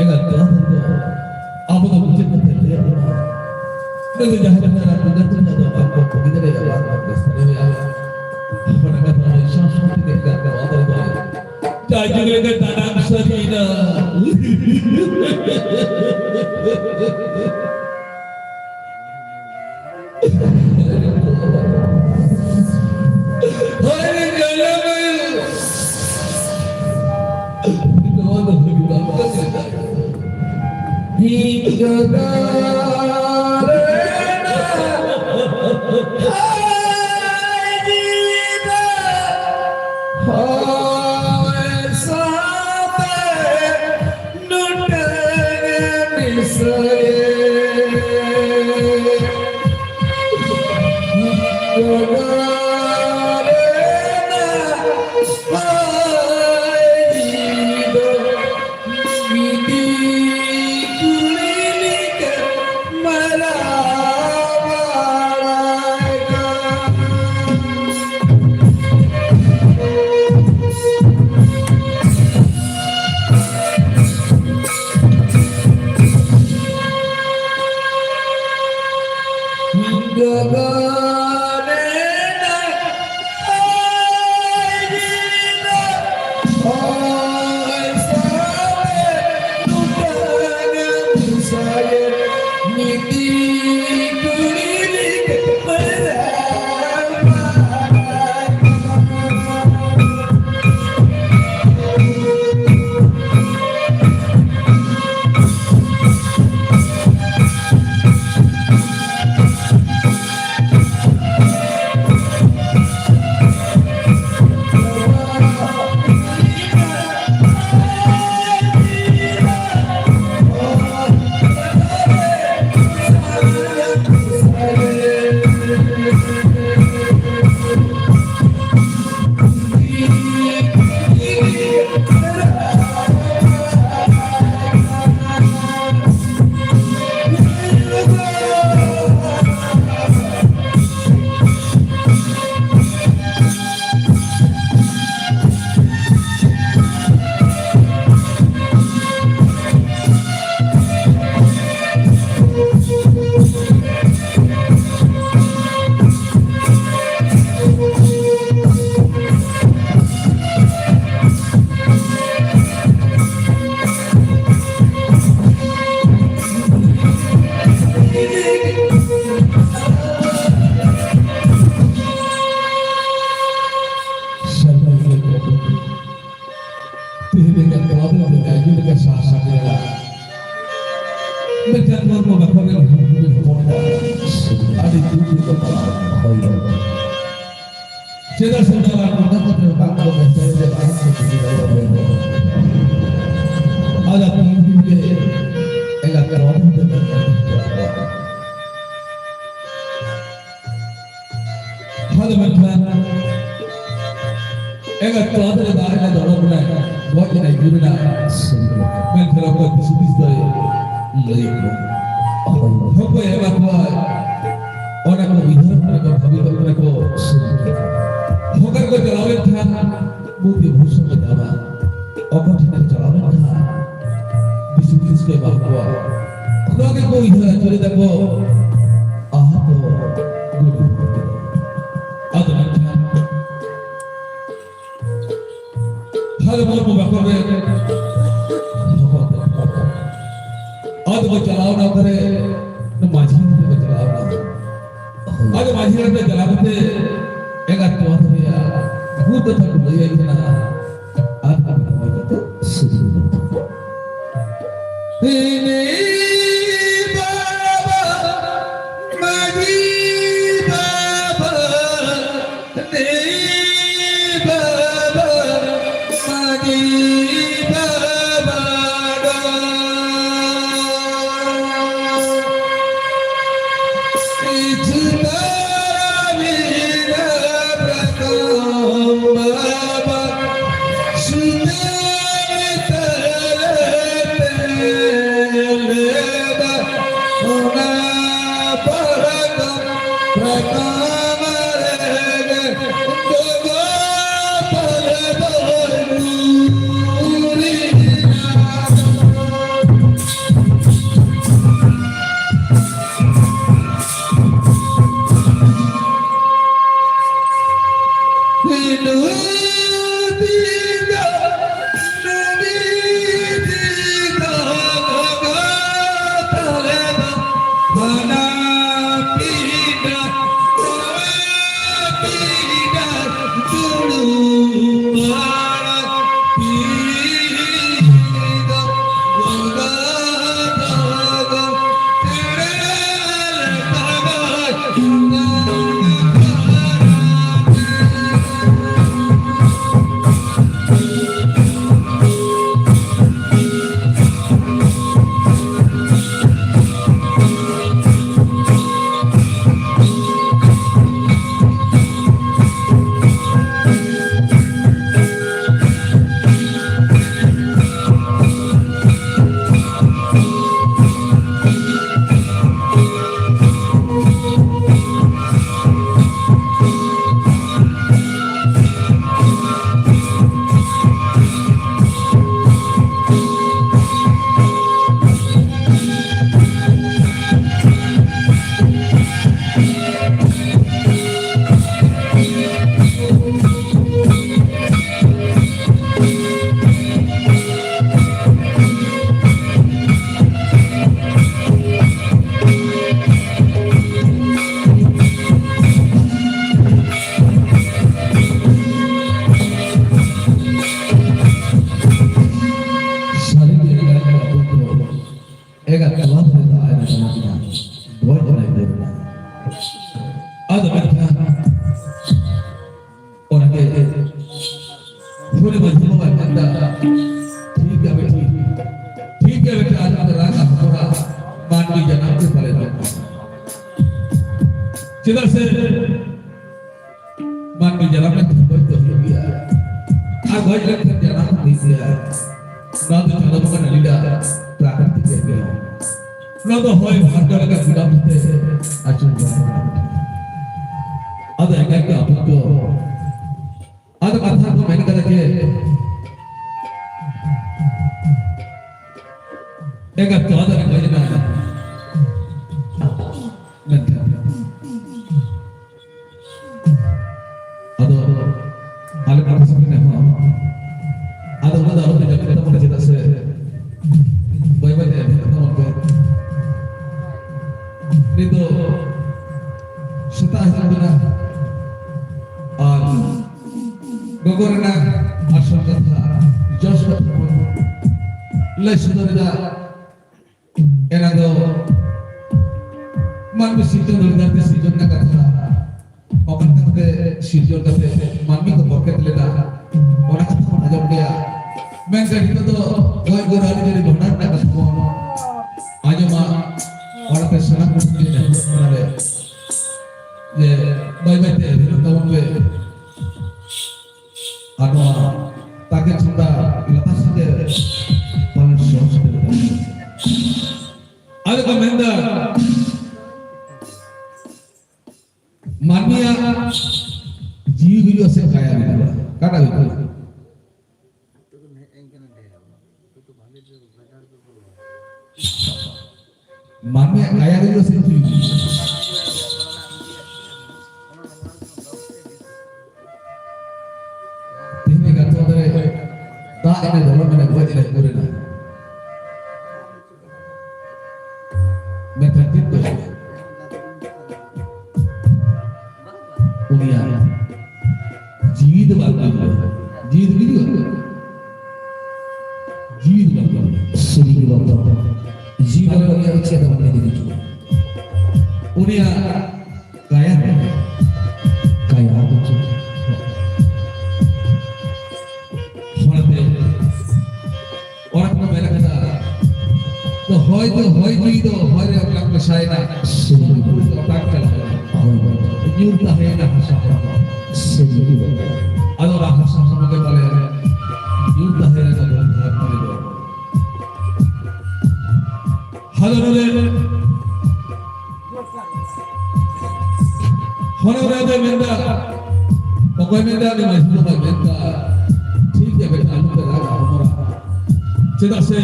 ᱮᱸᱜᱟᱛ ᱛᱚᱣᱟ ᱫᱚ ᱟᱵᱚ ᱫᱚ ᱢᱩᱪᱟᱹᱫ ᱠᱟᱛᱮ ᱞᱟᱹᱭ ᱟᱵᱚᱱᱟ᱾ ᱩᱱᱤ ᱫᱚ ᱡᱟᱦᱟᱸ ᱛᱤᱱᱟᱹᱜ ᱨᱟᱱ ᱢᱩᱨᱜᱟᱹᱱ ᱛᱮ ᱟᱫᱚ ᱵᱟᱝ ᱵᱚᱱ ᱵᱩᱜᱤ ᱫᱟᱲᱮᱭᱟᱜᱼᱟ, ᱵᱟᱝ ᱵᱚᱱ ᱵᱮᱥ ᱫᱟᱲᱮᱭᱟᱜᱼᱟ᱾ ᱚᱱᱟ ᱠᱟᱛᱷᱟ ᱩᱱᱤ ᱥᱟᱶ ᱥᱟᱶ ᱛᱮᱜᱮ ᱮᱸᱜᱟᱛ ᱛᱚᱣᱟ ᱫᱚ ᱡᱟᱭ ᱡᱩᱜᱽ ᱞᱮᱠᱟ ᱫᱟᱱᱟᱝ ᱥᱟᱹᱨᱤᱭᱮᱱᱟ᱾ ᱦᱟᱭ ᱨᱮ ᱡᱟᱞᱟ ᱢᱮ᱾ ᱱᱚᱣᱟ ᱫᱚ ᱦᱩᱭᱩᱜ ᱠᱟᱱ ᱛᱟᱵᱚᱱᱟ᱾ ᱦᱤᱡᱩᱜ ᱨᱮᱱᱟᱜ ᱦᱟᱭ ᱡᱤᱣᱤ ᱫᱚ ᱦᱚᱭ ᱥᱟᱶᱛᱮ ᱱᱩᱴᱟᱹ ᱜᱮ ᱢᱤᱥᱨᱟᱭᱮ᱾ ᱜᱚᱜᱚ ᱨᱮᱱᱟᱜ ᱦᱚᱭ ᱫᱚ ᱜᱤᱫᱤ ᱠᱩᱲᱤ ᱞᱮᱠᱟ ᱢᱟᱨᱟᱣ ᱵᱟᱲᱟᱭ ᱠᱟᱱ᱾ ᱪᱮᱫᱟᱜ ᱥᱮ ᱚᱱᱟ ᱨᱟᱱ ᱚᱱᱟ ᱠᱚᱫᱚ ᱵᱟᱝ ᱠᱚ ᱢᱮᱥᱟᱭᱟ, ᱵᱟᱝ ᱠᱚ ᱵᱩᱡᱷᱟᱹᱣᱟ᱾ ᱟᱫᱚ ᱯᱩᱭᱞᱩ ᱜᱮ ᱮᱸᱜᱟᱛ ᱛᱚᱣᱟ ᱫᱚ ᱵᱟᱝ ᱠᱚ ᱵᱩᱡᱷᱟᱹᱣᱟ᱾ ᱟᱫᱚ ᱢᱮᱱᱠᱷᱟᱱ ᱮᱸᱜᱟᱛ ᱛᱚᱣᱟ ᱫᱚ ᱫᱟᱜ ᱨᱮ ᱫᱚᱲᱚᱢ ᱮᱱᱟᱭ, ᱜᱚᱡ ᱮᱱᱟᱭ, ᱜᱩᱨ ᱮᱱᱟᱭ᱾ ᱢᱮᱱᱠᱷᱟᱱ ᱚᱠᱚᱭ ᱫᱤᱥ ᱦᱩᱫᱤᱥ ᱫᱚᱭ ᱞᱟᱹᱭ ᱠᱚᱣᱟ᱾ ᱚᱠᱚᱭ ᱮᱢᱟ ᱠᱚᱣᱟᱭ? ᱚᱱᱟ ᱠᱚ ᱩᱭᱦᱟᱹᱨ ᱠᱟᱱᱟ ᱠᱚ, ᱵᱷᱟᱹᱵᱤᱛᱚᱜ ᱠᱟᱱᱟ ᱠᱚ᱾ ᱦᱚᱸ ᱠᱟᱨ ᱠᱚ ᱪᱟᱞᱟᱣ ᱞᱮᱱᱠᱷᱟᱱ ᱵᱩᱫᱷᱤ ᱵᱷᱩᱥᱚᱱ ᱠᱚ ᱧᱟᱢᱟ᱾ ᱚᱠᱟ ᱴᱷᱮᱱ ᱠᱚ ᱪᱟᱞᱟᱣ ᱞᱮᱱᱠᱷᱟᱱ ᱫᱤᱥ ᱦᱩᱫᱤᱥ ᱠᱚ ᱮᱢᱟ ᱠᱚᱣᱟ᱾ ᱱᱚᱣᱟ ᱜᱮᱠᱚ ᱩᱭᱦᱟᱹᱨ ᱟᱹᱪᱩᱨ ᱮᱫᱟ ᱠᱚ᱾ ᱟᱦᱟ ᱠᱚ ᱜᱩᱰᱩ᱾ ᱟᱫᱚ ᱢᱮᱱᱠᱷᱟᱱ ᱦᱟᱞᱮ ᱢᱚᱨᱢᱚ ᱵᱟᱠᱚ ᱨᱮ᱾ ᱟᱫᱚ ᱠᱚ ᱪᱟᱞᱟᱣ ᱮᱱᱟ ᱚᱠᱟᱨᱮ? ᱢᱟᱹᱡᱷᱤ ᱴᱷᱮᱱ ᱠᱚ ᱪᱟᱞᱟᱣ ᱮᱱᱟ᱾ ᱟᱫᱚ ᱢᱟᱹᱡᱷᱤ ᱦᱟᱲᱟᱢ ᱴᱷᱮᱱ ᱪᱟᱞᱟᱣ ᱠᱟᱛᱮ ᱮᱸᱜᱟᱛ ᱛᱚᱣᱟ ᱨᱮᱭᱟᱜ ᱜᱩᱨ ᱠᱟᱛᱷᱟ ᱠᱚ ᱞᱟᱹᱭ ᱟᱭ ᱠᱟᱱᱟ᱾ ᱟᱨ ᱠᱚ ᱢᱮᱛᱟᱭ ᱠᱟᱱᱟ, ᱥᱤᱫᱩ᱾ ᱫᱮ ᱵᱟᱵᱟ, ᱢᱟᱹᱡᱷᱤ ᱵᱟᱵᱟ, ᱫᱮ ᱵᱟᱵᱟ, ᱢᱟᱹᱡᱷᱤ ᱵᱟᱵᱟ ᱫᱚ ᱠᱤᱪᱷᱩ ᱛᱟᱨᱟ ᱢᱤᱫ ᱨᱟᱠᱟᱢ ᱵᱟᱵᱟ ᱥᱩᱛᱟᱹᱢ ᱛᱟᱞᱟᱛᱮ ᱞᱮᱫᱟ ᱚᱱᱟ ᱯᱟᱨᱠᱚᱢ ᱨᱟᱠᱟᱢ ᱨᱮᱜᱮ ᱜᱚᱜᱚ ᱛᱟᱞᱮ ᱫᱚᱭ ᱜᱩᱨᱤᱡ ᱮᱱᱟ᱾ ᱢᱟᱹᱡᱷᱤ ᱵᱟᱵᱟᱭ ᱢᱮᱱᱫᱟ, ᱴᱷᱤᱠ ᱜᱮᱭᱟ ᱵᱮᱴᱤ, ᱴᱷᱤᱠ ᱜᱮᱭᱟ ᱵᱮᱴᱟ, ᱟᱞᱚᱯᱮ ᱨᱟᱜᱟ ᱦᱚᱯᱚᱱᱟ, ᱢᱟᱹᱱᱢᱤ ᱡᱟᱱᱟᱢ ᱜᱮ ᱯᱟᱞᱮ ᱵᱟᱝ᱾ ᱪᱮᱫᱟᱜ ᱥᱮ ᱢᱟᱹᱱᱢᱤ ᱡᱟᱱᱟᱢ ᱞᱮᱱᱠᱷᱟᱱ ᱜᱚᱡ ᱫᱚ ᱦᱩᱭᱩᱜ ᱜᱮᱭᱟ, ᱟᱨ ᱜᱚᱡ ᱞᱮᱱᱠᱷᱟᱱ ᱡᱟᱱᱟᱢ ᱦᱚᱸ ᱦᱩᱭᱩᱜ ᱜᱮᱭᱟ᱾ ᱱᱚᱣᱟ ᱫᱚ ᱪᱟᱸᱫᱚ ᱵᱚᱸᱜᱟ ᱞᱤᱞᱟ, ᱯᱨᱟᱠᱨᱤᱛᱤᱠ ᱱᱤᱭᱚᱢ᱾ ᱱᱚᱣᱟ ᱫᱚ ᱦᱚᱭ ᱵᱷᱟᱨᱰᱚ ᱞᱮᱠᱟ ᱵᱤᱞᱚᱢ ᱠᱟᱛᱮ ᱟᱹᱪᱩᱨ ᱵᱟᱝ ᱜᱟᱱᱚᱜᱼᱟ᱾ ᱟᱫᱚ ᱮᱸᱜᱟᱛ ᱠᱚ ᱟᱯᱟᱛ ᱠᱚ, ᱟᱫᱚ ᱠᱟᱛᱷᱟ ᱠᱚ ᱢᱮᱱ ᱠᱟᱫᱟ ᱡᱮ, ᱮᱸᱜᱟᱛ ᱠᱚ ᱟᱫᱚ ᱜᱚᱡ ᱮᱱᱟ᱾ ᱢᱮᱱᱠᱷᱟᱱ ᱟᱫᱚ ᱟᱞᱮ ᱯᱟᱦᱴᱟ ᱥᱮᱫ ᱠᱷᱚᱱ ᱦᱚᱸ ᱟᱫᱚ ᱚᱱᱟ ᱫᱚ ᱟᱞᱚᱯᱮ ᱡᱟᱹᱯᱤᱫ ᱛᱟᱵᱚᱱᱟ, ᱪᱮᱫᱟᱜ ᱥᱮ ᱵᱟᱹᱭ ᱵᱟᱹᱭ ᱛᱮ ᱮᱵᱷᱮᱱᱚᱜ ᱛᱟᱵᱚᱱ ᱯᱮ᱾ ᱱᱤᱛ ᱫᱚ ᱥᱮᱛᱟᱜ ᱦᱤᱡᱩᱜ ᱠᱟᱱᱟ ᱟᱨ ᱜᱚᱜᱚ ᱨᱮᱱᱟᱜ ᱟᱥᱚᱞ ᱠᱟᱛᱷᱟ, ᱡᱚᱥ ᱠᱟᱛᱷᱟ ᱵᱚᱱ ᱞᱟᱹᱭ ᱥᱚᱫᱚᱨ ᱮᱫᱟ᱾ ᱮᱱᱟ ᱫᱚ ᱢᱟᱹᱱᱢᱤ ᱥᱤᱨᱡᱚᱱ ᱫᱚ ᱫᱷᱟᱹᱨᱛᱤ ᱥᱤᱨᱡᱚᱱ ᱨᱮᱱᱟᱜ ᱠᱟᱛᱷᱟ, ᱚᱠᱟ ᱞᱮᱠᱟᱛᱮ ᱥᱤᱨᱡᱚᱱ ᱠᱟᱛᱮ ᱢᱟᱹᱱᱢᱤ ᱠᱚ ᱵᱚᱨᱠᱮᱛ ᱞᱮᱱᱟ, ᱚᱱᱟ ᱠᱟᱛᱷᱟ ᱵᱚᱱ ᱟᱸᱡᱚᱢ ᱜᱮᱭᱟ᱾ ᱢᱮᱱᱠᱷᱟᱱ ᱱᱤᱛᱚᱜ ᱫᱚ ᱜᱚᱡ ᱜᱩᱨ ᱟᱹᱨᱤᱪᱟᱹᱞᱤ ᱵᱷᱟᱸᱰᱟᱱ ᱨᱮᱱᱟᱜ ᱠᱟᱛᱷᱟ ᱵᱚᱱ ᱟᱸᱡᱚᱢᱟ᱾ ᱚᱱᱟᱛᱮ ᱥᱟᱱᱟᱢ ᱠᱚ ᱴᱷᱮᱱ ᱱᱮᱦᱚᱨᱚᱜ ᱠᱟᱱᱟᱞᱮ ᱡᱮ ᱵᱟᱹᱭ ᱵᱟᱹᱭ ᱛᱮ ᱮᱵᱷᱮᱱᱚᱜ ᱛᱟᱵᱚᱱ ᱯᱮ᱾ ᱟᱨ ᱱᱚᱣᱟ ᱛᱟᱠᱮ ᱪᱷᱟᱛᱟ ᱞᱟᱛᱟᱨ ᱥᱮᱫ ᱯᱟᱞᱮᱱ ᱥᱚᱦᱚᱨ ᱥᱮᱴᱮᱨ ᱟᱠᱟᱱᱟ᱾ ᱟᱫᱚ ᱠᱚ ᱢᱮᱱᱫᱟ, ᱢᱟᱹᱱᱢᱤᱭᱟᱜ ᱡᱤᱣᱤ ᱜᱩᱡᱩᱜᱼᱟ ᱥᱮ ᱠᱟᱭᱟ ᱜᱩᱡᱩᱜᱼᱟ? ᱚᱠᱟᱴᱟᱜ ᱦᱩᱭᱩᱜ ᱠᱟᱱᱟ? ᱢᱟᱹᱱᱢᱤᱭᱟᱜ ᱠᱟᱭᱟ ᱜᱮ ᱥᱤᱞᱯᱤ᱾ ᱛᱮᱦᱮᱧ ᱜᱟᱛᱷᱟ ᱫᱟᱨᱮ ᱫᱟᱜ ᱮᱱᱮ ᱫᱚᱞᱚᱱ ᱮᱱᱮ ᱜᱚᱡ ᱮᱱᱮ ᱜᱩᱨ ᱮᱱᱟ᱾ ᱢᱮᱱᱠᱷᱟᱱ ᱪᱮᱫ ᱠᱚ ᱩᱱᱤᱭᱟᱜ ᱡᱤᱣᱤ ᱫᱚ ᱵᱟᱝ ᱠᱟᱱ ᱛᱟᱭᱟ᱾ ᱡᱤᱣᱤ ᱫᱚ ᱜᱩᱡᱩᱜᱼᱟ? ᱡᱤᱣᱤ ᱫᱚ ᱵᱟᱝ ᱠᱟᱱ ᱛᱟᱭᱟ᱾ ᱥᱟᱹᱨᱤ ᱜᱮ ᱵᱟᱝ ᱠᱟᱱ ᱛᱟᱭᱟ᱾ ᱡᱤᱣᱤ ᱵᱟᱝ ᱠᱟᱱ ᱛᱟᱭᱟ, ᱪᱮᱫ ᱦᱚᱸ ᱵᱟᱝ ᱜᱩᱡᱩᱜᱼᱟ᱾ ᱩᱱᱤᱭᱟᱜ ᱠᱟᱭᱟ ᱫᱚ, ᱠᱟᱭᱟ ᱫᱚ ᱪᱮᱫ? ᱦᱚᱭ ᱡᱤᱣᱤ ᱫᱚ ᱦᱚᱭ ᱨᱮ ᱚᱴᱟᱝ ᱢᱮᱥᱟᱭᱮᱱᱟ᱾ ᱦᱳᱭ᱾ ᱚᱱᱟ ᱠᱚ ᱚᱴᱟᱝ ᱪᱟᱞᱟᱣ ᱮᱱᱟ᱾ ᱦᱳᱭ᱾ ᱧᱩᱨ ᱛᱟᱦᱮᱸᱭᱮᱱᱟ ᱦᱟᱥᱟ ᱦᱚᱲᱢᱚ᱾ ᱥᱟᱹᱨᱤ ᱜᱮ᱾ ᱟᱫᱚ ᱚᱱᱟ ᱦᱟᱥᱟ ᱦᱚᱲᱢᱚ ᱜᱮ ᱯᱟᱞᱮ ᱧᱩᱨ ᱛᱟᱦᱮᱸᱭᱮᱱᱟ ᱵᱚᱱ ᱫᱷᱟᱹᱨᱛᱤ ᱨᱮᱫᱚ᱾ ᱦᱟᱞᱚ ᱵᱚᱞᱮ ᱦᱚᱱᱚᱨᱟ ᱫᱚᱭ ᱢᱮᱱᱫᱟ, ᱚᱠᱚᱭ ᱢᱮᱱᱫᱟ? ᱩᱱᱤ ᱢᱟᱹᱡᱷᱤ ᱵᱟᱵᱟᱭ ᱢᱮᱱᱫᱟ, ᱴᱷᱤᱠ ᱜᱮᱭᱟ ᱵᱮᱴᱟ, ᱟᱞᱚᱯᱮ ᱨᱟᱜᱟ ᱦᱚᱱᱚᱨᱟ᱾ ᱪᱮᱫᱟᱜ ᱥᱮ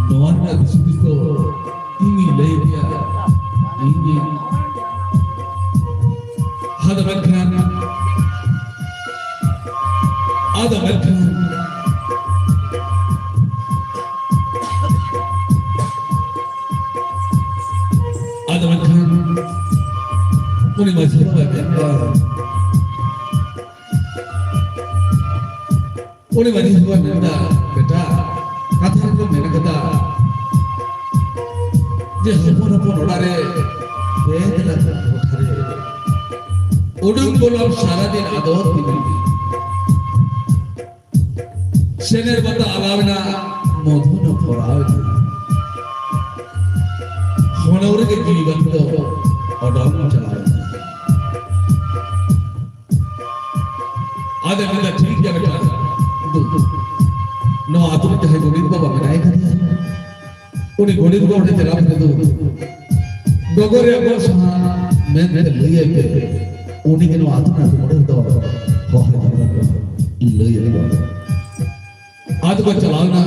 ᱱᱚᱣᱟ ᱨᱮᱱᱟᱜ ᱫᱤᱥ ᱦᱩᱫᱤᱥ ᱫᱚ ᱤᱧᱤᱧ ᱞᱟᱹᱭ ᱜᱮᱭᱟ, ᱤᱧᱤᱧ᱾ ᱟᱫᱚ ᱢᱮᱱᱠᱷᱟᱱ, ᱟᱫᱚ ᱢᱮᱱᱠᱷᱟᱱ, ᱟᱫᱚ ᱢᱮᱱᱠᱷᱟᱱ, ᱩᱱᱤ ᱢᱟᱹᱡᱷᱤ ᱵᱟᱵᱟᱭ ᱢᱮᱱᱫᱟ, ᱩᱱᱤ ᱢᱟᱹᱡᱷᱤ ᱵᱟᱵᱟᱭ ᱢᱮᱱᱫᱟ, ᱵᱮᱴᱟ, ᱠᱟᱛᱷᱟ ᱨᱮᱠᱚ ᱢᱮᱱ ᱠᱟᱫᱟ ᱡᱮ ᱦᱚᱯᱚᱱ ᱦᱚᱯᱚᱱ ᱚᱲᱟᱜ ᱨᱮ ᱯᱮ ᱛᱮᱞᱟ ᱠᱚ ᱴᱚᱴᱷᱟ ᱨᱮ ᱩᱰᱩᱠ ᱵᱚᱞᱚᱱ ᱥᱟᱨᱟ ᱫᱤᱱ ᱟᱫᱚ ᱛᱤᱢᱤᱱ᱾ ᱥᱮᱱᱮᱨ ᱵᱟᱛᱟ ᱟᱞᱟᱣ ᱮᱱᱟ, ᱢᱚᱫᱷᱩ ᱦᱚᱸ ᱯᱷᱚᱨᱟᱣ ᱮᱱᱟ᱾ ᱦᱚᱱᱚ ᱨᱮᱜᱮ ᱡᱤᱣᱤ ᱵᱟᱹᱛᱤ ᱫᱚ ᱚᱰᱚᱝ ᱪᱟᱞᱟᱣ ᱮᱱᱟ᱾ ᱟᱫᱚ ᱢᱮᱱᱫᱟ, ᱴᱷᱤᱠ ᱜᱮᱭᱟ ᱵᱮᱴᱟ, ᱫᱩ, ᱱᱚᱣᱟ ᱟᱛᱳ ᱨᱮ ᱡᱟᱦᱟᱸᱭ ᱜᱚᱰᱮᱛ ᱵᱟᱵᱟ ᱢᱮᱱᱟᱭ ᱠᱟᱫᱮᱭᱟ, ᱩᱱᱤ ᱜᱚᱰᱮᱛ ᱵᱟᱵᱟ ᱴᱷᱮᱱ ᱪᱟᱞᱟᱣ ᱠᱟᱛᱮ ᱫᱩ, ᱰᱚᱜᱚᱨ ᱨᱮᱭᱟᱜ ᱜᱚᱲ ᱥᱟᱦᱟ ᱢᱮᱱᱛᱮ ᱞᱟᱹᱭ ᱟᱭ ᱯᱮ, ᱩᱱᱤ ᱜᱮ ᱱᱚᱣᱟ ᱟᱛᱳ ᱨᱮᱱᱟᱜ ᱢᱚᱬᱮ ᱦᱚᱲ ᱫᱚ ᱦᱚᱦᱚ ᱟᱭ ᱛᱟᱵᱚᱱᱟ, ᱞᱟᱹᱭ ᱟᱠᱚᱣᱟ᱾ ᱟᱫᱚ ᱠᱚ ᱪᱟᱞᱟᱣ ᱮᱱᱟ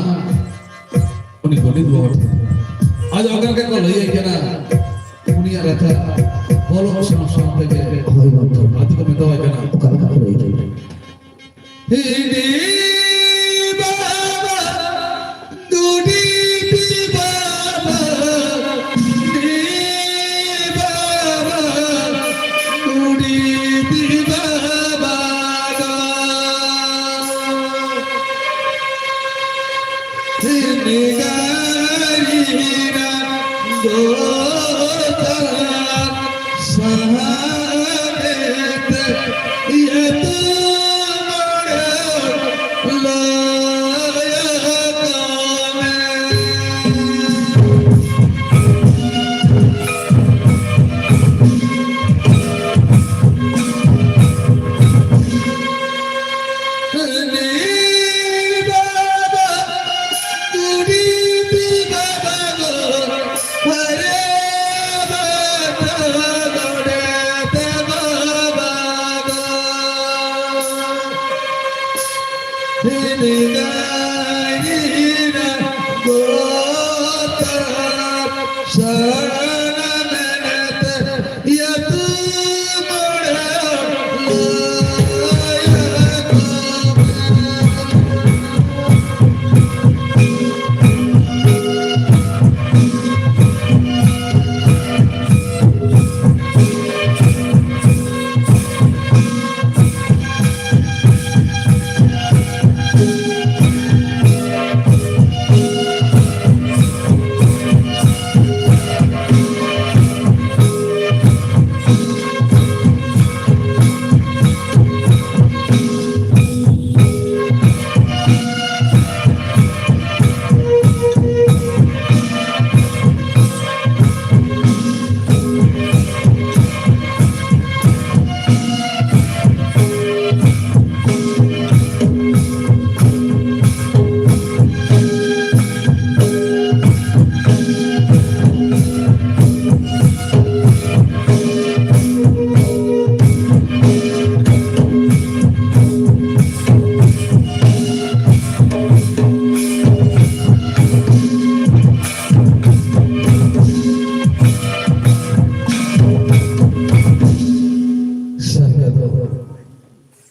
ᱩᱱᱤ ᱜᱚᱰᱮᱛ ᱵᱟᱵᱟ ᱴᱷᱮᱱ᱾ ᱟᱫᱚ ᱚᱠᱟ ᱞᱮᱠᱟ ᱠᱚ ᱞᱟᱹᱭ ᱟᱭ ᱠᱟᱱᱟ, ᱩᱱᱤᱭᱟᱜ ᱨᱟᱪᱟ ᱵᱚᱞᱚᱜ ᱥᱟᱶ ᱥᱟᱶ ᱛᱮᱜᱮ ᱦᱳᱭ ᱜᱚᱢᱠᱮ᱾ ᱟᱫᱚ ᱠᱚ ᱢᱮᱛᱟᱣᱟᱭ ᱠᱟᱱᱟ, ᱚᱠᱟ ᱞᱮᱠᱟ ᱠᱚ ᱞᱟᱹᱭ ᱟᱭ ᱠᱟᱱᱟ? ᱦᱤᱰᱤ ᱵᱟᱵᱟ, ᱜᱩᱰᱤ ᱵᱟᱵᱟ, ᱦᱤᱰᱤ ᱵᱟᱵᱟ, ᱜᱩᱰᱤ ᱵᱟᱵᱟ ᱫᱚ᱾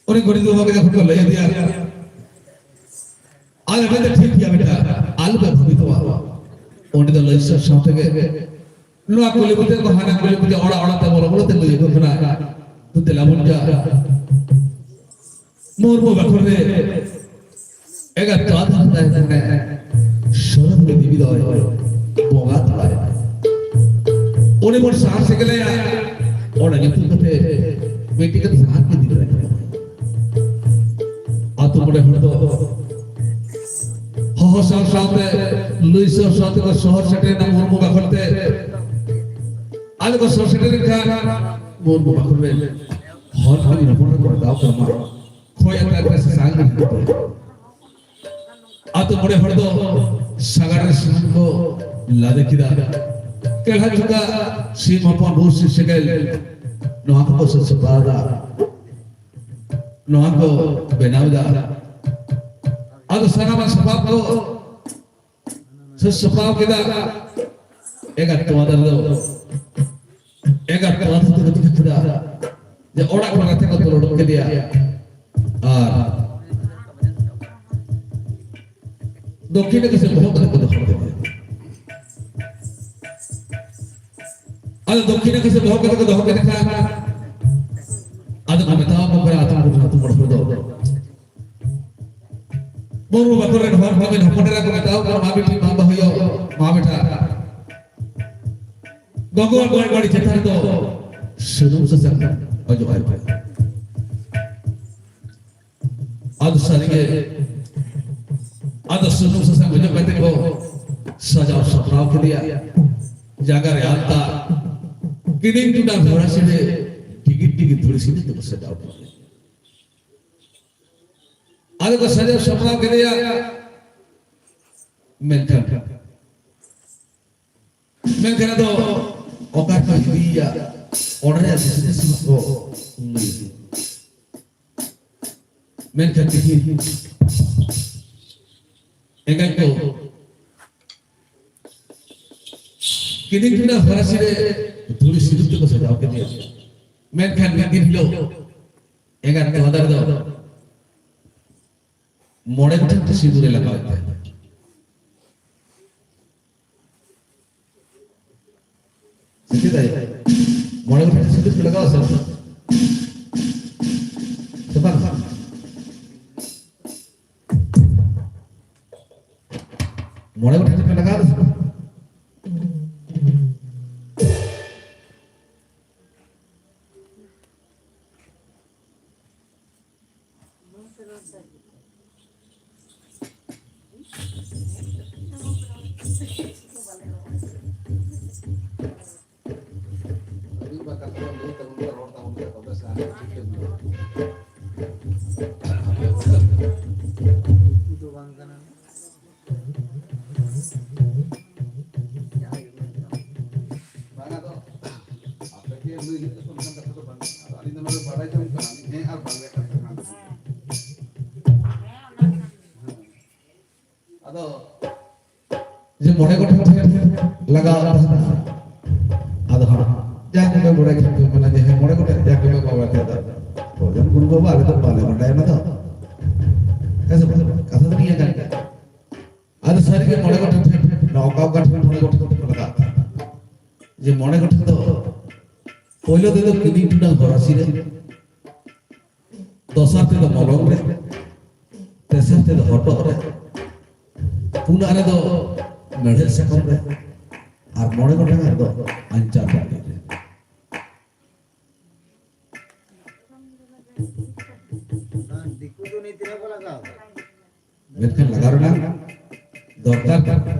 ᱩᱱᱤ ᱜᱚᱰᱮᱛ ᱵᱟᱵᱟ ᱜᱮ ᱡᱚᱠᱷᱚᱱ ᱠᱚ ᱞᱟᱹᱭ ᱟᱫᱮᱭᱟ, ᱟᱨ ᱚᱸᱰᱮ ᱫᱚ ᱴᱷᱤᱠ ᱜᱮᱭᱟ ᱵᱮᱴᱟ, ᱟᱞᱚᱯᱮ ᱵᱷᱟᱵᱤᱛᱚᱜᱼᱟ᱾ ᱚᱸᱰᱮ ᱫᱚ ᱞᱟᱹᱭ ᱥᱟᱶ ᱥᱟᱶ ᱛᱮᱜᱮ ᱱᱚᱣᱟ ᱠᱩᱞᱦᱤ ᱠᱚᱛᱮ ᱠᱚ ᱦᱟᱱᱟ ᱠᱩᱞᱦᱤ ᱠᱚᱛᱮ ᱚᱲᱟᱜ ᱚᱲᱟᱜ ᱛᱮ ᱵᱚᱞᱚ ᱵᱚᱞᱚ ᱛᱮ ᱞᱟᱹᱭ ᱟᱠᱚ ᱠᱟᱱᱟ, "ᱫᱮᱞᱟ ᱵᱚᱱ ᱡᱟ ᱢᱩᱨᱢᱩ ᱵᱟᱠᱷᱳᱞ ᱨᱮ ᱮᱜᱟᱛ ᱛᱚᱣᱟ ᱫᱟᱜ ᱛᱟᱦᱮᱸ ᱠᱟᱱᱟ, ᱥᱚᱨᱚᱥᱚᱛᱤ ᱫᱮᱵᱤ ᱫᱚᱭ ᱵᱚᱸᱜᱟ ᱛᱟᱞᱟᱭᱮᱱᱟ᱾ ᱩᱱᱤ ᱵᱚᱱ ᱥᱟᱦᱟ ᱥᱮᱸᱜᱮᱞᱮᱭᱟ, ᱚᱱᱟ ᱧᱩᱛᱩᱢ ᱠᱟᱛᱮ ᱢᱤᱫᱴᱤᱡ ᱠᱟᱛᱮ ᱥᱟᱦᱟ ᱠᱚ ᱤᱫᱤ ᱛᱚᱨᱟᱭ ᱛᱟᱵᱚᱱᱟ᱾" ᱟᱛᱳ ᱢᱚᱬᱮ ᱦᱚᱲ ᱫᱚ ᱦᱚᱦᱚ ᱥᱟᱶ ᱥᱟᱶᱛᱮ ᱞᱟᱹᱭ ᱥᱟᱶ ᱥᱟᱶᱛᱮ ᱠᱚ ᱥᱚᱦᱚᱨ ᱥᱮᱴᱮᱨᱮᱱᱟ ᱢᱩᱨᱢᱩ ᱵᱟᱠᱷᱳᱞ ᱛᱮ᱾ ᱟᱫᱚ ᱠᱚ ᱥᱚᱦᱚᱨ ᱥᱮᱴᱮᱨ ᱞᱮᱱᱠᱷᱟᱱ ᱢᱩᱨᱢᱩ ᱵᱟᱠᱷᱳᱞ ᱨᱮ ᱦᱚᱲ ᱠᱚ ᱨᱚᱯᱚᱲ ᱨᱚᱯᱚᱲ ᱫᱟᱣ ᱠᱚ ᱮᱢᱟ᱾ ᱠᱷᱚᱭ ᱟᱠᱟᱫ ᱠᱚ ᱥᱟᱥᱟᱝ ᱜᱮ ᱦᱩᱭᱩᱜ ᱛᱟᱭᱟ᱾ ᱟᱛᱳ ᱢᱚᱬᱮ ᱦᱚᱲ ᱫᱚ ᱥᱟᱜᱟᱲ ᱨᱮ ᱥᱩᱱᱩᱢ ᱠᱚ ᱞᱟᱫᱮ ᱠᱮᱫᱟ᱾ ᱠᱮᱞᱦᱟ ᱪᱩᱠᱟ, ᱥᱤᱢ ᱦᱚᱯᱚᱱ, ᱵᱩᱥᱤ ᱥᱮᱸᱜᱮᱞ, ᱱᱚᱣᱟ ᱠᱚᱠᱚ ᱥᱟᱹᱛ ᱥᱟᱯᱲᱟᱣ ᱮᱫᱟ᱾ ᱱᱚᱣᱟ ᱠᱚ ᱵᱮᱱᱟᱣ ᱮᱫᱟ᱾ ᱟᱫᱚ ᱥᱟᱱᱟᱢᱟᱜ ᱥᱟᱯᱟᱵ ᱠᱚ ᱥᱟᱹᱛ ᱥᱟᱯᱲᱟᱣ ᱠᱮᱫᱟ᱾ ᱮᱸᱜᱟᱛ ᱛᱚᱣᱟ ᱫᱟᱨᱮ ᱫᱚ ᱮᱸᱜᱟᱛ ᱛᱚᱣᱟ ᱫᱟᱨᱮ ᱫᱚ ᱠᱟᱹᱴᱤᱡ ᱠᱟᱹᱴᱤᱡ ᱫᱟᱜ ᱡᱮ ᱚᱲᱟᱜ ᱠᱷᱚᱱ ᱟᱛᱮ ᱠᱚ ᱫᱟᱹᱲ ᱩᱰᱩᱠ ᱠᱮᱫᱮᱭᱟ᱾ ᱟᱨ ᱫᱚᱠᱠᱷᱤᱱ ᱱᱟᱠᱷᱟ ᱥᱮᱫ ᱵᱚᱦᱚᱜ ᱠᱟᱛᱮ ᱠᱚ ᱫᱚᱦᱚ ᱠᱮᱫᱮᱭᱟ᱾ ᱟᱫᱚ ᱫᱚᱠᱠᱷᱤᱱ ᱱᱟᱠᱷᱟ ᱥᱮᱫ ᱵᱚᱦᱚᱜ ᱠᱟᱛᱮ ᱠᱚ ᱫᱚᱦᱚ ᱠᱮᱫᱮ ᱠᱷᱟᱱ ᱟᱫᱚ ᱠᱚ ᱢᱮᱛᱟᱣ ᱠᱚ ᱠᱟᱱᱟ ᱟᱹᱛᱩ ᱦᱚᱲ, ᱟᱹᱛᱩ ᱢᱚᱬᱮ ᱦᱚᱲ ᱫᱚ, ᱵᱩᱨᱩ ᱵᱟᱠᱚ ᱨᱮᱱ ᱦᱚᱲ ᱠᱚ ᱦᱚᱯᱚᱱ ᱮᱨᱟ ᱠᱚ ᱢᱮᱛᱟᱣ ᱠᱚ ᱠᱟᱱᱟ, "ᱢᱟ ᱵᱤᱴᱤ, ᱢᱟ ᱵᱟᱹᱦᱩᱭᱳ, ᱢᱟ ᱵᱮᱴᱟ, ᱜᱚᱜᱚ ᱜᱚᱡ ᱵᱟᱹᱲᱤ ᱪᱮᱛᱟᱱ ᱨᱮᱫᱚ ᱥᱩᱱᱩᱢ ᱥᱟᱥᱟᱝ ᱚᱡᱚᱜ ᱟᱭ ᱯᱮ᱾" ᱟᱫᱚ ᱥᱟᱹᱨᱤᱜᱮ, ᱟᱫᱚ ᱥᱩᱱᱩᱢ ᱥᱟᱥᱟᱝ ᱚᱡᱚᱜ ᱠᱟᱛᱮ ᱠᱚ ᱥᱟᱡᱟᱣ ᱥᱟᱯᱲᱟᱣ ᱠᱮᱫᱮᱭᱟ᱾ ᱡᱟᱸᱜᱟ ᱨᱮ ᱟᱞᱛᱟ, ᱠᱤᱫᱤᱧ ᱴᱩᱰᱟᱹᱝ ᱦᱚᱨᱟᱥᱤ ᱨᱮ ᱴᱤᱜᱤᱫ ᱴᱤᱜᱤᱫ ᱫᱷᱩᱲᱤ ᱥᱤᱸᱫᱩᱨ ᱛᱮᱠᱚ ᱥᱟᱡᱟᱣ ᱠᱮᱫᱮᱭᱟ᱾ ᱟᱫᱚ ᱠᱚ ᱥᱟᱡᱟᱣ ᱥᱟᱯᱲᱟᱣ ᱠᱮᱫᱮᱭᱟ᱾ ᱢᱮᱱᱠᱷᱟᱱ, ᱢᱮᱱᱠᱷᱟᱱ ᱟᱫᱚ ᱚᱠᱟ ᱨᱮᱠᱚ ᱤᱫᱤᱭᱮᱭᱟ, ᱚᱸᱰᱮ ᱨᱮᱭᱟᱜ ᱫᱤᱥ ᱦᱩᱫᱤᱥ ᱠᱚ ᱞᱟᱹᱭ᱾ ᱢᱮᱱᱠᱷᱟᱱ ᱛᱤᱠᱤᱱ ᱮᱸᱜᱟᱛ ᱠᱚ ᱠᱤᱫᱤᱧ ᱴᱩᱰᱟᱹᱝ ᱦᱚᱨᱟᱥᱤ ᱨᱮ ᱫᱷᱩᱲᱤ ᱥᱤᱸᱫᱩᱨ ᱛᱮᱠᱚ ᱥᱟᱡᱟᱣ ᱠᱮᱫᱮᱭᱟ᱾ ᱢᱮᱱᱠᱷᱟᱱ ᱢᱤᱫ ᱫᱤᱱ ᱦᱤᱞᱳᱜ ᱮᱸᱜᱟᱛ ᱛᱚᱣᱟ ᱫᱟᱨᱮ ᱫᱚ ᱢᱚᱬᱮ ᱜᱚᱴᱟᱝ ᱛᱮ ᱥᱤᱸᱫᱩᱨ ᱮ ᱞᱟᱜᱟᱣᱮᱫ ᱛᱟᱦᱮᱸᱫ᱾ ᱪᱮᱫ ᱟᱭ? ᱢᱚᱬᱮ ᱜᱚᱴᱟᱝ ᱛᱮ ᱥᱤᱸᱫᱩᱨ ᱯᱮ ᱞᱟᱜᱟᱣᱟ ᱥᱮ ᱵᱟᱝ? ᱥᱮ ᱵᱟᱝ? ᱢᱚᱬᱮ ᱜᱚᱴᱟᱝ ᱛᱮᱯᱮ ᱞᱟᱜᱟᱣ ᱥᱮ ᱵᱟᱝ? ᱩᱱᱠᱩ ᱫᱚ ᱵᱟᱝ ᱠᱟᱱᱟ᱾ ᱵᱟᱝ, ᱟᱫᱚ ᱟᱯᱮ ᱜᱮ ᱞᱟᱹᱭ ᱦᱩᱭᱩᱜ ᱛᱟᱯᱮ, ᱚᱱᱠᱟᱱ ᱠᱟᱛᱷᱟ ᱫᱚ ᱵᱟᱝ ᱠᱟᱱᱟ᱾ ᱟᱫᱚ ᱟᱹᱞᱤᱧ ᱫᱚ ᱱᱚᱰᱮ ᱵᱟᱲᱟᱭ ᱡᱚᱝ ᱠᱟᱱᱟ, ᱟᱹᱞᱤᱧ ᱦᱮᱸ ᱟᱨ ᱵᱟᱝ ᱨᱮᱭᱟᱜ ᱠᱟᱛᱷᱟ ᱠᱟᱱᱟ᱾ ᱦᱮᱸ, ᱢᱚᱬᱮ ᱜᱚᱴᱮᱱ ᱴᱷᱮᱱ ᱞᱟᱜᱟᱣ ᱛᱟᱦᱮᱱᱟ᱾ ᱟᱫᱚ ᱦᱟᱸᱜ ᱡᱟᱦᱟᱸ ᱠᱚ ᱢᱚᱬᱮ ᱜᱚᱴᱮᱱ ᱠᱚ ᱢᱮᱱᱟ ᱡᱮ ᱦᱮᱸ, ᱢᱚᱬᱮ ᱜᱚᱴᱮᱱ ᱡᱟᱦᱟᱸ ᱠᱚ ᱵᱟᱵᱟ ᱴᱷᱮᱱ ᱫᱚ, ᱵᱚᱞᱮ ᱜᱩᱨᱩ ᱵᱟᱵᱟ, ᱟᱞᱮ ᱫᱚ ᱵᱟᱞᱮ ᱵᱟᱰᱟᱭᱟ ᱚᱱᱟ ᱫᱚ᱾ ᱦᱮᱸ ᱥᱮ ᱵᱟᱝ? ᱠᱟᱛᱷᱟ ᱫᱚ ᱱᱤᱭᱟᱹ ᱠᱟᱱ ᱜᱮᱭᱟ᱾ ᱟᱫᱚ ᱥᱟᱹᱨᱤ ᱜᱮ ᱢᱚᱬᱮ ᱜᱚᱴᱮᱱ ᱴᱷᱮᱱ, ᱱᱚᱣᱟ ᱚᱠᱟ ᱚᱠᱟ ᱴᱷᱮᱱ ᱢᱚᱬᱮ ᱜᱚᱴᱮᱱ ᱠᱚ ᱞᱟᱜᱟᱣ ᱛᱟᱦᱮᱱᱟ᱾ ᱡᱮ ᱢᱚᱬᱮ ᱜᱚᱴᱮᱱ ᱫᱚ ᱯᱳᱭᱞᱳ ᱛᱮᱫᱚ ᱠᱤᱫᱤᱧ ᱴᱩᱰᱟᱹᱝ ᱦᱚᱨᱟᱥᱤ ᱨᱮ, ᱫᱚᱥᱟᱨ ᱛᱮᱫᱚ ᱢᱚᱞᱚᱝ ᱨᱮ, ᱛᱮᱥᱟᱨ ᱛᱮᱫᱚ ᱦᱚᱴᱚᱜ ᱨᱮ, ᱯᱩᱱᱟᱜ ᱨᱮᱫᱚ ᱢᱮᱲᱦᱮᱫ ᱥᱟᱠᱟᱢ ᱨᱮ, ᱟᱨ ᱢᱚᱬᱮ ᱜᱚᱴᱟᱝ ᱨᱮᱫᱚ ᱟᱧᱪᱟᱨ ᱫᱟᱲᱮ ᱨᱮ᱾ ᱫᱤᱠᱩ ᱫᱚ ᱱᱤᱛ ᱨᱮ ᱠᱚ ᱞᱟᱜᱟᱣ ᱫᱟ᱾ ᱢᱮᱱᱠᱷᱟᱱ ᱞᱟᱜᱟᱣ ᱨᱮᱱᱟᱜ ᱫᱚᱨᱠᱟᱨ ᱠᱟᱱᱟ᱾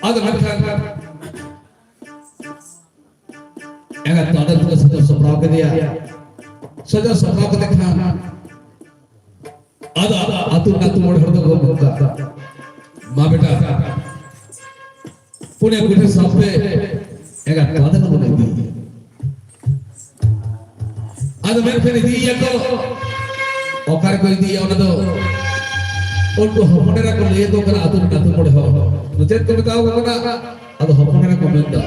ᱟᱫᱚ ᱢᱮᱱᱠᱷᱟᱱ ᱮᱸᱜᱟᱛ ᱛᱟᱸᱫᱟ ᱠᱚ ᱥᱟᱡᱟᱣ ᱥᱟᱯᱲᱟᱣ ᱠᱮᱫᱮᱭᱟ᱾ ᱥᱟᱡᱟᱣ ᱥᱟᱯᱲᱟᱣ ᱠᱟᱛᱮ ᱠᱷᱟᱱ ᱟᱫᱚ ᱟᱹᱛᱩ ᱨᱮᱱ ᱟᱹᱛᱩ ᱢᱚᱬᱮ ᱦᱚᱲ ᱫᱚᱠᱚ ᱢᱮᱛᱟ, "ᱢᱟ ᱵᱮᱴᱟ, ᱯᱩᱱᱭᱟ ᱠᱩᱴᱷᱤ ᱥᱟᱵ ᱯᱮ, ᱮᱸᱜᱟᱛ ᱛᱟᱸᱫᱟ ᱠᱚᱵᱚᱱ ᱤᱫᱤᱭᱮᱭᱟ᱾" ᱟᱫᱚ ᱢᱮᱱᱠᱷᱟᱱ ᱤᱫᱤᱭᱮᱭᱟ ᱠᱚ, ᱚᱠᱟ ᱨᱮᱠᱚ ᱤᱫᱤᱭᱮᱭᱟ ᱚᱱᱟ ᱫᱚ ᱩᱱᱠᱩ ᱦᱚᱯᱚᱱ ᱮᱨᱟ ᱠᱚ ᱞᱟᱹᱭ ᱟᱠᱚ ᱠᱟᱱᱟ, ᱟᱹᱛᱩ ᱨᱮᱱ ᱟᱹᱛᱩ ᱢᱚᱬᱮ ᱦᱚᱲ᱾ ᱪᱮᱫ ᱠᱚ ᱢᱮᱛᱟ ᱠᱚ ᱠᱟᱱᱟ? ᱟᱫᱚ ᱦᱚᱯᱚᱱ ᱮᱨᱟ ᱠᱚ ᱢᱮᱱᱫᱟ,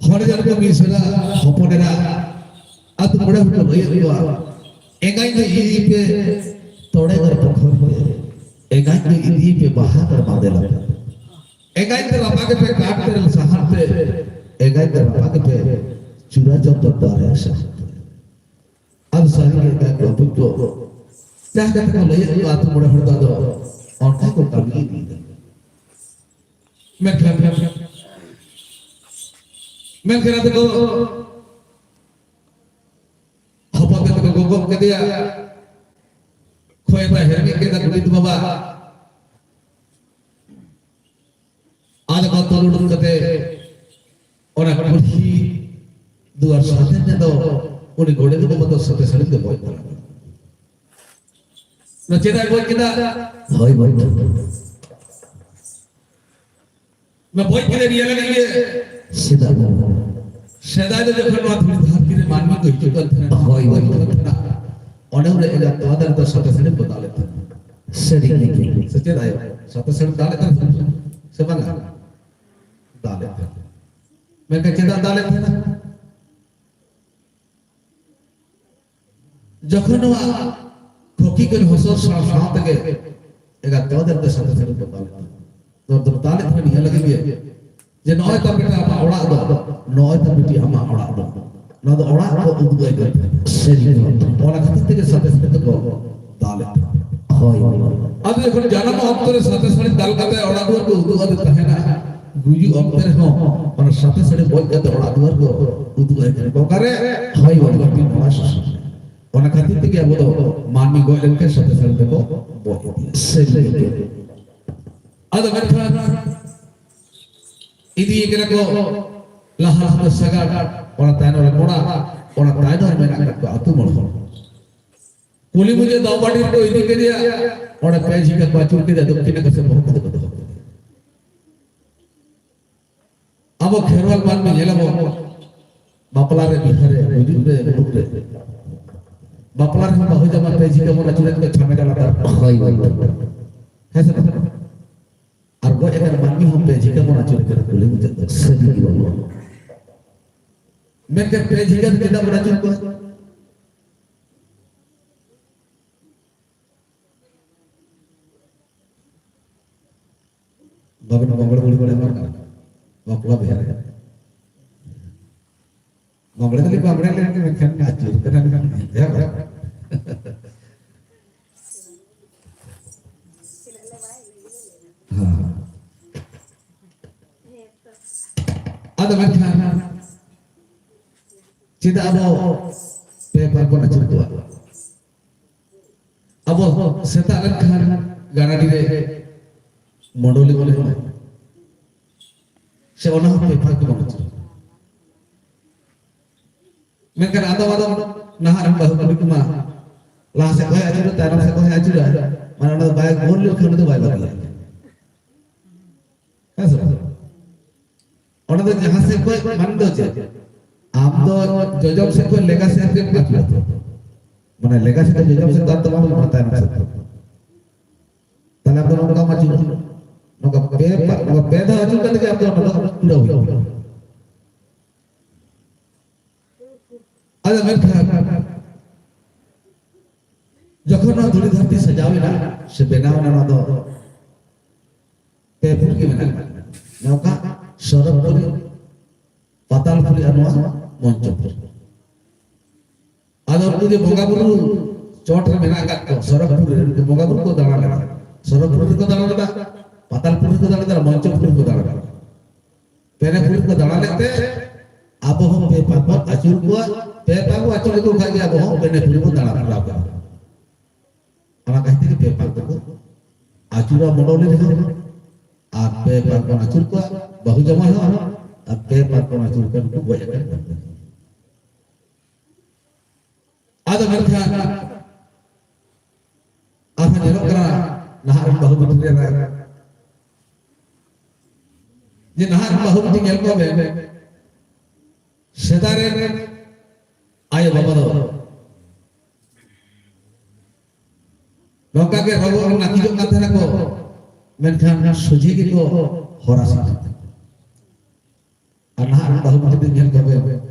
ᱦᱚᱲ ᱡᱟᱱ ᱠᱚ ᱢᱤᱥᱨᱟ ᱦᱚᱯᱚᱱ ᱮᱨᱟ ᱟᱹᱛᱩ ᱢᱚᱬᱮ ᱦᱚᱲ ᱠᱚ ᱞᱟᱹᱭᱮᱫ ᱠᱚᱣᱟ, "ᱮᱸᱜᱟᱧ ᱫᱚ ᱤᱫᱤᱭᱮᱯᱮ ᱛᱚᱲᱮ ᱟᱨ ᱯᱚᱠᱷᱚᱨ ᱛᱮ, ᱮᱸᱜᱟᱧ ᱫᱚ ᱤᱫᱤᱭᱮᱯᱮ ᱵᱟᱦᱟ ᱟᱨ ᱵᱟᱸᱫᱮ ᱞᱟᱛᱮ, ᱮᱸᱜᱟᱧ ᱫᱚ ᱨᱟᱯᱟᱜᱮᱯᱮ ᱠᱟᱴ ᱛᱮᱨᱮᱞ ᱥᱟᱦᱟᱱ ᱛᱮ, ᱮᱸᱜᱟᱧ ᱫᱚ ᱨᱟᱯᱟᱜᱮᱯᱮ ᱪᱩᱲᱟ ᱪᱚᱱᱫᱚᱱ ᱫᱟᱨᱮ ᱥᱟᱦᱟᱱ ᱛᱮ᱾" ᱟᱫᱚ ᱥᱟᱹᱨᱤ ᱜᱮ ᱮᱸᱜᱟᱧ ᱵᱟᱹᱵᱩ ᱠᱚ ᱡᱟᱦᱟᱸ ᱠᱟᱛᱷᱟ ᱠᱚ ᱞᱟᱹᱭᱮᱫ ᱠᱚᱣᱟ, ᱟᱹᱛᱩ ᱢᱚᱬᱮ ᱦᱚᱲ ᱫᱚ ᱟᱫᱚ ᱚᱱᱠᱟ ᱠᱚ ᱠᱟᱹᱢᱤ ᱤᱫᱤᱭᱮᱫᱟ᱾ ᱢᱮᱱᱠᱷᱟᱱ, ᱢᱮᱱᱠᱷᱟᱱ ᱟᱫᱚ ᱠᱚ ᱦᱚᱯᱚᱱ ᱛᱮᱫ ᱠᱚ ᱜᱚᱜᱚ ᱠᱮᱫᱮᱭᱟ, ᱠᱷᱚᱭ ᱫᱟ ᱦᱮᱨᱢᱮᱫ ᱠᱮᱫᱟ ᱜᱚᱰᱮᱛ ᱵᱟᱵᱟ᱾ ᱟᱫᱚ ᱠᱚ ᱛᱚᱞ ᱩᱰᱩᱠ ᱠᱟᱛᱮ ᱚᱱᱟ ᱠᱩᱞᱦᱤ ᱫᱩᱣᱟᱨ ᱥᱟᱛᱮ ᱛᱮᱫᱚ ᱩᱱᱤ ᱜᱚᱰᱮᱛ ᱵᱟᱵᱟ ᱫᱚ ᱥᱟᱛᱮ ᱥᱟᱹᱲᱤᱢ ᱫᱚ ᱵᱚᱡ ᱛᱟᱞᱟ ᱠᱮᱫᱟ᱾ ᱚᱱᱟ ᱪᱮᱫᱟᱜ ᱵᱚᱡ ᱠᱮᱫᱟ? ᱦᱳᱭ, ᱵᱚᱡ ᱠᱮᱫᱟ᱾ ᱚᱱᱟ ᱵᱚᱡ ᱠᱮᱫᱟ ᱱᱤᱭᱟᱹ ᱞᱟᱹᱜᱤᱫ ᱜᱮ᱾ ᱪᱮᱫᱟᱜ ᱵᱟᱝ? ᱥᱮᱫᱟᱭ ᱫᱚ ᱡᱚᱠᱷᱚᱱ ᱱᱚᱣᱟ ᱫᱷᱩᱲᱤ ᱫᱷᱟᱹᱨᱛᱤ ᱨᱮ ᱢᱟᱹᱱᱢᱤ ᱠᱚ ᱦᱤᱡᱩᱜ ᱠᱟᱱ ᱛᱟᱦᱮᱱᱟ, ᱦᱳᱭ, ᱦᱳᱭ᱾ ᱦᱤᱡᱩᱜ ᱠᱟᱱ ᱛᱟᱦᱮᱱᱟ, ᱚᱸᱰᱮ ᱚᱸᱰᱮ ᱮᱸᱜᱟᱛ ᱛᱚᱣᱟ ᱫᱟᱨᱮ ᱫᱚ ᱥᱟᱛᱮ ᱥᱟᱹᱲᱤᱢ ᱠᱚ ᱫᱟᱞᱮᱫ ᱛᱟᱦᱮᱱᱟ᱾ ᱥᱟᱹᱨᱤ ᱜᱮ᱾ ᱥᱮ ᱪᱮᱫ ᱟᱭᱳ? ᱥᱟᱛᱮ ᱥᱟᱹᱲᱤᱢ ᱫᱟᱞᱮᱫ ᱛᱟᱦᱮᱱᱟ ᱥᱮ ᱵᱟᱝᱟ? ᱫᱟᱞᱮᱫ ᱛᱟᱦᱮᱱᱟ᱾ ᱢᱮᱱᱠᱷᱟᱱ ᱪᱮᱫᱟᱜ ᱫᱟᱞᱮᱫ ᱛᱟᱦᱮᱱᱟ? ᱡᱚᱠᱷᱚᱱ ᱱᱚᱣᱟ ᱠᱷᱚᱠᱤ ᱠᱚ ᱦᱚᱥᱚᱨ ᱥᱟᱶ ᱥᱟᱶ ᱛᱮᱜᱮ ᱮᱸᱜᱟᱛ ᱛᱚᱣᱟ ᱫᱟᱨᱮ ᱫᱚ ᱥᱟᱛᱮ ᱥᱟᱹᱲᱤᱢ ᱠᱚ ᱫᱟᱞᱮᱫ ᱛᱟᱦᱮᱱᱟ᱾ ᱱᱚᱣᱟ ᱫᱚ ᱫᱟᱞᱮᱫ ᱛᱟᱦᱮᱱᱟ ᱱᱤᱭᱟᱹ ᱞᱟᱹᱜᱤᱫ ᱜᱮ ᱡᱮ ᱱᱚᱜᱼᱚᱭ ᱛᱟᱢ ᱵᱮᱴᱟ ᱟᱢᱟᱜ ᱚᱲᱟᱜ ᱫᱚ, ᱱᱚᱜᱼᱚᱭ ᱛᱟᱢ ᱵᱤᱴᱤ ᱟᱢᱟᱜ ᱚᱲᱟᱜ ᱫᱚ, ᱱᱚᱣᱟ ᱫᱚ ᱚᱲᱟᱜ ᱠᱚ ᱩᱫᱩᱜ ᱟᱭ ᱠᱟᱱ ᱛᱟᱦᱮᱸᱫ᱾ ᱥᱟᱹᱨᱤ ᱜᱮ᱾ ᱚᱱᱟ ᱠᱷᱟᱹᱛᱤᱨ ᱛᱮᱜᱮ ᱥᱟᱛᱮ ᱥᱟᱛᱮ ᱛᱮᱠᱚ ᱫᱟᱞᱮᱫ ᱛᱟᱦᱮᱸᱫ᱾ ᱦᱳᱭ᱾ ᱟᱫᱚ ᱡᱚᱠᱷᱚᱱ ᱡᱟᱱᱟᱢ ᱚᱠᱛᱚ ᱨᱮ ᱥᱟᱛᱮ ᱥᱟᱹᱲᱤ ᱫᱟᱞ ᱠᱟᱛᱮ ᱚᱲᱟᱜ ᱫᱩᱣᱟᱹᱨ ᱠᱚ ᱩᱫᱩᱜ ᱟᱫᱮ ᱛᱟᱦᱮᱱᱟ, ᱜᱩᱡᱩᱜ ᱚᱠᱛᱮ ᱨᱮᱦᱚᱸ ᱚᱱᱟ ᱥᱟᱛᱮ ᱥᱟᱹᱲᱤ ᱵᱚᱡ ᱠᱟᱛᱮ ᱚᱲᱟᱜ ᱫᱩᱣᱟᱹᱨ ᱠᱚ ᱩᱫᱩᱜ ᱟᱭ ᱛᱟᱦᱮᱸᱫ᱾ ᱚᱠᱟᱨᱮ? ᱦᱳᱭ, ᱦᱳᱭ᱾ ᱚᱱᱟ ᱥᱩᱥᱩᱱ᱾ ᱚᱱᱟ ᱠᱷᱟᱹᱛᱤᱨ ᱛᱮᱜᱮ ᱟᱵᱚ ᱫᱚ ᱢᱟᱹᱱᱢᱤ ᱜᱚᱡ ᱞᱮᱱᱠᱷᱟᱱ ᱥᱟᱛᱮ ᱥᱟᱹᱲᱤ ᱛᱮᱠᱚ ᱵᱚᱡ ᱤᱫᱤᱭᱟ᱾ ᱥᱟᱹᱨᱤ ᱜᱮ᱾ ᱟᱫᱚ ᱢᱮᱱᱠᱷᱟᱱ ᱤᱫᱤᱭᱮ ᱠᱟᱱᱟ ᱠᱚ ᱞᱟᱦᱟ ᱨᱮᱫᱚ ᱥᱟᱜᱟᱲ, ᱚᱱᱟ ᱛᱟᱭᱱᱚᱢ ᱨᱮ ᱢᱚᱲᱟ, ᱚᱱᱟ ᱛᱟᱭᱱᱚᱢ ᱨᱮ ᱢᱮᱱᱟᱜ ᱟᱠᱟᱫ ᱠᱚᱣᱟ ᱟᱹᱛᱩ ᱢᱚᱬᱮ ᱦᱚᱲ᱾ ᱠᱩᱞᱦᱤ ᱢᱩᱪᱟᱹᱫ ᱫᱟᱣᱵᱟᱰᱤ ᱨᱮᱠᱚ ᱤᱫᱤ ᱠᱮᱫᱮᱭᱟ, ᱚᱸᱰᱮ ᱯᱮ ᱡᱷᱤᱠᱟ ᱠᱚ ᱟᱹᱪᱩᱨ ᱠᱮᱫᱮᱭᱟ, ᱫᱚᱠᱠᱷᱤᱱ ᱱᱟᱠᱷᱟ ᱥᱮᱫ ᱵᱚᱦᱚᱜ ᱠᱟᱛᱮ ᱠᱚ ᱫᱚᱦᱚ ᱠᱮᱫᱮᱭᱟ᱾ ᱟᱵᱚ ᱠᱷᱮᱨᱣᱟᱞ ᱢᱟᱹᱱᱢᱤ ᱧᱮᱞ ᱟᱵᱚ, ᱵᱟᱯᱞᱟ ᱨᱮ, ᱵᱤᱦᱟᱹ ᱨᱮ, ᱜᱩᱡᱩᱜ ᱨᱮ, ᱵᱩᱨᱩᱜ ᱨᱮ, ᱵᱟᱯᱞᱟ ᱨᱮᱦᱚᱸ ᱵᱟᱹᱦᱩ ᱡᱟᱶᱟᱭ ᱯᱮ ᱡᱷᱤᱠᱟ ᱵᱚᱱ ᱟᱹᱪᱩᱨᱮᱫ ᱠᱚᱣᱟ ᱪᱷᱟᱢᱮᱰᱟ ᱞᱟᱛᱟᱨ᱾ ᱦᱳᱭ, ᱦᱳᱭ, ᱦᱳᱭ᱾ ᱦᱮᱸ ᱥᱮ ᱵᱟᱝ? ᱟᱨ ᱜᱚᱡ ᱟᱠᱟᱱ ᱢᱟᱹᱱᱢᱤ ᱦᱚᱸ ᱯᱮ ᱡᱷᱤᱠᱟ ᱵᱚᱱ ᱟᱹᱪᱩᱨ ᱠᱟᱱᱟ ᱠᱩᱞᱦᱤ ᱢᱩᱪᱟᱹᱫ ᱫᱚ᱾ ᱥᱟᱹᱨᱤ ᱜᱮ ᱵᱟᱵᱟ᱾ ᱢᱮᱱᱠᱷᱟᱱ ᱯᱮ ᱡᱷᱤᱸᱜᱟᱹ ᱫᱚ ᱪᱮᱫᱟᱜ ᱵᱚᱱ ᱟᱹᱪᱩᱨ ᱠᱚᱣᱟ? ᱵᱟᱵᱮᱱ ᱵᱟᱢᱵᱲᱮ ᱵᱩᱲᱦᱤ ᱵᱟᱲᱟ ᱮᱢᱟᱱ ᱠᱟᱱᱟ ᱵᱟᱯᱞᱟ ᱵᱤᱦᱟᱹ ᱨᱮ᱾ ᱵᱟᱢᱵᱲᱮ ᱫᱚᱞᱤᱧ ᱵᱟᱢᱵᱲᱮ ᱞᱮᱱ ᱜᱮ, ᱢᱮᱱᱠᱷᱟᱱ ᱟᱹᱪᱩᱨ ᱠᱟᱱᱟ ᱞᱤᱧ ᱢᱮᱱᱛᱮ ᱦᱚᱸ᱾ ᱦᱮᱸ᱾ ᱟᱫᱚ ᱢᱮᱱᱠᱷᱟᱱ ᱪᱮᱫᱟᱜ ᱟᱵᱚ ᱯᱮ ᱯᱟᱨᱠᱚᱢ ᱟᱹᱪᱩᱨ ᱠᱚᱣᱟ? ᱟᱵᱚ ᱥᱮᱛᱟᱜ ᱞᱮᱱᱠᱷᱟᱱ ᱜᱟᱱᱟᱰᱤ ᱨᱮ ᱢᱚᱰᱚᱞᱤ ᱵᱚᱱ ᱮᱢᱟ, ᱥᱮ ᱚᱱᱟ ᱦᱚᱸ ᱯᱮ ᱯᱟᱨᱠᱚᱢ ᱟᱹᱪᱩᱨ᱾ ᱢᱮᱱᱠᱷᱟᱱ ᱟᱫᱚᱢ ᱟᱫᱚᱢ ᱱᱟᱦᱟᱜ ᱨᱮᱱ ᱵᱟᱹᱦᱩ ᱠᱩᱲᱤ ᱠᱚᱢᱟ ᱞᱟᱦᱟ ᱥᱮᱫ ᱠᱷᱚᱱ ᱟᱹᱪᱩᱨᱟ, ᱛᱟᱭᱱᱚᱢ ᱥᱮᱫ ᱠᱷᱚᱱ ᱟᱹᱪᱩᱨᱟ, ᱢᱟᱱᱮ ᱚᱱᱟ ᱫᱚ ᱵᱟᱭ ᱜᱳᱞ ᱞᱮᱱᱠᱷᱟᱱ ᱩᱱᱤ ᱫᱚ ᱵᱟᱭ ᱵᱟᱹᱜᱤᱭᱟ᱾ ᱦᱮᱸ ᱥᱮ ᱵᱟᱝ? ᱚᱱᱟ ᱫᱚ ᱡᱟᱦᱟᱸ ᱥᱮᱫ ᱠᱷᱚᱱ ᱢᱟᱱᱮ ᱫᱚ ᱪᱮᱫ? ᱟᱢ ᱫᱚ ᱡᱚᱡᱚᱢ ᱥᱮᱫ ᱠᱷᱚᱱ ᱞᱮᱸᱜᱟ ᱥᱮᱫ ᱨᱮᱢ ᱟᱹᱪᱩᱨᱟ᱾ ᱢᱟᱱᱮ ᱞᱮᱸᱜᱟ ᱥᱮᱫ ᱫᱚ ᱡᱚᱡᱚᱢ ᱥᱮᱫ ᱫᱚ ᱟᱢ ᱫᱚ ᱵᱟᱢ ᱟᱹᱪᱩᱨᱟ, ᱛᱟᱭᱱᱚᱢ ᱥᱮᱫ ᱠᱷᱚᱱ᱾ ᱛᱟᱦᱞᱮ ᱟᱢ ᱫᱚ ᱱᱚᱝᱠᱟᱢ ᱟᱹᱪᱩᱨᱟ᱾ ᱱᱚᱝᱠᱟ ᱯᱮ ᱯᱟ-, ᱱᱚᱝᱠᱟ ᱯᱮ ᱫᱷᱟᱣ ᱟᱹᱪᱩᱨ ᱠᱟᱛᱮ ᱜᱮ ᱟᱢ ᱫᱚ ᱚᱱᱟ ᱫᱚ ᱯᱩᱨᱟᱹᱣ ᱦᱩᱭᱩᱜ ᱛᱟᱢᱟ᱾ ᱟᱫᱚ ᱢᱮᱱᱠᱷᱟᱱ ᱡᱚᱠᱷᱚᱱ ᱱᱚᱣᱟ ᱫᱷᱩᱲᱤ ᱫᱷᱟᱹᱨᱛᱤ ᱥᱟᱡᱟᱣ ᱮᱱᱟ ᱥᱮ ᱵᱮᱱᱟᱣ ᱮᱱᱟ, ᱱᱚᱣᱟ ᱫᱚ ᱯᱮ ᱯᱷᱩᱴ ᱜᱮ ᱢᱮᱱᱟᱜᱼᱟ᱾ ᱱᱚᱝᱠᱟ ᱥᱚᱨᱚᱜᱽ ᱯᱩᱨᱤ, ᱯᱟᱛᱟᱞ ᱯᱩᱨᱤ ᱟᱨ ᱱᱚᱣᱟ ᱢᱚᱧᱪᱚᱯᱩᱨᱤ᱾ ᱟᱫᱚ ᱩᱱᱠᱩ ᱡᱮ ᱵᱚᱸᱜᱟ ᱵᱩᱨᱩ ᱪᱚᱴ ᱨᱮ ᱢᱮᱱᱟᱜ ᱟᱠᱟᱫ ᱠᱚ, ᱥᱚᱨᱚᱜᱽ ᱯᱩᱨᱤ ᱨᱮ ᱩᱱᱠᱩ ᱵᱚᱸᱜᱟ ᱵᱩᱨᱩ ᱠᱚ ᱫᱟᱬᱟ ᱞᱮᱫᱟ, ᱥᱚᱨᱚᱜᱽ ᱯᱩᱨᱤ ᱨᱮᱠᱚ ᱫᱟᱬᱟ ᱞᱮᱫᱟ, ᱯᱟᱛᱟᱞ ᱯᱩᱨᱤ ᱨᱮᱠᱚ ᱫᱟᱬᱟ ᱞᱮᱫᱟ, ᱢᱚᱧᱪᱚᱯᱩᱨᱤ ᱨᱮᱠᱚ ᱫᱟᱬᱟ ᱞᱮᱫᱟ᱾ ᱯᱮᱱᱮ ᱯᱩᱨᱤ ᱠᱚ ᱫᱟᱬᱟ ᱞᱮᱫ ᱛᱮ ᱟᱵᱚ ᱦᱚᱸ ᱯᱮ ᱯᱟᱨᱠᱚᱢ ᱟᱹᱪᱩᱨ ᱠᱚᱣᱟ, ᱯᱮ ᱯᱟᱨᱠᱚᱢ ᱟᱹᱪᱩᱨ ᱞᱮᱠᱚ ᱠᱷᱟᱡ ᱜᱮ ᱟᱵᱚ ᱦᱚᱸ ᱯᱮᱱᱮ ᱯᱩᱨᱤ ᱵᱚᱱ ᱫᱟᱬᱟ ᱯᱩᱨᱟᱣ ᱠᱚᱣᱟ᱾ ᱚᱱᱟ ᱠᱷᱟᱹᱛᱤᱨ ᱛᱮ ᱯᱮ ᱯᱟᱨᱠᱚᱢ ᱠᱚ ᱟᱹᱪᱩᱨᱟ ᱢᱚᱰᱚᱞᱤ ᱨᱮᱦᱚᱸ, ᱟᱨ ᱯᱮ ᱯᱟᱨᱠᱚᱢ ᱟᱹᱪᱩᱨ ᱠᱚᱣᱟ ᱵᱟᱹᱦᱩ ᱡᱟᱶᱟᱭ ᱦᱚᱸ, ᱟᱨ ᱯᱮ ᱯᱟᱨᱠᱚᱢ ᱟᱹᱪᱩᱨ ᱠᱚᱣᱟ ᱱᱩᱠᱩ ᱜᱚᱡ ᱟᱠᱟᱱ ᱦᱚᱲ ᱠᱚ᱾ ᱟᱫᱚ ᱢᱮᱱᱠᱷᱟᱱ ᱟᱨᱦᱚᱸ ᱧᱮᱞᱚᱜ ᱠᱟᱱᱟ ᱱᱟᱦᱟᱜ ᱨᱮᱱ ᱵᱟᱹᱦᱩ ᱵᱤᱴᱤ ᱨᱮᱱᱟᱜ ᱡᱮ ᱱᱟᱦᱟᱜ ᱨᱮᱱ ᱵᱟᱹᱦᱩ ᱵᱤᱴᱤ ᱧᱮᱞ ᱠᱚᱢ, ᱥᱮᱫᱟᱭ ᱨᱮᱱ ᱟᱭᱳ ᱵᱟᱵᱟ ᱫᱚ ᱱᱚᱝᱠᱟ ᱜᱮ ᱨᱚᱜᱚᱜ ᱱᱟᱹᱠᱤᱡᱚᱜ ᱠᱟᱱ ᱛᱟᱦᱮᱱᱟ ᱠᱚ, ᱢᱮᱱᱠᱷᱟᱱ ᱥᱚᱡᱷᱮ ᱜᱮᱠᱚ ᱦᱚᱨᱟ ᱥᱮᱫ᱾ ᱟᱨ ᱱᱟᱦᱟᱜ ᱨᱮᱱ ᱵᱟᱹᱦᱩ ᱵᱤᱴᱤ ᱧᱮᱞ ᱠᱚᱢ,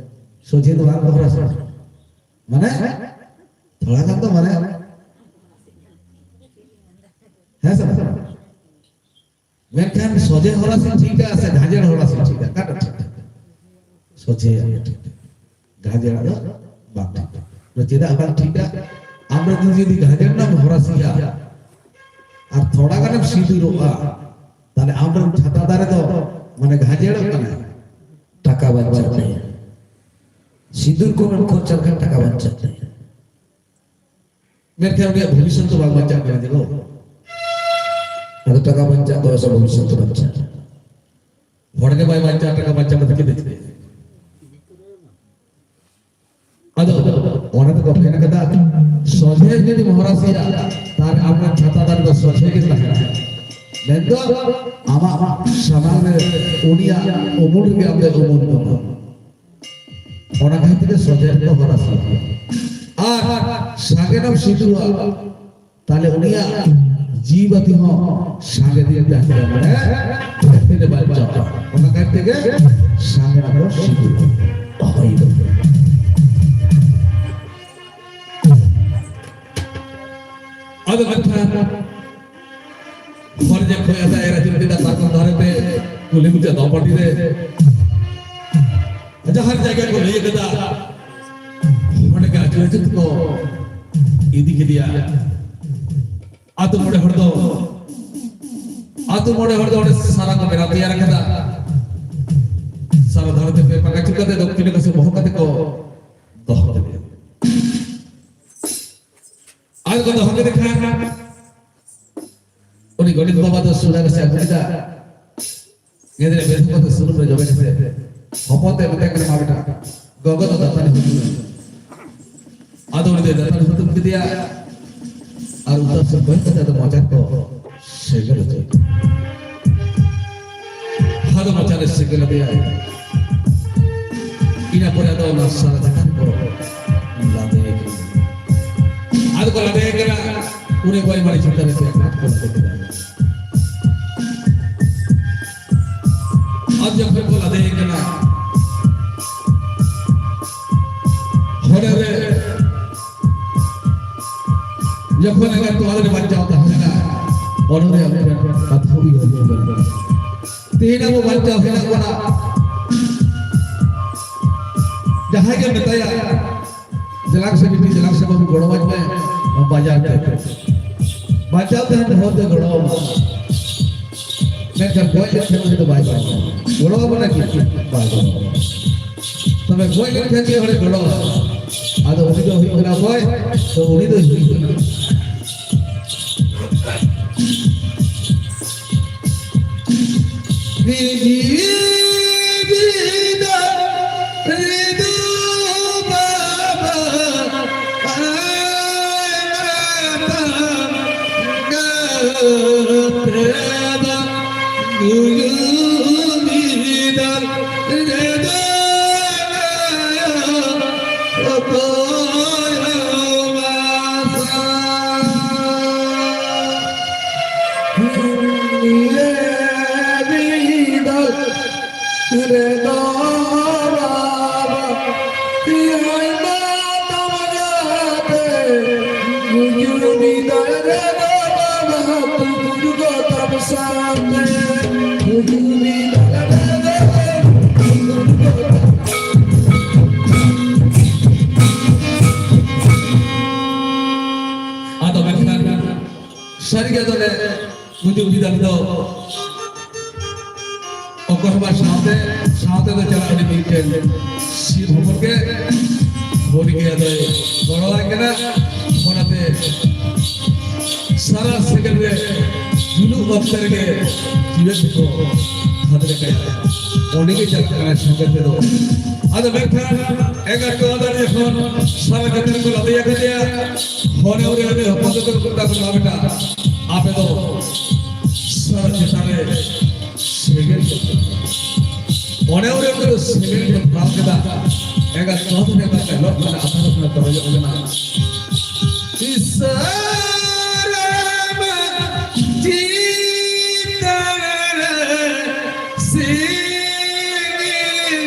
ᱥᱚᱡᱷᱮ ᱫᱚ ᱵᱟᱝ ᱠᱚ ᱦᱚᱨᱟᱥᱟ᱾ ᱢᱟᱱᱮ ᱛᱷᱚᱲᱟ ᱜᱟᱱ ᱫᱚ ᱢᱟᱱᱮ, ᱦᱮᱸ ᱥᱮ ᱵᱟᱝ? ᱢᱮᱱᱠᱷᱟᱱ ᱥᱚᱡᱷᱮ ᱦᱚᱨᱟᱥᱤ ᱴᱷᱤᱠᱟ ᱥᱮ ᱜᱷᱟᱸᱡᱮᱲ ᱦᱚᱨᱟᱥᱤ ᱴᱷᱤᱠᱟ? ᱚᱠᱟᱴᱟᱜ ᱴᱷᱤᱠᱟ? ᱥᱚᱡᱷᱮᱭᱟᱜ ᱜᱮ ᱴᱷᱤᱠᱟ, ᱜᱷᱟᱸᱡᱮᱲᱟᱜ ᱫᱚ ᱵᱟᱝ ᱴᱷᱤᱠᱟ᱾ ᱪᱮᱫᱟᱜ ᱵᱟᱝ ᱴᱷᱤᱠᱟ? ᱟᱢ ᱫᱚ ᱡᱩᱫᱤ ᱜᱷᱟᱸᱡᱮᱲ ᱨᱮᱱᱟᱜ ᱮᱢ ᱦᱚᱨᱟᱥᱤᱭᱟ ᱟᱨ ᱛᱷᱚᱲᱟ ᱜᱟᱱᱮᱢ ᱥᱤᱸᱫᱩᱨᱚᱜᱼᱟ, ᱛᱟᱦᱞᱮ ᱟᱢ ᱨᱮᱱ ᱪᱷᱟᱛᱟ ᱫᱟᱨᱮ ᱫᱚ ᱢᱟᱱᱮ ᱜᱷᱟᱸᱡᱮᱲᱚᱜ ᱠᱟᱱᱟ᱾ ᱴᱟᱠᱟ ᱵᱟᱧᱪᱟᱜ ᱛᱟᱭᱟ᱾ ᱥᱤᱸᱫᱩᱨ ᱠᱚᱢ ᱮᱢ ᱠᱷᱚᱨᱪᱟ ᱞᱮᱠᱷᱟᱱ ᱴᱟᱠᱟ ᱵᱟᱧᱪᱟᱜ ᱛᱟᱭᱟ᱾ ᱢᱮᱱᱠᱷᱟᱱ ᱩᱱᱤᱭᱟᱜ ᱵᱷᱚᱵᱤᱥᱥᱚᱛ ᱫᱚ ᱵᱟᱝ ᱵᱟᱧᱪᱟᱜ ᱠᱟᱱᱟ ᱡᱮ ᱵᱟᱝ? ᱟᱫᱚ ᱴᱟᱠᱟ ᱵᱟᱧᱪᱟᱜ ᱫᱚ ᱥᱮ ᱵᱷᱚᱵᱤᱥᱥᱚᱛ ᱵᱟᱧᱪᱟᱜ? ᱦᱚᱲ ᱜᱮ ᱵᱟᱭ ᱵᱟᱧᱪᱟᱜ, ᱴᱟᱠᱟ ᱵᱟᱧᱪᱟᱣ ᱠᱟᱛᱮ ᱪᱮᱫ ᱮ ᱪᱤᱠᱟᱹᱭᱟ? ᱟᱫᱚ ᱚᱱᱟ ᱛᱮᱠᱚ ᱢᱮᱱ ᱠᱟᱫᱟ, ᱥᱚᱡᱷᱮ ᱡᱩᱫᱤ ᱢᱚᱦᱟᱨᱟᱥᱤᱭᱟ, ᱛᱟᱦᱞᱮ ᱟᱢᱟᱜ ᱪᱷᱟᱛᱟ ᱫᱟᱨᱮ ᱫᱚ ᱥᱚᱡᱷᱮ ᱜᱮ ᱛᱟᱦᱮᱱᱟ᱾ ᱢᱮᱱᱫᱚ ᱟᱢᱟᱜ ᱥᱟᱢᱟᱝ ᱨᱮ ᱩᱱᱤᱭᱟᱜ ᱩᱢᱩᱞ ᱨᱮᱜᱮ ᱟᱢ ᱫᱚᱭ ᱩᱢᱩᱞ ᱠᱟᱢᱟ᱾ ᱚᱱᱟ ᱠᱷᱟᱹᱛᱤᱨ ᱛᱮ ᱥᱚᱡᱷᱮ ᱨᱮᱠᱚ ᱦᱚᱨᱟᱥᱤᱭᱟ᱾ ᱟᱨ ᱥᱟᱜᱮᱱᱮᱢ ᱥᱤᱸᱫᱩᱨᱟ, ᱛᱟᱦᱞᱮ ᱩᱱᱤᱭᱟᱜ ᱡᱤᱣᱤ ᱵᱟᱹᱛᱤ ᱦᱚᱸ ᱥᱟᱸᱜᱮ ᱫᱤᱱ ᱛᱟᱦᱮᱱ ᱛᱟᱭᱟ, ᱢᱟᱱᱮ ᱡᱟᱹᱥᱛᱤ ᱫᱚ ᱵᱟᱭ ᱵᱟᱧᱪᱟᱣᱟ᱾ ᱚᱱᱟ ᱠᱷᱟᱹᱛᱤᱨ ᱛᱮᱜᱮ ᱥᱟᱸᱜᱮ ᱱᱟᱠᱚ ᱥᱤᱸᱫᱩᱨ᱾ ᱦᱳᱭ᱾ ᱟᱫᱚ ᱢᱮᱱᱠᱷᱟᱱ ᱦᱚᱲ ᱡᱮ ᱠᱷᱚᱭ ᱟᱫᱟ ᱮᱨᱟ ᱪᱤᱱᱛᱟᱹ ᱫᱟ ᱯᱟᱨᱠᱚᱢ ᱫᱷᱟᱨᱮ ᱛᱮ ᱠᱩᱞᱦᱤ ᱢᱩᱪᱟᱹᱫ ᱫᱚ ᱯᱟᱹᱴᱤ ᱨᱮ ᱡᱟᱦᱟᱸ ᱡᱟᱭᱜᱟ ᱠᱚ ᱞᱟᱹᱭ ᱠᱟᱫᱟ, ᱚᱸᱰᱮ ᱜᱮ ᱟᱹᱪᱩᱨ ᱟᱹᱪᱩᱨ ᱛᱮᱠᱚ ᱤᱫᱤ ᱠᱮᱫᱮᱭᱟ᱾ ᱟᱛᱳ ᱢᱚᱬᱮ ᱦᱚᱲ ᱫᱚ, ᱟᱛᱳ ᱢᱚᱬᱮ ᱦᱚᱲ ᱫᱚ ᱚᱸᱰᱮ ᱥᱟᱨᱟ ᱠᱚ ᱵᱮᱱᱟᱣ ᱛᱮᱭᱟᱨ ᱠᱟᱫᱟ᱾ ᱥᱟᱨᱟ ᱫᱷᱟᱨᱮ ᱛᱮ ᱯᱮ ᱯᱟᱠᱟ ᱪᱩᱠᱟᱹ ᱛᱮ ᱫᱚᱠᱠᱷᱤᱱ ᱠᱚ ᱥᱮ ᱵᱚᱦᱚᱜ ᱠᱟᱛᱮ ᱠᱚ ᱫᱚᱦᱚ ᱠᱮᱫᱮᱭᱟ᱾ ᱟᱨ ᱠᱚ ᱫᱚᱦᱚ ᱠᱮᱫᱮ ᱠᱷᱟᱱ ᱩᱱᱤ ᱜᱚᱰᱮᱛ ᱵᱟᱵᱟ ᱫᱚ ᱥᱩᱱᱟ ᱨᱮ ᱥᱮ ᱟᱹᱜᱩ ᱠᱮᱫᱟ᱾ ᱜᱤᱫᱽᱨᱟᱹ ᱵᱮᱫᱷ ᱠᱟᱛᱮ ᱥᱩᱱᱩᱢ ᱨᱮ ᱡᱚᱵᱮ ᱠᱟᱛᱮ ᱦᱚᱯᱚᱱ ᱛᱮ ᱢᱮᱛᱟᱭ ᱠᱟᱱᱟ, "ᱢᱟ ᱵᱮᱴᱟ, ᱜᱚᱜᱚ ᱫᱚ ᱫᱟᱹᱛᱟᱹᱱᱤ ᱦᱩᱛᱩᱢ ᱢᱮ᱾" ᱟᱫᱚ ᱩᱱᱤ ᱫᱚᱭ ᱫᱟᱹᱛᱟᱹᱱᱤ ᱦᱩᱛᱩᱢ ᱠᱮᱫᱮᱭᱟ ᱟᱨ ᱩᱛᱟᱹᱨ ᱥᱮᱫ ᱠᱚᱭᱚᱜ ᱠᱟᱛᱮ ᱟᱫᱚ ᱢᱚᱪᱟ ᱠᱚ ᱥᱮᱸᱜᱮᱞ ᱚᱪᱚᱭ ᱠᱟᱱᱟ᱾ ᱟᱫᱚ ᱢᱚᱪᱟ ᱨᱮ ᱥᱮᱸᱜᱮᱞ ᱟᱫᱮᱭᱟ᱾ ᱤᱱᱟᱹ ᱯᱚᱨᱮ ᱟᱫᱚ ᱚᱱᱟ ᱥᱟᱨᱟ ᱪᱮᱛᱟᱱ ᱠᱚ ᱞᱟᱫᱮ ᱠᱟᱱᱟ᱾ ᱟᱫᱚ ᱠᱚ ᱞᱟᱫᱮ ᱠᱟᱱᱟ, ᱩᱱᱤ ᱵᱚᱭ ᱢᱟᱹᱨᱤᱪ ᱪᱮᱛᱟᱱ ᱨᱮ ᱯᱮ ᱠᱟᱴ ᱠᱚ ᱞᱟᱫᱮ ᱠᱮᱫᱟ᱾ ᱟᱨ ᱡᱚᱠᱷᱚᱱ ᱠᱚ ᱞᱟᱫᱮ ᱠᱟᱱᱟ, ᱚᱱᱟ ᱨᱮ ᱡᱚᱠᱷᱚᱱ ᱮᱸᱜᱟᱛ ᱛᱚᱣᱟ ᱨᱮ ᱵᱟᱧᱪᱟᱣ ᱛᱟᱦᱮᱸ ᱞᱮᱱᱟ, ᱚᱱᱟ ᱨᱮ ᱟᱵᱚ ᱴᱷᱮᱱ ᱠᱟᱛᱷᱟ ᱩᱭᱦᱟᱹᱨ ᱦᱤᱡᱩᱜ ᱠᱟᱱᱟ᱾ ᱛᱮᱦᱮᱧ ᱟᱵᱚ ᱵᱟᱧᱪᱟᱣ ᱦᱮᱱᱟᱜ ᱵᱚᱱᱟ, ᱡᱟᱦᱟᱸᱭ ᱜᱮ ᱢᱮᱛᱟᱭᱟ, "ᱫᱮᱞᱟ ᱥᱮ ᱵᱤᱴᱤ, ᱫᱮᱞᱟ ᱥᱮ ᱵᱟᱹᱵᱩ, ᱜᱚᱲᱚᱣᱟᱹᱧ ᱢᱮ ᱵᱟᱡᱟᱨ ᱛᱮ᱾" ᱵᱟᱧᱪᱟᱣ ᱛᱟᱦᱮᱱ ᱦᱚᱲ ᱫᱚ ᱜᱚᱲᱚᱣᱟᱢᱟ, ᱢᱮᱱᱠᱷᱟᱱ ᱜᱚᱡ ᱞᱮᱱᱠᱷᱟᱱ ᱩᱱᱤ ᱫᱚ ᱵᱟᱭ ᱜᱚᱲᱚᱣᱟᱢᱟ᱾ ᱜᱚᱲᱚᱣᱟᱵᱚᱱᱟ ᱠᱤ? ᱵᱟᱭ ᱜᱚᱲᱚᱣᱟᱢᱟ᱾ ᱛᱚᱵᱮ ᱜᱚᱡ ᱞᱮᱱᱠᱷᱟᱱ ᱜᱮ ᱦᱚᱲᱮ ᱜᱚᱲᱚᱣᱟᱢᱟ᱾ ᱟᱫᱚ ᱩᱱᱤ ᱫᱚ ᱦᱩᱭᱩᱜ ᱠᱟᱱᱟ ᱚᱠᱚᱭ? ᱛᱚ ᱩᱱᱤ ᱫᱚ ᱦᱩᱭᱩᱜ ᱠᱟᱱᱟ ᱟᱫᱚ ᱢᱮᱱᱠᱷᱟᱱ ᱥᱟᱹᱨᱤᱜᱮ ᱟᱫᱚᱞᱮ ᱜᱩᱡᱩᱜ ᱵᱤᱫᱟᱹᱞ ᱫᱚ ᱚᱠᱚᱭ ᱦᱚᱸ ᱵᱟᱭ ᱥᱟᱶᱛᱮ, ᱥᱟᱶᱛᱮ ᱫᱚ ᱪᱟᱞᱟᱜ ᱟᱹᱰᱤ ᱢᱤᱫᱴᱮᱱ ᱥᱤᱨ ᱦᱚᱯᱚᱱ ᱜᱮ ᱦᱚᱲ ᱜᱮ ᱟᱫᱚᱭ ᱜᱚᱲᱚᱣᱟᱭ ᱠᱟᱱᱟ᱾ ᱚᱱᱟᱛᱮ ᱥᱟᱨᱟ ᱥᱮᱸᱜᱮᱞ ᱨᱮ ᱡᱩᱞᱩᱜ ᱚᱠᱛᱮ ᱨᱮᱜᱮ ᱡᱤᱣᱮᱫ ᱠᱚ ᱦᱟᱫᱨᱮ ᱠᱟᱭᱟ᱾ ᱚᱸᱰᱮ ᱜᱮ ᱪᱟᱞᱟᱜ ᱠᱟᱱᱟᱭ ᱥᱮᱸᱜᱮᱞ ᱛᱮᱫᱚ᱾ ᱟᱫᱚ ᱢᱮᱱᱠᱷᱟᱱ ᱮᱸᱜᱟᱛ ᱠᱚ ᱟᱫᱚ ᱡᱚᱠᱷᱚᱱ ᱥᱟᱨᱟ ᱡᱟᱹᱛᱤ ᱨᱮᱠᱚ ᱞᱟᱫᱮᱭᱟ ᱠᱟᱫᱮᱭᱟ, ᱦᱚᱱᱮ ᱩᱱᱤ ᱦᱚᱯᱚᱱ ᱫᱚ ᱠᱚ ᱢᱮᱛᱟ ᱠᱚ ᱠᱟᱱᱟ, "ᱵᱮᱴᱟ, ᱟᱯᱮ ᱫᱚ ᱥᱟᱨᱟ ᱪᱮᱛᱟᱱ ᱨᱮ ᱥᱮᱸᱜᱮᱞ ᱠᱚ ᱚᱱᱮ ᱚᱸᱰᱮ ᱩᱱᱠᱩ ᱫᱚ ᱥᱮᱸᱜᱮᱞ ᱠᱚ ᱫᱷᱚᱨᱟᱣ ᱠᱮᱫᱟ᱾ ᱮᱸᱜᱟᱛ ᱛᱚᱞ ᱨᱮ ᱫᱟᱠᱟ ᱞᱚᱜ ᱠᱟᱱᱟ, ᱟᱛᱟᱨ ᱠᱟᱱᱟ, ᱛᱚᱨᱚᱡᱚᱜ ᱠᱟᱱᱟ᱾ ᱤᱥᱟᱨᱟ ᱢᱟ ᱪᱤᱛᱟᱹᱨ ᱥᱮᱸᱜᱮᱞ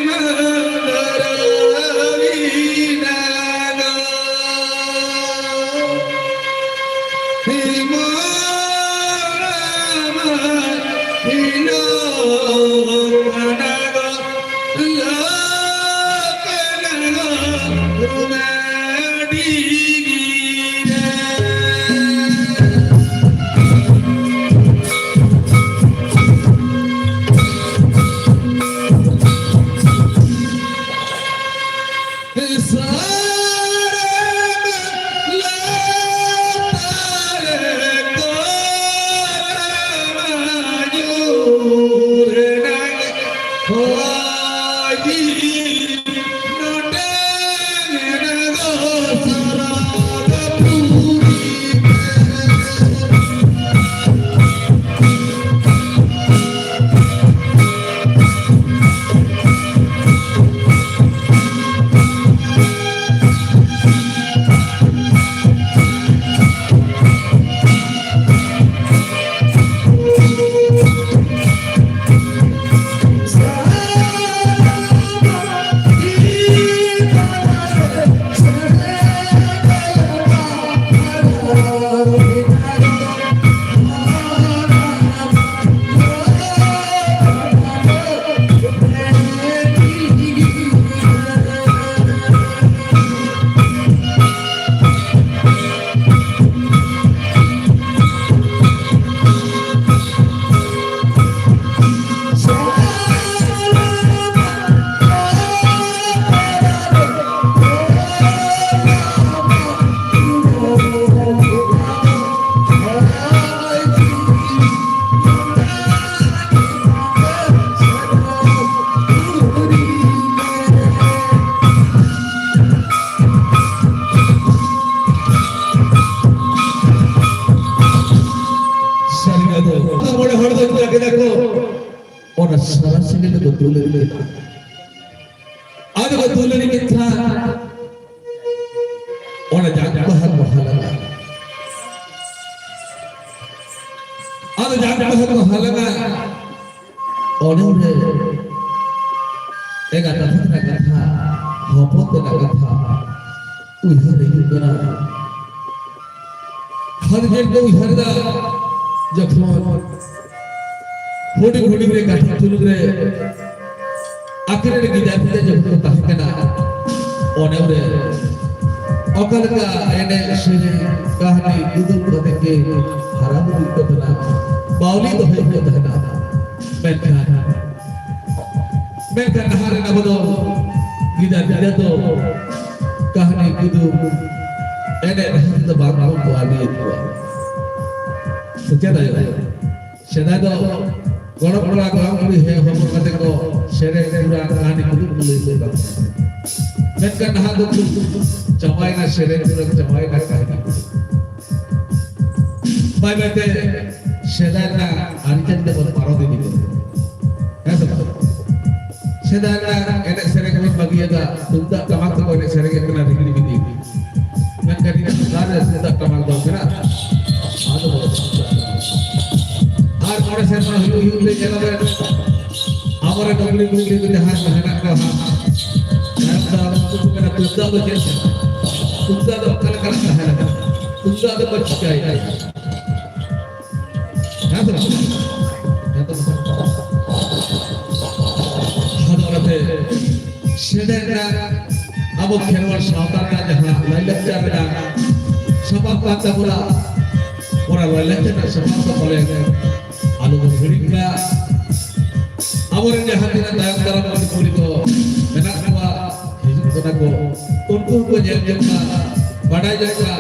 ᱢᱟ ᱫᱷᱚᱨᱟᱣᱤᱱᱟ᱾ ᱚᱱᱟ ᱥᱟᱨᱟ ᱥᱮᱸᱜᱮᱞ ᱫᱚᱠᱚ ᱫᱩᱞ ᱞᱮᱫᱟ᱾ ᱟᱫᱚ ᱠᱚ ᱫᱩᱞ ᱞᱮᱫ ᱠᱷᱟᱱ ᱚᱱᱟ ᱡᱟᱝ ᱵᱟᱦᱟ ᱠᱚ ᱦᱟᱞᱟᱝᱟ᱾ ᱟᱫᱚ ᱡᱟᱝ ᱵᱟᱦᱟ ᱠᱚ ᱦᱟᱞᱟᱝᱟ᱾ ᱚᱱᱮ ᱚᱸᱰᱮ ᱮᱸᱜᱟᱛ ᱟᱯᱟᱛ ᱨᱮᱱᱟᱜ ᱠᱟᱛᱷᱟ, ᱦᱚᱯᱚᱱ ᱨᱮᱱᱟᱜ ᱠᱟᱛᱷᱟ ᱩᱭᱦᱟᱹᱨ ᱦᱤᱡᱩᱜ ᱠᱟᱱᱟ᱾ ᱦᱟᱨ ᱡᱮ ᱠᱚ ᱩᱭᱦᱟᱹᱨ ᱮᱫᱟ, ᱡᱚᱠᱷᱚᱱ ᱦᱩᱰᱤᱧ ᱦᱩᱰᱤᱧ ᱨᱮ ᱠᱟᱹᱴᱤᱡ ᱪᱩᱞᱩᱝ ᱨᱮ ᱟᱹᱠᱤᱱ ᱨᱮᱱ ᱜᱤᱫᱟᱹᱨ ᱯᱤᱫᱟᱹᱨ ᱡᱚᱠᱷᱚᱱ ᱠᱚ ᱛᱟᱦᱮᱸ ᱠᱟᱱᱟ, ᱚᱱᱮ ᱚᱸᱰᱮ ᱚᱠᱟ ᱞᱮᱠᱟ ᱮᱱᱮᱡ ᱥᱮᱨᱮᱧ, ᱠᱟᱹᱦᱱᱤ, ᱠᱩᱫᱩᱢ ᱠᱟᱛᱮ ᱠᱤᱱ ᱦᱟᱨᱟ ᱵᱩᱨᱩᱭᱮᱫ ᱠᱚ ᱛᱟᱦᱮᱱᱟ, ᱵᱟᱹᱣᱞᱤ ᱫᱚᱦᱚᱭᱮᱫ ᱠᱚ ᱛᱟᱦᱮᱱᱟ᱾ ᱢᱮᱱᱠᱷᱟᱱ, ᱢᱮᱱᱠᱷᱟᱱ ᱱᱟᱦᱟᱜ ᱨᱮᱱ ᱟᱵᱚ ᱫᱚ ᱜᱤᱫᱟᱹᱨ ᱯᱤᱫᱟᱹᱨ ᱫᱚ ᱠᱟᱹᱦᱱᱤ, ᱠᱩᱫᱩᱢ, ᱮᱱᱮᱡ ᱨᱟᱦᱟ ᱛᱮᱫᱚ ᱵᱟᱝ ᱵᱚᱱ ᱵᱟᱹᱣᱞᱤᱭᱮᱫ ᱠᱚᱣᱟ᱾ ᱥᱮ ᱪᱮᱫ ᱟᱭᱳ? ᱥᱮᱫᱟᱭ ᱫᱚ ᱜᱚᱲᱚᱢ ᱠᱚᱲᱟ ᱜᱚᱲᱚᱢ ᱠᱩᱲᱤ ᱦᱮᱡ ᱦᱚᱯᱚᱱ ᱠᱟᱛᱮ ᱠᱚ ᱥᱮᱨᱮᱧ ᱯᱩᱨᱟᱹ ᱠᱟᱹᱦᱱᱤ ᱠᱩᱫᱩᱢ ᱠᱚ ᱞᱟᱹᱭ ᱠᱮᱫᱟ᱾ ᱢᱮᱱᱠᱷᱟᱱ ᱱᱟᱦᱟᱜ ᱫᱚ ᱪᱟᱵᱟᱭᱮᱱᱟ ᱥᱮᱨᱮᱧ ᱯᱩᱨᱟᱹ, ᱪᱟᱵᱟᱭᱮᱱᱟ ᱠᱟᱹᱦᱱᱤ᱾ ᱵᱟᱭ ᱵᱟᱭ ᱛᱮ ᱥᱮᱫᱟᱭ ᱨᱮᱱᱟᱜ ᱟᱹᱨᱤᱪᱟᱹᱞᱤ ᱫᱚᱵᱚᱱ ᱯᱟᱨᱚᱢ ᱤᱫᱤ ᱠᱮᱫᱟ᱾ ᱦᱮᱸ ᱥᱮ ᱵᱟᱝ? ᱥᱮᱫᱟᱭ ᱨᱮᱱᱟᱜ ᱮᱱᱮᱡ ᱥᱮᱨᱮᱧ ᱵᱚᱱ ᱵᱟᱹᱜᱤᱭᱟᱫᱟ, ᱛᱩᱢᱫᱟᱜ ᱴᱟᱢᱟᱠ ᱛᱮᱠᱚ ᱮᱱᱮᱡ ᱥᱮᱨᱮᱧᱮᱫ ᱠᱟᱱᱟ ᱨᱤᱦᱤᱲ ᱵᱤᱫᱤᱲ᱾ ᱢᱮᱱᱠᱷᱟᱱ ᱱᱤᱛᱚᱜ ᱚᱠᱟᱨᱮ ᱛᱩᱢᱫᱟᱜ ᱴᱟᱢᱟᱠ ᱫᱚ ᱢᱮᱱᱟᱜᱼᱟ? ᱟᱫᱚ ᱵᱟᱹᱱᱩᱜᱼᱟ᱾ ᱟᱨ ᱢᱚᱬᱮ ᱥᱮᱨᱢᱟ ᱦᱩᱭᱩᱜ ᱦᱩᱭᱩᱜ ᱛᱮ ᱧᱮᱞ ᱟᱵᱮᱱ, ᱟᱵᱚᱨᱮᱱ ᱰᱩᱝᱨᱤ ᱰᱩᱝᱨᱤ ᱠᱚ ᱡᱟᱦᱟᱸᱭ ᱠᱚ ᱦᱮᱱᱟᱜ ᱠᱚᱣᱟ ᱦᱟᱸᱜ, ᱛᱟᱭᱚᱢ ᱫᱟᱨᱟᱢ ᱩᱱᱠᱩ ᱠᱚ ᱢᱮᱱᱟ, "ᱛᱩᱢᱫᱟᱜ ᱫᱚ ᱪᱮᱫ ᱠᱟᱱᱟ? ᱛᱩᱢᱫᱟᱜ ᱫᱚ ᱚᱠᱟ ᱞᱮᱠᱟᱱᱟᱜ ᱛᱟᱦᱮᱸ ᱞᱮᱱᱟ? ᱛᱩᱢᱫᱟᱜ ᱫᱚ ᱠᱚ ᱪᱤᱠᱟᱹᱭᱮᱫᱟ?" ᱦᱮᱸ ᱥᱮ ᱵᱟᱝ? ᱦᱮᱸ ᱛᱚ᱾ ᱟᱫᱚ ᱚᱱᱟᱛᱮ ᱥᱮᱫᱟᱭ ᱨᱮᱱᱟᱜ ᱟᱵᱚ ᱠᱷᱮᱨᱣᱟᱲ ᱥᱟᱶᱛᱟ ᱨᱮᱱᱟᱜ ᱡᱟᱦᱟᱸ ᱞᱟᱭᱼᱞᱟᱠᱪᱟᱨ ᱨᱮᱱᱟᱜ ᱥᱟᱯᱟᱵ ᱠᱟᱱ ᱛᱟᱵᱚᱱᱟ, ᱚᱱᱟ ᱞᱟᱭᱼᱞᱟᱠᱪᱟᱨ ᱨᱮᱱᱟᱜ ᱥᱟᱯᱟᱵ ᱫᱚ ᱯᱟᱞᱮ ᱟᱞᱚ ᱵᱚᱱ ᱦᱤᱲᱤᱧ ᱢᱟ᱾ ᱟᱵᱚᱨᱮᱱ ᱡᱟᱦᱟᱸ ᱛᱤᱱᱟᱹᱜ ᱛᱟᱭᱚᱢ ᱫᱟᱨᱟᱢ ᱠᱩᱲᱤ ᱠᱚ ᱢᱮᱱᱟᱜ ᱠᱚᱣᱟ, ᱦᱤᱡᱩᱜ ᱠᱟᱱᱟ ᱠᱚ, ᱩᱱᱠᱩ ᱦᱚᱸᱠᱚ ᱧᱮᱞ ᱧᱚᱜ ᱢᱟ, ᱵᱟᱰᱟᱭ ᱧᱚᱜ ᱢᱟ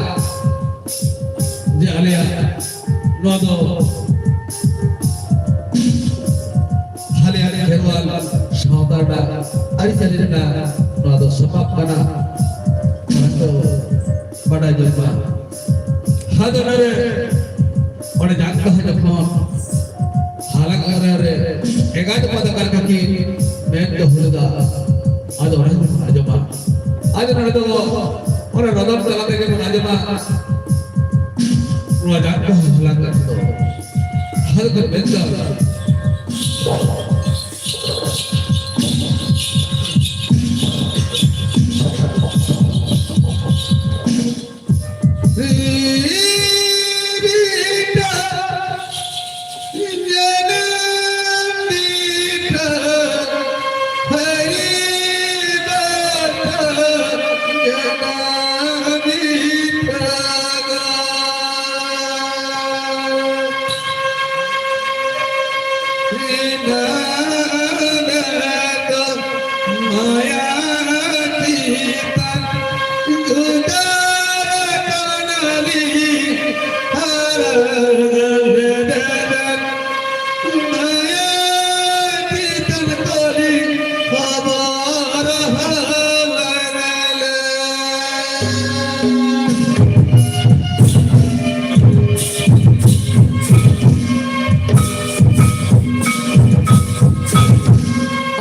ᱡᱮ ᱟᱞᱮᱭᱟᱜ ᱱᱚᱣᱟ ᱫᱚ ᱦᱟᱞᱮ ᱦᱟᱞᱮ ᱠᱷᱮᱨᱣᱟᱞ ᱥᱟᱶᱛᱟ ᱨᱮᱱᱟᱜ ᱟᱹᱨᱤᱪᱟᱹᱞᱤ ᱨᱮᱱᱟᱜ ᱱᱚᱣᱟ ᱫᱚ ᱥᱟᱯᱟᱵ ᱠᱟᱱᱟ᱾ ᱚᱱᱟ ᱠᱚ ᱵᱟᱰᱟᱭ ᱡᱚᱝ ᱢᱟ᱾ ᱦᱟᱫ ᱚᱱᱟᱨᱮ ᱚᱸᱰᱮ ᱡᱟᱝ ᱵᱟᱦᱟ ᱡᱚᱠᱷᱚᱱ ᱦᱟᱞᱟᱝ ᱚᱱᱟᱨᱮ ᱮᱸᱜᱟᱛ ᱟᱯᱟᱛ ᱚᱠᱟ ᱞᱮᱠᱟ ᱠᱤᱱ ᱢᱮᱱ ᱫᱚᱦᱚ ᱞᱮᱫᱟ, ᱟᱫᱚ ᱚᱱᱟ ᱜᱮᱵᱚᱱ ᱟᱸᱡᱚᱢᱟ᱾ ᱟᱫᱚ ᱱᱚᱰᱮ ᱫᱚ ᱚᱱᱟ ᱨᱚᱫᱚᱱ ᱛᱟᱞᱟ ᱛᱮᱜᱮ ᱵᱚᱱ ᱟᱸᱡᱚᱢᱟ᱾ ᱱᱚᱣᱟ ᱰᱟᱠ ᱠᱚ ᱦᱟᱞᱟᱝ ᱠᱟᱛᱮ ᱫᱚ ᱦᱟᱞ ᱠᱚ ᱢᱮᱱ ᱫᱟ᱾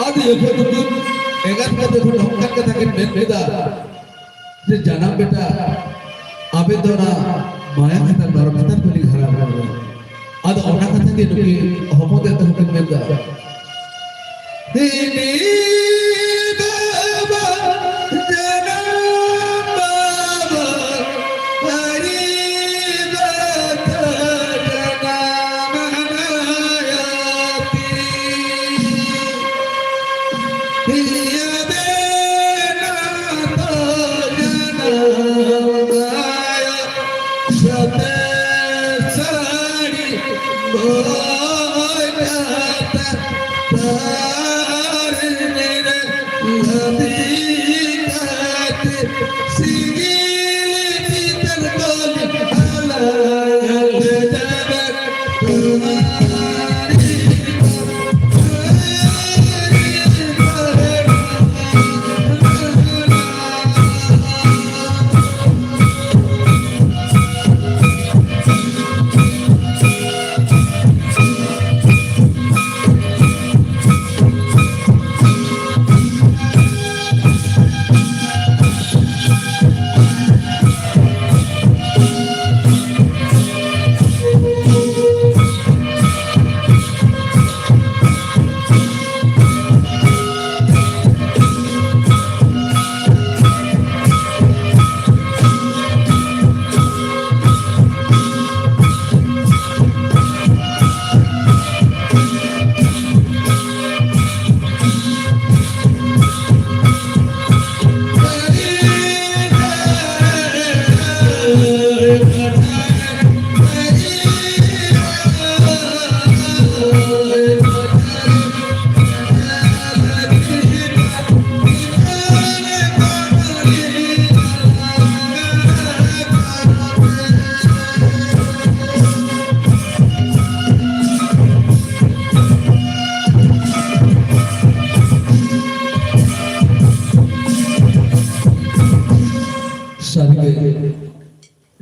ᱟᱫᱚ ᱡᱚᱠᱷᱚᱱ ᱩᱱᱠᱤᱱ ᱮᱸᱜᱟᱛ ᱠᱟᱛᱮ ᱠᱷᱚᱱ ᱱᱚᱝᱠᱟᱱ ᱠᱟᱛᱷᱟ ᱠᱤᱱ ᱢᱮᱱ ᱠᱮᱫᱟ ᱡᱮ, "ᱡᱟᱱᱟᱢ ᱵᱮᱴᱟ, ᱟᱵᱮᱱ ᱫᱚ ᱚᱱᱟ ᱢᱟᱭᱟ ᱠᱷᱟᱛᱟᱨ ᱵᱟᱨᱚ ᱠᱷᱟᱛᱟᱨ ᱠᱷᱚᱱ ᱞᱤᱧ ᱦᱟᱨᱟ ᱟᱠᱟᱱᱟ᱾" ᱟᱫᱚ ᱚᱱᱟ ᱠᱟᱛᱷᱟ ᱜᱮ ᱱᱩᱠᱤᱱ ᱦᱚᱯᱚᱱ ᱛᱮᱫ ᱛᱟᱠᱚ ᱠᱤᱱ ᱢᱮᱱ ᱮᱫᱟ, ᱫᱤᱱᱤ ᱵᱟᱵᱟ, ᱡᱟᱱᱟᱢ ᱵᱟᱵᱟ, ᱟᱹᱨᱤ ᱵᱟᱵᱟ, ᱡᱟᱱᱟᱢ ᱢᱟᱭᱟᱛᱤ᱾ ᱤᱭᱟᱹ ᱵᱮᱱᱟ ᱛᱚ ᱡᱟᱱᱟᱢ ᱢᱟᱭᱟ᱾ ᱥᱟᱛᱮ ᱥᱟᱹᱲᱤ ᱵᱚᱭ ᱠᱟᱛᱮ ᱛᱟᱨ ᱨᱮ ᱞᱟᱫᱮ ᱠᱟᱛᱮ ᱥᱤᱸᱜᱤᱞ ᱪᱤᱛᱟᱹᱨ ᱠᱚ ᱦᱟᱞᱟᱝ ᱞᱮᱫᱟ ᱛᱩᱢᱟᱨᱤ ᱠᱚ᱾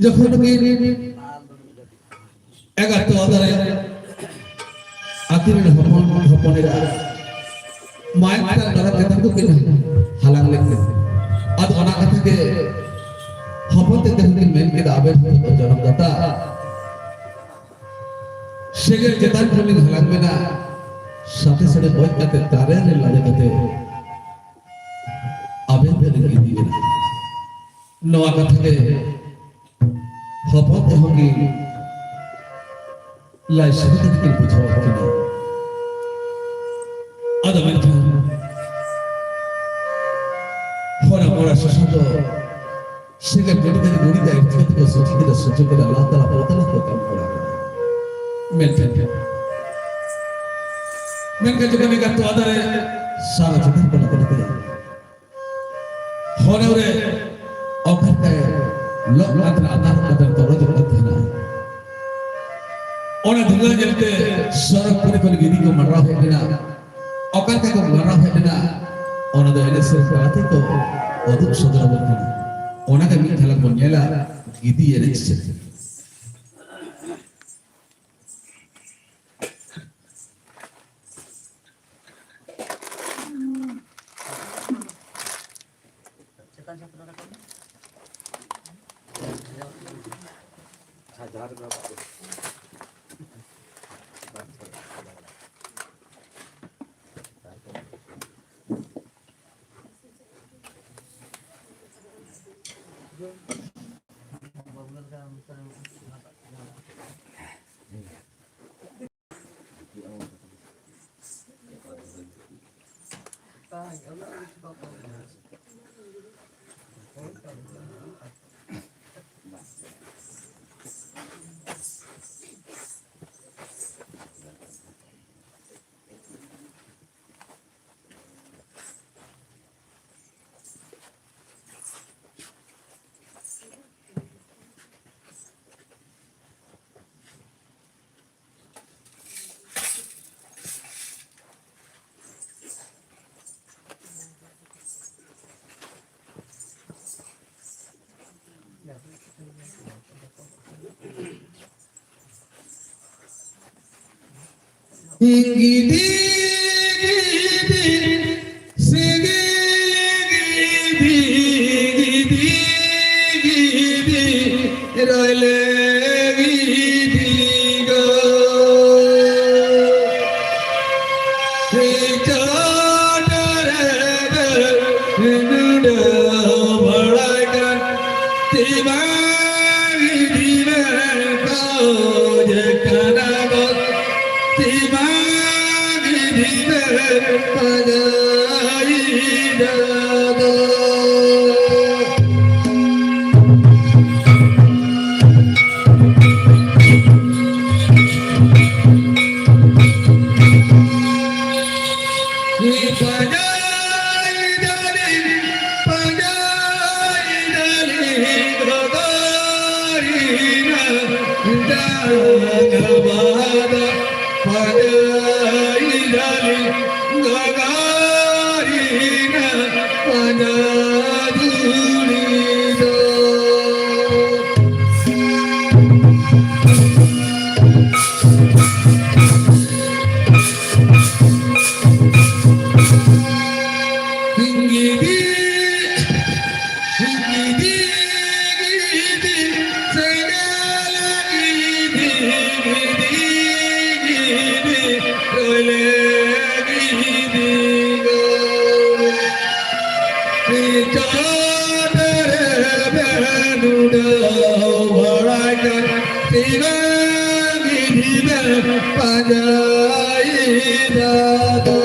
ᱡᱚᱠᱷᱚᱱ ᱜᱮ ᱮᱸᱜᱟᱛ ᱛᱚᱣᱟ ᱫᱟᱨᱮ ᱟᱹᱛᱤᱧ ᱨᱮᱱ ᱦᱚᱯᱚᱱ ᱦᱚᱯᱚᱱ ᱮᱨᱟ ᱢᱟᱭ ᱛᱟᱨ ᱫᱟᱨᱟ ᱪᱮᱛᱟᱱ ᱠᱚ ᱠᱤᱱ ᱦᱟᱞᱟᱝ ᱞᱮᱫ ᱠᱤᱱᱟ᱾ ᱟᱫᱚ ᱚᱱᱟ ᱠᱟᱛᱷᱟ ᱜᱮ ᱦᱚᱯᱚᱱ ᱛᱮᱫ ᱠᱤᱱ ᱢᱮᱱ ᱠᱮᱫᱟ, ᱟᱵᱮᱱ ᱦᱚᱸ ᱡᱚᱱᱚᱢ ᱫᱟᱛᱟ, ᱥᱮᱸᱜᱮᱞ ᱪᱮᱛᱟᱱ ᱠᱷᱚᱱ ᱞᱤᱧ ᱦᱟᱞᱟᱝ ᱵᱮᱱᱟ, ᱥᱟᱛᱮ ᱥᱟᱲᱮ ᱜᱚᱡ ᱠᱟᱛᱮ ᱫᱟᱨᱮ ᱨᱮ ᱞᱟᱫᱮ ᱠᱟᱛᱮ ᱟᱵᱮᱱ ᱵᱮᱱ ᱤᱫᱤ ᱵᱮᱱᱟ᱾ ᱱᱚᱣᱟ ᱠᱟᱛᱷᱟ ᱜᱮ ᱦᱚᱯᱚᱱ ᱛᱮᱦᱚᱸ ᱜᱮ ᱞᱟᱡ ᱥᱟᱹᱨᱤ ᱠᱟᱛᱮ ᱠᱤᱱ ᱵᱩᱡᱷᱟᱹᱣ ᱠᱤᱱᱟ᱾ ᱟᱫᱚ ᱢᱮᱱᱠᱷᱟᱱ ᱦᱚᱲ ᱢᱚᱲᱟ ᱥᱚᱥᱚ ᱫᱚ ᱥᱮᱸᱜᱮᱞ ᱡᱩᱞ ᱠᱟᱛᱮ ᱜᱩᱲᱤ ᱫᱟᱭ ᱪᱮᱫ ᱠᱚ ᱥᱚᱪᱤ ᱠᱮᱫᱟ, ᱥᱚᱪᱤ ᱠᱮᱫᱟ, ᱞᱟᱛᱟᱨ ᱯᱚᱛᱟᱞ ᱠᱚ ᱠᱟᱢ ᱠᱚᱲᱟ ᱠᱟᱱᱟ᱾ ᱢᱮᱱᱠᱷᱟᱱ ᱢᱮᱱᱠᱷᱟᱱ ᱡᱚᱠᱷᱚᱱ ᱮᱸᱜᱟᱛ ᱛᱚᱣᱟ ᱫᱟᱨᱮ ᱥᱟᱨᱟ ᱪᱮᱛᱟᱱ ᱠᱚ ᱞᱟᱛᱟᱨ ᱠᱮᱫᱟ, ᱦᱚᱱᱮ ᱨᱮ ᱚᱠᱟᱛᱮ ᱞᱚᱜ ᱠᱟᱛᱮ ᱟᱛᱟᱨ ᱠᱟᱛᱮ ᱛᱚᱨᱚᱡᱚᱜ ᱠᱟᱱ ᱛᱟᱦᱮᱱᱟ᱾ ᱚᱱᱟ ᱫᱷᱩᱞᱟᱹ ᱧᱮᱞᱛᱮ ᱥᱚᱨᱚᱜᱽᱯᱩᱨᱤ ᱠᱷᱚᱱ ᱜᱤᱫᱤ ᱠᱚ ᱢᱟᱰᱨᱟᱣ ᱦᱮᱡ ᱞᱮᱱᱟ᱾ ᱚᱠᱟ ᱞᱮᱠᱟ ᱠᱚ ᱢᱟᱰᱨᱟᱣ ᱦᱮᱡ ᱞᱮᱱᱟ, ᱚᱱᱟ ᱫᱚ ᱮᱱᱮᱡ ᱥᱮᱨᱮᱧ ᱛᱟᱞᱟ ᱛᱮᱠᱚ ᱩᱫᱩᱜ ᱥᱚᱫᱚᱨ ᱟᱵᱚᱱ ᱠᱟᱱᱟ᱾ ᱚᱱᱟᱜᱮ ᱢᱤᱫ ᱡᱷᱟᱞᱟᱠ ᱵᱚᱱ ᱧᱮᱞᱟ, ᱜᱤᱫᱤ ᱮᱱᱮᱡ ᱥᱮᱨᱮᱧ᱾ ᱜᱤᱫᱤ, ᱜᱤᱫᱤ, ᱥᱮᱸᱜᱮᱞ ᱜᱤᱫᱤ, ᱜᱤᱫᱤ, ᱜᱤᱫᱤ, ᱨᱚᱭᱞᱮ ᱜᱤᱫᱤ ᱜᱚ᱾ ᱪᱚᱴ ᱨᱮ ᱱᱩᱰᱟᱹ ᱵᱟᱲᱟᱭ ᱠᱟᱱ ᱛᱤ ᱵᱟᱝ ᱤᱫᱤ ᱢᱮ ᱠᱷᱚᱡ ᱠᱟᱱᱟ ᱜᱚ᱾ ᱛᱤ ᱵᱟᱝ ᱤᱫᱤ ᱢᱮ ᱯᱟᱸᱡᱟᱭ ᱫᱟᱫᱟ᱾ ᱯᱟᱸᱡᱟᱭ ᱫᱟᱫᱚ᱾